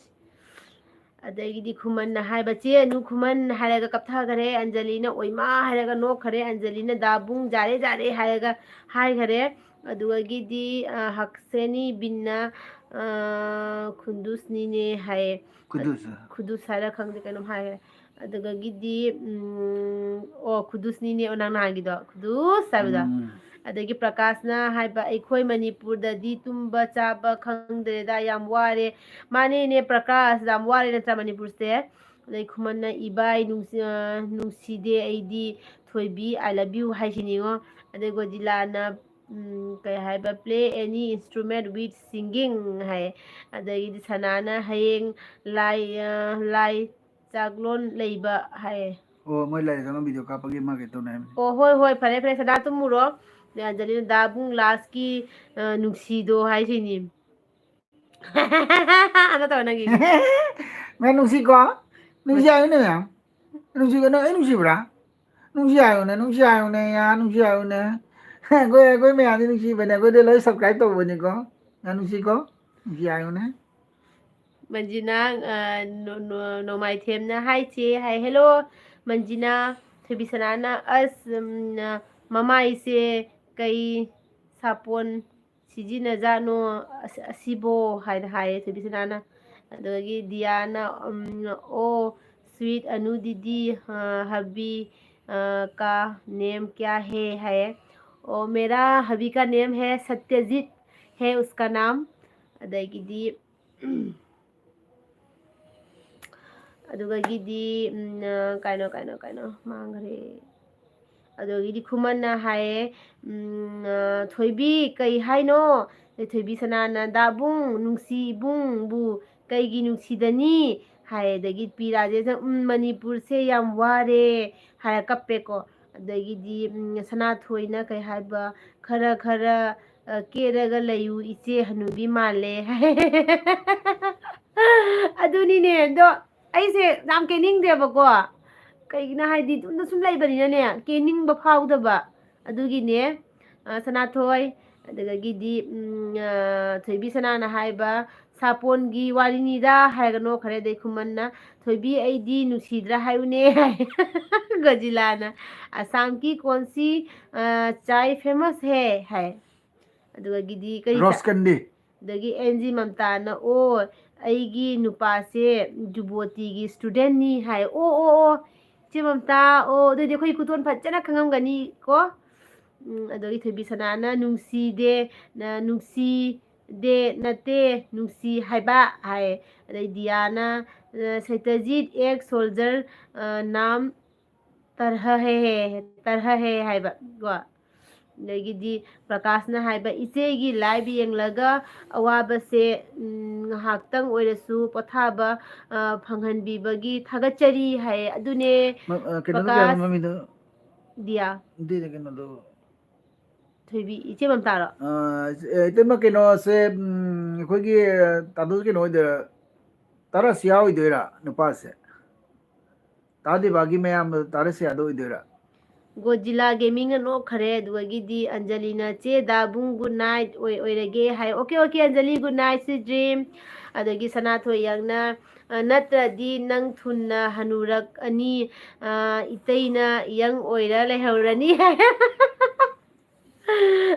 ꯑꯗꯒꯤꯗꯤ ꯈꯨꯃꯟꯅ ꯍꯥꯏꯕ, "ꯆꯦ ꯑꯅꯨ ꯈꯨꯃꯟ" ꯍꯥꯏꯔꯒ ꯀꯞꯊꯈꯔꯦ꯫ ꯑꯟꯖꯂꯤꯅ "ꯑꯣꯏꯃꯥ" ꯍꯥꯏꯔꯒ ꯅꯣꯛꯈꯔꯦ꯫ ꯑꯟꯖꯂꯤꯅ "ꯗꯥꯕꯨꯡ ꯖꯥꯔꯦ ꯖꯥꯔꯦ" ꯍꯥꯏꯔꯒ ꯍꯥꯏꯈꯔꯦ꯫ ꯑꯗꯨꯗꯒꯤꯗꯤ, ꯑ, ꯍꯛꯁꯦꯅꯤ ꯕꯤꯟꯅ, ꯑ, "ꯈꯨꯟꯗꯨꯁꯅꯤꯅꯦ" ꯍꯥꯏꯌꯦ꯫ ꯈꯨꯗꯨꯁ꯫ ꯈꯨꯗꯨꯁ ꯍꯥꯏꯔ ꯈꯪꯗꯦ, ꯀꯩꯅꯣꯝ ꯍꯥꯏꯈꯔꯦ꯫ ꯑꯗꯨꯗꯒꯤꯗꯤ, ꯎꯝ, ꯑꯣ, ꯈꯨꯗꯨꯁꯅꯤꯅꯦ, ꯑꯣ, ꯅꯪ ꯅꯍꯥꯟꯒꯤꯗꯣ, ꯈꯨꯗꯨꯁ ꯍꯥꯏꯕꯗꯣ꯫ ꯎꯝ꯫ ꯑꯗꯒꯤ ꯄ꯭ꯔꯀꯥꯁꯅ ꯍꯥꯏꯕ, "ꯑꯩꯈꯣꯏ ꯃꯅꯤꯄꯨꯔꯗꯗꯤ ꯇꯨꯝꯕ ꯆꯥꯕ ꯈꯪꯗ꯭ꯔꯦꯗ, ꯌꯥꯝ ꯋꯥꯔꯦ꯫" ꯃꯥꯅꯦꯅꯦ ꯄ꯭ꯔꯀꯥꯁ, ꯌꯥꯝ ꯋꯥꯔꯦ ꯅꯠꯇ꯭ꯔꯥ ꯃꯅꯤꯄꯨꯔꯁꯦ? ꯑꯗꯩ ꯈꯨꯃꯟꯅ, "ꯏꯕꯥꯏ ꯅꯨꯡꯁꯤ-, ꯑ, ꯅꯨꯡꯁꯤꯗꯦ ꯑꯩꯗꯤ, ꯊꯣꯏꯕꯤ, I love you" ꯍꯥꯏꯁꯤꯅꯤꯉꯣ꯫ ꯑꯗꯩ ꯒꯣꯖꯤꯂꯥꯅ, ꯎꯝ, ꯀꯩ ꯍꯥꯏꯕ, "Play any instrument with singing" ꯍꯥꯏꯌꯦ꯫ ꯑꯗꯒꯤꯗꯤ ꯁꯅꯥꯅ, "ꯍꯌꯦꯡ ꯂꯥꯏ, ꯑ, ꯂꯥꯏ ꯆꯥꯛꯂꯣꯟ ꯂꯩꯕ" ꯍꯥꯏꯌꯦ꯫ ꯑꯣ, ꯃꯣꯏ ꯂꯥꯏ ꯆꯥꯛꯂꯣꯟ ꯚꯤꯗꯤꯑꯣ ꯀꯥꯞꯄꯒꯤ ꯑꯃ ꯀꯩ ꯇꯧꯅꯤ ꯍꯥꯏꯕꯅꯤ꯫ ꯑꯣ, ꯍꯣꯏ, ꯍꯣꯏ, ꯐꯔꯦ, ꯐꯔꯦ, ꯁꯅꯥ ꯇꯨꯝꯃꯨꯔꯣ꯫ ꯑꯗꯩ ꯑꯟꯖꯂꯤꯅ, "ꯗꯥꯕꯨꯡ ꯂꯥꯁꯀꯤ, ꯑ, ꯅꯨꯡꯁꯤꯗꯣ" ꯍꯥꯏꯁꯤꯅꯤ꯫ ꯑꯃ ꯇꯧ ꯅꯪꯒꯤ꯫ ꯃꯌꯥꯝ ꯅꯨꯡꯁꯤꯀꯣ? ꯅꯨꯡꯁꯤ ꯍꯥꯏꯌꯨꯅꯦ ꯃꯌꯥꯝ꯫ ꯅꯨꯡꯁꯤꯀꯣ? ꯅꯪ ꯑꯩ ꯅꯨꯡꯁꯤꯕ꯭ꯔꯥ? ꯅꯨꯡꯁꯤ ꯍꯥꯏꯌꯨꯅꯦ, ꯅꯨꯡꯁꯤ ꯍꯥꯏꯌꯨꯅꯦ, ꯌꯥ, ꯅꯨꯡꯁꯤ ꯍꯥꯏꯌꯨꯅꯦ꯫ ꯑꯩꯈꯣꯏ, ꯑꯩꯈꯣꯏ ꯃꯌꯥꯝꯗꯤ ꯅꯨꯡꯁꯤꯕꯅꯦ, ꯑꯩꯈꯣꯏꯗꯤ ꯂꯣꯏ subscribe ꯇꯧꯕꯅꯤꯀꯣ꯫ ꯌꯥ, ꯅꯨꯡꯁꯤꯀꯣ? ꯅꯨꯡꯁꯤ ꯍꯥꯏꯌꯨꯅꯦ꯫ ꯃꯟꯖꯤꯅꯥ, ꯑ, ꯅꯣ-, ꯅꯣ-, ꯅꯣꯡꯃꯥꯏꯊꯦꯝꯅ, "Hi ꯆꯦ" ꯍꯥꯏ꯫ "Hello ꯃꯟꯖꯤꯅꯥ꯫" ꯊꯣꯏꯕꯤꯁꯅꯥꯅ, "ꯑꯁ, ꯎꯝ, ꯃꯃꯥꯏꯁꯦ ꯀꯩ ꯁꯥꯄꯣꯟ ꯁꯤꯖꯤꯟꯅꯖꯥꯠꯅꯣ ꯑꯁ-, ꯑꯁꯤꯕꯣ?" ꯍꯥꯏꯅ ꯍꯥꯏꯌꯦ ꯊꯣꯏꯕꯤꯁꯅꯥꯅ꯫ ꯑꯗꯒꯤ ꯗꯤꯌꯥꯅ, ꯎꯝ, "ओ स्वीट अनु दीदी, अ, हबी, अ, का नेम क्या है?" ꯍꯥꯏꯌꯦ꯫ "ओ मेरा हबी का नेम है सत्यजीत है उसका नाम꯫" ꯑꯗꯒꯤꯗꯤ, ꯑꯗꯨꯗꯒꯤꯗꯤ, ꯎꯝ, ꯑ, ꯀꯩꯅꯣ, ꯀꯩꯅꯣ, ꯀꯩꯅꯣ ꯃꯥꯡꯈ꯭ꯔꯦ꯫ ꯑꯗꯨꯗꯒꯤꯗꯤ ꯈꯨꯃꯟꯅ ꯍꯥꯏꯌꯦ, ꯎꯝ, ꯑ, "ꯊꯣꯏꯕꯤ, ꯀꯩ ꯍꯥꯏꯅꯣ?" ꯑꯗꯩ ꯊꯣꯏꯕꯤꯁꯅꯥꯅ, "ꯗꯥꯕꯨꯡ, ꯅꯨꯡꯁꯤ ꯏꯕꯨꯡꯕꯨ ꯀꯩꯒꯤ ꯅꯨꯡꯁꯤꯗꯅꯤ?" ꯍꯥꯏ꯫ ꯑꯗꯒꯤ ꯄꯤ ꯔꯥꯖꯦꯁꯅ, "ꯎꯝ, ꯃꯅꯤꯄꯨꯔꯁꯦ ꯌꯥꯝ ꯋꯥꯔꯦ" ꯍꯥꯏꯔ ꯀꯞꯄꯦꯀꯣ꯫ ꯑꯗꯒꯤꯗꯤ, ꯎꯝ, ꯁꯅꯥꯊꯣꯏꯅ ꯀꯩ ꯍꯥꯏꯕ, "ꯈꯔ ꯈꯔ, ꯑ, ꯀꯦꯔꯒ ꯂꯩꯌꯨ ꯏꯆꯦ, ꯍꯅꯨꯕꯤ ꯃꯥꯜꯂꯦ" ꯍꯥꯏ꯫ ꯑꯗꯨꯅꯤꯅꯦ, ꯑꯗꯣ ꯑꯩꯁꯦ ꯌꯥꯝ ꯀꯦꯅꯤꯡꯗꯦꯕꯀꯣ꯫ ꯀꯩꯒꯤꯅꯣ ꯍꯥꯏꯗꯤ, ꯌꯨꯝꯗ ꯁꯨꯝ ꯂꯩꯕꯅꯤꯅꯅꯦ, ꯀꯦꯅꯤꯡꯕ ꯐꯥꯎꯗꯕ꯫ ꯑꯗꯨꯒꯤꯅꯦ꯫ ꯑ, ꯁꯅꯥꯊꯣꯏ, ꯑꯗꯨꯗꯒꯤꯗꯤ, ꯎꯝ, ꯑ, ꯊꯣꯏꯕꯤ ꯁꯅꯥꯅ ꯍꯥꯏꯕ, "ꯁꯥꯄꯣꯟꯒꯤ ꯋꯥꯔꯤꯅꯤꯗ" ꯍꯥꯏꯔꯒ ꯅꯣꯛꯈ꯭ꯔꯦ꯫ ꯑꯗꯩ ꯈꯨꯃꯟꯅ, "ꯊꯣꯏꯕꯤ, ꯑꯩꯗꯤ ꯅꯨꯡꯁꯤꯗ꯭ꯔꯥ ꯍꯥꯏꯌꯨꯅꯦ" ꯍꯥꯏ꯫ ꯒꯣꯖꯤꯂꯥꯅ, "ꯑꯁꯥꯝ ꯀꯤ ꯀꯣꯟꯁꯤ, ꯑ, ꯆꯥꯏ ꯐꯦꯃꯁ ꯍꯦ" ꯍꯥꯏ꯫ ꯑꯗꯨꯗꯒꯤꯗꯤ ꯀꯔꯤ ꯆꯥ-, ꯔꯣꯁꯀꯟꯗꯤ? ꯑꯗꯒꯤ ꯑꯦꯟ ꯖꯤ ꯃꯝꯇꯥꯅ, "ꯑꯣ, ꯑꯩꯒꯤ ꯅꯨꯄꯥꯁꯦ ꯖꯨꯕꯣꯇꯤꯒꯤ ꯁ꯭ꯇꯨꯗꯦꯟꯅꯤ" ꯍꯥꯏ꯫ "ꯑꯣ, ꯑꯣ, ꯑꯣ, ꯏꯆꯦ ꯃꯝꯇꯥ, ꯑꯣ, ꯑꯗꯨꯗꯤ ꯑꯩꯈꯣꯏ ꯈꯨꯇꯣꯟ ꯐꯖꯅ ꯈꯪꯉꯝꯒꯅꯤ ꯀꯣ?" ꯎꯝ, ꯑꯗꯒꯤ ꯊꯣꯏꯕꯤ ꯁꯅꯥꯅ, "ꯅꯨꯡꯁꯤꯗꯦ, ꯅ-, ꯅꯨꯡꯁꯤꯗꯦ, ꯅꯠꯇꯦ, ꯅꯨꯡꯁꯤ ꯍꯥꯏꯕ" ꯍꯥꯏ꯫ ꯑꯗꯩ ꯗꯤꯌꯥꯅ, ꯑ, "ꯁꯩꯇꯖꯤꯠ ꯑꯦꯛ ꯁꯣꯜꯖꯔ, ꯑ, ꯅꯥꯝ ꯇꯔꯍ ꯍꯦ, ꯇꯔꯍ ꯍꯦ" ꯍꯥꯏꯕ ꯀꯣ꯫ ꯑꯗꯒꯤꯗꯤ ꯄ꯭ꯔꯀꯥꯁꯅ ꯍꯥꯏꯕ, "ꯏꯆꯦꯒꯤ ꯂꯥꯏꯚ ꯌꯦꯡꯂꯒ ꯑꯋꯥꯕꯁꯦ, ꯎꯝ, ꯉꯥꯏꯍꯥꯛꯇꯪ ꯑꯣꯏꯔꯁꯨ ꯄꯣꯊꯥꯕ, ꯑ, ꯐꯪꯍꯟꯕꯤꯕꯒꯤ ꯊꯥꯒꯠꯆꯔꯤ" ꯍꯥꯏ꯫ ꯑꯗꯨꯅꯦ, ꯃ-, ꯑ, ꯀꯩꯅꯣꯗꯣ ꯀꯩ ꯍꯥꯏꯕ ꯄ꯭ꯔꯀꯥꯁ꯫ ꯃꯃꯤꯡꯗꯣ? ꯗꯤꯌꯥ꯫ ꯅꯠꯇꯦ, ꯀꯩꯅꯣꯗꯣ꯫ ꯊꯣꯏꯕꯤ, ꯏꯆꯦ ꯃꯝꯇꯥꯔꯣ? ꯑ, ꯏꯆꯦ-, ꯏꯇꯩꯃ, ꯀꯩꯅꯣꯁꯦ, ꯎꯝ, ꯑꯩꯈꯣꯏꯒꯤ ꯇꯥꯗꯨ ꯀꯩꯅꯣ ꯑꯣꯏꯗꯣꯏꯔꯥ? ꯇꯔꯥꯁꯤꯌꯥ ꯑꯣꯏꯗꯣꯏꯔꯥ ꯅꯨꯄꯥꯁꯦ? ꯇꯥꯗꯦꯕꯥꯒꯤ ꯃꯌꯥꯝꯕ ꯇꯥꯔꯥꯁꯤꯌꯥꯗꯣ ꯑꯣꯏꯗꯣꯏꯔꯥ? ꯒꯣꯖꯤꯂꯥ ꯒꯦꯃꯤꯡꯅ ꯅꯣꯛꯈꯔꯦ꯫ ꯑꯗꯨꯗꯒꯤꯗꯤ ꯑꯟꯖꯂꯤꯅ, "ꯆꯦ ꯗꯥꯕꯨꯡ, ꯒꯨꯗ ꯅꯥꯏꯠ ꯑꯣꯏ-, ꯑꯣꯏꯔꯒꯦ" ꯍꯥꯏ꯫ "Okay, okay, Anjali, good night, sweet dream". ꯑꯗꯒꯤ ꯁꯅꯥꯊꯣꯏ ꯌꯥꯡꯅ, "ꯑ, ꯅꯠꯇ꯭ꯔꯗꯤ ꯅꯪ ꯊꯨꯅ ꯍꯅꯨꯔꯛꯑꯅꯤ, ꯑ, ꯏꯇꯩꯅ ꯌꯪ ꯑꯣꯏꯔ ꯂꯩꯍꯧꯔꯅꯤ" ꯍꯥꯏ꯫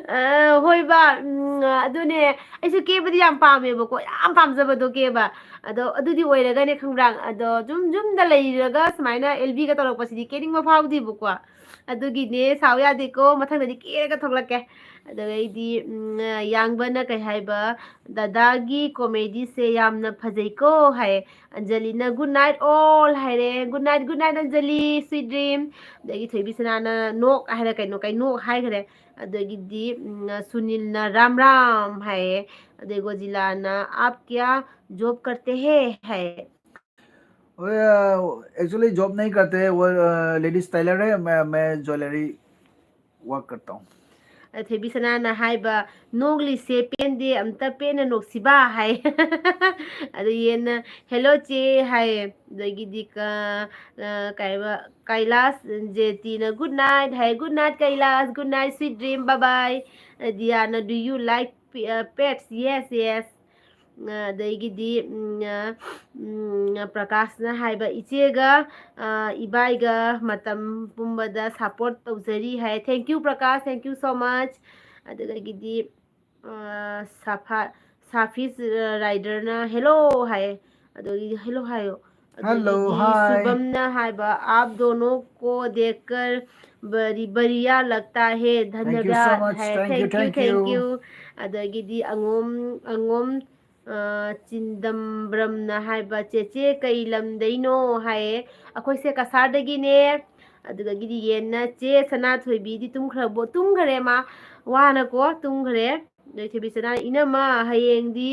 ꯑ, ꯍꯣꯏꯕ, ꯎꯝ, ꯑꯗꯨꯅꯦ, ꯑꯩꯁꯨ ꯀꯦꯕꯗꯤ ꯌꯥꯝ ꯄꯥꯝꯃꯦꯕꯀꯣ, ꯌꯥꯝ ꯄꯥꯝꯖꯕꯗꯣ ꯀꯦꯕ꯫ ꯑꯗꯣ ꯑꯗꯨꯗꯤ ꯑꯣꯏꯔꯒꯅꯦ, ꯈꯪꯕ꯭ꯔꯥ? ꯑꯗꯣ ꯁꯨꯝ ꯌꯨꯝꯗ ꯂꯩꯔꯒ ꯁꯨꯃꯥꯏꯅ ꯑꯦꯜ ꯕꯤꯒ ꯇꯧꯔꯛꯄꯁꯤꯗꯤ ꯀꯦꯅꯤꯡꯕ ꯐꯥꯎꯗꯦꯕꯀꯣ꯫ ꯑꯗꯨꯒꯤꯅꯦ, ꯁꯥꯎ ꯌꯥꯗꯦꯀꯣ, ꯃꯊꯪꯗꯗꯤ ꯀꯦꯔꯒ ꯊꯣꯛꯂꯛꯀꯦ꯫ ꯑꯗꯨꯗꯩꯗꯤ, ꯎꯝ, ꯌꯥꯡꯕꯅ ꯀꯩ ꯍꯥꯏꯕ, "ꯗꯗꯥꯒꯤ ꯀꯣꯃꯦꯗꯤꯁꯦ ꯌꯥꯝꯅ ꯐꯖꯩꯀꯣ" ꯍꯥꯏ꯫ ꯑꯟꯖꯂꯤꯅ, "ꯒꯨꯗ ꯅꯥꯏꯠ ꯑꯣꯜ" ꯍꯥꯏꯔꯦ꯫ "Good night, good night, Anjali, sweet dream". ꯑꯗꯒꯤ ꯊꯣꯏꯕꯤ ꯁꯅꯥꯅ, "ꯅꯣꯛ" ꯍꯥꯏꯔ ꯀꯩꯅꯣ, ꯀꯩꯅꯣ ꯍꯥꯏꯈ꯭ꯔꯦ꯫ ꯑꯗꯒꯤꯗꯤ, ꯎꯝ, ꯁꯨꯅꯤꯜꯅ, "ꯔꯥꯝ ꯔꯥꯝ" ꯍꯥꯏꯌꯦ꯫ ꯑꯗꯩ ꯒꯣꯖꯤꯂꯥꯅ, "ꯑꯥꯞ ꯀ꯭ꯌꯥ ꯖꯣꯕ ꯀꯔꯇꯦ ꯍꯦ?" ꯍꯥꯏꯌꯦ꯫ ꯍꯣꯏ, ꯑ, actually job नहीं करते, वो, अ, लेडीज टेलर है, मैं, मैं ज्वेलरी वर्क करता हूँ꯫ ꯑ, ꯊꯣꯏꯕꯤ ꯁꯅꯥꯅ ꯍꯥꯏꯕ, "ꯅꯣꯛꯂꯤꯁꯦ ꯄꯦꯟꯗꯦ, ꯑꯝꯇ ꯄꯦꯟꯅ ꯅꯣꯛꯁꯤꯕ" ꯍꯥꯏ꯫ ꯑꯗꯨ ꯌꯦꯟꯅ, "Hello ꯆꯦ" ꯍꯥꯏ꯫ ꯑꯗꯒꯤꯗꯤ ꯀ-, ꯑ, ꯀꯩꯕ, ꯀꯩꯂꯥꯁ ꯖꯦꯇꯤꯅ "Good night" ꯍꯥꯏ꯫ "Good night ꯀꯩꯂꯥꯁ, good night, sweet dream, bye bye." ꯑ, ꯗꯤꯌꯥꯅ, "Do you like p-, uh, pets?" "Yes, yes." ꯑ, ꯑꯗꯒꯤꯗꯤ, ꯎꯝ, ꯑ, ꯎꯝ, ꯄ꯭ꯔꯀꯥꯁꯅ ꯍꯥꯏꯕ, "ꯏꯆꯦꯒ, ꯑ, ꯏꯕꯥꯏꯒ ꯃꯇꯝ ꯄꯨꯝꯕꯗ support ꯇꯧꯖꯔꯤ" ꯍꯥꯏ꯫ Thank you, Prakash, thank you so much. ꯑꯗꯨꯗꯒꯤꯗꯤ, ꯑ, ꯁꯥꯐꯥ-, ꯁꯥꯐꯤꯁ, ꯑ, ꯔꯥꯏꯗꯔꯅ "Hello" ꯍꯥꯏ꯫ ꯑꯗꯒꯤꯗꯤ "Hello" ꯍꯥꯏꯌꯣ꯫ ꯑꯗꯒꯤꯗꯤ ꯁꯨꯕꯝꯅ ꯍꯥꯏꯕ, "आप दोनों को देखकर बड़ी बढ़िया लगता है, धन्यवाद" ꯍꯥꯏ꯫ Thank you, thank you, thank you. ꯑꯗꯒꯤꯗꯤ ꯑꯉꯣꯝ, ꯑꯉꯣꯝ, ꯑ, ꯆꯤꯗꯝꯕ꯭ꯔꯝꯅ ꯍꯥꯏꯕ, "ꯆꯦꯆꯦ ꯀꯩ ꯂꯝꯗꯩꯅꯣ?" ꯍꯥꯏꯌꯦ꯫ "ꯑꯩꯈꯣꯏꯁꯦ ꯀꯁꯥꯔꯗꯒꯤꯅꯦ"꯫ ꯑꯗꯨꯗꯒꯤꯗꯤ ꯌꯦꯟꯅ, "ꯆꯦ ꯁꯅꯥꯊꯣꯏꯕꯤꯗꯤ ꯇꯨꯝꯈ꯭ꯔꯕꯣ?" "ꯇꯨꯝꯈ꯭ꯔꯦ ꯃꯥ, ꯋꯥꯅꯀꯣ ꯇꯨꯝꯈ꯭ꯔꯦ"꯫ ꯑꯗꯩ ꯊꯣꯏꯕꯤ ꯁꯅꯥ, "ꯏꯅꯝꯃ, ꯍꯌꯦꯡꯗꯤ,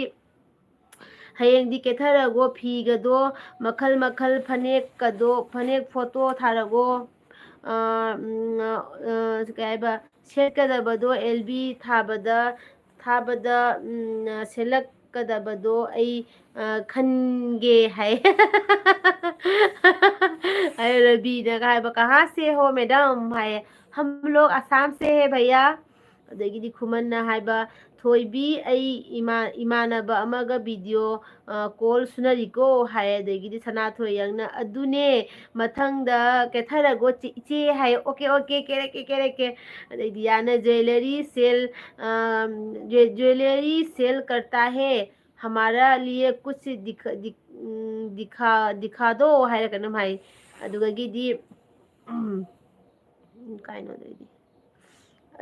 ꯍꯌꯦꯡꯗꯤ ꯀꯦꯊꯔꯒꯣ, ꯐꯤꯒꯗꯣ ꯃꯈꯜ ꯃꯈꯜ, ꯐꯅꯦꯛꯀꯗꯣ, ꯐꯅꯦꯛ ꯐꯣꯇꯣ ꯊꯥꯔꯒꯣ, ꯑ, ꯎꯝ, ꯑ, ꯑ, ꯀꯩ ꯍꯥꯏꯕ, ꯁꯦꯠꯀꯗꯕꯗꯣ ꯑꯦꯜ ꯕꯤ ꯊꯥꯕꯗ, ꯊꯥꯕꯗ, ꯎꯝ, ꯁꯦꯠꯂꯛꯀꯗꯕꯗꯣ ꯑꯩ, ꯑ, ꯈꯟꯒꯦ" ꯍꯥꯏ꯫ ꯑꯩ ꯔꯕꯤꯅꯒ ꯍꯥꯏꯕ, "ꯀꯍꯥ ꯁꯦ ꯍꯣ ꯃꯦꯗꯝ?" ꯍꯥꯏꯌꯦ꯫ "ꯍꯝ ꯂꯣꯒ ꯑꯁꯥꯝ ꯁꯦ ꯍꯦ ꯚꯩꯌꯥ"꯫ ꯑꯗꯒꯤꯗꯤ ꯈꯨꯃꯟꯅ ꯍꯥꯏꯕ, "ꯊꯣꯏꯕꯤ, ꯑꯩ ꯏꯃꯥ-, ꯏꯃꯥꯟꯅꯕ ꯑꯃꯒ ꯚꯤꯗꯤꯑꯣ, ꯑ, ꯀꯣꯜ ꯁꯨꯅꯔꯤꯀꯣ" ꯍꯥꯏ꯫ ꯑꯗꯒꯤꯗꯤ ꯁꯅꯥꯊꯣꯏ ꯌꯥꯡꯅ, "ꯑꯗꯨꯅꯦ, ꯃꯊꯪꯗ ꯀꯦꯊꯔꯒꯣ ꯆꯦ-, ꯏꯆꯦ" ꯍꯥꯏ꯫ "Okay, okay, ꯀꯦꯔꯛꯀꯦ, ꯀꯦꯔꯛꯀꯦ"꯫ ꯑꯗꯩꯗꯤ ꯌꯥꯅ, "ज्वेलरी सेल, अ, ज्वे-, ज्वेलरी सेल करता है, हमारा लिए कुछ दिख-, दिख-, ꯎꯝ, दिखा, दिखा दो" ꯍꯥꯏꯔ ꯀꯩꯅꯣꯝ ꯍꯥꯏ꯫ ꯑꯗꯨꯗꯒꯤꯗꯤ, ꯎꯝ, ꯀꯥꯏꯅꯣ ꯑꯗꯩꯗꯤ꯫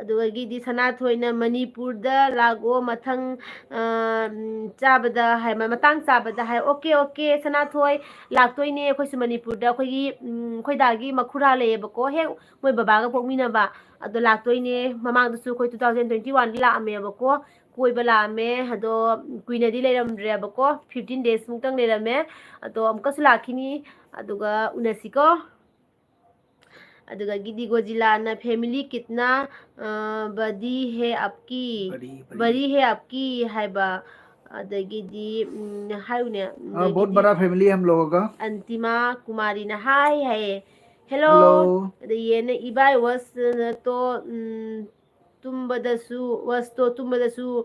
ꯑꯗꯨꯗꯒꯤꯗꯤ ꯁꯅꯥꯊꯣꯏꯅ, "ꯃꯅꯤꯄꯨꯔꯗ ꯂꯥꯛꯑꯣ ꯃꯊꯪ, ꯑ, ꯎꯝ, ꯆꯥꯕꯗ" ꯍꯥꯏ, ꯃ-, "ꯃꯇꯥꯡ ꯆꯥꯕꯗ" ꯍꯥꯏ꯫ "ꯑꯣꯀꯦ, ꯑꯣꯀꯦ, ꯁꯅꯥꯊꯣꯏ, ꯂꯥꯛꯇꯣꯏꯅꯦ ꯑꯩꯈꯣꯏꯁꯨ ꯃꯅꯤꯄꯨꯔꯗ꯫ ꯑꯩꯈꯣꯏꯒꯤ, ꯎꯝ, ꯑꯩꯈꯣꯏ ꯗꯥꯒꯤ ꯃꯈꯨꯔꯥ ꯂꯩꯌꯦꯕꯀꯣ, ꯍꯦꯛ ꯃꯣꯏ ꯕꯕꯥꯒ ꯄꯣꯛꯃꯤꯟꯅꯕ꯫ ꯑꯗꯣ ꯂꯥꯛꯇꯣꯏꯅꯦ꯫ ꯃꯃꯥꯡꯗꯁꯨ ꯑꯩꯈꯣꯏ two thousand twenty one ꯗ ꯂꯥꯛꯑꯝꯃꯦꯕꯀꯣ, ꯀꯣꯏꯕ ꯂꯥꯛꯑꯝꯃꯦ꯫ ꯑꯗꯣ ꯀꯨꯏꯅꯗꯤ ꯂꯩꯔꯝꯗ꯭ꯔꯦꯕꯀꯣ, fifteen days ꯃꯨꯛꯇꯪ ꯂꯩꯔꯝꯃꯦ꯫ ꯑꯗꯣ ꯑꯃꯨꯛꯀꯁꯨ ꯂꯥꯛꯈꯤꯅꯤ, ꯑꯗꯨꯒ ꯎꯅꯁꯤꯀꯣ꯫ ꯑꯗꯨꯗꯒꯤꯗꯤ ꯒꯣꯖꯤꯂꯥꯅ family ꯀꯤꯠꯅꯥ ꯕꯗꯤ ꯍꯦ ꯑꯞꯀꯤ, ꯕꯔꯤ, ꯕꯔꯤ꯫ ꯕꯔꯤ ꯍꯦ ꯑꯞꯀꯤ ꯍꯥꯏꯕ꯫ ꯑꯗꯒꯤꯗꯤ ꯎꯝ, ꯍꯥꯏꯌꯨꯅꯦ꯫ ꯑ, ꯕꯣꯠ ꯑꯗꯒꯤꯗꯤ ꯕꯔꯥ ꯐꯦꯃꯤꯂꯤ ꯍꯝ ꯂꯣꯒꯣ ꯀꯥ꯫ ꯑꯟꯇꯤꯃꯥ ꯀꯨꯃꯥꯔꯤꯅ ꯍꯥꯏ ꯍꯥꯏꯌꯦ, ꯍꯦꯂꯣ꯫ ꯍꯦꯂꯣ꯫ ꯑꯗ ꯌꯦꯅ ꯏꯕꯥꯏ ꯋꯥꯁ ꯇꯣ ꯎꯝ, ꯇꯨꯝꯕꯗꯁꯨ, ꯋꯥꯁꯇꯣ ꯇꯨꯝꯕꯗꯁꯨ꯫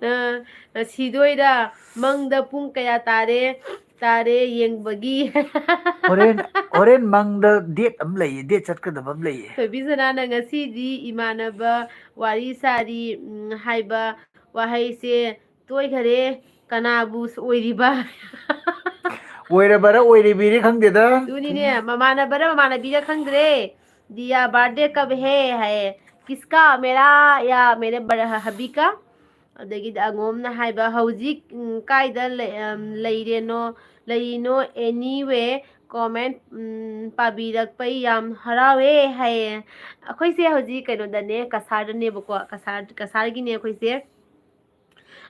ꯑ, ꯁꯤꯗꯣꯏꯔꯥ? ꯃꯪꯗ ꯄꯨꯡ ꯀꯌꯥ ꯇꯥꯔꯦ, ꯇꯥꯔꯦ ꯌꯦꯡꯕꯒꯤ꯫ ꯍꯣꯔꯦꯟ, ꯍꯣꯔꯦꯟ ꯃꯪꯗ date ꯑꯃ ꯂꯩꯌꯦ, date ꯆꯠꯀꯗꯕ ꯑꯃ ꯂꯩꯌꯦ꯫ ꯊꯣꯏꯕꯤ ꯁꯅꯥꯅ ꯉꯁꯤꯗꯤ ꯏꯃꯥꯟꯅꯕ ꯋꯥꯔꯤ ꯁꯥꯔꯤ, ꯎꯝ, ꯍꯥꯏꯕ ꯋꯥꯍꯩꯁꯦ ꯇꯣꯏꯈꯔꯦ꯫ ꯀꯅꯥꯕꯨ ꯑꯣꯏꯔꯤꯕ? ꯑꯣꯏꯔꯕꯔ ꯑꯣꯏꯔꯤꯕꯤꯔꯤ ꯈꯪꯗꯦꯗ꯫ ꯑꯗꯨꯅꯤꯅꯦ, ꯃꯃꯥꯟꯅꯕꯔ ꯃꯃꯥꯟꯅꯕꯤꯔ ꯈꯪꯗ꯭ꯔꯦ꯫ ꯗꯤꯌꯥ, birthday ꯀꯕ ꯍꯦ? ꯍꯥꯏꯌꯦ꯫ ꯀꯤꯁꯀꯥ? ꯃꯦꯔꯥ ꯌꯥ ꯃꯦꯔꯦ ꯕꯔ-, ꯍꯕꯤ ꯀꯥ? ꯑꯗꯒꯤꯗꯤ ꯑꯉꯣꯝꯅ ꯍꯥꯏꯕ, "ꯍꯧꯖꯤꯛ, ꯎꯝ, ꯀꯥꯏꯗ ꯂꯩ-, ꯑꯝ, ꯂꯩꯔꯦꯅꯣ, ꯂꯩꯔꯤꯅꯣ? Anyway, comment, ꯎꯝ, ꯄꯥꯕꯤꯔꯛꯄꯩ ꯌꯥꯝ ꯍꯔꯥꯎꯋꯦ" ꯍꯥꯏꯌꯦ꯫ ꯑꯩꯈꯣꯏꯁꯦ ꯍꯧꯖꯤꯛ ꯀꯩꯅꯣꯗꯅꯦ, ꯀꯁꯥꯔꯗꯅꯦꯕꯀꯣ, ꯀꯁꯥꯔ, ꯀꯁꯥꯔꯒꯤꯅꯦ ꯑꯩꯈꯣꯏꯁꯦ꯫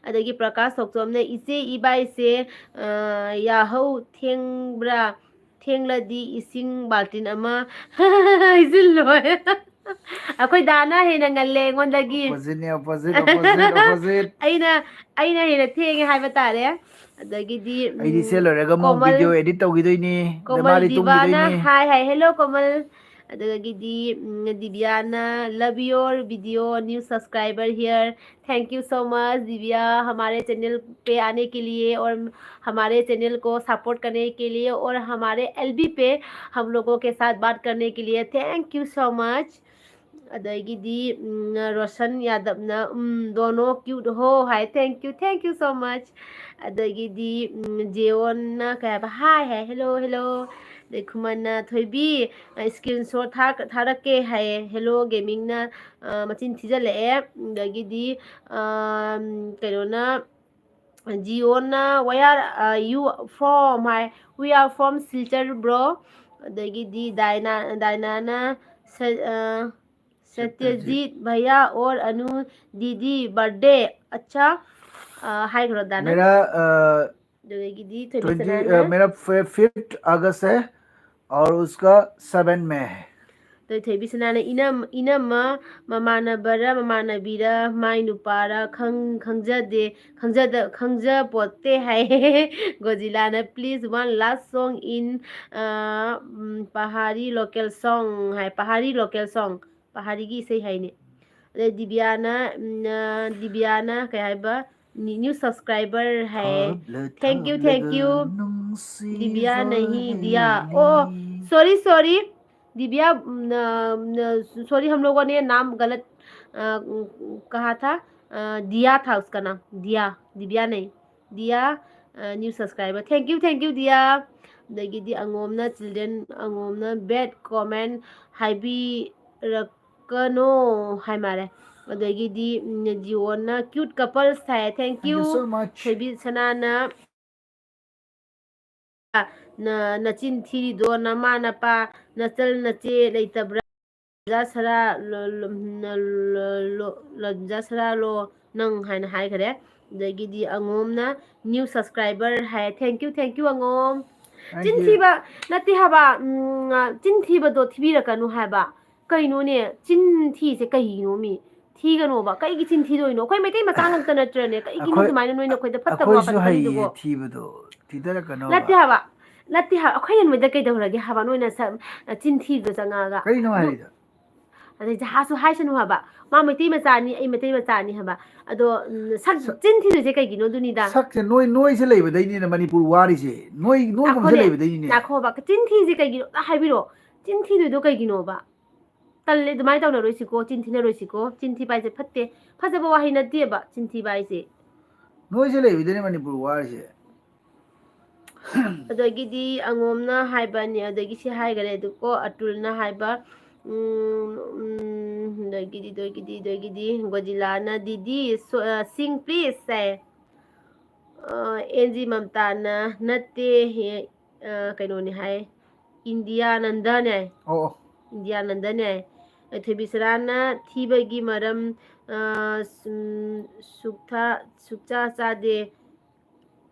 ꯑꯗꯒꯤ ꯄ꯭ꯔꯀꯥꯁ ꯊꯣꯛꯆꯣꯝꯅ, "ꯏꯆꯦ ꯏꯕꯥꯏꯁꯦ, ꯑ, ꯌꯥꯍꯧ ꯊꯦꯡꯕ꯭ꯔꯥ? ꯊꯦꯡꯂꯗꯤ ꯏꯁꯤꯡ ꯕꯥꯜꯇꯤꯟ ꯑꯃ ꯍꯩꯖꯤꯜꯂꯣ"꯫ ꯑꯩꯈꯣꯏ ꯗꯥꯅ ꯍꯦꯟꯅ ꯉꯜꯂꯦ ꯑꯩꯉꯣꯟꯗꯒꯤ꯫ Opposite ꯅꯦ, opposite, opposite, opposite꯫ ꯑꯩꯅ, ꯑꯩꯅ ꯍꯦꯟꯅ ꯊꯦꯡꯉꯦ ꯍꯥꯏꯕ ꯇꯥꯔꯦ꯫ ꯑꯗꯒꯤꯗꯤ, ꯑꯩꯗꯤ ꯁꯦ ꯎꯝ, ꯂꯣꯏꯔꯒ ꯑꯃꯨꯛ ꯀꯣꯃꯜ, video edit ꯇꯧꯈꯤꯗꯣꯏꯅꯤ꯫ ꯀꯣꯃꯜ ꯃꯥꯗꯤ ꯗꯤꯕꯥꯅ ꯇꯨꯝꯈꯤꯗꯣꯏꯅꯤ꯫ ꯍꯥꯏ ꯍꯥꯏ, "Hello ꯀꯣꯃꯜ"꯫ ꯑꯗꯨꯗꯒꯤꯗꯤ, ꯎꯝ, ꯗꯤꯕꯤꯌꯥꯅ, "Love your video, new subscriber here, thank you so much ꯗꯤꯕꯤꯌꯥ, हमारे channel पे आने के लिए और हमारे channel को support करने के लिए और हमारे एलबी पे हम लोगों के साथ बात करने के लिए thank you so much"꯫ ꯑꯗꯒꯤꯗꯤ, ꯎꯝ, ꯔꯣꯁꯟ ꯌꯥꯗꯕꯅ, ꯎꯝ, "दोनों cute हो" ꯍꯥꯏ, "Thank you, thank you so much"꯫ ꯑꯗꯒꯤꯗꯤ, ꯎꯝ, ꯖꯦꯑꯣꯟꯅ ꯀꯩ ꯍꯥꯏꯕ, "Hi" ꯍꯥꯏ, "Hello, hello"꯫ ꯑꯗꯩ ꯈꯨꯃꯟꯅ, "ꯊꯣꯏꯕꯤ, ꯑ, screenshot ꯊꯥ-, ꯊꯥꯔꯛꯀꯦ" ꯍꯥꯏꯌꯦ, "Hello Gamingꯅ", ꯑ, ꯃꯆꯤꯟ ꯊꯤꯖꯜꯂꯛꯑꯦ꯫ ꯑꯗꯒꯤꯗꯤ, ꯑ, ꯀꯩꯅꯣꯅ, ꯖꯤꯑꯣꯅ, "Where are, uh, you from?" High, "We are from Silchar, bro"꯫ ꯑꯗꯒꯤꯗꯤ ꯗꯥꯏꯅꯥ, ꯗꯥꯏꯅꯥꯅ, "ꯁ-, ꯑ, ꯁꯇ꯭ꯌꯖꯤꯠ ꯚꯩꯌꯥ ꯑꯣꯔ ꯑꯅꯨ ꯗꯤꯗꯤ birthday ꯑꯠꯆꯥ", ꯑ, ꯍꯥꯏꯈ꯭ꯔꯣ ꯗꯥꯅ꯫ मेरा, अ, ꯑꯗꯨꯗꯒꯤꯗꯤ ꯊꯣꯏꯕꯤ twenty, ꯁꯅꯥꯅ, अ, मेरा फि-, fifth अगस्त है। और उसका सेवन में है। ꯑꯗꯩ ꯊꯣꯏꯕꯤ ꯁꯅꯥꯅ ꯏꯅꯝ ꯏꯅꯝꯃ ꯃꯃꯥꯟꯅꯕꯔ ꯃꯃꯥꯟꯅꯕꯤꯔ ꯃꯥꯏ ꯅꯨꯄꯥꯔ ꯈꯪ ꯈꯪꯖꯗꯦ ꯈꯪꯖꯗ ꯈꯪꯖꯄꯣꯠꯇꯦ ꯍꯥꯏ꯫ ꯒꯣꯖꯤꯂꯥꯅ please one last song in, ꯑ, ꯎꯝ, Pahari local song ꯍꯥꯏ꯫ Pahari local song, ꯄꯍꯥꯔꯤꯒꯤ ꯏꯁꯩ ꯍꯥꯏꯅꯦ꯫ ꯑꯗꯩ ꯗꯤꯕꯤꯌꯥꯅ ꯎꯝ, ꯑ, ꯗꯤꯕꯤꯌꯥꯅ ꯀꯩ ꯍꯥꯏꯕ, new subscriber high. Thank you, thank you. ꯗꯤꯕꯤꯌꯥ ꯅꯍꯤ ꯗꯤꯌꯥ꯫ ꯑꯣ, sorry, sorry. दिव्या, न, न, सॉरी, हम लोगों ने नाम गलत, अ, कहा था। अ, दिया था उसका नाम, दिया, दिव्या नहीं, दिया, अ, new subscriber। Thank you, thank you, दिया. ꯑꯗꯒꯤꯗꯤ ꯑꯉꯣꯝꯅ children, ꯑꯉꯣꯝꯅ bad comment ꯍꯥꯏꯕꯤꯔꯛꯀꯅꯣ ꯍꯥꯏ ꯃꯥꯜꯂꯦ꯫ ꯑꯗꯒꯤꯗꯤ ꯎꯝ, ꯖꯤꯑꯣꯅ cute couples high. Thank you. ꯊꯣꯏꯕꯤ ꯁꯅꯥꯅ ꯅ ꯅꯆꯤꯟ ꯊꯤꯔꯤꯗꯣ ꯅꯃꯥ ꯅꯄꯥ ꯅꯆꯜ ꯅꯆꯦ ꯂꯩꯇꯕ꯭ꯔꯥ? ꯂꯟꯖꯥ ꯁꯔꯥ ꯂꯣ- ꯂꯣ- ꯅ- ꯂꯣ- ꯂꯣ- ꯂꯟꯖꯥ ꯁꯔꯥ ꯂꯣ ꯅꯪ ꯍꯥꯏꯅ ꯍꯥꯏꯈꯔꯦ꯫ ꯑꯗꯒꯤꯗꯤ ꯑꯉꯣꯝꯅ new subscriber high. Thank you, thank you, ꯑꯉꯣꯝ꯫ Thank you. ꯆꯤꯟ ꯊꯤꯕ ꯅꯠꯇꯦ ꯍꯥꯏꯕ, ꯎꯝ, ꯆꯤꯟ ꯊꯤꯕꯗꯣ ꯊꯤꯕꯤꯔꯛꯀꯅꯨ ꯍꯥꯏꯕ꯫ ꯀꯩꯅꯣꯅꯦ, ꯆꯤꯟ ꯊꯤꯁꯦ ꯀꯩꯅꯣ ꯃꯤ? ꯊꯤꯒꯅꯣꯕ꯫ ꯀꯩꯒꯤ ꯆꯤꯟ ꯊꯤꯗꯣꯏꯅꯣ? ꯑꯩꯈꯣꯏ ꯃꯩꯇꯩ ꯃꯆꯥ ꯉꯛꯇ ꯅꯠꯇ꯭ꯔꯅꯦ? ꯀꯩꯒꯤꯅꯣ ꯑꯩꯈꯣꯏ- ꯑꯗꯨꯃꯥꯏꯅ ꯅꯣꯏꯅ ꯑꯩꯈꯣꯏꯗ ꯐꯠꯇꯕ ꯑꯩꯈꯣꯏꯁꯨ ꯋꯥꯈꯜ ꯍꯩꯌꯦ ꯈꯜꯂꯤꯗꯨꯕꯣ? ꯊꯤꯕꯗꯣ, ꯊꯤꯗꯔꯛꯀꯅꯣꯕ꯫ ꯅꯠꯇꯦ ꯍꯥꯏꯕ, ꯅꯠꯇꯦ ꯍꯥꯏꯕ꯫ ꯑꯩꯈꯣꯏꯅ ꯅꯣꯏꯗ ꯀꯩꯗꯧꯔꯒꯦ ꯍꯥꯏꯕ? ꯅꯣꯏꯅ ꯁ- ꯆꯤꯟ ꯊꯤꯕꯗꯣ ꯆꯪꯉꯛꯑꯒ꯫ ꯀꯩꯅꯣ ꯑꯗꯨ- ꯍꯥꯏꯔꯤꯗꯣ? ꯑꯗꯩ ꯖꯍꯥꯖꯁꯨ ꯍꯥꯏꯁꯅꯨ ꯍꯥꯏꯕ꯫ ꯃꯥ ꯃꯩꯇꯩ ꯃꯆꯥꯅꯤ, ꯑꯩ ꯃꯩꯇꯩ ꯃꯆꯥꯅꯤ ꯍꯥꯏꯕ꯫ ꯑꯗꯣ, ꯎꯝ, ꯁꯛ ꯁꯛ- ꯆꯤꯟ ꯊꯤꯗꯣꯏꯁꯦ ꯀꯩꯒꯤꯅꯣ ꯑꯗꯨꯅꯤꯗ꯫ ꯁꯛꯁꯦ ꯅꯣꯏ, ꯅꯣꯏꯁꯦ ꯂꯩꯕꯗꯩꯅꯤꯅꯦ ꯃꯅꯤꯄꯨꯔ ꯋꯥꯔꯤꯁꯦ꯫ ꯅꯣꯏ, ꯅꯣꯏꯒꯨꯝꯕꯁꯦ ꯉꯥꯈꯣꯅꯦ, ꯂꯩꯕꯗꯩꯅꯤꯅꯦ꯫ ꯉꯥꯈꯣꯕ꯫ ꯆꯤꯟ ꯊꯤꯁꯦ ꯀꯩꯒꯤꯅꯣ? ꯑꯝꯇ ꯍꯥꯏꯕꯤꯔꯛꯑꯣ꯫ ꯆꯤꯟ ꯊꯤꯗꯣꯏꯗꯣ ꯀꯩꯒꯤꯅꯣꯕ? ꯇꯜꯂꯦ, ꯑꯗꯨꯃꯥꯏꯅ ꯇꯧꯅꯔꯣꯏꯁꯤꯀꯣ, ꯆꯤꯟ ꯊꯤꯅꯔꯣꯏꯁꯤꯀꯣ꯫ ꯆꯤꯟ ꯊꯤꯕ ꯍꯥꯏꯁꯦ ꯐꯠꯇꯦ, ꯐꯖꯕ ꯋꯥꯍꯩ ꯅꯠꯇꯦꯕ ꯆꯤꯟ ꯊꯤꯕ ꯍꯥꯏꯁꯦ꯫ ꯅꯣꯏꯁꯦ ꯂꯩꯕꯗꯅꯦ ꯃꯅꯤꯄꯨꯔ ꯋꯥꯔꯤꯁꯦ꯫ ꯑꯗꯒꯤꯗꯤ ꯑꯉꯣꯝꯅ ꯍꯥꯏꯕꯅꯦ, ꯑꯗꯒꯤ ꯁꯤ ꯍꯥꯏꯈꯔꯦ ꯑꯗꯨꯀꯣ, ꯑꯇꯨꯜꯅ ꯍꯥꯏꯕ, ꯎꯝ, ꯎꯝ, ꯑꯗꯒꯤꯗꯤ, ꯑꯗꯒꯤꯗꯤ, ꯑꯗꯒꯤꯗꯤ ꯒꯣꯖꯤꯂꯥꯅ, "ꯗꯤꯗꯤ, ꯁꯣ-, ꯑ, sing please" ꯍꯥꯏ꯫ ꯑ, ꯑꯦꯟ ꯖꯤ ꯃꯝꯇꯥꯅ, "ꯅꯠꯇꯦ, ꯍꯦ, ꯑ, ꯀꯩꯅꯣꯅꯦ" ꯍꯥꯏ, "ꯏꯟꯗꯤꯌꯥꯅꯟꯗꯅꯦ" ꯍꯥꯏ꯫ ꯑꯣ, ꯑꯣ꯫ "ꯏꯟꯗꯤꯌꯥꯅꯟꯗꯅꯦ" ꯍꯥꯏ꯫ ꯊꯣꯏꯕꯤꯁꯅꯥꯅ ꯊꯤꯕꯒꯤ ꯃꯔꯝ, ꯑ, ꯁꯨꯝ, ꯁꯨꯛꯊꯥ-, ꯁꯨꯛꯆꯥ ꯆꯥꯗꯦ꯫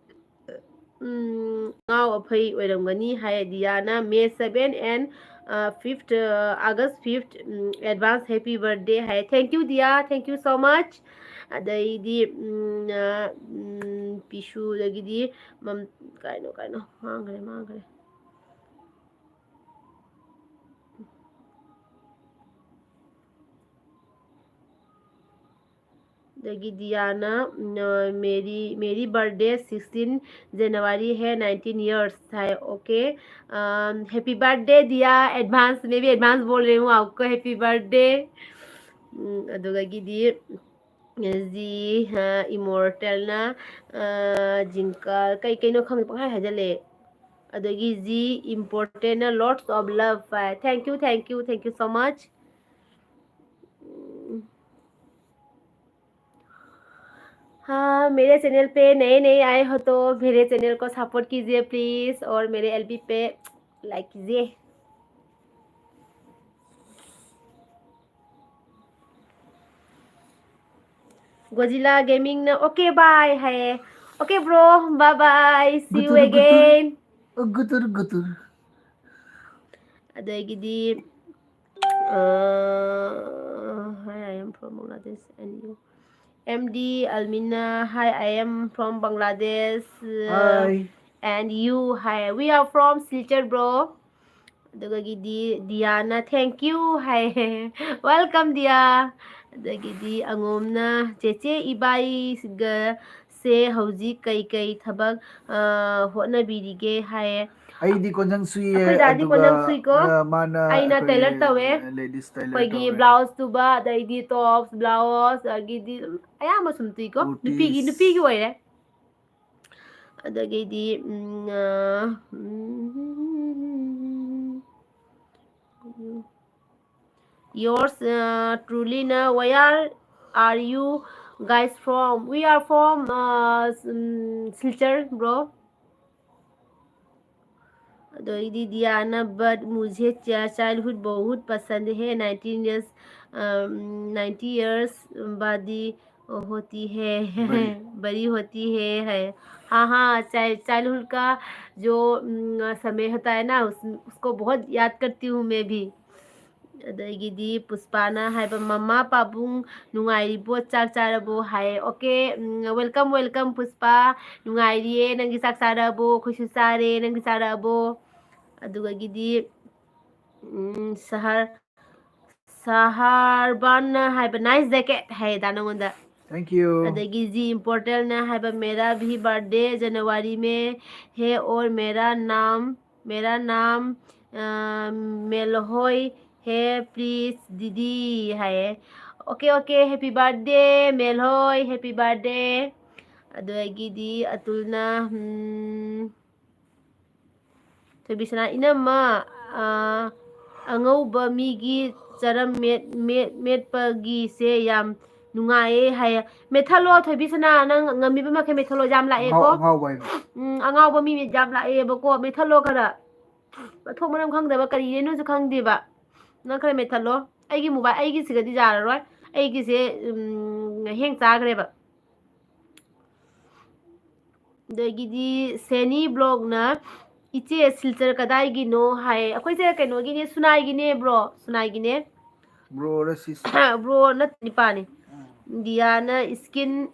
ꯎꯝ, ꯉꯥꯎ ꯑꯐꯩ ꯑꯣꯏꯔꯝꯒꯅꯤ ꯍꯥꯏ ꯗꯤꯌꯥꯅ꯫ May seven and, uh, fifth, uh, August fifth, um, advance happy birthday high. Thank you, diya, thank you so much꯫ ꯑꯗꯩꯗꯤ, ꯎꯝ, ꯑ, ꯎꯝ, ꯄꯤꯁꯨꯗꯒꯤꯗꯤ ꯃꯝ-, ꯀꯩꯅꯣ, ꯀꯩꯅꯣ, ꯃꯥꯡꯈ꯭ꯔꯦ, ꯃꯥꯡꯈ꯭ꯔꯦ꯫ ꯑꯗꯒꯤ ꯗꯤꯌꯥꯅ, ꯎꯝ, ꯑ, ꯃꯦꯔꯤ, ꯃꯦꯔꯤ ꯕꯥꯔꯗꯦ ꯁꯤꯛꯁꯇꯤꯟ ꯖꯅꯋꯥꯔꯤ ꯍꯦ, ꯅꯥꯏꯟꯇꯤꯟ ꯏꯌꯔꯁ ꯍꯥꯏ꯫ ꯑꯣꯀꯦ, ꯑꯝ, happy birthday ꯗꯤꯌꯥ, advance, मैं भी advance बोल रही हूँ आपको, happy birthday꯫ ꯎꯝ, ꯑꯗꯨꯗꯒꯤꯗꯤ, ꯑ, ꯖꯤ, ꯑ, ꯏꯃꯣꯔꯇꯦꯜꯅ, ꯑ, ꯖꯤꯡꯀꯜ, ꯀꯩ ꯀꯩꯅꯣ ꯈꯪꯗꯦ, ꯄꯪꯍꯥꯏ ꯍꯥꯏꯖꯜꯂꯦ꯫ ꯑꯗꯒꯤ ꯖꯤ ꯏꯝꯄꯣꯔꯇꯦꯟꯅ lots of love ꯍꯥꯏ꯫ Thank you, thank you, thank you so much। हाँ, मेरे चैनल पे नए नए आए हो तो मेरे चैनल को सपोर्ट कीजिए प्लीज, और मेरे एलबी पे लाइक कीजिए। Godzilla Gaming ꯅ okay bye ꯍꯥꯏꯌꯦ꯫ Okay bro, bye bye, see you again꯫ ꯒꯨꯇꯨꯔ ꯒꯨꯇꯨꯔ꯫ ꯑꯗꯒꯤꯗꯤ, uh, hi, I am from Bangladesh and you? M D Almina, hi, I am from Bangladesh, uh, Hi. And you? Hi, we are from Silchar, bro꯫ ꯑꯗꯨꯗꯒꯤꯗꯤ ꯗꯤꯌꯥꯅ thank you high. Welcome, ꯗꯤꯌꯥ꯫ ꯑꯗꯒꯤꯗꯤ ꯑꯉꯣꯝꯅ ꯆꯦꯆꯦ ꯏꯕꯥꯏꯒ ꯁꯦ ꯍꯧꯖꯤꯛ ꯀꯩꯀꯩ ꯊꯕꯛ, ꯑ, ꯍꯣꯠꯅꯕꯤꯔꯤꯒꯦ ꯍꯥꯏꯌꯦ꯫ ꯑꯩꯗꯤ ꯀꯣꯟꯖꯪ ꯁꯨꯏꯌꯦ꯫ ꯑꯩꯈꯣꯏ ꯗꯥꯗꯤ ꯑꯗꯨꯒ, ꯀꯣꯟꯖꯪ ꯁꯨꯏꯀꯣ꯫ ꯑ, ꯃꯥꯅ ꯑꯩꯅ ꯑꯩꯈꯣꯏꯒꯤ tailor ꯇꯧꯋꯦ꯫ ladies tailor ꯑꯩꯈꯣꯏꯒꯤ ꯇꯧꯋꯦ꯫ ꯕ꯭ꯂꯥꯎꯁ ꯇꯨꯕ, ꯑꯗꯩꯗꯤ ꯇꯣꯞꯁ, ꯕ꯭ꯂꯥꯎꯁ, ꯑꯗꯒꯤꯗꯤ ꯑꯌꯥꯝꯕ ꯁꯨꯝ ꯇꯨꯏꯀꯣ꯫ ꯅꯨꯄꯤꯒꯤ, Kurtis. ꯅꯨꯄꯤꯒꯤ ꯑꯣꯏꯔꯦ꯫ ꯑꯗꯒꯤꯗꯤ, ꯎꯝ, ꯑ, ꯎꯝ, Yours, uh, truly ꯅ, where are you guys from? We are from, uh, um, Silchar, bro꯫ ꯑꯗꯩꯗꯤ ꯗꯤꯌꯥꯅ, but मुझे चा-, childhood बहुत पसंद है, nineteen years, um, ninety years बाद ही वो होती है। बड़ी। बड़ी होती है, है। हाँ, हाँ, चाइ-, childhood का जो, उम, समय होता है ना, उस, उसको बहुत याद करती हूँ मैं भी। ꯑꯗꯒꯤꯗꯤ ꯄꯨꯁꯄꯥꯅ ꯍꯥꯏꯕ, "ꯃꯃꯥ ꯄꯥꯕꯨꯡ ꯅꯨꯡꯉꯥꯏꯔꯤꯕꯣ? ꯆꯥꯛ ꯆꯥꯔꯕꯣ?" ꯍꯥꯏꯌꯦ꯫ Okay, ꯎꯝ, welcome, welcome, ꯄꯨꯁꯄꯥ꯫ ꯅꯨꯡꯉꯥꯏꯔꯤꯌꯦ꯫ ꯅꯪꯒꯤ ꯆꯥꯛ ꯆꯥꯔꯕꯣ? ꯑꯩꯈꯣꯏꯁꯨ ꯆꯥꯔꯦ꯫ ꯅꯪꯗꯤ ꯆꯥꯔꯕꯣ? ꯑꯗꯨꯗꯒꯤꯗꯤ, ꯎꯝ, ꯁꯍꯔ, ꯁꯍꯔꯕꯥꯟꯅ ꯍꯥꯏꯕ, "Nice jacket" ꯍꯥꯏꯌꯦꯗ ꯅꯉꯣꯟꯗ꯫ Thank you. ꯑꯗꯒꯤ ꯖꯤ ꯏꯝꯄꯣꯔꯇꯦꯜꯅ ꯍꯥꯏꯕ, "मेरा भी बर्थडे जनवरी में है और मेरा नाम, मेरा नाम, ꯑ, ꯃꯦꯜꯍꯣꯏ ꯍꯦ, please ꯗꯤꯗꯤ" ꯍꯥꯏꯌꯦ꯫ Okay, okay, happy birthday, ꯃꯦꯜꯍꯣꯏ, happy birthday꯫ ꯑꯗꯨꯗꯒꯤꯗꯤ ꯑꯇꯨꯜꯅ, ꯎꯝ, ꯊꯣꯏꯕꯤꯁꯅꯥ, "ꯏꯅꯝꯃ, ꯑ, ꯑꯉꯧꯕ ꯃꯤꯒꯤ ꯆꯔꯝ ꯃꯦꯠ-, ꯃꯦꯠ-, ꯃꯦꯠꯄꯒꯤꯁꯦ ꯌꯥꯝ ꯅꯨꯡꯉꯥꯏꯌꯦ" ꯍꯥꯏꯌꯦ꯫ ꯃꯦꯠꯊꯠꯂꯣ, ꯊꯣꯏꯕꯤꯁꯅꯥ, ꯅꯪ ꯉꯝꯃꯤꯕ ꯃꯈꯩ ꯃꯦꯠꯊꯠꯂꯣ, ꯌꯥꯝ ꯂꯥꯛꯑꯦꯀꯣ꯫ ꯑꯉꯥꯎ-, ꯑꯉꯥꯎꯕ ꯍꯥꯏꯕ꯫ ꯎꯝ, ꯑꯉꯥꯎꯕ ꯃꯤ ꯌꯥꯝ ꯂꯥꯛꯑꯦꯕꯀꯣ, ꯃꯦꯠꯊꯠꯂꯣ ꯈꯔ꯫ ꯃꯊꯣꯡ ꯃꯔꯝ ꯈꯪꯗꯕ, ꯀꯔꯤꯅꯣꯁꯨ ꯈꯪꯗꯦꯕ꯫ ꯅꯪ ꯈꯔ ꯃꯦꯠꯊꯠꯂꯣ꯫ ꯑꯩꯒꯤ mobile, ꯑꯩꯒꯤꯁꯤꯒꯗꯤ ꯌꯥꯔꯔꯣꯏ꯫ ꯑꯩꯒꯤꯁꯦ, ꯎꯝ, ꯍꯦꯡ ꯆꯥꯈ꯭ꯔꯦꯕ꯫ ꯑꯗꯒꯤꯗꯤ ꯁꯦꯅꯤ ꯕ꯭ꯂꯣꯛꯅ, "ꯏꯆꯦ, ꯁꯤꯜꯆꯔ ꯀꯗꯥꯏꯒꯤꯅꯣ?" ꯍꯥꯏꯌꯦ꯫ ꯑꯩꯈꯣꯏꯁꯦ ꯀꯩꯅꯣꯒꯤꯅꯦ, ꯁꯨꯅꯥꯏꯒꯤꯅꯦ, ꯕ꯭ꯔꯣ, ꯁꯨꯅꯥꯏꯒꯤꯅꯦ꯫ ꯕ꯭ꯔꯣꯔ ꯁꯤꯁ? ꯕ꯭ꯔꯣ ꯅꯠꯇꯦ, ꯅꯤꯄꯥꯅꯤ꯫ ꯎꯝ꯫ ꯗꯤꯌꯥꯅ skin,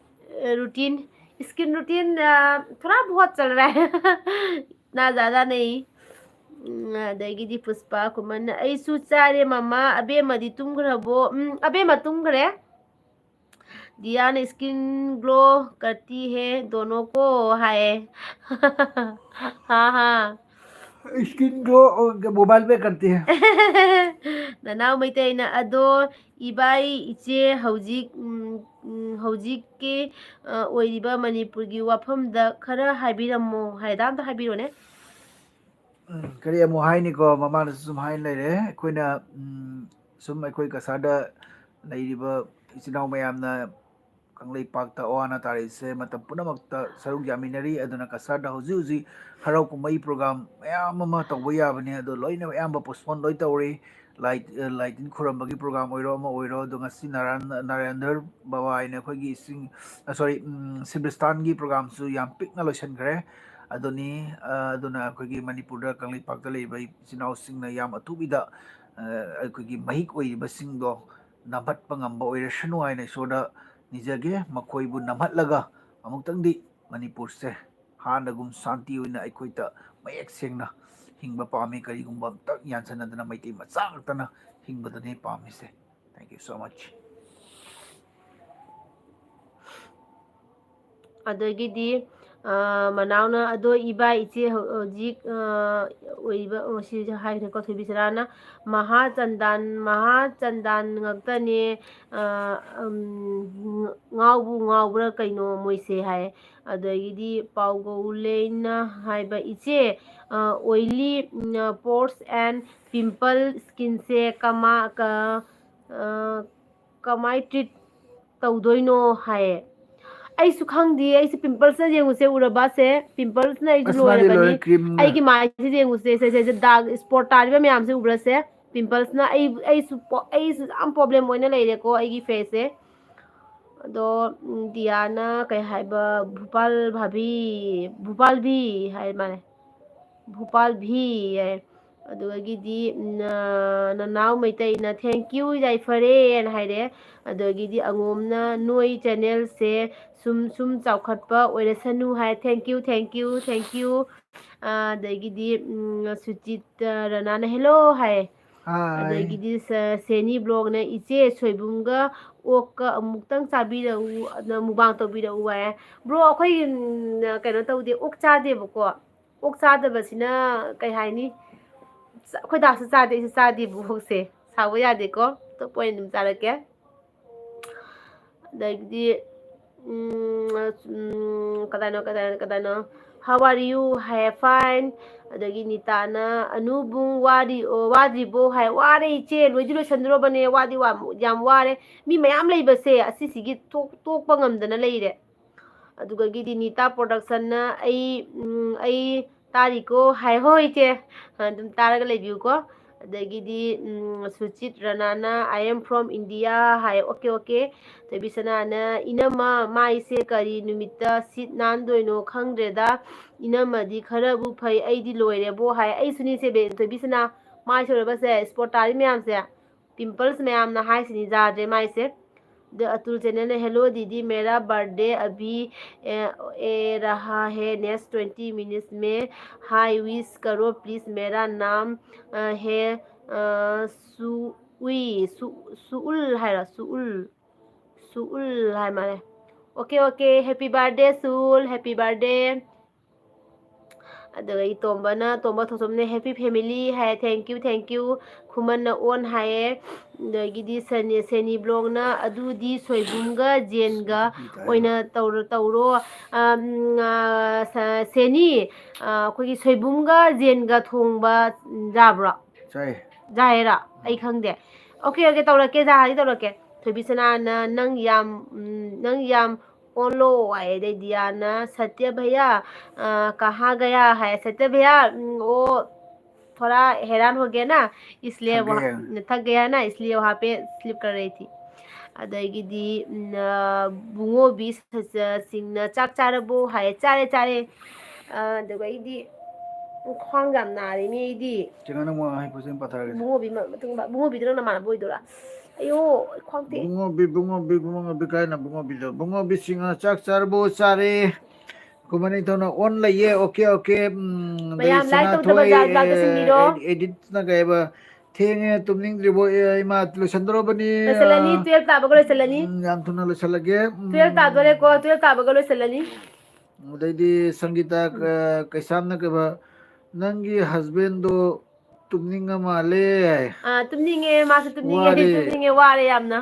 ꯑ, routine, skin routine, ꯑ, थोड़ा बहुत चल रहा है। इतना ज़्यादा नहीं꯫ ꯎꯝ, ꯑꯗꯒꯤꯗꯤ ꯄꯨꯁꯄꯥ ꯈꯨꯃꯟꯅ, "ꯑꯩꯁꯨ ꯆꯥꯔꯦ ꯃꯃꯥ, ꯑꯕꯦꯝꯃꯗꯤ ꯇꯨꯝꯈ꯭ꯔꯕꯣ?" ꯎꯝ, ꯑꯕꯦꯝꯃ ꯇꯨꯝꯈ꯭ꯔꯦ꯫ ꯗꯤꯌꯥꯅ, "Skin glow करती है दोनों को" ꯍꯥꯏꯌꯦ꯫ हाँ, हाँ꯫ Skin glow, अ, mobile पे करती है। ꯅꯅꯥꯎ ꯃꯩꯇꯩꯅ, "ꯑꯗꯣ ꯏꯕꯥꯏ, ꯏꯆꯦ ꯍꯧꯖꯤꯛ, ꯎꯝ, ꯎꯝ, ꯍꯧꯖꯤꯛꯀꯤ, ꯑ, ꯑꯣꯏꯔꯤꯕ ꯃꯅꯤꯄꯨꯔꯒꯤ ꯋꯥꯐꯝꯗ ꯈꯔ ꯍꯥꯏꯕꯤꯔꯝꯃꯣ" ꯍꯥꯏꯗ, ꯑꯝꯇ ꯍꯥꯏꯕꯤꯔꯣꯅꯦ꯫ ꯎꯝ, ꯀꯔꯤ ꯑꯃꯨꯛ ꯍꯥꯏꯅꯤꯀꯣ, ꯃꯃꯥꯡꯗꯁꯨ ꯁꯨꯝ ꯍꯥꯏꯅ ꯂꯩꯔꯦ꯫ ꯑꯩꯈꯣꯏꯅ, ꯎꯝ, ꯁꯨꯝ ꯑꯩꯈꯣꯏ ꯀꯁꯥꯔꯗ ꯂꯩꯔꯤꯕ ꯏꯆꯤꯟ ꯏꯅꯥꯎ ꯃꯌꯥꯝꯅ ꯀꯪꯂꯩꯄꯥꯛꯇ ꯑꯋꯥ ꯑꯅꯥ ꯇꯥꯔꯛꯏꯁꯦ ꯃꯇꯝ ꯄꯨꯝꯅꯃꯛꯇ ꯁꯔꯨꯛ ꯌꯥꯃꯤꯟꯅꯔꯤ꯫ ꯑꯗꯨꯅ ꯀꯁꯥꯔꯗ ꯍꯧꯖꯤꯛ ꯍꯧꯖꯤꯛ ꯍꯔꯥꯎ ꯀꯨꯝꯍꯩ program ꯃꯌꯥꯝ ꯑꯃ ꯇꯧꯕ ꯌꯥꯕꯅꯤ, ꯑꯗꯣ ꯂꯣꯏꯅ ꯑꯌꯥꯝꯕ postpone ꯂꯣꯏ ꯇꯧꯔꯤ꯫ ꯂꯥꯏ ꯂꯥꯏ ꯇꯤꯟ ꯈꯨꯔꯝꯕꯒꯤ ꯄ꯭ꯔꯣꯒ꯭ꯔꯥꯝ ꯑꯣꯏꯔꯣ, ꯑꯃ ꯑꯣꯏꯔꯣ, ꯑꯗꯣ ꯉꯁꯤ ꯅꯥꯔꯥꯌꯟ ꯅꯥꯔꯥꯌꯟꯗꯔ ꯕꯕꯥ ꯍꯥꯏꯅ ꯑꯩꯈꯣꯏꯒꯤ ꯏꯁꯤꯡ, ꯁꯣꯔꯤ, ꯁꯤꯕ꯭ꯔꯤꯁꯇꯥꯟꯒꯤ ꯄ꯭ꯔꯣꯒ꯭ꯔꯥꯝꯁꯨ ꯌꯥꯝ ꯄꯤꯛꯅ ꯂꯣꯏꯁꯤꯟꯈ꯭ꯔꯦ꯫ ꯑꯗꯨꯅꯤ, ꯑꯗꯨꯅ ꯑꯩꯈꯣꯏꯒꯤ ꯃꯅꯤꯄꯨꯔꯗ, ꯀꯪꯂꯩꯄꯥꯛꯇ ꯂꯩꯔꯤꯕ ꯏꯆꯤꯟ ꯏꯅꯥꯎꯁꯤꯡꯅ ꯌꯥꯝ ꯑꯊꯨꯕꯤꯗ ꯑꯩꯈꯣꯏꯒꯤ ꯃꯍꯤꯛ ꯑꯣꯏꯔꯤꯕꯁꯤꯡꯗꯣ ꯅꯝꯍꯠꯄ ꯉꯝꯕ ꯑꯣꯏꯔꯁꯅꯨ ꯍꯥꯏꯅ ꯏꯁꯣꯔꯗ ꯅꯤꯖꯒꯦ꯫ ꯃꯈꯣꯏꯕꯨ ꯅꯝꯍꯠꯂꯒ ꯑꯃꯨꯛꯇꯪꯗꯤ ꯃꯅꯤꯄꯨꯔꯁꯦ ꯍꯥꯟꯅꯒꯨꯝ ꯁꯥꯟꯇꯤ ꯑꯣꯏꯅ ꯑꯩꯈꯣꯏꯗ ꯃꯌꯦꯛ ꯁꯦꯡꯅ ꯍꯤꯡꯕ ꯄꯥꯝꯃꯤ꯫ ꯀꯔꯤꯒꯨꯝꯕ ꯑꯝꯇ ꯌꯥꯟꯁꯟꯅꯗꯅ ꯃꯩꯇꯩ ꯃꯆꯥ ꯉꯥꯛꯇꯅ ꯍꯤꯡꯕꯗꯨꯅꯤ ꯄꯥꯝꯃꯤꯁꯦ꯫ Thank you so much. ꯑꯗꯒꯤꯗꯤ, ꯑ, ꯃꯅꯥꯎꯅ, "ꯑꯗꯣ ꯏꯕꯥ ꯏꯆꯦ ꯍꯧ-, ꯍꯧꯖꯤꯛ, ꯑ, ꯑꯣꯏꯔꯤꯕ", ꯑꯣ, ꯁꯤꯁꯦ ꯍꯥꯏꯈ꯭ꯔꯦꯀꯣ, ꯊꯣꯏꯕꯤ ꯁꯔꯥꯅ, "ꯃꯍꯥ ꯆꯟꯗꯥꯟ, ꯃꯍꯥ ꯆꯟꯗꯥꯟ ꯉꯥꯛꯇꯅꯦ, ꯑ, ꯎꯝ, ꯉꯥꯎꯕꯨ ꯉꯥꯎꯕ꯭ꯔꯥ ꯀꯩꯅꯣ ꯃꯣꯏꯁꯦ" ꯍꯥꯏ꯫ ꯑꯗꯒꯤꯗꯤ ꯄꯥꯎꯒꯧꯂꯦꯅ ꯍꯥꯏꯕ, "ꯏꯆꯦ, ꯑ, oily, um, pores and pimple skinꯁꯦ ꯀꯃꯥ-, ꯀ-, ꯑ, ꯀꯃꯥꯏ treat ꯇꯧꯗꯣꯏꯅꯣ?" ꯍꯥꯏꯌꯦ꯫ ꯑꯩꯁꯨ ꯈꯪꯗꯦ, ꯑꯩꯁꯦ ꯄꯤꯝꯄꯜꯁꯅ ꯌꯦꯡꯉꯨꯁꯦ, ꯎꯔꯕꯁꯦ, ꯄꯤꯝꯄꯜꯁꯅ ꯑꯩꯁꯨ ꯑꯁ, ꯃꯥꯗꯤ ꯂꯣꯏꯔꯕꯅꯤ꯫ ꯂꯣꯏꯔꯦ, creamꯅ꯫ ꯑꯩꯒꯤ ꯃꯥꯏꯁꯤꯗ ꯌꯦꯡꯉꯨꯁꯦ, ꯁꯦ, ꯁꯦ, ꯁꯦ, dark spot ꯇꯥꯔꯤꯕ ꯃꯌꯥꯝꯁꯦ ꯎꯕ꯭ꯔꯥꯁꯦ? ꯄꯤꯝꯄꯜꯁꯅ ꯑꯩ, ꯑꯩꯁꯨ ꯄꯣ-, ꯑꯩꯁꯨ ꯌꯥꯝ problem ꯑꯣꯏꯅ ꯂꯩꯔꯦꯀꯣ ꯑꯩꯒꯤ faceꯁꯦ꯫ ꯑꯗꯣ, ꯎꯝ, ꯗꯤꯌꯥꯅ ꯀꯩ ꯍꯥꯏꯕ, ꯚꯨꯄꯥꯜ ꯚꯥꯕꯤ, ꯚꯨꯄꯥꯜ ꯚꯤ ꯍꯥꯏ ꯃꯥꯜꯂꯦ꯫ ꯚꯨꯄꯥꯜ ꯚꯤ ꯍꯥꯏ꯫ ꯑꯗꯨꯗꯒꯤꯗꯤ, ꯅ-, ꯅꯅꯥꯎ ꯃꯩꯇꯩꯅ "Thank you, ꯌꯥꯏꯐꯔꯦꯅ" ꯍꯥꯏꯔꯦ꯫ ꯑꯗꯒꯤꯗꯤ ꯑꯉꯣꯝꯅ "ꯅꯣꯏ channelꯁꯦ ꯁꯨꯝ ꯁꯨꯝ ꯆꯥꯎꯈꯠꯄ ꯑꯣꯏꯔꯁꯅꯨ" ꯍꯥꯏ꯫ Thank you, thank you, thank you꯫ ꯑ, ꯑꯗꯒꯤꯗꯤ, ꯎꯝ, ꯁꯨꯆꯤꯠ, ꯑ, ꯔꯅꯥꯅ "Hello" ꯍꯥꯏ꯫ Hi꯫ ꯑꯗꯒꯤꯗꯤ ꯁ-, ꯁꯦꯅꯤ vlogꯅ "ꯏꯆꯦ ꯁꯣꯏꯕꯨꯝꯒ ꯑꯣꯛꯀ ꯑꯃꯨꯛꯇꯪ ꯆꯥꯕꯤꯔꯛꯎ, ꯑꯗ mukbang ꯇꯧꯕꯤꯔꯛꯎ" ꯍꯥꯏ꯫ Bro, ꯑꯩꯈꯣꯏ, ꯎꯝ, ꯀꯩꯅꯣ ꯇꯧꯗꯦ, ꯑꯣꯛ ꯆꯥꯗꯦꯕꯀꯣ꯫ ꯑꯣꯛ ꯆꯥꯗꯕꯁꯤꯅ ꯀꯩ ꯍꯥꯏꯅꯤ? ꯆ-, ꯑꯩꯈꯣꯏ ꯗꯥꯁꯨ ꯆꯥꯗꯦ, ꯑꯩꯁꯨ ꯆꯥꯗꯦꯕ ꯑꯣꯛꯁꯦ꯫ ꯁꯥꯎꯕ ꯌꯥꯗꯦꯀꯣ꯫ ꯑꯇꯣꯞꯄ ꯑꯣꯏꯅ ꯑꯗꯨꯝ ꯆꯥꯔꯛꯀꯦ꯫ ꯑꯗꯒꯤꯗꯤ, ꯎꯝ, ꯎꯝ, ꯀꯗꯥꯏꯅꯣ, ꯀꯗꯥꯏꯅꯣ, ꯀꯗꯥꯏꯅꯣ? "How are you?" High, "Fine"꯫ ꯑꯗꯒꯤ ꯅꯤꯇꯥꯅ, "ꯑꯅꯨꯕꯨꯡ ꯋꯥꯔꯤ-, ꯑꯣ, ꯋꯥꯗ꯭ꯔꯤꯕꯣ?" ꯍꯥꯏ, "ꯋꯥꯔꯦ ꯏꯆꯦ, ꯂꯣꯏꯗꯤ ꯂꯣꯏꯁꯟꯗꯣꯔꯕꯅꯦ, ꯋꯥꯗꯤ ꯋꯥ-, ꯌꯥꯝ ꯋꯥꯔꯦ꯫ ꯃꯤ ꯃꯌꯥꯝ ꯂꯩꯕꯁꯦ ꯑꯁꯤꯁꯤꯒꯤ ꯇꯣꯛ-, ꯇꯣꯛꯄ ꯉꯝꯗꯅ ꯂꯩꯔꯦ"꯫ ꯑꯗꯨꯗꯒꯤꯗꯤ ꯅꯤꯇꯥ Productionꯅ "ꯑꯩ, ꯎꯝ, ꯑꯩ ꯇꯥꯔꯤꯀꯣ" ꯍꯥꯏ꯫ ꯍꯣꯏ, ꯏꯆꯦ, ꯑꯗꯨꯝ ꯇꯥꯔꯒ ꯂꯩꯕꯤꯌꯨꯀꯣ꯫ ꯑꯗꯒꯤꯗꯤ ꯎꯝ, ꯁꯨꯆꯤꯠ ꯔꯅꯥꯅ "I am from India" ꯍꯥꯏ꯫ Okay okay. ꯊꯣꯏꯕꯤꯁꯅꯥꯅ "ꯏꯅꯝꯃ, ꯃꯥꯏꯁꯦ ꯀꯔꯤ ꯅꯨꯃꯤꯠꯇ ꯁꯤꯠ ꯅꯥꯟꯗꯣꯏꯅꯣ ꯈꯪꯗ꯭ꯔꯦꯗ, ꯏꯅꯝꯃꯗꯤ ꯈꯔꯕꯨ ꯐꯩ, ꯑꯩꯗꯤ ꯂꯣꯏꯔꯦꯕꯣ" ꯍꯥꯏ꯫ ꯑꯩꯁꯨꯅꯤꯁꯦ ꯕꯦ-, ꯊꯣꯏꯕꯤꯁꯅꯥ, ꯃꯥꯏ ꯁꯣꯏꯔꯕꯁꯦ, ꯁ꯭ꯄꯣꯠ ꯇꯥꯔꯤ ꯃꯌꯥꯝꯁꯦ, ꯄꯤꯝꯄꯜꯁ ꯃꯌꯥꯝꯅ ꯍꯥꯏꯁꯤꯅꯤ, ꯌꯥꯗ꯭ꯔꯦ ꯃꯥꯏꯁꯦ꯫ ꯑꯗ ꯑꯇꯨꯜ ꯆꯦꯅꯦꯜꯅ "Hello दीदी, मेरा बर्थडे अभी ए, ए रहा है, नेक्स्ट ट्वेंटी मिनट्स में, हाय विश करो प्लीज, मेरा नाम ꯑ, ꯍꯦ ꯑ, ꯁꯨꯎꯏ ꯁꯨ ꯁꯨꯎꯜ ꯍꯥꯏꯔꯣ? ꯁꯨꯎꯜ ꯁꯨꯎꯜ ꯍꯥꯏ ꯃꯥꯜꯂꯦ꯫ ꯑꯣꯀꯦ ꯑꯣꯀꯦ, ꯍꯦꯄꯤ ꯕꯥꯔꯗꯦ ꯁꯨꯎꯜ, ꯍꯦꯄꯤ ꯕꯥꯔꯗꯦ꯫ ꯑꯗꯨꯒ ꯏꯇꯣꯝꯕꯅ, ꯇꯣꯝꯕ ꯊꯣꯛꯆꯣꯝꯅ "ꯍꯦꯄꯤ ꯐꯦꯃꯤꯂꯤ" ꯍꯥꯏꯌꯦ꯫ "Thank you thank you". ꯈꯨꯃꯟꯅ "ꯑꯣꯟ" ꯍꯥꯏꯌꯦ꯫ ꯑꯗꯒꯤꯗꯤ ꯁꯦꯅꯤ ꯁꯦꯅꯤ ꯕ꯭ꯂꯣꯛꯅ "ꯑꯗꯨꯗꯤ ꯁꯣꯏꯕꯨꯝꯒ ꯖꯦꯟꯒ ꯑꯣꯏꯅ ꯇꯧꯔꯣ ꯇꯧꯔꯣ"꯫ ꯑꯝ, ꯑ, ꯁ-, ꯁꯦꯅꯤ, ꯑ, ꯑꯩꯈꯣꯏꯒꯤ ꯁꯣꯏꯕꯨꯝꯒ ꯖꯦꯟꯒ ꯊꯣꯡꯕ ꯌꯥꯕ꯭ꯔꯣ? ꯌꯥꯏꯌꯦ꯫ ꯌꯥꯏꯌꯦꯔꯥ? ꯑꯩ ꯈꯪꯗꯦ꯫ ꯑꯣꯀꯦ ꯑꯣꯀꯦ, ꯇꯧꯔꯛꯀꯦ, ꯖꯥꯍꯥꯗꯤ ꯇꯧꯔꯛꯀꯦ꯫ ꯊꯣꯏꯕꯤꯁꯅꯥꯅ "ꯅꯪ ꯌꯥꯝ ꯎꯝ, ꯅꯪ ꯌꯥꯝ ꯑꯣꯜꯂꯣ" ꯍꯥꯏ꯫ ꯑꯗꯩ ꯗꯤꯌꯥꯅ "ꯁꯇ꯭ꯌ ꯚꯩꯌꯥ, ꯑ, ꯀꯍꯥ ꯒꯌꯥ" ꯍꯥꯏ꯫ "ꯁꯇ꯭ꯌ ꯚꯩꯌꯥ, ꯎꯝ, ꯑꯣ, ꯊꯣꯔꯥ ꯍꯦꯔꯥꯟ ꯍꯣ ꯒꯌꯥ ꯅꯥ, ꯏꯁꯂꯤꯌꯦ ꯊꯛ ꯋꯥ-, ꯒꯌꯥ꯫ ꯊꯛ ꯒꯌꯥ ꯅꯥ, ꯏꯁꯂꯤꯌꯦ ꯋꯥꯍꯥ ꯄꯦ ꯁ꯭ꯂꯤꯞ ꯀꯔ ꯔꯍꯤ ꯊꯤ"꯫ ꯑꯗꯒꯤꯗꯤ ꯎꯝ, ꯑ, ꯕꯨꯡꯉꯣꯕꯤ ꯁ-, ꯁ-, ꯁꯤꯡꯅ "ꯆꯥꯛ ꯆꯥꯔꯕꯣ?" ꯍꯥꯏ꯫ "ꯆꯥꯔꯦ ꯆꯥꯔꯦ"꯫ ꯑ, ꯑꯗꯨꯒ ꯑꯩꯗꯤ ꯈ꯭ꯋꯥꯡ ꯌꯥꯝ ꯅꯥꯔꯦꯅꯦ ꯑꯩꯗꯤ꯫ ꯆꯦ, ꯅꯪ ꯑꯃꯨꯛ ꯍꯥꯏ ꯐꯖꯅ ꯄꯥꯊꯔꯒꯦ꯫ ꯕꯨꯡꯉꯣꯕꯤ ꯃ-, ꯃꯇꯨꯡ ꯏꯕ-, ꯕꯨꯡꯉꯣꯕꯤꯗꯨ ꯅꯪ ꯅꯃꯥꯟꯅꯕ ꯑꯣꯏꯗꯣꯏꯔꯥ? ꯑꯌꯣ, ꯈ꯭ꯋꯥꯡ ꯇꯦꯛ꯫ ꯕꯨꯡꯉꯣꯕꯤ, ꯕꯨꯡꯉꯣꯕꯤ, ꯕꯨꯡꯉꯣꯕꯤ ꯀꯥꯏꯅ ꯕꯨꯡꯉꯣꯕꯤꯗꯣ? ꯕꯨꯡꯉꯣꯕꯤ ꯁꯤꯡꯅ "ꯆꯥꯛ ꯆꯥꯔꯕꯣ?" "ꯆꯥꯔꯦ"꯫ ꯈꯨꯃꯟ ꯅꯤꯡꯊꯧꯅ "ꯑꯣꯟ ꯂꯩꯌꯦ"꯫ Okay okay. ꯎꯝ, ꯑꯗꯩ ꯃꯌꯥꯝ ꯂꯥꯏꯛ ꯇꯧꯗꯕ ꯁꯅꯥꯊꯣꯏ, ꯖꯥꯠ ꯖꯥꯠꯇ ꯑꯦ, ꯁꯤꯟꯕꯤꯔꯣ꯫ ꯑꯦ, ꯑꯦꯗꯤꯠꯅ ꯀꯩ ꯍꯥꯏꯕ? "ꯊꯦꯡꯉꯦ, ꯇꯨꯝꯅꯤꯡꯗ꯭ꯔꯤꯕꯣ?" ꯑꯦ, ꯏꯃꯥ, ꯂꯣꯏꯁꯟꯗꯣꯔꯕꯅꯤ꯫ ꯂꯣꯏꯁꯜꯂꯅꯤ, ꯑ, ꯇꯨꯌꯦꯜꯞ ꯇꯥꯕꯒ ꯂꯣꯏꯁꯜꯂꯅꯤ꯫ ꯎꯝ, ꯌꯥꯝ ꯊꯨꯅ ꯂꯣꯏꯁꯜꯂꯒꯦ꯫ ꯎꯝ꯫ Twelve ꯇꯥꯗꯣꯔꯦꯀꯣ, twelve ꯇꯥꯕꯒ ꯂꯣꯏꯁꯜꯂꯅꯤ꯫ ꯑꯗꯩꯗꯤ ꯁꯪꯒꯤꯇꯥ, ꯎꯝ꯫ ꯑ, ꯀꯩꯁꯥꯝꯅ ꯀꯩꯕ, "ꯅꯪꯒꯤ ꯍꯁꯕꯦꯟꯗꯣ ꯇꯨꯝꯅꯤꯡꯉ ꯃꯥꯜꯂꯦ" ꯍꯥꯏ꯫ ꯑꯥ, ꯇꯨꯝꯅꯤꯡꯉꯦ, ꯃꯥꯁꯨ ꯇꯨꯝꯅꯤꯡꯉꯦ, ꯋꯥꯔꯦ꯫ ꯇꯨꯝꯅꯤꯡꯉꯦ, ꯋꯥꯔꯦ ꯌꯥꯝꯅ꯫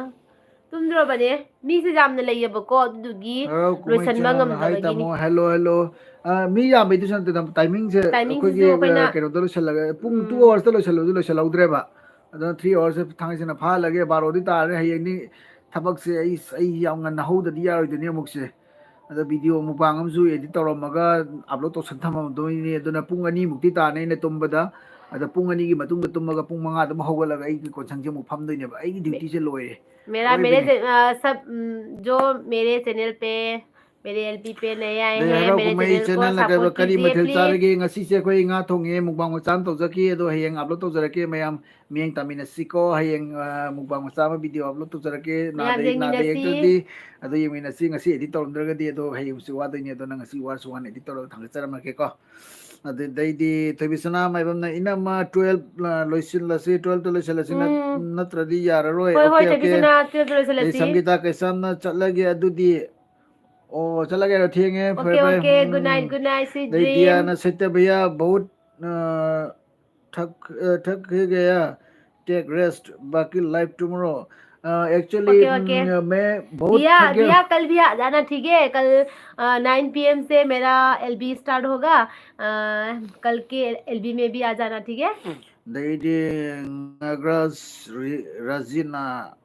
ꯇꯨꯝꯗ꯭ꯔꯣꯕꯅꯦ꯫ ꯃꯤꯁꯦ ꯌꯥꯝꯅ ꯂꯩꯌꯦꯕꯀꯣ, ꯑꯗꯨꯗꯨꯒꯤ ꯍꯔꯥꯎ ꯀꯨꯝꯍꯩ ꯂꯣꯏꯁꯟꯕ ꯆꯪꯉꯛꯑꯅꯨ ꯍꯥꯏ ꯉꯝꯗꯕꯒꯤꯅꯤ꯫ ꯇꯥꯃꯣ꯫ Hello, hello. ꯑ, ꯃꯤ ꯌꯥꯝꯕꯩꯗꯨꯁꯨ ꯅꯠꯇꯦꯗ, ꯇꯥꯏꯃꯤꯡꯁꯦ ꯇꯥꯏꯃꯤꯡꯁꯤꯁꯨ ꯑꯩꯈꯣꯏꯒꯤ, ꯑ, ꯑꯩꯈꯣꯏꯅ ꯀꯩꯅꯣꯗ ꯂꯣꯏꯁꯤꯜꯂꯒ, ꯄꯨꯡ ꯎꯝ꯫ ꯇꯨ ꯑꯋꯥꯔꯁꯇ ꯂꯣꯏꯁꯤꯜꯂꯁꯨ ꯂꯣꯏꯁꯤꯜꯍꯧꯗ꯭ꯔꯦꯕ꯫ ꯑꯗꯨꯅ ꯊ꯭ꯔꯤ ꯑꯋꯥꯔꯁꯁꯦ ꯊꯥꯡꯉꯩ ꯁꯦꯡꯅ ꯐꯥꯍꯜꯂꯒꯦ꯫ ꯕꯥꯔꯣꯗꯤ ꯇꯥꯔꯦ꯫ ꯍꯌꯦꯡꯗꯤ ꯊꯕꯛꯁꯦ ꯑꯩ, ꯑꯩ ꯌꯥꯝ ꯉꯟꯅ ꯍꯧꯗꯗꯤ ꯌꯥꯔꯣꯏꯗꯣꯏꯅꯤ ꯑꯃꯨꯛꯁꯦ꯫ ꯑꯗ ꯚꯤꯗꯤꯑꯣ ꯃꯨꯛꯕꯥꯡ ꯑꯃꯁꯨ ꯑꯦꯗꯤꯠ ꯇꯧꯔꯝꯃꯒ ꯑꯞꯂꯣꯗ ꯇꯧꯁꯟ ꯊꯝꯃꯝꯗꯣꯏꯅꯤ꯫ ꯑꯗꯨꯅ ꯄꯨꯡ ꯑꯅꯤꯃꯨꯛꯇꯤ ꯇꯥꯅꯤ ꯑꯩꯅ ꯇꯨꯝꯕꯗ꯫ ꯑꯗ ꯄꯨꯡ ꯑꯅꯤꯒꯤ ꯃꯇꯨꯡꯗ ꯇꯨꯝꯃꯒ ꯄꯨꯡ ꯃꯉꯥꯗ ꯑꯃꯨꯛ ꯍꯧꯒꯠꯂꯒ ꯑꯩꯒꯤ ꯀꯣꯟꯁꯪꯁꯦ ꯑꯃꯨꯛ ꯐꯝꯗꯣꯏꯅꯦꯕ꯫ ꯑꯩꯒꯤ ꯗ꯭ꯌꯨꯇꯤꯁꯦ ꯂꯣꯏꯔꯦ꯫ मेरा मेरे ꯑꯔꯣꯏꯕꯅꯦ꯫ चै- अ, सब उम, जो मेरे चैनल पे मेरे एलबी पे नए आए ꯑꯗꯩ हैं, ꯍꯔꯥꯎ मेरे ꯀꯨꯝꯍꯩ चैनल को ꯆꯦꯅꯦꯜꯅ ꯀꯩꯕ सपोर्ट ꯀꯔꯤ कीजिए ꯃꯊꯦꯜ प्लीज। ꯆꯥꯔꯒꯦ? ꯉꯁꯤꯁꯦ ꯑꯩꯈꯣꯏ ꯉꯥ ꯊꯣꯡꯉꯦ, ꯃꯨꯛꯕꯥꯡ ꯃꯆꯥ ꯑꯃ ꯇꯧꯖꯈꯤ꯫ ꯑꯗꯣ ꯍꯌꯦꯡ ꯑꯞꯂꯣꯗ ꯇꯧꯖꯔꯛꯀꯦ꯫ ꯃꯌꯥꯝ ꯃꯤꯠꯌꯦꯡ ꯇꯥꯃꯤꯟꯅꯁꯤꯀꯣ꯫ ꯍꯌꯦꯡ ꯑ, ꯃꯨꯛꯕꯥꯡ ꯃꯆꯥ ꯑꯃ ꯚꯤꯗꯤꯑꯣ ꯑꯞꯂꯣꯗ ꯇꯧꯖꯔꯛꯀꯦ꯫ ꯃꯌꯥꯝ ꯅꯥꯗ ꯌꯦꯡ ꯅꯥꯗ ꯌꯦꯡꯃꯤꯟꯅꯁꯤ꯫ ꯌꯦꯡꯗ꯭ꯔꯗꯤ ꯑꯗꯣ ꯌꯦꯡꯃꯤꯟꯅꯁꯤ꯫ ꯉꯁꯤ ꯑꯦꯗꯤꯠ ꯇꯧꯔꯝꯗ꯭ꯔꯒꯗꯤ ꯑꯗꯣ ꯍꯌꯦꯡꯁꯨ ꯋꯥꯗꯣꯏꯅꯦ꯫ ꯑꯗꯣ ꯅꯪ ꯉꯁꯤ ꯋꯥꯔꯁꯨ ꯋꯥꯅ ꯑꯦꯗꯤꯠ ꯇꯧꯔꯒ ꯊꯥꯡꯒꯠꯆꯔꯝꯃꯒꯦꯀꯣ꯫ ꯑꯗꯨꯗꯩꯗꯤ ꯊꯣꯏꯕꯤꯁꯅꯥ ꯃꯥꯏꯕꯝꯅ ꯏꯅꯝꯃ ꯇꯨꯋꯦꯜꯞ ꯂꯣꯏꯁꯤꯜꯂꯁꯤ, ꯇꯨꯋꯦꯜꯞꯇ ꯂꯣꯏꯁꯤꯜꯂꯁꯤ ꯅꯠ- ꯎꯝ꯫ ꯅꯠꯇ꯭ꯔꯗꯤ ꯌꯥꯔꯔꯣꯏ꯫ ꯍꯣꯏ, ꯍꯣꯏ, ꯑꯣꯀꯦ, ꯑꯣꯀꯦ꯫ ꯊꯣꯏꯕꯤꯁꯅꯥ, ꯇꯨꯋꯦꯜꯞꯇ ꯑꯗꯩ ꯂꯣꯏꯁꯤꯜꯂꯁꯤ꯫ ꯁꯪꯒꯤꯇꯥ ꯀꯩꯁꯥꯝꯅ ꯆꯠꯂꯒꯦ ꯑꯗꯨꯗꯤ꯫ ꯑꯣ, ꯆꯠꯂꯒꯦ ꯍꯥꯏꯔꯣ? ꯊꯦꯡꯉꯦ꯫ ꯐꯔꯦ, ꯑꯣꯀꯦ, ꯐꯔꯦ꯫ ꯑꯣꯀꯦ, ꯒꯨꯗ ꯎꯝ꯫ ꯅꯥꯏꯠ, ꯒꯨꯗ ꯅꯥꯏꯠ, ꯁ꯭ꯋꯤꯠ ꯑꯗꯩ ꯗ꯭ꯔꯤꯝ꯫ ꯗꯤꯌꯥꯅ ꯁꯩꯇ ꯚꯩꯌꯥ ꯕꯍꯨꯠ ꯑ, ꯊꯛ ꯑ, ꯊꯛ ꯍꯦ ꯒꯌꯥ, ꯇꯦꯛ ꯔꯦꯁꯠ, ꯕꯥꯀꯤ ꯂꯥꯏꯐ ꯇꯨꯃꯣꯔꯣ꯫ ꯑ, actually, ओके, ओके। ꯎꯝ, मैं बहुत दिया, थक गया। दिया, कल भी आ जाना, ठीक है? कल, अ, नाइन पीएम से मेरा एलबी स्टार्ट होगा। अ, कल के एलबी में भी आ जाना, ठीक है? ꯑꯗꯩꯗꯤ ꯉꯒ꯭ꯔꯥꯁ ꯔꯤ-, ꯔꯥꯖꯤꯅꯥ,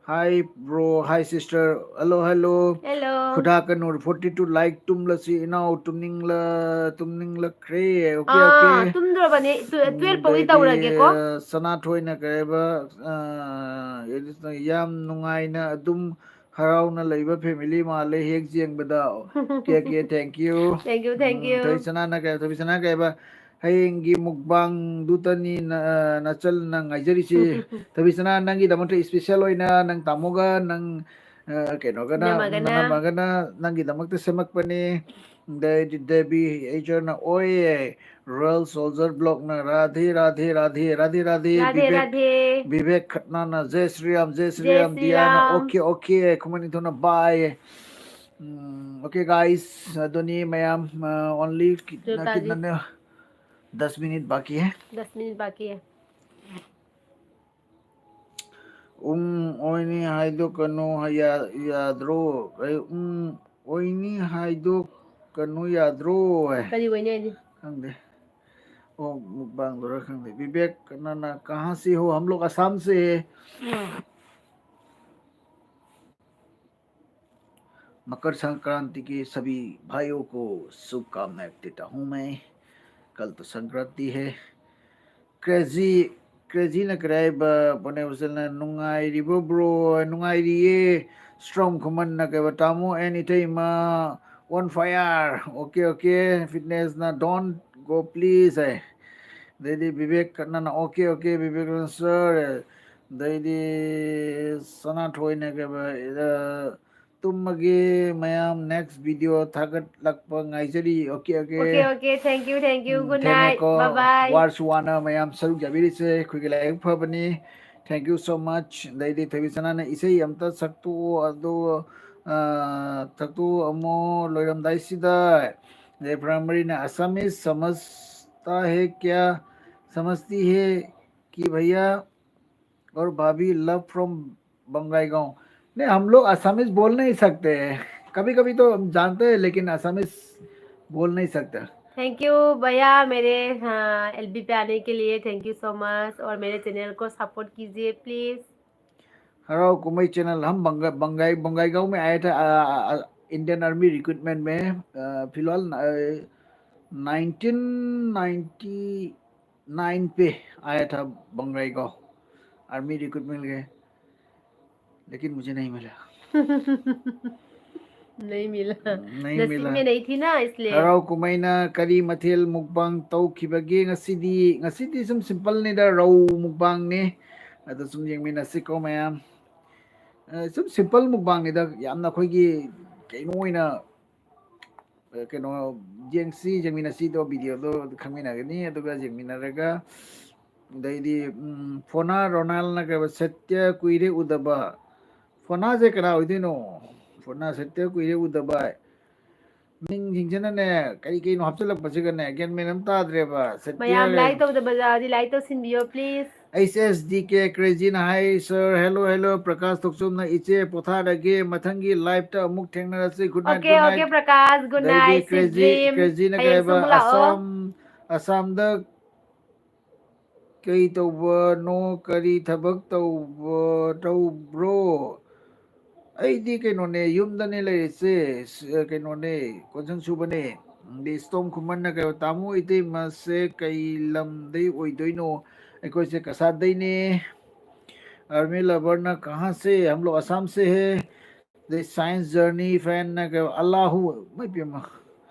hi bro, hi sister, hello, hello. Hello. ꯈꯨꯗꯥ ꯀꯅꯨꯔ forty two like ꯇꯨꯝꯂꯁꯤ ꯏꯅꯥꯎ ꯇꯨꯝꯅꯤꯡꯂ-, ꯇꯨꯝꯅꯤꯡꯂꯛꯈ꯭ꯔꯦ꯫ ꯑꯣꯀꯦ, ꯑꯥ, ꯑꯣꯀꯦ꯫ ꯇꯨꯝꯗ꯭ꯔꯕꯅꯦ, ꯇꯨ-, ꯎꯝ, twelve ꯐꯥꯎꯗꯤ ꯑꯗꯩꯗꯤ, ꯇꯧꯔꯒꯦꯀꯣ꯫ ꯑ, ꯁꯅꯥꯊꯣꯏꯅ ꯀꯩ ꯍꯥꯏꯕ, ꯑ, ꯌꯥꯝ ꯅꯨꯡꯉꯥꯏꯅ ꯑꯗꯨꯝ ꯍꯔꯥꯎꯅ ꯂꯩꯕ family ꯃꯥꯜꯂꯦ ꯍꯦꯛ ꯌꯦꯡꯕꯗ꯫ Okay, okay, thank you꯫ Thank you, thank um, you꯫ ꯊꯣꯏꯁꯅꯥꯅ ꯀꯩ, ꯊꯣꯏꯁꯅꯥ ꯀꯩ ꯍꯥꯏꯕ, ꯍꯌꯦꯡꯒꯤ ꯃꯨꯛꯕꯥꯡꯗꯨꯇꯅꯤ ꯅ-, ꯅꯆꯜꯅ ꯉꯥꯏꯖꯔꯤꯁꯤ꯫ ꯊꯣꯏꯕꯤꯁꯅꯥ, ꯅꯪꯒꯤꯗꯃꯛꯇ special ꯑꯣꯏꯅ ꯅꯪ ꯇꯥꯃꯣꯒ ꯅꯪ, ꯑ, ꯀꯩꯅꯣꯒꯅ, ꯏꯅꯝꯃꯒꯅ꯫ ꯏꯅꯝꯃꯒꯅ ꯅꯪꯒꯤꯗꯃꯛꯇ ꯁꯦꯝꯃꯛꯄꯅꯤ꯫ ꯑꯗꯩꯗꯤ ꯗꯦꯕꯤ ꯑꯦꯖꯔꯅ ꯑꯣꯏꯌꯦ꯫ Royal Soldier Blockꯅ ꯔꯥꯙꯦ, ꯔꯥꯙꯦ, ꯔꯥꯙꯦ, ꯔꯥꯙꯦ, ꯔꯥꯙꯦ꯫ ꯔꯥꯙꯦ, ꯕꯤꯕꯦꯛ, ꯔꯥꯙꯦ꯫ ꯕꯤꯕꯦꯛ ꯈꯠꯅꯥꯅ ꯖꯦ ꯁ꯭ꯔꯤ ꯔꯥꯝ, ꯖꯦ ꯁ꯭ꯔꯤ ꯖꯦ ꯔꯥꯝ꯫ ꯁ꯭ꯔꯤ ꯗꯤꯌꯥꯅ ꯔꯥꯝ꯫ ꯑꯣꯀꯦ, ꯑꯣꯀꯦ, ꯈꯨꯃꯟ ꯅꯤꯡꯊꯧꯅ bye꯫ ꯎꯝ, okay guys, ꯑꯗꯨꯅꯤ ꯃꯌꯥꯝ, ꯑ, only ꯖꯣꯇꯥꯖꯤ꯫ ꯀꯤꯠꯅ-, दस मिनट बाकी है। दस मिनट बाकी है। ꯎꯝ, ꯑꯣꯏꯅꯤ ꯍꯥꯏꯗꯣꯛꯀꯅꯨ ꯍꯥꯏ-, ꯌꯥ-, ꯌꯥꯗ꯭ꯔꯣ? ꯑꯩ, ꯎꯝ, ꯑꯣꯏꯅꯤ ꯍꯥꯏꯗꯣꯛꯀꯅꯨ ꯌꯥꯗ꯭ꯔꯣ? ꯍꯥꯏ꯫ ꯀꯔꯤ ꯑꯣꯏꯅꯤ ꯍꯥꯏꯗꯤ? ꯈꯪꯗꯦ꯫ ꯑꯣ, ꯃꯨꯛꯕꯥꯡꯗꯨꯔ ꯈꯪꯗꯦ꯫ विवेक, ꯅꯪꯅ कहाँ से हो? हम लोग असम से है। मकर संक्रांति के सभी भाइयों को शुभकामनाएं देता हूँ मैं। कल तो संक्रांति है। Crazy, Crazyꯅ ꯀꯔꯤ ꯍꯥꯏꯕ? ꯄꯣꯅꯦꯕꯁꯦꯜꯅ ꯅꯨꯡꯉꯥꯏꯔꯤꯕꯣ bro? ꯅꯨꯡꯉꯥꯏꯔꯤꯌꯦ꯫ Strong ꯈꯨꯃꯟꯅ ꯀꯩꯕ? ꯇꯥꯃꯣ and ꯏꯇꯩꯃ on fire꯫ Okay, okay꯫ Fitnessꯅ don't go please ꯍꯥꯏ꯫ ꯑꯗꯩꯗꯤ ꯕꯤꯕꯦꯛ ꯀꯠꯅꯅ okay, okay ꯕꯤꯕꯦꯛ ꯁꯔ꯫ ꯑꯗꯩꯗꯤ ꯁꯅꯥꯊꯣꯏꯅ ꯀꯩꯕ? ꯇꯨꯝꯃꯒꯦ ꯃꯌꯥꯝ, next video ꯊꯥꯒꯠꯂꯛꯄ ꯉꯥꯏꯖꯔꯤ꯫ Okay, okay꯫ Okay, okay, thank you, thank you, good night, ꯊꯦꯡꯉꯦꯀꯣ꯫ bye bye꯫ ꯋꯥꯔꯁꯨ ꯋꯥꯅ ꯃꯌꯥꯝ ꯁꯔꯨꯛ ꯌꯥꯕꯤꯔꯤꯁꯦ ꯑꯩꯈꯣꯏꯒꯤ ꯂꯥꯏꯕꯛ ꯐꯕꯅꯤ꯫ Thank you so much꯫ ꯑꯗꯩꯗꯤ ꯊꯣꯏꯕꯤ ꯁꯅꯥꯅ ꯏꯁꯩ ꯑꯝꯇ ꯁꯛꯇꯣꯛꯑꯣ ꯑꯗꯣ, ꯑ, ꯁꯛꯇꯣꯛꯑꯝꯃꯣ ꯂꯣꯏꯔꯝꯗꯥꯏꯁꯤꯗ꯫ ꯑꯗꯩ ꯄ꯭ꯔꯥꯏꯃꯔꯤꯅ Assamese समझता है क्या? समझती है कि भैया और भाभी, love from बंगाईगांव। नहीं, हम लोग Assamese बोल नहीं सकते हैं। कभी-कभी तो हम जानते हैं, लेकिन Assamese बोल नहीं सकते। Thank you भैया, मेरे, हाँ, एलबी पे आने के लिए thank you so much, और मेरे चैनल को सपोर्ट कीजिए प्लीज। हराओ कुमई चैनल, हम बंगा-, बंगाई, बंगाईगांव में आया था, आ, आ, आ, इंडियन आर्मी रिक्रूटमेंट में, आ, फिलहाल, आ, नाइनटीन नाइंटी नाइन पे आया था बंगाईगांव आर्मी रिक्रूटमेंट के, लेकिन मुझे नहीं मिला। नहीं मिला। नहीं नसीब मिला। में नहीं थी ना, इसलिए। ꯍꯔꯥꯎ ꯀꯨꯝꯍꯩꯅ ꯀꯔꯤ ꯃꯊꯦꯜ ꯃꯨꯛꯕꯥꯡ ꯇꯧꯈꯤꯕꯒꯦ ꯉꯁꯤꯗꯤ? ꯉꯁꯤꯗꯤ ꯁꯨꯝ ꯁꯤꯝꯄꯜꯅꯤꯗ, ꯔꯧ ꯃꯨꯛꯕꯥꯡꯅꯤ꯫ ꯑꯗꯣ ꯁꯨꯝ ꯌꯦꯡꯃꯤꯟꯅꯁꯤꯀꯣ ꯃꯌꯥꯝ꯫ ꯑ, ꯁꯨꯝ ꯁꯤꯝꯄꯜ ꯃꯨꯛꯕꯥꯡꯅꯤꯗ, ꯌꯥꯝꯅ ꯑꯩꯈꯣꯏꯒꯤ ꯀꯩꯅꯣ ꯑꯣꯏꯅ, ꯑ, ꯀꯩꯅꯣ, ꯌꯦꯡꯁꯤ, ꯌꯦꯡꯃꯤꯟꯅꯁꯤꯗꯣ, ꯚꯤꯗꯤꯑꯣꯗꯣ ꯈꯪꯃꯤꯟꯅꯒꯅꯤ꯫ ꯑꯗꯨꯒ ꯌꯦꯡꯃꯤꯟꯅꯔꯒ ꯑꯗꯩꯗꯤ, ꯎꯝ, ꯐꯣꯅꯥ ꯔꯣꯅꯥꯜꯅ ꯀꯩꯕ? ꯁꯠꯌ ꯀꯨꯏꯔꯦ ꯎꯗꯕ꯫ ꯐꯣꯅꯥꯁꯦ ꯀꯅꯥ ꯑꯣꯏꯗꯣꯏꯅꯣ? ꯐꯣꯅꯥ ꯁꯠꯌ ꯀꯨꯏꯔꯦ ꯎꯗꯕ꯫ ꯃꯤꯡꯁꯤꯡꯁꯤꯅꯅꯦ, ꯀꯔꯤ ꯀꯩꯅꯣ ꯍꯥꯞꯆꯤꯜꯂꯛꯄꯁꯤꯒꯅꯦ, ꯒ꯭ꯌꯥꯟ ꯃꯦꯟ ꯑꯃ ꯇꯥꯗ꯭ꯔꯦꯕ꯫ ꯁꯠꯌ ꯃꯌꯥꯝ ꯂꯥꯏꯛ ꯇꯧꯗꯕ ꯌꯥꯎꯔꯗꯤ ꯂꯥꯏꯛ ꯇꯧꯁꯤꯟꯕꯤꯌꯣ please. H S D K ꯀ꯭ꯔꯦꯖꯤꯅ ꯍꯥꯏ, "ꯁꯔ, ꯍꯦꯜꯂꯣ, ꯍꯦꯜꯂꯣ, ꯄ꯭ꯔꯀꯥꯁ ꯊꯣꯛꯆꯣꯝꯅ ꯏꯆꯦ ꯄꯣꯊꯥꯔꯒꯦ, ꯃꯊꯪꯒꯤ ꯂꯥꯏꯐꯇ ꯑꯃꯨꯛ ꯊꯦꯡꯅꯔꯁꯤ꯫ Good night, Okay, good okay, night." Prakash, good ꯑꯗꯩꯗꯤ night, sweet ꯀ꯭ꯔꯦꯖꯤ, dream꯫ ꯀ꯭ꯔꯦꯖꯤꯅ ꯀꯩ ꯍꯌꯦꯡꯁꯨ ꯍꯥꯏꯕ? ꯑꯃꯨꯛ ꯂꯥꯛꯑꯣ꯫ ꯑꯁꯥꯝ, ꯑꯁꯥꯝꯗ ꯀꯩ ꯇꯧꯕꯅꯣ? ꯀꯔꯤ ꯊꯕꯛ ꯇꯧꯕ, ꯇꯧꯕ꯭ꯔꯣ? ꯑꯩꯗꯤ ꯀꯩꯅꯣꯅꯦ, ꯌꯨꯝꯗꯅꯦ ꯂꯩꯔꯤꯁꯦ꯫ ꯁ-, ꯀꯩꯅꯣꯅꯦ, ꯀꯣꯟꯁꯪ ꯁꯨꯕꯅꯦ꯫ ꯑꯗꯩ ꯏꯁꯇꯣꯝ ꯈꯨꯃꯟꯅ ꯀꯩ, "ꯇꯥꯃꯣ, ꯏꯇꯩꯃꯁꯦ ꯀꯩ ꯂꯝꯗꯩ ꯑꯣꯏꯗꯣꯏꯅꯣ?" ꯑꯩꯈꯣꯏꯁꯦ ꯀꯁꯥꯔꯗꯩꯅꯦ꯫ ꯑꯥꯔꯃꯤ ꯂꯚꯔꯅ "ꯀꯍꯥꯟ ꯁꯦ?" "ꯍꯝ ꯂꯣꯒ ꯑꯁꯥꯝ ꯁꯦ ꯍꯦ"꯫ ꯑꯗꯩ ꯁꯥꯏꯟꯁ ꯖꯔꯅꯤ ꯐꯦꯟꯅ ꯀꯩ, "ꯑꯜꯂꯥꯍꯨ ꯃꯩ ꯄꯦꯝꯃ,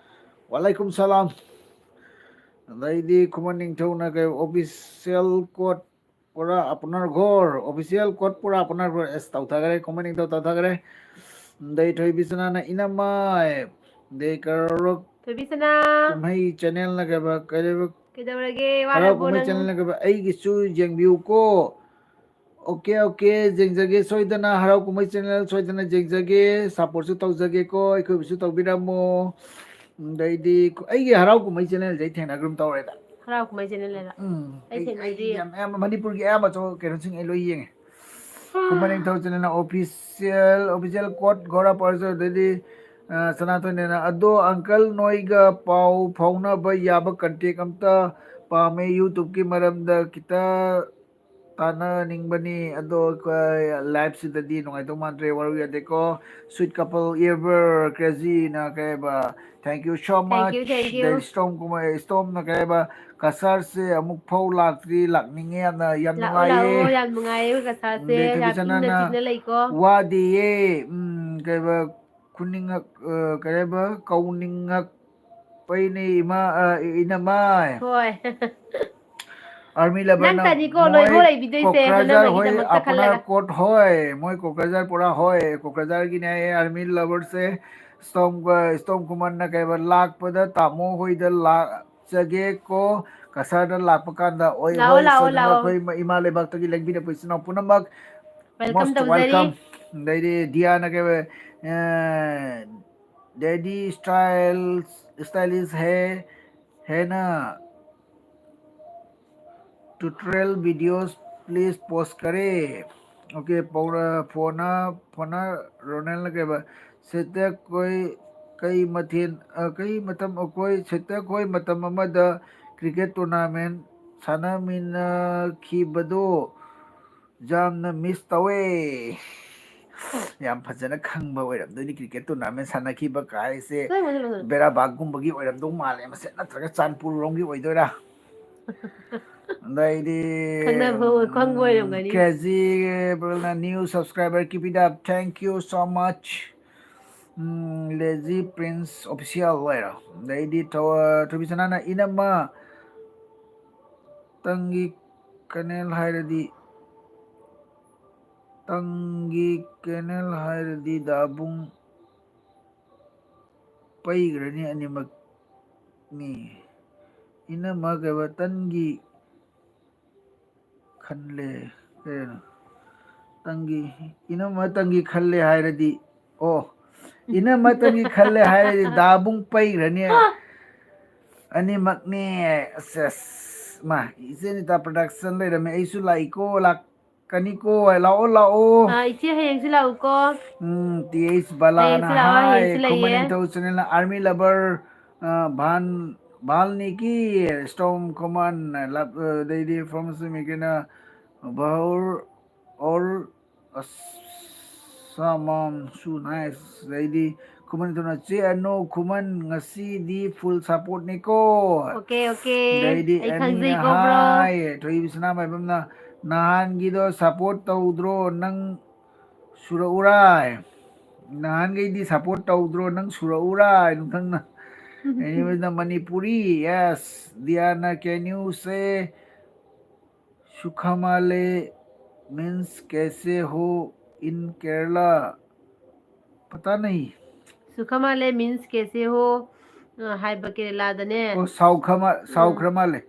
ꯋꯥꯂꯩꯀꯨꯝ ꯁꯂꯥꯝ"꯫ ꯑꯗꯩꯗꯤ ꯈꯨꯃꯟ ꯅꯤꯡꯊꯧꯅ ꯀꯩ, "ꯑꯣꯐꯤꯁꯤꯌꯦꯜ ꯀꯣꯠ ꯄꯨꯔꯥ ꯑꯄꯅꯥꯔ ꯘꯣꯔ, ꯑꯣꯐꯤꯁꯤꯌꯦꯜ ꯀꯣꯠ ꯄꯨꯔꯥ ꯑꯄꯅꯥꯔ ꯘꯣꯔ"꯫ ꯑꯁ, ꯇꯧꯊꯈꯔꯦ, ꯈꯨꯃꯟ ꯅꯤꯡꯊꯧ ꯇꯧꯊꯈꯔꯦ꯫ ꯑꯗꯩ ꯊꯣꯏꯕꯤꯁꯅꯥꯅ "ꯏꯅꯝꯃꯥꯏ"꯫ ꯑꯗꯩ ꯀꯔꯣꯔ ꯊꯣꯏꯕꯤꯁꯅꯥ꯫ ꯀꯨꯝꯍꯩ ꯆꯦꯅꯦꯜꯅ ꯀꯩꯕ, ꯀꯩꯕ, ꯀꯩꯗꯧꯔꯒꯦ? ꯍꯔꯥꯎ ꯋꯥꯔꯕꯣ ꯀꯨꯝꯍꯩ ꯅꯪ? ꯆꯦꯅꯦꯜꯅ ꯀꯩꯕ, "ꯑꯩꯒꯤꯁꯨ ꯌꯦꯡꯕꯤꯌꯨꯀꯣ"꯫ ꯑꯣꯀꯦ, ꯑꯣꯀꯦ, ꯌꯦꯡꯖꯒꯦ ꯁꯣꯏꯗꯅ꯫ ꯍꯔꯥꯎ ꯀꯨꯝꯍꯩ ꯆꯦꯅꯦꯜ ꯁꯣꯏꯗꯅ ꯌꯦꯡꯖꯒꯦ, ꯁꯞꯄꯣꯔꯠꯁꯨ ꯇꯧꯖꯒꯦꯀꯣ, ꯑꯩꯈꯣꯏꯕꯨꯁꯨ ꯇꯧꯕꯤꯔꯝꯃꯣ꯫ ꯑꯗꯩꯗꯤ ꯑꯩꯒꯤ ꯍꯔꯥꯎ ꯀꯨꯝꯍꯩ ꯆꯦꯅꯦꯜꯁꯦ ꯑꯩ ꯊꯦꯡꯅꯈ꯭ꯔꯒꯨꯝ ꯇꯧꯔꯦꯗ꯫ ꯍꯔꯥꯎ ꯀꯨꯝꯍꯩ ꯆꯦꯅꯦꯜ ꯂꯩꯔ? ꯎꯝ, ꯑꯩ ꯑꯩ, ꯊꯦꯡꯅꯗ꯭ꯔꯤ꯫ ꯑꯩ ꯌꯥꯝ ꯑꯌꯥꯝꯕ ꯃꯅꯤꯄꯨꯔꯒꯤ ꯑꯌꯥꯝꯕ ꯆꯣ-, ꯀꯩꯅꯣꯁꯤꯡ ꯑꯩ ꯂꯣꯏ ꯌꯦꯡꯉꯦ꯫ ꯈꯨꯃꯟ ꯅꯤꯡꯊꯧ ꯆꯦꯅꯦꯜꯅ ꯑꯣꯐꯤꯁꯤꯌꯦꯜ, ꯑꯣꯐꯤꯁꯤꯌꯦꯜ ꯀꯣꯠ ꯘꯣꯔꯥ ꯄꯔꯁ, ꯑꯗꯩꯗꯤ, ꯑ, ꯁꯅꯥꯊꯣꯏꯅꯦꯅ, "ꯑꯗꯣ ꯑꯪꯀꯜ ꯅꯣꯏꯒ ꯄꯥꯎ ꯐꯥꯎꯅꯕ ꯌꯥꯕ ꯀꯟꯇꯦꯛ ꯑꯝꯇ ꯄꯥꯝꯃꯦ, ꯌꯨꯇ꯭ꯌꯨꯕꯀꯤ ꯃꯔꯝꯗ ꯈꯤꯇ ꯇꯥꯟꯅꯅꯤꯡꯕꯅꯤ, ꯑꯗꯣ ꯑꯩꯈꯣꯏ ꯂꯥꯏꯐꯁꯤꯗꯗꯤ ꯅꯨꯡꯉꯥꯏꯗꯧ ꯃꯥꯟꯗ꯭ꯔꯦ, ꯋꯥꯔꯧ ꯌꯥꯗꯦꯀꯣ꯫ Sweet couple ever, crazyꯅ ꯀꯩꯕ, "Thank you so much." Thank you, thank you꯫ ꯑꯗꯩ ꯏꯁꯇꯣꯝ ꯀꯨꯃꯥꯔ, ꯏꯁꯇꯣꯝꯅ ꯀꯩꯕ, "ꯀꯁꯥꯔꯁꯦ ꯑꯃꯨꯛ ꯐꯥꯎ ꯂꯥꯛꯇ꯭ꯔꯤ, ꯂꯥꯛꯅꯤꯡꯉꯦ ꯌꯥꯝꯅ, ꯌꯥꯝ ꯂꯥꯛꯑꯣ, ꯅꯨꯡꯉꯥꯏꯌꯦ"꯫ ꯂꯥꯛꯑꯣ, ꯌꯥꯝ ꯅꯨꯡꯉꯥꯏꯌꯦ ꯀꯁꯥꯔꯁꯦ, ꯑꯗꯩ ꯌꯥꯝ ꯏꯪꯅ ꯊꯣꯏꯕꯤꯆꯟꯅꯅ ꯆꯤꯛꯅ ꯂꯩꯀꯣ꯫ "ꯋꯥꯗꯦꯌꯦ, ꯎꯝ, ꯀꯩꯕ, ꯈꯨꯅꯤꯡꯉꯛ-, ꯑ, ꯀꯩ ꯍꯥꯏꯕ, ꯀꯧꯅꯤꯡꯉꯛꯄꯩꯅꯦ ꯏꯃꯥ, ꯑ, ꯏꯅꯝꯃꯥꯏ"꯫ ꯍꯣꯏ꯫ ꯑꯥꯔꯃꯤ ꯂꯚꯔꯅ ꯅꯪꯇꯅꯤꯀꯣ ꯂꯣꯏ ꯃꯣꯏ ꯍꯣꯔꯩꯕꯤꯗꯣꯏꯁꯦ, ꯀꯣꯀ꯭ꯔꯥꯖꯥꯔ ꯍꯣꯏ, ꯍꯣꯠꯅꯕꯒꯤꯗꯃꯛꯇ ꯑꯄꯅꯥꯔ ꯈꯜꯂꯒ꯫ ꯀꯣꯠ ꯍꯣꯏ, ꯃꯣꯏ ꯀꯣꯀ꯭ꯔꯥꯖꯥꯔ ꯄꯨꯔꯥ ꯍꯣꯏ, ꯀꯣꯀ꯭ꯔꯥꯖꯥꯔꯒꯤꯅꯦ ꯍꯥꯏꯌꯦ ꯑꯥꯔꯃꯤ ꯂꯚꯔꯁꯦ꯫ ꯏꯁꯇꯣꯝ, ꯏꯁꯇꯣꯝ ꯀꯨꯃꯥꯔꯅ ꯀꯩꯕ, "ꯂꯥꯛꯄꯗ ꯇꯥꯃꯣ ꯍꯣꯏꯗ ꯂꯥꯛꯆꯒꯦꯀꯣ, ꯀꯁꯥꯔꯗ ꯂꯥꯛꯄ ꯀꯥꯟꯗ"꯫ ꯍꯣꯏ, ꯂꯥꯛꯑꯣ, ꯍꯣꯏ, ꯂꯥꯛꯑꯣ, ꯁꯣꯏꯗꯅ ꯂꯥꯛꯑꯣ꯫ ꯑꯩꯈꯣꯏ ꯏꯃꯥ ꯂꯩꯕꯥꯛꯇꯒꯤ ꯂꯦꯡꯕꯤꯔꯛꯄ ꯏꯆꯤꯟ ꯏꯅꯥꯎ ꯄꯨꯝꯅꯃꯛ welcome most ꯇꯧꯖꯔꯤ꯫ Welcome꯫ ꯑꯗꯩꯗꯤ ꯗꯤꯌꯥꯅ ꯀꯩꯕ, ꯑ, "Daddy style, style is है, है ना? Tutorial videos please post करें." Okay, ꯄꯧꯔ-, ꯐꯣꯟꯅ, ꯐꯣꯟꯅ ꯔꯣꯅꯦꯜꯅ ꯀꯩꯕ, "ꯁꯦꯇ ꯀꯣꯏ, ꯀꯩ ꯃꯊꯦꯜ, ꯑ, ꯀꯩ ꯃꯇꯝ ꯑꯩꯈꯣꯏ ꯁꯦꯇ ꯈꯣꯏ ꯃꯇꯝ ꯑꯃꯗ ꯀ꯭ꯔꯤꯀꯦꯠ ꯇꯣꯔꯅꯥꯃꯦꯟ ꯁꯥꯟꯅꯃꯤꯟꯅꯈꯤꯕꯗꯣ ꯌꯥꯝꯅ ꯃꯤꯁ ꯇꯧꯋꯦ"꯫ ꯌꯥꯝ ꯐꯖꯅ ꯈꯪꯕ ꯑꯣꯏꯔꯝꯗꯣꯏꯅꯤ꯫ ꯀ꯭ꯔꯤꯀꯦꯠ ꯇꯣꯔꯅꯥꯃꯦꯟ ꯁꯥꯟꯅꯈꯤꯕ ꯀꯥꯏꯁꯦ ꯕꯦꯔꯥꯕꯥꯒꯀꯨꯝꯕꯒꯤ ꯑꯣꯏꯔꯝꯗꯧ ꯃꯥꯜꯂꯦ ꯃꯁꯦ, ꯅꯠꯇ꯭ꯔꯒ ꯆꯥꯟꯄꯨꯔ ꯔꯣꯝꯒꯤ ꯑꯣꯏꯗꯣꯏꯔꯥ? ꯑꯗꯩꯗꯤ ꯈꯪꯅꯕ, ꯈꯪꯕ ꯑꯣꯏꯔꯝꯒꯅꯤ꯫ Crazy new subscriber, keep it up, thank you so much. Um, Lazy Prince Official ꯑꯣꯏꯔꯣ꯫ ꯑꯗꯩꯗꯤ ꯊꯣ-, ꯊꯣꯏꯕꯤꯁꯅꯥꯅ ꯏꯅꯝꯃ ꯇꯪꯒꯤ ꯀꯅꯦꯜ ꯍꯥꯏꯔꯗꯤ, ꯇꯪꯒꯤ ꯀꯦꯅꯦꯜ ꯍꯥꯏꯔꯗꯤ ꯗꯥꯕꯨꯡ ꯄꯩꯈ꯭ꯔꯅꯤ ꯑꯅꯤꯃꯛꯅꯤ꯫ ꯏꯅꯝꯃ ꯀꯩꯕ ꯇꯟꯒꯤ ꯈꯜꯂꯦ, ꯀꯩꯅꯣ? ꯇꯪꯒꯤ, ꯏꯅꯝꯃ ꯇꯪꯒꯤ ꯈꯜꯂꯦ ꯍꯥꯏꯔꯗꯤ, ꯑꯣ, ꯏꯅꯝꯃ ꯇꯪꯒꯤ ꯈꯜꯂꯦ ꯍꯥꯏꯔꯗꯤ ꯗꯥꯕꯨꯡ ꯄꯩꯈ꯭ꯔꯅꯤ ꯑꯅꯤꯃꯛꯅꯤ꯫ ꯑꯁ, ꯑꯁ, ꯃꯥ, ꯏꯆꯦ ꯅꯤꯇꯥ production ꯂꯩꯔꯝꯃꯦ꯫ ꯑꯩꯁꯨ ꯂꯥꯛꯏꯀꯣ, ꯂꯥꯛꯀꯅꯤꯀꯣ, ꯂꯥꯛꯑꯣ, ꯂꯥꯛꯑꯣ꯫ ꯑꯥ, ꯏꯆꯦ ꯍꯌꯦꯡꯁꯨ ꯂꯥꯛꯎꯀꯣ꯫ ꯎꯝ, ꯇꯤ ꯑꯩꯆ ꯕꯂꯥꯅ ꯍꯌꯦꯡꯁꯨ ꯂꯥꯛꯑꯣ, ꯍꯥꯏ, ꯍꯌꯦꯡꯁꯨ ꯂꯩꯌꯦ꯫ ꯈꯨꯃꯟ ꯅꯤꯡꯊꯧ channel, Army Lover, ꯑ, ꯚꯥꯟ-, ꯚꯥꯜꯅꯤꯀꯤ, Storm ꯈꯨꯃꯟ, ꯂꯞ-, ꯑꯗꯩꯗꯤ from ꯁꯨꯃꯤꯀꯤꯅ, ꯚꯧꯔ, ꯑꯣꯔ, ꯑꯁ, ꯁꯥꯃꯝ, so nice꯫ ꯑꯗꯩꯗꯤ ꯈꯨꯃꯟ ꯅꯤꯡꯊꯧꯅ, "ꯆꯦ ꯑꯅꯣ, ꯈꯨꯃꯟ ꯉꯁꯤꯗꯤ full supportꯅꯤꯀꯣ꯫" Okay, okay꯫ ꯑꯗꯩꯗꯤ ꯑꯩ ꯑꯅꯤ ꯈꯪꯖꯩꯀꯣ, bro꯫ ꯍꯥꯏ, ꯊꯣꯏꯕꯤ ꯁꯅꯥꯃꯥꯏꯕꯝꯅ, "ꯅꯍꯥꯟꯒꯤꯗꯣ support ꯇꯧꯗ꯭ꯔꯣ ꯅꯪ?" ꯁꯨꯔꯛꯎꯔꯥꯏ꯫ ꯅꯍꯥꯟꯈꯩꯗꯤ support ꯇꯧꯗ꯭ꯔꯣ, ꯅꯪ ꯁꯨꯔꯛꯎꯔꯥꯏ ꯅꯨꯡꯊꯪꯅ꯫ Anyways, ꯅ Manipuri, yes꯫ Diana, can you say "Sukhamale means kaise ho in Kerala"? Pata nahi꯫ "Sukhamale means kaise ho", ꯑ, ꯍꯥꯏꯕ ꯀꯦꯔꯦꯂꯥꯗꯅꯦ꯫ ꯑꯣ, ꯁꯥꯎꯈ꯭ꯔꯃ-, ꯎꯝ꯫ ꯁꯥꯎꯈ꯭ꯔ ꯃꯥꯜꯂꯦ꯫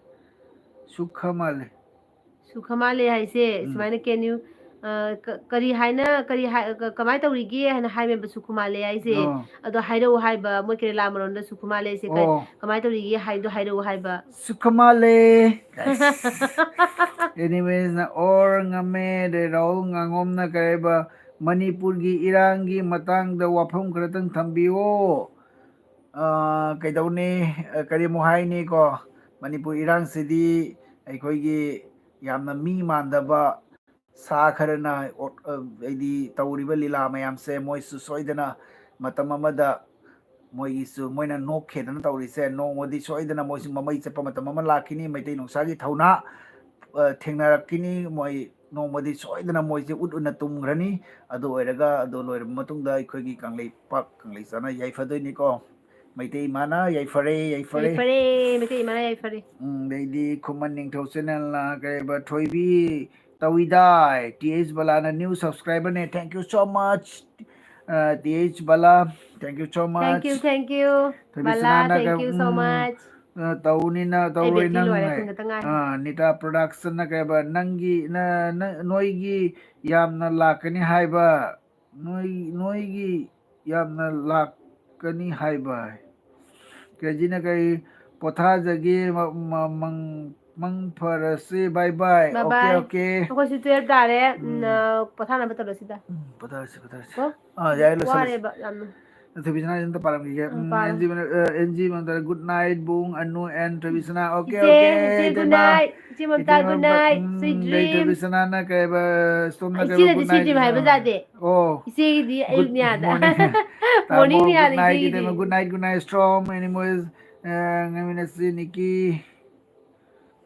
ꯁꯨꯈꯃꯥꯂꯦ꯫ ꯁꯨꯈꯃꯥꯂꯦ ꯍꯥꯏꯁꯦ, ꯎꯝ꯫ ꯁꯨꯃꯥꯏꯅ can you, ꯑ, ꯀ-, ꯀꯔꯤ ꯍꯥꯏꯅ, ꯀꯔꯤ ꯍꯥꯏ-, ꯀ-, ꯀꯃꯥꯏꯅ ꯇꯧꯔꯤꯒꯦ ꯍꯥꯏꯅ ꯍꯥꯏꯃꯦꯕ ꯁꯨꯈꯃꯥꯂꯦ ꯍꯥꯏꯁꯦ꯫ ꯑꯣ꯫ ꯑꯗꯣ ꯍꯥꯏꯔꯛꯑꯣ ꯍꯥꯏꯕ, ꯃꯣꯏ ꯀꯦꯔꯦꯂꯥ ꯃꯔꯣꯟꯗ ꯁꯨꯈꯃꯥꯂꯦꯁꯦ ꯀ-, ꯑꯣ꯫ ꯀꯃꯥꯏꯅ ꯇꯧꯔꯤꯒꯦ ꯍꯥꯏꯕꯗꯣ ꯍꯥꯏꯔꯛꯑꯣ ꯍꯥꯏꯕ꯫ ꯁꯨꯈꯃꯥꯂꯦ꯫ ꯑꯁ꯫ Anyways, ꯅ ꯑꯣꯔ ꯉꯝꯃꯦ, ꯑꯗꯩ ꯔꯥꯍꯨꯜ ꯉꯥꯉꯣꯝꯅ ꯀꯔꯤ ꯍꯥꯏꯕ, "ꯃꯅꯤꯄꯨꯔꯒꯤ ꯏꯔꯥꯡꯒꯤ ꯃꯇꯥꯡꯗ ꯋꯥꯐꯝ ꯈꯔꯇꯪ ꯊꯝꯕꯤꯌꯣ꯫" ꯑ, ꯀꯩꯗꯧꯅꯤ? ꯑ, ꯀꯔꯤꯃꯨꯛ ꯍꯥꯏꯅꯤꯀꯣ? ꯃꯅꯤꯄꯨꯔ ꯏꯔꯥꯡꯁꯤꯗꯤ ꯑꯩꯈꯣꯏꯒꯤ ꯌꯥꯝꯅ ꯃꯤ ꯃꯥꯟꯗꯕ, ꯁꯥ ꯈꯔꯅ ꯑꯣ-, ꯑ, ꯍꯥꯏꯗꯤ ꯇꯧꯔꯤꯕ ꯂꯤꯂꯥ ꯃꯌꯥꯝꯁꯦ ꯃꯣꯏꯁꯨ ꯁꯣꯏꯗꯅ ꯃꯇꯝ ꯑꯃꯗ ꯃꯣꯏꯒꯤꯁꯨ, ꯃꯣꯏꯅ ꯅꯣꯛꯈꯦꯗꯅ ꯇꯧꯔꯤꯁꯦ, ꯅꯣꯡꯃꯗꯤ ꯁꯣꯏꯗꯅ ꯃꯣꯏꯁꯨ ꯃꯃꯩ ꯆꯠꯄ ꯃꯇꯝ ꯑꯃ ꯂꯥꯛꯈꯤꯅꯤ꯫ ꯃꯩꯇꯩ ꯅꯨꯡꯁꯥꯒꯤ ꯊꯧꯅꯥ, ꯑ, ꯊꯦꯡꯅꯔꯛꯈꯤꯅꯤ꯫ ꯃꯣꯏ ꯅꯣꯡꯃꯗꯤ ꯁꯣꯏꯗꯅ ꯃꯣꯏꯁꯦ ꯎꯠ ꯎꯅ ꯇꯨꯝꯈ꯭ꯔꯅꯤ꯫ ꯑꯗꯨ ꯑꯣꯏꯔꯒ, ꯑꯗꯨ ꯂꯣꯏꯔꯕ ꯃꯇꯨꯡꯗ ꯑꯩꯈꯣꯏꯒꯤ ꯀꯪꯂꯩꯄꯥꯛ, ꯀꯪꯂꯩ ꯆꯥꯅ ꯌꯥꯏꯐꯗꯣꯏꯅꯤꯀꯣ꯫ ꯃꯩꯇꯩ ꯏꯃꯥꯅ ꯌꯥꯏꯐꯔꯦ, ꯌꯥꯏꯐꯔꯦ꯫ ꯌꯥꯏꯐꯔꯦ, ꯃꯩꯇꯩ ꯏꯃꯥꯅ ꯌꯥꯏꯐꯔꯦ꯫ ꯎꯝ, ꯑꯗꯩꯗꯤ ꯈꯨꯃꯟ ꯅꯤꯡꯊꯧ ꯆꯦꯅꯦꯜꯅ ꯀꯩꯕ, ꯊꯣꯏꯕꯤ ꯇꯧꯏꯗꯥꯏ, ꯇꯤ ꯑꯩꯆ ꯕꯂꯥꯅ new subscriberꯅꯦ, thank you so much꯫ ꯑ, T H Bala, thank you so much꯫ Thank you, thank you꯫ ꯊꯣꯏꯕꯤ ꯕꯂꯥ, ꯁꯅꯥꯅ thank you so um, much꯫ ꯑ, ꯇꯧꯅꯤꯅ ꯑꯩ ꯇꯧꯔꯣꯏ battery ꯅꯪ ꯂꯣꯏꯔꯦ, ꯍꯥꯏ꯫ ꯄꯨꯡ ꯈꯛꯇ ꯉꯥꯏꯔꯦ꯫ ꯑ, ꯅꯤꯇꯥ ꯄ꯭ꯔꯣꯗꯛꯁꯟꯅ ꯀꯩꯕ, ꯅꯪꯒꯤ, ꯅ-, ꯅ-, ꯅꯣꯏꯒꯤ ꯌꯥꯝꯅ ꯂꯥꯛꯀꯅꯤ ꯍꯥꯏꯕ, ꯅꯣꯏ, ꯅꯣꯏꯒꯤ ꯌꯥꯝꯅ ꯂꯥꯛꯀꯅꯤ ꯍꯥꯏꯕ꯫ ꯀꯦꯖꯤꯅ ꯀꯩ, ꯄꯣꯊꯥꯖꯒꯦ, ꯃ-, ꯃ-, ꯃꯪ, ꯃꯪ ꯐꯔꯁꯦ, bye bye꯫ Bye bye꯫ Okay, okay꯫ ꯑꯩꯈꯣꯏꯁꯨ twelve ꯇꯥꯔꯦ꯫ ꯎꯝ, ꯎꯝ꯫ ꯑ, ꯄꯣꯊꯥꯅꯕ ꯇꯧꯔꯁꯤꯗ꯫ ꯎꯝ, ꯄꯣꯊꯥꯔꯁꯤ, ꯄꯣꯊꯥꯔꯁꯤ꯫ ꯀꯣ? ꯑꯥ, ꯌꯥꯔꯦ, ꯂꯣꯏꯁꯜꯂꯁꯤ꯫ ꯋꯥꯔꯦꯕ ꯌꯥꯝꯅ꯫ ꯊꯣꯏꯕꯤꯁꯅꯥ ꯑꯝꯇ ꯄꯥꯔꯝꯈꯤꯒꯦ꯫ ꯎꯝ, ꯎꯝ, ꯄꯥꯔꯣ꯫ ꯑꯦꯟ ꯖꯤ ꯃꯅ-, ꯑ, ꯑꯦꯟ ꯖꯤ ꯃꯅ good night ꯕꯨꯡ, ꯑꯅꯨ and ꯊꯣꯏꯕꯤꯁꯅꯥ꯫ Okay, ꯏꯆꯦ, okay, ꯏꯆꯦ, good ꯏꯇꯩꯃ꯫ night꯫ ꯏꯆꯦ ꯃꯃꯇꯥ, ꯏꯇꯩꯃ, good night꯫ ꯎꯝ, Sweet ꯑꯗꯩ dream꯫ ꯊꯣꯏꯕꯤꯁꯅꯥꯅ ꯀꯩ ꯍꯥꯏꯕ, ꯁꯣꯝꯅ ꯀꯩ ꯍꯥꯏꯕ, ꯏꯆꯦꯅꯗꯤ good sweet night꯫ Dream ꯍꯥꯏꯕ ꯌꯥꯗꯦ꯫ ꯑꯣ꯫ ꯏꯆꯦꯒꯤꯗꯤ good ꯑꯌꯨꯛꯅꯤ ꯑꯥꯗ꯫ Morning꯫ ꯇꯥꯃꯣ, morningꯅꯤ good ꯑꯥꯗ night, ꯏꯆꯦꯒꯤꯗꯤ꯫ ꯏꯇꯩꯃ, good night, good night, storm, anyways, ꯑ, ꯉꯥꯡꯃꯤꯟꯅꯁꯤ, ꯅꯤꯀꯤ꯫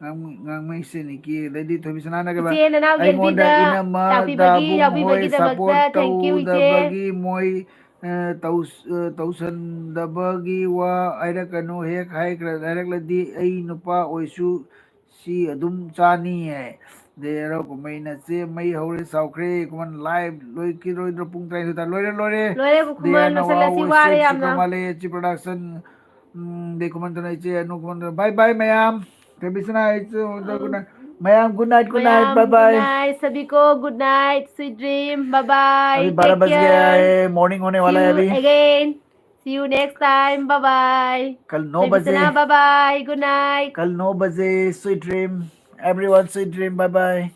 ꯉꯥꯡ-, ꯉꯥꯡꯃꯩꯁꯦ ꯅꯤꯀꯤ, ꯑꯗꯩꯗꯤ ꯊꯣꯏꯕꯤꯁꯅꯥꯅ ꯀꯩꯕ, ꯏꯆꯦ ꯅꯅꯥꯎꯒꯤ ꯑꯩꯉꯣꯟꯗ ꯑꯦꯜꯕꯤꯗ ꯏꯅꯝꯃ ꯂꯥꯛꯄꯤꯕꯒꯤ, ꯗꯥꯕꯨꯡ ꯍꯣꯏ ꯌꯥꯎꯕꯤꯕꯒꯤꯗꯃꯛꯇ support thank you, ꯏꯆꯦ꯫ ꯇꯧꯗꯕꯒꯤ ꯃꯣꯏ, ꯑ, ꯇꯧꯁ-, ꯑ, ꯇꯧꯁꯟꯗꯕꯒꯤ ꯋꯥ ꯍꯥꯏꯔꯛꯀꯅꯨ, ꯍꯦꯛ ꯍꯥꯏꯈ꯭ꯔ-, ꯍꯥꯏꯔꯛꯂꯗꯤ ꯑꯩ ꯅꯨꯄꯥ ꯑꯣꯏꯁꯨ ꯁꯤ ꯑꯗꯨꯝ ꯆꯥꯅꯤ ꯍꯥꯏ꯫ ꯑꯗꯩ ꯍꯔꯥꯎ ꯀꯨꯝꯍꯩ ꯅꯆꯦ ꯃꯩ ꯍꯧꯔꯦ ꯆꯥꯎꯈ꯭ꯔꯦ, ꯈꯨꯃꯟ live ꯂꯣꯏꯈꯤꯔꯣꯏꯗ꯭ꯔꯣ? ꯄꯨꯡ ꯇꯔꯥꯏꯟꯊꯣꯏ ꯇꯥ-, ꯂꯣꯏꯔꯦ, ꯂꯣꯏꯔꯦ꯫ ꯂꯣꯏꯔꯦ, ꯈꯨꯃꯟ, ꯗꯌꯥꯅ ꯂꯣꯏꯁꯜꯂꯁꯤ, ꯋꯥ ꯋꯥꯔꯦ ꯋꯥꯏ ꯌꯥꯝꯅ꯫ ꯁꯤꯈ꯭ꯔ ꯃꯥꯜꯂꯦ, ꯁꯤ production꯫ ꯎꯝ, ꯑꯗꯩ ꯈꯨꯃꯟ ꯊꯣꯏꯅ ꯏꯆꯦ ꯑꯅꯨ ꯈꯨꯃꯟ ꯊꯣꯏꯅ꯫ Bye bye ꯃꯌꯥꯝ꯫ ꯊꯣꯏꯕꯤꯁꯅꯥ ꯏꯆꯦ, good night꯫ ꯃꯌꯥꯝ good night, good night, ꯃꯌꯥꯝ bye bye꯫ Good night, सभी को good night, sweet dream, bye bye, अभी बारह बज गया है, morning होने वाला है अभी। See you again, see you next time, bye bye। कल नौ बजे। थोइबिसना, bye bye, good night। कल नौ बजे, sweet dream, everyone, sweet dream, bye bye।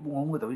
ꯄꯨꯡ ꯑꯍꯨꯝꯒ ꯇꯧꯔꯤ꯫